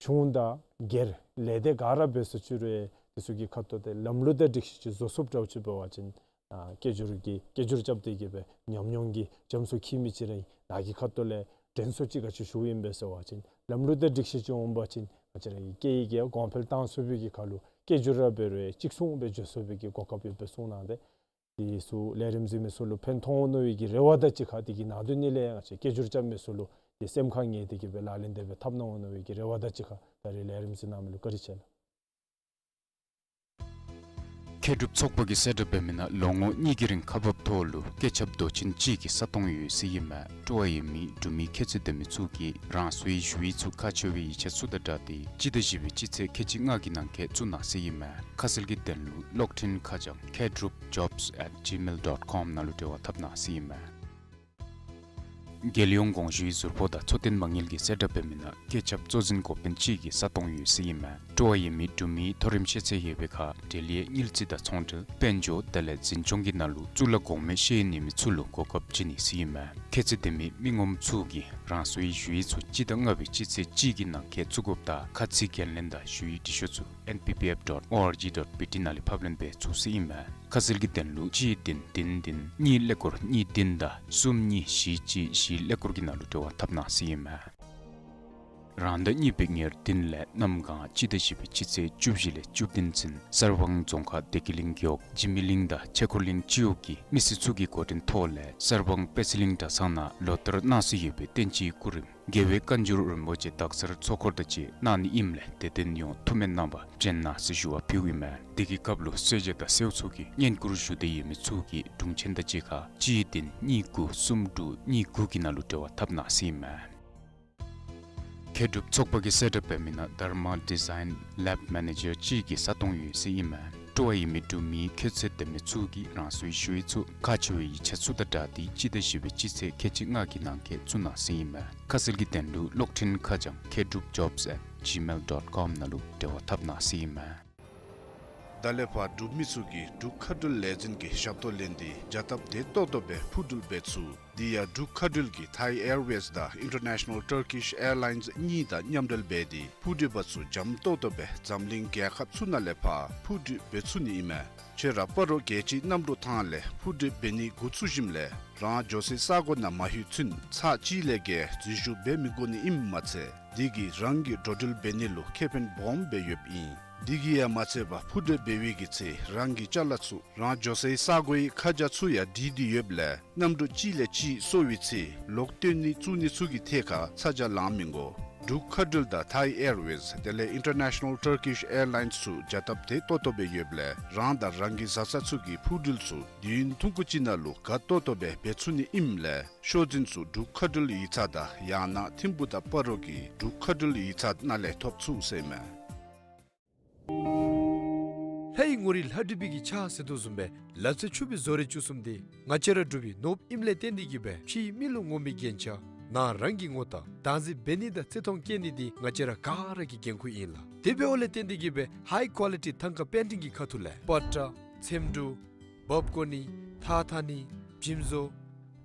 གཞུང་དང་སྒེར་ལས་སྡེ་ག་ར་འབད་ས་ཅིག་རུང་དེ་ཚུ་གི་ཁ་ཐུག་ཏེ་ལམ་ལུགས་དང་སྒྲིག་གཞི་ཅིག་བཟོ་ཚུགསཔ་འདྲཝ་ཅིག་འབད་བ་ཅིན་ཨ་སྐད་སྒྱུར་གྱི་སྐད་སྒྱུར་རྐྱབ་སྟེ་གིས་སྦེ་ཉམས་མྱོང་གི་རྒྱ་མཚོ་འཁྱིལ་མི་ཅིག་ར་ཨིན། ནཱ་གི་ཁ་ཐུག་ལས་དྲན་གསོ་ཅིག་ག་ཅི་ཞུཝ་ཨིན་པས་ཟེར་བ་ཅིན་ལམ་ལུགས་དང་སྒྲིག་གཞི་ཅིག་འོང་པ་ཅིན་ང་བཅས་ར་གི་སྐད་ཡིག་གི་གོང་འཕེལ་བཏང་ཚུགས་པའི་གི་ཁར་ལུ་སྐད་སྒྱུར་ར་འབད་རུང་གཅིག་མཚུངས་སྦེ་འགྱོ་ཚུགས་པའི་གི་གོ་སྐབས་ཡོདཔ་སྦེ་གསུངས་གནང་སྟེ། དེ་ཚུ་ལས་རིམ་གཟིགས་མི་ཚུ་ལུ་ཕན་ཐོགས་འོང་མནོ་བའི་གི་རེ་བ་དང་གཅིག་ཁར་དེ་གི་ནང་དོན་ནི་ལས་ང་བཅས་སྐད་སྒྱུར་རྐྱབ་མི་ཚུ་ལུ་དེ་སེམས་ཁར་ངེས་ཏེ་གིས་སྦེ་ལག་ལེན་དེ་སྦེ་འཐབ་གནང་འོང་མནོ་བའི་གི་རེ་བ་དང་གཅིག་ཁར་ད་རེས་ལས་རིམ་གཟིགས་གནང་མི་ལུ་བཀའ་དྲིན་ཆེ་ལགས། མཁས་གྲུབ་ཚོགས་པ་གིས་གསལ་བསྒྲགས་འབད་མི་ནང་ལོ་ངོ་གཉིས་ཀྱི་རིང་ཁག་འབགཔ་ཐོག་ལུ་སྐད་ཁྱབ་མདོ་ཆེན་གཅིག་གི་ས་སྟོང་ཡོད་ཟེར་ཨིན་མས། སྤྲོ་བ་ཡོད་མི་འབྲུག་མི་ཁྱད་ཚད་ལྡན་མི་ཚུ་གིས་རང་སོའི་ཞུ་ཡིག་ཚུ་ཁག་ཆེ་བའི་ཡིག་ཆ་ཚུ་དང་སྦྲགས་ཏེ་སྤྱི་ཟླ་བཞི་པའི་སྤྱི་ཚེས་ཁལ་གཅིག་ལྔ་གི་ནང་འཁོད་བཙུགས་གནང་ཟེར་ཨིན་མས། ཁ་གསལ་གྱི་དོན་ལུ་གློག་འཕྲིན་ཁ་བྱང་མཁས་གྲུབ་ཇོབས་ཨེཊ་ཇི་མེལ་ཌོཊ་ཀོམ་ནང་ལུ་འབྲེལ་བ་འཐབ་གནང་ཟེར་ཨིན་མས། རྒྱལ་ཡོངས་གོང་ཞུའི་ཟུར་ཕོགས་དང་འཚོ་རྟེན་མ་དངུལ་གྱིས་གསལ་བསྒྲགས་འབད་མི་ནང་སྐད་ཁྱབ་གཙོ་འཛིན་འགོ་དཔོན་གཅིག་གི་ས་སྟོང་ཡོད་ཟེར་ཨིན་མས། སྤྲོ་བ་ཡོད་མི་འབྲུག་མི་མཐོ་རིམ་ཤེས་ཚད་ཡོད་པའི་ཁར་འབྲེལ་ཡོད་དངུལ་རྩིས་དང་ཚོང་འབྲེལ་དཔལ་འབྱོར་དེ་ལས་འཛིན་སྐྱོང་གི་ནང་ལུ་གཙུག་ལག་གོང་མའི་ཤེས་ཡོན་ཡོད་མི་ཚུ་ལུ་གོ་སྐབས་བྱིན་ནི་ཟེར་ཨིན་མས། ཁྱད་ཚད་ལྡན་མི་མི་ངོམ་ཚུ་གིས་རང་སོའི་ཞུ་ཡིག་ཚུ་སྤྱི་ཟླ་ལྔ་པའི་སྤྱི་ཚེས་གཅིག་གི་ནང་འཁོད་བཙུགས་དགོཔ་དང་ཁ་ཚིག་འགན་ལེན་དང་ཞུ་ཡིག་འབྲི་ཤོག་ཚུ་ཨེན་པི་པི་ཨེཕ་ཌོཊ་ཨོ་ཨར་ཇི་ཌོཊ་བི་ཊི་ནང་ལས་ཕབ་ལེན་འབད་ཚུགས་ཟེར་ཨིན་མས། ཁ་གསལ་གྱི་དོན་ལུ་གཅིག་བདུན་བདུན་བདུན་གཉིས་ཀླད་ཀོར་གཉིས་བདུན་དང་གསུམ་གཉིས་བཞི་གཅིག་བཞི་ཀླད་ཀོར་གྱི་ནང་ལུ་འབྲེལ་བ་འཐབ་གནང་ཟེར་ཨིན་མས། རང་ཟླ་གཉིས་པའི་ཉེར་བདུན་ལས་གནམ་གང་སྤྱི་ཟླ་བཞི་པའི་སྤྱི་ཚེས་བཅུ་བཞི་ལས་བཅུ་བདུན་ཚུན་གསར་སྤང་རྫོང་ཁག་བདེ་སྐྱིད་གླིང་རྒེད་འོག་འཇིགས་མེད་གླིང་དང་ཆོས་འཁོར་གླིང་སྤྱི་འོག་གི་མི་སེར་ཚུ་གིས་འགོ་འདྲེན་ཐོག་ལས་གསར་སྤང་པད་ཚལ་གླིང་གྲྭ་ཚང་ནང་ལོ་ལྟར་གནང་སྲོལ་ཡོད་པའི་བསྟན་སྤྱིའི་སྐུ་རིམ་རྒྱལ་བའི་བཀའ་འགྱུར་རིན་པོ་ཆེ་དག་ཚར་ཚོགས་འཁོར་དང་བཅས་གནང་ནི་ཨིནམ་ལས་དད་ལྡན་ཡོངས་ཐུགས་སྨོན་གནང་བར་བྱོན་གནང་ཟེར་ཞུ་བ་ཕུལཝ་ཨིན་མས། དེ་གི་སྐབས་ལུ་གསོལ་ཇ་དང་གསོལཝ་ཚུ་གི་བསྙེན་བཀུར་ཞུ་འདོད་ཡོད་མི་ཚུ་གིས་དྲུང་ཆེན་དང་གཅིག་ཁར་གཅིག་བདུན་གཉིས་དགུ་གསུམ་དྲུག་གཉིས་དགུ་གི་ནང་ལུ་འབྲེལ་བ་འཐབ་གནང་ཟེར་ཨིན་མས། མཁས་གྲུབ་ཚོགས་པ་གིས་གསལ་བསྒྲགས་འབད་མི་ནང་Dharma Design Lab Manager གཅིག་གི་ས་སྟོང་ཡོད་ཟེར་ཨིན་མས། སྤྲོ་བ་ཡོད་མི་འབྲུག་མི་ཁྱད་ཚད་ལྡན་མི་ཚུ་གིས་རང་སོའི་ཞུ་ཡིག་ཚུ་ཁག་ཆེ་བའི་ཡིག་ཆ་ཚུ་དང་སྦྲགས་ཏེ་སྤྱི་ཟླ་བཞི་པའི་སྤྱི་ཚེས་ཁལ་གཅིག་ལྔ་གི་ནང་འཁོད་བཙུགས་གནང་ཟེར་ཨིན་མས། ཁ་གསལ་གྱི་དོན་ལུ་གློག་འཕྲིན་ཁ་བྱང་མཁས་གྲུབ་jobs at gmail dot com ནང་ལུ་འབྲེལ་བ་འཐབ་གནང་ཟེར་ཨིན་མས། ད་ལས་ཕར་འབྲུག་མི་ཚུ་གིས་འབྲུག་མཁའ་འགྲུལ་ལས་འཛིན་གྱི་ཞབས་ཏོག་ལེན་ཏེ་བྱ་སྟབས་བདེ་ཏོག་ཏོ་སྦེ་འཕུར་འགྲུལ་འབད་ཚུགས། དེ་ཡང་འབྲུག་མཁའ་འགྲུལ་གྱིས་Thai Airways དང་International Turkish Airlines གཉིས་དང་མཉམ་འབྲེལ་འབད་དེ་འཕུར་འགྲུལ་པ་ཚུ་འཇམ་ཏོག་ཏོ་སྦེ་འཛམ་གླིང་རྒྱལ་ཁབ་ཚུ་ནང་ལས་ཕར་འཕུར་འགྲུལ་འབད་ཚུགས་ནི་ཨིན་མས། ཁྱོད་ར་སྤ་རོ་རྒྱལ་སྤྱིའི་གནམ་གྲུ་ཐང་ལས་འཕུར་འགྲུལ་འབད་ནི་འགོ་བཙུགས་ཞིནམ་ལས་རང་འགྱོ་སའི་ས་གོ་ནང་མ་ལྷོད་ཚུན་ཚར་གཅིག་ལས་བརྒལ་འཛུལ་ཞུགས་འབད་མི་དགོ་ནི་ཨིནམ་མ་ཚད་དེ་གིས་རང་གི་འགྲོ་འགྲུལ་འབད་ནི་ལུ་ཁེ་ཕན་སྦོམ་སྦེ་ཡོདཔ་ཨིན། དེ་གིས་ཡང་མ་ཚད་པར་འཕུར་འགྲུལ་འབད་བའི་གི་ཚེ་རང་གི་ཅ་ལ་ཚུ་རང་འགྱོ་སའི་ས་གོའི་ཁ་བྱང་ཚུ་ཡང་བྲིས་ཏེ་ཡོདཔ་ལས་གནམ་གྲུ་གཅིག་ལས་གཅིག་སོར་བའི་ཚེ་ལོག་བཏོན་ནི་བཙུགས་ནི་ཚུ་གི་ཐད་ཁར་ཚ་གྱང་ལང་མི་དགོ། འབྲུག་མཁའ་འགྲུལ་དང་Thai Airways དེ་ལས་International Turkish Airlines ཚུ་བྱ་སྟབས་བདེ་ཏོག་ཏོ་སྦེ་ཡོདཔ་ལས་རང་དང་རང་གི་བཟའ་ཚང་ཚུ་གི་འཕུར་འགྲུལ་ཚུ་དུས་ཡུན་ཐུང་ཀུ་ཅིག་ནང་ལུ་དགའ་ཏོག་ཏོ་སྦེ་འབད་ཚུགས་ནི་ཨིནམ་ལས་ཤོག་འཛིན་ཚུ་འབྲུག་མཁའ་འགྲུལ་ཡིག་ཚང་དང་ཡང་ན་ཐིམ་ཕུག་དང་སྤ་རོ་གི་འབྲུག་མཁའ་འགྲུལ་ཡིག་ཚང་ནང་ལས་ཐོབ་ཚུགས་ཟེར་ཨིན་མས། ལྷའི་ངོ་རིས་ལྷ་བྲིས་པའི་གི་ཕྱག་ཟེར་དོ་བཟུམ་སྦེ་ལ་རྩེ་ཆུ་སྦིས་བཟོ་རིག་བཅུ་གསུམ་འདི་ང་བཅས་ར་འབྲུག་པའི་ནོར་བུ་ཨིནམ་ལས་བརྟེན་ཏེ་གིས་སྦེ་ཕྱིའི་མི་ལུ་ངོམ་པའི་རྒྱན་ཆ་ནང་རང་གི་ངོ་རྟགས་བདག་འཛིན་འབད་ནི་དང་བརྩི་མཐོང་བསྐྱེད་ནི་འདི་ང་བཅས་ར་ག་ར་གི་འགན་ཁུར་ཨིན་ལགས། དེ་འབདཝ་ལས་བརྟེན་ཏེ་གིས་སྦེ་ཧའི་ཀོ་ལི་ཊི་ཐང་ཀ་པེན་ཊིང་གི་ཁ་ཐུག་ལས་པ་ཏྲ་ཚེམ་དྲུབ་འབག་བརྐོ་ནི་ཐགས་འཐག་ནི་འཇིམ་བཟོ་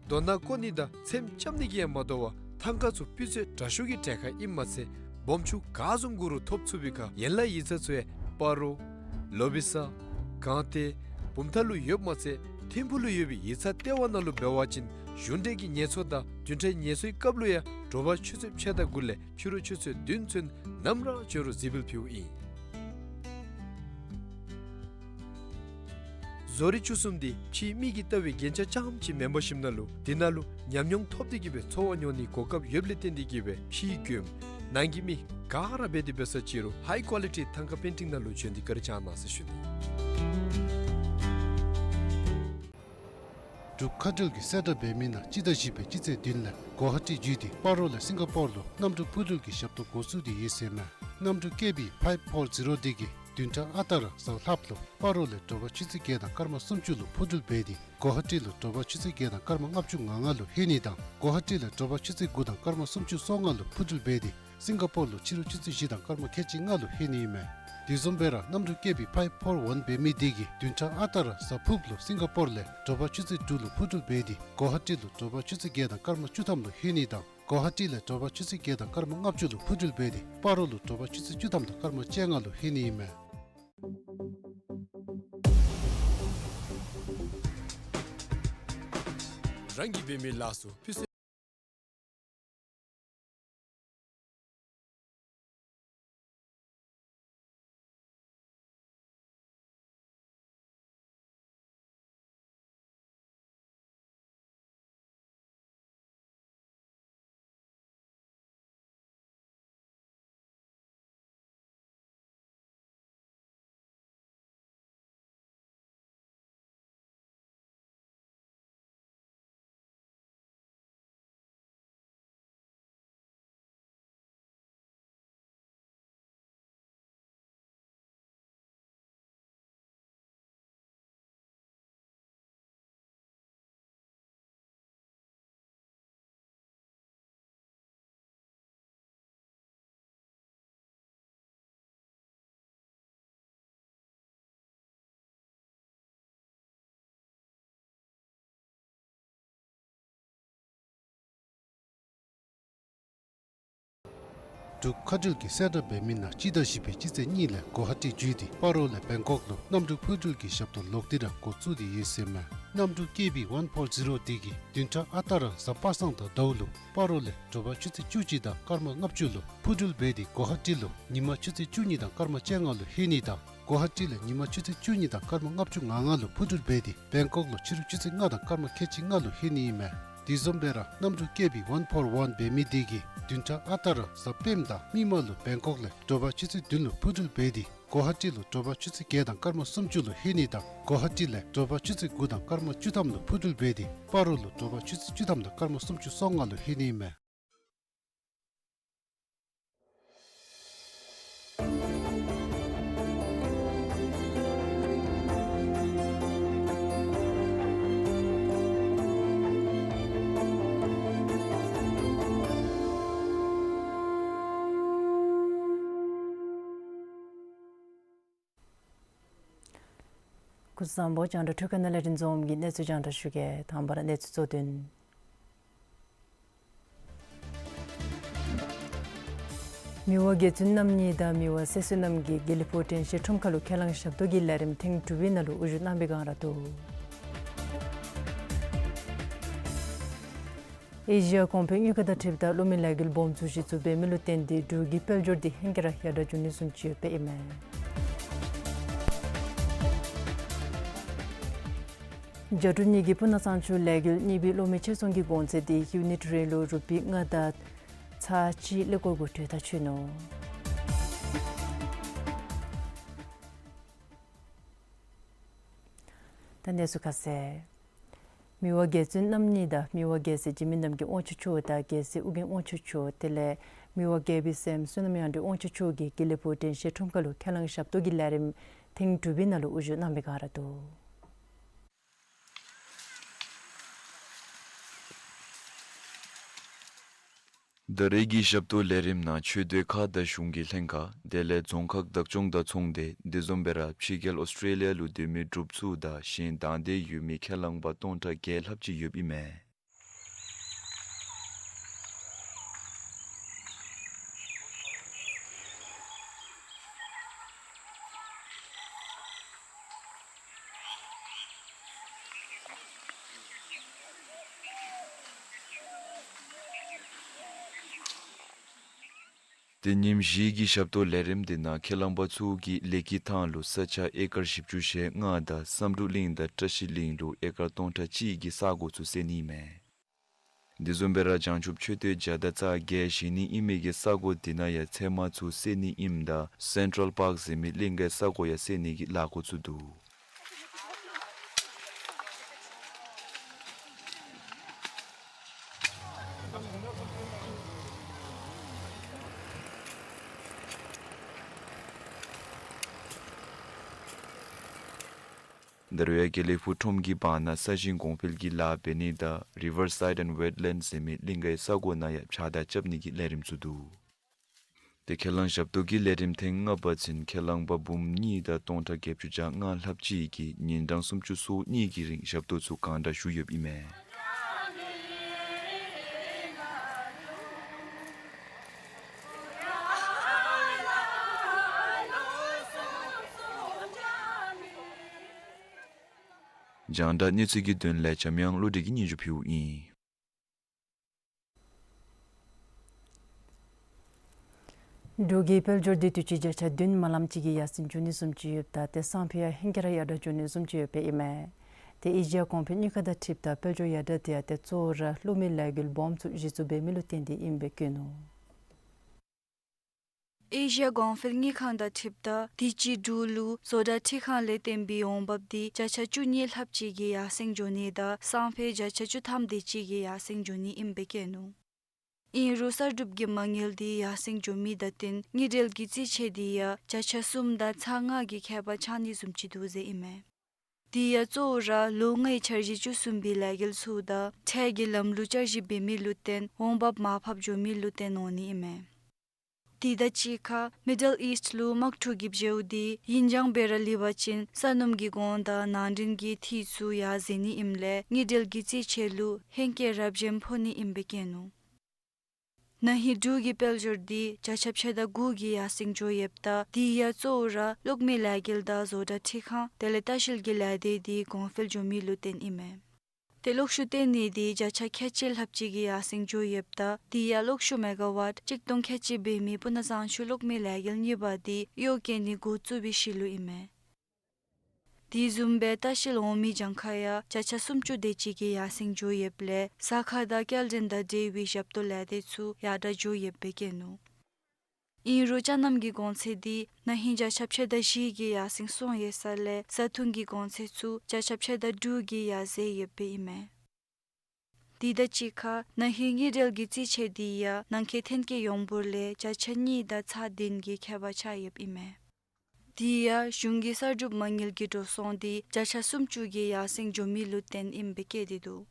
རྡོ་ནག་བརྐོ་ནི་དང་ཚེམ་རྐྱབ་ནི་གིས་ཡང་མ་དོ་བར་ཐང་ཀ་ཚུ་སྤུས་ཚད་དྲག་ཤོས་ཀྱི་གྲལ་ཁར་ཨིནམ་མ་ཚད་སྦོམ་ཆུང་ག་བཟུམ་དགོ་རུང་ཐོབ་ཚུགས་པའི་ཁར་ཡན་ལག་ཡིག་ཚང་ཚུ་ཡང་སྤ་རོ་ལོ་བི་ས་སྒང་སྟེང་བུམ་ཐང་ལུ་ཡོདཔ་མ་ཚད་ཐིམ་ཕུག་ལུ་ཡོད་པའི་ཡིག་ཚང་ལྟེ་བ་ནང་ལུ་འབད་བ་ཅིན་གཞུང་འབྲེལ་གྱི་ངལ་གསོ་དང་བདུན་ཕྲག་ངལ་གསོའི་སྐབས་ལུ་ཡང་དྲོ་པ་ཆུ་ཚོད་ཕྱེད་དང་དགུ་ལས་ཕྱི་རུ་ཆུ་ཚོད་བདུན་ཚུན་ནམ་ར་བྱོན་རུང་གཟིགས་འབུལ་ཕུལཝ་ཨིན། བཟོ་རིག་བཅུ་གསུམ་འདི་ཕྱིའི་མི་གིས་བལྟ་བའི་རྒྱན་ཆ་རྐྱངམ་ཅིག་མེན་པར་ཞིནམ་ལས་འདི་ནང་ལུ་ཉམས་མྱོང་ཐོབ་སྟེ་གིས་སྦེ་འཚོ་བ་མྱོང་ནིའི་གོ་སྐབས་ཡོདཔ་ལས་བརྟེན་ཏེ་གིས་སྦེ་ཕྱིའི་མགྱོནམ་ནང་གི་མི་ག་ར་འབད་དེ་འབད་ས་ཅིག་རུང་ཧའི་ཀོ་ལི་ཊི་ཐང་ཀ་པེན་ཊིང་ནང་ལུ་བྱོན་ཏེ་བཀའ་དྲིན་བསྐྱང་གནང་ཟེར་ཞུ་ནི། འབྲུག་མཁའ་འགྲུལ་གྱིས་གསལ་བསྒྲགས་འབད་མི་ནང་སྤྱི་ཟླ་བཞི་པའི་སྤྱི་ཚེས་བདུན་ལས་གོ་ཧ་ཊི་བརྒྱུད་དེ་སྤ་རོ་ལས་སིང་ག་པོར་ལུ་གནམ་གྲུ་འཕུར་འགྲུལ་གྱི་ཞབས་ཏོག་འགོ་བཙུགས་ཏེ་ཡོད་ཟེར་ཨིན་མས། གནམ་གྲུ་ཀེ་བི་ཕའིབ་ཕོར་ཛི་རོ་འདི་གིས་བདུན་ཕྲག་ཨ་རྟག་ར་གཟའ་ལྷགཔ་ལུ་སྤ་རོ་ལས་དྲོ་པ་ཆུ་ཚོད་བརྒྱད་དང་སྐར་མ་སུམ་ཅུ་ལུ་འཕུར་འགྲུལ་འབད་དེ་གོ་ཧ་ཊི་ལུ་དྲོ་པ་ཆུ་ཚོད་བརྒྱད་དང་སྐར་མ་ལྔ་བཅུ་ང་ལྔ་ལུ་ལྷོད་ནི་དང་གོ་ཧ་ཊི་ལས་དྲོ་པ་ཆུ་ཚོད་དགུ་དང་སྐར་མ་སུམ་ཅུ་སོ་ལྔ་ལུ་འཕུར་འགྲུལ་འབད་དེ་སིང་ག་པོར་ལུ་ཕྱི་རུ་ཆུ་ཚོད་བཞི་དང་སྐར་མ་ཁལ་གཅིག་ལྔ་ལུ་ལྷོད་ནི་ཨིན་མས། དེ་བཟུམ་སྦེ་ར་གནམ་གྲུ་ཀེ་བི་ཕའིབ་ཕོར་ཝན་འབད་མི་འདི་གིས་བདུན་ཕྲག་ཨ་རྟག་ར་གཟའ་ཕུརཔ་ལུ་སིང་ག་པོར་ལས་དྲོ་པ་ཆུ་ཚོད་དྲུག་ལུ་འཕུར་འགྲུལ་འབད་དེ་གོ་ཧ་ཊི་ལུ་དྲོ་པ་ཆུ་ཚོད་བརྒྱད་དང་སྐར་མ་བཅུ་ཐམ་ལུ་ལྷོད་ནི་དང་གོ་ཧ་ཊི་ལས་དྲོ་པ་ཆུ་ཚོད་བརྒྱད་དང་སྐར་མ་ལྔ་བཅུ་ལུ་འཕུར་འགྲུལ་འབད་དེ་སྤ་རོ་ལུ་དྲོ་པ་ཆུ་ཚོད་བཅུ་ཐམ་དང་སྐར་མ་བཅོ་ལྔ་ལུ་ལྷོད་ནི་ཨིན་མས། རང་གིས་འབད་མི་ལ་སོགས་ཕུལ་སེ། འབྲུག་མཁའ་འགྲུལ་གྱིས་གསལ་བསྒྲགས་འབད་མི་ནང་སྤྱི་ཟླ་བཞི་པའི་སྤྱི་ཚེས་གཉིས་ལས་གོ་ཧ་ཊི་བརྒྱུད་དེ་སྤ་རོ་ལས་བེང་ཀོག་ལུ་གནམ་གྲུ་འཕུར་འགྲུལ་གྱི་ཞབས་ཏོག་ལོག་སྟེ་ར་འགོ་བཙུགས་ཏེ་ཡོད་ཟེར་མས། གནམ་གྲུ་ཀེ་བི་ཝན་ཕོར་ཛི་རོ་དེ་གིས་བདུན་ཕྲག་ཨ་རྟག་ར་གཟའ་པ་སངས་དང་ཟླཝ་ལུ་སྤ་རོ་ལས་དྲོ་པ་ཆུ་ཚོད་བཅུ་གཅིག་དང་སྐར་མ་ལྔ་བཅུ་ལུ་འཕུར་འགྲུལ་འབད་དེ་གོ་ཧ་ཊི་ལུ་ཉིན་མ་ཆུ་ཚོད་བཅུ་གཉིས་དང་སྐར་མ་བཅོ་ལྔ་ལུ་ལྷོད་ནི་དང་གོ་ཧ་ཊི་ལས་ཉིན་མ་ཆུ་ཚོད་བཅུ་གཉིས་དང་སྐར་མ་ལྔ་བཅུ་ང་ལྔ་ལུ་འཕུར་འགྲུལ་འབད་དེ་བེང་ཀོག་ལུ་ཕྱི་རུ་ཆུ་ཚོད་ལྔ་དང་སྐར་མ་ཁལ་གཅིག་ལྔ་ལུ་ལྷོད་ནི་ཨིན་མས། དེ་བཟུམ་སྦེ་ར་གནམ་གྲུ་ཀེ་བི་ཝན་ཕོར་ཝན་འབད་མི་དེ་གིས་བདུན་ཕྲག་ཨ་རྟག་ར་གཟའ་སྤེནམ་དང་མིག་དམར་ལུ་བེང་ཀོག་ལས་དྲོ་པ་ཆུ་ཚོད་བདུན་ལུ་འཕུར་འགྲུལ་འབད་དེ་གོ་ཧ་ཊི་ལུ་དྲོ་པ་ཆུ་ཚོད་བརྒྱད་དང་སྐར་མ་སུམ་ཅུ་ལུ་ལྷོད་ནི་དང་གོ་ཧ་ཊི་ལས་དྲོ་པ་ཆུ་ཚོད་དགུ་དང་སྐར་མ་བཅུ་ཐམ་ལུ་འཕུར་འགྲུལ་འབད་དེ་སྤ་རོ་ལུ་དྲོ་པ་ཆུ་ཚོད་བཅུ་ཐམ་དང་སྐར་མ་སུམ་ཅུ་སོ་ལྔ་ལུ་ལྷོད་ནི་ཨིན་མས། སྐུ་གཟུགས་བཟང་པོ། རྒྱང་བསྒྲགས་འཕྲུལ་ཁང་ནང་ལས་རིན་འཛོམས་ཀྱིས་གནས་ཚུལ་རྒྱང་བསྒྲགས་ཞུ་གེ། དང་པ་ར་གནས་ཚུལ་གཙོ་དོན། མི་དབང་རྒྱལ་བཙུན་རྣམ་གཉིས་དང་མི་དབང་སྲིད་བློན་རྣམ་གཉིས་དགེ་ལེགས་ཕུག་དྲན་ཤེས་ཁྲོམ་ཁ་ལུ་ཁས་བླངས་ཞབས་ཏོག་གི་ལས་རིམ་ཐེངས་དྲུག་པའི་ནང་ལུ་དབུ་བཞུགས་གནང་བའི་བསྒང་ར་འདུག། ཨེ་ཤི་ཡ་གོང་འཕེལ་དངུལ་ཁང་དང་འཁྲིལཝ་ད་གློག་མེ་ལས་འགུལ་སྦོམ་ཚུ་གཞི་བཙུགས་འབད་མི་ལུ་བརྟེན་ཏེ་འབྲུག་གི་དཔལ་འབྱོར་འདི་ཧེང་སྐལ་ར་ཡར་དྲག་འགྱོ་ནི་བཟུམ་ཅིག་ཡོདཔ་ཨིན་མས། རྒྱ་འབྲུག་གཉིས་ཀྱི་སྤུ་ན་གཙང་ཆུ་ལས་འགུལ་གཉིས་པའི་གློག་མེ་ཕྱིར་ཚོང་གི་གོང་ཚད་འདི་ཡུ་ནིཊ་རེ་ལུ་རུ་པི་ལྔ་དང་ཚག་གཅིག་ཀླད་ཀོར་གུ་དྲོད་ཐག་ཆོད་ནུག། ད་གནས་ཚུལ་ཁ་གསལ། མི་དབང་རྒྱལ་བཙུན་རྣམ་གཉིས་དང་མི་དབང་རྒྱལ་སྲས་འཇིགས་མེད་རྣམ་རྒྱལ་དབང་ཕྱུག་མཆོག་དང་རྒྱལ་སྲས་ཨོ་རྒྱན་དབང་ཕྱུག་མཆོག་དེ་ལས་མི་དབང་རྒྱལ་པོའི་སྲསམོ་བསོད་ནམས་དབྱངས་སྒྲོན་དབང་ཕྱུག་མཆོག་གིས་དགེ་ལེགས་ཕུག་དྲན་ཤེས་ཁྲོམ་ཁ་ལུ་ཁས་བླངས་ཞབས་ཏོག་གི་ལས་རིམ་ཐེངས་དྲུག་པའི་ནང་ལུ་དབུ་བཞུགས་གནང་བའི་བསྒང་ར་འདུག། ད་རེས་ཀྱི་ཞབས་ཏོག་ལས་རིམ་ནང་ཆོས་སྡེ་ཁག་དང་གཞུང་གི་ལྷན་ཁག་དེ་ལས་རྫོང་ཁག་བདག་སྐྱོང་དང་ཚོང་སྡེ་དེ་བཟུམ་སྦེ་ར་ཕྱི་རྒྱལ་ཨོསི་ཊྲེ་ལི་ཡ་ལུ་སྡོད་མི་འབྲུགཔ་ཚུ་དང་གཞན་དང་འདོད་ཡོད་མི་ཁས་བླངས་པ་སྟོང་ཕྲག་བརྒྱད་ལྷགཔ་ཅིག་ཡོདཔ་ཨིན་མས། དེ་ཉིནམ་བཞི་གི་ཞབས་ཏོག་ལས་རིམ་དེ་ནང་ཁས་བླངས་པ་ཚུ་གིས་ལེགས་སྐྱིད་ཐང་ལུ་ས་ཆ་ཨེ་ཀར་བཞི་བཅུ་ཞེ་ལྔ་དང་བསམ་གྲུབ་གླིང་དང་བཀྲ་ཤིས་གླིང་ལུ་ཨེ་ཀར་སྟོང་ཕྲག་གཅིག་གི་ས་གོ་ཚུ་བསལ་ནི་ཨིན་མས། དེ་བཟུམ་སྦེ་ར་བྱང་ཆུབ་མཆོད་རྟེན་བརྒྱ་དང་རྩ་བརྒྱད་བཞེངས་ནི་ཨིན་མི་གི་ས་གོ་དེ་ནང་ཡང་ཚལ་མ་ཚུ་བསལ་ནི་ཨིནམ་ད་སེན་ཊྲལ་པཱརཀ་ཟེར་མི་གླིང་གའི་ས་གོ་ཡང་བསལ་ནི་གི་ལཱ་འགོ་བཙུགས་འདུག། ད་རུང་ཡང་དགེ་ལེགས་ཕུག་ཁྲོམ་གྱི་བར་ན་ས་ཞིང་གོང་འཕེལ་གྱི་ལཱ་འབད་ནི་དང་རི་ཝར་སའིཌ་ཨེནཌ་ཝེཊ་ལེནཌ་ཟེར་མི་གླིང་གའི་ས་གོ་ནང་ཡང་ཕྱགས་བདར་རྐྱབ་ནི་གི་ལས་རིམ་ཚུ་འདུག། དེ་ཁས་བླངས་ཞབས་ཏོག་གི་ལས་རིམ་ཐེངས་ལྔ་པ་ཚུན་ཁས་བླངས་པ་འབུམ་གཉིས་དང་སྟོང་ཕྲག་བརྒྱད་ཅུ་གྱ་ལྔ་ལྷགཔ་ཅིག་གིས་ཉིན་གྲངས་སུམ་ཅུ་སོ་གཉིས་ཀྱི་རིང་ཞབས་ཏོག་ཚུ་གང་དྲག་ཞུ་ཡོདཔ་ཨིན་མས། རྒྱང་བསྒྲགས་གནས་ཚུལ་གྱི་དོན་ལས་འཇམ་དབྱངས་བློ་གྲོས་ཀྱིས་སྙན་ཞུ་ཕུལཝ་ཨིན། འབྲུག་གི་དཔལ་འབྱོར་འདི་དུས་ཅི་བརྒྱ་ཆ་བདུན་མ་ལངམ་ཅིག་གི་ཡར་སེང་འགྱོ་ནི་བཟུམ་ཅིག་ཡོདཔ་ད་ཏེ་སང་ཕོད་ཡང་ཧེང་སྐལ་ར་ཡར་དྲག་འགྱོ་ནི་བཟུམ་ཅིག་ཡོདཔ་ཨིན་མས། ཏེ་ཨེ་ཤི་ཡ་གོང་འཕེལ་དངུལ་ཁང་དང་འཁྲིལཝ་ད་དཔལ་འབྱོར་ཡར་དྲག་དེ་ཡང་ཏེ་གཙོ་བོ་ར་གློག་མེ་ལས་འགུལ་སྦོམ་ཚུ་གཞི་བཙུགས་འབད་མི་ལུ་བརྟེན་ཏེ་ཨིནམ་སྦེ་བཀོད་ནུག། ཨེ་ཤི་ཡ་གོང་འཕེལ་དངུལ་ཁང་དང་འཁྲིལཝ་ད་དུས་ཅི་འབྲུག་ལུ་བཟོ་གྲྭ་འཕྲུལ་ཁང་ལས་བརྟེན་པའི་འོང་འབབ་འདི་བརྒྱ་ཆ་བཅུ་གཉིས་ལྷགཔ་ཅིག་གི་ཡར་སེང་འགྱོ་ནི་དང་སང་ཕོད་བརྒྱ་ཆ་བཅུ་ཐམ་དེ་ཅིག་གི་ཡར་སེང་འགྱོ་ནི་ཨིནམ་སྦེ་བཀོད་ནུག། ཨིན་རུང་གསར་སྒྲུབ་ཀྱི་མ་དངུལ་འདི་ཡར་སེང་འགྱོ་མི་དང་བསྟུན་དངུལ་འབྲེལ་གྱི་རྩིས་ཆད་འདི་ཡང་བརྒྱ་ཆ་གསུམ་དང་ཚག་ལྔ་གི་ཁྱད་པར་ཆགས་ནི་བཟུམ་ཅིག་འདུག་ཟེར་ཨིན་མས། དེ་ཡང་གཙོ་བོ་ར་ལོ་ལྔའི་འཆར་གཞི་བཅུ་གསུམ་པའི་ལས་འགུལ་ཚུ་དང་ཁྲལ་གྱི་ལམ་ལུགས་བསྐྱར་ཞིབ་འབད་མི་ལུ་བརྟེན་འོང་འབབ་མར་ཕབ་འགྱོ་མི་ལུ་བརྟེན་འོང་ནི་ཨིན་མས། དེ་དང་གཅིག་ཁར་མི་ཌལ་ཨིསཊ་ལུ་དམག་འཁྲུག་གི་འབྱེཝ་འདི་ཡུན་འགྱངས་སྦེ་ར་ལུས་པ་ཅིན་ས་སྣུམ་གྱི་གོང་དང་ནང་འདྲེན་གྱི་འཐུས་ཚུ་ཡར་འཛེགས་ནི་ཨིནམ་ལས་དངུལ་འབྲེལ་གྱི་རྩིས་ཆད་ལུ་ཧེང་སྐལ་རབ་ཅན་ཕོག་ནི་ཨིནམ་སྦེ་བཀོད་ནུག། ན་ཧིང་འབྲུག་གི་དཔལ་འབྱོར་འདི་བརྒྱ་ཆ་ཕྱེད་དང་དགུ་གི་ཡར་སེང་འགྱོ་ཡོདཔ་ད་དེ་ཡང་གཙོ་བོ་ར་གློག་མེའི་ལས་འགུལ་དང་བཟོ་གྲྭ་ཁྲིད་ཁང་དེ་ལས་ལྟ་བཤལ་གྱི་ལས་སྡེ་འདི་གོང་འཕེལ་འགྱོ་མི་ལུ་བརྟེན་ཨིན་མས། ཏེ་གློག་ཤུགས་བཏོན་ནི་འདི་བརྒྱ་ཆ་ཁལ་གཅིག་ལྷགཔ་ཅིག་གི་ཡར་སེང་འགྱོ་ཡོདཔ་ད་དེ་ཡང་གློག་ཤུགས་མེ་ག་ཝཊ་གཅིག་སྟོང་ཁལ་གཅིག་འབད་མི་སྤུ་ན་གཙང་ཆུ་གློག་མེའི་ལས་འགུལ་གཉིས་པ་འདི་གཡོག་བཀོལ་ནི་འགོ་བཙུགས་པའི་ཤུལ་ལུ་ཨིན་མས། དེ་བཟུམ་སྦེ་ལྟ་བཤལ་འོང་མི་གྱངས་ཁ་ཡང་བརྒྱ་ཆ་སུམ་ཅུ་དེ་ཅིག་གི་ཡར་སེང་འགྱོ་ཡོདཔ་ལས་ས་ཁ་དང་སྐྱེལ་འདྲེན་དང་འབྲེལ་བའི་ཞབས་ཏོག་ལས་སྡེ་ཚུ་ཡར་དྲག་འགྱོ་ཡོདཔ་སྦེ་བཀོད་ནུག། ཨིན་རུང་ཅ་རྣམ་གྱི་གོང་ཚད་འདི་ན་ཧིང་བརྒྱ་ཆ་ཕྱེད་དང་བཞི་གི་ཡར་སེང་སོང་ཡོད་ས་ལས་བཟའ་འཐུང་གི་གོང་ཚད་ཚུ་བརྒྱ་ཆ་ཕྱེད་དང་དྲུག་གིས་ཡར་འཛེགས་ཡོདཔ་ཨིན་མས། དེ་དང་གཅིག་ཁར་ན་ཧིང་དངུལ་འབྲེལ་གྱི་རྩིས་ཆད་འདི་ཡང་ནང་འཁོད་ཐོན་སྐྱེད་ཡོངས་འབོར་ལས་བརྒྱ་ཆ་གཉིས་དང་ཚག་བདུན་གྱི་ཁྱད་པར་ཆགས་ཡོདཔ་ཨིན་མས། དེ་ཡང་གཞུང་གི་གསར་སྒྲུབ་མ་དངུལ་གྱི་འགྲོ་སོང་འདི་བརྒྱ་ཆ་སུམ་ཅུ་གི་ཡར་སེང་འགྱོ་མི་ལུ་བརྟེན་ཨིནམ་སྦེ་བཀོད་དེ་འདུག།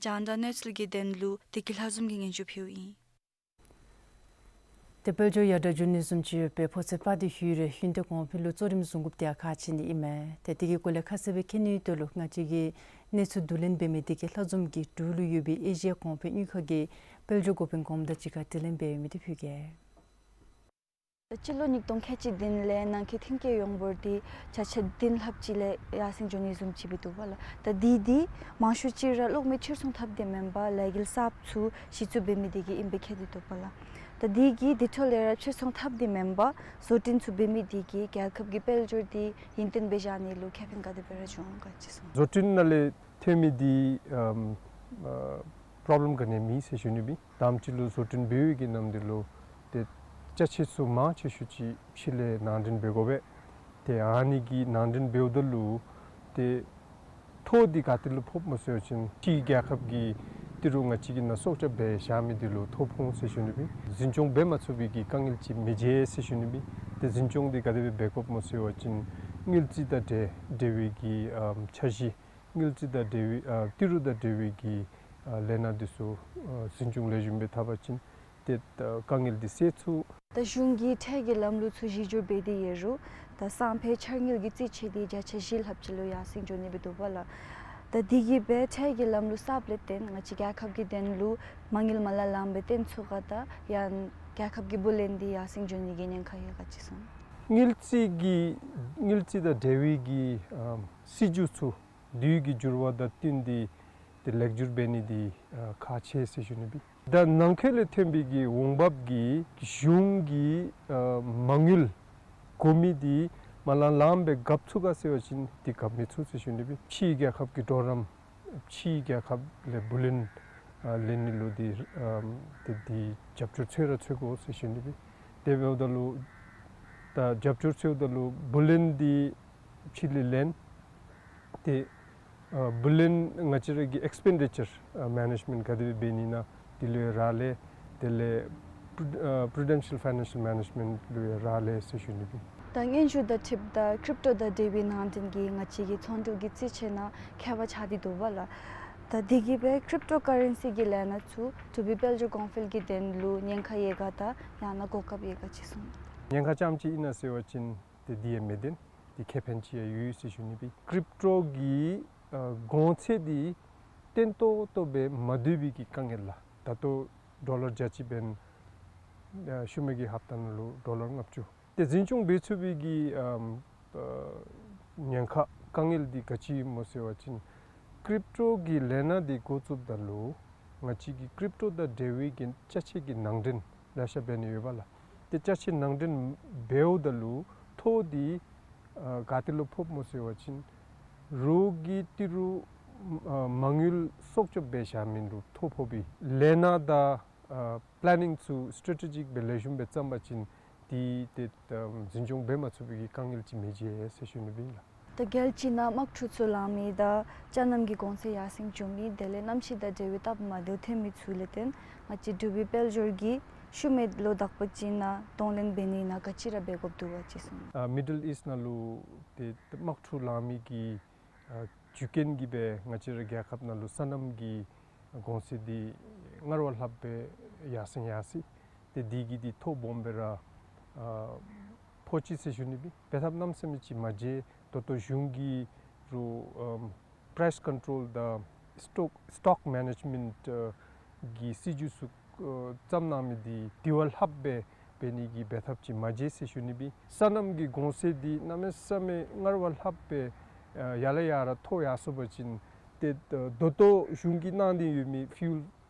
རྒྱང་བསྒྲགས་གནས་ཚུལ་གྱི་དོན་ལུ་བདེ་སྐྱིད་ལྷ་འཛོམས་ཀྱིས་སྙན་ཞུ་ཕུལཝ་ཨིན། ཏེ་དཔལ་འབྱོར་ཡར་དྲག་འགྱོ་ནི་བཟུམ་ཅིག་ཡོད་པའི་ཕོ་ཚོད་པ་འདི་ལྷོད་རུང་ཧིང་ཏེ་གོང་འཕེལ་ལུ་གཙོ་རིམ་བཟུང་དགོཔ་འདི་ཡང་ཁག་ཆེ་ནི་ཨིན་མས། ཏེ་དེ་གི་སྐོར་ལས་ཁ་གསལ་སྦེ་མཁྱེན་ནིའི་དོན་ལུ་ང་བཅས་ཀྱིས་གནས་ཚུལ་བསྡུ་ལེན་འབད་མི་བདེ་སྐྱིད་ལྷ་འཛོམས་ཀྱིས་འབྲུག་ལུ་ཡོད་པའི་ཨེ་ཤི་ཡ་གོང་འཕེལ་དངུལ་ཁང་གི་དཔལ་འབྱོར་འགོ་དཔོན་གོངམ་དང་གཅིག་ཁར་དྲི་ལན་འབད་མི་འདི་ཕུལ་གེ། ད་སྤྱི་ལོ་ཉིས་སྟོང་ཁལ་གཅིག་བདུན་ལས་ནང་འཁོད་ཐོན་སྐྱེད་ཡོངས་འབོར་འདི་བརྒྱ་ཆ་བདུན་ལྷགཔ་ཅིག་ལས་ཡར་སེང་འགྱོ་ནི་བཟུམ་ཅིག་སྦེ་འདུག་པ་ལགས། ད་འདི་འདི་མང་ཤོས་ཅིག་ར་གློག་མེ་ཕྱིར་ཚོང་འཐབ་སྟེ་མེན་པར་ལས་འགུལ་གསརཔ་ཚུ་གཞི་བཙུགས་འབད་མི་འདི་གིས་ཨིནམ་སྦེ་བཀོད་དེ་འདུག་པ་ལགས། ད་འདི་གིས་དེ་འཕྲོ་ལས་ར་ཕྱིར་ཚོང་འཐབ་སྟེ་མེན་པར་བཟོ་སྐྲུན་ཚུ་འབད་མི་འདི་གིས་རྒྱལ་ཁབ་ཀྱི་དཔལ་འབྱོར་འདི་ཡུན་བརྟན་སྦེ་བཞག་ནི་ལུ་ཁེ་ཕན་ག་དེ་སྦེ་ར་འབྱུང་ག་ཅིག་གསུངས། བཟོ་སྐྲུན་ནང་ལས་ཐོན་མི་འདི་ཨམ་ཨ་པོརོབ་ལེམ་ག་ནི་མེད་ཟེར་ཞུ་ནི་སྦེ། དང་པ་ཅིག་ལུ་བཟོ་སྐྲུན་འབད་བའི་གི་ནམ་དུས་ལུ་ཏེ་ཅ་ཆས་ཚུ་མང་ཆེ་ཤོས་ཅིག་ཕྱི་ལས་ནང་འདྲེན་འབད་དགོ་པས། ཏེ་ཨ་ནི་གི་ནང་འདྲེན་འབདཝ་ད་ལུ་ཏེ་ཐོ་འདི་ག་ཏེ་ལུ་ཕོགཔ་སྨོ་ཟེར་བ་ཅིན་ཕྱིའི་རྒྱལ་ཁབ་ཀྱི་ཏི་རུ་ང་བཅས་ཀྱིས་ནཱ་གསོག་སྐྱབས་འབད་བཞག་མི་འདི་ལུ་ཐོ་ཕོག་འོང་ཟེར་ཞུ་ནི་སྦེ། འཛིན་སྐྱོང་འབད་མ་ཚུགས་པའི་གི་དཀའ་ངལ་ཅིག་མི་འབྱུང་ཟེར་ཞུ་ནི་སྦེ། ཏེ་འཛིན་སྐྱོང་འདི་ག་དེ་སྦེ་འབད་དགོཔ་སྨོ་ཟེར་བ་ཅིན་དངུལ་རྩིས་དང་འབྲེལ་འབྲེལ་བའི་གི་ཨམ་འཆར་གཞི་དངུལ་རྩིས་དང་འབྲེལ་བའི་ཨ་ཏི་རུ་དང་འབྲེལ་བའི་གི་ཨ་ལས་སྣ་འདི་ཚུ་ཨ་འཛིན་སྐྱོང་ལེགས་ཤོམ་སྦེ་འཐབ་པ་ཅིན་ཏེ་ཨ་དཀའ་ངལ་འདི་སེལ་ཚུགས། ད་གཞུང་གིས་ཁྲལ་གྱི་ལམ་ལུགས་ཚུ་གཞི་བསྒྱུར་འབད་དེ་ཡོད་རུང་ད་སང་ཕོད་འཆར་དངུལ་གྱི་རྩིས་ཆད་འདི་བརྒྱ་ཆ་བཞི་ལྷགཔ་ཅིག་ལུ་ཡར་སེང་འགྱོ་ནི་སྦེ་འདུག་པ་ལགས། ད་འདི་གིས་སྦེ་ཁྲལ་གྱི་ལམ་ལུགས་གསརཔ་ལས་བརྟེན་ང་བཅས་རྒྱལ་ཁབ་ཀྱི་དོན་ལུ་མ་དངུལ་མ་ལང་ལངམ་སྦེ་བཏོན་ཚུགས་ག། ད་ཡང་རྒྱལ་ཁབ་ཀྱི་བུ་ལོན་འདི་ཡར་སེང་འགྱོ་ནི་གི་ཉེན་ཁ་ཡོད་ག་ཅིག་གསུངས། དངུལ་རྩིས་ཀྱི་དངུལ་རྩིས་དང་འབྲེལ་བའི་གི་ཨམ་སྲིད་བྱུས་ཚུ་དུས་ཀྱི་འགྱུར་བ་དང་བསྟུན་ཏེ་ཏེ་ལེགས་བསྒྱུར་འབད་ནི་འདི་ཨ་ཁག་ཆེ་ཟེར་ཞུ་ནི་སྦེ། ད་ནང་འཁོད་ལས་ཐོན་པའི་གི་འོང་འབབ་ཀྱིས་གཞུང་གི་ཨ་མ་དངུལ་དགོ་མི་འདི་མ་ལང་ལངམ་སྦེ་བཀབ་ཚུགས་ག་ཟེར་བ་ཅིན་འདི་བཀབ་མི་ཚུགས་ཟེར་ཞུ་ནི་སྦེ། ཕྱིའི་རྒྱལ་ཁབ་ཀྱི་གྲོགས་རམ་ཕྱིའི་རྒྱལ་ཁབ་ལས་བུ་ལོན་ཨ་ལེན་ནི་ལུ་འདི་ཨམ་ཏེ་འདི་རྒྱབ་སྐྱོར་འཚོལ་ར་འཚོལ་དགོ་ཟེར་ཞུ་ནི་སྦེ། དེ་འབདཝ་ད་ལུ་ད་རྒྱབ་སྐྱོར་འཚོལཝ་ད་ལུ་བུ་ལོན་འདི་ཕྱི་ལས་ལེན། ཏེ་ཨ་བུ་ལོན་ང་བཅས་ར་གི་ཨེགསི་པེན་ཌི་ཅར་ཨ་མེ་ནེཇ་མེནཊ་ག་དེ་སྦེ་འབད་ནི་ཨིན་ན་འདི་ལུ་ཡང་རག་ལས། དེ་ལས་པྲུ་ཨ་Prudential Financial Management ལུ་ཡང་རག་ལས་ཟེར་ཞུ་ནི་སྦེ། ད་སྙན་ཞུ་དང་འཁྲིལཝ་ད་ཀྲིབ་ཊོ་དང་འབྲེལ་བའི་ནང་འདྲེན་གྱིས་ང་བཅས་ཀྱི་ཚོང་འབྲེལ་གྱི་རྩིས་ཆད་ནང་ཁྱད་པར་ཆགས་ཏེ་འདུག་པ་ལགས། ད་འདི་གིས་སྦེ་ཀྲིབ་ཊོ་ཀ་རེན་སི་གི་ལས་སྣ་ཚུ་འབྲུག་པའི་དཔལ་འབྱོར་གོང་འཕེལ་གྱི་དོན་ལུ་ཉེན་ཁ་ཡོད་ག་ད་ཡང་ན་གོ་སྐབས་ཡོད་ག་ཅིག་གསུངས། ཉེན་ཁ་རྐྱངམ་ཅིག་ཨིན་ན་ཟེར་བ་ཅིན་ཏེ་འདི་ཡང་མི་བདེན། ཏེ་ཁེ་ཕན་ཅིག་ཡང་ཡོད་ཟེར་ཞུ་ནི་སྦེ། ཀྲིབ་ཊོ་གི་ཨ་གོང་ཚད་འདི་བརྟན་ཏོག་ཏོ་སྦེ་མ་སྡོད་པའི་གི་དཀའ་ངལ་ལགས། ད་ལྟོ་ཌོ་ལར་བརྒྱ་གཅིག་འབདན་ཨ་ཤུལ་མའི་གི་ཧབ་ཏ་ནང་ལུ་ཌོ་ལར་ལྔ་བཅུ། ཏེ་འཛིན་སྐྱོང་འབད་ཚུགས་པའི་གི་ཨམ་ཨ་ཉེན་ཁ་དཀའ་ངལ་འདི་ག་ཅི་སྨོ་ཟེར་བ་ཅིན་ཀྲིབ་ཊོ་གི་ལས་སྣ་འདི་འགོ་བཙུགསཔ་ད་ལུ་ང་བཅས་ཀྱི་ཀྲིབ་ཊོ་དང་འབྲེལ་བའི་གི་ཅ་ཆས་ཀྱི་ནང་འདྲེན་ལེ་ཤ་འབད་ནི་ཡོད་པ་ལགས། ཏེ་ཅ་ཆས་ནང་འདྲེན་འབདཝ་ད་ལུ་ཐོ་འདི་ཨ་ག་ཏེ་ལུ་ཕོགཔ་སྨོ་ཟེར་བ་ཅིན་རོགས་ཀྱི་ཏི་རུ་ཨ་མ་དངུལ་གསོག་སྐྱབས་འབད་བཞག་མི་ལུ་ཐོ་ཕོག་པའི་ལས་སྣ་དང་ཨ་པི་ལེ་ནིང་ཚུ་སི་ཊེ་ཊེ་ཇིག་སྦེ་ལེགས་ཤོམ་སྦེ་བརྩམ་པ་ཅིན་འདི་ཏེ་ཨམ་འཛིན་སྐྱོང་འབད་མ་ཚུགས་པའི་གི་དཀའ་ངལ་ཅིག་མི་འབྱུང་ཟེར་ཞུ་ནི་སྦེ་ཨིན་ལགས། ད་རྒྱལ་སྤྱི་ནང་དམག་འཁྲུག་ཚུ་ལང་མི་དང་ཅ་རྣམ་གྱི་གོང་ཚད་ཡར་སེང་འགྱོ་མི་དེ་ལས་གནམ་གཤིས་དང་འབྲེལ་བའི་སྟབས་མ་བདེཝ་ཐོན་མི་ཚུ་ལས་བརྟེན་ང་བཅས་འབྲུག་པའི་དཔལ་འབྱོར་གྱིས་ཤུལ་མའི་ལོ་དག་པ་ཅིག་ནང་གདོང་ལེན་འབད་ནི་ནང་ག་ཅི་ར་འབད་དགོཔ་འདུག་ག་ཅིག་གསུངས། ཨ་མི་ཌལ་ཨིསཊ་ནང་ལུ་ཏེ་དམག་འཁྲུག་ལང་མི་གི་ཨ་རྒྱུ་རྐྱེན་གྱིས་སྦེ་ང་བཅས་ར་རྒྱལ་ཁབ་ནང་ལུ་སོ་ནམ་གྱི་གོང་ཚད་འདི་སྔར་བ་ལྷགཔ་སྦེ་ཡར་སེང་ཡར་སོང་། ཏེ་འདི་གིས་འདི་ཐོ་སྦོམ་སྦེ་ར་ཨ་ཕོག་ཅི་ཟེར་ཞུ་ནི་སྦེ། དཔེ་ཐབས་གནམ་མེད་ས་མེད་ཅིག་མ་འབྱོར། ད་ལྟོ་གཞུང་གིས་རུང་ཨམ་པ་རའིསི་ཀོན་ཊོལ་དང་སི་ཊོག་སི་ཊོག་མེ་ནེཇ་མེནཊ་ཨ་གི་སྲིད་བྱུས་ཚུ་ ཨ་བརྩམས་གནང་མི་འདི་དེ་བ་ལྷགཔ་སྦེ་འབད་ནི་གི་འབད་ཐབས་ཅིག་མ་མཇལ་ཟེར་ཞུ་ནི་སྦེ། སོ་ནམ་གྱི་གོང་ཚད་འདི་གནམ་མེད་ས་མེད་སྔར་བ་ལྷགཔ་སྦེ་ཨ་ཡར་ལས་ཡར་མཐོ་ཡར་སོང་པ་ཅིན་ཏེ་ད་ལྟོ་གཞུང་གིས་གནང་སྟེ་ཡོད་མི་ཕིའུལ་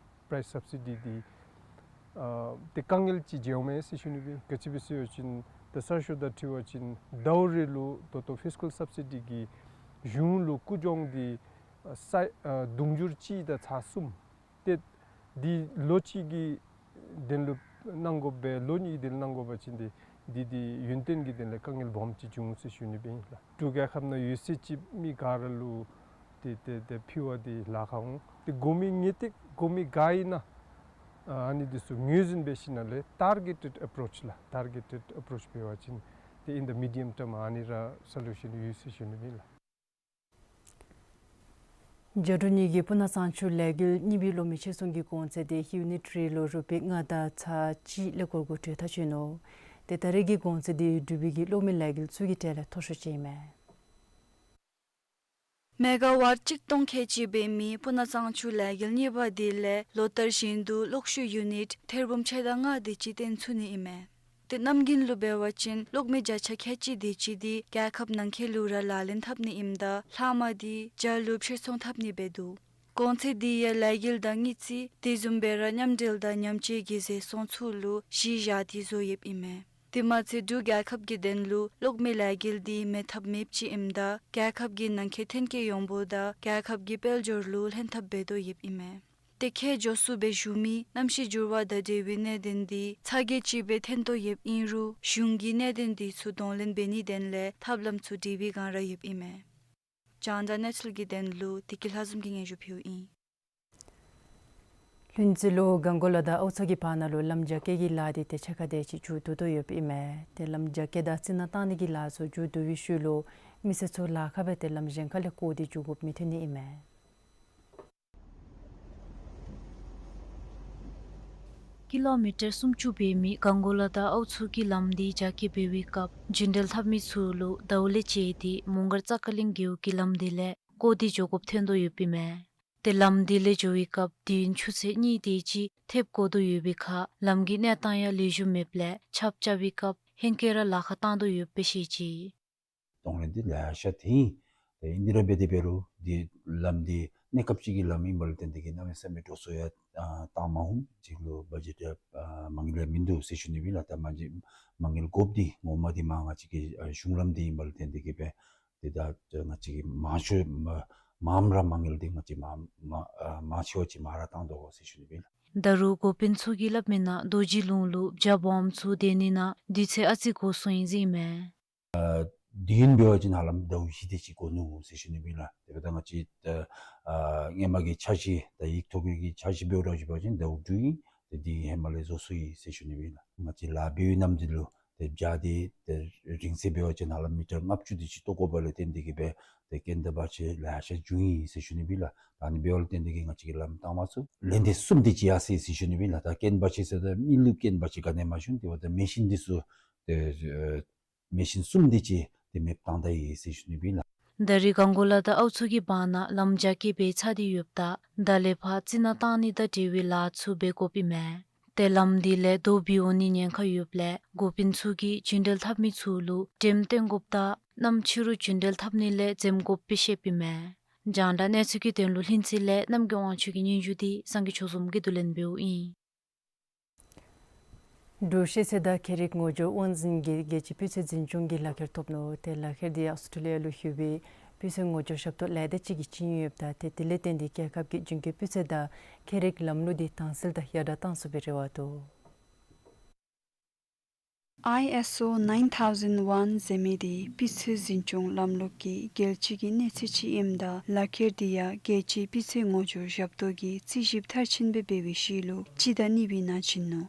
པ་རའིསི་སབ་སི་ཌི་འདི་ཨ་ཏེ་དཀའ་ངལ་ཅིག་འགྱོཝ་མས་ཟེར་ཞུ་ནི་སྦེ། ག་ཅི་སྦེ་ཟེར་བ་ཅིན་ད་གསར་ཤོག་དང་འཁྲིལ་བ་ཅིན་ཟླཝ་རེ་ལུ་ད་ལྟོ་ཕིསི་ཀཱལ་སབ་སི་ཌི་གིས་གཞུང་ལུ་རྒུད་གྱོང་འདི་ཨ་ས་ཨ་དུང་ཕྱུར་གཅིག་དང་ཚག་གསུམ། ཏེ་འདི་ལོ་གཅིག་གི་དོན་ལུ་གནང་དགོ་པས། ལོ་གཉིས་ཀྱི་དོན་ལུ་གནང་དགོ་པ་ཅིན་ཏེ་འདི་འདི་ཡུན་བརྟན་གྱི་དོན་ལས་དཀའ་ངལ་སྦོམ་ཅིག་འབྱུང་ཟེར་ཞུ་ནི་སྦེ་ཨིན་ལགས། འབྲུག་རྒྱལ་ཁབ་ནང་ཡོད་ཚད་ཅིག་མི་ག་ར་ལུ་ཏེ་ཏེ་ཏེ་ཕུལ་བ་འདི་ལཱ་ཁག་འོང་། ཏེ་དགོ་མི་ངེས་ཏིག་དགོ་མི་ག་ཨིན་ན་ཨ་ཨ་ནི་འདི་ཚུ་ངོས་འཛིན་འབད་ཞིནམ་ལས་ཊར་གེ་ཊེཌ་ཨེ་པྲོ་ཆི་ལགས། ཊར་གེ་ཊེཌ་ཨེ་པྲོ་ཆི་འབད་བ་ཅིན་ཏེ་in the medium term ཨ་ནི་ར་སོ་ལུ་ཤཱན་ཡོད་ཟེར་ཞུ་ནི་སྦེ་ཨིན་ལགས། རྒྱ་འབྲུག་གཉིས་ཀྱི་སྤུ་ན་གཙང་ཆུ་ལས་འགུལ་གཉིས་པའི་གློག་མེ་ཕྱིར་ཚོང་གི་གོང་ཚད་དེ་ཡུ་ནིཊ་རེ་ལུ་རུ་པི་ལྔ་དང་ཚག་གཅིག་ལས་སྒོར་སྒོར་ཁྲི་ཐག་ཆོད་ནུག། ཏེ་ད་རེས་ཀྱི་གོང་ཚད་དེ་འབྲུག་པའི་གློག་མེ་ལས་འགུལ་ཚུ་གི་གྲས་ལས་མཐོ་ཤོས་ཅིག་ཨིན་མས། མེ་ག་ཝཊ་གཅིག་སྟོང་ཁལ་གཅིག་འབད་མི་སྤུ་ན་གཙང་ཆུ་ལས་འགུལ་གཉིས་པ་དེ་ལས་ལོ་ལྟར་བཞིན་དུ་གློག་ཤུགས་ཡུ་ནིཊ་ཐེར་འབུམ་ཕྱེད་དང་ལྔ་དེ་ཅིག་བཏོན་ཚུགས་ནི་ཨིན་མས། ཏེ་གནམ་དགུན་ལུ་འབད་བ་ཅིན་གློག་མེ་བརྒྱ་ཆ་ཁལ་གཅིག་དེ་ཅིག་དེ་རྒྱལ་ཁབ་ནང་འཁོད་ལུ་ར་ལག་ལེན་འཐབ་ནི་ཨིནམ་ད་ལྷག་མ་དེ་རྒྱ་ལུ་ཕྱིར་ཚོང་འཐབ་ནི་འབད་དོ། གོང་ཚད་དེ་ཡང་ལས་འགུལ་དང་དངུལ་རྩིས་དེ་བཟུམ་སྦེ་ར་མཉམ་འབྲེལ་དང་ཉམས་བཅོས་ཀྱི་ཟད་སོང་ཚུ་ལུ་གཞི་བཞག་སྟེ་བཟོ་ཡོདཔ་ཨིན་མས། དེ་མ་ཚད་འབྲུག་རྒྱལ་ཁབ་ཀྱི་དོན་ལུ་གློག་མེ་ལས་འགུལ་དེ་མེད་ཐབས་མེདཔ་ཅིག་ཨིནམ་ད་རྒྱལ་ཁབ་ཀྱི་ནང་འཁོད་ཐོན་སྐྱེད་ཡོངས་འབོར་དང་རྒྱལ་ཁབ་ཀྱི་དཔལ་འབྱོར་ལུ་ལྷན་ཐབས་འབད་དོ་ཡོདཔ་ཨིན་མས། ཏེ་ཁྱད་འཇོག་སུ་སྦེ་ཞུ་མི་གནམ་གཤིས་འགྱུར་བ་དང་འབྲེལ་བའི་གནད་དོན་འདི་ཚ་གྱང་ཅིག་སྦེ་ཐོན་དོ་ཡོདཔ་ཨིན་རུང་གཞུང་གིས་གནད་དོན་འདི་ཚུ་གདོང་ལེན་འབད་ནིའི་དོན་ལས་ཐབས་ལམ་ཚུ་སྒྲིག་པའི་སྒང་ར་ཡོདཔ་ཨིན་མས། རྒྱང་བསྒྲགས་གནས་ཚུལ་གྱི་དོན་ལུ་བདེ་སྐྱིད་ལྷ་འཛོམས་ཀྱིས་སྙན་ཞུ་ཕུལཝ་ཨིན། ལྷུན་རྩེ་ལུ་གངས་སྐོར་ལ་དང་ཨའུ་མཚོ་གི་བར་ན་ལུ་ལམ་རྒྱ་བསྐྱེད་ཀྱི་ལཱ་འདི་ཏེ་ཕྱེད་ཀ་དེ་ཅིག་མཇུག་བསྡུ་དོ་ཡོདཔ་ཨིན་མས། ཏེ་ལམ་རྒྱ་བསྐྱེད་དང་རྩི་ནག་བཏང་ནི་གི་ལཱ་ཚུ་མཇུག་བསྡུ་བའི་ཤུལ་ལུ་མི་སེར་ཚུ་ལཱ་ཁག་སྦེ་ཏེ་ལམ་གཞན་ཁ་ལས་བསྐོར་ཏེ་འགྱོ་དགོཔ་མི་ཐོན་ནི་ཨིན་མས། ཀི་ལོ་མི་ཊར་སུམ་ཅུ་འབད་མི་གངས་སྐོར་ལ་དང་ཨའུ་མཚོ་གི་ལམ་འདི་རྒྱ་བསྐྱེད་འབད་བའི་སྐབས་རྒྱུན་འགྲུལ་འཐབ་མི་ཚུ་ལུ་ཟླཝ་ལས་བཅད་དེ་མོང་སྒར་ཙ་ཀ་གླིང་རྒེད་འོག་གི་ལམ་འདི་ལས་བསྐོར་ཏེ་འགྱོ་དགོཔ་ཐོན་དོ་ཡོདཔ་ཨིན་མས། ཏེ་ལམ་འདི་ལས་འགྱོ་བའི་སྐབས་དུས་ཡུན་ཆུ་ཚོད་གཉིས་དེ་ཅིག་ཐེབས་དགོ་དོ་ཡོད་པའི་ཁར་ལམ་གྱི་གནས་སྟངས་ཡང་ལེགས་ཤོམ་མེདཔ་ལས་ཆརཔ་རྐྱབ་པའི་སྐབས་ཧེང་སྐལ་ར་ལཱ་ཁག་བཏང་དོ་ཡོདཔ་སྦེ་བཤད་ཅི། གདོང་ལེན་འདི་ལེ་ཤ་ཐོན་ཡི། ཏེ་ཨིན་དེ་ར་འབད་དེ་འབད་རུང་འདི་ལམ་འདི་གནས་སྐབས་ཅིག་གི་ལམ་ཨིནམ་ལས་བརྟེན་ཏེ་གིས་གནམ་མེད་ས་མེད་འགྲོ་སོང་ཡང་ཨ་བཏང་མ་འོང་། ཅིག་ལུ་བ་ཇེཊ་ཡང་ཨ་མ་དངུལ་ཡང་མིན་འདུག་ཟེར་ཞུ་ནི་སྦེ་ཨིན་ལགས། ད་མ་དངུལ་མ་དངུལ་དགོཔ་འདི་ངོ་མ་འདི་མར་ང་བཅས་ཀྱི་ཨ་གཞུང་ལམ་འདི་ཨིནམ་ལས་བརྟེན་ཏེ་གིས་སྦེ་ཏེ་ད་ང་བཅས་ཀྱིས་མང་ཤོས་མ་མངམ་ར་མ་དངུལ་འདི་ང་བཅས་མ་མ་ཨ་མང་ཆེ་བ་ཅིག་མར་ར་བཏང་དོ་གོ་ཟེར་ཞུ་ནི་སྦེ་ཨིན་ལགས། ད་རུང་འགོ་དཔོན་ཚུ་གིས་སླབ་མི་ནང་རྡོ་རྗེ་ལུང་ལུ་བྱ་སྦོམ་ཚུ་སྡོད་ནི་ནང་དུས་ཚོད་ཨ་ཙི་འགོར་སོང་ཡི་ཟེར་ཨིན་མས། ཨ་དུས་ཡུན་འབད་བ་ཅིན་ཧ་ལམ་ཟླཝ་བཞི་དེ་ཅིག་འགོར་ནུག་ཟེར་ཞུ་ནི་སྦེ་ཨིན་ལགས། དེ་འབདཝ་ད་ང་བཅས་ཨ་ཨ་སྔོན་མ་གི་འཆར་གཞི་ད་ཡིག་ཐོག་གི་འཆར་གཞི་འབདཝ་ད་ཞུ་བ་ཅིན་ཟླཝ་དྲུག་ཨིན། ཏེ་འདི་ཧེ་མ་ལས་བཟོ་སོང་ཡི་ཟེར་ཞུ་ནི་སྦེ་ཨིན་ལགས། ང་བཅས་ལཱ་འབད་བའི་གནམ་དུས་ལུ་ཏེ་བྱ་འདི་ཏེ་རིང་ཚད་འབད་བ་ཅིན་ཧ་ལམ་མི་ཊར་ལྔ་བཅུ་དེ་ཅིག་བཏོག་དགོཔ་ལས་བརྟེན་ཏེ་གིས་སྦེ་ཏེ་རྐྱེན་དང་བར་ཆད་ལེ་ཤ་བྱུང་ཡི་ཟེར་ཞུ་ནི་སྦེ་ཨིན་ལགས། ད་ཨ་ནི་འབདཝ་ལས་བརྟེན་ཏེ་གིས་ང་བཅས་ཀྱིས་ལམ་བཏང་མ་ཚུགས། ལན་འདི་གསུམ་དེ་ཅིག་ཡར་སོང་ཡི་ཟེར་ཞུ་ནི་སྦེ་ཨིན་ལགས། ད་རྐྱེན་བར་ཆད་ཟེརཝ་ད་མི་ལུ་རྐྱེན་བར་ཆད་ག་ནི་ཡང་མ་བྱུང་། དེ་འབདཝ་ད་མེ་ཤིན་འདི་ཚུ་ཏེ་ཨེ་མེ་ཤིན་གསུམ་དེ་ཅིག་ཏེ་མེདཔ་བཏང་ད་ཡི་ཟེར་ཞུ་ནི་སྦེ་ཨིན་ལགས། ད་རེས་གངས་སྐོར་ལ་དང་ཨའུ་མཚོ་གི་བར་ན་ལམ་རྒྱ་བསྐྱེད་འབད་ཚར་ཏེ་ཡོདཔ་ད་ད་ལས་ཕར་རྩི་ནག་བཏང་ནི་དང་འབྲེལ་བའི་ལཱ་ཚུ་འབད་དགོཔ་ཨིན་མས། ཏེ་ལམ་འདི་ལས་རྡོ་བུད་འོང་ནི་ཉེན་ཁ་ཡོདཔ་ལས་འགོ་དཔོན་ཚུ་གིས་རྒྱུན་འགྲུལ་འཐབ་མི་ཚུ་ལུ་འགྲེམས་སྟོན་དགོཔ་དང་གནམ་ཕྱི་རུ་རྒྱུན་འགྲུལ་འཐབ་ནི་ལས་འཛེམ་དགོཔ་སྦེ་བཤདཔ་ཨིན་མས། རྒྱང་བསྒྲགས་གནས་ཚུལ་གྱི་དོན་ལུ་ལྷུན་རྩེ་ལས་རྣམ་རྒྱལ་དབང་ཕྱུག་གི་སྙན་ཞུ་འདི་སངས་རྒྱས་ཆོས་འཛོམས་ཀྱིས་བསྡུ་ལེན་འབདཝ་ཨིན། འབྲུག་ཤེས་ཚད་དང་ཁྱད་རིག་ངོ་སྦྱོར་དབང་འཛིན་གྱིས་རྒྱལ་སྤྱིའི་སྤུས་ཚད་འཛིན་སྐྱོང་གི་ལག་ཁྱེར་ཐོབ་ནུག། ཏེ་ལག་ཁྱེར་འདི་ཨོསི་ཊྲེ་ལི་ཡ་ལུ་ཡོད་པའི་སྤུས་ཚད་ངོ་སྦྱོར་ཞབས་ཏོག་ལས་སྡེ་ཅིག་གིས་བྱིན་ཡོདཔ་ད་ཏེ་དེ་ལས་བརྟེན་ཏེ་རྒྱལ་ཁབ་ཀྱི་རྒྱུན་སྐྱོང་སྤུས་ཚད་དང་ཁྱད་རིག་ལམ་ལུགས་འདི་དྭངས་གསལ་དང་ཡར་དྲག་གཏང་ཚུགས་པའི་རེ་བ་འདུག། ཨའི་ཨེསི་ཨོ་ནའིན་ཐའུ་ཟེན་ཝན་ཟེར་མི་འདི་སྤུས་ཚད་འཛིན་སྐྱོང་ལམ་ལུགས་ཀྱི་རྒྱལ་སྤྱི་གི་གནས་ཚད་ཅིག་ཨིནམ་ད་ལག་ཁྱེར་འདི་ཡང་རྒྱལ་སྤྱིའི་སྤུས་ཚད་ངོ་སྦྱོར་ཞབས་ཏོག་གི་རྩིས་ཞིབ་མཐར་ཕྱིན་སྦེ་འབད་བའི་ཤུལ་ལུ་སྤྱི་ཟླ་གཉིས་པའི་ནང་བྱིན་ནུག།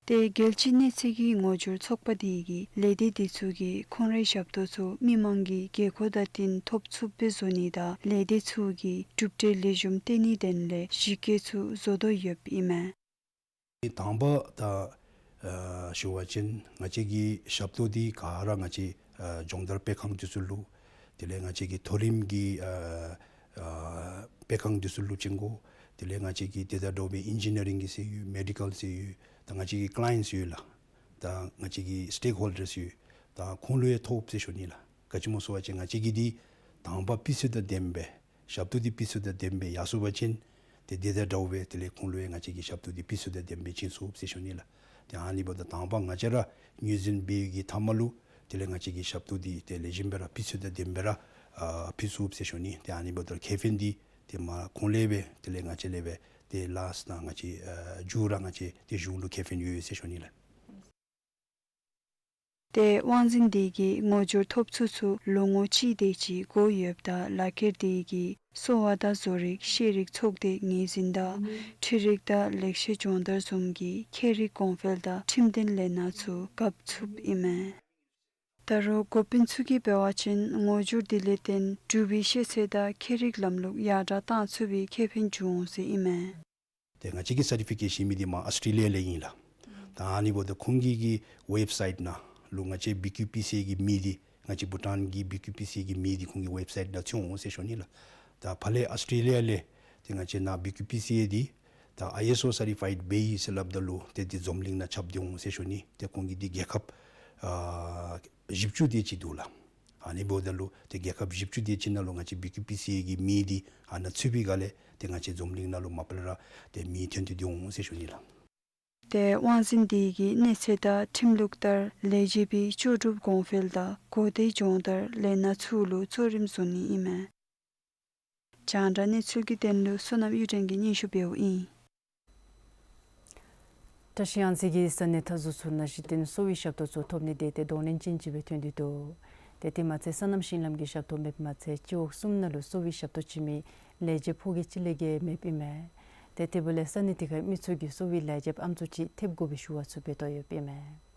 ཏེ་རྒྱལ་སྤྱིའི་གནས་ཚད་ཀྱི་ངོ་སྦྱོར་ཚོགས་པ་འདི་གིས་ལས་སྡེ་འདི་ཚུ་གིས་ཁོང་རའི་ཞབས་ཏོག་ཚུ་མི་མང་གི་དགོས་མཁོ་དང་བསྟུན་ཐོབ་ཚུགསཔ་སྦེ་བཟོ་ནི་དང་ལས་སྡེ་ཚུ་གིས་གྲུབ་འབྲས་ལེགས་ཤོམ་བཏོན་ནིའི་དོན་ལས་གཞི་བཀོད་ཚུ་བཟོ་དོ་ཡོདཔ་ཨིན་མས། དང་པ་ད་ཨ་ཞུ་བ་ཅིན་ང་བཅས་ཀྱི་ཞབས་ཏོག་འདི་ག་ར་ང་བཅས་ཨ་སྦྱོང་བརྡར་སྤེལ་ཁང་འདི་ཚུ་ལུ་དེ་ལས་ང་བཅས་ཀྱི་མཐོ་རིམ་གྱི་ཨ་ཨ་སྤེལ་ཁང་འདི་ཚུ་ལུ་བྱིན་དགོ། དེ་ལས་ང་བཅས་ཀྱི་དེ་དང་འདྲཝ་སྦེ་ཨིན་ཇི་ནི་རིང་གི་ཟེར་ཡོད། མེ་ཌི་ཀཱལ་ཟེར་ཡོད། ད་ང་བཅས་ཀྱི་ཀི་ལའི་ཡེནཊསི་ཡོད་ལགས། ད་ང་བཅས་ཀྱི་སི་ཊེཀ་ཧོལ་ཌརསི་ཡོད། ད་ཁོང་ལུ་ཡང་ཐོབ་ཟེར་ཞུ་ནི་ལགས། ག་ཅི་སྨོ་ཟེར་བ་ཅིན་ང་བཅས་ཀྱིས་འདི་དང་པ་སྤུས་ཚད་དང་ལྡནམ་སྦེ་ཞབས་ཏོག་འདི་སྤུས་ཚད་དང་ལྡནམ་སྦེ་ཡར་སོང་པ་ཅིན་ཏེ་དེ་དང་འདྲཝ་སྦེ་དེ་ལས་ཁོང་ལུ་ཡང་ང་བཅས་ཀྱིས་ཞབས་ཏོག་འདི་སྤུས་ཚད་དང་ལྡནམ་སྦེ་བྱིན་ཚུགས་ཟེར་ཞུ་ནི་ལགས། ཏེ་ཨ་ནི་འབདཝ་ད་དང་པ་ང་བཅས་ར་ངོས་འཛིན་འབད་བའི་གི་མཐའ་མ་ལུ་དེ་ལས་ང་བཅས་ཀྱིས་ཞབས་ཏོག་འདི་ཏེ་ལེགས་ཤོམ་སྦེ་ར་སྤུས་ཚད་དང་ལྡནམ་སྦེ་ར་ཨ་ཕུལ་ཚུགས་ཟེར་ཞུ་ནི། ཏེ་ཨ་ནི་འབདཝ་ད་ཁེ་ཕན་འདི་ཏེ་མ་ཁོང་ལས་སྦེ་དེ་ལས་ང་བཅས་ལས་སྦེ་ཏེ་ལཱསི་ནང་ང་བཅས་ཨ་མཇུག་ར་ང་བཅས་ཏེ་གཞུང་ལུ་ཁེ་ཕན་ཡོད་ཟེར་ཞུ་ནི་ལགས། ཏེ་དབང་འཛིན་འདི་གིས་ངོ་སྦྱོར་ཐོབ་ཚུལ་ཚུ་ལོ་ངོ་གཅིག་དེ་ཅིག་འགོར་ཡོདཔ་ད་ལག་ཁྱེར་འདི་གིས་གསོ་བ་དང་བཟོ་རིག་ཤེས་རིག་ཚོགས་སྡེ་ངོས་འཛིན་དང་འཕྲུལ་རིག་དང་ལེགས་བཤད་སྦྱོང་བརྡར་བཟུམ་གྱི་ཁྱད་རིག་གོང་འཕེལ་དང་ཁྲིམས་དོན་ལས་སྣ་ཚུ་བཀབ་ཚུགསཔ་ཨིན་མས། ད་རུང་འགོ་དཔོན་ཚུ་གིས་འབད་བ་ཅིན་ངོ་སྦྱོར་འདི་ལས་བརྟེན་འབྲུག་པའི་ཤེས་ཚད་དང་ཁྱད་རིག་ལམ་ལུགས་ཡར་དྲགས་བཏང་ཚུགས་པའི་ཁེ་ཕན་འབྱུང་འོང་ཟེར་ཨིན་མས། ཏེ་ང་བཅས་ཀྱིས་སར་ཊི་ཕི་ཀེཊ་ཞུ་མི་འདི་མར་ཨཱོས་ཊྲེ་ལི་ཡ་ལས་ཨིན་ལགས། ད་ཨ་ནི་འབདཝ་ད་ཁོང་གི་གི་ཝེབ་སའིཊ་ནང་ལུ་ང་བཅས་བི་ཀིའུ་པི་སི་ཨེ་གི་མིང་འདི་ང་བཅས་བྷུ་ཊཱན་གྱི་བི་ཀིའུ་པི་སི་ཨེ་གི་མིང་འདི་ཁོང་གི་ཝེབ་སའིཊ་ནང་ཚུད་འོང་ཟེར་ཞུ་ནི་ལགས། ད་ཕར་ལས་ཨཱོས་ཊྲེ་ལི་ཡ་ལས་ཏེ་ང་བཅས་ནཱ་བི་ཀིའུ་པི་སི་ཨེ་འདི་ད་ཨའི་ཨེསི་ཨོ་སར་ཊི་ཕའིཌ་འབད་ཡི་ཟེར་སླབ་ད་ལུ་ཏེ་འདི་འཛོམས་གླིང་ནང་ཁྱབ་སྟེ་འོང་ཟེར་ཞུ་ནི། ཏེ་ཁོང་གི་འདི་རྒྱལ་ཁབ་ཨ་བཞི་བཅུ་དེ་ཅིག་འདུག་ལགས། ཨ་ནི་འབདཝ་ད་ལུ་ཏེ་རྒྱལ་ཁབ་བཞི་བཅུ་དེ་ཅིག་ནང་ལུ་ང་བཅས་བི་ཀིའུ་པི་སི་ཨེ་གི་མིང་འདི་ཨ་ནཱ་ཚུད་པའི་སྒང་ལས་ཏེ་ང་བཅས་འཛོམས་གླིང་ནང་ལུ་མ་པ་ལས་ར་ཏེ་མིང་ཐོན་ཏེ་འདི་འོང་ཟེར་ཞུ་ནི་ལགས། ཏེ་དབང་འཛིན་འདི་གིས་གནས་ཚད་དང་ཁྲིམས་ལུགས་ལྟར་ལས་བྱེད་པའི་ལྕོགས་གྲུབ་གོང་འཕེལ་དང་གོ་བདེ་སྦྱོང་བརྡར་ལས་སྣ་ཚུ་ལུ་གཙོ་རིམ་བཟུང་ནི་ཨིན་མས། རྒྱང་བསྒྲགས་གནས་ཚུལ་གྱི་དོན་ལུ་བསོད་ནམས་གཡུ་སྒྲོན་གྱིས་སྙན་ཞུ་འབདཝ་ཨིན། བཀྲ་ཤིས་གཡང་རྩེ་གི་ས་གནས་མཐའ་ཟུར་ཚུ་ནང་གཞི་རྟེན་གསོ་བའི་ཞབས་ཏོག་ཚུ་ཐོབ་ནི་དེ་ཏེ་གདོང་ལེན་ཅན་ཅིག་སྦེ་ཐོན་ཏེ་འདུག། ཏེ་དེ་མ་ཚད་སོ་ནམ་ཤིང་ལམ་གྱི་ཞབས་ཏོག་མེདཔ་མ་ཚད་སྤྱི་འོག་གསུམ་ནང་ལུ་གསོ་བའི་ཞབས་ཏོག་བྱིན་མི་ལས་བྱེདཔ་ཕོ་སྐྱེས་གཅིག་ལས་བརྒལ་མེདཔ་ཨིན་མས། ཏེ་དེ་འབདཝ་ལས་ས་གནས་དེ་ཁའི་མི་ཚུ་གིས་གསོ་བའི་ལས་བྱེདཔ་ཨམ་སྲུ་ཅིག་ཐེབས་དགོ་པའི་ཞུ་བ་ཚུ་འབད་དོ་ཡོདཔ་ཨིན་མས།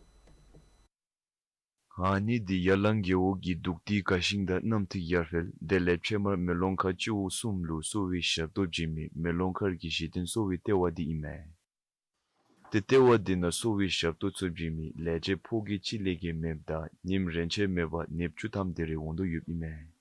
ཨ་ནི་འདི་ཡར་ལངས་རྒེད་འོག་གི་གདུགས་ཏི་དགའ་ཤིང་དང་གནམ་ཐིག་ཡར་འཕེལ་དེ་ལས་ཕྱེ་མར་མེ་ལོང་མཁར་སྤྱི་འོག་གསུམ་ལུ་གསོ་བའི་ཞབས་ཏོག་བྱིན་མི་མེ་ལོང་མཁར་གྱི་གཞི་རྟེན་གསོ་བའི་ལྟེ་བ་འདི་ཨིན་མས། ཏེ་ལྟེ་བ་འདི་ནང་གསོ་བའི་ཞབས་ཏོག་ཚུ་བྱིན་མི་ལས་བྱེདཔ་ཕོ་སྐྱེས་གཅིག་ལས་བརྒལ་མེདཔ་དང་ཉིནམ་རེ་ཆད་མེད་པར་ནདཔ་བཅུ་ཐམ་དེ་རེ་འོང་དོ་ཡོདཔ་ཨིན་མས།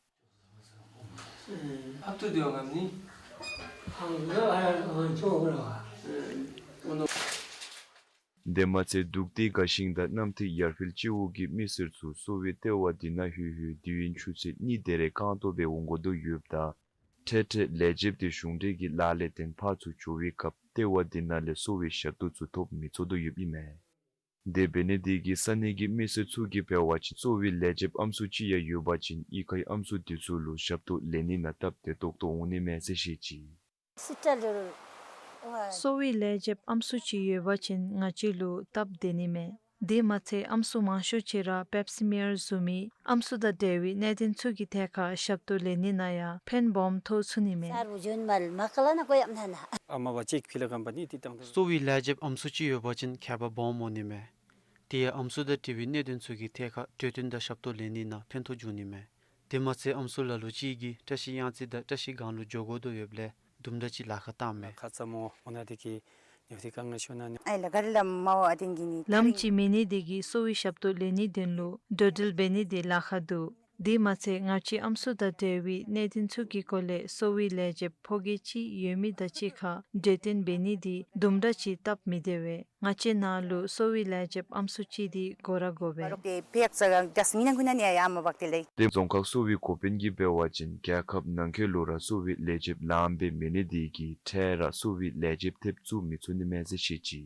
དེ་མ་ཚད་གདུགས་ཏི་དགའ་ཤིང་དང་གནམ་ཐིག་ཡར་འཕེལ་སྤྱི་འོག་གི་མི་སེར་ཚུ་གསོ་བའི་ལྟེ་བ་འདི་ནང་ལྷོད་ལྷོད་དུས་ཡུན་ཆུ་ཚོད་གཉིས་དེ་རེ་རྐང་སྟོང་སྦེ་འོང་དགོ་དོ་ཡོདཔ་ད་འཕྲལ་འཕྲལ་ལས་བྱེདཔ་དེ་གཞུང་འབྲེལ་གྱི་ལཱ་ལས་བརྟེན་ཕར་ཚུར་འགྱོ་བའི་སྐབས་ལྟེ་བ་འདི་ནང་ལས་གསོ་བའི་ཞབས་ཏོག་ཚུ་ཐོབ་མི་ཚུགས་དོ་ཡོདཔ་ཨིན་མས། དེ་འབད་ནི་དེ་གིས་ས་གནས་ཀྱི་མི་སེར་ཚུ་གིས་འབད་བ་ཅིན་གསོ་བའི་ལས་བྱེདཔ་ཨམ་སྲུ་ཅིག་ཡང་ཡོད་པ་ཅིན་གཡུས་ཁའི་ཨམ་སྲུ་དེ་ཚུ་ལུ་ཞབས་ཏོག་ལེན་ནི་ནང་སྟབས་བདེ་ཏོག་ཏོ་འོང་ནི་མས་ཟེར་བཤད་ཅི། གསོ་བའི་ལས་བྱེདཔ་ཨམ་སྲུ་ཅིག་ཡོད་པ་ཅིན་ང་བཅས་ལུ་སྟབས་བདེ་ནི་མས། དེ་མ་ཚད་ཨམ་སྲུ་མང་ཤོས་ཅིག་ར་པེབ་སི་མེར་བཟུམ་མའི་ཨམ་སྲུ་དང་འབྲེལ་བའི་གནད་དོན་ཚུ་གི་ཐད་ཁར་ཞབས་ཏོག་ལེན་ནི་ནང་ཡང་ཕན་སྦོམ་ཐོགས་ཚུགས་ནི་མས། གསོ་བའི་ལས་བྱེདཔ་ཨམ་སྲུ་ཅིག་ཡོད་པ་ཅིན་ཁྱད་པར་སྦོམ་འོང་ནི་མས། དེ་ཡང་ཨམ་སྲུ་དང་འབྲེལ་བའི་གནད་དོན་ཚུ་གི་ཐད་ཁར་གྲོས་བསྟུན་དང་ཞབས་ཏོག་ལེན་ནི་ནང་ཕན་ཐོགས་འབྱུང་ནི་མས། དེ་མ་ཚད་ཨམ་སྲུ་ལ་ལུ་ཅིག་གིས་བཀྲ་ཤིས་གཡང་རྩེ་དང་བཀྲ་ཤིས་སྒང་ལུ་འགྱོ་དགོ་དོ་ཡོདཔ་ལས་དུམ་གྲ་ཅིག་ལཱ་ཁག་བཏངམ་མས། ལམ་ཅིག་མེད་ནི་དེ་གིས་གསོ་བའི་ཞབས་ཏོག་ལེན་ནིའི་དོན་ལུ་འགྲོ་འགྲུལ་འབད་ནི་དེ་ལཱ་ཁག་འདུག། དེ་མ་ཚད་ང་བཅས་ཨམ་སྲུ་དང་འབྲེལ་བའི་གནད་དོན་ཚུ་གི་སྐོར་ལས་གསོ་བའི་ལས་བྱེདཔ་ཕོ་སྐྱེས་ཅིག་ཡོད་མི་དང་གཅིག་ཁར་གྲོས་བསྟུན་འབད་ནི་དེ་དུམ་གྲ་ཅིག་སྟབས་མི་བདེ་བས། ང་བཅས་ནང་ལུ་གསོ་བའི་ལས་བྱེདཔ་ཨམ་སྲུ་ཅིག་དེ་དགོ་ར་དགོ་པས། ཏེ་རྫོང་ཁག་གསོ་བའི་འགོ་དཔོན་གྱིས་འབད་བ་ཅིན་རྒྱལ་ཁབ་ནང་འཁོད་ལུ་ར་གསོ་བའི་ལས་བྱེདཔ་ལངམ་སྦེ་མེད་ནི་དེ་གིས་འཕྲལ་ར་གསོ་བའི་ལས་བྱེདཔ་ཐེབས་བཙུགས་མི་ཚུགས་ནི་མས་ཟེར་བཤད་ཅི།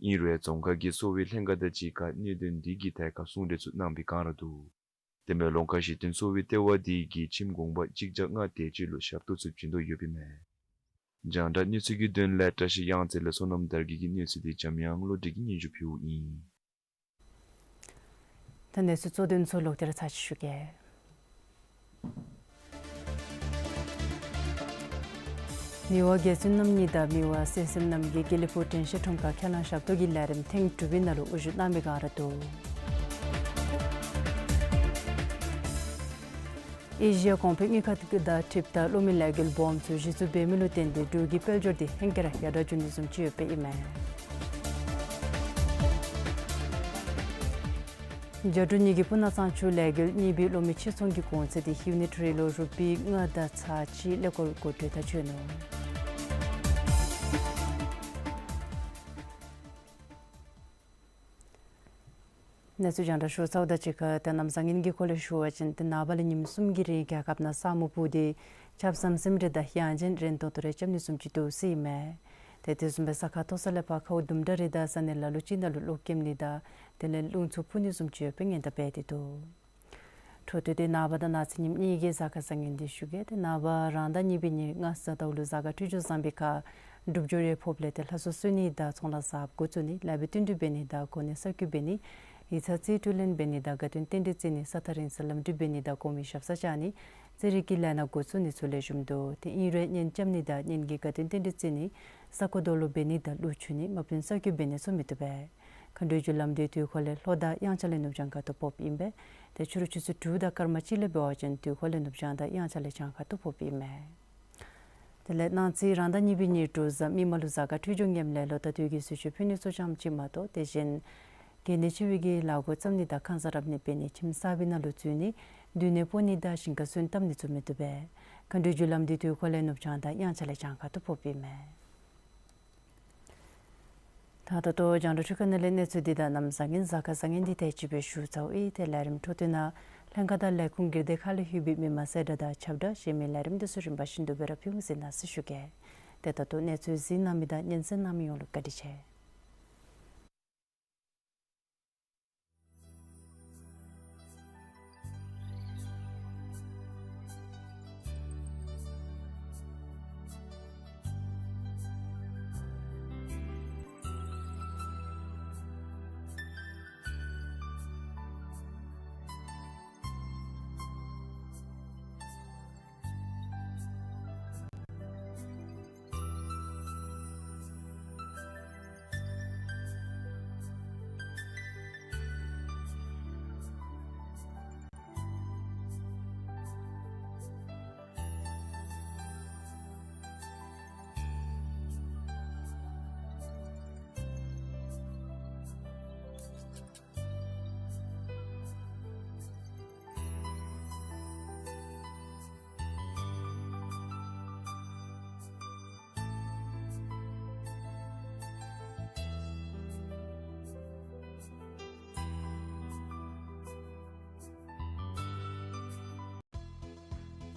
ཨིན་རུང་རྫོང་ཁག་གི་གསོ་བའི་ལྷན་ཁག་དང་གཅིག་ཁར་གནད་དོན་འདི་གི་ཐད་ཁར་གསུང་གྲོས་ཚུ་གནང་བའི་བསྒང་ར་འདུག། ཏེ་མེ་ལོང་མཁར་གཞི་རྟེན་གསོ་བའི་ལྟེ་བ་དེ་གིས་ཁྱིམ་གུང་པ་གཅིག་བརྒྱ་ལྔ་དེ་ཅིག་ལུ་ཞབས་ཏོག་ཚུ་བྱིན་དོ་ཡོདཔ་ཨིན་མས། རྒྱང་བསྒྲགས་གནས་ཚུལ་གྱི་དོན་ལས་བཀྲ་ཤིས་གཡང་རྩེ་ལས་བསོད་ནམས་དར་རྒྱས་ཀྱི་གནས་ཚུལ་འདི་འཇམ་དབྱངས་བློ་གྲོས་ཀྱིས་སྙན་ཞུ་ཕུལཝ་ཨིན། ད་གནས་ཚུལ་གཙོ་དོན་ཚུ་ལོག་སྟེ་ར་ཚར་ཅིག་ཞུ་གེ། མི་དབང་རྒྱལ་བཙུན་རྣམ་གཉིས་དང་མི་དབང་གསན་གཟིམ་རྣམ་རྒྱལ་དགེ་ལེགས་ཕུག་དྲན་ཤེས་ཁྲོམ་ཁར་ཁས་བླངས་ཞབས་ཏོག་གི་ལས་རིམ་ཐེངས་དྲུག་པའི་ནང་ལུ་དབུ་བཞུགས་གནང་བའི་བསྒང་ར་འདུག། ཨེ་ཤི་ཡ་གོང་འཕེལ་དངུལ་ཁང་དང་འཁྲིལཝ་ད་གློག་མེ་ལས་འགུལ་སྦོམ་ཚུ་གཞི་བཙུགས་འབད་མི་ལུ་བརྟེན་ཏེ་འབྲུག་གི་དཔལ་འབྱོར་འདི་ཧེང་སྐལ་ར་ཡར་དྲག་འགྱོ་ནི་བཟུམ་ཅིག་ཡོདཔ་ཨིན་མས། རྒྱ་འབྲུག་གཉིས་ཀྱི་སྤུ་ན་གཙང་ཆུ་ལས་འགུལ་གཉིས་པའི་གློག་མེ་ཕྱིར་ཚོང་གི་གོང་ཚད་འདི་ཡུ་ནིཊ་རེ་ལུ་རུ་པི་ལྔ་དང་ཚག་གཅིག་ཀླད་ཀོར་འགོ་འདྲེན་འཐབ་ཆི་ནུག། གནས་ཚུལ་རྒྱང་བསྒྲགས་ཞུ་ཚརཝ་དང་གཅིག་ཁར་ཏེ་གནམ་བཟང་ངན་གྱི་སྐོར་ལས་ཞུ་བ་ཅིན་ཏེ་ནངས་པ་ལས་ཉིནམ་གསུམ་གྱི་རིང་རྒྱལ་ཁབ་ནང་ས་སྨུག་སྤུབས་ཏེ་ཆརཔ་ཟམ་ཟིམ་རེ་དང་དབྱངས་ཅན་རེ་མདོག་ཏོ་རེ་རྐྱབ་ནི་བཟུམ་ཅིག་འདུག་ཟེར་ཨིན་མས། ཏེ་དེ་བཟུམ་སྦེ་ས་ཁ་མཐོ་ས་ལས་ཕར་ཁཝ་དུམ་གྲ་རེ་དང་ས་གནས་ལ་ལུ་ཅིག་ནང་ལུ་གློག་ཀེམ་ནི་དང་དེ་ལས་རླུང་འཚུབ་འཕུ་ནི་བཟུམ་ཅིག་ཡོད་པའི་སྔོན་བརྡ་འབད་དེ་འདུག། འཕྲོ་མཐུད་དེ་ནངས་པ་དང་གནངས་ཚེ་ཉིནམ་གཉིས་ཀྱི་གཟའ་སྐར་བཟང་ངན་འདི་ཞུ་གེ། ཏེ་ནངས་པ་རང་ཟླ་གཉིས་པའི་ཉེར་ལྔ་གཟའ་ཟླཝ་ལུ་གཟའ་སྐར་འཕྲོད་སྦྱོར་བཟང་པའི་ཁར་འགྲུབ་འགྱོ་རེ་ཕོགཔ་ལས་ཏེ་ལྷ་གསོལ་གསོལ་ནི་དང་ཚོང་ལཱ་གསརཔ་འགོ་བཙུགས་ནི་ལེགས་པའི་བསྟུན་གྲོས་འབད་ནི་དང་གོ་གནས་གསར་བསྐོ་འབད་ནི་ཡིག་ཚང་རྩིས་སྤྲོད་ལེན་འབད་ནི་དང་དགའ་སྟོན་རྟེན་འབྲེལ་བརྩི་ནི་ས་ཐག་རིང་སར་ལམ་འགྲུལ་འབད་ནི་དང་གོང་མའི་ཞབས་སར་བཅར་ནི་རྩིས་རིག་གི་ལས་སྣ་འགོ་བཙུགས་ནི་ཚུ་ལེགས་ཤོམ་འདུག། ཏེ་ཨིན་རུང་གཉེན་རྐྱབ་ནི་དང་གཉེན་གྱི་དགའ་སྟོན་རྟེན་འབྲེལ་བརྩི་ནི་ས་རྐོ་རྡོ་སློག་འབད་ནི་དང་གླུ་མཆོད་ནི་དམག་དཔོན་གསར་བསྐོ་འབད་ནི་ཚུ་མི་བཏུབ་པས། མཁའ་འགྲོའི་རྒྱུ་ལམ་འདི་དུས་འཁོར་ལས་ལྷོ་དང་དབྱངས་འཆར་ལས་ནུབ་བྱང་ཁ་ཐུག་ཕོགཔ་ཨིན་པས། ཏེ་ཕྱི་རུ་ཆུ་ཚོད་དྲུག་དང་སྐར་མ་གཅིག་ལས་འབད་བ་ཅིན་དུས་འཁོར་ལས་ནུབ་བྱང་དང་དབྱངས་འཆར་ལས་བྱང་ཁ་ཐུག་ཕོགཔ་ཨིན་མས། དེ་ལས་གནངས་ཚེ་རང་ཟླ་གཉིས་པའི་ཉེར་དྲུག་གཟའ་མིག་དམར་ལུ་གཟའ་སྐར་འཕྲོད་སྦྱོར་ངནམ་ལས་ལོ་ཟླ་དུས་ཀྱི་གསོལ་མཆོད་ཕུལ་ནི་ཚུ་ཙམ་ཅིག་མ་གཏོགས་དེ་གཞན་གལ་གནད་ཆེ་བའི་གི་ལཱ་འགོ་བརྩམ་ནི་དང་ཁང་གསར་རབ་གནས་འབད་ནི་ཁྱིམ་གསར་པའི་ནང་ལུ་འཛུལ་ནི་སྡོད་གནས་སྤོ་ནི་དང་ཞིང་ཁར་སོན་བཏབ་ནི་ཚུ་མི་བཏུབ་པས། མཁའ་འགྲོའི་རྒྱུ་ལམ་འདི་དུས་འཁོར་ལས་ནུབ་བྱང་དང་དབྱངས་འཆར་ལས་བྱང་ཁ་ཐུག་ཕོགཔ་ཨིན་མས། ད་ད་ལྟོ་རྒྱང་བསྒྲགས་འཕྲུལ་ཁང་ནང་ལས་གནས་ཚུལ་འདི་དང་གནམ་བཟང་ངན་གཟའ་སྐར་བཟང་ངན་འདི་དེ་ཅིག་སྦེ་ཞུ་ཚརཝ་ཨིན། ཏེ་ལས་རིམ་འཕྲོ་མཐུད་ནང་ལྷན་ཁག་དང་ལས་ཁུངས་སྒེར་སྡེ་ཁག་ལས་ལྷོད་པའི་མི་མང་གསལ་བསྒྲགས་དང་ཁྱབ་བསྒྲགས་གཞན་མི་ལས་རིམ་འདི་ཚུ་རིམ་པ་བཞིན་དུ་སྦེ་ར་ཕུལ་འོང་ཟེར་གནང་ཟེར་ཞུ་གེ། ཏེ་ད་ལྟོ་གནས་ཚུལ་གཟིགས་གནང་མི་དང་སྙན་གསན་གནང་མི་ཡོངས་ལུ་བཀའ་དྲིན་ཆེ།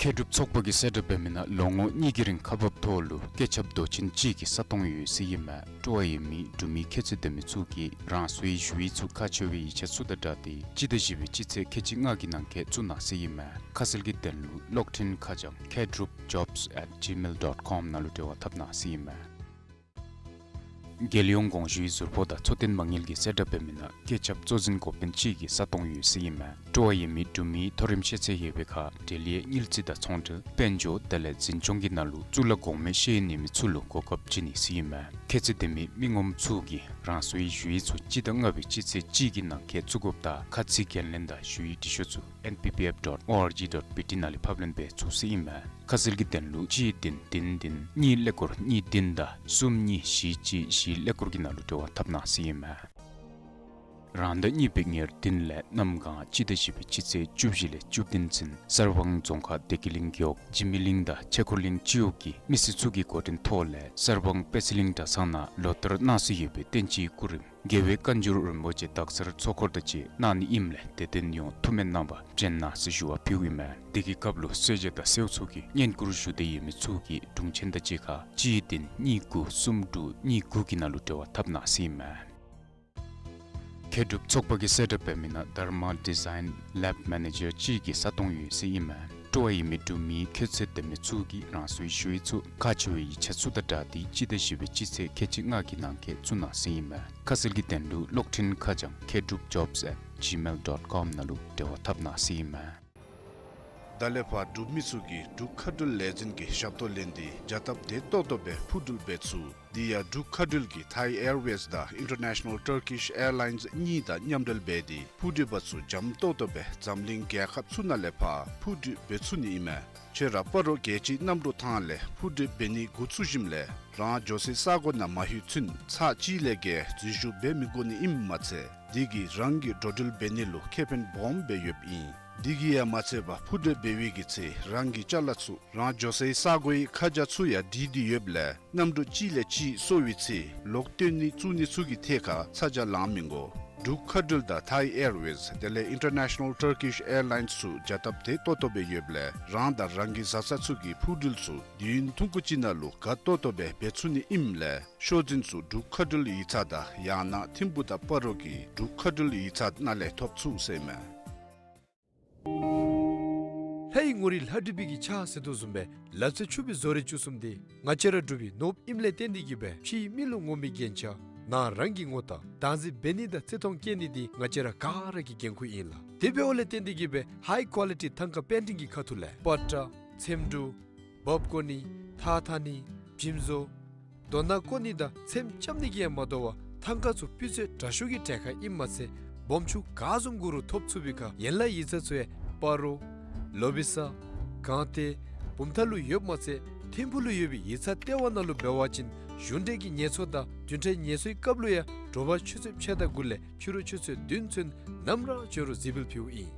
མཁས་གྲུབ་ཚོགས་པ་གིས་གསལ་བསྒྲགས་འབད་མི་ནང་ལོ་ངོ་གཉིས་ཀྱི་རིང་ཁག་འབགཔ་ཐོག་ལུ་སྐད་ཁྱབ་མདོ་ཆེན་གཅིག་གི་ས་སྟོང་ཡོད་ཟེར་ཨིན་མས། སྤྲོ་བ་ཡོད་མི་འབྲུག་མི་ཁྱད་ཚད་ལྡན་མི་ཚུ་གིས་རང་སོའི་ཞུ་ཡིག་ཚུ་ཁག་ཆེ་བའི་ཡིག་ཆ་ཚུ་དང་སྦྲགས་ཏེ་སྤྱི་ཟླ་བཞི་པའི་སྤྱི་ཚེས་ཁལ་གཅིག་ལྔ་གི་ནང་འཁོད་བཙུགས་གནང་ཟེར་ཨིན་མས། ཁ་གསལ་གྱི་དོན་ལུ་གློག་འཕྲིན་ཁ་བྱང་མཁས་གྲུབ་ཇོབས་ཨེཊ་ཇི་མེལ་ཌོཊ་ཀོམ་ནང་ལུ་འབྲེལ་བ་འཐབ་གནང་ཟེར་ཨིན་མས། རྒྱལ་ཡོངས་དགོངས་ཞུའི་ཟུར་པོ་དང་འཚོ་རྟེན་མ་དངུལ་གྱིས་གསལ་བསྒྲགས་འབད་མི་ནང་བཀོད་ཁྱབ་གཙོ་འཛིན་འགོ་དཔོན་གཅིག་གི་ས་སྟོང་ཡོད་ཟེར་ཨིན་མས། སྤྲོ་བ་ཡོད་མི་འབྲུག་མི་མཐོ་རིམ་ཤེས་ཚད་ཡོད་པའི་ཁར་འབྲེལ་ཡོད་དངུལ་རྩིས་དང་ཚོང་འབྲེལ་དཔལ་འབྱོར་དེ་ལས་འཛིན་སྐྱོང་གི་ནང་ལུ་གཙུག་ལག་གོང་མའི་ཤེས་ཡོན་ཡོད་མི་ཚུ་ལུ་གོ་སྐབས་བྱིན་ནི་ཟེར་ཨིན་མས། ཁྱད་ཚད་ལྡན་མི་མི་ངོམ་ཚུ་གིས་རང་སོའི་ཞུ་ཡིག་ཚུ་སྤྱི་ཟླ་ལྔ་པའི་སྤྱི་ཚེས་གཅིག་གི་ནང་འཁོད་བཙུགས་དགོཔ་དང་ཁ་ཚིག་འགན་ལེན་དང་ཞུ་ཡིག་འབྲི་ཤོག་ཚུ་ཨེན་པི་པི་ཨེཕ་ཌོཊ་ཨོ་ཨར་ཇི་ཌོཊ་བི་ཊི་ནང་ལས་ཕབ་ལེན་འབད་ཚུགས་ཟེར་ཨིན་མས། ཁ་གསལ་གྱི་དོན་ལུ་གཅིག་བདུན་བདུན་བདུན་གཉིས་ཀླད་ཀོར་གཉིས་བདུན་དང་གསུམ་གཉིས་བཞི་གཅིག་བཞི་ཀླད་ཀོར་གྱི་ནང་ལུ་འབྲེལ་བ་འཐབ་གནང་ཟེར་ཨིན་མས། རང་ཟླ་གཉིས་པའི་ཉེར་བདུན་ལས་གནམ་གང་སྤྱི་ཟླ་བཞི་པའི་སྤྱི་ཚེས་བཅུ་བཞི་ལས་བཅུ་བདུན་ཚུན་གསར་སྤང་རྫོང་ཁག་བདེ་སྐྱིད་གླིང་རྒེད་འོག་འཇིགས་མེད་གླིང་དང་ཆོས་འཁོར་གླིང་སྤྱི་འོག་གི་མི་སེར་ཚུ་གི་འགོ་འདྲེན་ཐོག་ལས་གསར་སྤང་དཔལ་སྲིད་གླིང་གྲྭ་ཚང་ནང་ལོ་ལྟར་གནང་སྲོལ་ཡོད་པའི་བསྟན་སྤྱིའི་སྐུ་རིམ་རྒྱལ་བའི་བཀའ་འགྱུར་རིན་པོ་ཆེ་དག་ཚར་ཚོགས་འཁོར་དང་བཅས་གནང་ནི་ཨིནམ་ལས་དད་ལྡན་ཡོངས་ཐུགས་སྨོན་གནང་བར་བྱོན་གནང་ཟེར་ཞུ་བ་ཕུལཝ་ཨིན་མས། དེ་གི་སྐབས་ལུ་གསོལ་ཇ་དང་གསོལཝ་ཚུ་གི་བསྙེན་བཀུར་ཞུ་འདོད་ཡོད་མི་ཚུ་གིས་དྲུང་ཆེན་དང་གཅིག་ཁར་གཅིག་བདུན་གཉིས་དགུ་གསུམ་དྲུག་གཉིས་དགུ་གི་ནང་ལུ་འབྲེལ་བ་འཐབ་གནང་ཟེར་ཨིན་མས། མཁས་གྲུབ་ཚོགས་པ་གིས་གསལ་བསྒྲགས་འབད་མི་ནང་དྷརྨ་ཌི་ཛའིན་ལེབ་མེ་ནེ་ཇར་གཅིག་གི་ས་སྟོང་ཡོད་ཟེར་ཨིན་མས། སྤྲོ་བ་ཡོད་མི་འབྲུག་མི་ཁྱད་ཚད་ལྡན་མི་ཚུ་གིས་རང་སོའི་ཞུ་ཡིག་ཚུ་ཁག་ཆེ་བའི་ཡིག་ཆ་ཚུ་དང་སྦྲགས་ཏེ་སྤྱི་ཟླ་བཞི་པའི་སྤྱི་ཚེས་ཁལ་གཅིག་ལྔ་གི་ནང་འཁོད་བཙུགས་གནང་ཟེར་ཨིན་མས། ཁ་གསལ་གྱི་དོན་ལུ་གློག་འཕྲིན་ཁ་བྱང་མཁས་གྲུབ་ཇོབས་ཨེཊ་ཇི་མེལ་ཌོཊ་ཀོམ་ནང་ལུ་འབྲེལ་བ་འཐབ་གནང་ཟེར་ཨིན་མས། ད་ལས་ཕར་འབྲུག་མི་ཚུ་གིས་འབྲུག་མཁའ་འགྲུལ་ལས་འཛིན་གྱི་ཞབས་ཏོག་ལེན་ཏེ་བྱ་སྟབས་བདེ་ཏོག་ཏོ་སྦེ་འཕུར་འགྲུལ་འབད་ཚུགས། དེ་ཡང་འབྲུག་མཁའ་འགྲུལ་གྱིས་Thai Airways དང་International Turkish Airlines གཉིས་དང་མཉམ་འབྲེལ་འབད་དེ་འཕུར་འགྲུལ་པ་ཚུ་འཇམ་ཏོག་ཏོ་སྦེ་འཛམ་གླིང་རྒྱལ་ཁབ་ཚུ་ནང་ལས་ཕར་འཕུར་འགྲུལ་འབད་ཚུགས་ནི་ཨིན་མས། ཁྱོད་ར་སྤ་རོ་རྒྱལ་སྤྱིའི་གནམ་གྲུ་ཐང་ལས་འཕུར་འགྲུལ་འབད་ནི་འགོ་བཙུགས་ཞིནམ་ལས་རང་འགྱོ་སའི་ས་གོ་ནང་མ་ལྷོད་ཚུན་ཚར་གཅིག་ལས་བརྒལ་འཛུལ་ཞུགས་འབད་མི་དགོ་ནི་ཨིནམ་མ་ཚད་དེ་གིས་རང་གི་འགྲོ་འགྲུལ་འབད་ནི་ལུ་ཁེ་ཕན་སྦོམ་སྦེ་ཡོདཔ་ཨིན། དེ་གིས་ཡང་མ་ཚད་པར་འཕུར་འགྲུལ་འབད་བའི་གི་ཚེ་རང་གི་ཅ་ལ་ཚུ་རང་འགྱོ་སའི་ས་གོའི་ཁ་བྱང་ཚུ་ཡང་བྲིས་ཏེ་ཡོདཔ་ལས་གནམ་གྲུ་གཅིག་ལས་གཅིག་སོར་བའི་ཚེ་ལོག་བཏོན་ནི་བཙུགས་ནི་ཚུ་གི་ཐད་ཁར་ཚ་གྱང་ལང་མི་དགོ། འབྲུག་མཁའ་འགྲུལ་དང་ཐའི་ཨེར་ཝེསི་དེ་ལས་ཨིན་ཊར་ནེ་ཤ་ནཱལ་ཊར་ཀིཤ་ཨེར་ལའིནསི་ཚུ་བྱ་སྟབས་དེ་ཏོག་ཏོ་སྦེ་ཡོདཔ་ལས་རང་དང་རང་གི་བཟའ་ཚང་ཚུ་གི་འཕུར་འགྲུལ་ཚུ་དུས་ཡུན་ཐུང་ཀུ་ཅིག་ནང་ལུ་དགའ་ཏོག་ཏོ་སྦེ་འབད་ཚུགས་ནི་ཨིནམ་ལས་ཤོག་འཛིན་ཚུ་འབྲུག་མཁའ་འགྲུལ་ཡིག་ཚང་དང་ཡང་ན་ཐིམ་ཕུ་དང་སྤ་རོ་གི་འབྲུག་མཁའ་འགྲུལ་ཡིག་ཚང་ནང་ལས་ཐོབ་ཚུགས་ཟེར་ཨིན་མས། ལྷའི་ངོ་རིས་ལྷ་བྲིས་པའི་གི་ཕྱག་ཟེར་དོ་བཟུམ་སྦེ་ལ་རྩེ་ཆུ་བོའི་བཟོ་རིག་བཅུ་གསུམ་འདི་ང་བཅས་ར་འབྲུག་པའི་ནོར་བུ་ཨིནམ་ལས་བརྟེན་ཏེ་གིས་སྦེ་ཕྱིའི་མི་ལུ་ངོམ་པའི་རྒྱན་ཆ་ནང་རང་གི་ངོ་རྟགས་བདག་འཛིན་འབད་ནི་དང་བརྩི་མཐོང་བསྐྱེད་ནི་འདི་ང་བཅས་ར་ག་ར་གི་འགན་ཁུར་ཨིན་ལགས། དེ་འབདཝ་ལས་བརྟེན་ཏེ་གིས་སྦེ་ཧའི་ཀོ་ལི་ཊི་ཐང་ཀ་པེན་ཊིང་གི་ཁ་ཐུག་ལས་པ་ཏྲ་ཚེམ་དྲུབ་འབག་བཀོ་ནི་ཐགས་འཐག་ནི་འཇིམ་བཟོ་རྡོ་ནག་བརྐོ་ནི་དང་ཚེམ་རྐྱབ་ནི་གིས་ཡང་མ་དོ་བར་ཐང་ཀ་ཚུ་སྤུས་ཚད་དྲག་ཤོས་ཀྱི་གྲལ་ཁར་ཨིནམ་མ་ཚད་སྦོམ་ཆུང་ག་བཟུམ་དགོ་རུང་ཐོབ་ཚུགས་པའི་ཁར་ཡན་ལག་ཡིག་ཚང་ཚུ་ཡང་སྤ་རོ་ལོ་བི་ས་སྒང་སྟེང་བུམ་ཐང་ལུ་ཡོདཔ་མ་ཚད་ཐིམ་ཕུ་ལུ་ཡོད་པའི་ཡིག་ཚང་ལྟེ་བ་ནང་ལུ་འབད་བ་ཅིན་གཞུང་འབྲེལ་གྱི་ངལ་གསོ་དང་བདུན་ཕྲག་ངལ་གསོའི་སྐབས་ལུ་ཡང་དྲོ་པ་ཆུ་ཚོད་ཕྱེད་དང་དགུ་ལས་ཕྱི་རུ་ཆུ་ཚོད་བདུན་ཚུན་ནམ་ར་བྱོན་རུང་གཟིགས་འབུལ་ཕུལཝ་ཨིན།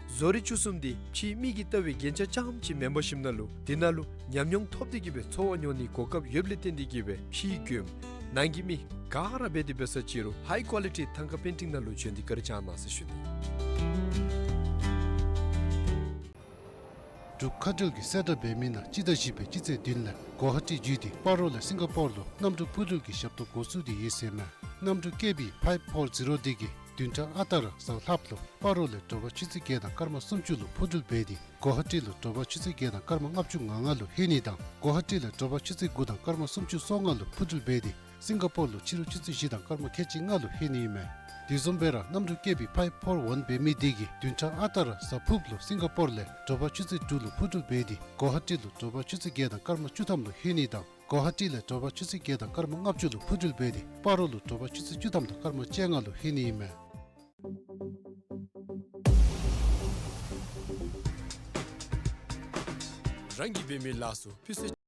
བཟོ་རིག་བཅུ་གསུམ་འདི་ཕྱིའི་མི་གིས་ལྟ་བའི་རྒྱན་ཆ་རྐྱངམ་ཅིག་མེན་པར་ཞིནམ་ལས་དེ་ནང་ལུ་ཉམས་མྱོང་ཐོབ་སྟེ་གིས་སྦེ་འཚོ་བ་མྱོང་ནིའི་གོ་སྐབས་ཡོདཔ་ལས་བརྟེན་ཏེ་གིས་སྦེ་ཕྱིའི་མགྱོནམ་ནང་གི་མི་ག་ར་འབད་དེ་འབད་ས་ཅིག་རུང་ཧའི་ཀོ་ལི་ཊི་ཐང་ཀ་པེན་ཊིང་ནང་ལུ་བྱོན་ཏེ་བཀའ་དྲིན་བསྐྱང་གནང་ཟེར་ཞུ་ནི། འབྲུག་མཁའ་འགྲུལ་གྱིས་གསལ་བསྒྲགས་འབད་མི་ནང་སྤྱི་ཟླ་བཞི་པའི་སྤྱི་ཚེས་བདུན་ལས་གོ་ཧ་ཊི་བརྒྱུད་དེ་སྤ་རོ་ལས་སིང་ག་པོར་ལུ་གནམ་གྲུ་འཕུར་འགྲུལ་གྱི་ཞབས་ཏོག་འགོ་བཙུགས་ཏེ་ཡོད་ཟེར་ཨིན་མས། གནམ་གྲུ་ཀེ་བི་ཕའིབ་ཕོར་ཛི་རོ་འདི་གིས་བདུན་ཕྲག་ཨ་རྟག་ར་གཟའ་ལྷགཔ་ལུ་སྤ་རོ་ལས་དྲོ་པ་ཆུ་ཚོད་བརྒྱད་དང་སྐར་མ་སུམ་ཅུ་ལུ་འཕུར་འགྲུལ་འབད་དེ་གོ་ཧ་ཊི་ལུ་དྲོ་པ་ཆུ་ཚོད་བརྒྱད་དང་སྐར་མ་ལྔ་བཅུ་ང་ལྔ་ལུ་ལྷོད་ནི་དང་གོ་ཧ་ཊི་ལས་དྲོ་པ་ཆུ་ཚོད་དགུ་དང་སྐར་མ་སུམ་ཅུ་སོ་ལྔ་ལུ་འཕུར་འགྲུལ་འབད་དེ་སིང་ག་པོར་ལུ་ཕྱི་རུ་ཆུ་ཚོད་བཞི་དང་སྐར་མ་ཁལ་གཅིག་ལྔ་ལུ་ལྷོད་ནི་ཨིན་མས། དེ་བཟུམ་སྦེ་ར་གནམ་གྲུ་ཀེ་བི་ཕའིབ་ཕོར་ཝན་འབད་མི་འདི་གིས་བདུན་ཕྲག་ཨ་རྟག་ར་གཟའ་ཕུརཔ་ལུ་སིང་ག་པོར་ལས་དྲོ་པ་ཆུ་ཚོད་དྲུག་ལུ་འཕུར་འགྲུལ་འབད་དེ་གོ་ཧ་ཊི་ལུ་དྲོ་པ་ཆུ་ཚོད་བརྒྱད་དང་སྐར་མ་བཅུ་ཐམ་ལུ་ལྷོད་ནི་དང་གོ་ཧ་ཊི་ལས་དྲོ་པ་ཆུ་ཚོད་བརྒྱད་དང་སྐར་མ་ལྔ་བཅུ་ལུ་འཕུར་འགྲུལ་འབད་དེ་སྤ་རོ་ལུ་དྲོ་པ་ཆུ་ཚོད་བཅུ་ཐམ་དང་སྐར་མ་བཅོ་ལྔ་ལུ་ལྷོད་ནི་ཨིན་མས། རང་གིས་འབད་མི་ལཱ་ཚུ་སྤུས་ཚད།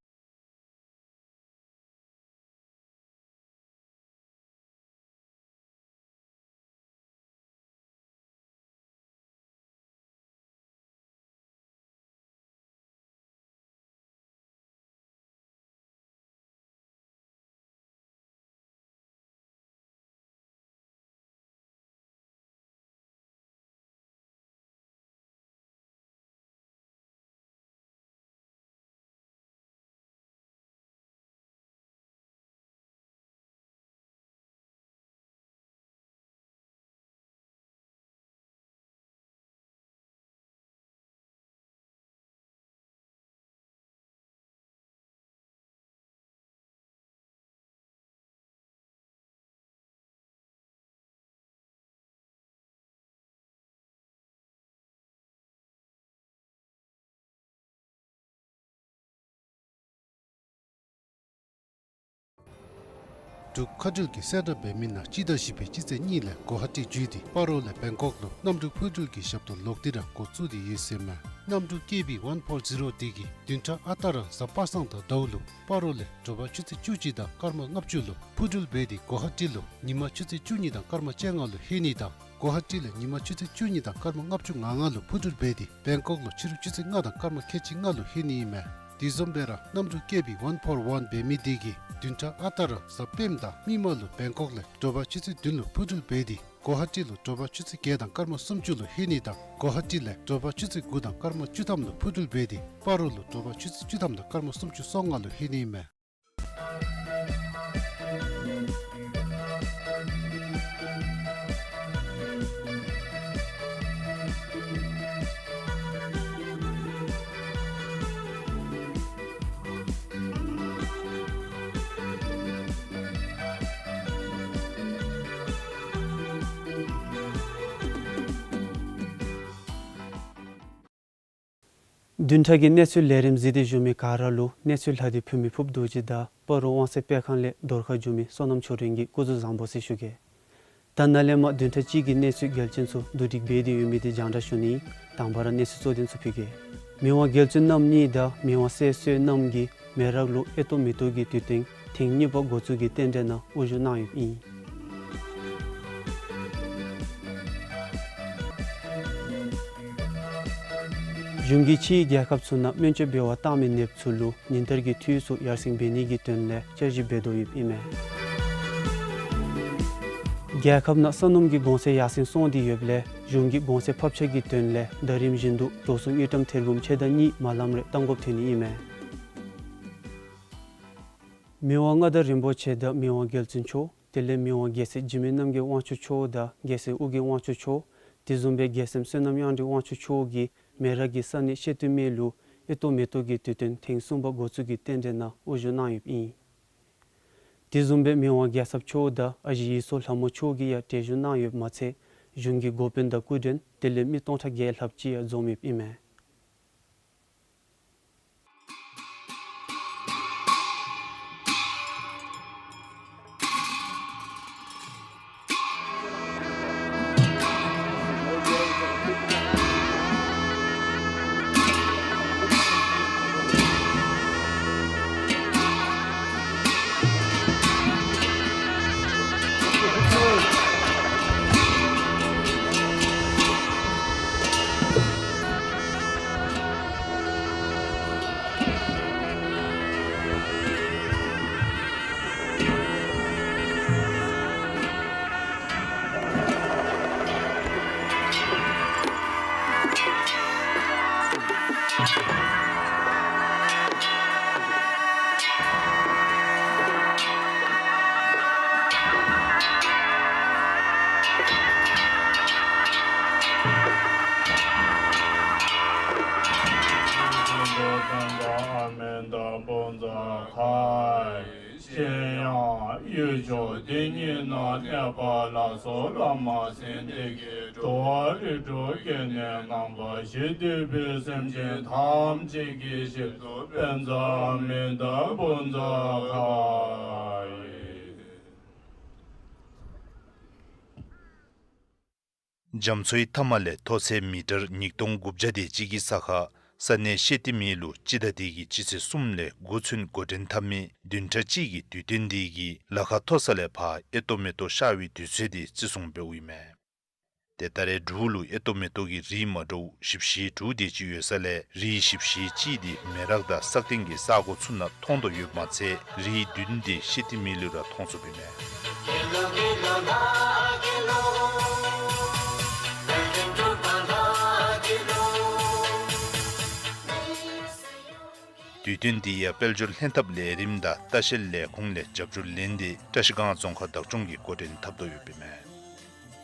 འབྲུག་མཁའ་འགྲུལ་གྱིས་གསལ་བསྒྲགས་འབད་མི་ནང་སྤྱི་ཟླ་བཞི་པའི་སྤྱི་ཚེས་གཉིས་ལས་གོ་ཧ་ཊི་བརྒྱུད་དེ་སྤ་རོ་ལས་བེང་ཀོག་ལུ་གནམ་གྲུ་འཕུར་འགྲུལ་གྱི་ཞབས་ཏོག་ལོག་སྟེ་ར་འགོ་བཙུགས་ཏེ་ཡོད་ཟེར་ཨིན་མས། གནམ་གྲུ་ཀེ་བི་ཝན་ཕོར་ཛི་རོ་འདི་གིས་བདུན་ཕྲག་ཨ་རྟག་ར་གཟའ་པ་སངས་དང་ཟླཝ་ལུ་སྤ་རོ་ལས་དྲོ་པ་ཆུ་ཚོད་བཅུ་གཅིག་དང་སྐར་མ་ལྔ་བཅུ་ལུ་འཕུར་འགྲུལ་འབད་དེ་གོ་ཧ་ཊི་ལུ་ཉིན་མ་ཆུ་ཚོད་བཅུ་གཉིས་དང་སྐར་མ་བཅོ་ལྔ་ལུ་ལྷོད་ནི་དང་གོ་ཧ་ཊི་ལས་ཉིན་མ་ཆུ་ཚོད་བཅུ་གཉིས་དང་སྐར་མ་ལྔ་བཅུ་ང་ལྔ་ལུ་འཕུར་འགྲུལ་འབད་དེ་བེང་ཀོག་ལུ་ཕྱི་རུ་ཆུ་ཚོད་ལྔ་དང་སྐར་མ་ཁལ་གཅིག་ལྔ་ལུ་ལྷོད་ནི་ཨིན་མས། དེ་བཟུམ་སྦེ་ར་གནམ་གྲུ་ཀེ་བི་ཝན་ཕོར་ཝན་འབད་མི་འདི་གིས་བདུན་ཕྲག་ཨ་རྟག་ར་གཟའ་སྤེནམ་དང་མིག་དམར་ལུ་བེང་ཀོག་ལས་དྲོ་པ་ཆུ་ཚོད་བདུན་ལུ་འཕུར་འགྲུལ་འབད་དེ་གོ་ཧ་ཊི་ལུ་དྲོ་པ་ཆུ་ཚོད་བརྒྱད་དང་སྐར་མ་སུམ་ཅུ་ལུ་ལྷོད་ནི་དང་གོ་ཧ་ཊི་ལས་དྲོ་པ་ཆུ་ཚོད་དགུ་དང་སྐར་མ་བཅུ་ཐམ་ལུ་འཕུར་འགྲུལ་འབད་དེ་སྤ་རོ་ལུ་དྲོ་པ་ཆུ་ཚོད་བཅུ་ཐམ་དང་སྐར་མ་སུམ་ཅུ་སོ་ལྔ་ལུ་ལྷོད་ནི་ཨིན་མས། བདུན་ཕྲག་གི་གནས་ཚུལ་ལས་རིམ་གཟིགས་ཏེ་བཞུགས་མི་ག་ར་ལུ་གནས་ཚུལ་ལྷག་སྟེ་ཕུལ་མི་ཕུརཔ་རྡོ་རྗེ་དང་སྤ་རོ་དབང་གསལ་སྤེལ་ཁང་ལས་འདོར་ཁ་བྱོན་མི་བསོད་ནམས་ཆོས་སྒྲོན་གྱིས་སྐུ་གཟུགས་བཟང་པོ་ཟེར་ཞུ་གེ། ད་ནཱ་ལས་མར་བདུན་ཕྲག་གཅིག་གི་གནས་ཚུལ་གལ་ཆེན་ཚུ་བསྡུ་སྒྲིག་འབད་དེ་ཡོད་མི་དེ་རྒྱང་བསྒྲགས་ཞུ་ནི། དང་པ་ར་གནས་ཚུལ་གཙོ་དོན་ཚུ་ཕུལ་གེ། མི་དབང་རྒྱལ་བཙུན་རྣམ་གཉིས་དང་མི་དབང་སྲས་བསོད་ནམས་ཀྱིས་མེ་རག་ལུ་ཨེ་ཏོག་མེ་ཏོག་གི་དུས་སྟོན་ཐེངས་གཉིས་པ་འགོ་བཙུགས་ཀྱི་རྟེན་འབྲེལ་ནང་དབུ་བཞུགས་གནང་ཡོདཔ་ཨིན། གཞུང་གིས་ཕྱིའི་རྒྱལ་ཁབ་ཚུ་ནང་སྨན་བཅོས་འབད་བར་བཏང་མི་ནདཔ་ཚུ་ལུ་ཉིན་བསྟར་གྱི་འཐུས་ཚུ་ཡར་སེང་འབད་ནི་གི་དོན་ལས་བསྐྱར་ཞིབ་འབད་དོ་ཡོདཔ་ཨིན་མས། རྒྱལ་ཁབ་ནང་ས་སྣུམ་གྱི་གོང་ཚད་ཡར་སེང་སོང་སྟེ་ཡོདཔ་ལས་གཞུང་གིས་གོང་ཚད་ཕབ་ཆ་གི་དོན་ལས་ཟླ་རིམ་བཞིན་དུ་འགྲོ་སོང་དངུལ་ཀྲམ་ཐེར་འབུམ་ཕྱེད་དང་གཉིས་མ་ལམ་རེ་གཏང་དགོཔ་ཐོན་ནི་ཨིན་མས། མི་དབང་མངའ་བདག་རིན་པོ་ཆེ་དང་མི་དབང་རྒྱལ་བཙུན་མཆོག་དེ་ལས་མི་དབང་རྒྱལ་སྲས་འཇིགས་མེད་རྣམ་རྒྱལ་དབང་ཕྱུག་མཆོག་དང་རྒྱལ་སྲས་ཨོ་རྒྱན་དབང་ཕྱུག་མཆོག་དེ་བཟུམ་སྦེ་རྒྱལ་སྲས་བསོད་ནམས་དབྱངས་སྒྲོན་དབང་ཕྱུག་མཆོག་གིས་མེ་རག་གི་ས་གནས་ཤེ་ཏི་མི་ལུ་ཨེ་ཏོ་མེ་ཏོག་གི་དུས་སྟོན་ཐེངས་གསུམ་པ་འགོ་བཙུགས་ཀྱི་རྟེན་འབྲེལ་ནང་དབུ་བཞུགས་གནང་ཡོདཔ་ཨིན། དེ་བཟུམ་སྦེ་མི་དབང་རྒྱལ་ཚབ་མཆོག་དང་ཨ་ཞེ་ཡིད་སྲུང་ལྷ་མོ་མཆོག་གིས་ཡང་གྲལ་བཞུགས་གནང་ཡོདཔ་མ་ཚད་གཞུང་གི་འགོ་དཔོན་དང་སྐུ་མགྲོན་དེ་ལས་མི་སྟོང་ཕྲག་བརྒྱད་ལྷགཔ་ཅིག་ཡང་འཛོམས་ཡོདཔ་ཨིན་མས། གཞན་ཡང་ཡུལ་ཕྱོགས་འདི་ཉིད་ན་གནས་པ་ལ་སོགས་བླ་མ་སེམས་ཅན་གྱི་འགྲོ་བ་རིགས་དྲུག་སྐྱེ་གནས་ངན་པ་ཞི་བདེ་བའི་སེམས་ཅན་ཐམས་ཅད་ཀྱི་ཞབས་སུ་དཔལ་བཟང་མི་ལྡན་བུམ་ཚ་ཁ་ཡིས། རྒྱ་མཚོའི་མཐའ་མ་ལས་མཐོ་ཚད་མི་ཊར་ཉིས་སྟོང་དགུ་བརྒྱ་དེ་ཅིག་གི་ས་ཁར་ས་གནས་ཤེ་ཏི་མི་ལུ་སྤྱི་ཟླ་འདི་གི་སྤྱི་ཚེས་གསུམ་ལས་དགུ་ཚུན་འགོ་འདྲེན་འཐབ་མི་བདུན་ཕྲག་གཅིག་གི་དུས་སྟོན་འདི་གིས་ལ་ཁ་མཐོ་ས་ལས་ཕར་ཨེ་ཏོ་མེ་ཏོག་ཤར་བའི་དུས་ཚོད་འདི་བརྩི་སྲུང་འབདཝ་ཨིན་མས། ཏེ་ད་རེས་འབྲུག་ལུ་ཨེ་ཏོ་མེ་ཏོག་གི་རིགས་མ་འདྲཝ་བཞི་བཅུ་དྲུག་དེ་ཅིག་ཡོད་ས་ལས་རིགས་བཞི་བཅུ་གཅིག་དེ་མེ་རག་དང་སག་སྟེང་གི་ས་གོ་ཚུ་ནང་མཐོང་དོ་ཡོདཔ་མ་ཚད་རིགས་བདུན་དེ་ཤེ་ཏི་མི་ལུ་ར་མཐོང་ཚུགསཔ་ཨིན་མས། དུས་སྟོན་འདི་ཡང་དཔལ་འབྱོར་ལྷན་ཐབས་ལས་རིམ་དང་ལྟ་བཤལ་ལས་ཁུངས་ལས་རྒྱབ་སྐྱོར་ལེན་ཏེ་བཀྲ་ཤིས་སྒང་རྫོང་ཁག་བདག་སྐྱོང་གིས་འགོ་འདྲེན་འཐབ་དོ་ཡོདཔ་ཨིན་མས།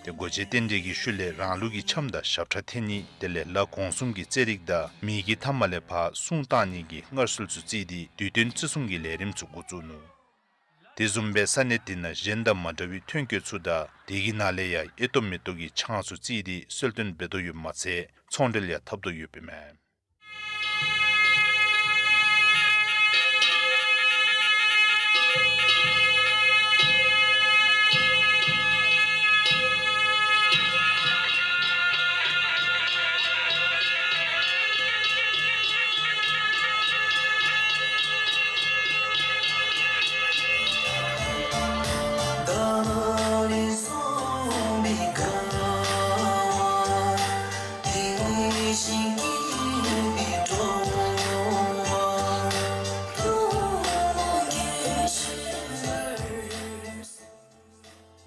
ཏེ་སྒོ་འབྱེད་རྟེན་འབྲེལ་གྱི་ཤུལ་ལས་རང་ལུགས་ཀྱི་འཆམ་དང་ཞབས་ཁྲ་འཐེན་ནི་དེ་ལས་ལ་གོང་གསུམ་གྱི་རྩེད་རིགས་དང་མི་དགེ་མཐའ་མ་ལས་ཕར་སྲུང་བཏང་ནི་གི་སྔར་སྲོལ་ཚུ་བརྩིས་ཏེ་དུས་སྟོན་བརྩི་སྲུང་གི་ལས་རིམ་ཚུ་འགོ་བཙུགས་ནུག། དེ་བཟུམ་སྦེ་ས་གནས་དེ་ནང་གཞན་དང་མ་འདྲ་བའི་ཐོན་སྐྱེད་ཚུ་དང་དེ་གི་ནང་ལས་ཡང་ཨེ་ཏོ་མེ་ཏོག་གི་ཆང་ཚུ་བརྩིས་ཏེ་གསོལ་སྟོན་འབད་དོ་ཡོདཔ་མ་ཚད་ཚོང་འབྲེལ་ཡང་འཐབ་དོ་ཡོདཔ་ཨིན་མས།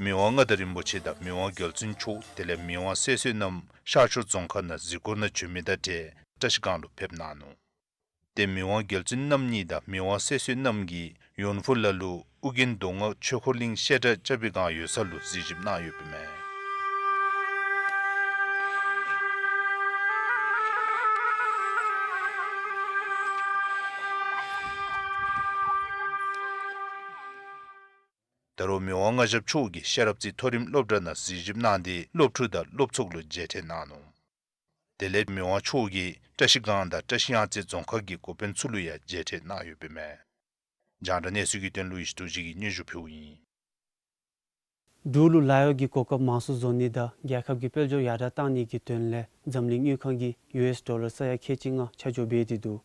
མི་དབང་མངའ་བདག་རིན་པོ་ཆེ་དང་མི་དབང་རྒྱལ་བཙུན་མཆོག་དེ་ལས་མི་དབང་སྲས་བསོད་ནམས་ཤར་ཕྱོགས་རྫོང་ཁག་ནང་གཟིགས་སྐོར་ནང་བྱོན་མི་དང་འབྲེལ་བཀྲ་ཤིས་སྒང་ལུ་ཕེབས་གནང་ནུག། ཏེ་མི་དབང་རྒྱལ་བཙུན་རྣམ་གཉིས་དང་མི་དབང་སྲས་བསོད་ནམས་ཀྱིས་ཡོན་ཧྥུ་ལ་ལུ་ཨོ་རྒྱན་མདོ་སྔགས་ཆོས་འཁོར་གླིང་བཤད་གྲྭ་རྐྱབ་པའི་སྒང་ཡོད་ས་ལུ་གཟིགས་ཞིབ་གནང་ཡོདཔ་ཨིན་མས། ད་རུང་མི་དབང་མངའ་ཞབས་མཆོག་གིས་ཤེས་རབ་རྩེ་མཐོ་རིམ་སློབ་གྲྭ་ནང་གཟིགས་ཞིབ་གནང་སྟེ་སློབ་ཕྲུག་དང་སློབ་ཚོགས་ལུ་མཇལ་འཕྲད་གནང་ནུག། དེ་ལས་མི་དབང་མཆོག་གིས་བཀྲ་ཤིས་སྒང་དང་བཀྲ་ཤིས་གཡང་རྩེ་རྫོང་ཁག་གི་འགོ་དཔོན་ཚུ་ལུ་ཡང་མཇལ་འཕྲད་གནང་ཡོདཔ་ཨིན་མས། རྒྱང་བསྒྲགས་གནས་ཚུལ་གྱི་དོན་ལུ་ཡེ་ཤེས་རྡོ་རྗེ་གིས་སྙན་ཞུ་ཕུལཝ་ཨིན། འབྲུག་ལུ་ལཱ་གཡོག་གི་གོ་སྐབས་མང་སུ་བཟོ་ནི་དང་རྒྱལ་ཁབ་ཀྱི་དཔལ་འབྱོར་ཡར་དྲག་གཏང་ནི་གི་དོན་ལས་འཛམ་གླིང་དངུལ་ཁང་གིས་ཡུ་ཨེསི་ཌོ་ལར་ས་ཡ་ཁལ་གཅིག་ལྔ་ཆ་འཇོག་འབད་དེ་འདུག།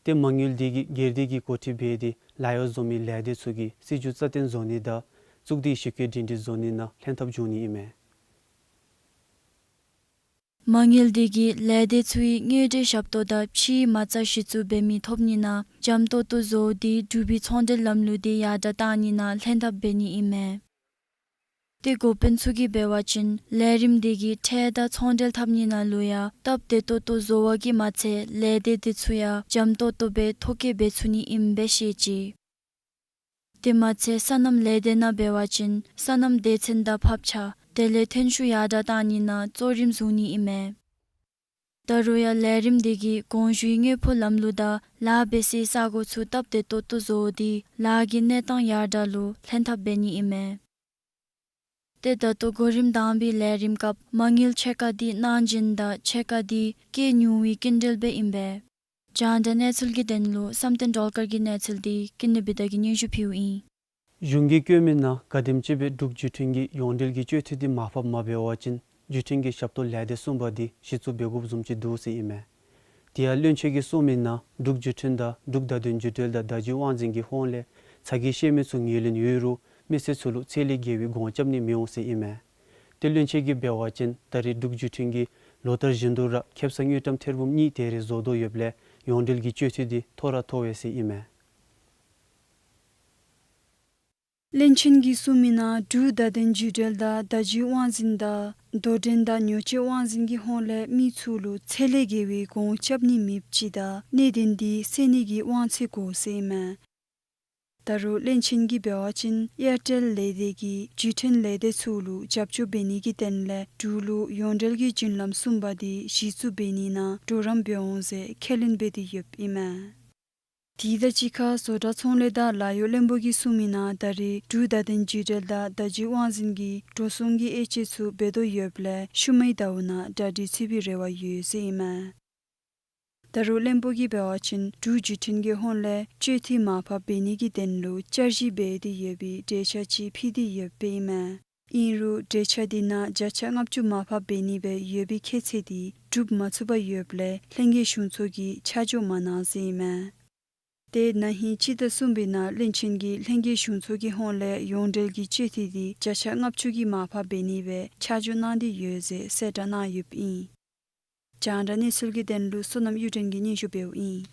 ཏེ་མ་དངུལ་འདི་གིས་སྒེར་སྡེ་གི་འགོ་ཁྲིད་འབད་དེ་ལཱ་གཡོག་བཟོ་མི་ལས་སྡེ་ཚུ་གིས་སྲིད་བྱུས་རྩ་བརྟན་བཟོ་ནི་དང་གཙུག་སྡེའི་ཞི་རྒོལ་སྒྲིང་སྒྲིང་བཟོ་ནི་ནང་ལྷན་ཐབས་འབྱུང་ནི་ཨིན་མས། མ་དངུལ་འདི་གིས་ལས་སྡེ་ཚུའི་དངུལ་འབྲེལ་ཞབས་ཏོག་དང་ཕྱིའི་མ་རྩ་གཞི་བཙུགས་འབད་མི་ཐོབ་ནི་ནང་འཇམ་ཏོག་ཏོ་བཟོ་སྟེ་འབྲུག་པའི་ཚོང་འབྲེལ་ལམ་ལུགས་འདི་ཡར་དྲག་གཏང་ནི་ནང་ལྷན་ཐབས་འབད་ནི་ཨིན་མས། ཏེ་འགོ་དཔོན་ཚུ་གིས་འབད་བ་ཅིན་ལས་རིམ་འདི་གིས་ཁྲལ་དང་ཚོང་འབྲེལ་འཐབ་ནི་ནང་ལུ་ཡང་སྟབས་བདེ་ཏོག་ཏོ་བཟོ་བ་གིས་མ་ཚད་ལས་སྡེ་འདི་ཚུ་ཡང་འཇམ་ཏོག་ཏོ་སྦེ་ཐོ་བཀོད་འབད་ཚུགས་ནི་ཨིནམ་སྦེ་བཤད་ཅི། དེ་མ་ཚད་སོ་ནམ་ལས་སྡེ་ནང་འབད་བ་ཅིན་སོ་ནམ་སྡེ་ཚན་དང་ཕབ་ཆ་དེ་ལས་ཐོན་ཤུགས་ཡར་དྲགས་གཏང་ནི་ནང་གཙོ་རིམ་བཟུང་ནི་ཨིན་མས། ད་རུང་ཡང་ལས་རིམ་འདི་གིས་གོང་ཞུའི་དངུལ་ཕོགས་ལམ་ལུགས་དང་ལཱ་འབད་སའི་ས་གོ་ཚུ་སྟབས་བདེ་ཏོག་ཏོ་བཟོ་སྟེ་ལཱ་གི་གནས་སྟངས་ཡར་དྲགས་ལུ་ལྷན་ཐབས་འབད་ནི་ཨིན་མས། ཏེ་ད་ལྟོ་གོ་རིམ་དང་པའི་ལས་རིམ་སྐབས་མ་དངུལ་ཕྱེད་ཀ་འདི་གནང་སྦྱིན་དང་ཕྱེད་ཀ་འདི་སྐྱེད་ཉུང་བའི་སྐྱིན་འགྲུལ་སྦེ་ཨིན་པས། རྒྱང་བསྒྲགས་གནས་ཚུལ་གྱི་དོན་ལུ་བསམ་གཏན་སྒྲོལ་དཀར་གྱི་གནས་ཚུལ་འདི་ཀུན་ལེགས་བི་དྷ་གིས་སྙན་ཞུ་ཕུལཝ་ཨིན། གཞུང་གིས་བཀོད་མི་ནང་ག་དེམ་ཅིག་སྦེ་འབྲུག་བརྒྱུད་འཕྲིན་གྱི་ཡོངས་འབྲེལ་གྱི་སྤྱོད་འཐུས་འདི་མར་ཕབ་མ་འབད་བ་ཅིན་བརྒྱུད་འཕྲིན་གྱི་ཞབས་ཏོག་ལས་སྡེ་གསུམ་པ་འདི་གཞི་བཙུགས་འབད་དགོཔ་བཟུམ་ཅིག་འདུག་ཟེར་ཨིན་མས། དེ་ཡང་བློན་ཆེན་གྱིས་གསུངས་མི་ནང་འབྲུག་བརྒྱུད་འཕྲིན་དང་འབྲུག་བརྡ་དོན་བརྒྱུད་འབྲེལ་དང་བརྡ་བརྒྱུད་དབང་འཛིན་གྱི་ཧོངས་ལས་ཚ་གྱང་བཤེར་མི་ཚུ་ངོས་ལེན་ཡོད་རུང་མི་སེར་ཚུ་ལུ་ཚད་ལས་བརྒལ་བའི་གོང་རྐྱབ་ནི་མི་འོང་ཟེར་ཨིན་མས། ཏེ་བློན་ཆེན་གྱིས་འབད་བ་ཅིན་ད་རེས་འབྲུག་བརྒྱུད་འཕྲིན་གྱིས་ལོ་ལྟར་བཞིན་དུ་ར་ཁེ་སང་དངུལ་ཀྲམ་ཐེར་འབུམ་གཉིས་དེ་རེ་བཟོ་དོ་ཡོདཔ་ལས་ཡོངས་འབྲེལ་གྱི་སྤྱོད་འཐུས་འདི་མཐོ་ར་མཐོ་བས་ཟེར་ཨིན་མས། བློན་ཆེན་གྱིས་གསུངས་མི་ནང་འབྲུག་བརྡ་དོན་བརྒྱུད་འབྲེལ་དང་བརྡ་བརྒྱུད་དབང་འཛིན་དང་དོ་འགྲན་དང་ཉོ་སྤྱོད་དབང་འཛིན་གྱི་ཧོངས་ལས་མི་ཚུ་ལུ་ཚད་ལས་བརྒལ་བའི་གོང་རྐྱབ་ནི་མེདཔ་ཅིག་དང་གནད་དོན་འདི་སེལ་ནི་གི་དབང་ཚད་དགོ་ཟེར་ཨིན་མས། ད་རུང་བློན་ཆེན་གྱིས་འབད་བ་ཅིན་ཨེར་ཊེལ་ལས་སྡེ་གིས་བརྒྱུད་འཕྲིན་ལས་སྡེ་ཚུ་ལུ་རྒྱབ་སྐྱོར་འབད་ནི་གི་དོན་ལས་འབྲུག་ལུ་ཡོངས་འབྲེལ་གྱི་བརྒྱུད་ལམ་གསུམ་པ་འདི་གཞི་བཙུགས་འབད་ནི་ནང་གྲོགས་རམ་འབད་འོང་ཟེར་ཁས་ལེན་འབད་དེ་ཡོདཔ་ཨིན་མས། དེ་དང་གཅིག་ཁར་བཟོ་གྲྭ་ཚོང་ལས་དང་ལཱ་གཡོག་བློན་པོ་གིས་གསུངས་མི་ནང་ད་རེས་འབྲུག་བརྡ་དོན་བརྒྱུད་འབྲེལ་དང་བརྡ་བརྒྱུད་དབང་འཛིན་གྱིས་འགྲོ་སོང་གི་དབྱེ་འབྱེད་ཚུ་འབད་དོ་ཡོདཔ་ལས་ཤུལ་མའི་ཟླཝ་ནང་གྲ་སྒྲིག་ཚུད་པའི་རེ་བ་ཡོད་ཟེར་ཨིན་མས། ད་རུང་བློན་པོ་གིས་འབད་བ་ཅིན་འབྲུག་བརྒྱུད་འཕྲིན་གྱི་ཧོངས་ལས་སྤྱོད་འཐུས་མར་ཕབ་འབད་ནི་གི་དོན་ལུ་བསྐྱར་ཞིབ་འབད་དེ་ཡོད་པའི་འགྲེལ་བཤད་ཅིག་ཕུལ་ཏེ་ཡོདཔ་ཨིན་མས། ཨིན་རུང་འགྲེལ་བཤད་འདི་ནང་བརྒྱ་ཆ་ལྔ་བཅུ་མར་ཕབ་འབད་ནི་སྦེ་ཡོད་པའི་ཁྱད་ཚད་འདི་འགྲུབ་མ་ཚུགས་པར་ཡོདཔ་ལས་ལྷན་རྒྱས་གཞུང་ཚོགས་ཀྱིས་ཆ་འཇོག་མ་གནང་ཟེར་ཨིན་མས། ཏེ་ན་ཧིང་སྤྱི་ཟླ་གསུམ་པའི་ནང་བློན་ཆེན་གྱིས་ལྷན་རྒྱས་གཞུང་ཚོགས་ཀྱི་ཧོངས་ལས་ཡོངས་འབྲེལ་གྱི་སྤྱོད་འཐུས་འདི་བརྒྱ་ཆ་ལྔ་བཅུ་གི་མར་ཕབ་འབད་ནི་སྦེ་ཆ་འཇོག་གནང་སྟེ་ཡོད་ཟེར་གསལ་བསྒྲགས་གནང་ཡོདཔ་ཨིན། རྒྱང་བསྒྲགས་གནས་ཚུལ་གྱི་དོན་ལུ་བསོད་ནམས་གཡུ་སྒྲོན་གྱིས་སྙན་ཞུ་འབདཝ་ཨིན།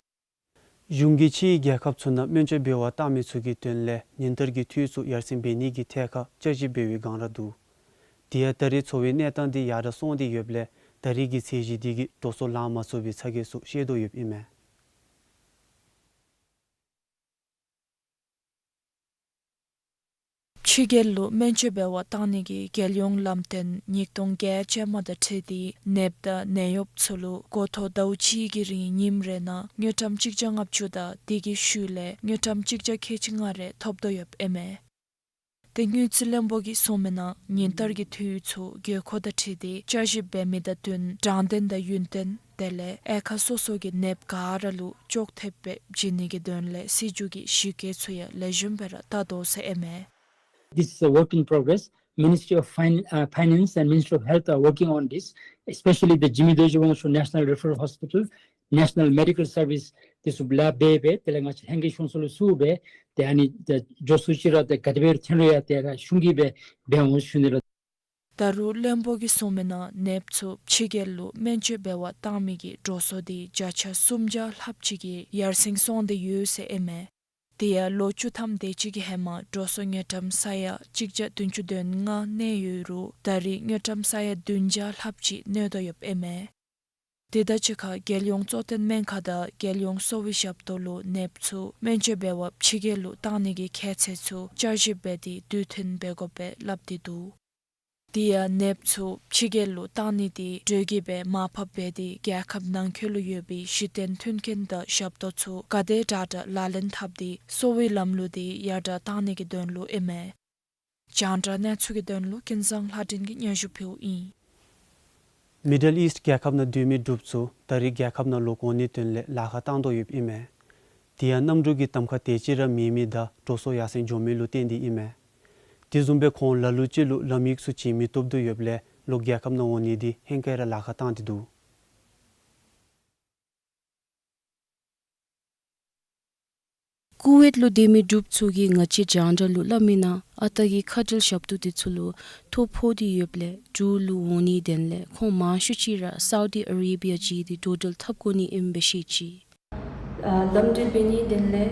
གཞུང་གིས་ཕྱིའི་རྒྱལ་ཁབ་ཚུ་ནང་སྨན་བཅོས་འབད་བར་བཏང་མི་ཚུ་གི་དོན་ལས་ཉིན་ལྟར་གྱི་འཐུས་ཚུ་ཡར་སེང་འབད་ནི་གི་ཐད་ཁར་བསྐྱར་ཞིབ་འབད་བའི་སྒང་ར་འདུག། དེ་ཡང་ད་རེས་འཚོ་བའི་གནས་སྟངས་འདི་ཡར་དྲག་སོང་སྟེ་ཡོདཔ་ལས་ད་རེས་ཀྱི་ཚད་གཞི་འདི་གིས་འགྲོ་སོང་ལེན་མ་ཚུགས་པའི་ཚ་གྱང་ཚུ་བཤད་དོ་ཡོདཔ་ཨིན་མས། ཕྱི་རྒྱལ་ལུ་སྨན་བཅོས་འབད་བར་བཏང་ནི་གི་རྒྱལ་ཡོངས་ལམ་སྟོན་ཉིས་སྟོང་བརྒྱད་ཅན་མ་དང་འཁྲིལ་ཏེ་ནདཔ་དང་ནད་གཡོགཔ་ཚུ་ལུ་འགོ་ཐོག་ཟླཝ་གཅིག་གི་རིང་ཉིནམ་རེ་ནང་དངུལ་ཀྲམ་གཅིག་བརྒྱ་ལྔ་བཅུ་དང་དེ་གི་ཤུལ་ལས་དངུལ་ཀྲམ་གཅིག་བརྒྱ་ཁལ་གཅིག་ལྔ་རེ་ཐོབ་དོ་ཡོདཔ་ཨིན་མས། ཏེ་དངུལ་རྩིས་བློན་པོ་གིས་གསུངས་མི་ནང་ཉིན་ལྟར་གྱི་འཐུས་ཚུ་དགོས་མཁོ་དང་འཁྲིལ་ཏེ་བསྐྱར་ཞིབ་འབད་མི་དང་བསྟུན་དྲང་བདེན་དང་ཡུན་བརྟན་དེ་ལས་དབྱེ་ཁག་སོ་སོ་གི་ནདཔ་ག་ར་ལུ་ཅོག་འཐདཔ་སྦེ་བྱིན་ནི་གི་དོན་ལས་སྲིད་བྱུས་ཀྱི་གཞི་བཀོད་ཚུ་ཡང་ལེགས་ཤོམ་སྦེ་ར་བལྟ་དོ་ཟེར་ཨིན་མས། This is a work in progress. Ministry of Fin- uh, Finance and Ministry of Health are working on this, especially the Jigme Dorji Wangso National Referral Hospital, National Medical Service འདི་ཚུ་ལཱ་འབད་འབད་དེ་ལས་ང་བཅས་ལྷན་རྒྱས་གཞུང་ཚོགས་ལུ་ཞུ་སྦེ་ཏེ་ཨ་ནི་ཏེ་མགྱོགས་སུ་ཅིག་ར་ཏེ་ག་དེ་སྦེ་ཐོན་རུང་ཡང་ཏེ་ར་ཤུགས་ཀྱིས་སྦེ་འབད་འོང་ཞུ་ནི་ལགས། ད་རུང་བློན་པོ་གིས་གསུངས་མི་ནང་ནདཔ་ཚུ་ཕྱི་རྒྱལ་ལུ་སྨན་བཅོས་འབད་བར་བཏང་མི་གི་འགྲོ་སོང་འདི་བརྒྱ་ཆ་སུམ་བརྒྱ་ལྷགཔ་ཅིག་གིས་ཡར་སེང་སོང་སྟེ་ཡོད་ཟེར་ཨིན་མས། དེ་ཡང་ལོ་བཅུ་ཐམ་དེ་ཅིག་གི་ཧེ་མ་འགྲོ་སོང་དངུལ་ཀྲམ་ས་ཡ་གཅིག་བརྒྱ་བདུན་ཅུ་དོན་ལྔ་གནས་ཡོད་རུང་ད་རེས་དངུལ་ཀྲམ་ས་ཡ་བདུན་བརྒྱ་ལྷགཔ་ཅིག་གནས་དོ་ཡོདཔ་ཨིན་མས། དེ་དང་གཅིག་ཁར་རྒྱལ་ཡོངས་གཙོ་བསྟེན་སྨན་ཁང་དང་རྒྱལ་ཡོངས་གསོ་བའི་ཞབས་ཏོག་ལུ་ནདཔ་ཚུ་སྨན་བཅོས་འབད་བར་ཕྱི་རྒྱལ་ལུ་བཏང་ནི་གི་ཁྱད་ཚད་ཚུ་བསྐྱར་ཞིབ་འབད་དེ་དུས་མཐུན་འབད་དགོཔ་སྦེ་སླབ་སྟེ་འདུག། དེ་ཡང་ནདཔ་ཚུ་ཕྱི་རྒྱལ་ལུ་བཏང་ནི་འདི་འགྲོས་ཀྱིས་སྦེ་མར་ཕབ་འབད་དེ་རྒྱལ་ཁབ་ནང་འཁོད་ལུ་ཡོད་པའི་གཞི་རྟེན་མཐུན་རྐྱེན་དང་ཞབས་ཏོག་ཚུ་ག་དེ་དྲག་དྲག་ལག་ལེན་འཐབ་སྟེ་གསོ་བའི་ལམ་ལུགས་འདི་ཡར་དྲག་བཏང་ནི་གི་དོན་ལུ་ཨིན་མས། རྒྱང་བསྒྲགས་གནས་ཚུལ་གྱི་དོན་ལུ་ཀུན་བཟང་ལྷ་སྒྲོན་གྱིས་སྙན་ཞུ་ཕུལཝ་ཨིན། མི་ཌལ་ཨིསཊ་རྒྱལ་ཁབ་ནང་སྡོད་མི་འབྲུགཔ་ཚུ་ད་རེས་རྒྱལ་ཁབ་ནང་ལོག་འོང་ནིའི་དོན་ལས་ལཱ་ཁག་བཏང་དོ་ཡོདཔ་ཨིན་མས། དེ་ཡང་གནམ་གྲུ་གི་གདམ་ཁ་དེ་ཅིག་ར་མེད་མི་དང་འགྲོ་སོང་ཡར་སེང་འགྱོ་མི་ལུ་བརྟེན་ཏེ་ཨིན་མས། དེ་བཟུམ་སྦེ་ཁོང་ལ་ལུ་ཅིག་ལུ་ལམ་ཡིག་ཚུ་བྱིན་མི་བཏུབ་དོ་ཡོདཔ་ལས་ལོག་རྒྱལ་ཁབ་ནང་འོང་ནི་འདི་ཧེང་སྐལ་ར་ལཱ་ཁག་བཏང་སྟེ་འདུག། ཀུ་ཝེཊ་ལུ་སྡོད་མི་འབྲུགཔ་ཚུ་གིས་ང་བཅས་རྒྱང་བསྒྲགས་ལུ་སླབ་མི་ནང་ཨ་རྟག་གི་ཁ་བྲལ་ཞབས་ཏོག་འདི་ཚུ་ལུ་ཐོ་ཕོག་སྟེ་ཡོདཔ་ལས་འབྲུག་ལུ་འོང་ནིའི་དོན་ལས་ཁོང་མང་ཤོས་ཅིག་ར་སའུ་དི་ཨ་རེ་བི་ཡ་བརྒྱུད་དེ་འགྲོ་འགྲུལ་འཐབ་དགོ་ནི་ཨིནམ་སྦེ་བཤད་ཅི། ཨ་ལམ་འགྲུལ་འབད་ནིའི་དོན་ལས་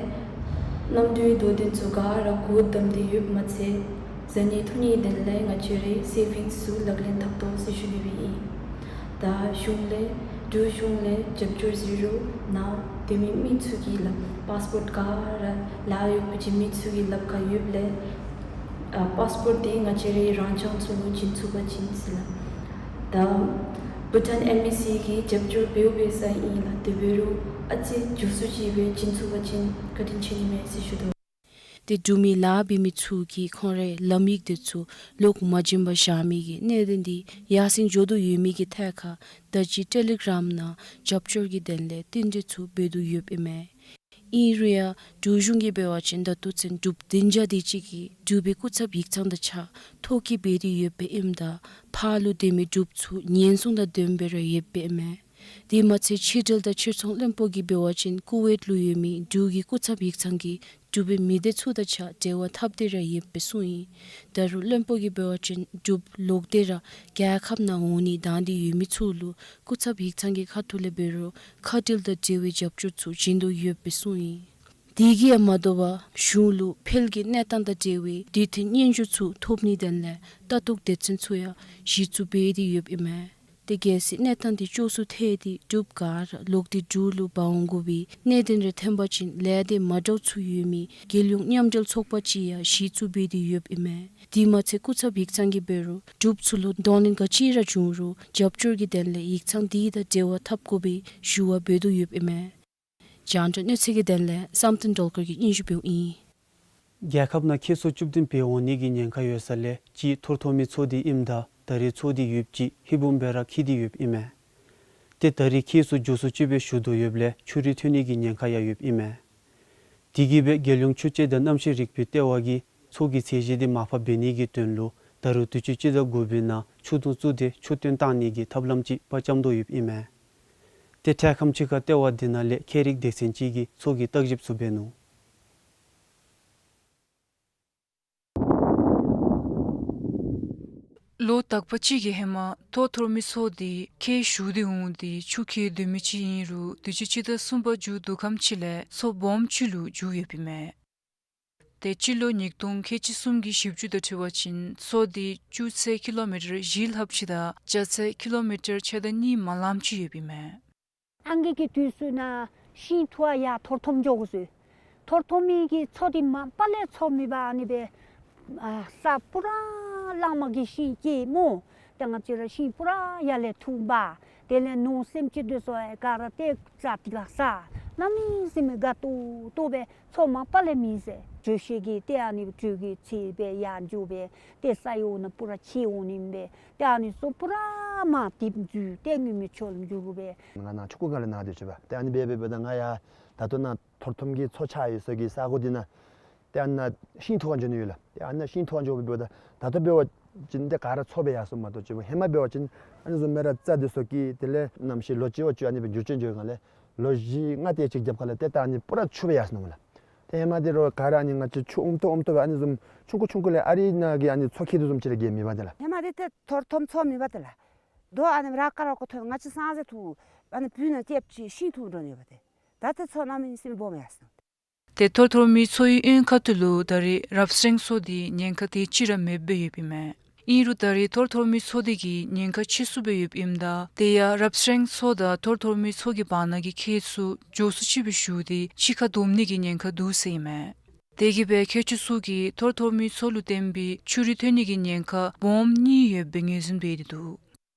གནམ་གྲུའི་དོ་དོན་ཚུ་ག་ར་གུ་བདམས་ཏེ་ཡོདཔ་མ་ཚད་ ཟེར་ནི་ཐོན་ནིའི་དོན་ལས་ང་བཅས་རའི་སེ་བིངསི་ཚུ་ལག་ལེན་འཐབ་དོ་ཟེར་ཞུ་ནི་སྦེ་ཨིན། ད་གཞུང་ལས་འབྲུག་གཞུང་ལས་རྒྱབ་སྐྱོར་ཟེར་རུང་ནཱ་སྡོད་མི་མི་ཚུ་གི་ལག་པཱསི་པོརཊ་ག་ར་ལཱ་ཡོདཔ་སྦེ་བྱིན་མི་ཚུ་གི་ལགཔ་ཁར་ཡོདཔ་ལས་ཨ་པཱསི་པོརཊ་འདི་ང་བཅས་རའི་རང་རྐྱང་ཚུ་ལུ་བྱིན་ཚུགས་པ་ཅིན་ཟེར་ལགས། ད་བྷུ་ཊཱན་ཨེམ་བྷེ་སི་གིས་རྒྱབ་སྐྱོར་འབདཝ་འབད་ས་ཨིན་ལགས། དེ་འབད་རུང་ཨ་ཙི་མགྱོགས་སུ་ཅིག་སྦེ་བྱིན་ཚུགས་པ་ཅིན་བཀའ་དྲིན་ཆེ་ནི་མས་ཟེར་ཞུ་དོ། ཏེ་འབྲུག་མི་ལཱ་འབད་མི་ཚུ་གིས་ཁོང་རའི་ལམ་ཡིག་དེ་ཚུ་ལོག་མ་བྱིན་པར་བཞག་མི་གི་གནད་དོན་འདི་ཡར་སེང་འགྱོ་དོ་ཡོད་མི་གི་ཐད་ཁར་ད་ཅི་ཊེ་ལི་གྲམ་ནང་རྒྱབ་སྐྱོར་གྱི་དོན་ལས་བསྟུན་གྲོས་ཚུ་འབད་དོ་ཡོདཔ་ཨིན་མས། ཨིན་རུང་ཡང་འབྲུག་གཞུང་གིས་འབད་བ་ཅིན་ད་ལྟོ་ཚུན་འབྲུགཔ་བདུན་བརྒྱ་དེ་ཅིག་གིས་འབྲུག་པའི་སྐུ་ཚབ་ཡིག་ཚང་དང་གཅིག་ཁར་ཐོ་བཀོད་འབད་དེ་ཡོདཔ་ཨིནམ་ད་ཕར་ལུ་སྡོད་མི་འབྲུགཔ་ཚུ་ཉེན་སྲུང་དང་ལྡནམ་སྦེ་ར་ཡོདཔ་ཨིན་མས། དེ་མ་ཚད་ཕྱི་འབྲེལ་དང་ཕྱིར་ཚོང་བློན་པོ་གིས་འབད་བ་ཅིན་ཀུ་ཝེཊ་ལུ་ཡོད་མི་འབྲུག་གི་སྐུ་ཚབ་ཡིག་ཚང་གིས་འབྲུག་པའི་མི་སྡེ་ཚུ་དང་གཅིག་ཁར་འབྲེལ་བ་འཐབ་སྟེ་ར་ཡོདཔ་སྦེ་གསུངས་ཡི། ད་རུང་བློན་པོ་གིས་འབད་བ་ཅིན་འབྲུགཔ་ལོག་སྟེ་ར་རྒྱལ་ཁབ་ནང་འོང་ནི་དང་འདོད་ཡོད་མི་ཚུ་ལུ་སྐུ་ཚབ་ཡིག་ཚང་གི་ཁ་ཐུག་ལས་འབད་རུང་ཁ་བྲལ་དང་འབྲེལ་བའི་རྒྱབ་སྐྱོར་ཚུ་བྱིན་དོ་ཡོདཔ་སྦེ་གསུངས་ཡི། དེ་གིས་ཡང་མ་དོ་བར་གཞུང་ལུ་འཕེལ་གྱི་གནས་སྟངས་དང་འབྲེལ་བའི་དུས་མཐུན་སྙན་ཞུ་ཚུ་ཐོབ་ནིའི་དོན་ལས་ལྟ་རྟོག་སྡེ་ཚན་ཚུ་ཡང་གཞི་བཙུགས་འབད་དེ་ཡོདཔ་ཨིན་མས། ཏེ་གལ་སྲིད་གནས་སྟངས་དེ་སྐྱོ་སུ་ཐལ་ཏེ་འབྲུགཔ་ག་ར་ལོག་སྟེ་འབྲུག་ལུ་འབག་འོང་དགོ་པའི་གནད་དོན་རེ་ཐོན་པ་ཅིན་ལས་སྡེ་མ་འདྲཝ་ཚུ་ཡོད་མི་རྒྱལ་ཡོངས་མཉམ་འབྲེལ་ཚོགས་པ་ཅིག་ཡང་གཞི་བཙུགས་འབད་དེ་ཡོདཔ་ཨིན་མས། དེ་མ་ཚད་སྐུ་ཚབ་ཡིག་ཚང་གིས་འབད་རུང་འབྲུགཔ་ཚུ་ལུ་གདོང་ལེན་ག་ཅི་ར་བྱུང་རུང་རྒྱབ་སྐྱོར་གྱི་དོན་ལས་ཡིག་ཚང་དེ་དང་འབྲེལ་བ་འཐབ་དགོ་པའི་ཞུ་བ་འབད་དོ་ཡོདཔ་ཨིན་མས། རྒྱང་བསྒྲགས་གནས་ཚུལ་གྱི་དོན་ལས་བསམ་གཏན་སྒྲོལ་དཀར་གྱིས་སྙན་ཞུ་འབདཝ་ཨིན། རྒྱལ་ཁབ་ནང་ཁྱད་གསོད་བཅུ་བདུན་འབད་འོང་ནི་གི་ཉེན་ཁ་ཡོད་ས་ལས་གཅིག་ཐོར་ཐོར་མི་མཚོ་འདི་ཨིནམ་ད་ད་རེས་མཚོ་འདི་ཡུདཔ་ཅིག་ཧིང་སྦོམ་སྦེ་ར་འཁྱིལ་ཏེ་ཡོདཔ་ཨིན་མས། ཏེ་ད་རེས་ཁྱད་གསོད་མགྱོགས་སུ་ཅིག་སྦེ་ཞུ་དོ་ཡོདཔ་ལས་ཆུ་རུད་ཐོན་ནི་གི་ཉེན་ཁ་ཡང་ཡོདཔ་ཨིན་མས། དེ་གིས་སྦེ་རྒྱལ་ཡོངས་ཆུ་དཔྱད་དང་གནམ་གཤིས་རིག་པའི་ལྟེ་བ་གིས་མཚོ་གི་ཚད་གཞི་འདི་མར་ཕབ་འབད་ནི་གི་དོན་ལུ་ད་རུང་དུས་ཅི་སྤྱི་ཟླ་དགུ་པའི་ནང་ཆུ་དུང་བཙུགས་ཏེ་ཆུ་བཏོན་བཏང་ནི་གི་ཐབས་ལམ་ཅིག་ཕར་བརྩམ་དོ་ཡོདཔ་ཨིན་མས། ཏེ་འཕྲལ་ཁམས་ཅིག་ཁར་ལྟེ་བ་འདི་ནང་ལས་མཁས་རིག་སྡེ་ཚན་ཅིག་གིས་མཚོ་གི་བརྟག་ཞིབ་ཚུ་འབད་ནུག། ལོ་དག་པ་ཅིག་གི་ཧེ་མ་ཐོར་ཐོར་མི་མཚོ་འདི་ཁྱེག་ཞུ་སྟེ་འོང་སྟེ་ཆུ་འཁྱིལ་སྡོད་མི་ཅིག་ཨིན་རུང་དུས་ཅི་སྤྱི་ཟླ་གསུམ་པ་མཇུག་བསྡུ་ཁམས་ཅིག་ལས་མཚོ་སྦོམ་ཅིག་ལུ་འགྱུར་ཡོདཔ་ཨིན་མས། ཏེ་སྤྱི་ལོ་ཉིས་སྟོང་ཁལ་གཅིག་གསུམ་གྱི་ཞིབ་འཇུག་དང་འཁྲིལ་བ་ཅིན་མཚོ་འདི་ཆུ་ཚད་ཀི་ལོ་མི་ཊར་བཞི་ལྷགཔ་ཅིག་དང་རྒྱ་ཚད་ཀི་ལོ་མི་ཊར་ཕྱེད་དང་གཉིས་མ་ལངམ་ཅིག་ཡོདཔ་ཨིན་མས། ཨང་རྒས་ཀྱི་དུས་སུ་ནཱ་ཤིང་འཐུ་བར་ཡར་ཐོར་ཐོམ་འགྱོ་དགོ་ཟེར། ཐོར་ཐོམ་མི་གི་མཚོ་འདི་མ་པ་ལས་མཚོ་མེད་པར་ཨ་ནི་སྦེ་ཨ་ས་པུ་ར་གླང་མ་གི་ཤིང་སྐྱེས་སྨོ། ཏེ་ང་བཅས་ར་ཤིང་པུ་ར་ཡར་ལས་འཐུ་འབག། དེ་ལས་ནོར་སེམས་ཅན་འདི་ཚུ་ག་ར་ཏེ་རྩྭ་དེ་ཁར་ཟ། གནམ་མེད་ས་མེད་དགའ་ཏོག་ཏོ་སྦེ་མཚོ་མ་པ་ལས་མེད་ཟེར། དྲོད་གཤེར་གྱི་ཏེ་ཨ་ནི་དྲོད་ཀྱི་ཚད་སྦེ་ཡར་འགྱོ་སྦེ་ཏེ་ས་ཡོད་ན་པུ་ར་ཆད་འོང་ནི་སྦེ། ཏེ་ཨ་ནི་ཚུ་པུ་ར་མར་འདེབས་འཛུལ་ཏེ་ངུར་སྨྲིག་ཆུ་ལུ་འགྱུར་སྦེ། ང་ནཱ་ཆུང་ཀུ་སྒང་ལས་ནཱ་སྡོད་ཅི་པ། ཏེ་ཨ་ནི་སྦེ་འབདཝ་ད་ང་ཡང་ད་ལྟོ་ནཱ་ཐོར་ཐོམ་གྱི་མཚོ་ཆགས་ཡོད་ས་གི་ས་གོ་འདི་ནང་ཏེ་ཨ་ནཱ་ཤིང་འཐུ་བར་འགྱོ་ནི་ཡོད་ལགས། ཏེ་ཨ་ནཱ་ཤིང་འཐུ་བར་འགྱོ་སྦེ་འབདཝ་ད་ད་ལྟོ་འབད་བ་ཅིན་ཏེ་ག་ར་མཚོ་སྦེ་ཡར་སོངམ་མ་གཏོགས་ཅིག་ཧེ་མ་འབད་བ་ཅིན་ཨ་ནི་བཟུམ་སྦེ་ར་རྩྭ་འདི་ཚུ་སྐྱེས། དེ་ལས་གནམ་གཤིས་ལོ་གཅིག་བ་གཅིག་ཨ་ནི་སྦེ་འགྱུར་བཅོས་འགྱོ་སྒང་ལས་ལོ་བཞི་ལྔ་དེ་ཅིག་རྒྱབ་ཁ་ལས་ཏེ་ད་ཨ་ནི་པུ་ར་ཆུ་སྦེ་ཡར་སོང་ནུག་ལགས། ཏེ་ཧེ་མ་འདི་རུང་ག་ར་ཨ་ནི་ང་བཅས་ཆུ་ཨོམ་ཏོ་ཨོམ་ཏོ་སྦེ་ཨ་ནི་བཟུམ་ཆུང་ཀུ་ཆུང་ཀུ་ལས་ཨ་རི་ནང་གི་ཨ་ནི་མཚོ་འཁྱིལ་དོ་བཟུམ་ཅིག་ར་ག་ཡང་མེད་པ་ཏེ་ལགས། ཧེ་མ་འདི་ཏེ་ཐོར་ཐོམ་མཚོ་མེད་པ་ཏེ་ལགས། དོ་ཨ་ནི་ར་ཀ་ར་ཀོ་ཐོན་ང་བཅས་སང་ཟེར་འཐུ་ཨ་ནི་བུ་ནང་ཏེ་ཅིག་ཤིང་འཐུ་འགྱོ་ནི་ཡོད་པ་ཏེ། ད་ཏེ་མཚོ་གནམ་མེད་ས་མེད་སྦོམ་ཡར་སོང་། ཏེ་ཐོར་ཐོར་མི་མཚོ་ཡི་གཡོན་ཁ་ཐུག་ལུ་ད་རེས་རབ་གསེང་མཚོ་འདི་ཉེན་ཁ་དེ་ཅིག་ར་མེདཔ་སྦེ་ཡོདཔ་ཨིན་མས། ཨིན་རུང་ད་རེས་ཐོར་ཐོར་མི་མཚོ་འདི་གི་ཉེན་ཁ་ཆེ་སུ་སྦེ་ཡོདཔ་ཨིནམ་ད་དེ་ཡང་རབ་གསེང་མཚོ་དང་ཐོར་ཐོར་མི་མཚོ་གི་བར་ན་གི་ཁྱད་ཚུ་མགྱོགས་སུ་ཅིག་སྦེ་ཞུ་སྟེ་གཅིག་ཁར་བསྡོམ་ནི་གི་ཉེན་ཁ་འདུག་ཟེར་ཨིན་མས། དེ་གིས་སྦེ་མཁས་མཆོག་ཚུ་གིས་ཐོར་ཐོར་མི་མཚོ་ལུ་བརྟེན་པའི་ཆུ་རུད་ཐོན་ནི་གི་ཉེན་ཁ་སྦོམ་གཉིས་ཡོདཔ་སྦེ་ངོས་འཛིན་འབད་དེ་འདུག།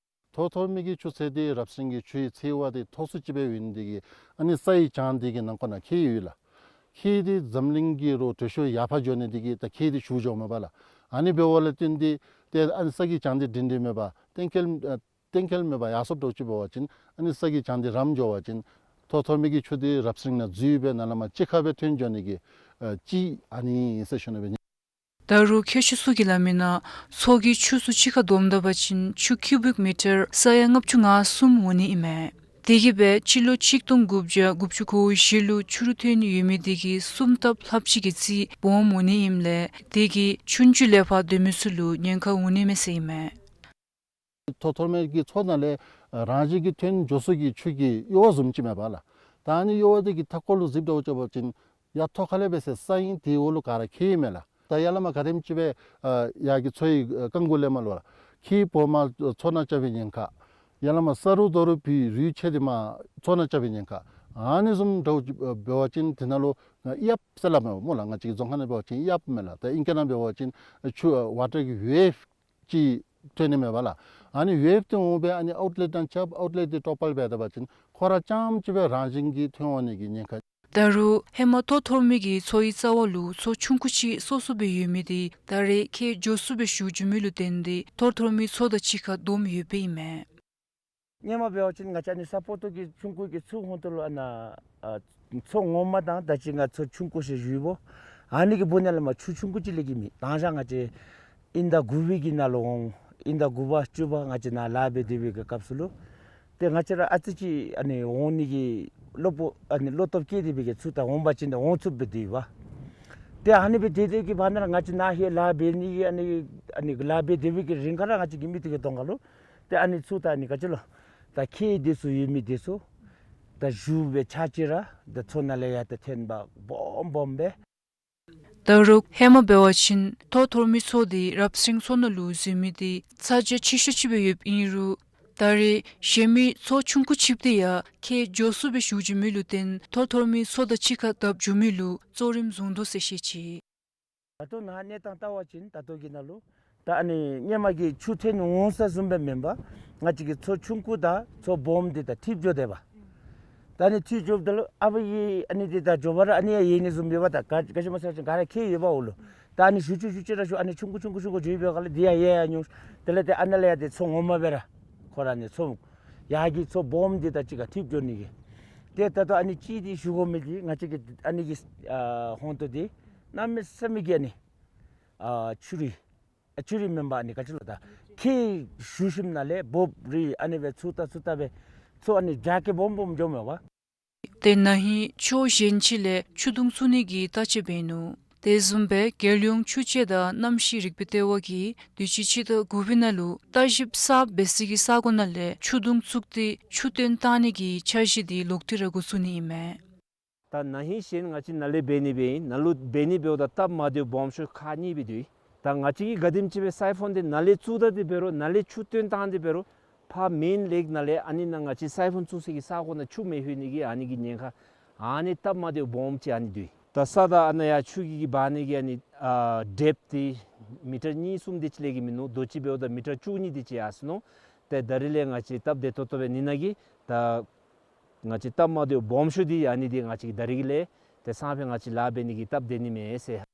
ཐོར་ཐོར་མི་གི་ཆུ་ཚད་འདི་རབ་གསེང་གི་ཆུ་ཡི་ཚད་བ་འདི་མཐོ་སུ་ཅིག་སྦེ་ཡོད་ནི་འདི་གིས་ཨ་ནི་ས་ཡི་གྱང་འདི་གི་ནང་འཁོད་ནང་འཁྱིལ་ཡོད་ལགས། འཁྱིལ་ཏེ་འཛམ་གླིང་གི་རོགས་དྲོད་ཤུགས་ཡར་ཕར་འགྱོ་ནི་འདི་གིས་ད་འཁྱིལ་ཏེ་ཞུ་འགྱོཝ་མས་པ་ལགས། ཨ་ནི་འབདཝ་ལས་བརྟེན་ཏེ་ཏེ་ཨ་ནི་ས་གི་གྱང་འདི་སྒྲིང་སྒྲིང་མེད་པར་གཏན་འཁེལ་ཨ་གཏན་འཁེལ་མེད་པར་ཡར་སོངམ་འདྲཝ་ཅིག་འབད་བ་ཅིན་ཨ་ནི་ས་གི་གྱང་འདི་རམ་འགྱོ་བ་ཅིན་ཐོར་ཐོར་མི་གི་ཆུ་འདི་རབ་གསེང་ནང་འཛུལ་སྦེ་ནཱ་ལས་མར་གཅིག་ཁར་སྦེ་ཐོན་འགྱོ་ནི་གི་ཨ་ཅིག་ཨ་ནི་ཨིན་ཟེར་ཞུ་ནི་སྦེ། ད་རུང་མཁས་མཆོག་ཚུ་གིས་སླབ་མིའི་ནང་མཚོ་གི་ཆུ་ཚུ་གཅིག་ཁར་བསྡོམས་ད་པ་ཅིན་ཆུ་ཀུ་བིག་མི་ཊར་ས་ཡ་ལྔ་བཅུ་ང་གསུམ་འོང་ནི་ཨིན་མས། དེ་གིས་སྦེ་སྤྱི་ལོ་ཆིག་སྟོང་དགུ་བརྒྱ་དགུ་བཅུ་གོ་བཞི་ལུ་ཆུ་རུད་ཐོན་ཡོད་མི་དེ་གི་གསུམ་ལྟབ་ལྷགཔ་ཅིག་གི་རྩིས་སྦོམ་འོང་ནི་ཨིནམ་ལས་དེ་གིས་ཆུང་ཆུང་ལས་ཕར་སྡོད་མི་ཚུ་ལུ་ཉེན་ཁ་འོང་ནི་མས་ཟེར་ཨིན་མས། ཐོར་ཐོར་མི་གི་མཚོ་ནང་ལས་རང་བཞིན་གྱིས་ཐོན་འགྱོ་ས་གི་ཆུ་གི་གཡོ་བ་བཟུམ་ཅིག་མས་པ་ལགས། ད་ཨ་ནི་གཡོ་བ་དེ་གི་མཐའ་སྐོར་ལུ་གཟིགས་འདྲཝ་ཅིག་འབད་བ་ཅིན་ཡར་ཐོག་ཁ་ལས་འབད་ས་ས་ཨིན། དེའི་འོག་ལུ་ག་ར་འཁྱིལ་མས་ལགས། ད་ཡར་ལས་མར་ག་དེམ་ཅིག་སྦེ་ཨ་ཡར་གྱི་མཚོ་ཡི་རྐང་མགུ་ལས་མར་ལུ་ར་ཁྱི་བོ་མར་མཚོ་ནང་རྐྱབ་པའི་ཉེན་ཁ། ཡར་ལས་མར་ས་རུད་རྡོ་རུད་བུད་རུད་ཆད་དེ་མར་མཚོ་ནང་རྐྱབ་པའི་ཉེན་ཁ། ཨ་ནི་བཟུམ་འདྲཝ་ཅིག་འབད་བ་ཅིན་དེ་ནང་ལུ་ཨ་གཡབ་ཟེར་སླབ་མས་སྨོ་ལགས། ང་བཅས་ཀྱི་རྫོང་ཁ་ནང་འབད་བ་ཅིན་གཡབ་མས་ལགས། ད་ཨིང་སྐད་ནང་འབད་བ་ཅིན་ཆུ་ཨ་ཝ་ཊར་གི་ཝེབ་ཅིག་ཐོན་ནི་མས་པ་ལགས། ཨ་ནི་ཝེབ་དེ་འོང་སྦེ་ཨ་ནི་ཨའུཊ་ལེཊ་ནང་རྐྱབ། ཨའུཊ་ལེཊ་དེ་དཀྲོག་པ་འབད་ད་པ་ཅིན་ཁོ་ར་རྐྱངམ་ཅིག་སྦེ་རང་བཞིན་གྱིས་ཐོན་འོང་ནི་གི་ཉེན་ཁ། ད་རུང་ཧེ་མ་ཐོ་ཐོར་མི་གི་མཚོ་ཡི་རྩ་བ་ལུ་མཚོ་ཆུང་ཀུ་ཅིག་སོ་སོ་སྦེ་ཡོད་མི་དེ་ད་རེས་ཁྱེགས་འགྱོ་སུ་སྦེ་ཞུ་འགྱོ་མི་ལུ་བརྟེན་ཏེ་ཐོ་ཐོར་མི་མཚོ་དང་གཅིག་ཁར་བསྡོམས་ཡོདཔ་ཨིན་མས། སྔོན་མ་འབད་བ་ཅིན་ང་བཅས་ཨ་ནི་ས་པོ་ཏོ་གི་ཆུང་ཀུ་གི་ཆུ་ཧོང་ཏོ་ལུ་ཨ་ནཱ་ཨ་མཚོ་ངོ་མ་དང་ད་ཅི་ང་མཚོ་ཆུང་ཀུ་ཟེར་ཞུཝ་ཨ་ནི་གི་སྦུག་ནང་ལས་མར་ཆུ་ཆུང་ཀུ་ཅིག་ལས་ཀྱི་མེད། དང་ཞག་ང་བཅས་དབྱིན་ཟླ་དགུ་པའི་གི་ནང་ལུ་འོང་། དབྱིན་ཟླ་དགུ་པ་བཅུ་པ་ང་བཅས་ནཱ་ལཱ་འབད་སྡོད་པའི་གི་སྐབས་སུ་ལུ་ཏེ་ང་བཅས་ར་ཨ་ཙི་ཅིག་ཨ་ནི་འོང་ནི་གི་བློ་སྤོབས་ཨ་ནི་བློ་སྟོབས་བསྐྱེད་དེ་སྦེ་གི་ཚུར་ད་འོང་པ་ཅིན་ད་འོང་ཚུགསཔ་སྦེ་སྡོདཔ། ཏེ་ཨ་ནི་སྦེ་སྡོད་སྡོད་ཀྱི་བར་ན་ར་ང་བཅས་ནཱ་ཧེ་ལཱ་འབད་ནི་གི་ཨ་ནི་ཨ་ནི་ལཱ་འབད་སྡོད་པའི་གི་རིང་ཁར་ར་ང་བཅས་ཀྱི་མིག་ཏོ་གི་གདོང་ཁར་ལུ་ཏེ་ཨ་ནི་ཚུར་ད་ཨ་ནི་ག་ཅི་ལོ་ད་ཁྱེགས་འདི་ཚུ་ཡོད་མི་འདི་ཚུ་ད་བཞུ་སྦེ་ཆ་ཅི་ར་ད་མཚོ་ནང་ལས་ཡར་ད་འཐོན་པ་སྦོམ་སྦོམ་སྦེ། ད་རུང་ཧེ་མ་འབད་བ་ཅིན་ཐོ་ཐོར་མི་མཚོ་དེ་རབ་སེང་མཚོ་ནང་ལུ་འཛུལ་མི་དེ་ཚ་གྱང་ཆེ་ཤོས་ཅིག་སྦེ་ཡོདཔ་ཨིན་རུང་ད་རེས་གཞན་མི་མཚོ་ཆུང་ཀུ་ཅིག་དེ་ཡང་ཁྱེགས་འགྱོ་སུ་སྦེ་ཞུ་འགྱོ་མི་ལུ་བརྟེན་ཐོ་ཐོར་མི་མཚོ་དང་གཅིག་ཁར་བརྡབ་འགྱོ་མི་ལུ་གཙོ་རིམ་བཟུང་དོ་ཟེར་བཤད་ཅི། ད་ལྟོ་ནཱ་གནས་སྟངས་བལྟ་བ་ཅིན་ད་ལྟོ་གི་ནང་ལུ་ད་ཨ་ནི་སྔོན་མ་གི་ཆུ་འཐོན་འོང་ས་བཟུམ་སྦེ་མེན་པར་ང་བཅས་ཀྱི་མཚོ་ཆུང་ཀུ་དང་མཚོ་སྦོམ་འདི་ད་འཐིབས་འགྱོ་དེས་པ། ད་ཨ་ནི་འཐིབས་འགྱོཝ་ད་ལུ་ཨ་ཕ་གི་ཨ་ནི་འདི་ད་འགྱོ་བ་ར་ཨ་ནི་ཡང་ཡལ་ནི་བཟུམ་ཡོདཔ། ད་ག་ག་ཅི་སྨོ་ཟེར་བ་ཅིན་ག་ར་ཁྱེགས་ཡོདཔ་འོང་ལོ། ད་ཨ་ནི་ཞུ་ཅི་ཞུ་ཅི་ར་ཞུ་ཨ་ནི་ཆུང་ཀུ་ཆུང་ཀུ་ཆུང་ཀུ་འགྱོ་བའི་སྒང་ལས་འདི་ཡང་ཡལ་ཡར་འགྱོ། དེ་ལས་ཏེ་ཨ་ནཱ་ལས་ཡར་ཏེ་མཚོ་ངོ་མ་སྦེ་ར་ཁོ་ར་ཨ་ནི་མཚོ་ཡར་གྱི་མཚོ་སྦོམ་འདི་དང་གཅིག་ཁར་འཐིབས་འགྱོ་ནི་གི། ཏེ་ད་ལྟོ་ཨ་ནི་ཅིག་འདི་ཞུ་དགོ་མི་འདི་ང་བཅས་ཀྱི་ཨ་ནི་གི་ཨ་ཧོང་ཏོ་འདི་གནམ་མེད་ས་མེད་ཀྱི་ཨ་ནི་ཨ་ཆུ་རུད་ཨ་ཆུ་རུད་མེན་པར་ཨ་ནི་ག་ཅི་ལོ་ད་ཁྱེགས་ཞུ་ཞིནམ་ལས་འབོབ་རུད་ཨ་ནི་སྦེ་ཚུར་ལྟ་ཚུར་ལྟ་སྦེ་མཚོ་ཨ་ནི་རྒྱ་སྐྱེད་སྦོམ་སྦོམ་འགྱོཝ་མས་པ། ཏེ་ན་ཧིང་ཕྱོགས་གཞན་ཅིག་ལས་ཆུ་དུང་བཙུགས་ནི་གི་བརྟག་དཔྱད་འབད་ནུག། དེ་བཟུམ་སྦེ་རྒྱལ་ཡོངས་ཆུ་དཔྱད་དང་གནམ་གཤིས་རིག་པའི་ལྟེ་བ་གིས་དུས་ཅི་སྤྱི་ཟླ་དགུ་པའི་ནང་ལུ་བརྟག་ཞིབ་གསརཔ་འབད་སའི་གི་ས་གོ་ནང་ལས་ཆུ་དུང་བཙུགས་ཏེ་ཆུ་བཏོན་བཏང་ནི་གི་འཆར་གཞི་འདི་ལོག་སྟེ་ར་འགོ་བཙུགས་ནི་ཨིན་མས། ད་ན་ཧིང་གཞན་ང་བཅས་ནཱ་ལས་འབད་ནི་འབད་ཡི། ནཱ་ལུ་འབད་ནི་འབདཝ་ད་སྟབས་མ་བདེཝ་སྦོམ་ཤོས་ཁག་གཉིས་སྦེ་འདུག། ད་ང་བཅས་ཀྱིས་ག་དེམ་ཅིག་སྦེ་སའི་ཕོན་འདི་ནཱ་ལས་བཙུགས་ད་དེ་འབད་རུང་ནཱ་ལས་ཆུ་བཏོན་བཏང་དེ་འབད་རུང་ཕར་མེན་ལེག་ནང་ལས་ཨ་ནི་ནཱ་ང་བཅས་སའི་ཕོན་བཙུགས་སའི་གི་ས་གོ་ནང་ཆུ་མི་ལྷོད་ནི་གི་ཨ་ནི་གི་ཉེན་ཁ་ཨ་ནི་སྟབས་མ་བདེཝ་སྦོམ་ཅིག་ཨ་ནི་འདུག། ད་ས་དང་ཨ་ནཱ་ཡར་ཆུ་གི་གི་འབག་ནི་གི་ཨ་ནི་ཨ་ཌེཔཐ་འདི་མི་ཊར་གཉིས་གསུམ་དེ་ཅིག་ལས་ཀྱི་མིན་ནུག། དོ་ཅི་འབདཝ་ད་མི་ཊར་བཅུ་གཉིས་དེ་ཅིག་ཡར་སོ་ནུག། ཏེ་ད་རིས་ལས་ང་བཅས་སྟབས་བདེ་ཏོག་ཏོ་སྦེ་ནི་ནང་གི་ད་ང་བཅས་སྟབས་མ་བདེཝ་སྦོམ་ཤོས་འདི་ཨ་ནི་འདི་ང་བཅས་ཀྱིས་ད་རིས་ཀྱི་ལས་ཏེ་སང་ཕོད་ང་བཅས་ལཱ་འབད་ནི་གི་སྟབས་བདེ་ནི་མས་ཟེར།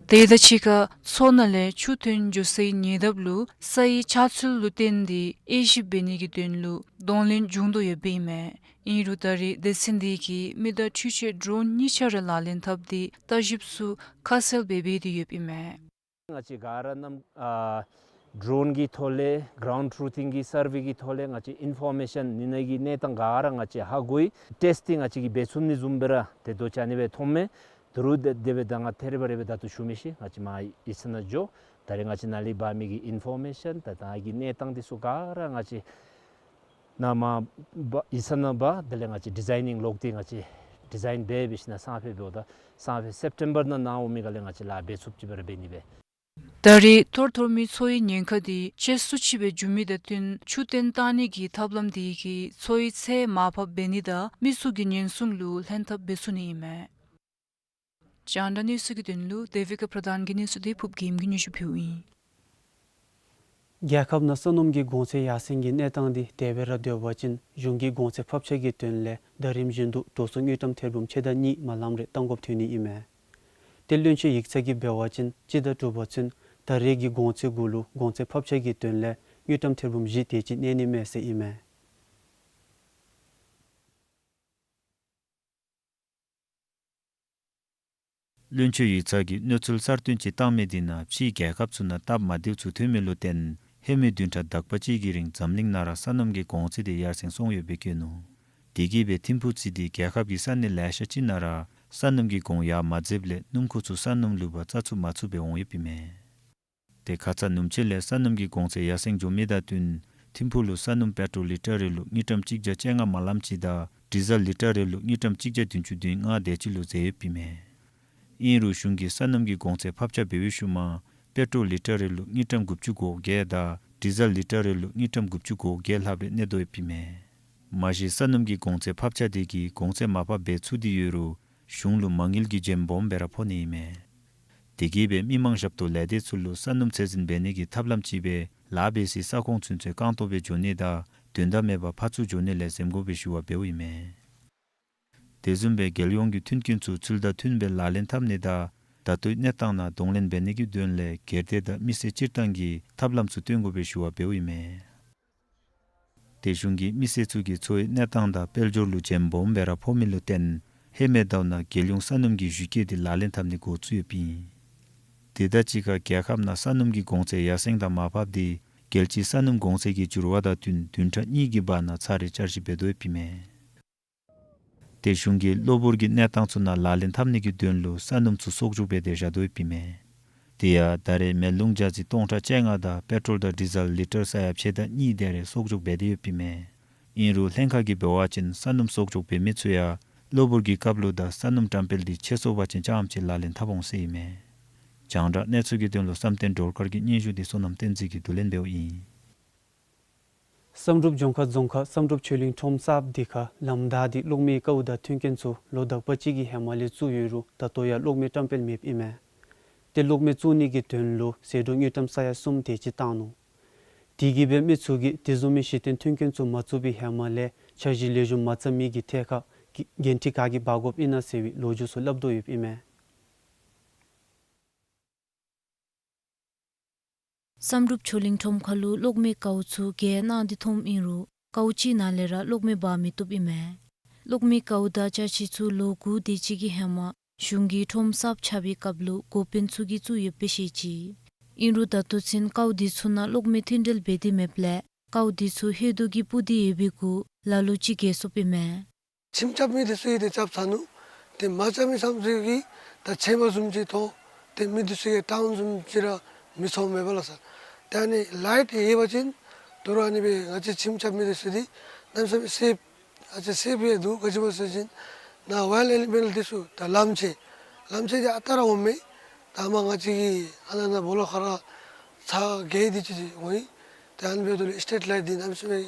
དེ་དང་གཅིག་ཁར་མཚོ་ནང་ལས་ཆུ་ཐོན་འགྱོ་སའི་ཉེ་འདབས་ལུ་ས་ཡི་ཆགས་ཚུལ་ལུ་བརྟེན་ཏེ་དབྱེ་ཞིབ་འབད་ནི་གི་དོན་ལུ་གདོང་ལེན་འབྱུང་དོ་ཡོདཔ་ཨིན་མས། ཨིན་རུང་ད་རེས་སྡེ་ཚན་འདི་གིས་མི་དང་འཕྲུལ་ཆས་ཌོ་རོན་གཉིས་ཆ་ར་ལག་ལེན་འཐབ་སྟེ་བརྟག་ཞིབ་ཚུ་ཁ་གསལ་སྦེ་འབད་དེ་ཡོདཔ་ཨིན་མས། ང་བཅས་ག་ར་གནམ་ཨ་ཌོ་རོན་གྱི་ཐོག་ལས་གི་རའུནཌ་ཊུ་རུཐིང་གི་སར་ཝེ་གི་ཐོག་ལས་ང་བཅས་ཨིན་ཕོར་མེ་ཤཱན་ནི་ནང་གི་གནས་སྟངས་ག་ར་ང་བཅས་ཧ་གོ་ཡི། ཊེསཊ་འདི་ང་བཅས་ཀྱིས་འབད་ཚུགས་ནི་བཟུམ་སྦེ་ར་ཏེ་དོ་ཅི་ཨ་ནི་སྦེ་མཐོངམ་མས། ད་རུང་དེ་དེ་སྦེ་ད་ང་ཐེ་རེ་བ་རེ་སྦེ་ད་ལྟོ་ཞུ་མི་ཤེས། ང་བཅས་མར་ཡིག་ཚང་ནང་འགྱོ། ད་རེས་ང་བཅས་ནཱ་ལས་འབག་མི་གི་ཨིན་ཕོར་མེ་ཤཱན་ད་ད་གི་གནས་སྟངས་འདི་ཚུ་ག་ར་ང་བཅས་ནཱ་མར་འབག་ཡིག་ཚང་ནང་འབག། དེ་ལས་ང་བཅས་ཌི་ཛའི་ནིང་ལོག་སྟེ་ང་བཅས་ཌི་ཛའིན་འབད་འབད་ཞིནམ་ལས་སང་ཕོད་འབདཝ་ད་སང་ཕོད་སེབ་ཊེམ་བར་ནང་ནཱ་འོང་མི་ག་ལས་ང་བཅས་ལཱ་འབད་ཚུགསཔ་ཅིག་སྦེ་ར་འབད་ནི་སྦེ། ད་རེས་ཐོར་ཐོར་མི་མཚོ་ཡི་ཉེན་ཁ་འདི་ཆེ་སུ་ཅིག་སྦེ་འགྱོ་མི་དང་བསྟུན་ཆུ་བཏོན་བཏང་ནི་གི་ཐབས་ལམ་འདི་གིས་མཚོ་ཡི་ཚད་མར་ཕབ་འབད་ནི་དང་མི་ཚུ་གི་ཉེན་སྲུང་ལུ་ལྷན་ཐབས་འབད་ཚུགས་ནི་ཨིན་མས། རྒྱང་བསྒྲགས་གནས་ཚུལ་གྱི་དོན་ལུ་དེ་བི་ཀ་པྲ་དྷཱན་གྱི་གནས་ཚུལ་འདི་ཕུབ་རྒྱལམ་གྱིས་སྙན་ཞུ་ཕུལཝ་ཨིན། རྒྱལ་ཁབ་ནང་སོ་ནམ་གྱི་གོང་ཚད་ཡར་སེང་གི་གནས་སྟངས་འདི་དེ་སྦེ་ར་སྡོད་པ་ཅིན་གཞུང་གི་གོང་ཚད་ཕབ་ཆག་གི་དོན་ལས་ཟླ་རིམ་བཞིན་དུ་འགྲོ་སོང་དངུལ་ཀྲམ་ཐེར་འབུམ་ཕྱེད་དང་གཉིས་མ་ལམ་རེ་གཏང་དགོཔ་ཐོན་ནི་ཨིན་མས། ཏེ་བློན་ཆེན་ཡིག་ཚང་གིས་འབད་བ་ཅིན་སྤྱི་ཟླ་དྲུག་པ་ཚུན་ད་རེས་ཀྱི་གོང་ཚད་གུ་ལུ་གོང་ཚད་ཕབ་ཆག་གི་དོན་ལས་དངུལ་ཀྲམ་ཐེར་འབུམ་བཞི་དེ་ཅིག་གནས་ནི་མས་ཟེར་ཨིན་མས། བློན་ཆེན་ཡིག་ཚང་གིས་གནས་ཚུལ་གསར་བཏོན་ཅིག་བཏང་མི་འདི་ནང་ཕྱིའི་རྒྱལ་ཁབ་ཚུ་ནང་སྟབས་མ་བདེཝ་ཚུ་ཐོན་མི་ལུ་བརྟེན་ཧེ་མའི་བདུན་ཕྲག་དག་པ་ཅིག་གི་རིང་འཛམ་གླིང་ནང་ར་སོ་ནམ་གྱི་གོང་ཚད་འདི་ཡར་སེང་སོང་ཡོདཔ་སྦེ་བཀོད་ནུག། དེ་གིས་སྦེ་ཐིམ་ཕུག་རྩིས་ཏེ་རྒྱལ་ཁབ་ཀྱི་ས་གནས་ལེ་ཤ་ཅིག་ནང་ར་སོ་ནམ་གྱི་གོང་ཡར་མ་འཛེབས་ལས་སྣུམ་འཁོར་ཚུ་སོ་ནམ་ལུ་འབག་རྩ་ཚུགས་མ་ཚུགས་སྦེ་འོང་ཡོདཔ་ཨིན་མས། ཏེ་ཁ་ཙ་ཉིནམ་གཅིག་ལས་སོ་ནམ་གྱི་གོང་ཚད་ཡར་སེང་འགྱོ་མི་དང་བསྟུན་ཐིམ་ཕུག་ལུ་སོ་ནམ་པེ་ཊྲོལ་ལི་ཊར་རེ་ལུ་དངུལ་ཀྲམ་གཅིག་བརྒྱ་བཅོ་ལྔ་མ་ལམ་ཅིག་དང་ཌི་ཟེལ་ལི་ཊར་རེ་ལུ་དངུལ་ཀྲམ་གཅིག་བརྒྱ་བདུན་ཅུ་དོན་ལྔ་དེ་ཅིག་ལུ་འཛེགས་ཡོདཔ་ཨིན་མས། ཨིན་རུང་གཞུང་གིས་ས་སྣུམ་གྱི་གོང་ཚད་ཕབ་ཆ་འབད་བའི་ཤུལ་མ་པེ་ཊོལ་ལི་ཊར་རེ་ལུ་དངུལ་ཀྲམ་དགུ་བཅུ་གོ་བརྒྱད་དང་ཌི་ཟེལ་ལི་ཊར་རེ་ལུ་དངུལ་ཀྲམ་དགུ་བཅུ་གོ་བརྒྱད་ལྷགཔ་རེ་གནས་དོ་ཡོདཔ་ཨིན་མས། མ་གཞི་ས་སྣུམ་གྱི་གོང་ཚད་ཕབ་ཆ་དེ་གིས་གོང་ཚད་མར་ཕབ་འབད་ཚུགས་ཏེ་ཡོད་རུང་གཞུང་ལུ་མ་དངུལ་གྱི་བྱེམ་སྦོམ་སྦེ་ར་ཕོག་ནི་ཨིན་མས། དེ་གིས་སྦེ་མི་མང་ཞབས་ཏོག་ལས་སྡེ་ཚུ་ལུ་ས་སྣུམ་ཚད་འཛིན་འབད་ནི་གི་ཐབས་ལམ་ཅིག་སྦེ་ལཱ་འབད་སའི་ས་ཁོངས་ཚུན་ཚོད་རྐང་སྟོང་སྦེ་འགྱོ་ནི་དང་དོན་དག་མེད་པར་ཕར་ཚུར་འགྱོ་ནི་ལས་འཛེམ་དགོ་པའི་ཞུ་བ་འབདཝ་ཨིན་མས། དེ་བཟུམ་སྦེ་རྒྱལ་ཡོངས་ཀྱི་མཐུན་རྐྱེན་ཚུ་ཚུལ་དང་མཐུན་སྦེ་ལག་ལེན་འཐབ་ནི་དང་ད་ལྟོའི་གནས་སྟངས་ནང་གདོང་ལེན་འབད་ནི་གི་དོན་ལས་སྒེར་སྡེ་དང་མི་སེར་སྤྱིར་བཏང་གིས་ཐབས་ལམ་ཚུ་སྟོན་དགོ་པའི་ཞུ་བ་འབདཝ་ཨིན་མས། ཏེ་གཞུང་གིས་མི་སེར་ཚུ་གིས་འཚོ་བའི་གནས་སྟངས་དང་དཔལ་འབྱོར་ལུ་བྱེམ་སྦོམ་སྦེ་ར་ཕོག་མི་ལུ་བརྟེན་ཧེ་མའི་ཟླཝ་ནང་རྒྱལ་ཡོངས་ས་སྣུམ་གྱི་གཞི་བཀོད་དེ་ལག་ལེན་འཐབ་ནི་འགོ་བཙུགས་ཡོདཔ་ཨིན། དེ་དང་གཅིག་ཁར་རྒྱལ་ཁབ་ནང་ས་སྣུམ་གྱི་གོང་ཚད་ཡར་སེང་དང་མར་ཕབ་དེ་རྒྱལ་སྤྱིའི་ས་སྣུམ་གོང་ཚད་ཀྱི་འགྱུར་བ་དང་བསྟུན་བདུན་ཕྲག་གཉིས་ཀྱི་བར་ན་ཚར་རེ་བསྐྱར་ཞིབ་འབད་དོ་ཡོདཔ་ཨིན་མས། ཏེ་གཞུང་གིས་གློ་བུར་གྱི་གནས་སྟངས་ཚུ་ནང་ལག་ལེན་འཐབ་ནི་གི་དོན་ལུ་ས་སྣུམ་ཚུ་གསོག་འཇོག་འབད་དེ་བཞག་དོ་ཡོདཔ་ཨིན་མས། དེ་ཡང་ད་རེས་མེ་རླུང་ལྗགས་རྩི་སྟོང་ཕྲག་བཅོ་ལྔ་དང་པེ་ཊོལ་དང་ཌི་ཟེལ་ལི་ཊར་ས་ཡ་ཕྱེད་དང་གཉིས་དེ་རེ་གསོག་འཇོག་འབད་དེ་ཡོདཔ་ཨིན་མས། ཨིན་རུང་ལྷན་ཁག་གིས་འབད་བ་ཅིན་ས་སྣུམ་གསོག་འཇོག་འབད་མི་ཚུ་ཡང་གློ་བུར་གྱི་སྐབས་ལུ་དང་ས་སྣུམ་བཀྲམ་སྤེལ་དེ་ཆད་སོང་པ་ཅིན་རྐྱངམ་ཅིག་ལག་ལེན་འཐབ་འོང་ཟེར་ཨིན་མས། རྒྱང་བསྒྲགས་གནས་ཚུལ་གྱི་དོན་ལུ་བསམ་གཏན་སྒྲོལ་དཀར་གྱི་སྙན་ཞུ་དེ་བསོད་ནམས་བསྟན་འཛིན་གྱིས་བསྡུ་ལེན་འབདཝ་ཨིན། བསམ་གྲུབ་ལྗོངས་མཁར་རྫོང་ཁག་བསམ་གྲུབ་ཆོས་གླིང་ཁྲོམ་གསརཔ་དེ་ཁར་ལམ་བདའ་སྟེ་གློག་མེའི་ཀཝ་དང་མཐུན་རྐྱེན་ཚུ་ལོ་དག་པ་ཅིག་གི་ཧེ་མ་ལས་བཙུགས་ཡོད་རུང་ད་ལྟོ་ཡང་གློག་མེ་བཀྲམ་སྤེལ་མེདཔ་ཨིན་མས། ཏེ་གློག་མེ་བཙུགས་ནི་གི་དོན་ལུ་ཟད་འགྲོ་དངུལ་ཀྲམ་ས་ཡ་གསུམ་དེ་ཅིག་བཏང་ནུག། དེ་གིས་སྦེ་མི་ཚུ་གིས་དེ་བཟུམ་མའི་གཞི་རྟེན་མཐུན་རྐྱེན་ཚུ་མ་བཙུགས་པའི་ཧེ་མ་ལས་འཆར་གཞི་ལེགས་ཤོམ་མ་བརྩམས་མི་གི་ཐད་ཁར་འགན་འཁྲི་ག་གིས་འབག་དགོཔ་ཨིན་ན་ཟེར་བའི་ལོ་རྒྱུས་ཚུ་སླབ་དོ་ཡོདཔ་ཨིན་མས། བསམ་གྲུབ་ཆོས་གླིང་ཁྲོམ་ཁ་ལུ་གློག་མེའི་ཀཝ་ཚུ་བརྒལ་གནང་སྟེ་འཐོནམ་ཨིན་རུང་ཀཝ་གཅིག་ནང་ལས་ར་གློག་མེ་འབག་མི་བཏུབ་ཨིན་མས། གློག་མེའི་ཀཝ་དང་ཅ་ཆས་ཚུ་ལོ་དགུ་དེ་ཅིག་གི་ཧེ་མ་གཞུང་གིས་ཁྲོམ་གསརཔ་ཆགས་པའི་སྐབས་ལུ་འགོ་དཔོན་ཚུ་གིས་བཙུགས་ཡོདཔ་སྦེ་བཤད་ཅི། ཨིན་རུང་ད་ལྟོ་ཚུན་ཀཝ་དེ་ཚུ་ནང་གློག་མེ་མཐུད་འབྲེལ་འབད་དེ་མེདཔ་ལས་ཀཝ་དེ་ཚུ་ཧེ་དུ་གིས་སྤུར་ཏེ་ཡོད་པའི་གུ་ལ་ལུ་ཅིག་བརྒལ་སོཔ་ཨིན་མས། ཁྱིམ་རྐྱབ་མི་དེ་ཚུ་གིས་ཏེ་རྐྱབ་ཚར་ནུག། ཏེ་མ་རྐྱབ་མི་ཚུ་གིས་ད་ཆད་པ་བཟུམ་ཅིག་ཐོབ། ཏེ་མི་དེ་ཚུ་གིས་ཊའུན་བཟུམ་ཅིག་ར་མི་ཚོར་མེད་པས་ལགས་སོ། ཏེ་ཨ་ནི་ལའིཊ་ཡོད་པ་ཅིན་དོ་རུང་ཨ་ནི་སྦེ་ང་བཅས་ཁྱིམ་རྐྱབ་མི་དེ་ཚུ་འདི་གནམ་མེད་ས་མེད་སེབ་ཨ་ཙི་སེབ་ཡང་འདུག། ག་ཅི་སྦེ་ཟེར་བ་ཅིན་ནཱ་ཝའིལཌ་ཨེ་ལི་མེནཊ་དེ་ཚུ་ད་ལམ་ཆས་ལམ་ཆས་འདི་ཨ་རྟག་ར་འོངམ་མས། ད་མ་ང་བཅས་ཀྱི་ཨ་ནཱ་ནཱ་སྦོ་ལོགས་ཁར་ར་ཚར་བརྒྱད་དེ་ཅིག་འོང་ཡི། ཏེ་ཨ་ནི་འབདཝ་ད་ལུ་སི་ཊིརིཊ་ལའིཊ་འདི་གནམ་མེད་ས་མེད་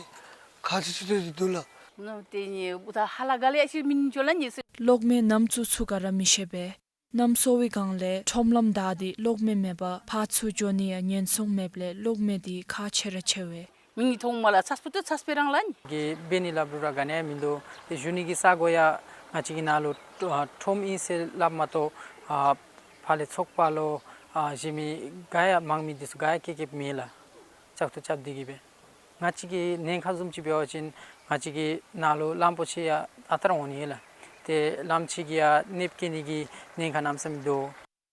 ཁག་ཆེ་ཆེ་ཏོག་ཏོ་འདུག་ལགས། ནོ་ཏེ་ནི་འུ་ད་ཧ་ལ་ག་ལས་ཨ་ཤི་མིན་འགྱོ་ལ་ནི་ཟེར། གློག་མེ་ནམ་བཙུགས་ཚུགས་ག་ར་མི་ཤེས་པས། གནམ་སྲོ་བའི་སྒང་ལས་ཁྲོམ་ལམ་བདའ་སྟེ་གློག་མེ་མེད་པར་ཕར་ཚུར་འགྱོ་ནི་ཡང་ཉེན་སྲུང་མེདཔ་ལས་གློག་མེ་འདི་ཁག་ཆེ་ར་ཆེ་བས། མི་ངེའི་མཐོངམ་ལས་ཚ་སྤུ་ཏོ་ཚ་སྤེ་རང་ལ་ནི། གི་འབད་ནི་སླབ་རུང་ར་ག་ནི་ཡང་མིན་འདུག། ཏེ་བཞུགས་ནི་གི་ས་གོ་ཡང་ང་བཅས་ཀྱི་ནཱ་ལུ་ཨ་ཁྲོམ་ཨིན་ཟེར་སླབ་མ་གཏོགས་ཨ་ཕར་ལས་ཚོགས་པ་ལོ་ཨ་གཞན་མི་ག་ཡང་མང་མི་དེ་ཚུ་ག་ཡང་སྐྱེལ་སྐྱེལཝ་མེད་ལགས། ལྕགས་ཐུག་རྐྱབ་སྟེ་གི་སྦེ། ང་བཅས་ཀྱི་ཉེན་ཁ་བཟུམ་ཅིག་འབད་བ་ཅིན་ང་བཅས་ཀྱི་ནཱ་ལུ་གླང་པོ་ཆེ་ཡང་ཨ་རྟག་ར་འོང་ནི་ལགས། ཏེ་གླང་ཆེན་གྱིས་ཡང་གནོདཔ་བཀལ་ནི་གི་ཉེན་ཁ་གནམ་མེད་ས་མེད་འདུག།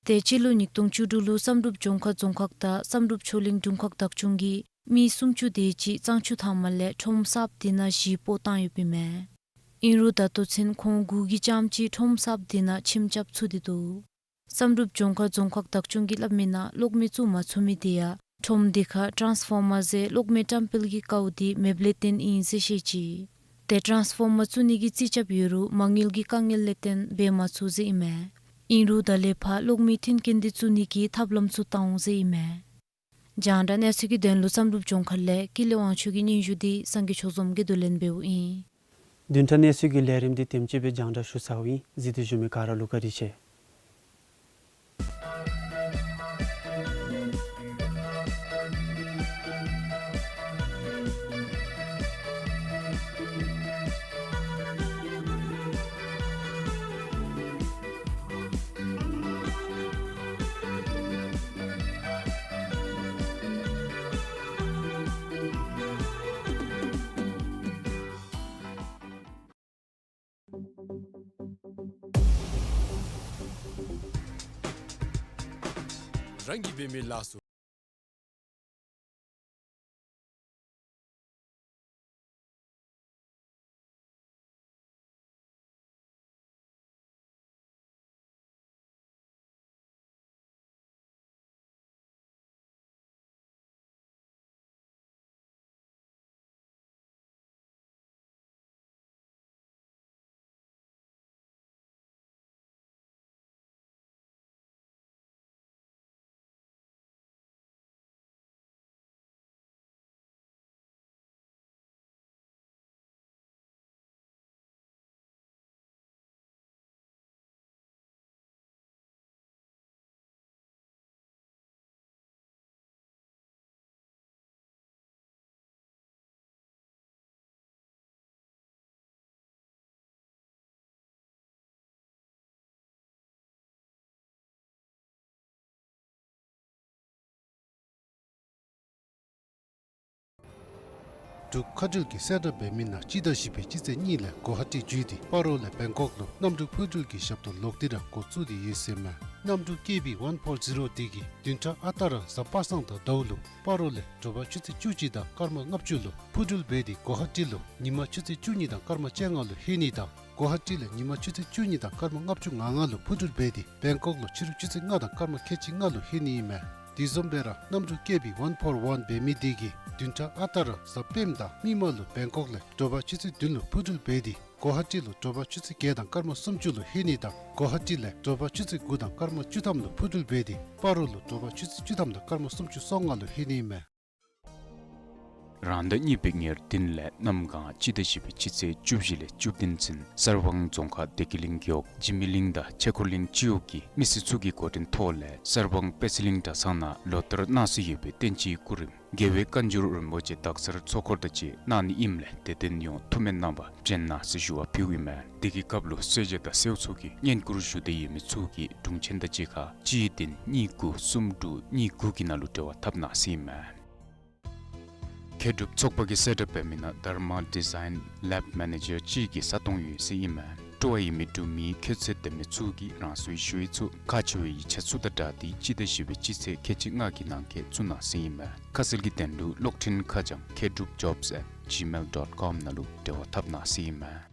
ཏེ་སྤྱི་ལོ་ཉིས་སྟོང་བཅུ་དྲུག་ལུ་བསམ་གྲུབ་ལྗོངས་མཁར་རྫོང་ཁག་དང་བསམ་གྲུབ་ཆོས་གླིང་དྲུང་ཁག་བདག་སྐྱོང་གིས་མི་སུམ་ཅུ་དེ་ཅིག་གཙང་ཆུ་ཐང་མ་ལས་ཁྲོམ་གསརཔ་དེ་ནང་གཞིས་སྤོ་བཏང་ཡོདཔ་ཨིན་མས། ཨིན་རུང་ད་ལྟོ་ཚུན་ཁོང་དགུ་གིས་རྐྱངམ་ཅིག་ཁྲོམ་གསརཔ་དེ་ནང་ཁྱིམ་རྐྱབ་ཚུགས་ཏེ་འདུག། བསམ་གྲུབ་ལྗོངས་མཁར་རྫོང་ཁག་བདག་སྐྱོང་གིས་སླབ་མིའི་ནང་གློག་མེ་བཙུགས་མ་ཚུགས་མི་དེ་ཡང་ཁྲོམ་དེ་ཁར་ཊཱནསི་ཕོར་མར་ཟེར་གློག་མེ་བཀྲམ་སྤེལ་གྱི་ཀཝ་དེ་མེདཔ་ལས་བརྟེན་ཨིན་ཟེར་བཤད་ཅི། ཏེ་ཊཱནསི་ཕོར་མར་བཙུགས་ནི་གི་རྩིས་རྐྱབ་ཡོད་རུང་མ་དངུལ་གྱི་དཀའ་ངལ་ལས་བརྟེན་འབད་མ་ཚུགས་ཟེར་ཨིན་མས། ཨིན་རུང་ད་ལས་ཕར་གློག་མེའི་མཐུན་རྐྱེན་དེ་བཙུགས་ནི་གི་ཐབས་ལམ་ཚུ་བཏང་འོང་ཟེར་ཨིན་མས། རྒྱང་བསྒྲགས་གནས་ཚུལ་གྱི་དོན་ལུ་བསམ་གྲུབ་ལྗོངས་མཁར་ལས་ཀུན་ལེགས་དབང་ཕྱུག་གི་སྙན་ཞུ་དེ་སངས་རྒྱས་ཆོས་འཛོམས་ཀྱིས་བསྡུ་ལེན་འབདཝ་ཨིན། བདུན་ཕྲག་གནས་ཚུལ་གྱི་ལས་རིམ་འདི་དེམ་ཅིག་སྦེ་རྒྱང་བསྒྲགས་ཞུ་ཚརཝ་ཨིན། གཟིགས་ཏེ་བཞུགས་མི་ག་ར་ལུ་བཀའ་དྲིན་ཆེ། རང་གིས་འབད་མི་ལགས་སོ། འབྲུག་མཁའ་འགྲུལ་གྱིས་གསལ་བསྒྲགས་འབད་མི་ནང་སྤྱི་ཟླ་བཞི་པའི་སྤྱི་ཚེས་གཉིས་ལས་གོ་ཧ་ཊི་བརྒྱུད་དེ་སྤ་རོ་ལས་བེང་ཀོག་ལུ་གནམ་གྲུ་འཕུར་འགྲུལ་གྱི་ཞབས་ཏོག་ལོག་སྟེ་ར་འགོ་བཙུགས་ཏེ་ཡོད་ཟེར་མས། གནམ་གྲུ་ཀེ་བི་ཝན་ཕོར་ཛི་རོ་དེ་གིས་བདུན་ཕྲག་ཨ་རྟག་ར་གཟའ་པ་སངས་དང་ཟླཝ་ལུ་སྤ་རོ་ལས་དྲོ་པ་ཆུ་ཚོད་བཅུ་གཅིག་དང་སྐར་མ་ལྔ་བཅུ་ལུ་འཕུར་འགྲུལ་འབད་དེ་གོ་ཧ་ཊི་ལུ་ཉིན་མ་ཆུ་ཚོད་བཅུ་གཉིས་དང་སྐར་མ་བཅོ་ལྔ་ལུ་ལྷོད་ནི་དང་གོ་ཧ་ཊི་ལས་ཉིན་མ་ཆུ་ཚོད་བཅུ་གཉིས་དང་སྐར་མ་ལྔ་བཅུ་ང་ལྔ་ལུ་འཕུར་འགྲུལ་འབད་དེ་བེང་ཀོག་ལུ་ཕྱི་རུ་ཆུ་ཚོད་ལྔ་དང་སྐར་མ་ཁལ་གཅིག་ལྔ་ལུ་ལྷོད་ནི་ཨིན་མས། དེ་བཟུམ་སྦེ་ར་གནམ་གྲུ་ཀེ་བི་ཝན་ཕོར་ཝན་འབད་མི་དེ་གིས་བདུན་ཕྲག་ཨ་རྟག་ར་གཟའ་སྤེནམ་དང་མིག་དམར་ལུ་བེང་ཀོག་ལས་དྲོ་པ་ཆུ་ཚོད་བདུན་ལུ་འཕུར་འགྲུལ་འབད་དེ་གོ་ཧ་ཊི་ལུ་དྲོ་པ་ཆུ་ཚོད་བརྒྱད་དང་སྐར་མ་སུམ་ཅུ་ལུ་ལྷོད་ནི་དང་གོ་ཧ་ཊི་ལས་དྲོ་པ་ཆུ་ཚོད་དགུ་དང་སྐར་མ་བཅུ་ཐམ་ལུ་འཕུར་འགྲུལ་འབད་དེ་སྤ་རོ་ལུ་དྲོ་པ་ཆུ་ཚོད་བཅུ་ཐམ་དང་སྐར་མ་སུམ་ཅུ་སོ་ལྔ་ལུ་ལྷོད་ནི་ཨིན་མས། རང་ཟླ་གཉིས་པའི་ཉེར་བདུན་ལས་གནམ་གང་སྤྱི་ཟླ་བཞི་པའི་སྤྱི་ཚེས་བཅུ་བཞི་ལས་བཅུ་བདུན་ཚུན་གསར་སྤང་རྫོང་ཁག་བདེ་སྐྱིད་གླིང་རྒེད་འོག་འཇིགས་མེད་གླིང་དང་ཆོས་འཁོར་གླིང་སྤྱི་འོག་གི་མི་སེར་ཚུ་གི་འགོ་འདྲེན་ཐོག་ལས་གསར་སྤང་དཔལ་སྲིད་གླིང་གྲྭ་ཚང་ནང་ལོ་ལྟར་གནང་སྲོལ་ཡོད་པའི་བསྟན་སྤྱིའི་སྐུ་རིམ་རྒྱལ་བའི་བཀའ་འགྱུར་རིན་པོ་ཆེ་དག་ཚར་ཚོགས་འཁོར་དང་གཅིག་ཁར་གནང་ནི་ཨིནམ་ལས་དེ་འདི་ནི་ཡོངས་ཐུགས་སྨོན་གནང་བར་བྱོན་གནང་ཟེར་ཞུ་བ་ཕུལཝ་ཨིན་མས། དེ་གི་སྐབས་ལུ་གསོལ་ཇ་དང་གསོལཝ་ཚུ་གི་བསྙེན་བཀུར་ཞུ་འདོད་ཡོད་མི་ཚུ་གིས་དྲུང་ཆེན་དང་གཅིག་ཁར་གཅིག་བདུན་གཉིས་དགུ་གསུམ་དྲུག་གཉིས་དགུ་གི་ནང་ལུ་འབྲེལ་བ་འཐབ་གནང་ཟེར་ཨིན་མས། མཁས་གྲུབ་ཚོགས་པ་གིས་གསལ་བསྒྲགས་འབད་མི་ནང་Dharma Design Lab Manager གཅིག་གི་ས་སྟོང་ཡོད་ཟེར་ཨིན་མས། སྤྲོ་བ་ཡོད་མི་འབྲུག་མི་ཁྱད་ཚད་ལྡན་མི་ཚུ་གིས་རང་སོའི་ཞུ་ཡིག་ཚུ་ཁག་ཆེ་བའི་ཡིག་ཆ་ཚུ་དང་སྦྲགས་ཏེ་སྤྱི་ཟླ་བཞི་པའི་སྤྱི་ཚེས་ཁལ་གཅིག་ལྔ་གི་ནང་འཁོད་བཙུགས་གནང་ཟེར་ཨིན་མས། ཁ་གསལ་གྱི་དོན་ལུ་གློག་འཕྲིན་ཁ་བྱང་མཁས་གྲུབ་jobs at gmail dot com ནང་ལུ་འབྲེལ་བ་འཐབ་གནང་ཟེར་ཨིན་མས།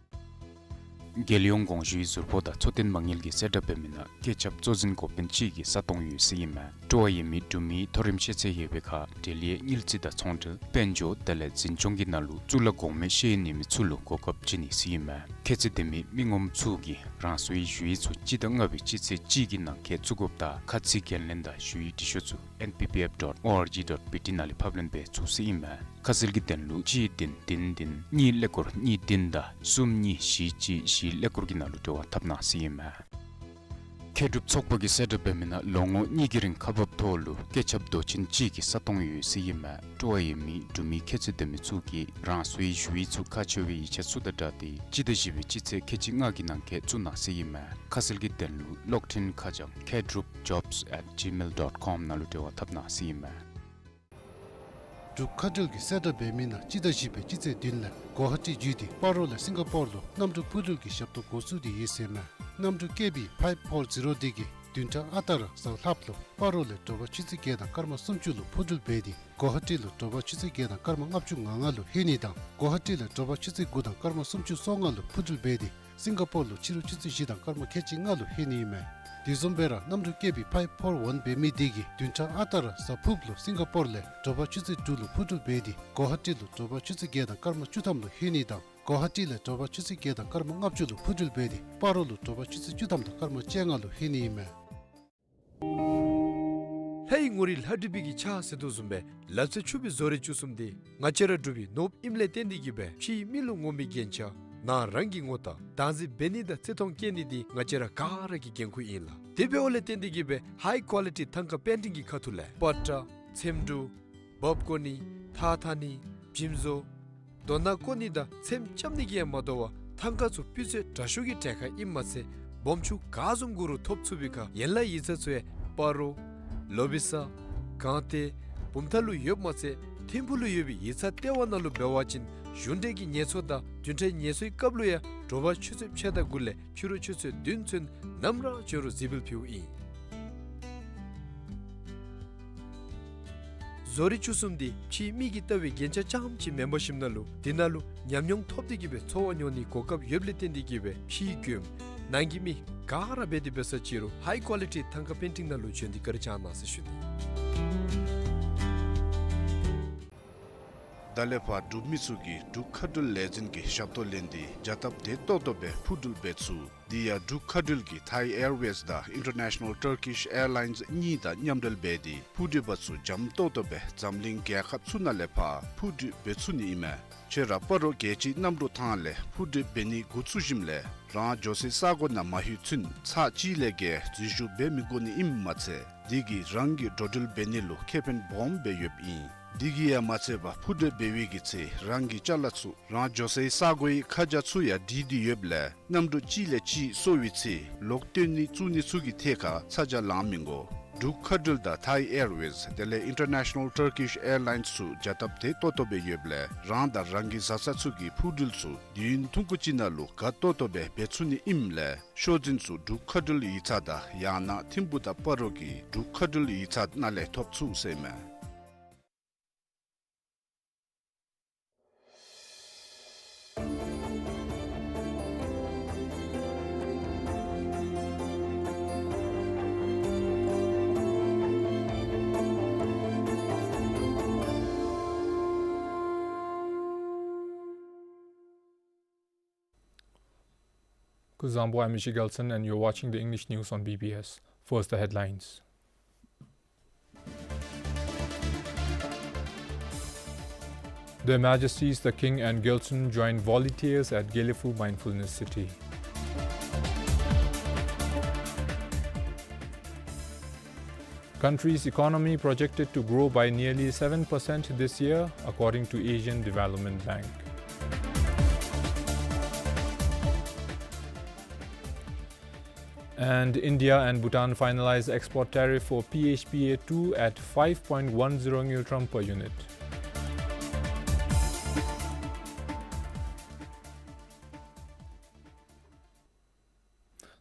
རྒྱལ་ཡོངས་དགོངས་ཞུའི་ཟུར་ཕོགས་དང་འཚོ་རྟེན་མ་དངུལ་གྱིས་གསལ་བསྒྲགས་འབད་མི་ནང་བཀོད་ཁྱབ་གཙོ་འཛིན་འགོ་དཔོན་གཅིག་གི་ས་སྟོང་ཡོད་ཟེར་ཨིན་མས། སྤྲོ་བ་ཡོད་མི་འབྲུག་མི་མཐོ་རིམ་ཤེས་ཚད་ཡོད་པའི་ཁར་འབྲེལ་ཡོད་དངུལ་རྩིས་དང་ཚོང་འབྲེལ་དཔལ་འབྱོར་དེ་ལས་འཛིན་སྐྱོང་གི་ནང་ལུ་གཙུག་ལག་གོང་མའི་ཤེས་ཡོན་ཡོད་མི་ཚུ་ལུ་གོ་སྐབས་བྱིན་ནི་ཟེར་ཨིན་མས། ཁྱད་ཚད་ལྡན་མི་མི་ངོམ་ཚུ་གིས་རང་སོའི་ཞུ་ཡིག་ཚུ་སྤྱི་ཟླ་ལྔ་པའི་སྤྱི་ཚེས་གཅིག་གི་ནང་འཁོད་བཙུགས་དགོཔ་དང་ཁ་ཚིག་འགན་ལེན་དང་ཞུ་ཡིག་འབྲི་ཤོག་ཚུ་N P P F dot O R G dot B T ནང་ལས་ཕབ་ལེན་འབད་ཚུགས་ཟེར་ཨིན་མས། ཁ་གསལ་གྱི་དོན་ལུ་གཅིག་བདུན་བདུན་བདུན་གཉིས་ཀླད་ཀོར་གཉིས་བདུན་དང་གསུམ་གཉིས་བཞི་གཅིག་བཞི་ཀླད་ཀོར་གྱི་ནང་ལུ་འབྲེལ་བ་འཐབ་གནང་ཟེར་ཨིན་མས། མཁས་གྲུབ་ཚོགས་པ་གིས་གསལ་བསྒྲགས་འབད་མི་ནང་ལོ་ངོ་གཉིས་ཀྱི་རིང་ཁག་འབགཔ་ཐོག་ལུ་བཀོད་ཁྱབ་མདོ་ཆེན་གཅིག་གི་ས་སྟོང་ཡོད་ཟེར་ཨིན་མས། སྤྲོ་བ་ཡོད་མི་འབྲུག་མི་ཁྱད་ཚད་ལྡན་མི་ཚུ་གིས་རང་སོའི་ཞུ་ཡིག་ཚུ་ཁག་ཆེ་བའི་ཡིག་ཆ་ཚུ་དང་སྦྲགས་ཏེ་སྤྱི་ཟླ་བཞི་པའི་སྤྱི་ཚེས་ཁལ་གཅིག་ལྔ་གི་ནང་འཁོད་བཙུགས་གནང་ཟེར་ཨིན་མས། ཁ་གསལ་གྱི་དོན་ལུ་གློག་འཕྲིན་ཁ་བྱང་མཁས་གྲུབ་jobs at gmail dot com ནང་ལུ་འབྲེལ་བ་འཐབ་གནང་ཟེར་ཨིན་མས། འབྲུག་མཁའ་འགྲུལ་གྱིས་གསལ་བསྒྲགས་འབད་མི་ནང་སྤྱི་ཟླ་བཞི་པའི་སྤྱི་ཚེས་བདུན་ལས་གོ་ཧ་ཊི་བརྒྱུད་དེ་སྤ་རོ་ལས་སིང་ག་པོར་ལུ་གནམ་གྲུ་འཕུར་འགྲུལ་གྱི་ཞབས་ཏོག་འགོ་བཙུགས་ཏེ་ཡོད་ཟེར་མས། གནམ་གྲུ་ཀེ་བི་ཕའིབ་ཕོར་ཛི་རོ་དེ་གིས་བདུན་ཕྲག་ཨ་རྟག་ར་གཟའ་ལྷགཔ་ལུ་སྤ་རོ་ལས་དྲོ་པ་ཆུ་ཚོད་བརྒྱད་དང་སྐར་མ་སུམ་ཅུ་ལུ་འཕུར་འགྲུལ་འབད་དེ་གོ་ཧ་ཊི་ལུ་དྲོ་པ་ཆུ་ཚོད་བརྒྱད་དང་སྐར་མ་ལྔ་བཅུ་ང་ལྔ་ལུ་ལྷོད་ནི་དང་གོ་ཧ་ཊི་ལས་དྲོ་པ་ཆུ་ཚོད་དགུ་དང་སྐར་མ་སུམ་ཅུ་སོ་ལྔ་ལུ་འཕུར་འགྲུལ་འབད་དེ་སིང་ག་པོར་ལུ་ཕྱི་རུ་ཆུ་ཚོད་བཞི་དང་སྐར་མ་ཁལ་གཅིག་ལྔ་ལུ་ལྷོད་ནི་ཨིན་མས། དེ་བཟུམ་སྦེ་ར་གནམ་གྲུ་ཀེ་བི་ཕའིབ་ཕོར་ཝན་འབད་མི་དེ་གིས་བདུན་ཕྲག་ཨ་རྟག་ར་གཟའ་ཕུརཔ་ལུ་སིང་ག་པོར་ལས་དྲོ་པ་ཆུ་ཚོད་དྲུག་ལུ་འཕུར་འགྲུལ་འབད་དེ་གོ་ཧ་ཊི་ལུ་དྲོ་པ་ཆུ་ཚོད་བརྒྱད་དང་སྐར་མ་བཅུ་ཐམ་ལུ་ལྷོད་ནི་དང་གོ་ཧ་ཊི་ལས་དྲོ་པ་ཆུ་ཚོད་བརྒྱད་དང་སྐར་མ་ལྔ་བཅུ་ལུ་འཕུར་འགྲུལ་འབད་དེ་སྤ་རོ་ལུ་དྲོ་པ་ཆུ་ཚོད་བཅུ་ཐམ་དང་སྐར་མ་བཅོ་ལྔ་ལུ་ལྷོད་ནི་ཨིན་མས། ལྷའི་ངོ་རིས་ལྷ་བྲིས་པའི་གི་ཕྱག་ཟེར་དོ་བཟུམ་སྦེ་ལ་རྩེ་ཕྱུག་པའི་བཟོ་རིག་བཅུ་གསུམ་འདི་ང་བཅས་ར་འབྲུག་པའི་ནོར་བུ་ཨིནམ་ལས་བརྟེན་ཏེ་གིས་སྦེ་ཕྱིའི་མི་ལུ་ངོམ་པའི་རྒྱན་ཆ་ནང་རང་གི་ངོ་རྟགས་བདག་འཛིན་འབད་ནི་དང་བརྩི་མཐོང་བསྐྱེད་ནི་འདི་ང་བཅས་ར་ག་ར་གི་འགན་ཁུར་ཨིན་ལགས། དེ་འབདཝ་ལས་བརྟེན་ཏེ་གིས་སྦེ་ཧའི་ཀོ་ལི་ཊི་ཐང་ཀ་པེན་ཊིང་གི་ཁ་ཐུག་ལས་པ་ཏྲ་ཚེམ་དྲུབ་འབག་བཀོ་ནི་ཐགས་འཐག་ནི་འཇིམ་བཟོ་རྡོ་ནག་བརྐོ་ནི་དང་ཚེམ་རྐྱབ་ནི་གིས་ཡང་མ་དོ་བར་ཐང་ཀ་ཚུ་སྤུས་ཚད་དྲག་ཤོས་ཀྱི་གྲལ་ཁར་ཨིནམ་མ་ཚད་སྦོམ་ཆུང་ག་བཟུམ་དགོ་རུང་ཐོབ་ཚུགས་པའི་ཁར་ཡན་ལག་ཡིག་ཚང་ཚུ་ཡང་སྤ་རོ་ལོ་བི་ས་སྒང་སྟེང་བུམ་ཐང་ལུ་ཡོདཔ་མ་ཚད་ཐིམ་ཕུག་ལུ་ཡོད་པའི་ཡིག་ཚང་ལྟེ་བ་ནང་ལུ་འབད་བ་ཅིན་གཞུང་འབྲེལ་གྱི་ངལ་གསོ་དང་བདུན་ཕྲག་ངལ་གསོའི་སྐབས་ལུ་ཡང་དྲོ་པ་ཆུ་ཚོད་ཕྱེད་དང་དགུ་ལས་ཕྱི་རུ་ཆུ་ཚོད་བདུན་ཚུན་ནམ་ར་འབྱོན་རུང་གཟིགས་འབུལ་ཕུལཝ་ཨིན། བཟོ་རིག་བཅུ་གསུམ་འདི་ཕྱིའི་མི་གིས་ལྟ་བའི་རྒྱན་ཆ་རྐྱངམ་ཅིག་མེན་པར་ཞིནམ་ན་ལུ་འདི་ནང་ལུ་ཉམས་མྱོང་ཐོབ་སྟེ་གིས་སྦེ་འཚོ་བ་མྱོང་ནིའི་གོ་སྐབས་ཡོདཔ་ལས་བརྟེན་ཏེ་གིས་སྦེ་ཕྱིའི་མགྱོནམ་ནང་གི་མི་ག་ར་འབད་དེ་འབད་ས་ཅིག་རུང་ཧའི་ཀོ་ལི་ཊི་ཐང་ཀ་པེན་ཊིང་ནང་ལུ་བྱོན་ཏེ་བཀའ་དྲིན་བསྐྱང་གནང་ཟེར་ཞུ་ནི། ད་ལས་ཕར་འབྲུག་མི་ཚུ་གིས་འབྲུག་མཁའ་འགྲུལ་ལས་འཛིན་གྱི་ཞབས་ཏོག་ལེན་ཏེ་བྱ་སྟབས་བདེ་ཏོག་ཏོ་སྦེ་འཕུར་འགྲུལ་འབད་ཚུགས། དེ་ཡང་འབྲུག་མཁའ་འགྲུལ་གྱིས་Thai Airways དང་International Turkish Airlines གཉིས་དང་མཉམ་འབྲེལ་འབད་དེ་འཕུར་འགྲུལ་པ་ཚུ་འཇམ་ཏོག་ཏོ་སྦེ་འཛམ་གླིང་རྒྱལ་ཁབ་ཚུ་ནང་ལས་ཕར་འཕུར་འགྲུལ་འབད་ཚུགས་ནི་ཨིན་མས། ཁྱོད་ར་སྤ་རོ་རྒྱལ་སྤྱིའི་གནམ་གྲུ་ཐང་ལས་འཕུར་འགྲུལ་འབད་ནི་འགོ་བཙུགས་ཞིནམ་ལས་རང་འགྱོ་སའི་ས་གོ་ནང་མ་ལྷོད་ཚུན་ཚར་གཅིག་ལས་བརྒལ་འཛུལ་ཞུགས་འབད་མི་དགོ་ནི་ཨིནམ་མ་ཚད་དེ་གིས་རང་གི་འགྲོ་འགྲུལ་འབད་ནི་ལུ་ཁེ་ཕན་སྦོམ་སྦེ་ཡོདཔ་ཨིན། དེ་གིས་ཡང་མ་ཚད་པར་འཕུར་འགྲུལ་འབད་བའི་གི་ཚེ་རང་གི་ཅ་ལ་ཚུ་རང་འགྱོ་སའི་ས་གོའི་ཁ་བྱང་ཚུ་ཡང་བྲིས་ཏེ་ཡོདཔ་ལས་གནམ་གྲུ་གཅིག་ལས་གཅིག་སོར་བའི་ཚེ་ལོག་བཏོན་ནི་བཙུགས་ནི་ཚུ་གི་ཐད་ཁར་ཚ་གྱང་ལང་མི་དགོ། འབྲུག་མཁའ་འགྲུལ་དང་ཐའི་ཨེར་ཝེསི་དེ་ལས་ཨིན་ཊར་ནེ་ཤ་ནཱལ་ཊར་ཀིཤ་ཨེར་ལའིནསི་ཚུ་བྱ་སྟབས་དེ་ཏོག་ཏོ་སྦེ་ཡོདཔ་ལས་རང་དང་རང་གི་བཟའ་ཚང་ཚུ་གི་འཕུར་འགྲུལ་ཚུ་དུས་ཡུན་ཐུང་ཀུ་ཅིག་ནང་ལུ་ག་ཏོག་ཏོ་སྦེ་འབད་ཚུགས་ནི་ཨིནམ་ལས་ཤོག་འཛིན་ཚུ་འབྲུག་མཁའ་འགྲུལ་ཡིག་ཚང་དང་ཡང་ན་ཐིམ་ཕུག་དང་སྤ་རོ་གི་འབྲུག་མཁའ་འགྲུལ་ཡིག་ཚང་ནང་ལས་ཐོབ་ཚུགས་ཟེར་མས། Kuzuzangpo, I'm Michie Gelson, and you're watching the English news on B B S. First, the headlines. Their Majesties the King and Gelson join volunteers at Gelephu Mindfulness City. Country's economy projected to grow by nearly seven percent this year, according to Asian Development Bank. And India and Bhutan finalize export tariff for P H P A two at five point one zero ngultrum per unit.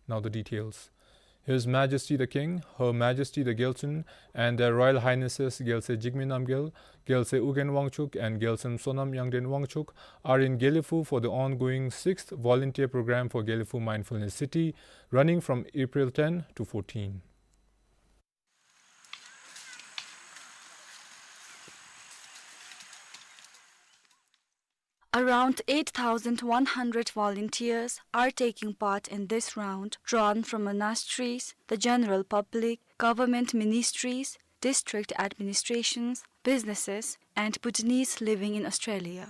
Now the details. His Majesty the King, Her Majesty the Gelson, and Their Royal Highnesses Gyalse Jigme Namgyal, Gyalse Ugyen Wangchuck, and Gyaltsem Sonam Yangden Wangchuck are in Gelephu for the ongoing sixth volunteer program for Gelephu Mindfulness City, running from April ten to fourteen. Around eight thousand one hundred volunteers are taking part in this round, drawn from monasteries, the general public, government ministries, district administrations, businesses, and Bhutanese living in Australia.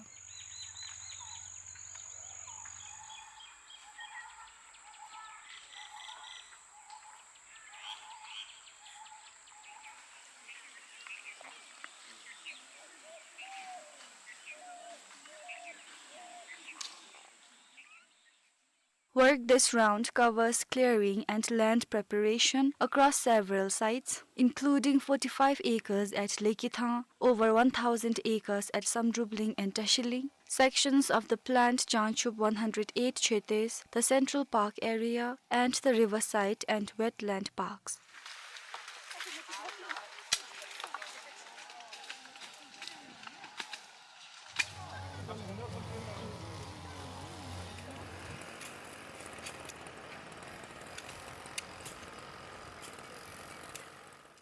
Work this round covers clearing and land preparation across several sites, including forty-five acres at Lekithang, over one thousand acres at Samdrubling and Tashiling, sections of the planned Jangchub one hundred eight Chetes, the Central Park area, and the riverside and wetland parks.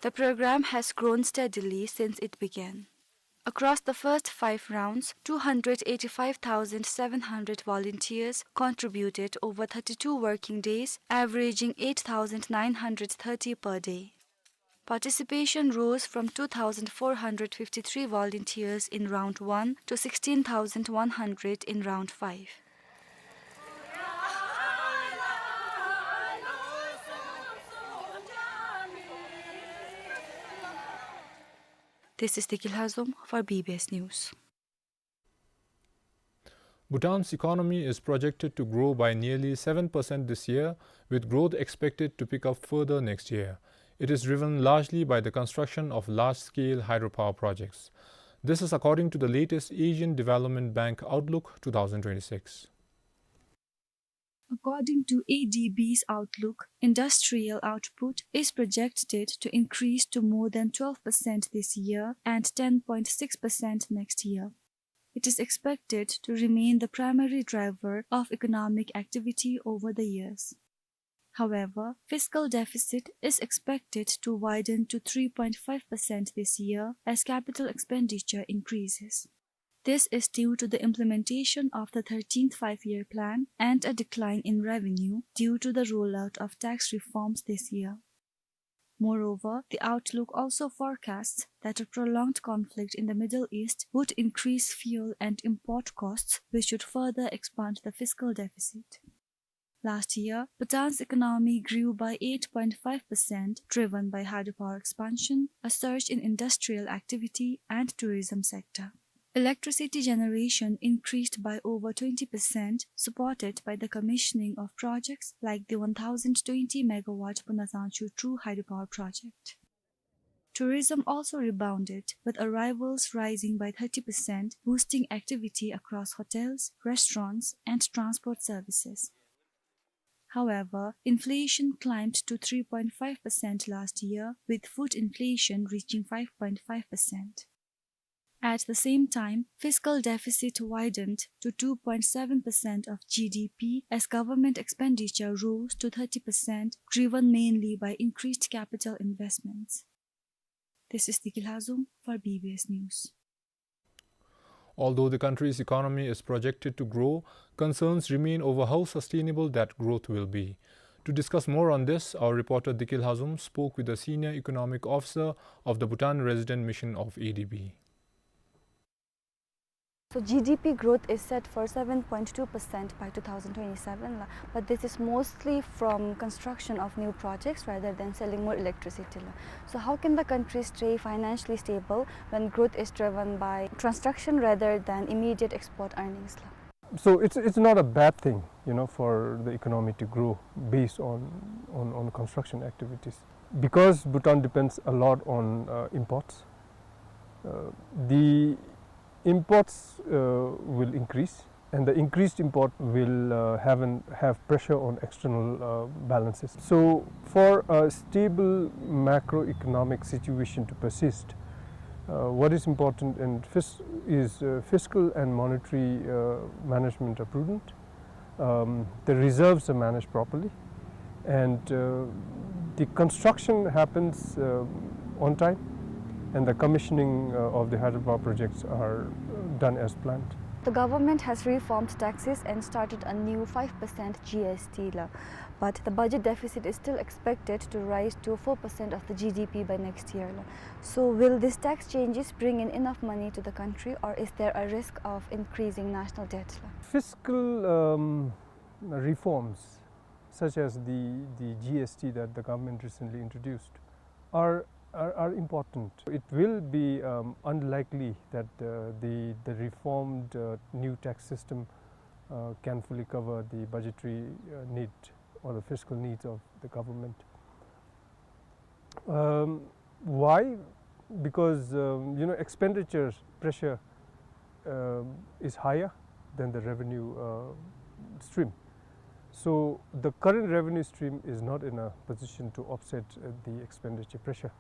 The program has grown steadily since it began. Across the first five rounds, two hundred eighty-five thousand seven hundred volunteers contributed over thirty-two working days, averaging eight thousand nine hundred thirty per day. Participation rose from two thousand four hundred fifty-three volunteers in round one to sixteen thousand one hundred in round five. This is Deki Lhazom for B B S News. Bhutan's economy is projected to grow by nearly seven percent this year, with growth expected to pick up further next year. It is driven largely by the construction of large-scale hydropower projects. This is according to the latest Asian Development Bank Outlook two thousand twenty-six. According to A D B's outlook, industrial output is projected to increase to more than twelve percent this year and ten point six percent next year. It is expected to remain the primary driver of economic activity over the years. However, fiscal deficit is expected to widen to three point five percent this year as capital expenditure increases. This is due to the implementation of the thirteenth Five-Year Plan and a decline in revenue due to the rollout of tax reforms this year. Moreover, the outlook also forecasts that a prolonged conflict in the Middle East would increase fuel and import costs, which would further expand the fiscal deficit. Last year, Bhutan's economy grew by eight point five percent, driven by hydropower expansion, a surge in industrial activity, and tourism sector. Electricity generation increased by over twenty percent, supported by the commissioning of projects like the one thousand twenty megawatt Punazangchu two hydropower project. Tourism also rebounded, with arrivals rising by thirty percent, boosting activity across hotels, restaurants, and transport services. However, inflation climbed to three point five percent last year, with food inflation reaching five point five percent. At the same time, fiscal deficit widened to two point seven percent of G D P as government expenditure rose to thirty percent, driven mainly by increased capital investments. This is Diki Lhazom for B B S News. Although the country's economy is projected to grow, concerns remain over how sustainable that growth will be. To discuss more on this, our reporter Diki Lhazom spoke with a senior economic officer of the Bhutan Resident Mission of A D B. So G D P growth is set for seven point two percent by two thousand twenty-seven la, but this is mostly from construction of new projects rather than selling more electricity la. So how can the country stay financially stable when growth is driven by construction rather than immediate export earnings la? So it's, it's not a bad thing, you know, for the economy to grow based on, on, on construction activities. Because Bhutan depends a lot on, uh, imports, uh, the imports, uh, will increase, and the increased import will, uh, have an, have pressure on external, uh, balances. So for a stable macroeconomic situation to persist, uh, what is important and fis-, is, uh, fiscal and monetary, uh, management are prudent. Um, the reserves are managed properly, and, uh, the construction happens, uh, on time, and the commissioning, uh, of the hydropower projects are, uh, done as planned. The government has reformed taxes and started a new five percent G S T la, but the budget deficit is still expected to rise to four percent of the G D P by next year la. So will these tax changes bring in enough money to the country, or is there a risk of increasing national debt la? Fiscal, um, reforms such as the, the G S T that the government recently introduced are, are, are important. It will be, um, unlikely that, uh, the, the reformed, uh, new tax system, uh, can fully cover the budgetary, uh, need or the fiscal needs of the government. Um, why? Because, um, you know, expenditure pressure, um, is higher than the revenue, uh, stream. So the current revenue stream is not in a position to offset, uh, the expenditure pressure.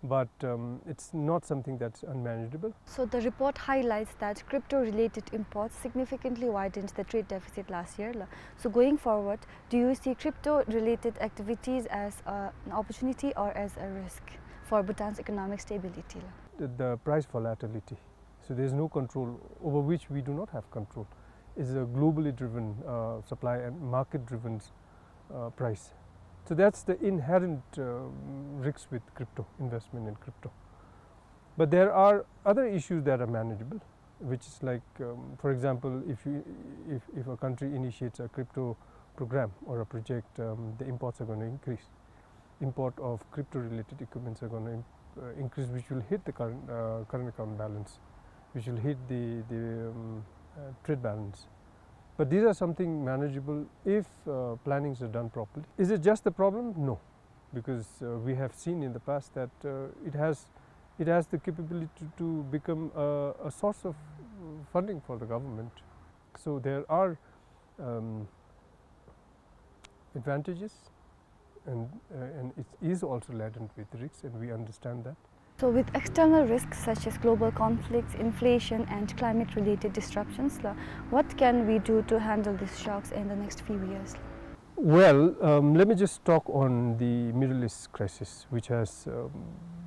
But, um, it's not something that's unmanageable. So the report highlights that crypto-related imports significantly widened the trade deficit last year la. So going forward, do you see crypto-related activities as, uh, an opportunity or as a risk for Bhutan's economic stability la? The, the price volatility. So there's no control, over which we do not have control. It's a globally driven, uh, supply and market-driven, uh, price. So that's the inherent, uh, risks with crypto, investment in crypto. But there are other issues that are manageable, which is like, um, for example, if you, if, if a country initiates a crypto program or a project, um, the imports are gonna increase. Import of crypto-related equipments are gonna im-, uh, increase, which will hit the current, uh, current account balance, which will hit the, the, um, uh, trade balance. But these are something manageable if, uh, plannings are done properly. Is it just the problem? No, because, uh, we have seen in the past that, uh, it has, it has the capability to, to become a, a source of funding for the government. So there are, um, advantages, and, uh, and it is also laden with risks, and we understand that. So with external risks such as global conflicts, inflation, and climate-related disruptions la, what can we do to handle these shocks in the next few years? Well, um, let me just talk on the Middle East crisis, which has, um,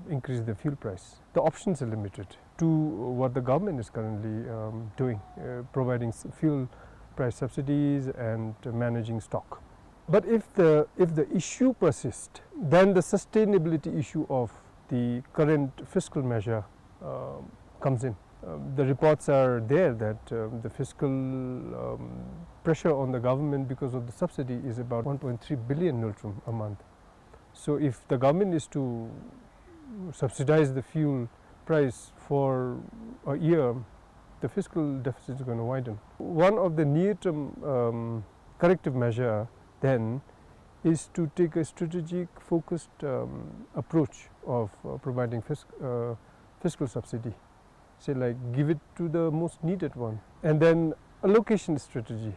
increased the fuel price. The options are limited to what the government is currently, um, doing, uh, providing s-, fuel price subsidies and managing stock. But if the, if the issue persists, then the sustainability issue of the current fiscal measure, um, comes in. Um, the reports are there that, um, the fiscal, um, pressure on the government because of the subsidy is about one point three billion ngultrum a month. So if the government is to subsidize the fuel price for a year, the fiscal deficit is gonna widen. One of the near-term, um, corrective measure then is to take a strategic, focused, um, approach of, uh, providing fisc-, uh, fiscal subsidy. Say, like, give it to the most needed one. And then allocation strategy.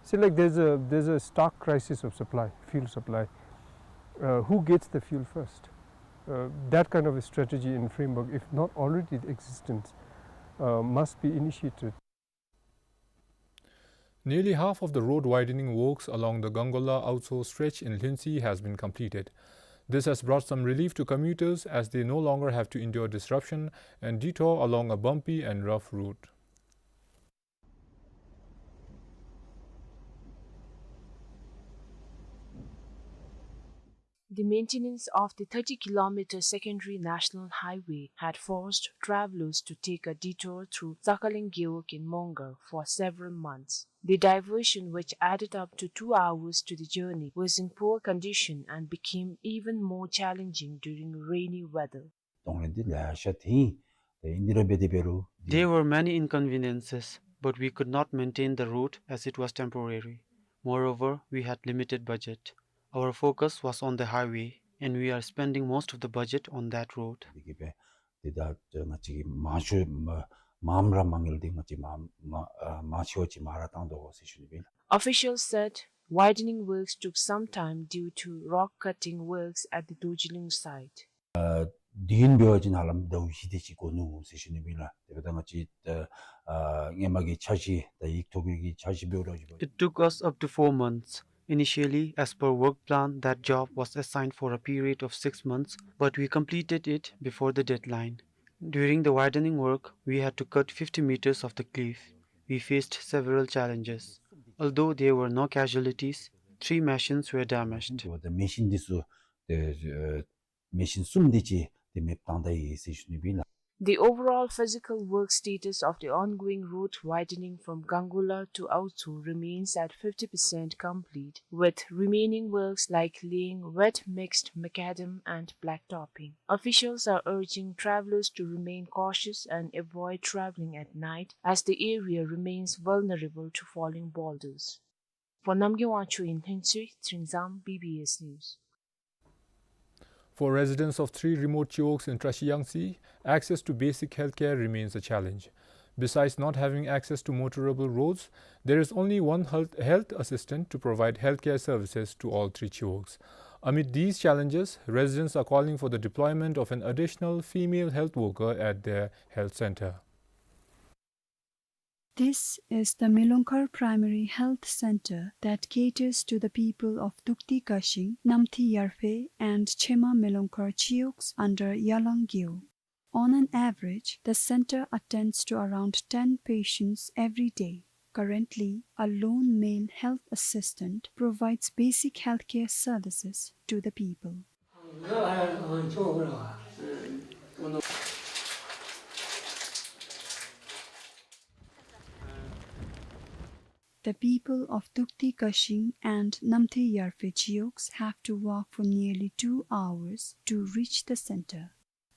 Say, like, there's a, there's a stark crisis of supply, fuel supply. Uh, who gets the fuel first? Uh, that kind of a strategy and framework, if not already existent, uh, must be initiated. Nearly half of the road widening works along the Gangola Aocho stretch in Lhuentse has been completed. This has brought some relief to commuters as they no longer have to endure disruption and detour along a bumpy and rough route. The maintenance of the thirty kilometer secondary national highway had forced travelers to take a detour through Sakhalin Gewog in Mongar for several months. The diversion, which added up to two hours to the journey, was in poor condition and became even more challenging during rainy weather. གདོང་ལེན་འདི་ལེ་ཤ་ཐེངས་དེ་ཨིན་དེ་ར་འབད་དེ་འབད་རུང་འདི། There were many inconveniences, but we could not maintain the route as it was temporary. Moreover, we had limited budget. Our focus was on the highway, and we are spending most of the budget on that road. འདི་གིས་འབད་དེ་ད་ང་བཅས་ཀྱི་མང་ཤོས་མ་མངམ་ར་མ་ངལ་འདི་ང་བཅས་མ་མ་ཨ་མང་ཆེ་བ་ཅིག་མ་ར་བཏང་དོ་ཟེར་ཞུ་ནི་ཨིན། Officials said widening works took some time due to rock cutting works at the Dorjilung site. ཨ་དུས་ཡུན་འབད་བ་ཅིན་ཧ་ལམ་ཟླཝ་བཞི་དེ་ཅིག་འགོར་ནུག་ཟེར་ཞུ་ནི་ཨིན་ལགས། དེ་འབདཝ་ད་ང་བཅས་ཨ་ཨ་སྔོན་མ་གི་འཆར་གཞི་དང་ཡིག་ཐོག་གི་འཆར་གཞི་འབདཝ་ད་ཅིག་འབད། It took us up to four months. Initially, as per work plan, that job was assigned for a period of six months, but we completed it before the deadline. During the widening work, we had to cut fifty meters of the cliff. We faced several challenges. Although there were no casualties, three machines were damaged. འདི་མེ་ཤིན་འདི་ཚུ་དེ་ཨ་མེ་ཤིན་གསུམ་དེ་ཅིག་དེ་མེདཔ་བཏང་ད་ཡི་ཟེར་ཞུ་ནི་ཨིན་ལགས། The overall physical work status of the ongoing road widening from Gangola to Aocho remains at fifty percent complete, with remaining works like laying wet mixed macadam and blacktopping. Officials are urging travelers to remain cautious and avoid traveling at night, as the area remains vulnerable to falling boulders. For Namgay Wangchuk in Lhuentse, Tshering Zam, B B S News. For residents of three remote chiwogs in Trashiyangtse, access to basic healthcare remains a challenge. Besides not having access to motorable roads, there is only one health, health assistant to provide healthcare services to all three chiwogs. Amid these challenges, residents are calling for the deployment of an additional female health worker at their health center. This is the Milongkhar Primary Health Center that caters to the people of Dukti Kashing, Namthi Yarphe, and Chema Milongkhar chiwogs under Yalang Gewog. On an average, the center attends to around ten patients every day. Currently, a lone male health assistant provides basic healthcare services to the people. The people of Dukti Kashing and Namthi Yarphe chiwogs have to walk for nearly two hours to reach the center.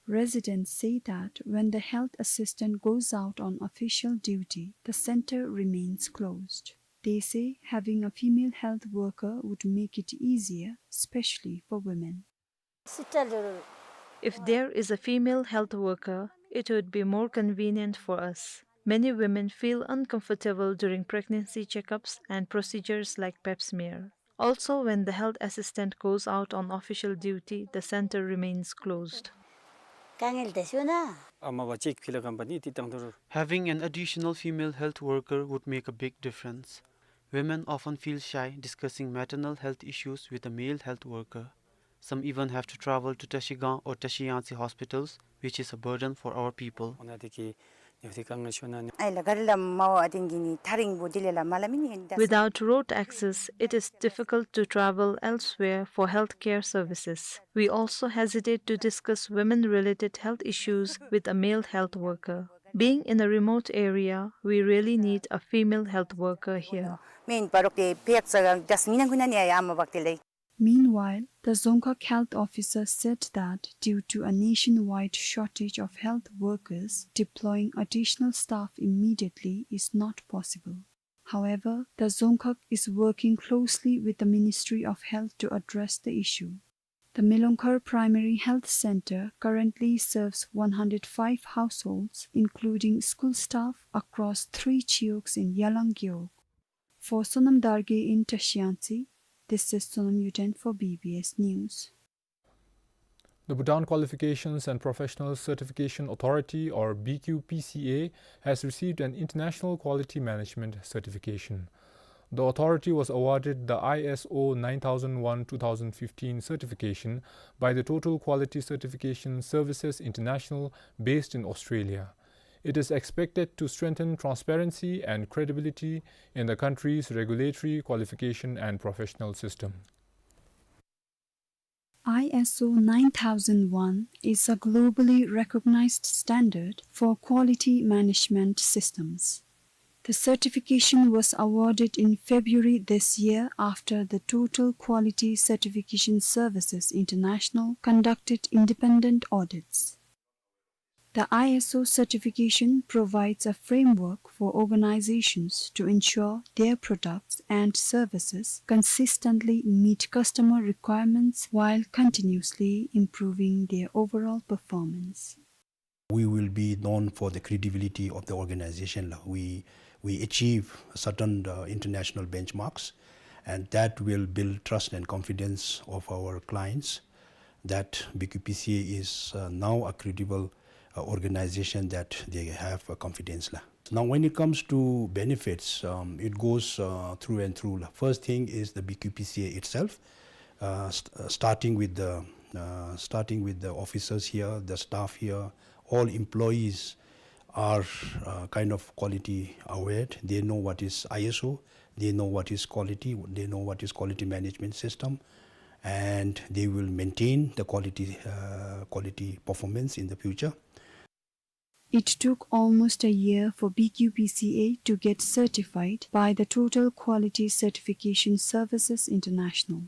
Residents say that when the health assistant goes out on official duty, the center remains closed. They say having a female health worker would make it easier, especially for women. If there is a female health worker, it would be more convenient for us. Many women feel uncomfortable during pregnancy checkups and procedures like pap smear. Also, when the health assistant goes out on official duty, the center remains closed. དཀའ་ངལ་དེ་ཤོར་ན། ཨ་མ་བ་གཅིག་ཕི་ལ་གམ་པ་ནི་ཏི་ཏང་དུར། Having an additional female health worker would make a big difference. Women often feel shy discussing maternal health issues with a male health worker. Some even have to travel to Trashigang or Trashiyangtse hospitals, which is a burden for our people. ཨ་ནི་དེ་གིས་ཉོ་ཏི་དཀའ་ངལ་ཤོར་ན་ནི། ཨའི་ལ་ག་རི་ལ་མ་བ་དེང་གི་ནི་ཐག་རིང་པོ་དེ་ལས་ལ་མ་ལ་མི་ནི་ཡིན་ད། Without road access, it is difficult to travel elsewhere for healthcare services. We also hesitate to discuss women-related health issues with a male health worker. Being in a remote area, we really need a female health worker here. མེན་པ་རོག་དེ་ཕེག་ཙ་ག་དཱས་མི་ནང་ཁུ་ན་ནི་ཨའི་ཨ་མ་བག་དེ་ལས། Meanwhile, the Dzongkhag health officer said that due to a nationwide shortage of health workers, deploying additional staff immediately is not possible. However, the Dzongkhag is working closely with the Ministry of Health to address the issue. The Milongkhar Primary Health Center currently serves one hundred five households, including school staff, across three chiyoks in Yalang Gewog. For Sonam Dargay in Trashiyangtse, this is Sonam Yuden for B B S News. The Bhutan Qualifications and Professional Certification Authority, or B Q P C A, has received an international quality management certification. The authority was awarded the I S O nine thousand one two thousand fifteen certification by the Total Quality Certification Services International, based in Australia. It is expected to strengthen transparency and credibility in the country's regulatory, qualification, and professional system. I S O nine thousand one is a globally recognized standard for quality management systems. The certification was awarded in February this year after the Total Quality Certification Services International conducted independent audits. The I S O certification provides a framework for organizations to ensure their products and services consistently meet customer requirements while continuously improving their overall performance. We will be known for the credibility of the organization. We, we achieve certain, uh, international benchmarks, and that will build trust and confidence of our clients that B Q P C A is, uh, now a credible, uh, organization that they have, uh, confidence la. Now, when it comes to benefits, um, it goes, uh, through and through la. First thing is the B Q P C A itself, uh, st-, uh, starting with the, uh, starting with the officers here, the staff here, all employees are, uh, kind of quality aware. They know what is I S O, they know what is quality, they know what is quality management system, and they will maintain the quality, uh, quality performance in the future. It took almost a year for B Q P C A to get certified by the Total Quality Certification Services International.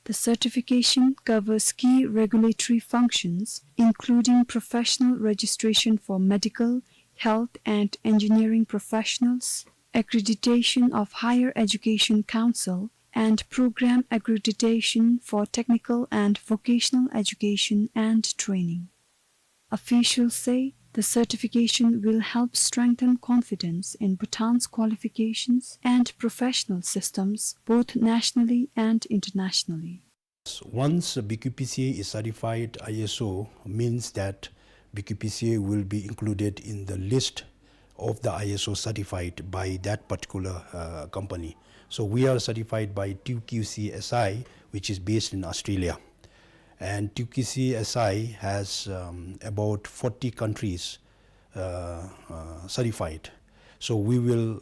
The certification covers key regulatory functions, including professional registration for medical, health, and engineering professionals, accreditation of Higher Education Council, and program accreditation for technical and vocational education and training. Officials say the certification will help strengthen confidence in Bhutan's qualifications and professional systems, both nationally and internationally. Once B Q P C A is certified, I S O means that B Q P C A will be included in the list of the I S O certified by that particular, uh, company. So we are certified by T Q C S I, which is based in Australia. And T Q C S I has, um, about forty countries, uh, uh, certified. So we will,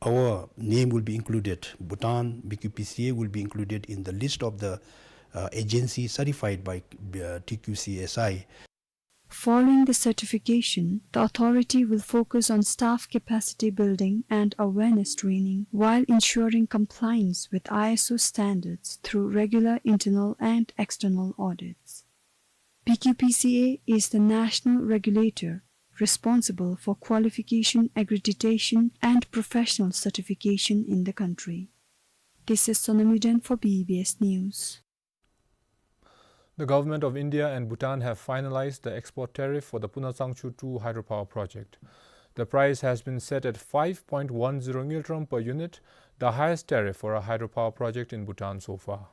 our name will be included, Bhutan B Q P C A will be included in the list of the, uh, agency certified by, uh, T Q C S I. Following the certification, the authority will focus on staff capacity building and awareness training while ensuring compliance with I S O standards through regular internal and external audits. B Q P C A is the national regulator responsible for qualification, accreditation, and professional certification in the country. This is Sonam Yuden for B B S News. The Government of India and Bhutan have finalized the export tariff for the Punazangchu two hydropower project. The price has been set at five point one zero ngultrum per unit, the highest tariff for a hydropower project in Bhutan so far.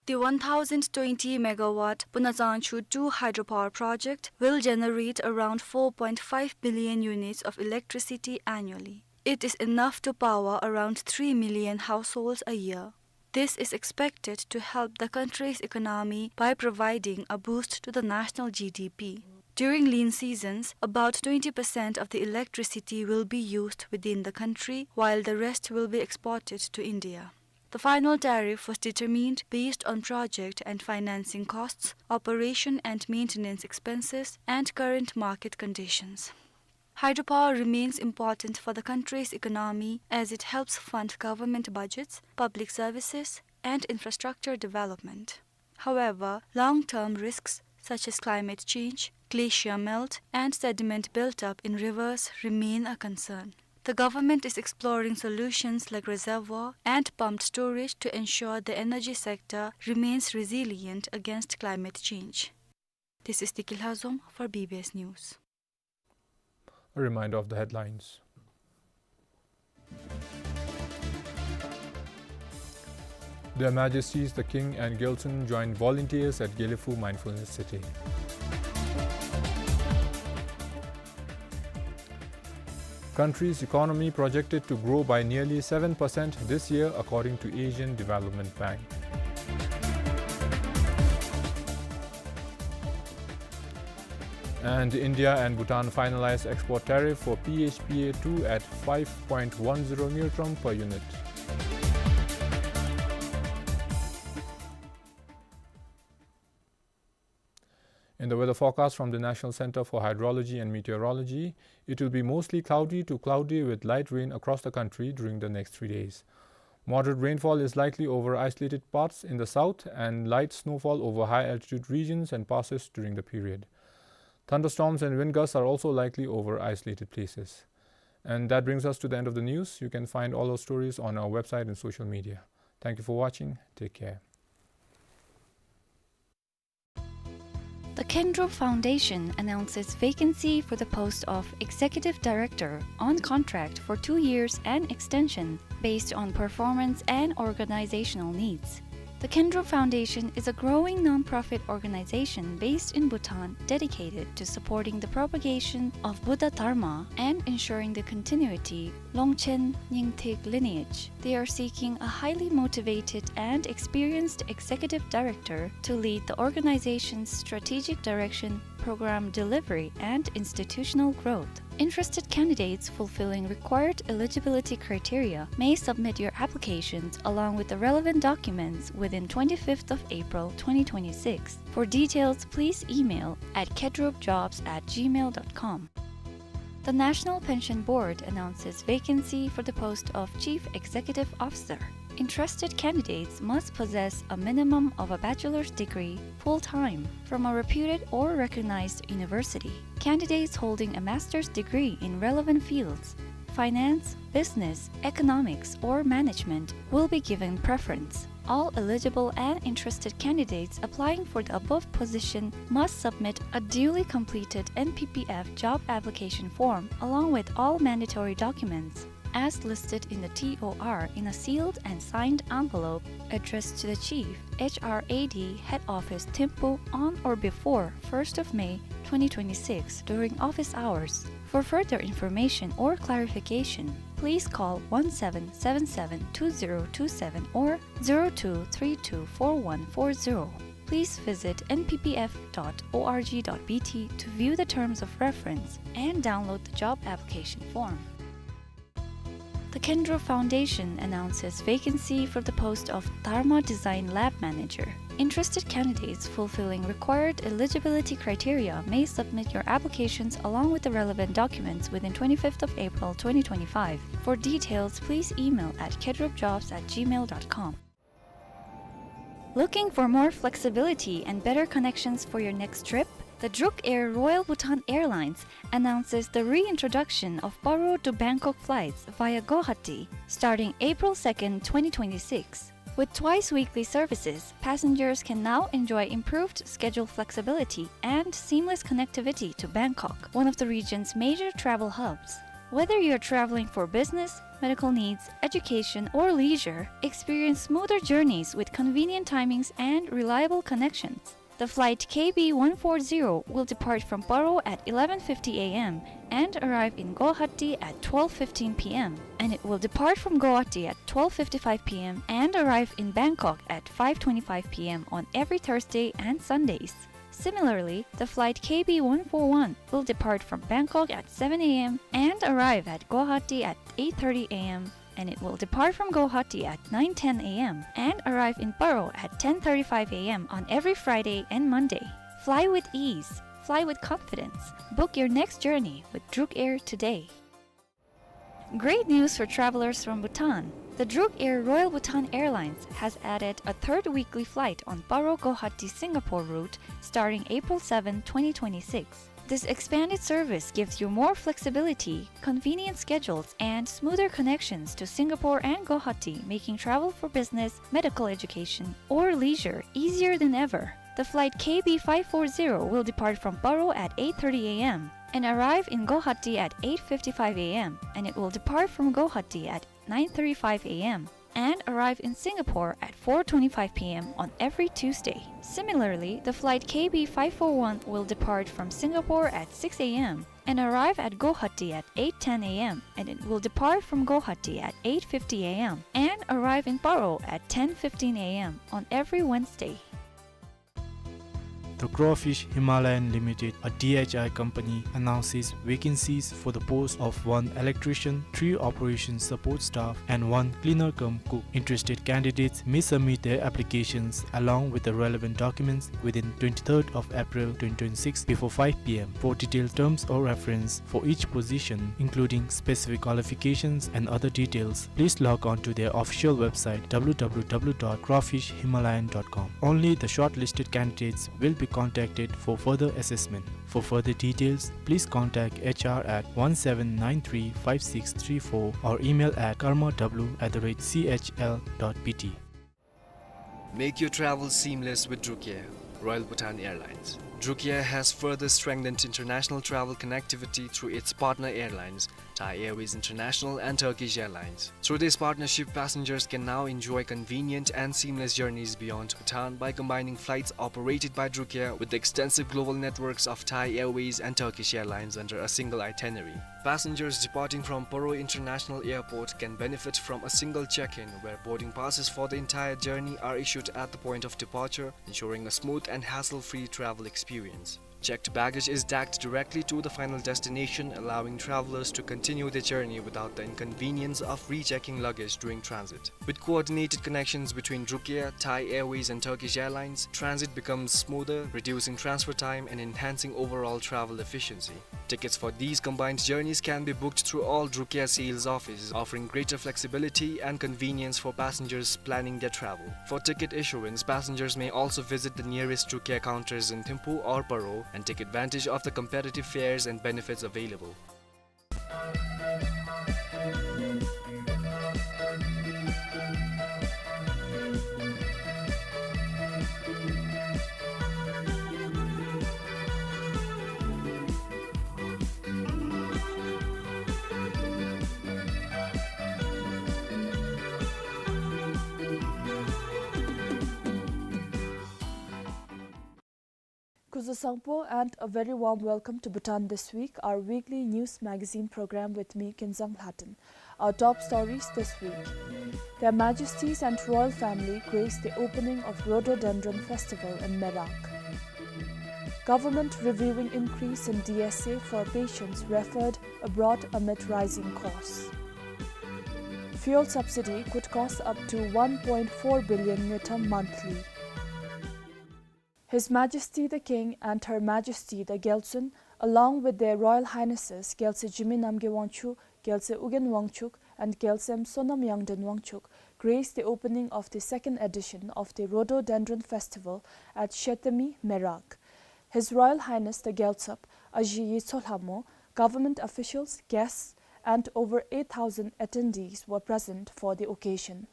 The one thousand twenty megawatt Punazangchu two hydropower project will generate around four point five billion units of electricity annually. It is enough to power around three million households a year. This is expected to help the country's economy by providing a boost to the national G D P. During lean seasons, about twenty percent of the electricity will be used within the country, while the rest will be exported to India. The final tariff was determined based on project and financing costs, operation and maintenance expenses, and current market conditions. Hydropower remains important for the country's economy as it helps fund government budgets, public services, and infrastructure development. However, long-term risks such as climate change, glacier melt, and sediment built-up in rivers remain a concern. The government is exploring solutions like reservoir and pumped storage to ensure the energy sector remains resilient against climate change. This is Tiki Lhazom for B B S News. A reminder of the headlines. Their Majesties the King and Gyaltsuen join volunteers at Gelephu Mindfulness City. Country's economy projected to grow by nearly seven percent this year, according to Asian Development Bank. And India and Bhutan finalize export tariff for P H P A two at five point one zero ngultrum per unit. In the weather forecast from the National Center for Hydrology and Meteorology, it will be mostly cloudy to cloudy with light rain across the country during the next three days. Moderate rainfall is likely over isolated parts in the south and light snowfall over high-altitude regions and passes during the period. Thunderstorms and wind gusts are also likely over isolated places. And that brings us to the end of the news. You can find all our stories on our website and social media. Thank you for watching. Take care. The Kendro Foundation announces vacancy for the post of Executive Director on contract for two years and extension based on performance and organizational needs. The Kendro Foundation is a growing non-profit organization based in Bhutan dedicated to supporting the propagation of Buddha Dharma and ensuring the continuity Longchen Nyingthig lineage. They are seeking a highly motivated and experienced executive director to lead the organization's strategic direction, program delivery, and institutional growth. Interested candidates fulfilling required eligibility criteria may submit your applications along with the relevant documents within twenty-fifth of April twenty twenty-six. For details, please email at kedrupjobs at gmail dot com. The National Pension Board announces vacancy for the post of Chief Executive Officer. Interested candidates must possess a minimum of a bachelor's degree full-time from a reputed or recognized university. Candidates holding a master's degree in relevant fields, finance, business, economics, or management, will be given preference. All eligible and interested candidates applying for the above position must submit a duly completed N P P F job application form along with all mandatory documents as listed in the T O R in a sealed and signed envelope addressed to the Chief, H R A D, Head Office, Thimphu, on or before first of May twenty twenty-six during office hours. For further information or clarification, please call one seven seven seven two zero two seven or zero two three two four one four zero. Please visit N P P F dot O R G dot B T to view the terms of reference and download the job application form. The Kendro Foundation announces vacancy for the post of Dharma Design Lab Manager. Interested candidates fulfilling required eligibility criteria may submit your applications along with the relevant documents within twenty-fifth of April twenty twenty-five. For details, please email at kedrupjobs at gmail dot com. Looking for more flexibility and better connections for your next trip? The Druk Air Royal Bhutan Airlines announces the reintroduction of Paro to Bangkok flights via Guwahati starting April second, twenty twenty-six. With twice weekly services, passengers can now enjoy improved schedule flexibility and seamless connectivity to Bangkok, one of the region's major travel hubs. Whether you're traveling for business, medical needs, education, or leisure, experience smoother journeys with convenient timings and reliable connections. The flight K B one four zero will depart from Paro at eleven fifty A M and arrive in Guwahati at twelve fifteen P M, and it will depart from Guwahati at twelve fifty-five P M and arrive in Bangkok at five twenty-five P M on every Thursday and Sundays. Similarly, the flight K B one four one will depart from Bangkok at seven A M and arrive at Guwahati at eight thirty A M, and it will depart from Guwahati at nine ten A M and arrive in Paro at ten thirty-five A M on every Friday and Monday. Fly with ease. Fly with confidence. Book your next journey with Druk Air today. Great news for travelers from Bhutan. The Druk Air Royal Bhutan Airlines has added a third weekly flight on Paro Guwahati Singapore route starting April seventh, twenty twenty-six. This expanded service gives you more flexibility, convenient schedules, and smoother connections to Singapore and Guwahati, making travel for business, medical education, or leisure easier than ever. The flight K B five four zero will depart from Paro at eight thirty A M and arrive in Guwahati at eight fifty-five A M, and it will depart from Guwahati at nine thirty-five A M and arrive in Singapore at four twenty-five P M on every Tuesday. Similarly, the flight K B five four one will depart from Singapore at six A M and arrive at Guwahati at eight ten A M, and it will depart from Guwahati at eight fifty A M and arrive in Paro at ten fifteen A M on every Wednesday. The Crawfish Himalayan Limited, a D H I company, announces vacancies for the post of one electrician, three operation support staff, and one cleaner cum cook. Interested candidates may submit their applications along with the relevant documents within twenty-third of April twenty twenty-six before five P M. For detailed terms of reference for each position, including specific qualifications and other details, please log on to their official website, W W W dot crawfish himalayan dot com. Only the shortlisted candidates will be contacted for further assessment. For further details, please contact H R at one seven nine three five six three four or email at karma w at the rate C H L dot B T. Make your travel seamless with Drukair, Royal Bhutan Airlines. Drukair has further strengthened international travel connectivity through its partner airlines, Thai Airways International and Turkish Airlines. Through this partnership, passengers can now enjoy convenient and seamless journeys beyond Bhutan by combining flights operated by Drukair with the extensive global networks of Thai Airways and Turkish Airlines under a single itinerary. Passengers departing from Paro International Airport can benefit from a single check-in, where boarding passes for the entire journey are issued at the point of departure, ensuring a smooth and hassle-free travel experience. Checked baggage is tagged directly to the final destination, allowing travelers to continue their journey without the inconvenience of rechecking luggage during transit. With coordinated connections between Drukair, Thai Airways and Turkish Airlines, transit becomes smoother, reducing transfer time and enhancing overall travel efficiency. Tickets for these combined journeys can be booked through all Drukair sales offices, offering greater flexibility and convenience for passengers planning their travel. For ticket issuance, passengers may also visit the nearest Drukair counters in Thimphu or Paro and take advantage of the competitive fares and benefits available. Kuzuzangpo and a very warm welcome to Bhutan This Week, our weekly news magazine program with me, Kinzang Lhaten. Our top stories this week. Their Majesties and royal family grace the opening of Rhododendron Festival in Merak. Government reviewing increase in D S A for patients referred abroad amid rising costs. Fuel subsidy could cost up to one point four billion ngultrum monthly. His Majesty the King and Her Majesty the Gyaltsuen, along with Their Royal Highnesses Gyaltsuen Jigme Namgay Wangchuck, Gyaltsuen Ugyen Wangchuck, and Gyaltsuen Sonam Yangden Wangchuck, graced the opening of the second edition of the Rhododendron Festival at Shwetemi, Merak. His Royal Highness the Gyaltsab Aji Yitso Lhamo, government officials, guests, and over eight thousand attendees were present for the occasion.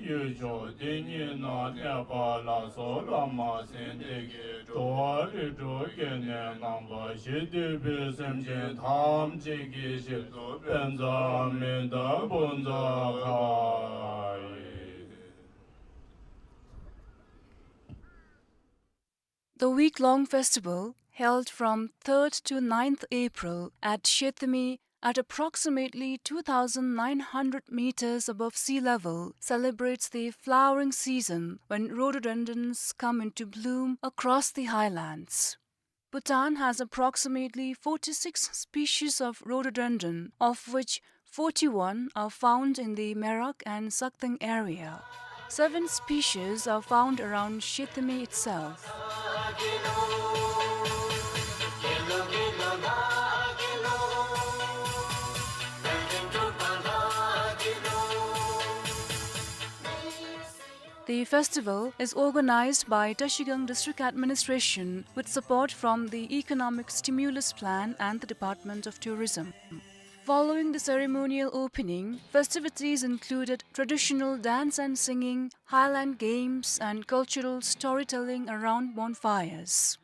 ཡུལ་ཕྱོགས་དེ་ཉིད་ན་གནས་པ་ལ་སོགས་བླ་མ་སེམས་དཔའ་གིས་འགྲོ་བ་རིགས་དྲུག་གི་གནས་ངན་པ་ཞི་བདེ་བའི་སེམས་ཅན་ཐམས་ཅད་ཀྱི་ཞབས་སུ་དཔལ་འཛམ་མི་དང་བུམ་འཛམ་ཁ་ཡི། The week-long festival, held from third to ninth April at Shethemi at approximately two thousand nine hundred meters above sea level, celebrates the flowering season when rhododendrons come into bloom across the highlands. Bhutan has approximately forty-six species of rhododendron, of which forty-one are found in the Merak and Sakteng area. Seven species are found around Shethemi itself. The festival is organized by Trashigang District Administration with support from the Economic Stimulus Plan and the Department of Tourism. Following the ceremonial opening, festivities included traditional dance and singing, highland games, and cultural storytelling around bonfires.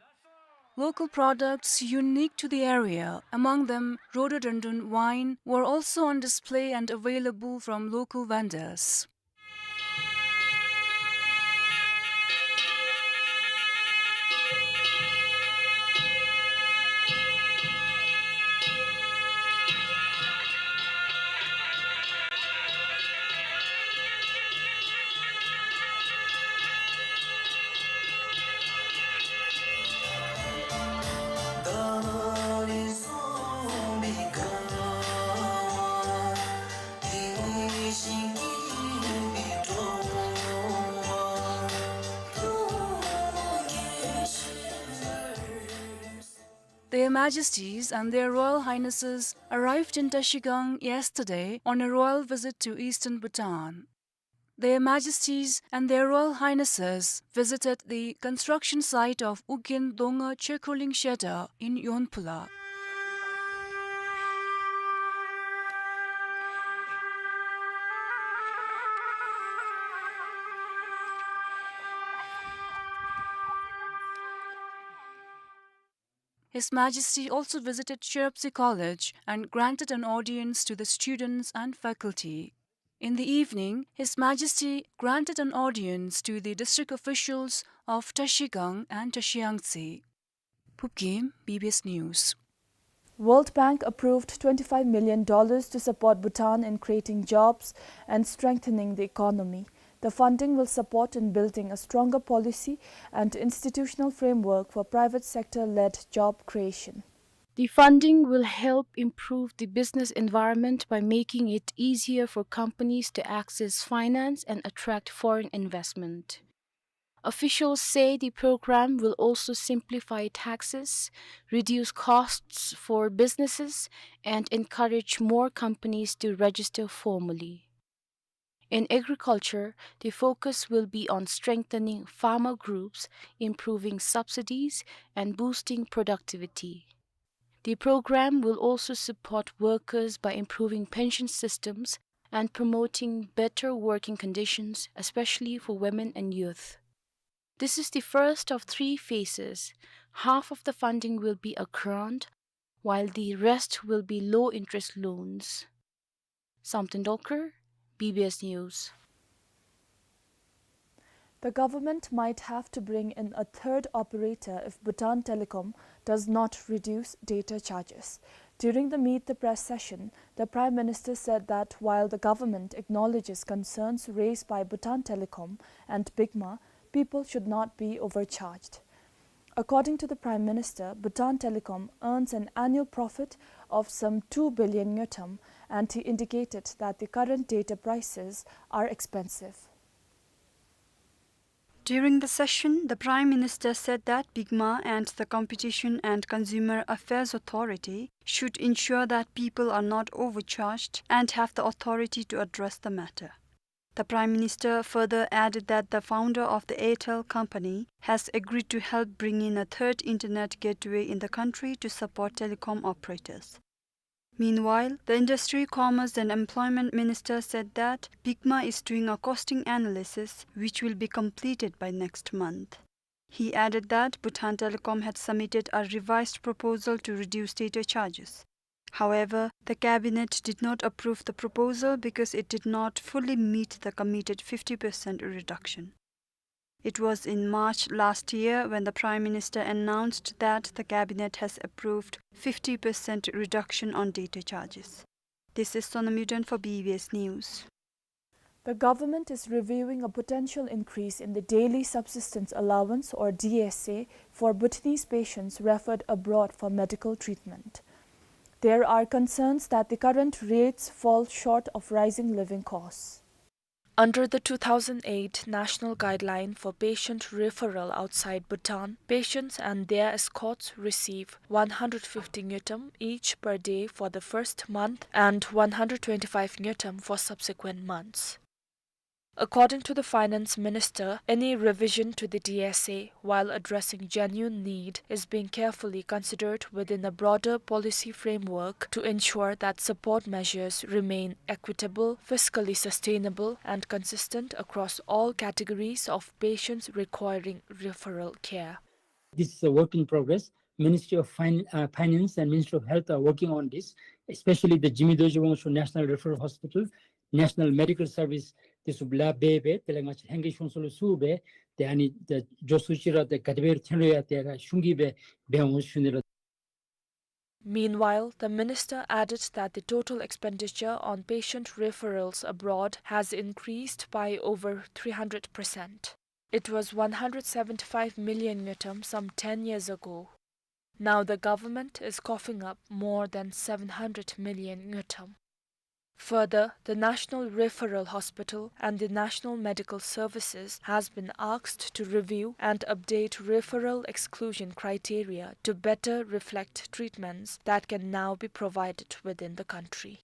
Local products unique to the area, among them rhododendron wine, were also on display and available from local vendors. Their Majesties and Their Royal Highnesses arrived in Trashigang yesterday on a royal visit to eastern Bhutan. Their Majesties and Their Royal Highnesses visited the construction site of Ugyen Dongma Chekhorling Shedar in Yonphula. His Majesty also visited Shiropse College and granted an audience to the students and faculty. In the evening, His Majesty granted an audience to the district officials of Trashigang and Trashiyangtse. Phubgim, B B S News. World Bank approved twenty-five million dollars to support Bhutan in creating jobs and strengthening the economy. The funding will support in building a stronger policy and institutional framework for private sector-led job creation. The funding will help improve the business environment by making it easier for companies to access finance and attract foreign investment. Officials say the program will also simplify taxes, reduce costs for businesses, and encourage more companies to register formally. In agriculture, the focus will be on strengthening farmer groups, improving subsidies, and boosting productivity. The program will also support workers by improving pension systems and promoting better working conditions, especially for women and youth. This is the first of three phases. Half of the funding will be a grant, while the rest will be low-interest loans. Samten Dolkar, B B S News. The government might have to bring in a third operator if Bhutan Telecom does not reduce data charges. During the Meet the Press session, the Prime Minister said that while the government acknowledges concerns raised by Bhutan Telecom and BICMA, people should not be overcharged. According to the Prime Minister, Bhutan Telecom earns an annual profit of some two billion ngultrum, and he indicated that the current data prices are expensive. During the session, the Prime Minister said that BICMA and the Competition and Consumer Affairs Authority should ensure that people are not overcharged and have the authority to address the matter. The Prime Minister further added that the founder of the Airtel company has agreed to help bring in a third internet gateway in the country to support telecom operators. Meanwhile, the Industry, Commerce and Employment Minister said that BICMA is doing a costing analysis which will be completed by next month. He added that Bhutan Telecom had submitted a revised proposal to reduce data charges. However, the cabinet did not approve the proposal because it did not fully meet the committed fifty percent reduction. It was in March last year when the Prime Minister announced that the cabinet has approved fifty percent reduction on data charges. This is Sonam Yuden for B B S News. The government is reviewing a potential increase in the daily subsistence allowance, or D S A, for Bhutanese patients referred abroad for medical treatment. There are concerns that the current rates fall short of rising living costs. Under the two thousand eight National Guideline for Patient Referral Outside Bhutan, patients and their escorts receive one hundred fifty ngultrum each per day for the first month and one hundred twenty-five ngultrum for subsequent months. According to the Finance Minister, any revision to the D S A while addressing genuine need is being carefully considered within a broader policy framework to ensure that support measures remain equitable, fiscally sustainable, and consistent across all categories of patients requiring referral care. This is a work in progress. Ministry of Fin-, uh, Finance and Ministry of Health are working on this, especially the Jigme Dorji Wangchuck National Referral Hospital, National Medical Service, this will be bebe, དེ་ལས་ང་བཅས་ལྷན་རྒྱས་གཞུང་ཚོགས་ལུ་ཞུ་སྦེ་ཏེ་ཨ་ནི་ཏེ་འགྱོ་ཚུགས་ཅི་ར་ཏེ་ག་དེ་སྦེ་འཐོན་རུང་ཡང་ཏེ་ར་གཞུང་གིས་སྦེ་འབད་འོང་ཞུ་ནི་ལགས། Meanwhile, the minister added that the total expenditure on patient referrals abroad has increased by over three hundred percent. It was one hundred seventy-five million ngultrum some ten years ago. Now the government is coughing up more than seven hundred million ngultrum. Further, the National Referral Hospital and the National Medical Services has been asked to review and update referral exclusion criteria to better reflect treatments that can now be provided within the country.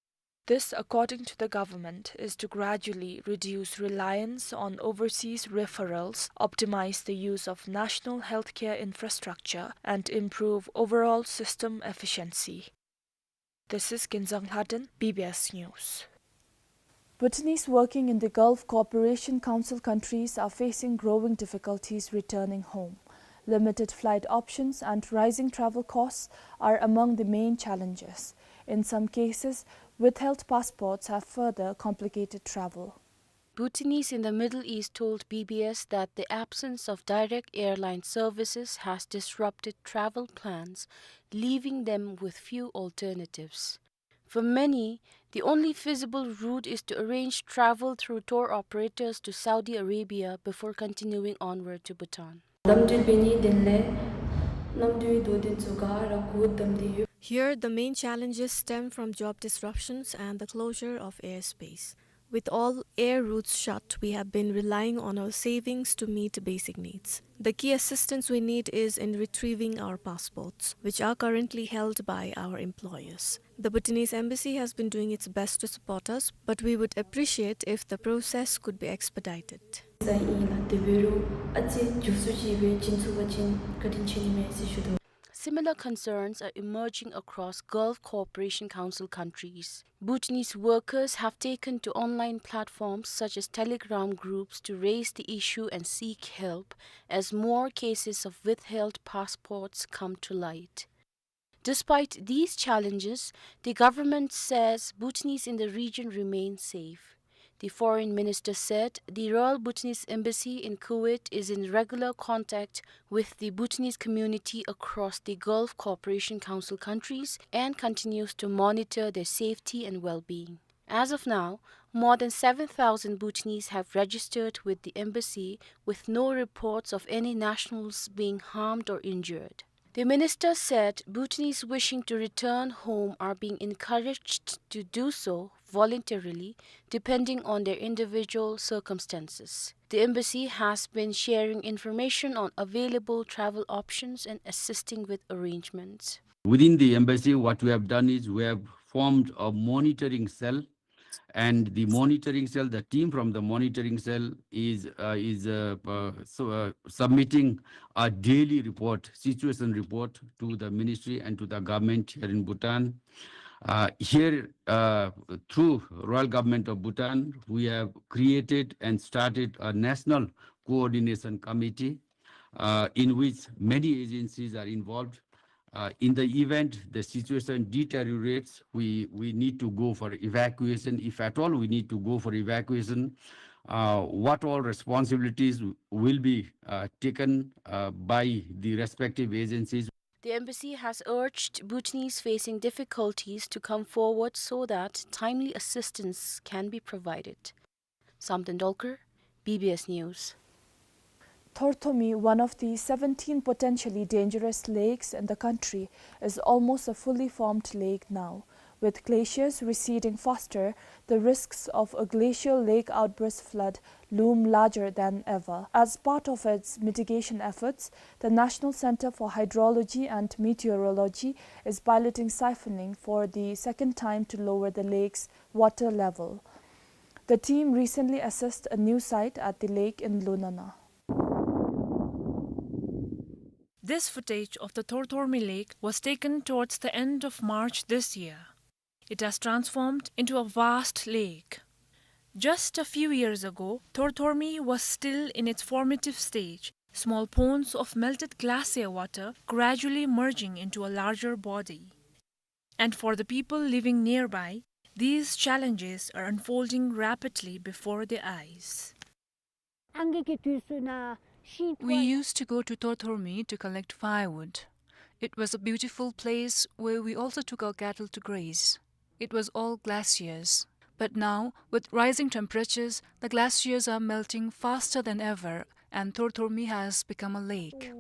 This, according to the government, is to gradually reduce reliance on overseas referrals, optimize the use of national healthcare infrastructure, and improve overall system efficiency. This is Kinzang Lhaden, B B S News. Bhutanese working in the Gulf Cooperation Council countries are facing growing difficulties returning home. Limited flight options and rising travel costs are among the main challenges. In some cases, withheld passports have further complicated travel. Bhutanese in the Middle East told B B S that the absence of direct airline services has disrupted travel plans, leaving them with few alternatives. For many, the only feasible route is to arrange travel through tour operators to Saudi Arabia before continuing onward to Bhutan. ལམ་འགྲུལ་འབད་ནི་དེ་ལས་གནམ་གྲུའི་དོ་དོན་ཚུ་ག་ར་འགོ་བདམས་ཏེ་ཡོད། Here, the main challenges stem from job disruptions and the closure of airspace. With all air routes shut, we have been relying on our savings to meet basic needs. The key assistance we need is in retrieving our passports, which are currently held by our employers. The Bhutanese embassy has been doing its best to support us, but we would appreciate if the process could be expedited. ས་ཨིན་ལགས། དེ་འབད་རུང་ཨ་ཙི་མགྱོགས་སུ་ཅིག་སྦེ་བྱིན་ཚུགས་པ་ཅིན་བཀའ་དྲིན་ཆེ་ནི་མས་ཟེར་ཞུ་དོ། Similar concerns are emerging across Gulf Cooperation Council countries. Bhutanese workers have taken to online platforms such as Telegram groups to raise the issue and seek help as more cases of withheld passports come to light. Despite these challenges, the government says Bhutanese in the region remain safe. The foreign minister said the Royal Bhutanese Embassy in Kuwait is in regular contact with the Bhutanese community across the Gulf Cooperation Council countries and continues to monitor their safety and well-being. As of now, more than seven thousand Bhutanese have registered with the embassy, with no reports of any nationals being harmed or injured. The minister said Bhutanese wishing to return home are being encouraged to do so voluntarily, depending on their individual circumstances. The embassy has been sharing information on available travel options and assisting with arrangements. Within the embassy, what we have done is we have formed a monitoring cell, and the monitoring cell, the team from the monitoring cell is, uh, is, uh, uh, so, uh, submitting a daily report, situation report to the ministry and to the government here in Bhutan. Uh, here, uh, through Royal Government of Bhutan, we have created and started a national coordination committee, uh, in which many agencies are involved. Uh, in the event the situation deteriorates, we, we need to go for evacuation. If at all we need to go for evacuation, uh, what all responsibilities will be, uh, taken, uh, by the respective agencies? The embassy has urged Bhutanese facing difficulties to come forward so that timely assistance can be provided. Samten Dolkar, B B S News. Thorthormi, one of the seventeen potentially dangerous lakes in the country, is almost a fully formed lake now. With glaciers receding faster, the risks of a glacial lake outburst flood loom larger than ever. As part of its mitigation efforts, the National Center for Hydrology and Meteorology is piloting siphoning for the second time to lower the lake's water level. The team recently assessed a new site at the lake in Lunana. This footage of the Thorthormi Lake was taken towards the end of March this year. It has transformed into a vast lake. Just a few years ago, Thorthormi was still in its formative stage, small ponds of melted glacier water gradually merging into a larger body. And for the people living nearby, these challenges are unfolding rapidly before their eyes. We used to go to Thorthormi to collect firewood. It was a beautiful place where we also took our cattle to graze. It was all glaciers. But now, with rising temperatures, the glaciers are melting faster than ever, and Thorthormi has become a lake.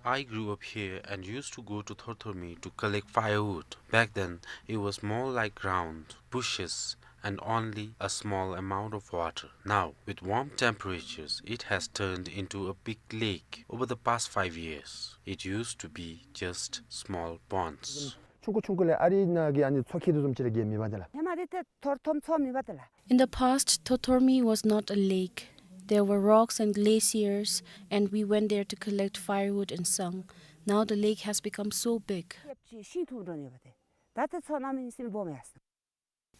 I grew up here and used to go to Thorthormi to collect firewood. Back then, it was more like ground, bushes, and only a small amount of water. Now, with warm temperatures, it has turned into a big lake over the past five years. It used to be just small ponds. ཆུང་ཀུ་ཆུང་ཀུ་ལས་ཨ་རིའི་ནང་གི་ཨ་ནི་མཚོ་ཁྱད་དུ་བཟུམ་ཅིག་ར་གི་མེད་པ་དེ་ལགས། ཧེ་མ་དེ་ཏེ་ཐོར་ཐོམ་མཚོ་མེད་པ་དེ་ལགས། In the past, Thorthormi was not a lake. There were rocks and glaciers, and we went there to collect firewood and sung. Now the lake has become so big. ཤིང་འཐུ་འགྲོ་ནི་ཡོད་པ་དེ། ད་ཏེ་མཚོ་ནང་མི་སེམས་སྦོམ་ཡ།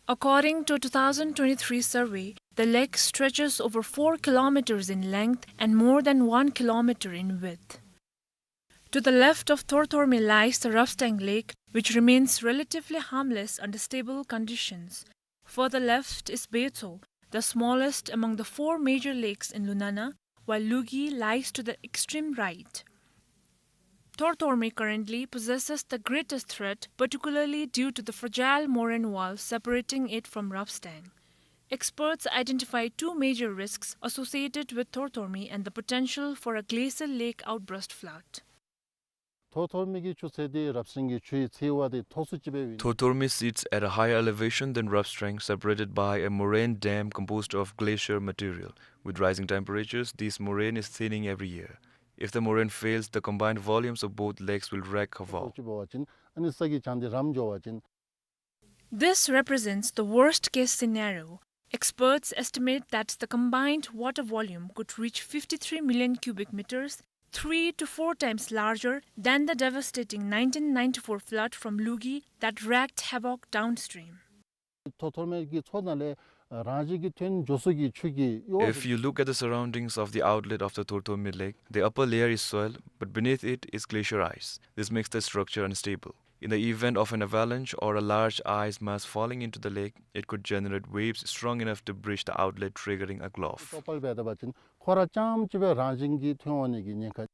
According to two thousand twenty-three survey, the lake stretches over four kilometers in length and more than one kilometer in width. To the left of Thorthormi lies the Rapstang Lake, which remains relatively harmless under stable conditions. Further left is Betso, the smallest among the four major lakes in Lunana, while Lugi lies to the extreme right. Thorthormi currently possesses the greatest threat, particularly due to the fragile moraine wall separating it from Rapstang. Experts identify two major risks associated with Thorthormi and the potential for a glacial lake outburst flood. ཐོར་ཐོར་མི་གི་ཆུ་ཚད་དེ་རབ་བྱུང་གི་ཆུའི་ཚད་བ་དེ་མཐོ་སུ་ཅིག་སྦེ་ཨིན། Thorthormi sits at a higher elevation than Rapstang, separated by a moraine dam composed of glacier material. With rising temperatures, this moraine is thinning every year. If the moraine fails, the combined volumes of both lakes will wreak havoc. ཅིག་འབད་བ་ཅིན་ཨ་ནི་ས་གི་གྱང་དེ་རམ་འགྱོ་བ་ཅིན། This represents the worst-case scenario. Experts estimate that the combined water volume could reach fifty-three million cubic meters, three to four times larger than the devastating nineteen ninety-four flood from Lugi that wreaked havoc downstream. ཐོར་ཐོར་མི་གི་མཚོ་ནང་ལས་རང་བཞིན་གྱིས་ཐོན་འགྱོ་ས་གི་ཆུ་གི་གཡོ་བ། If you look at the surroundings of the outlet of the Thorthormi Lake, the upper layer is soil, but beneath it is glacier ice. This makes the structure unstable. In the event of an avalanche or a large ice mass falling into the lake, it could generate waves strong enough to breach the outlet, triggering a gulf. ཏོག་པལ་འབད་བ་ཅིན་ཁོ་ར་རྐྱངམ་ཅིག་སྦེ་རང་བཞིན་གྱིས་ཐོན་འོང་ནི་གི་ཉེན་ཁ།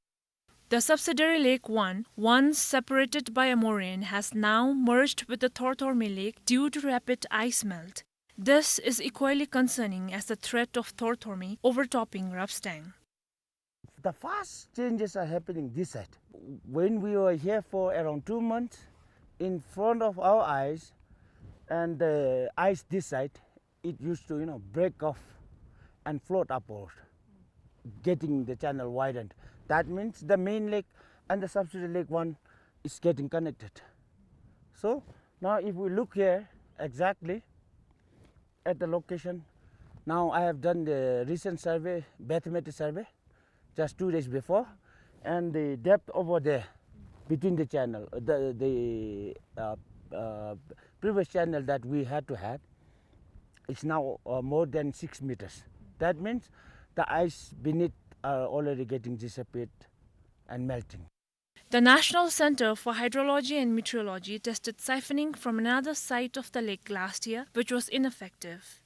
The subsidiary Lake One, once separated by a moraine, has now merged with the Thorthormi Lake due to rapid ice melt. This is equally concerning as the threat of Thorthormi overtopping Rapstang. The fast changes are happening this side. When we were here for around two months, in front of our eyes and the ice this side, it used to, you know, break off and float upward, getting the channel widened. That means the main lake and the subsidiary Lake One is getting connected. So now if we look here exactly at the location, now I have done the recent survey, bathymetric survey, just two days before, and the depth over there, between the channel, uh, the, the, uh, uh, previous channel that we had to had, it's now, uh, more than six meters. That means the ice beneath are already getting disappeared and melting. The National Center for Hydrology and Meteorology tested siphoning from another site of the lake last year, which was ineffective.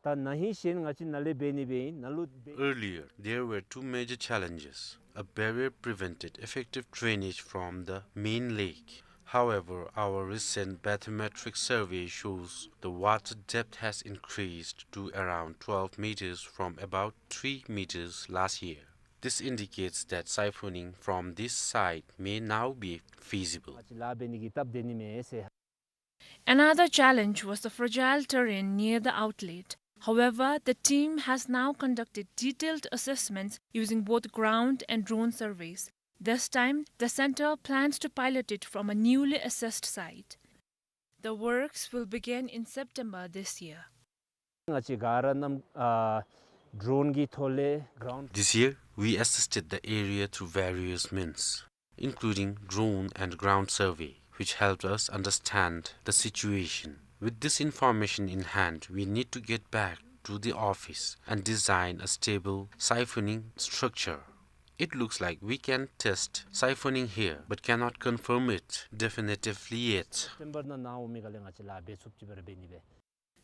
ད་ན་ཧིང་གཞན་ང་བཅས་ནཱ་ལས་འབད་ནི་འབད་ཨིན། ནཱ་ལུ་འབད། Earlier, there were two major challenges. A barrier prevented effective drainage from the main lake. However, our recent bathymetric survey shows the water depth has increased to around twelve meters from about three meters last year. This indicates that siphoning from this site may now be feasible. ང་བཅས་ལཱ་འབད་ནི་གི་སྟབས་བདེ་ནི་མས་ཟེར། Another challenge was the fragile terrain near the outlet. However, the team has now conducted detailed assessments using both ground and drone surveys. This time, the center plans to pilot it from a newly assessed site. The works will begin in September this year. ང་བཅས་ག་ར་རྣམས་ཨ་ཌོ་རོན་གྱི་ཐོག་ལས་གྲོན། This year, we assisted the area through various means, including drone and ground survey, which helped us understand the situation. With this information in hand, we need to get back to the office and design a stable siphoning structure. It looks like we can test siphoning here, but cannot confirm it definitively yet. སེབ་ཊེམ་བར་ནང་ན་འོང་མི་ག་ལས་ང་བཅས་ལཱ་འབད་ཚུགསཔ་ཅིག་སྦེ་ར་འབད་ནི་སྦེ།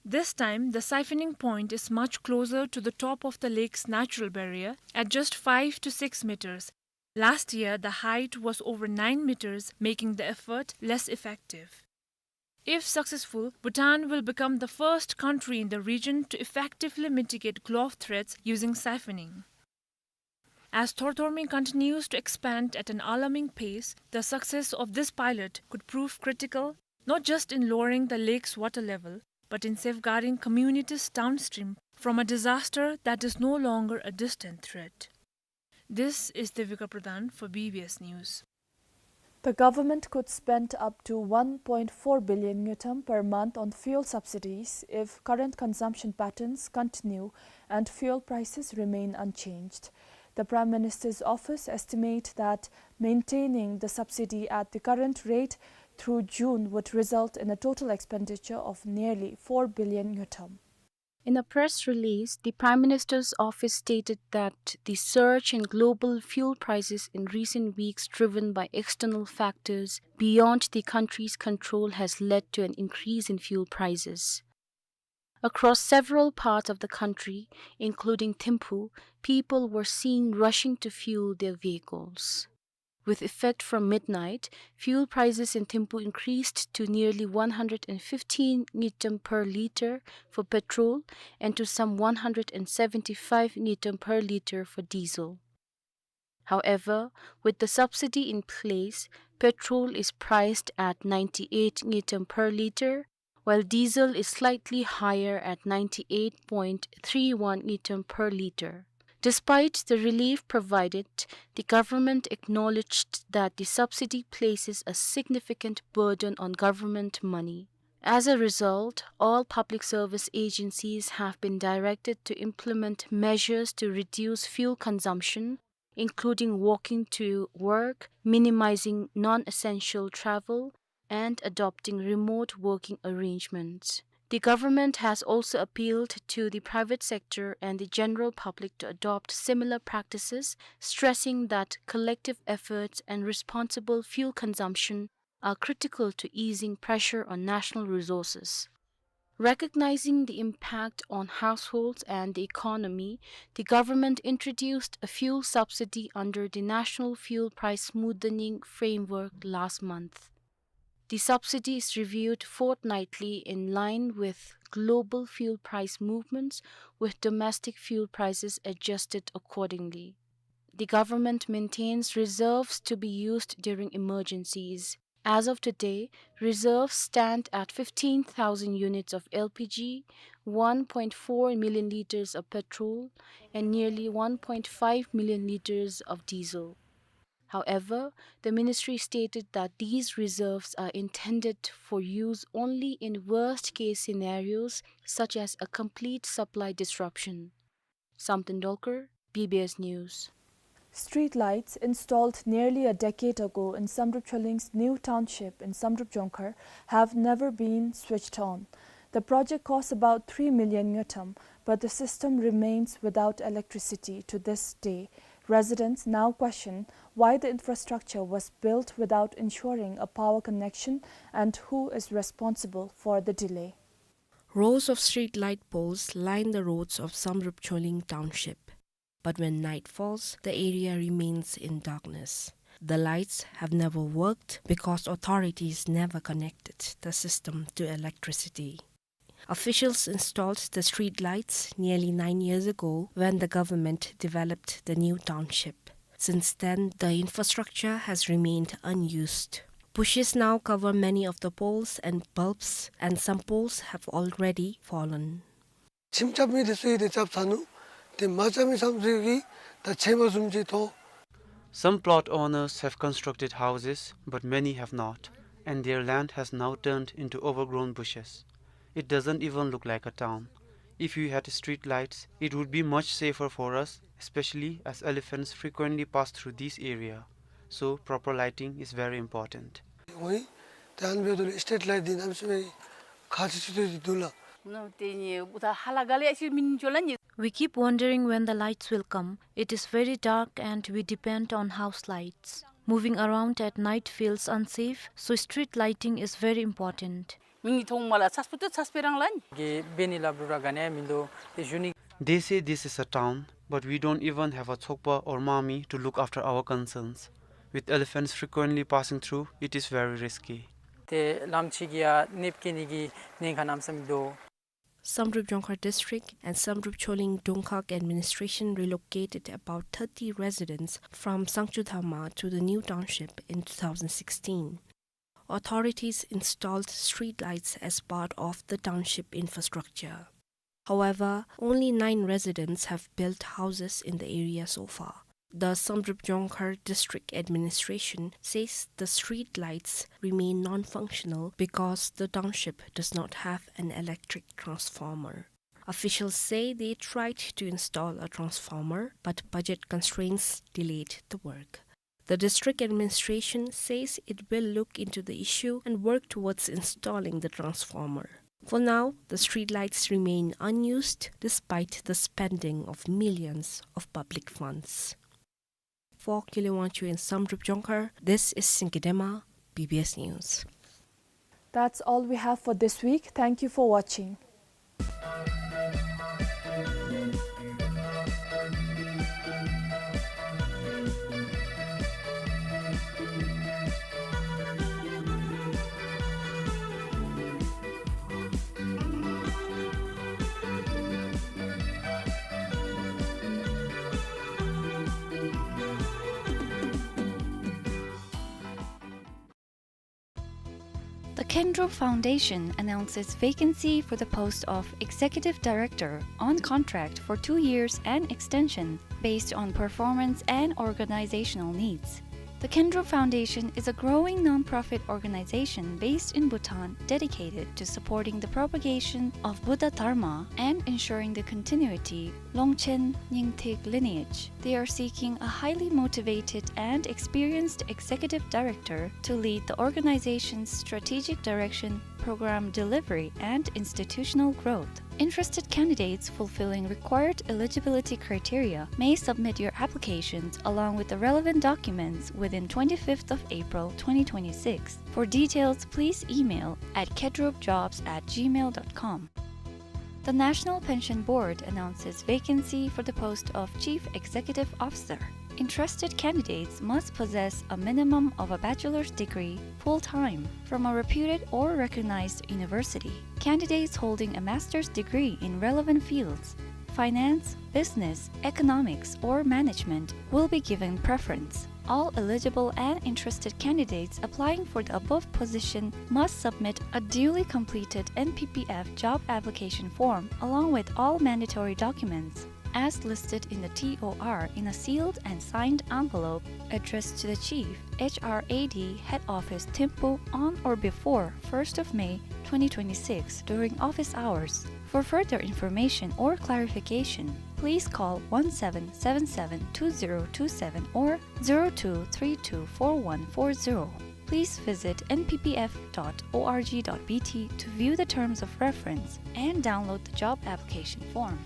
This time, the siphoning point is much closer to the top of the lake's natural barrier at just five to six meters. Last year, the height was over nine meters, making the effort less effective. If successful, Bhutan will become the first country in the region to effectively mitigate glove threats using siphoning. As Thorthormi continues to expand at an alarming pace, the success of this pilot could prove critical, not just in lowering the lake's water level, but in safeguarding communities downstream from a disaster that is no longer a distant threat. This is Devika Pradhan for B B S News. The government could spend up to one point four billion ngultrum per month on fuel subsidies if current consumption patterns continue and fuel prices remain unchanged. The Prime Minister's office estimate that maintaining the subsidy at the current rate through June would result in a total expenditure of nearly four billion ngultrum. In a press release, the Prime Minister's office stated that the surge in global fuel prices in recent weeks, driven by external factors beyond the country's control, has led to an increase in fuel prices. Across several parts of the country, including Thimphu, people were seen rushing to fuel their vehicles. With effect from midnight, fuel prices in Thimphu increased to nearly one hundred and fifteen ngultrum per litre for petrol and to some one hundred and seventy-five ngultrum per litre for diesel. However, with the subsidy in place, petrol is priced at ninety-eight ngultrum per litre, while diesel is slightly higher at ninety-eight point three one ngultrum per litre. Despite the relief provided, the government acknowledged that the subsidy places a significant burden on government money. As a result, all public service agencies have been directed to implement measures to reduce fuel consumption, including walking to work, minimizing non-essential travel, and adopting remote working arrangements. The government has also appealed to the private sector and the general public to adopt similar practices, stressing that collective efforts and responsible fuel consumption are critical to easing pressure on national resources. Recognizing the impact on households and the economy, the government introduced a fuel subsidy under the National Fuel Price Smoothening Framework last month. The subsidy is reviewed fortnightly in line with global fuel price movements, with domestic fuel prices adjusted accordingly. The government maintains reserves to be used during emergencies. As of today, reserves stand at fifteen thousand units of L P G, one point four million litres of petrol, and nearly one point five million litres of diesel. However, the ministry stated that these reserves are intended for use only in worst-case scenarios, such as a complete supply disruption. Samten Dolkar, B B S News. Street lights installed nearly a decade ago in Samdrup Choling's new township in Samdrup Jongkhar have never been switched on. The project costs about three million ngultrum, but the system remains without electricity to this day. Residents now question why the infrastructure was built without ensuring a power connection and who is responsible for the delay. Rows of street light poles line the roads of Samdrup Choling township. But when night falls, the area remains in darkness. The lights have never worked because authorities never connected the system to electricity. Officials installed the street lights nearly nine years ago when the government developed the new township. Since then, the infrastructure has remained unused. Bushes now cover many of the poles and bulbs, and some poles have already fallen. ཁྱིམ་རྐྱབ་མི་དེ་ཚུ་གིས་དེ་རྐྱབ་ཚར་ནུག། དེ་མ་རྐྱབ་མི་ཚུ་གིས་ད་ཆེན་པོ་བཟུམ་ཅིག་མཐོང་། Some plot owners have constructed houses, but many have not, and their land has now turned into overgrown bushes. It doesn't even look like a town. If we had street lights, it would be much safer for us, especially as elephants frequently pass through this area. So proper lighting is very important. ཝའི་ཏེ་ཨ་ནི་འབདཝ་ད་ལུ་སི་ཊི་རིཊ་ལའིཊ་འདི་ནམ་ཞིག་སྦེ་ཁ་ཅིག་ཅིག་ཏུ་འདི་འདུག་ལགས། ནོ་ཏེ་ནི་འུ་ད་ཧ་ལ་ག་ལས་ཨ་ཅིག་མིན་ཅོ་ལ་ནི། We keep wondering when the lights will come. It is very dark and we depend on house lights. Moving around at night feels unsafe, so street lighting is very important. མིག་ནི་མཐོངམ་མས་ལགས། ཚ་སྤུ་ཏོ་ཚ་སྤེ་རང་ལ་ནི། གི་འབད་ནི་ལ་འབྲུག་ར་ག་ནི་མིན་འདུག་ཏེ་ཞུ་ནི། They say this is a town, but we don't even have a ཚོགས་པ or མ་མི་to look after our concerns. With elephants frequently passing through, it is very risky. ཏེ་ལམ་ཅིག་གི་ཡང་གནོདཔ་བཀལ་ནི་གི་ཉེན་ཁ་གནམ་མེད་ས་མེད་འདུག། Samdrup Jongkhar district and Samdrup Choling Dongkhag administration relocated about thirty residents from Sangchu Dharma to the new township in two thousand sixteen. Authorities installed streetlights as part of the township infrastructure. However, only nine residents have built houses in the area so far. The Samdrup Jongkhar District Administration says the streetlights remain non-functional because the township does not have an electric transformer. Officials say they tried to install a transformer, but budget constraints delayed the work. The district administration says it will look into the issue and work towards installing the transformer. For now, the streetlights remain unused despite the spending of millions of public funds. For Kile Wangchuk in Samdrup Jongkhar, this is Singki Dema, B B S News. That's all we have for this week. Thank you for watching. The Kendro Foundation announces vacancy for the post of Executive Director on contract for two years and extension based on performance and organizational needs. The Kendro Foundation is a growing non-profit organization based in Bhutan dedicated to supporting the propagation of Buddha Dharma and ensuring the continuity Longchen Nyingthig lineage. They are seeking a highly motivated and experienced executive director to lead the organization's strategic direction, program delivery, and institutional growth. Interested candidates fulfilling required eligibility criteria may submit your applications along with the relevant documents within twenty-fifth of April twenty twenty-six. For details, please email at kedropjobs at gmail dot com. The National Pension Board announces vacancy for the post of Chief Executive Officer. Interested candidates must possess a minimum of a bachelor's degree full-time from a reputed or recognized university. Candidates holding a master's degree in relevant fields, finance, business, economics, or management, will be given preference. All eligible and interested candidates applying for the above position must submit a duly completed N P P F job application form along with all mandatory documents as listed in the T O R in a sealed and signed envelope addressed to the Chief, H R A D, Head Office, Thimphu, on or before first of May twenty twenty-six during office hours. For further information or clarification, please call one seven seven seven two zero two seven or zero two three two four one four zero. Please visit N P P F dot O R G dot B T to view the terms of reference and download the job application form.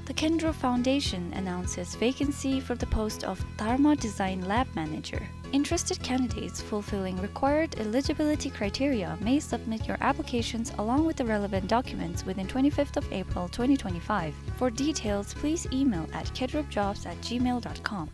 The Kendro Foundation announces vacancy for the post of Dharma Design Lab Manager. Interested candidates fulfilling required eligibility criteria may submit your applications along with the relevant documents within twenty-fifth of April twenty twenty-five. For details, please email at kedropjobs at gmail dot com.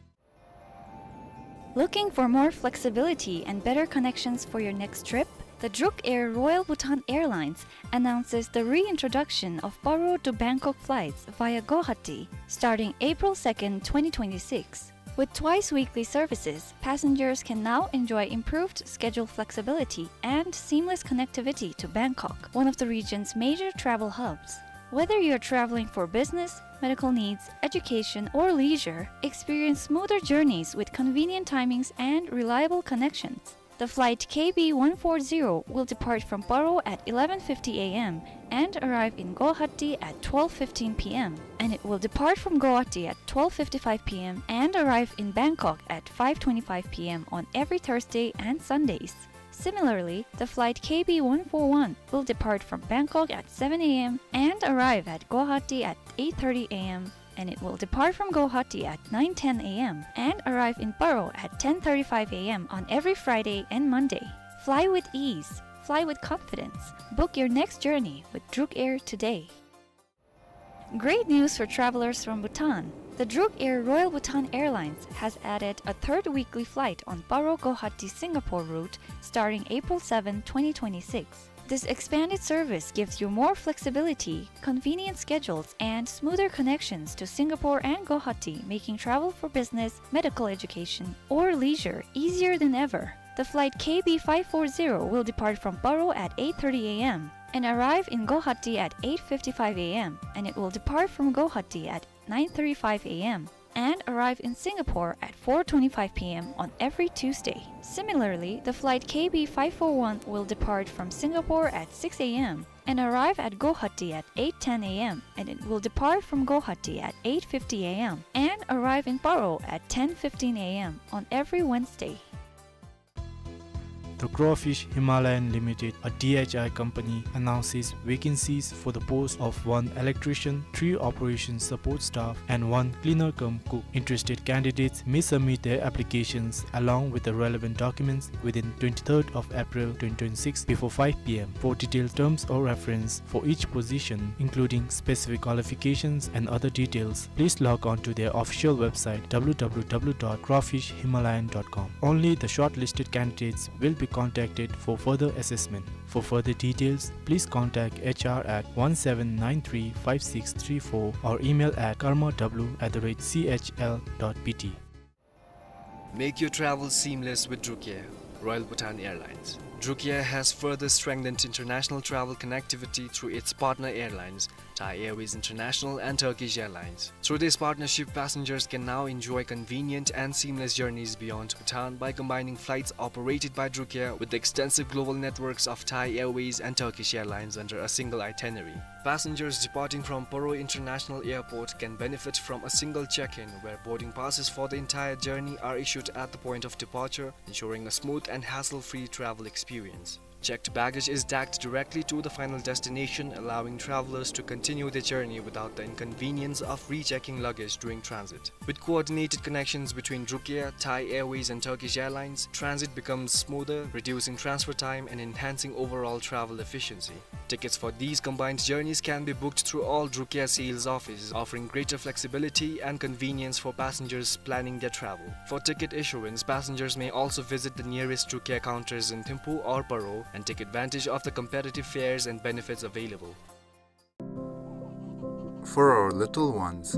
Looking for more flexibility and better connections for your next trip? The Druk Air Royal Bhutan Airlines announces the reintroduction of Paro to Bangkok flights via Guwahati starting April second, twenty twenty-six. With twice weekly services, passengers can now enjoy improved schedule flexibility and seamless connectivity to Bangkok, one of the region's major travel hubs. Whether you're traveling for business, medical needs, education, or leisure, experience smoother journeys with convenient timings and reliable connections. The flight K B one four zero will depart from Paro at eleven fifty A M and arrive in Guwahati at twelve fifteen P M, and it will depart from Guwahati at twelve fifty-five P M and arrive in Bangkok at five twenty-five P M on every Thursday and Sundays. Similarly, the flight K B one four one will depart from Bangkok at seven A M and arrive at Guwahati at eight thirty A M, and it will depart from Guwahati at nine ten A M and arrive in Paro at ten thirty-five A M on every Friday and Monday. Fly with ease. Fly with confidence. Book your next journey with Druk Air today. Great news for travelers from Bhutan. The Druk Air Royal Bhutan Airlines has added a third weekly flight on Paro Guwahati Singapore route starting April seventh, twenty twenty-six. This expanded service gives you more flexibility, convenient schedules, and smoother connections to Singapore and Guwahati, making travel for business, medical education, or leisure easier than ever. The flight K B five four zero will depart from Paro at eight thirty A M and arrive in Guwahati at eight fifty-five A M, and it will depart from Guwahati at nine thirty-five A M and arrive in Singapore at four twenty-five P M on every Tuesday. Similarly, the flight K B five four one will depart from Singapore at six A M and arrive at Guwahati at eight ten A M, and it will depart from Guwahati at eight fifty A M and arrive in Paro at ten fifteen A M on every Wednesday. The Crawfish Himalayan Limited, a D H I company, announces vacancies for the post of one electrician, three operation support staff, and one cleaner cum cook. Interested candidates may submit their applications along with the relevant documents within twenty-third of April twenty twenty-six before five P M. For detailed terms of reference for each position, including specific qualifications and other details, please log on to their official website, W W W dot crawfish himalayan dot com. Only the shortlisted candidates will be contacted for further assessment. For further details, please contact H R at one seven nine three five six three four or email at karma w at the rate C H L dot B T. Make your travel seamless with Druk Air, Royal Bhutan Airlines. Druk Air has further strengthened international travel connectivity through its partner airlines, Thai Airways International and Turkish Airlines. Through this partnership, passengers can now enjoy convenient and seamless journeys beyond Bhutan by combining flights operated by Druk Air with the extensive global networks of Thai Airways and Turkish Airlines under a single itinerary. Passengers departing from Paro International Airport can benefit from a single check-in, where boarding passes for the entire journey are issued at the point of departure, ensuring a smooth and hassle-free travel experience. Checked baggage is tagged directly to the final destination, allowing travelers to continue their journey without the inconvenience of rechecking luggage during transit. With coordinated connections between Druk Air, Thai Airways, and Turkish Airlines, transit becomes smoother, reducing transfer time and enhancing overall travel efficiency. Tickets for these combined journeys can be booked through all Druk Air sales offices, offering greater flexibility and convenience for passengers planning their travel. For ticket issuance, passengers may also visit the nearest Druk Air counters in Thimphu or Paro and take advantage of the competitive fares and benefits available. For our little ones,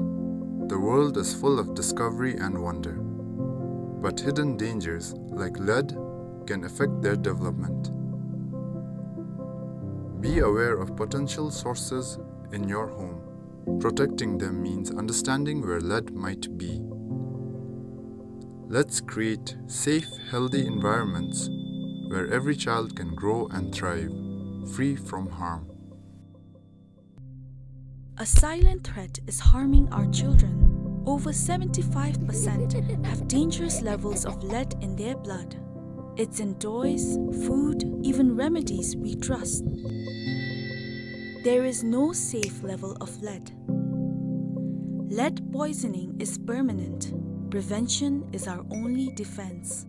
the world is full of discovery and wonder. But hidden dangers, like lead, can affect their development. Be aware of potential sources in your home. Protecting them means understanding where lead might be. Let's create safe, healthy environments where every child can grow and thrive, free from harm. A silent threat is harming our children. Over seventy-five percent have dangerous levels of lead in their blood. It's in toys, food, even remedies we trust. There is no safe level of lead. Lead poisoning is permanent. Prevention is our only defense.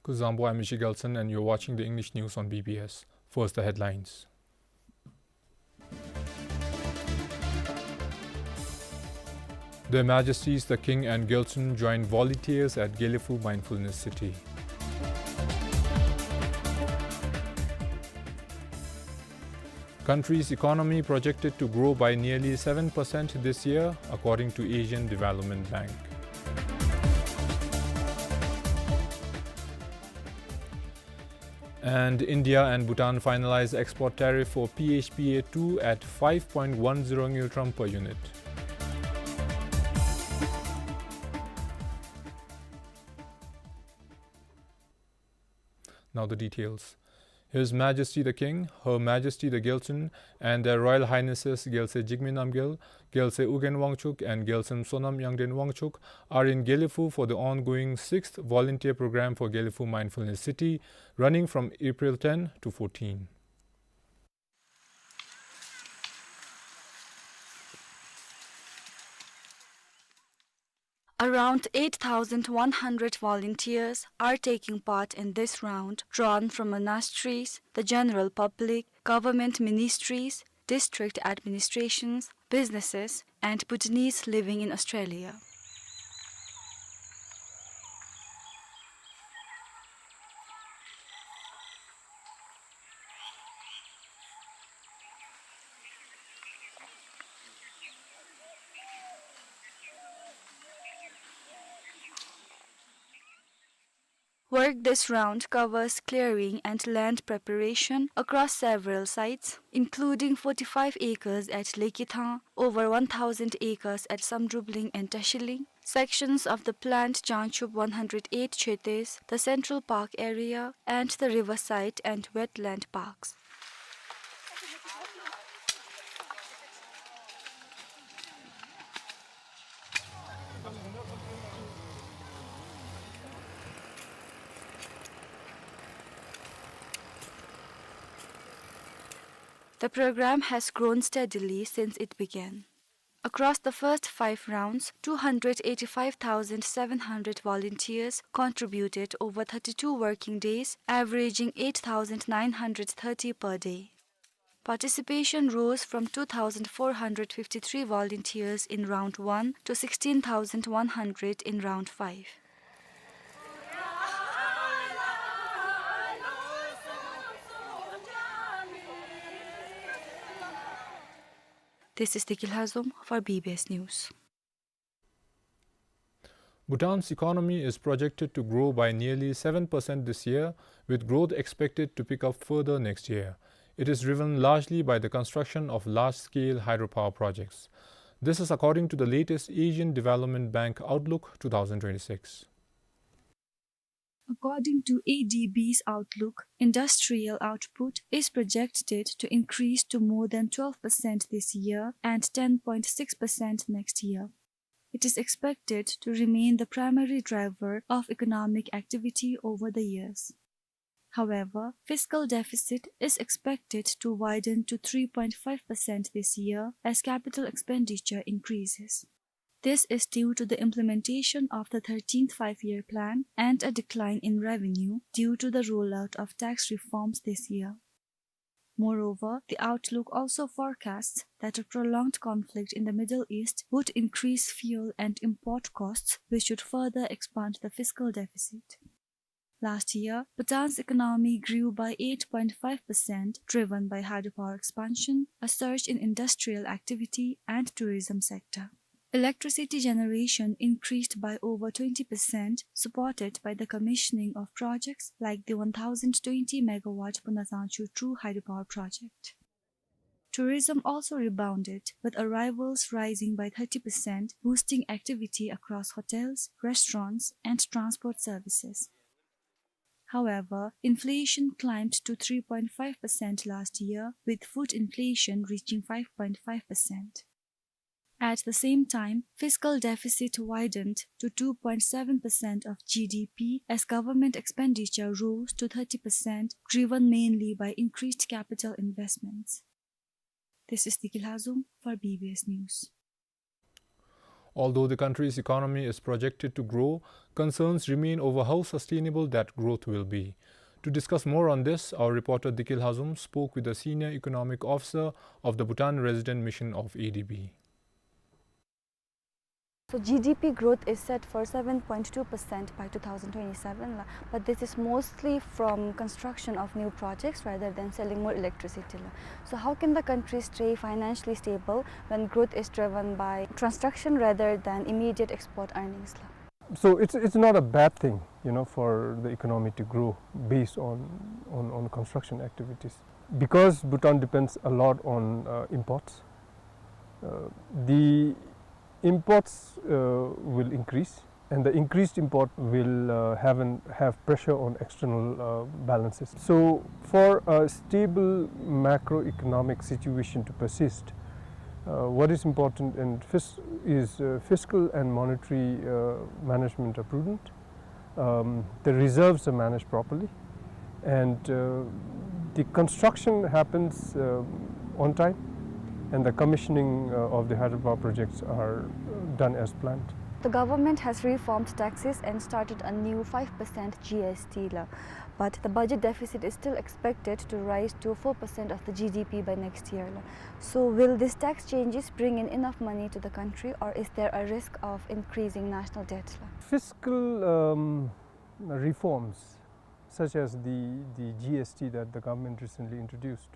Kuzuzangpo, I'm Michie Gelson, and you're watching the English news on B B S. First, the headlines. Their Majesties the King and Gyaltsuen join volunteers at Gelephu Mindfulness City. Country's economy projected to grow by nearly seven percent this year, according to Asian Development Bank. And India and Bhutan finalize export tariff for P H P A two at five point one zero ngultrum per unit. Now the details. His Majesty the King, Her Majesty the Gyaltsuen, and Their Royal Highnesses Gyaltsuen Jigme Namgyal, Gyaltsuen Ugyen Wangchuck, and Gyaltsuen Sonam Yangden Wangchuck are in Gelephu for the ongoing sixth volunteer program for Gelephu Mindfulness City, running from April ten to fourteen. Around eight thousand one hundred volunteers are taking part in this round, drawn from monasteries, the general public, government ministries, district administrations, businesses, and Bhutanese living in Australia. Work this round covers clearing and land preparation across several sites, including forty-five acres at Lekethang, over one thousand acres at Samdrubling and Tashiling, sections of the planned Jangchup one hundred eight Chetes, the Central Park area, and the riverside and wetland parks. The program has grown steadily since it began. Across the first five rounds, two hundred eighty-five thousand seven hundred volunteers contributed over thirty-two working days, averaging eight thousand nine hundred thirty per day. Participation rose from two thousand four hundred fifty-three volunteers in round one to sixteen thousand one hundred in round five. This is Tiki Lhazom for B B S News. Bhutan's economy is projected to grow by nearly seven percent this year, with growth expected to pick up further next year. It is driven largely by the construction of large-scale hydropower projects. This is according to the latest Asian Development Bank Outlook two thousand twenty-six. According to A D B's outlook, industrial output is projected to increase to more than twelve percent this year and ten point six percent next year. It is expected to remain the primary driver of economic activity over the years. However, fiscal deficit is expected to widen to three point five percent this year as capital expenditure increases. This is due to the implementation of the thirteenth Five-Year Plan and a decline in revenue due to the rollout of tax reforms this year. Moreover, the outlook also forecasts that a prolonged conflict in the Middle East would increase fuel and import costs, which would further expand the fiscal deficit. Last year, Bhutan's economy grew by eight point five percent, driven by hydropower expansion, a surge in industrial activity, and tourism sector. Electricity generation increased by over twenty percent, supported by the commissioning of projects like the one thousand twenty megawatt Punazangchu two hydropower project. Tourism also rebounded, with arrivals rising by thirty percent, boosting activity across hotels, restaurants, and transport services. However, inflation climbed to three point five percent last year, with food inflation reaching five point five percent. At the same time, fiscal deficit widened to two point seven percent of G D P as government expenditure rose to thirty percent, driven mainly by increased capital investments. This is Diki Lhazom for B B S News. Although the country's economy is projected to grow, concerns remain over how sustainable that growth will be. To discuss more on this, our reporter Diki Lhazom spoke with a senior economic officer of the Bhutan Resident Mission of A D B. So G D P growth is set for seven point two percent by two thousand twenty-seven la, but this is mostly from construction of new projects rather than selling more electricity la. So how can the country stay financially stable when growth is driven by construction rather than immediate export earnings la? So it's, it's not a bad thing, you know, for the economy to grow based on, on, on construction activities. Because Bhutan depends a lot on, uh, imports, uh, the imports, uh, will increase, and the increased import will, uh, have an, have pressure on external, uh, balances. So for a stable macroeconomic situation to persist, uh, what is important in fis-, is, uh, fiscal and monetary, uh, management are prudent. Um, the reserves are managed properly, and, uh, the construction happens, uh, on time, and the commissioning, uh, of the hydropower projects are done as planned. The government has reformed taxes and started a new five percent G S T la, but the budget deficit is still expected to rise to four percent of the G D P by next year la. So will these tax changes bring in enough money to the country, or is there a risk of increasing national debt la? Fiscal, um, reforms, such as the, the G S T that the government recently introduced,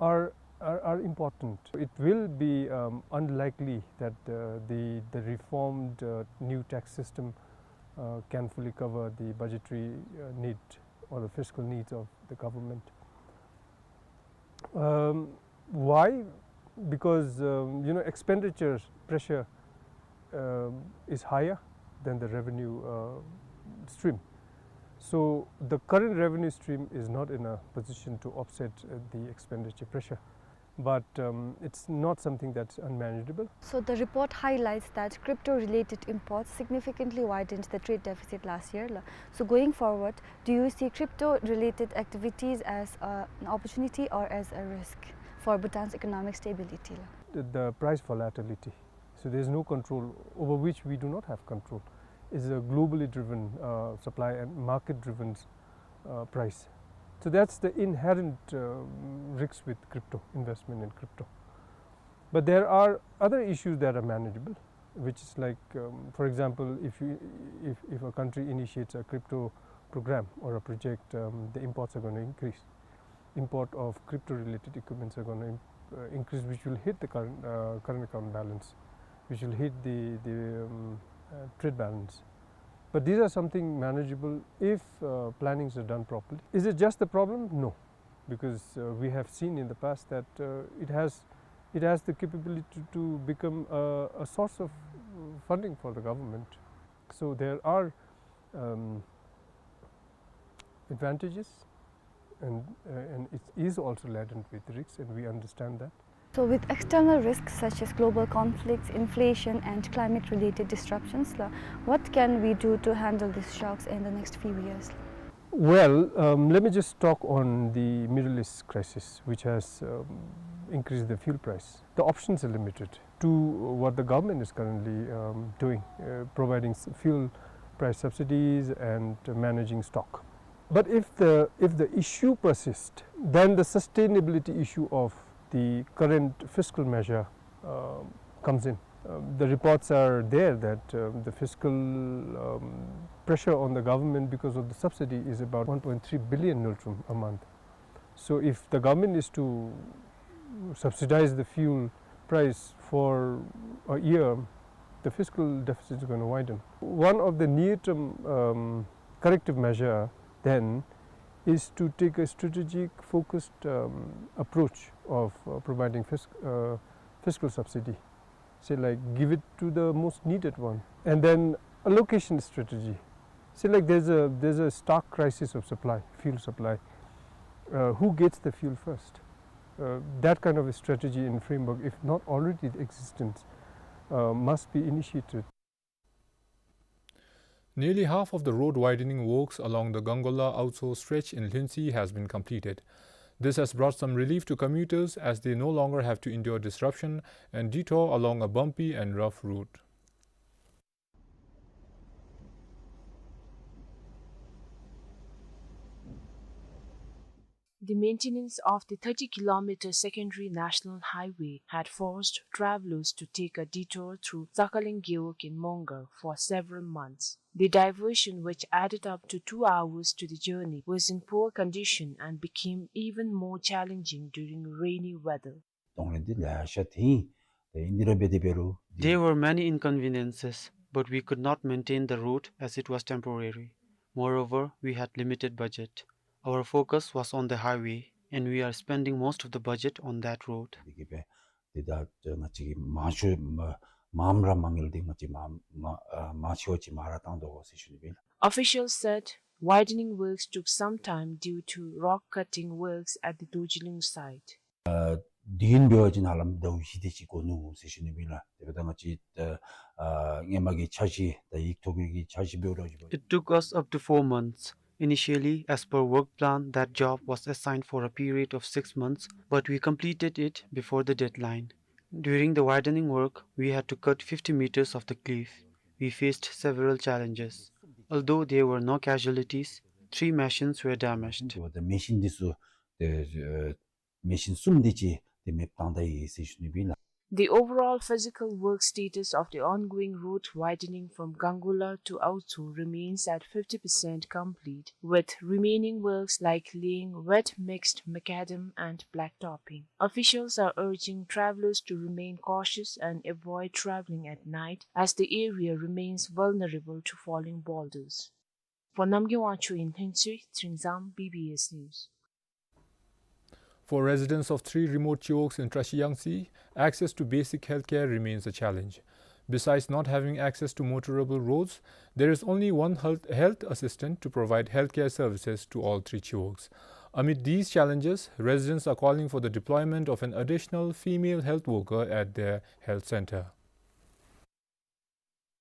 are, are, are important. It will be, um, unlikely that, uh, the, the reformed, uh, new tax system, uh, can fully cover the budgetary, uh, need or the fiscal needs of the government. Um, why? Because, um, you know, expenditure pressure, um, is higher than the revenue, uh, stream. So the current revenue stream is not in a position to offset, uh, the expenditure pressure. But, um, it's not something that's unmanageable. So the report highlights that crypto-related imports significantly widened the trade deficit last year la. So going forward, do you see crypto-related activities as, uh, an opportunity or as a risk for Bhutan's economic stability la? The, the price volatility. So there's no control, over which we do not have control. It's a globally driven, uh, supply and market driven, uh, price. So that's the inherent, uh, risks with crypto, investment in crypto. But there are other issues that are manageable, which is like, um, for example, if you, if, if a country initiates a crypto program or a project, um, the imports are gonna increase. Import of crypto-related equipments are gonna im-, uh, increase, which will hit the current, uh, current account balance, which will hit the, the, um, uh, trade balance. But these are something manageable if, uh, plannings are done properly. Is it just the problem? No, because, uh, we have seen in the past that, uh, it has, it has the capability to, to become a, a source of funding for the government. So there are, um, advantages, and, uh, and it is also laden with risks, and we understand that. So with external risks such as global conflicts, inflation, and climate-related disruptions la, what can we do to handle these shocks in the next few years? Well, um, let me just talk on the Middle East crisis, which has, um, increased the fuel price. The options are limited to what the government is currently, um, doing, uh, providing s-, fuel price subsidies and managing stock. But if the, if the issue persists, then the sustainability issue of the current fiscal measure, uh, comes in. Uh, the reports are there that, uh, the fiscal, um, pressure on the government because of the subsidy is about one point three billion ngultrum a month. So if the government is to subsidize the fuel price for a year, the fiscal deficit is gonna widen. One of the near-term, um, corrective measure then is to take a strategic, focused, um, approach of, uh, providing fisc-, uh, fiscal subsidy. Say, like, give it to the most needed one. And then allocation strategy. Say, like, there's a, there's a stark crisis of supply, fuel supply. Uh, who gets the fuel first? Uh, that kind of a strategy and framework, if not already existent, uh, must be initiated. Nearly half of the road widening works along the Gangola-Aocho stretch in Lhuentse has been completed. This has brought some relief to commuters as they no longer have to endure disruption and detour along a bumpy and rough route. The maintenance of the thirty kilometer secondary national highway had forced travelers to take a detour through Sakhalin Gewog in Mongar for several months. The diversion, which added up to two hours to the journey, was in poor condition and became even more challenging during rainy weather. གདོང་ལེན་འདི་ལེ་ཤ་ཐོན་ཡི། ཏེ་ཨིན་དེ་ར་འབད་དེ་འབད་རུང་། There were many inconveniences, but we could not maintain the route as it was temporary. Moreover, we had limited budget. Our focus was on the highway, and we are spending most of the budget on that road. འདི་གིས་འབད་འདི་ད་ང་བཅས་ཀྱི་མང་ཤོས་མ་མངམ་ར་མ་ངལ་འདི་ང་བཅས་མ་མ་ཨ་མང་ཆེ་བ་ཅིག་མ་ར་བཏང་དོ་ཟེར་ཞུ་ནི་ཨིན་ལགས། Officials said widening works took some time due to rock cutting works at the Dorjilung site. ཨ་དུས་ཡུན་འབད་བ་ཅིན་ཧ་ལམ་ཟླཝ་བཞི་དེ་ཅིག་འགོར་ནུག་ཟེར་ཞུ་ནི་ཨིན་ལགས། དེ་འབདཝ་ད་ང་བཅས་ཨ་ཨ་སྔོན་མ་གི་འཆར་གཞི་དང་ཡིག་ཐོག་གི་འཆར་གཞི་འབདཝ་ད་ཅིག་འབད། It took us up to four months. Initially, as per work plan, that job was assigned for a period of six months, but we completed it before the deadline. During the widening work, we had to cut fifty meters of the cliff. We faced several challenges. Although there were no casualties, three machines were damaged. འདི་མེ་ཤིན་འདི་ཚུ་ཏེ་ཨ་མེ་ཤིན་གསུམ་དེ་ཅིག་ཏེ་མེདཔ་བཏང་ད་ཡི་ཟེར་ཞུ་ནི་ཨིན་ལགས། The overall physical work status of the ongoing road widening from Gangola to Aocho remains at fifty percent complete, with remaining works like laying wet mixed macadam and blacktopping. Officials are urging travelers to remain cautious and avoid traveling at night, as the area remains vulnerable to falling boulders. For Namgay Wangchuk in Lhuentse, Tshering Zam, B B S News. For residents of three remote chiwogs in Trashiyangtse, access to basic healthcare remains a challenge. Besides not having access to motorable roads, there is only one health, health assistant to provide healthcare services to all three chiwogs. Amid these challenges, residents are calling for the deployment of an additional female health worker at their health center.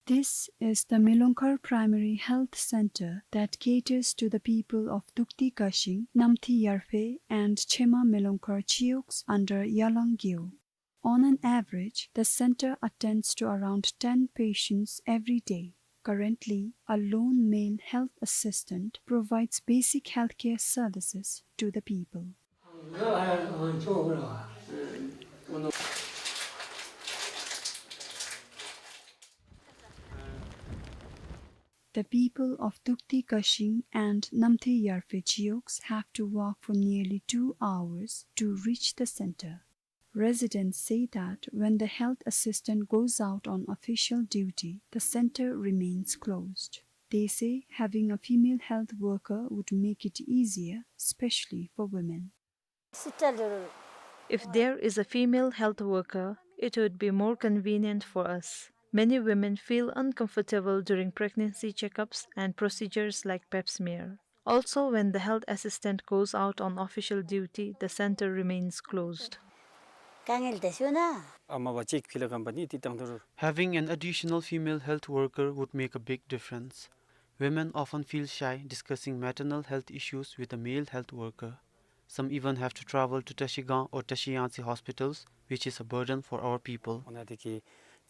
This is the Milongkhar Primary Health Center that caters to the people of Dukti Kashing, Namthi Yarphe, and Chema Milongkhar Chiwogs under Yalang Gewog. On an average, the center attends to around ten patients every day. Currently, a lone male health assistant provides basic healthcare services to the people. The people of Dukti Kashing and Namthi Yarphe Chiwogs have to walk for nearly two hours to reach the center. Residents say that when the health assistant goes out on official duty, the center remains closed. They say having a female health worker would make it easier, especially for women. If there is a female health worker, it would be more convenient for us. Many women feel uncomfortable during pregnancy checkups and procedures like pap smear. Also, when the health assistant goes out on official duty, the center remains closed. དཀའ་ངལ་དེ་ཤོར་ན། ཨ་མ་བ་གཅིག་ཕི་ལ་གམ་པ་ནི་ཏི་ཏང་དུར། Having an additional female health worker would make a big difference. Women often feel shy discussing maternal health issues with a male health worker. Some even have to travel to Trashigang or Trashiyangtse hospitals, which is a burden for our people. འོ་ན་དེ་གི་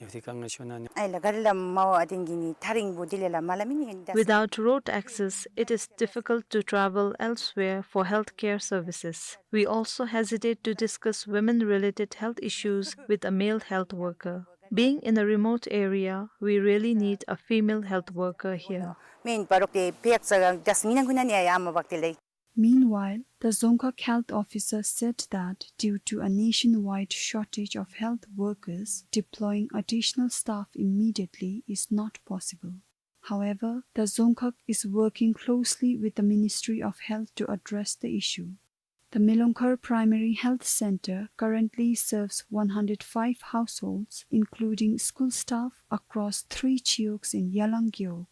ཉོ་དེ་དཀའ་ངལ་ཤོར་ན་ནི། ཨའི་ལ་ག་རི་ལ་མ་བ་ཨ་དེན་གི་ནི་ཐག་རིང་པོ་དེ་ལས་ལ་མ་ལ་མི་ནི་ཡིན་ད། Without road access, it is difficult to travel elsewhere for healthcare services. We also hesitate to discuss women-related health issues with a male health worker. Being in a remote area, we really need a female health worker here. མེན་པ་རོག་དེ་ཕེག་ཙ་ག་དས་མི་ནང་ཁུ་ན་ནི་ཨའི་ཨ་མ་བག་དེ་ལས། Meanwhile, The Dzongkhag health officer said that due to a nationwide shortage of health workers, deploying additional staff immediately is not possible. However, the Dzongkhag is working closely with the Ministry of Health to address the issue. The Milongkhar Primary Health Center currently serves one hundred five households, including school staff, across three chiyoks in Yalang Gewog.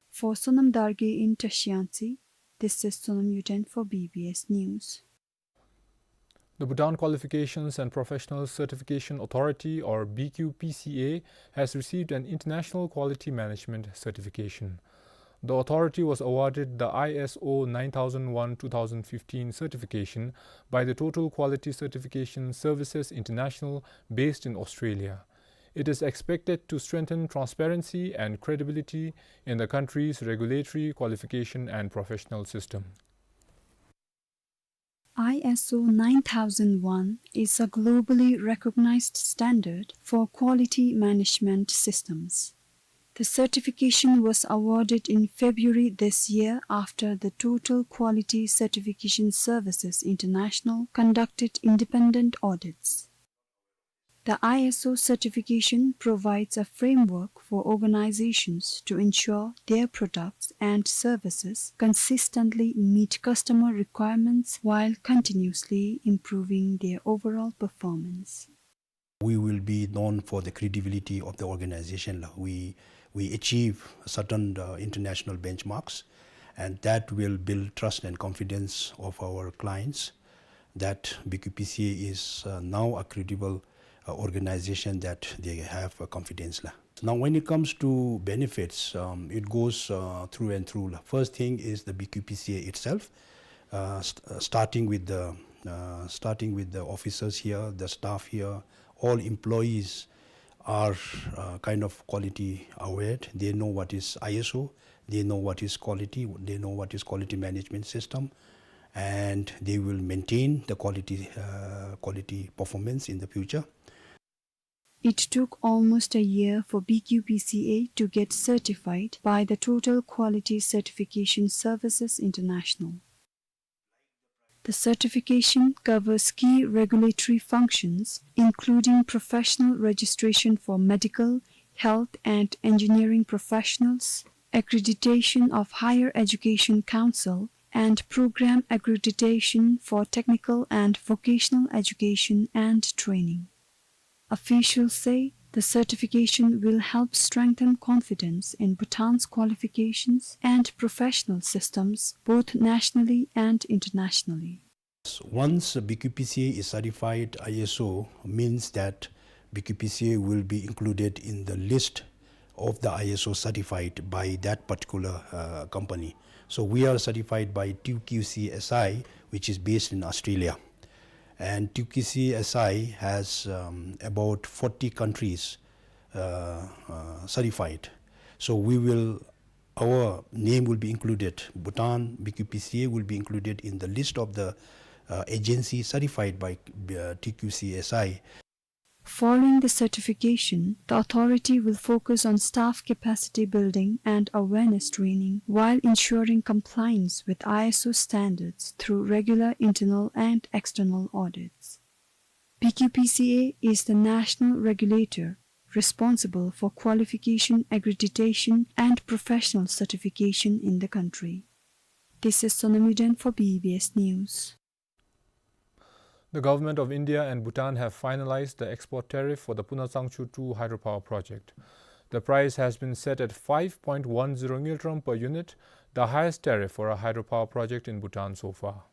For Sonam Dargay in Trashiyangtse, this is Sonam Yuden for B B S News. The Bhutan Qualifications and Professional Certification Authority, or B Q P C A, has received an international quality management certification. The authority was awarded the I S O nine thousand one two thousand fifteen certification by the Total Quality Certification Services International, based in Australia. It is expected to strengthen transparency and credibility in the country's regulatory, qualification, and professional system. I S O nine thousand one is a globally recognized standard for quality management systems. The certification was awarded in February this year after the Total Quality Certification Services International conducted independent audits. The I S O certification provides a framework for organizations to ensure their products and services consistently meet customer requirements while continuously improving their overall performance. We will be known for the credibility of the organization. We, we achieve certain, uh, international benchmarks, and that will build trust and confidence of our clients that B Q P C A is, uh, now a credible, uh, organization that they have, uh, confidence la. Now, when it comes to benefits, um, it goes, uh, through and through la. First thing is the B Q P C A itself, uh, st-, uh, starting with the, uh, starting with the officers here, the staff here, all employees are, uh, kind of quality aware. They know what is I S O, they know what is quality, they know what is quality management system, and they will maintain the quality, uh, quality performance in the future. It took almost a year for B Q P C A to get certified by the Total Quality Certification Services International. The certification covers key regulatory functions, including professional registration for medical, health, and engineering professionals, accreditation of Higher Education Council, and program accreditation for technical and vocational education and training. Officials say the certification will help strengthen confidence in Bhutan's qualifications and professional systems, both nationally and internationally. Once B Q P C A is certified I S O, means that B Q P C A will be included in the list of the I S O certified by that particular, uh, company. So we are certified by T Q C S I, which is based in Australia. And T Q C S I has, um, about forty countries, uh, uh, certified. So we will, our name will be included. Bhutan B Q P C A will be included in the list of the, uh, agency certified by, uh, T Q C S I. Following the certification, the authority will focus on staff capacity building and awareness training while ensuring compliance with I S O standards through regular internal and external audits. B Q P C A is the national regulator responsible for qualification, accreditation, and professional certification in the country. This is Sonam Yuden for B B S News. The Government of India and Bhutan have finalized the export tariff for the Punatsangchu two hydropower project. The price has been set at five point one zero ngultrum per unit, the highest tariff for a hydropower project in Bhutan so far.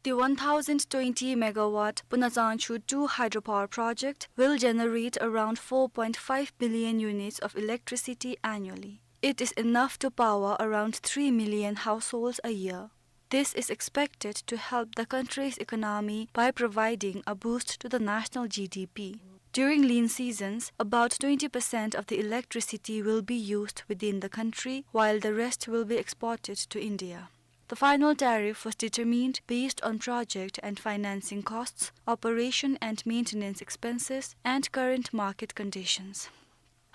The one thousand twenty megawatt Punatsangchu two hydropower project will generate around four point five billion units of electricity annually. It is enough to power around three million households a year. This is expected to help the country's economy by providing a boost to the national G D P. During lean seasons, about twenty percent of the electricity will be used within the country, while the rest will be exported to India. The final tariff was determined based on project and financing costs, operation and maintenance expenses, and current market conditions.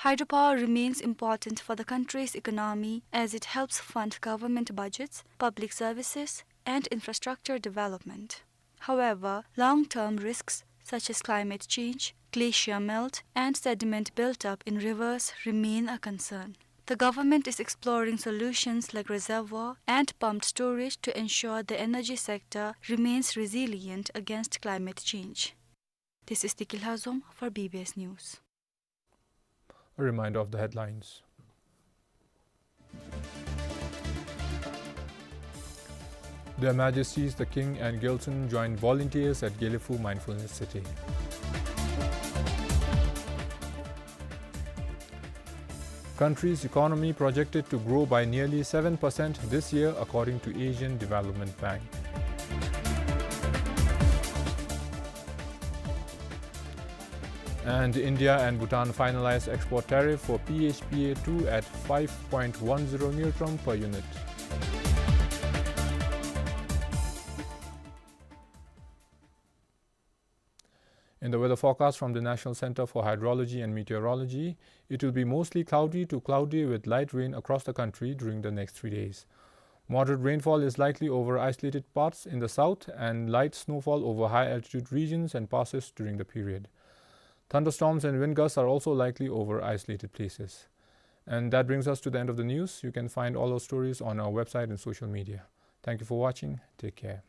Hydropower remains important for the country's economy as it helps fund government budgets, public services, and infrastructure development. However, long-term risks such as climate change, glacier melt, and sediment buildup in rivers remain a concern. The government is exploring solutions like reservoir and pumped storage to ensure the energy sector remains resilient against climate change. This is Diki Lhazom for B B S News. A reminder of the headlines. Their Majesties the King and Gyaltsuen join volunteers at Gelephu Mindfulness City. Country's economy projected to grow by nearly seven percent this year, according to Asian Development Bank. And India and Bhutan finalize export tariff for P H P A two at five point one zero ngultrum per unit. In the weather forecast from the National Center for Hydrology and Meteorology, it will be mostly cloudy to cloudy with light rain across the country during the next three days. Moderate rainfall is likely over isolated parts in the south and light snowfall over high altitude regions and passes during the period. Thunderstorms and wind gusts are also likely over isolated places. And that brings us to the end of the news. You can find all our stories on our website and social media. Thank you for watching. Take care.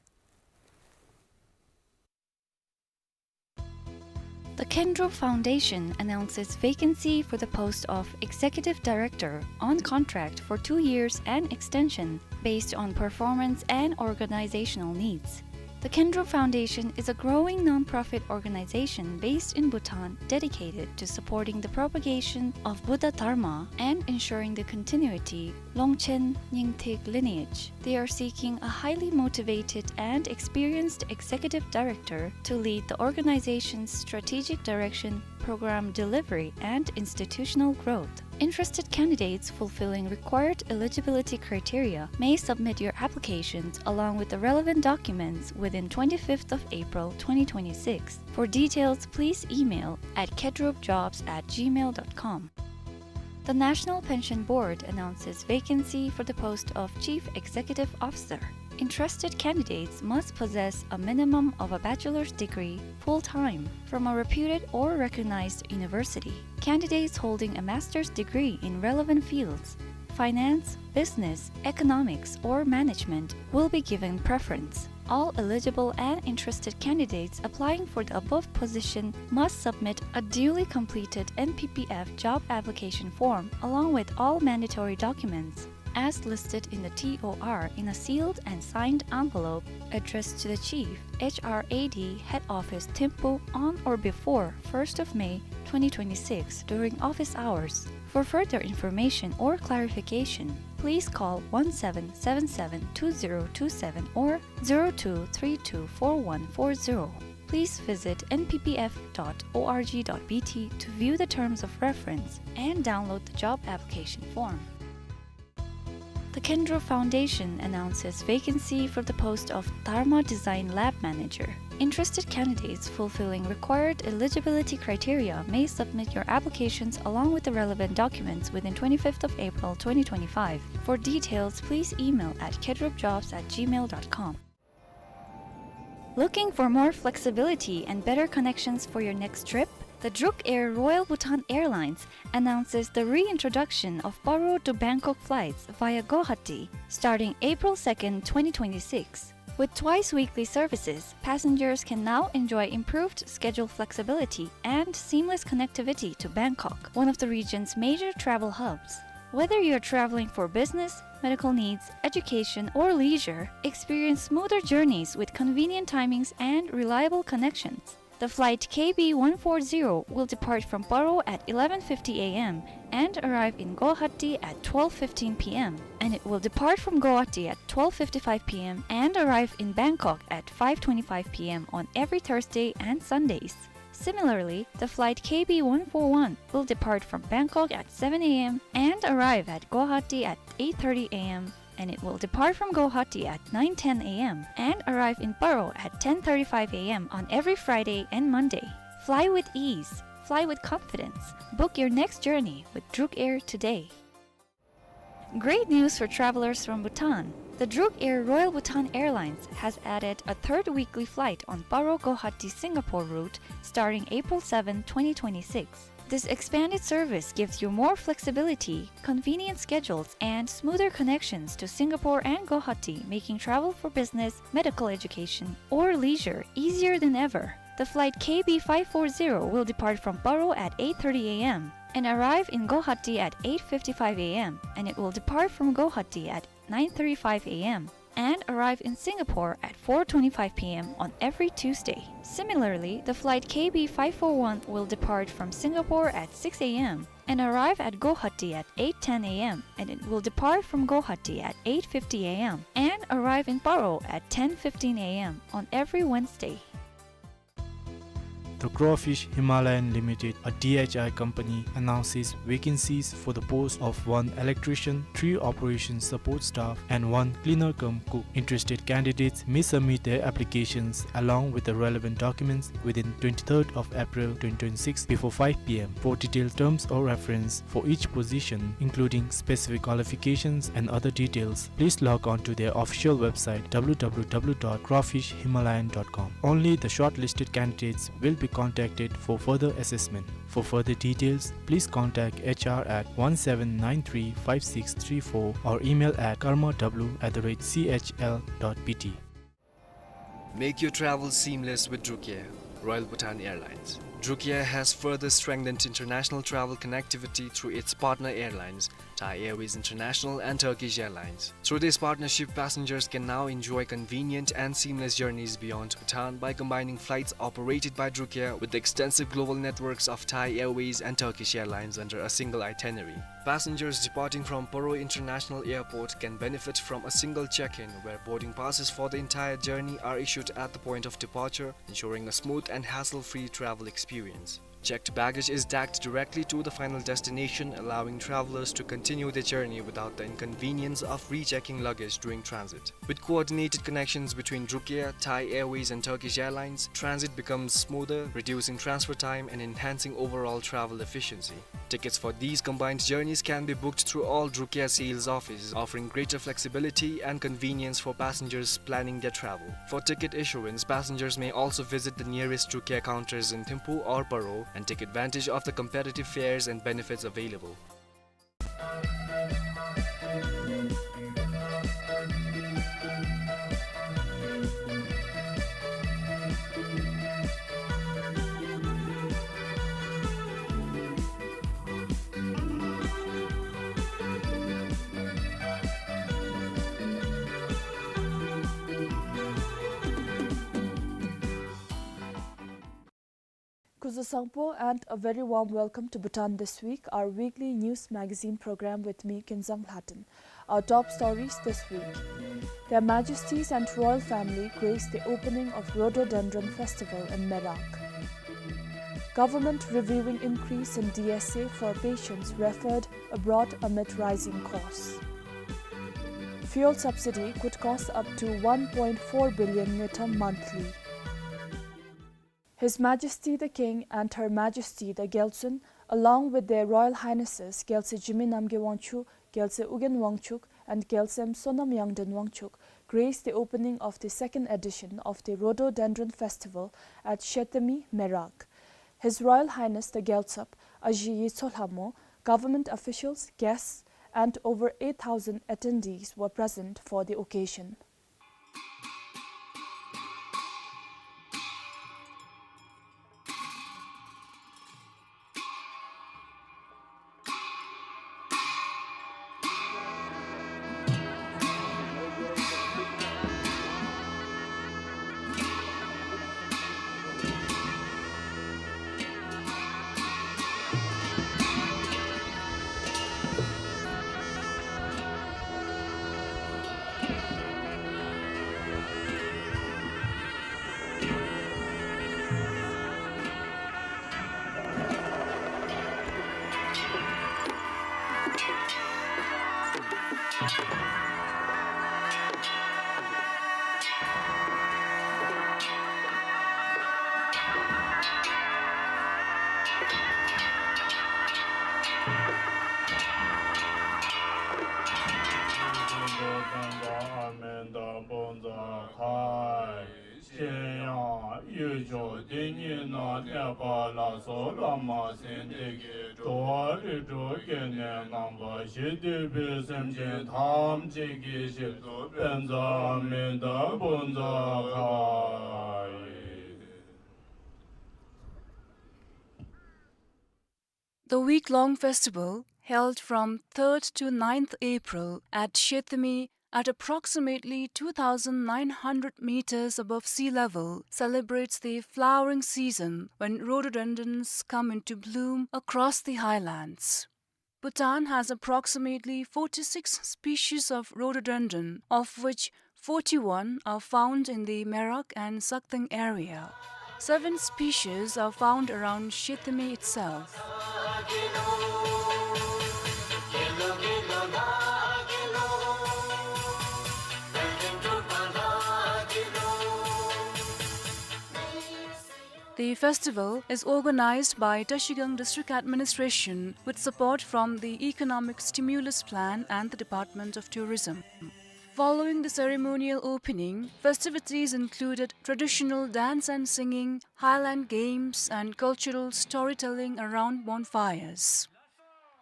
The Kendro Foundation announces vacancy for the post of Executive Director on contract for two years and extension based on performance and organizational needs. The Kendro Foundation is a growing non-profit organization based in Bhutan dedicated to supporting the propagation of Buddha Dharma and ensuring the continuity Longchen Nyingthig lineage. They are seeking a highly motivated and experienced executive director to lead the organization's strategic direction, program delivery, and institutional growth. Interested candidates fulfilling required eligibility criteria may submit your applications along with the relevant documents within twenty-fifth of April twenty twenty-six. For details, please email at kedrupjobs at gmail dot com. The National Pension Board announces vacancy for the post of Chief Executive Officer. Interested candidates must possess a minimum of a bachelor's degree full-time from a reputed or recognized university. Candidates holding a master's degree in relevant fields, finance, business, economics, or management, will be given preference. All eligible and interested candidates applying for the above position must submit a duly completed N P P F job application form along with all mandatory documents as listed in the T O R in a sealed and signed envelope addressed to the Chief, H R A D, Head Office, Thimphu, on or before first of May twenty twenty-six during office hours. For further information or clarification, please call one seven seven seven two zero two seven or zero two three two four one four zero. Please visit N P P F dot O R G dot B T to view the terms of reference and download the job application form. The Kendro Foundation announces vacancy for the post of Dharma Design Lab Manager. Interested candidates fulfilling required eligibility criteria may submit your applications along with the relevant documents within twenty-fifth of April twenty twenty-five. For details, please email at kedrupjobs at gmail dot com. Looking for more flexibility and better connections for your next trip? The Druk Air Royal Bhutan Airlines announces the reintroduction of Paro to Bangkok flights via Guwahati starting April second, twenty twenty-six. With twice weekly services, passengers can now enjoy improved schedule flexibility and seamless connectivity to Bangkok, one of the region's major travel hubs. Whether you're traveling for business, medical needs, education, or leisure, experience smoother journeys with convenient timings and reliable connections. The flight K B one four zero will depart from Paro at eleven fifty A M and arrive in Guwahati at twelve fifteen P M, and it will depart from Guwahati at twelve fifty-five P M and arrive in Bangkok at five twenty-five P M on every Thursday and Sundays. Similarly, the flight K B one four one will depart from Bangkok at seven A M and arrive at Guwahati at eight thirty A M, and it will depart from Guwahati at nine ten A M and arrive in Paro at ten thirty-five A M on every Friday and Monday. Fly with ease. Fly with confidence. Book your next journey with Druk Air today. Great news for travelers from Bhutan. The Druk Air Royal Bhutan Airlines has added a third weekly flight on Paro Guwahati Singapore route starting April seventh, twenty twenty-six. This expanded service gives you more flexibility, convenient schedules, and smoother connections to Singapore and Guwahati, making travel for business, medical education, or leisure easier than ever. The flight K B five four zero will depart from Paro at eight thirty A M and arrive in Guwahati at eight fifty-five A M, and it will depart from Guwahati at nine thirty-five A M and arrive in Singapore at four twenty-five P M on every Tuesday. Similarly, the flight K B five four one will depart from Singapore at six A M and arrive at Guwahati at eight ten A M, and it will depart from Guwahati at eight fifty A M and arrive in Paro at ten fifteen A M on every Wednesday. The Crawfish Himalayan Limited, a D H I company, announces vacancies for the post of one electrician, three operations support staff, and one cleaner cum cook. Interested candidates may submit their applications along with the relevant documents within twenty-third of April twenty twenty-six before five P M. For detailed terms or reference for each position, including specific qualifications and other details, please log on to their official website, W W W dot crawfish himalayan dot com. Only the shortlisted candidates will be contacted for further assessment. For further details, please contact H R at one seven nine three five six three four or email at karma w at the rate C H L dot B T. Make your travel seamless with Druk Air, Royal Bhutan Airlines. Druk Air has further strengthened international travel connectivity through its partner airlines, Thai Airways International and Turkish Airlines. Through this partnership, passengers can now enjoy convenient and seamless journeys beyond Bhutan by combining flights operated by Druk Air with the extensive global networks of Thai Airways and Turkish Airlines under a single itinerary. Passengers departing from Paro International Airport can benefit from a single check-in, where boarding passes for the entire journey are issued at the point of departure, ensuring a smooth and hassle-free travel experience. Checked baggage is tagged directly to the final destination, allowing travelers to continue their journey without the inconvenience of rechecking luggage during transit. With coordinated connections between Druk Air, Thai Airways and Turkish Airlines, transit becomes smoother, reducing transfer time and enhancing overall travel efficiency. Tickets for these combined journeys can be booked through all Druk Air sales offices, offering greater flexibility and convenience for passengers planning their travel. For ticket issuance, passengers may also visit the nearest Druk Air counters in Thimphu or Paro and take advantage of the competitive fares and benefits available. Kuzuzangpo and a very warm welcome to Bhutan This Week, our weekly news magazine program with me, Kinzang Lhaten. Our top stories this week. Their Majesties and royal family grace the opening of Rhododendron Festival in Merak. Government reviewing increase in D S A for patients referred abroad amid rising costs. Fuel subsidy could cost up to one point four billion ngultrum monthly. His Majesty the King and Her Majesty the Gyaltsuen, along with their Royal Highnesses Gyaltsuen Jigme Namgay Wangchuck, Gyaltsuen Ugyen Wangchuck, and Gyaltsuen Sonam Yangden Wangchuck, graced the opening of the second edition of the Rhododendron Festival at Shedemi, Merak. His Royal Highness the Gyaltsap, Aji Yitso Lhamo, government officials, guests, and over eight thousand attendees were present for the occasion. གཤེགས་ཡང་གཡུལ་ཕྱོགས་དེ་ཉིད་ན་གནས་པ་ལ་སོགས་བླ་མ་སེམས་དཔའ་གིས་འགྲོ་བ་རིགས་དྲུག་སྐྱེ་གནས་རྣམ་པ་བཞི་འདུས་པའི་སེམས་ཅན་ཐམས་ཅད་ཀྱི་ཞབས་སུ་དཔལ་བཟང་མི་འདའ་བུམ་བཟང་ཁ་ཡི། The week-long festival, held from third to ninth April at Shethemi at approximately two thousand nine hundred meters above sea level, celebrates the flowering season when rhododendrons come into bloom across the highlands. Bhutan has approximately forty-six species of rhododendron, of which forty-one are found in the Merak and Sakteng area. Seven species are found around Shethemi itself. The festival is organized by Trashigang District Administration with support from the Economic Stimulus Plan and the Department of Tourism. Following the ceremonial opening, festivities included traditional dance and singing, highland games, and cultural storytelling around bonfires.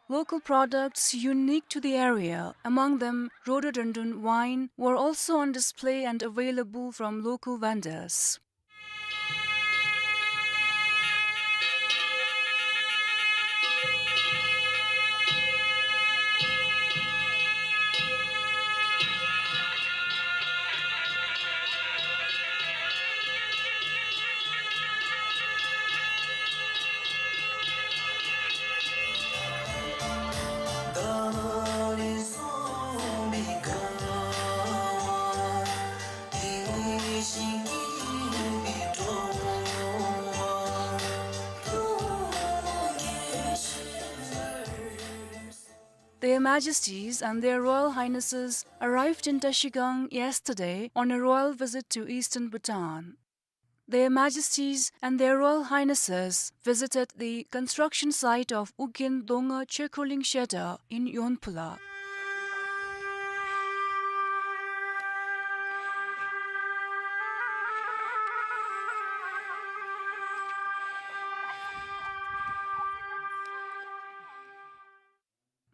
Local products unique to the area, among them rhododendron wine, were also on display and available from local vendors. Their Majesties and Their Royal Highnesses arrived in Trashigang yesterday on a royal visit to eastern Bhutan. Their Majesties and Their Royal Highnesses visited the construction site of Ugyen Dongma Chekoling Shedar in Yonphula.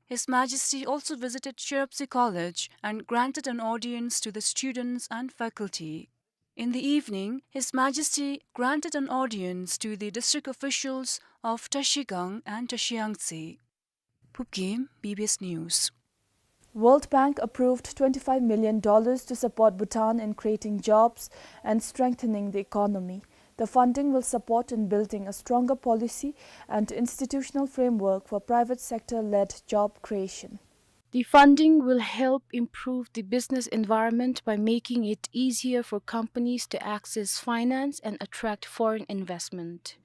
His Majesty also visited Shiropse College and granted an audience to the students and faculty. In the evening, His Majesty granted an audience to the district officials of Trashigang and Trashiyangtse. Phubgim, B B S News. World Bank approved twenty-five million dollars to support Bhutan in creating jobs and strengthening the economy. The funding will support in building a stronger policy and institutional framework for private sector-led job creation. The funding will help improve the business environment by making it easier for companies to access finance and attract foreign investment.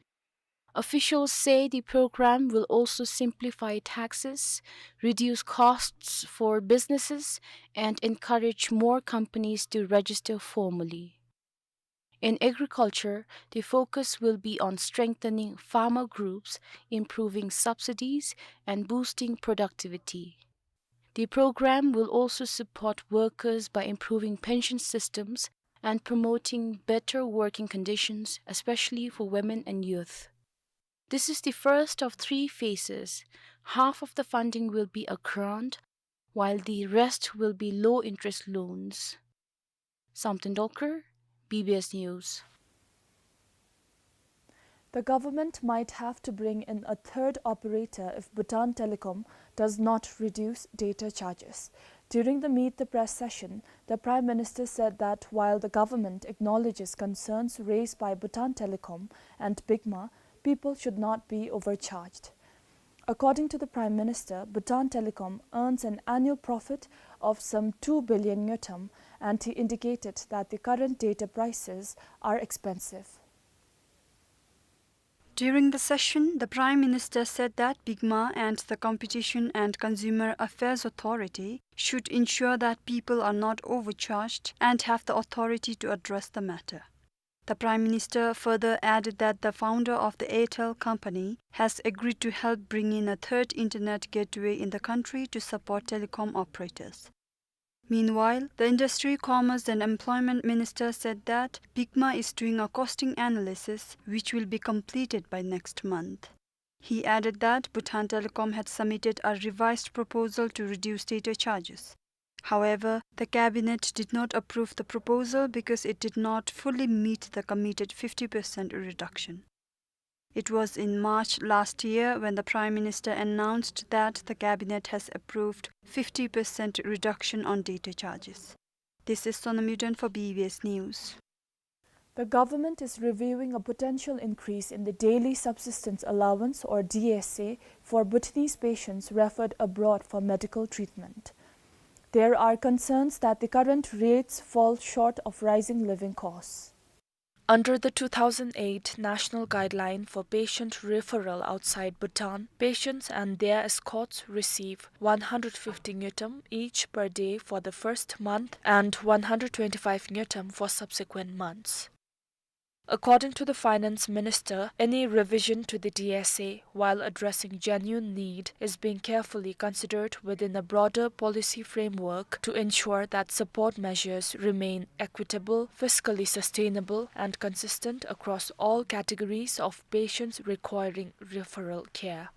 Officials say the program will also simplify taxes, reduce costs for businesses, and encourage more companies to register formally. In agriculture, the focus will be on strengthening farmer groups, improving subsidies, and boosting productivity. The program will also support workers by improving pension systems and promoting better working conditions, especially for women and youth. This is the first of three phases. Half of the funding will be a grant, while the rest will be low-interest loans. Samten Dolkar, B B S News. The government might have to bring in a third operator if Bhutan Telecom does not reduce data charges. During the Meet the Press session, the Prime Minister said that while the government acknowledges concerns raised by Bhutan Telecom and BIGMA, people should not be overcharged. According to the Prime Minister, Bhutan Telecom earns an annual profit of some two billion ngultrum, and he indicated that the current data prices are expensive. During the session, the Prime Minister said that BIGMA and the Competition and Consumer Affairs Authority should ensure that people are not overcharged and have the authority to address the matter. The Prime Minister further added that the founder of the Airtel company has agreed to help bring in a third internet gateway in the country to support telecom operators. Meanwhile, the Industry, Commerce and Employment Minister said that BICMA is doing a costing analysis which will be completed by next month. He added that Bhutan Telecom had submitted a revised proposal to reduce data charges. However, the cabinet did not approve the proposal because it did not fully meet the committed fifty percent reduction. It was in March last year when the Prime Minister announced that the cabinet has approved fifty percent reduction on data charges. This is Sonam Yuden for B B S News. The government is reviewing a potential increase in the daily subsistence allowance, or D S A, for Bhutanese patients referred abroad for medical treatment. There are concerns that the current rates fall short of rising living costs. Under the two thousand eight National Guideline for Patient Referral Outside Bhutan, patients and their escorts receive one hundred fifty ngultrum each per day for the first month and one hundred twenty-five ngultrum for subsequent months. According to the Finance Minister, any revision to the D S A, while addressing genuine need, is being carefully considered within a broader policy framework to ensure that support measures remain equitable, fiscally sustainable, and consistent across all categories of patients requiring referral care.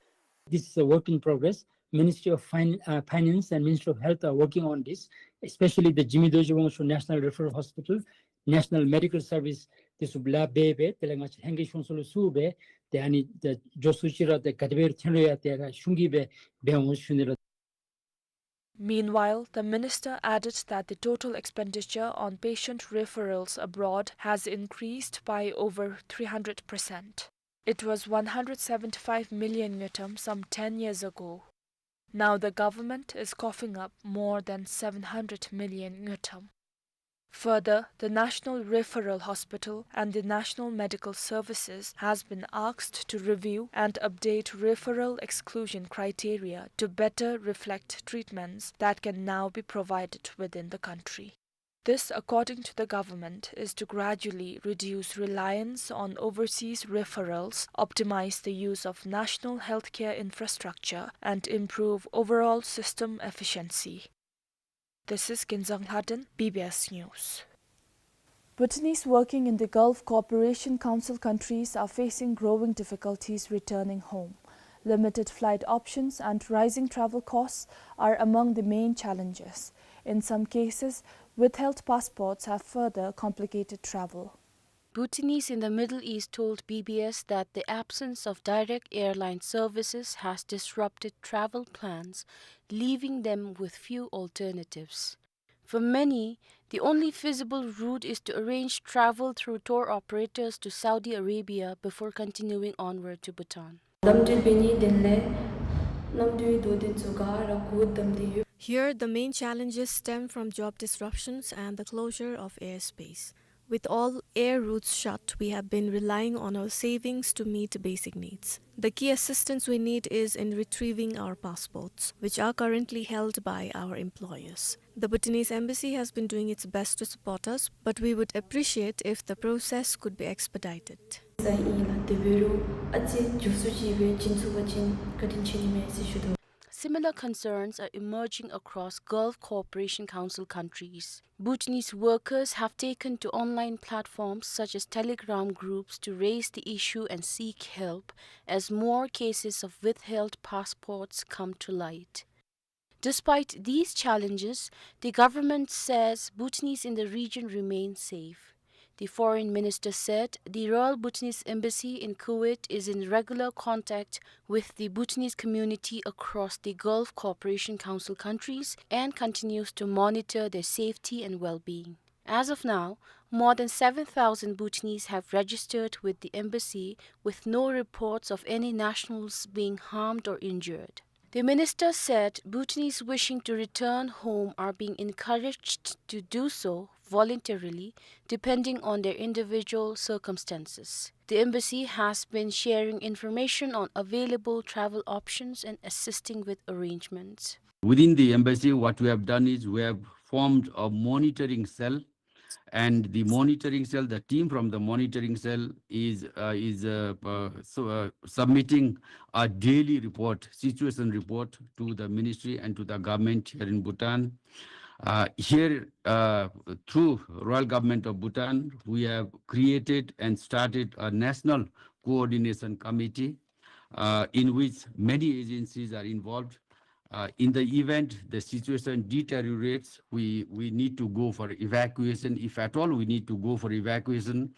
This is a work in progress. Ministry of Fin-, uh, Finance and Ministry of Health are working on this, especially the Jigme Dorji Wangchuck National Referral Hospital, National Medical Service, this will be bebe, དེ་ལས་ང་བཅས་ལྷན་རྒྱས་གཞུང་ཚོགས་ལུ་ཞུ་སྦེ་ཏེ་ཨ་ནི་ཏེ་འགྱོ་ས་ཅིག་ར་ཏེ་ག་དེ་སྦེ་འཐོན་རུང་ཡང་ཏེ་ར་ཤུགས་ཀྱིས་སྦེ་འབད་འོང་ཞུ་ནི་ལགས། Meanwhile, the minister added that the total expenditure on patient referrals abroad has increased by over three hundred percent. It was one hundred seventy-five million ngultrum some ten years ago. Now the government is coughing up more than seven hundred million ngultrum. Further, the National Referral Hospital and the National Medical Services has been asked to review and update referral exclusion criteria to better reflect treatments that can now be provided within the country. This, according to the government, is to gradually reduce reliance on overseas referrals, optimize the use of national healthcare infrastructure, and improve overall system efficiency. This is Kinzang Lhaden, B B S News. Bhutanese working in the Gulf Cooperation Council countries are facing growing difficulties returning home. Limited flight options and rising travel costs are among the main challenges. In some cases, withheld passports have further complicated travel. Bhutanese in the Middle East told B B S that the absence of direct airline services has disrupted travel plans, leaving them with few alternatives. For many, the only feasible route is to arrange travel through tour operators to Saudi Arabia before continuing onward to Bhutan. ལམ་འགྲུལ་འབད་ནི་དེ་ལས་གནམ་གྲུའི་དོ་དོན་ཚུ་ག་ར་འགོ་བསྡམས་ཏེ་ཡོད། Here, the main challenges stem from job disruptions and the closure of airspace. With all air routes shut, we have been relying on our savings to meet basic needs. The key assistance we need is in retrieving our passports, which are currently held by our employers. The Bhutanese embassy has been doing its best to support us, but we would appreciate if the process could be expedited. ས་ཨིན་ལགས། དེ་འབད་རུང་ཨ་ཙི་མགྱོགས་སུ་ཅིག་སྦེ་བྱིན་ཚུགས་པ་ཅིན་བཀའ་དྲིན་ཆེ་ནི་མས་ཟེར་ཞུ་དོ། Similar concerns are emerging across Gulf Cooperation Council countries. Bhutanese workers have taken to online platforms such as Telegram groups to raise the issue and seek help as more cases of withheld passports come to light. Despite these challenges, the government says Bhutanese in the region remain safe. The foreign minister said the Royal Bhutanese Embassy in Kuwait is in regular contact with the Bhutanese community across the Gulf Cooperation Council countries and continues to monitor their safety and well-being. As of now, more than seven thousand Bhutanese have registered with the embassy, with no reports of any nationals being harmed or injured. The minister said Bhutanese wishing to return home are being encouraged to do so voluntarily, depending on their individual circumstances. The embassy has been sharing information on available travel options and assisting with arrangements. Within the embassy, what we have done is we have formed a monitoring cell, and the monitoring cell, the team from the monitoring cell is, uh, is, uh, uh, so, uh, submitting a daily report, situation report to the ministry and to the government here in Bhutan. Uh, here, uh, through Royal Government of Bhutan, we have created and started a national coordination committee, uh, in which many agencies are involved. Uh, in the event the situation deteriorates, we, we need to go for evacuation. If at all we need to go for evacuation,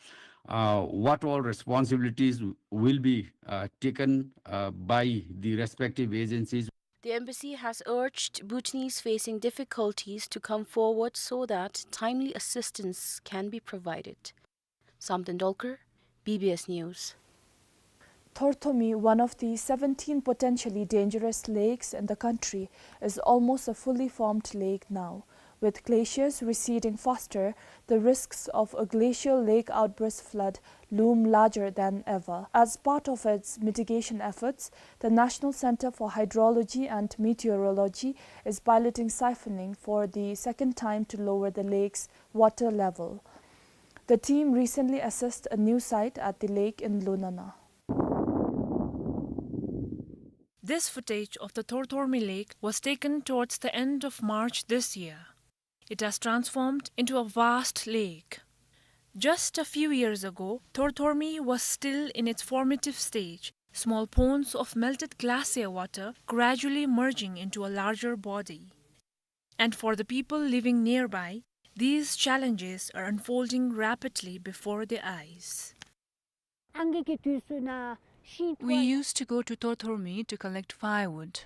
uh, what all responsibilities will be, uh, taken, uh, by the respective agencies? The embassy has urged Bhutanese facing difficulties to come forward so that timely assistance can be provided. Samten Dolkar, B B S News. Thorthormi, one of the seventeen potentially dangerous lakes in the country, is almost a fully formed lake now. With glaciers receding faster, the risks of a glacial lake outburst flood loom larger than ever. As part of its mitigation efforts, the National Center for Hydrology and Meteorology is piloting siphoning for the second time to lower the lake's water level. The team recently assessed a new site at the lake in Lunana. This footage of the Thorthormi Lake was taken towards the end of March this year. It has transformed into a vast lake. Just a few years ago, Thorthormi was still in its formative stage, small ponds of melted glacier water gradually merging into a larger body. And for the people living nearby, these challenges are unfolding rapidly before their eyes. We used to go to Thorthormi to collect firewood.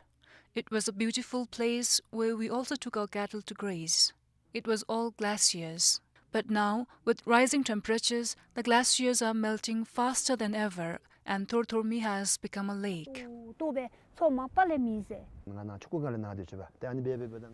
It was a beautiful place where we also took our cattle to graze. It was all glaciers. But now, with rising temperatures, the glaciers are melting faster than ever, and Thorthormi has become a lake.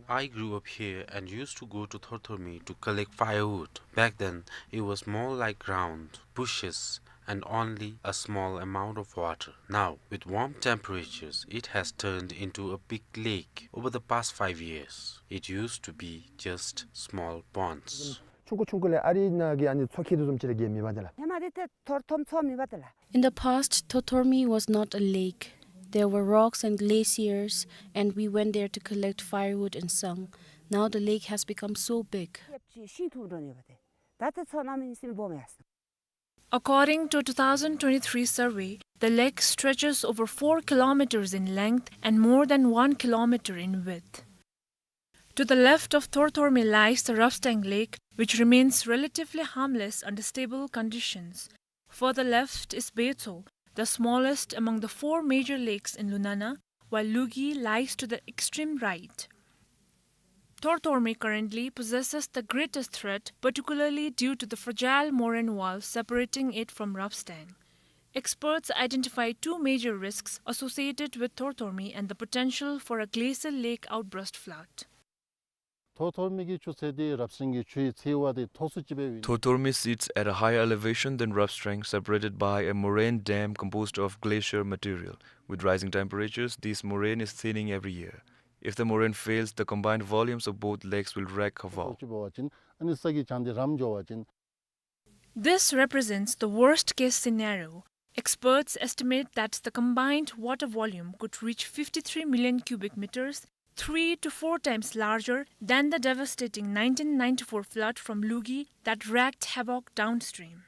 I grew up here and used to go to Thorthormi to collect firewood. Back then, it was more like ground, bushes, and only a small amount of water. Now, with warm temperatures, it has turned into a big lake over the past five years. It used to be just small ponds. ཆུང་ཀུ་ཆུང་ཀུ་ལས་ཨ་རིའི་ནང་གི་ཨ་ནི་མཚོ་ཁྱད་དུ་བཟུམ་ཅིག་ར་གི་མེད་པ་དེ་ལགས། ཧེ་མ་དེ་ཏེ་ཐོར་ཐོམ་མཚོ་མེད་པ་དེ་ལགས། In the past, Thorthormi was not a lake. There were rocks and glaciers, and we went there to collect firewood and sung. Now the lake has become so big. ཤིང་འཐུ་འགྲོ་ནི་ཡོད་པ་དེ། ད་ཏེ་མཚོ་ནང་མི་སེམས་སྦོམ་ཡ་སོང་། According to two thousand twenty-three survey, the lake stretches over four kilometers in length and more than one kilometer in width. To the left of Thorthormi lies the Rapstang Lake, which remains relatively harmless under stable conditions. Further left is Betso, the smallest among the four major lakes in Lunana, while Lugi lies to the extreme right. Thorthormi currently possesses the greatest threat, particularly due to the fragile moraine wall separating it from Rapstang. Experts identify two major risks associated with Thorthormi and the potential for a glacial lake outburst flood. ཐོར་ཐོར་མི་གི་ཆུ་ཚད་དེ་རབ་བྱུང་གི་ཆུའི་ཚད་བ་དེ་མཐོ་སུ་ཅིག་སྦེ་ཨིན། Thorthormi sits at a higher elevation than Rapstang, separated by a moraine dam composed of glacier material. With rising temperatures, this moraine is thinning every year. If the moraine fails, the combined volumes of both lakes will wreak havoc. ཅིག་འབད་བ་ཅིན་ཨ་ནི་ས་གི་གྱང་དེ་རམ་འགྱོ་བ་ཅིན། This represents the worst-case scenario. Experts estimate that the combined water volume could reach fifty-three million cubic meters, three to four times larger than the devastating nineteen ninety-four flood from Lugi that wreaked havoc downstream.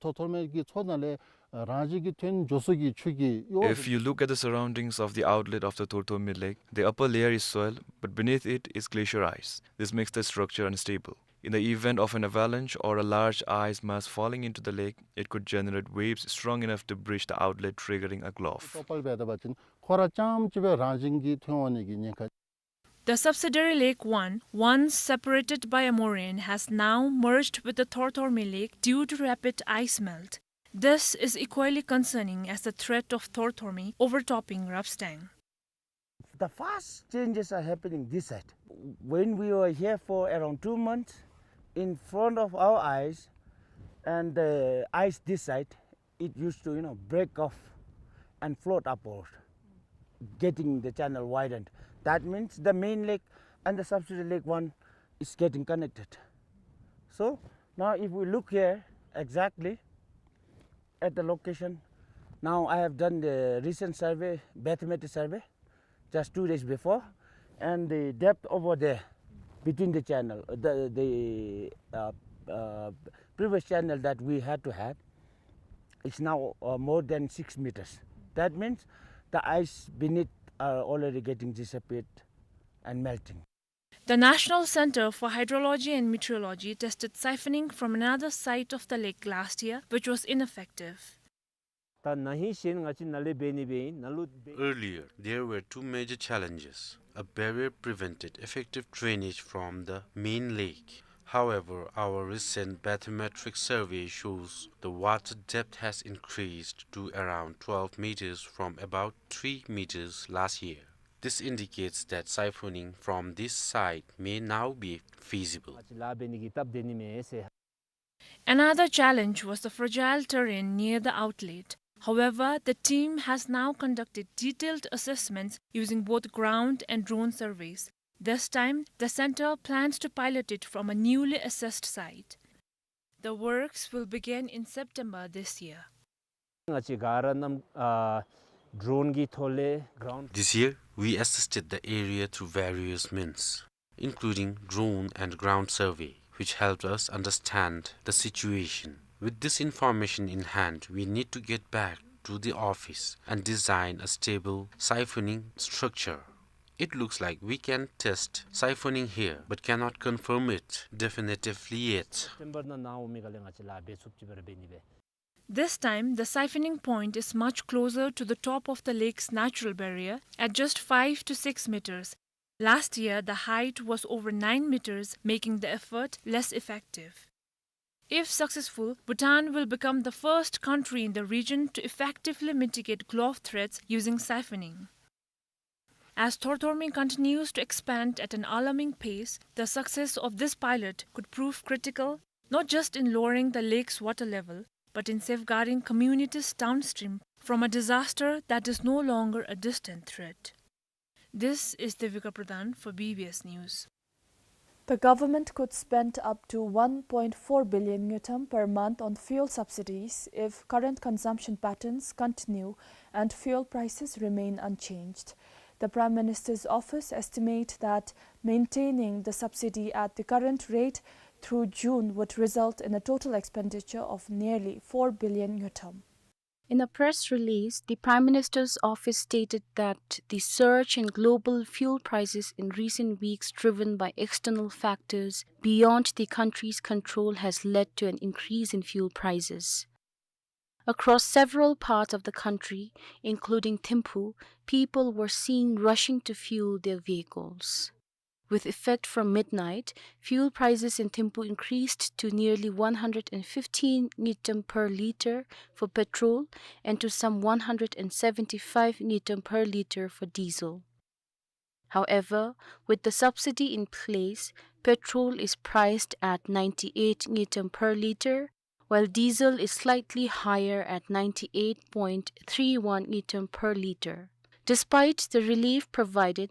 ཐོར་ཐོར་མི་གི་མཚོ་ནང་ལས་རང་བཞིན་གྱིས་ཐོན་འགྱོ་ས་གི་ཆུ་གི་གཡོ་བ། If you look at the surroundings of the outlet of the Thorthormi Lake, the upper layer is soil, but beneath it is glacier ice. This makes the structure unstable. In the event of an avalanche or a large ice mass falling into the lake, it could generate waves strong enough to breach the outlet, triggering a gulf. ཏོག་ཏོ་འབད་བ་ཅིན་ཁོ་ར་རྐྱངམ་ཅིག་སྦེ་རང་བཞིན་གྱིས་ཐོན་འོང་ནི་གི་ཉེན་ཁ། The subsidiary lake one, once separated by a moraine, has now merged with the Thorthormi Lake due to rapid ice melt. This is equally concerning as the threat of Thorthormi overtopping Rapstang. The fast changes are happening this side. When we were here for around two months, in front of our eyes, and the ice this side, it used to, you know, break off and float upward, getting the channel widened. That means the main lake and the subsidiary lake one is getting connected. So now if we look here exactly at the location, now I have done the recent survey, bathymetric survey, just two days before, and the depth over there, between the channel, the, the, uh, uh, previous channel that we had to have, it's now, uh, more than six meters. That means the ice beneath are already getting disappeared and melting. The National Center for Hydrology and Meteorology tested siphoning from another side of the lake last year, which was ineffective. ད་ན་ཧིང་གཞན་ང་བཅས་ནཱ་ལས་འབད་ནི་འབད་ཨིན། ནཱ་ལུ་འབད། Earlier, there were two major challenges. A barrier prevented effective drainage from the main lake. However, our recent bathymetric survey shows the water depth has increased to around twelve meters from about three meters last year. This indicates that siphoning from this site may now be feasible. ང་བཅས་ལཱ་འབད་ནི་གི་སྟབས་བདེ་ནི་མས་ཟེར། Another challenge was the fragile terrain near the outlet. However, the team has now conducted detailed assessments using both ground and drone surveys. This time, the center plans to pilot it from a newly assessed site. The works will begin in September this year. ང་བཅས་ག་ར་རྣམས་ཨ་ཌོ་རོན་གྱི་ཐོག་ལས་གྲོན། This year, we assisted the area through various means, including drone and ground survey, which helped us understand the situation. With this information in hand, we need to get back to the office and design a stable siphoning structure. It looks like we can test siphoning here, but cannot confirm it definitively yet. སེབ་ཊེམ་བར་ནང་ན་འོང་མི་ག་ལས་ང་བཅས་ལཱ་འབད་ཚུགསཔ་ཅིག་སྦེ་ར་འབད་ནི་སྦེ། This time, the siphoning point is much closer to the top of the lake's natural barrier at just five to six meters. Last year, the height was over nine meters, making the effort less effective. If successful, Bhutan will become the first country in the region to effectively mitigate glove threats using siphoning. As Thorthormi continues to expand at an alarming pace, the success of this pilot could prove critical, not just in lowering the lake's water level, but in safeguarding communities downstream from a disaster that is no longer a distant threat. This is Devika Pradhan for B B S News. The government could spend up to one point four billion ngultrum per month on fuel subsidies if current consumption patterns continue and fuel prices remain unchanged. The Prime Minister's office estimate that maintaining the subsidy at the current rate through June would result in a total expenditure of nearly four billion ngultrum. In a press release, the Prime Minister's office stated that the surge in global fuel prices in recent weeks, driven by external factors beyond the country's control, has led to an increase in fuel prices. Across several parts of the country, including Thimphu, people were seen rushing to fuel their vehicles. With effect from midnight, fuel prices in Thimphu increased to nearly one hundred and fifteen ngultrum per litre for petrol and to some one hundred and seventy-five ngultrum per litre for diesel. However, with the subsidy in place, petrol is priced at ninety-eight ngultrum per litre, while diesel is slightly higher at ninety-eight point three one ngultrum per litre. Despite the relief provided,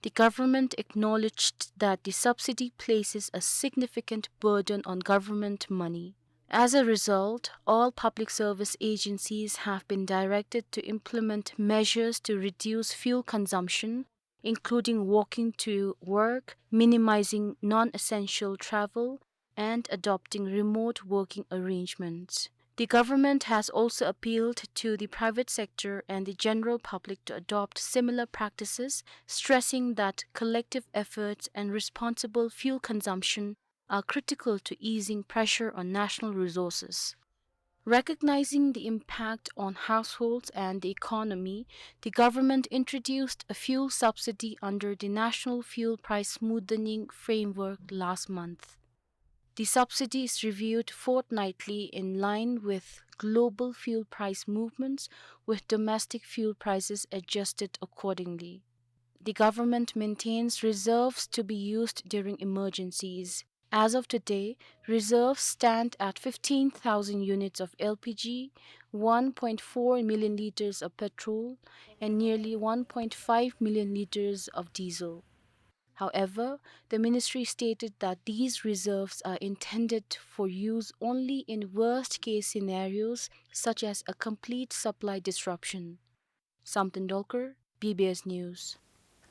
the government acknowledged that the subsidy places a significant burden on government money. As a result, all public service agencies have been directed to implement measures to reduce fuel consumption, including walking to work, minimizing non-essential travel, and adopting remote working arrangements. The government has also appealed to the private sector and the general public to adopt similar practices, stressing that collective efforts and responsible fuel consumption are critical to easing pressure on national resources. Recognizing the impact on households and the economy, the government introduced a fuel subsidy under the National Fuel Price Smoothening Framework last month. The subsidy is reviewed fortnightly in line with global fuel price movements, with domestic fuel prices adjusted accordingly. The government maintains reserves to be used during emergencies. As of today, reserves stand at fifteen thousand units of L P G, one point four million litres of petrol, and nearly one point five million litres of diesel. However, the ministry stated that these reserves are intended for use only in worst-case scenarios, such as a complete supply disruption. Samten Dolkar, B B S News.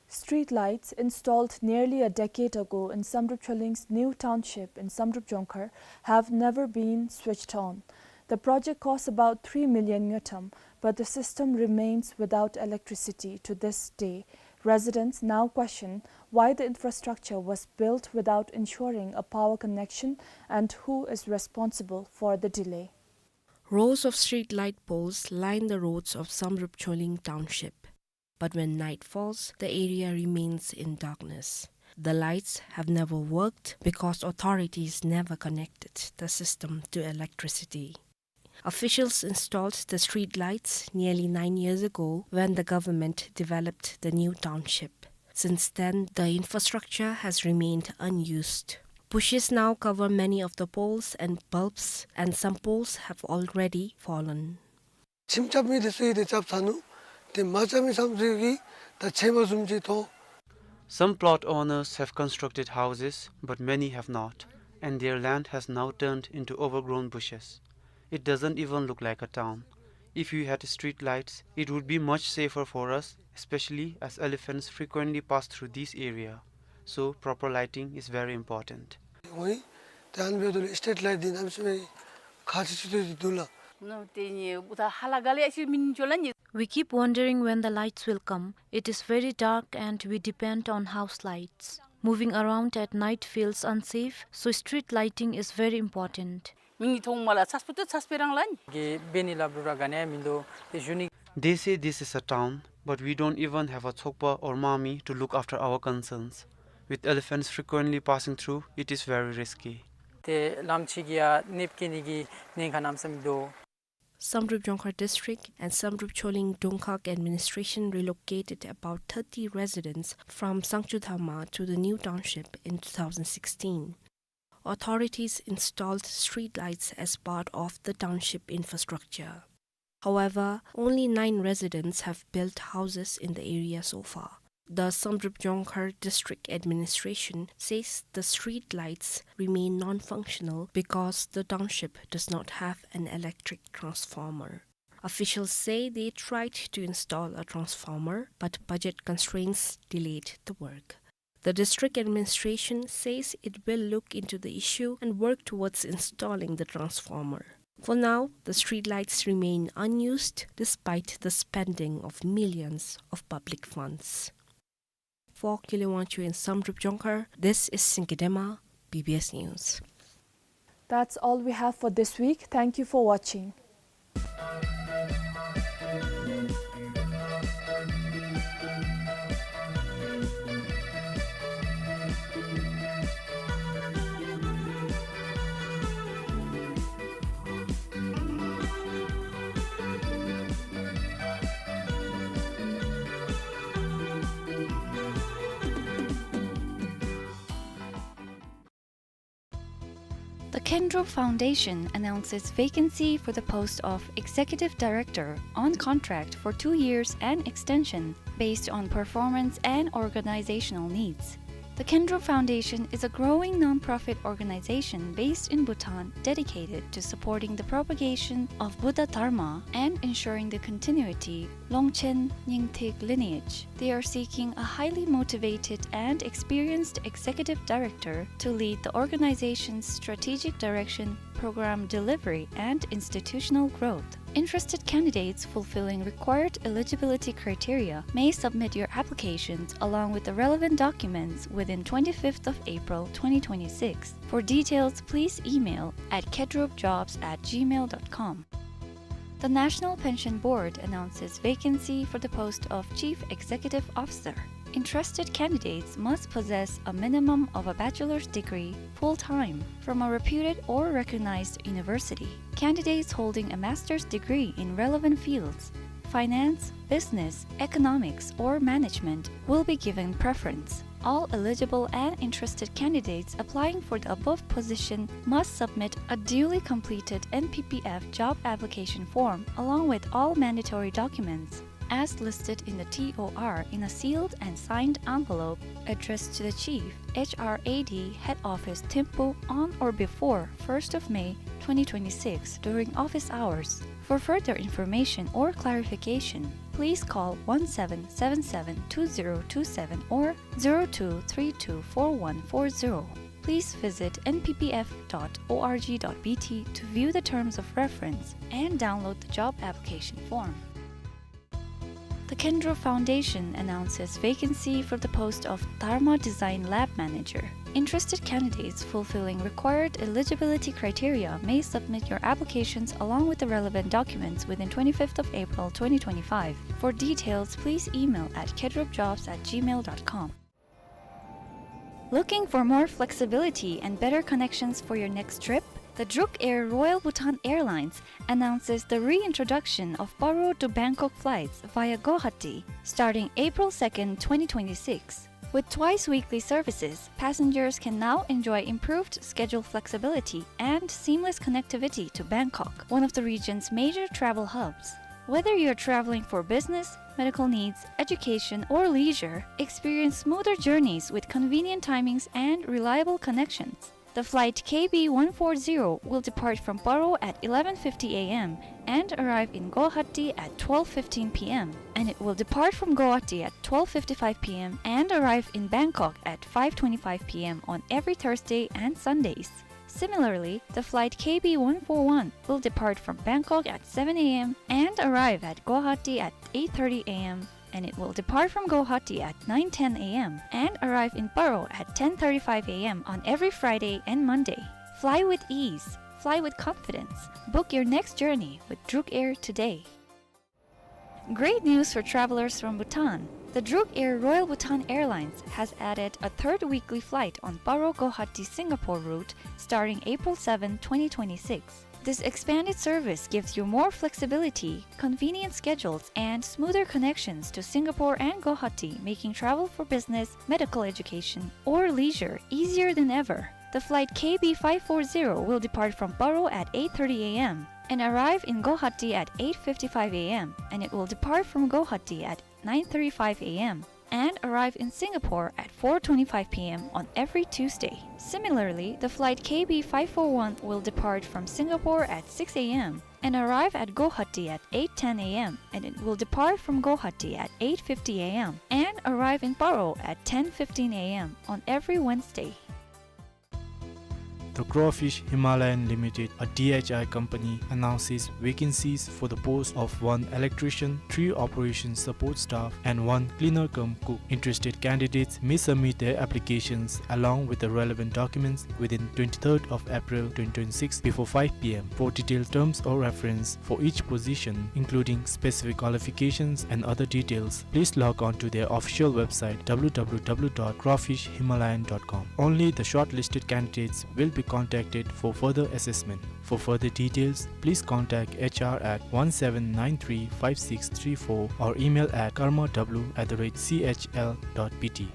Street lights installed nearly a decade ago in Samdrup Choling's new township in Samdrup Jongkhar have never been switched on. The project costs about three million ngultrum, but the system remains without electricity to this day. Residents now question why the infrastructure was built without ensuring a power connection and who is responsible for the delay. Rows of street light poles line the roads of Samdrup Choling township. But when night falls, the area remains in darkness. The lights have never worked because authorities never connected the system to electricity. Officials installed the street lights nearly nine years ago when the government developed the new township. Since then, the infrastructure has remained unused. Bushes now cover many of the poles and bulbs, and some poles have already fallen. ཁྱིམ་རྐྱབ་མི་དེ་ཚུ་གིས་དེ་རྐྱབ་ཚར་ནུག། དེ་མ་རྐྱབ་མི་ཚུ་གིས་ད་ཆད་པ་བཟུམ་ཅིག་ཐོབ། Some plot owners have constructed houses, but many have not, and their land has now turned into overgrown bushes. It doesn't even look like a town. If we had street lights, it would be much safer for us, especially as elephants frequently pass through this area. So proper lighting is very important. ཝའི་ཏེ་ཨ་ནི་འབདཝ་ད་ལུ་སི་ཊི་རིཊ་ལའིཊ་འདི་ནམ་ཞིག་སྦེ་ཁ་ཕྱེ་ཚུགས་ཏེ་འདུག་ལགས། ནོ་ཏེ་ནི་འུ་ད་ཧ་ལ་ག་ལས་ཨ་ཙི་མིན་ཅོ་ལ་ནི། We keep wondering when the lights will come. It is very dark and we depend on house lights. Moving around at night feels unsafe, so street lighting is very important. མི་ངེ་ཐོངམ་ལ་ཚས་པོ་ཏེ་ཚས་པེ་རང་ལ་ནི། གི་འབད་ནི་ལ་བུ་ར་ག་ནི་ཡང་མིན་འདུག། ཏེ་ཞུ་ནི། They say this is a town, but we don't even have a ཚོགས་པ or མ་མི་to look after our concerns. With elephants frequently passing through, it is very risky. ཏེ་ལམ་ཕྱི་གི་ཡང་གནོདཔ་བཀལ་ནི་གི་ཉེན་ཁ་གནམ་མེད་ས་མེད་འདུག། Samdrup Jongkhar district and Samdrup Choling Dongkhag administration relocated about thirty residents from Sangchu Dharma to the new township in two thousand sixteen. Authorities installed streetlights as part of the township infrastructure. However, only nine residents have built houses in the area so far. The Samdrup Jongkhar District Administration says the street lights remain non-functional because the township does not have an electric transformer. Officials say they tried to install a transformer, but budget constraints delayed the work. The district administration says it will look into the issue and work towards installing the transformer. For now, the streetlights remain unused despite the spending of millions of public funds. For Kile Wangchuk in Samdrup Jongkhar, this is Singki Dema, B B S News. That's all we have for this week. Thank you for watching. The Kendro Foundation announces vacancy for the post of Executive Director on contract for two years and extension based on performance and organizational needs. The Kendro Foundation is a growing non-profit organization based in Bhutan dedicated to supporting the propagation of Buddha Dharma and ensuring the continuity Longchen Nyingthig lineage. They are seeking a highly motivated and experienced executive director to lead the organization's strategic direction, program delivery, and institutional growth. Interested candidates fulfilling required eligibility criteria may submit your applications along with the relevant documents within twenty-fifth of April twenty twenty-six. For details, please email at kedropjobs at gmail dot com. The National Pension Board announces vacancy for the post of Chief Executive Officer. Interested candidates must possess a minimum of a bachelor's degree full-time from a reputed or recognized university. Candidates holding a master's degree in relevant fields, finance, business, economics, or management, will be given preference. All eligible and interested candidates applying for the above position must submit a duly completed N P P F job application form along with all mandatory documents as listed in the T O R in a sealed and signed envelope addressed to the Chief, H R A D, Head Office, Thimphu, on or before first of May twenty twenty-six during office hours. For further information or clarification, please call one seven seven seven two zero two seven or zero two three two four one four zero. Please visit N P P F dot O R G dot B T to view the terms of reference and download the job application form. The Kendro Foundation announces vacancy for the post of Dharma Design Lab Manager. Interested candidates fulfilling required eligibility criteria may submit your applications along with the relevant documents within twenty-fifth of April twenty twenty-five. For details, please email at kedropjobs at gmail dot com. Looking for more flexibility and better connections for your next trip? The Druk Air Royal Bhutan Airlines announces the reintroduction of Paro to Bangkok flights via Guwahati starting April second, twenty twenty-six. With twice weekly services, passengers can now enjoy improved schedule flexibility and seamless connectivity to Bangkok, one of the region's major travel hubs. Whether you're traveling for business, medical needs, education, or leisure, experience smoother journeys with convenient timings and reliable connections. The flight K B one four zero will depart from Paro at eleven fifty A M and arrive in Guwahati at twelve fifteen P M, and it will depart from Guwahati at twelve fifty-five P M and arrive in Bangkok at five twenty-five P M on every Thursday and Sundays. Similarly, the flight K B one four one will depart from Bangkok at seven A M and arrive at Guwahati at eight thirty A M, and it will depart from Guwahati at nine ten A M and arrive in Paro at ten thirty-five A M on every Friday and Monday. Fly with ease. Fly with confidence. Book your next journey with Druk Air today. Great news for travelers from Bhutan. The Druk Air Royal Bhutan Airlines has added a third weekly flight on Paro Guwahati Singapore route starting April seventh, twenty twenty-six. This expanded service gives you more flexibility, convenient schedules, and smoother connections to Singapore and Guwahati, making travel for business, medical education, or leisure easier than ever. The flight K B five four zero will depart from Paro at eight thirty A M and arrive in Guwahati at eight fifty-five A M, and it will depart from Guwahati at nine thirty-five A M and arrive in Singapore at four twenty-five P M on every Tuesday. Similarly, the flight K B five four one will depart from Singapore at six A M and arrive at Guwahati at eight ten A M, and it will depart from Guwahati at eight fifty A M and arrive in Paro at ten fifteen A M on every Wednesday. The Crawfish Himalayan Limited, a D H I company, announces vacancies for the post of one electrician, three operation support staff, and one cleaner cum cook. Interested candidates may submit their applications along with the relevant documents within twenty-third of April twenty twenty-six before five P M. For detailed terms of reference for each position, including specific qualifications and other details, please log on to their official website, W W W dot crawfish himalayan dot com. Only the shortlisted candidates will be contacted for further assessment. For further details, please contact H R at one seven nine three five six three four or email at karma w at the rate C H L dot B T.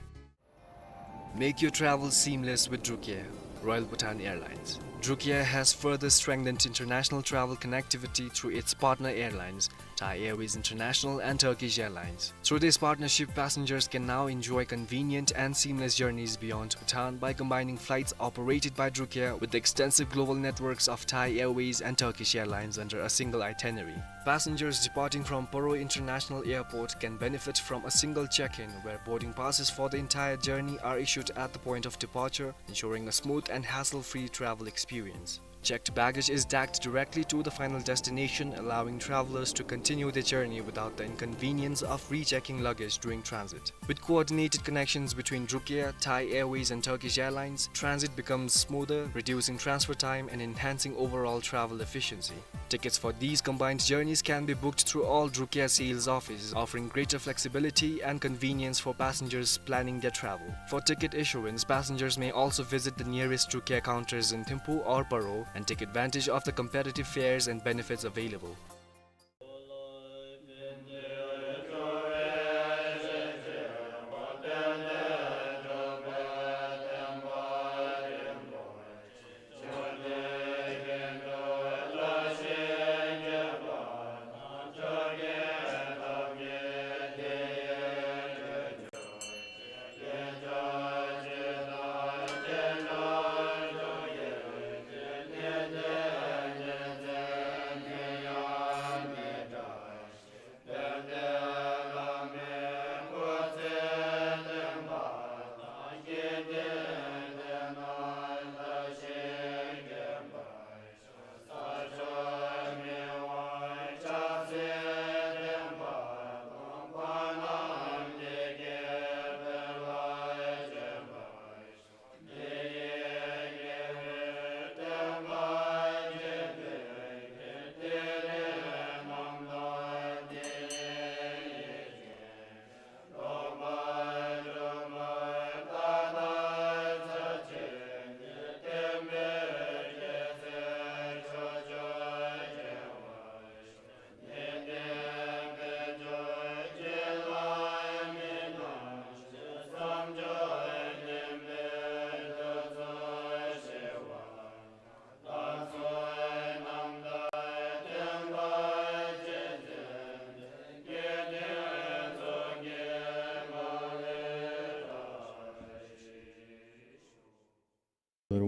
Make your travel seamless with Druk Air, Royal Bhutan Airlines. Druk Air has further strengthened international travel connectivity through its partner airlines, Thai Airways International and Turkish Airlines. Through this partnership, passengers can now enjoy convenient and seamless journeys beyond Bhutan by combining flights operated by Druk Air with the extensive global networks of Thai Airways and Turkish Airlines under a single itinerary. Passengers departing from Paro International Airport can benefit from a single check-in, where boarding passes for the entire journey are issued at the point of departure, ensuring a smooth and hassle-free travel experience. Checked baggage is tagged directly to the final destination, allowing travelers to continue their journey without the inconvenience of rechecking luggage during transit. With coordinated connections between Druk Air, Thai Airways and Turkish Airlines, transit becomes smoother, reducing transfer time and enhancing overall travel efficiency. Tickets for these combined journeys can be booked through all Druk Air sales offices, offering greater flexibility and convenience for passengers planning their travel. For ticket issuance, passengers may also visit the nearest Druk Air counters in Thimphu or Paro and take advantage of the competitive fares and benefits available.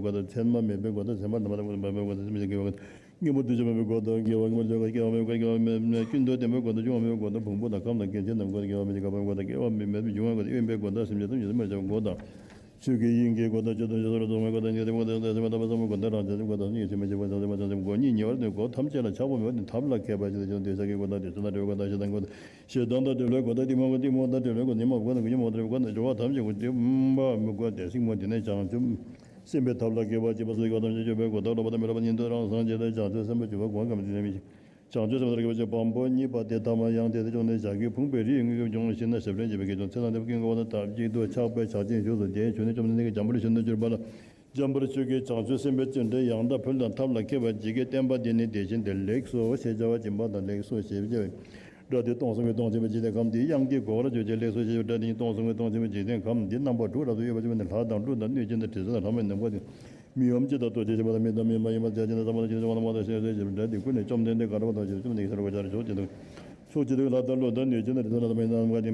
གོ་ད། མཚན་མ་མེད་པའི་གོ་ད། མཚན་མ་དང་མ་དང་མེད་པའི་གོ་ད། སེམས་ཅན་དགེ་བའི་གོ་ད། དངོས་པོ་འདུ་བྱེད་མེད་པའི་གོ་ད། དགེ་བ་དངོས་པོ་འདུ་བྱེད་དགེ་བ་མེད་པའི་གོ་ད། དགེ་བ་མེད་མེད་ཀུན་ཏུ་བདེན་པའི་གོ་ད། སྐྱོན་མེད་པའི་གོ་ད། ཕུང་པོ་དང་ཁམས་དང་སྐྱེ་མཆེད་རྣམས་གོ་ད། དགེ་བ་མེད་མེད་པའི་འབྱུང་བའི་གོ་ད། དབེན་པའི་གོ་ད། སེམས་ཅན་ཐམས་ཅད་སེམས་པར་བྱ་བའི་གོ་ད། ཆོས་ཀྱི་དབྱིངས་ཀྱི་གོ་ད། ཆོས་ཐམས་ཅད་སོ་སོར་རྟོག་མེད་གོ་ད། ཉན་ཐོས་གོ་ད། ཐོས་པ་ཐོས་པ་ཐོས་པའི་གོ་ད། རང་བྱང་ཆུབ་གོ་ད། གཉིས་ཆོས་མེད་ཆོས་པ་ཐམས་ཅད་ཐམས་ཅད་གོ་ད། གཉིས་ཉེ་བར་གོ་ཐམས་ཅད་ལ་ཆགས་པ་མེད་པ་ནི་ཐབས་ལ་མཁས་པ་ཅིག་ལ་འདོད་ཆགས་ཀྱི་གོ་ད། འདོད་ཆགས་དང་བྲལ་བའི་གོ་ད། ཞེ་སྡང་དང་བྲལ་བའི་གོ་ད། ཞེ་སྡང་དང་བྲལ་བའི་གོ་ད། གཏི་མུག་གཏི་མུག་དང་བྲལ་བའི་གོ་ད། གཉིད་མ་ཁུག་གོ་ད། གཉིད་མ་ཁུག་གོ་ད། སྐྱོ་བ་ཐམས་ཅད་གོ་ད། སེམས་མ་དེ་ནས་བྱང་ཆུབ་སེམས་དཔའི་ཐབས་ལ་མཁས་པ་ཅིག་པ་སོགས་ཀྱི་གོ་ཐམས་ཅད་སྐྱོབ་པའི་གོ་ད། ལོག་པ་དང་མི་སློབ་པ་ཉན་ཐོས་རང་སངས་རྒྱས་དང་། བྱང་ཆུབ་སེམས་དཔའ་སྤྱོད་པ་གོ་ག་མི་དེ་ནས་མི་བྱེད། བྱང་ཆུབ་སེམས་དཔའ་ཐབས་ལ་མཁས་པ་ཅིག་བམ་པོ་གཉིས་པ་དེ་ཐ་མ་ཡང་དེ་དེ་སྐྱོང་ནས་བྱ་རྒོད་ཕུང་པོའི་རིའི་ངོས་ཀྱི་ལྗོངས་ཤིང་ན་ཞབས་འདྲེན་བྱེད་པའི་སྐད་ཅིག་ཚེ་དང་ལྡན་པ་ཀུན་གྱི་དབང་དང་ཐབས་ཅིག་ཏུ་ཆགས་པའི་ཕྱག་ཆེན་བཞུགས་སོ། དེའི་མཇུག་ནས་བཅོམ་ལྡན་འདས་ཀྱིས་འཇམ་དཔལ་གཞོན་ནུར་གྱུར་པ་ལ། འཇམ་དཔལ་ཁྱོད་ཀྱིས་བྱང་ཆུབ་སེམས་དཔའི་སྤྱོད་འབྲས་ཡང་དག་ཕུལ་དང་ཐབས་ལ་མཁས་པ་ཇི་སྐད་བསྟན་པ་འདི་ནི་དེ་བཞིན་ཏེ། ལེགས་སོ་ཞེས་བྱ་བ་སྦྱིན་པ་དང་། ལེགས་སོ་ཞེས་བྱ་བའི་སྒྲ་དེ་སྟོང་གསུམ་གྱི་སྟོང་ཆེན་པོའི་འཇིག་རྟེན་ཁམས་འདི་དབྱངས་ཀྱི་གོ་བར་གྱུར་ཅིག། ལེགས་སོ་ཞེས་བྱ་བའི་སྒྲ་དེ་ཉིད་སྟོང་གསུམ་གྱི་སྟོང་ཆེན་པོའི་འཇིག་རྟེན་ཁམས་འདི་རྣམ་པ་དྲུག་རབ་ཏུ་དབྱེ་བ་ཕྱེ་བ་ནི། ལྷ་དང་ཀླུ་དང་གནོད་སྦྱིན་དང་དྲི་ཟ་དང་ལྷ་མོའི་ནམ་མཁའ་སྟེ། མི་ཡུལ་ཅན་དང་ལྟོ་ཆས་ཤིང་པ་དང་མི་དང་མི་མ་ཡིན་པ་བྱ་ཅན་དང་ཟ་མ་དང་ཆུ་དང་བ་ལང་མ་དང་ཤ་ཟོས་ཞེས་བྱ་བའི་སྒྲ་དེ་ཀུན་ནས་བཅོམ་ལྡན་འདས་དགའ་རབ་པ་དང་བཅས་པ་བཅོམ་ལྡན་འདས་ཀྱི་ས་ལ་གོ་ཆ་ར་ཕྱོགས་གཅིག་ཏུ། ཕྱོགས་གཅིག་ཏུ་ལྷ་དང་ཀླུ་དང་གནོད་སྦྱིན་དང་དྲི་ཟ་དང་ལྷ་མོའི་ནམ་མཁའ་སྟེ།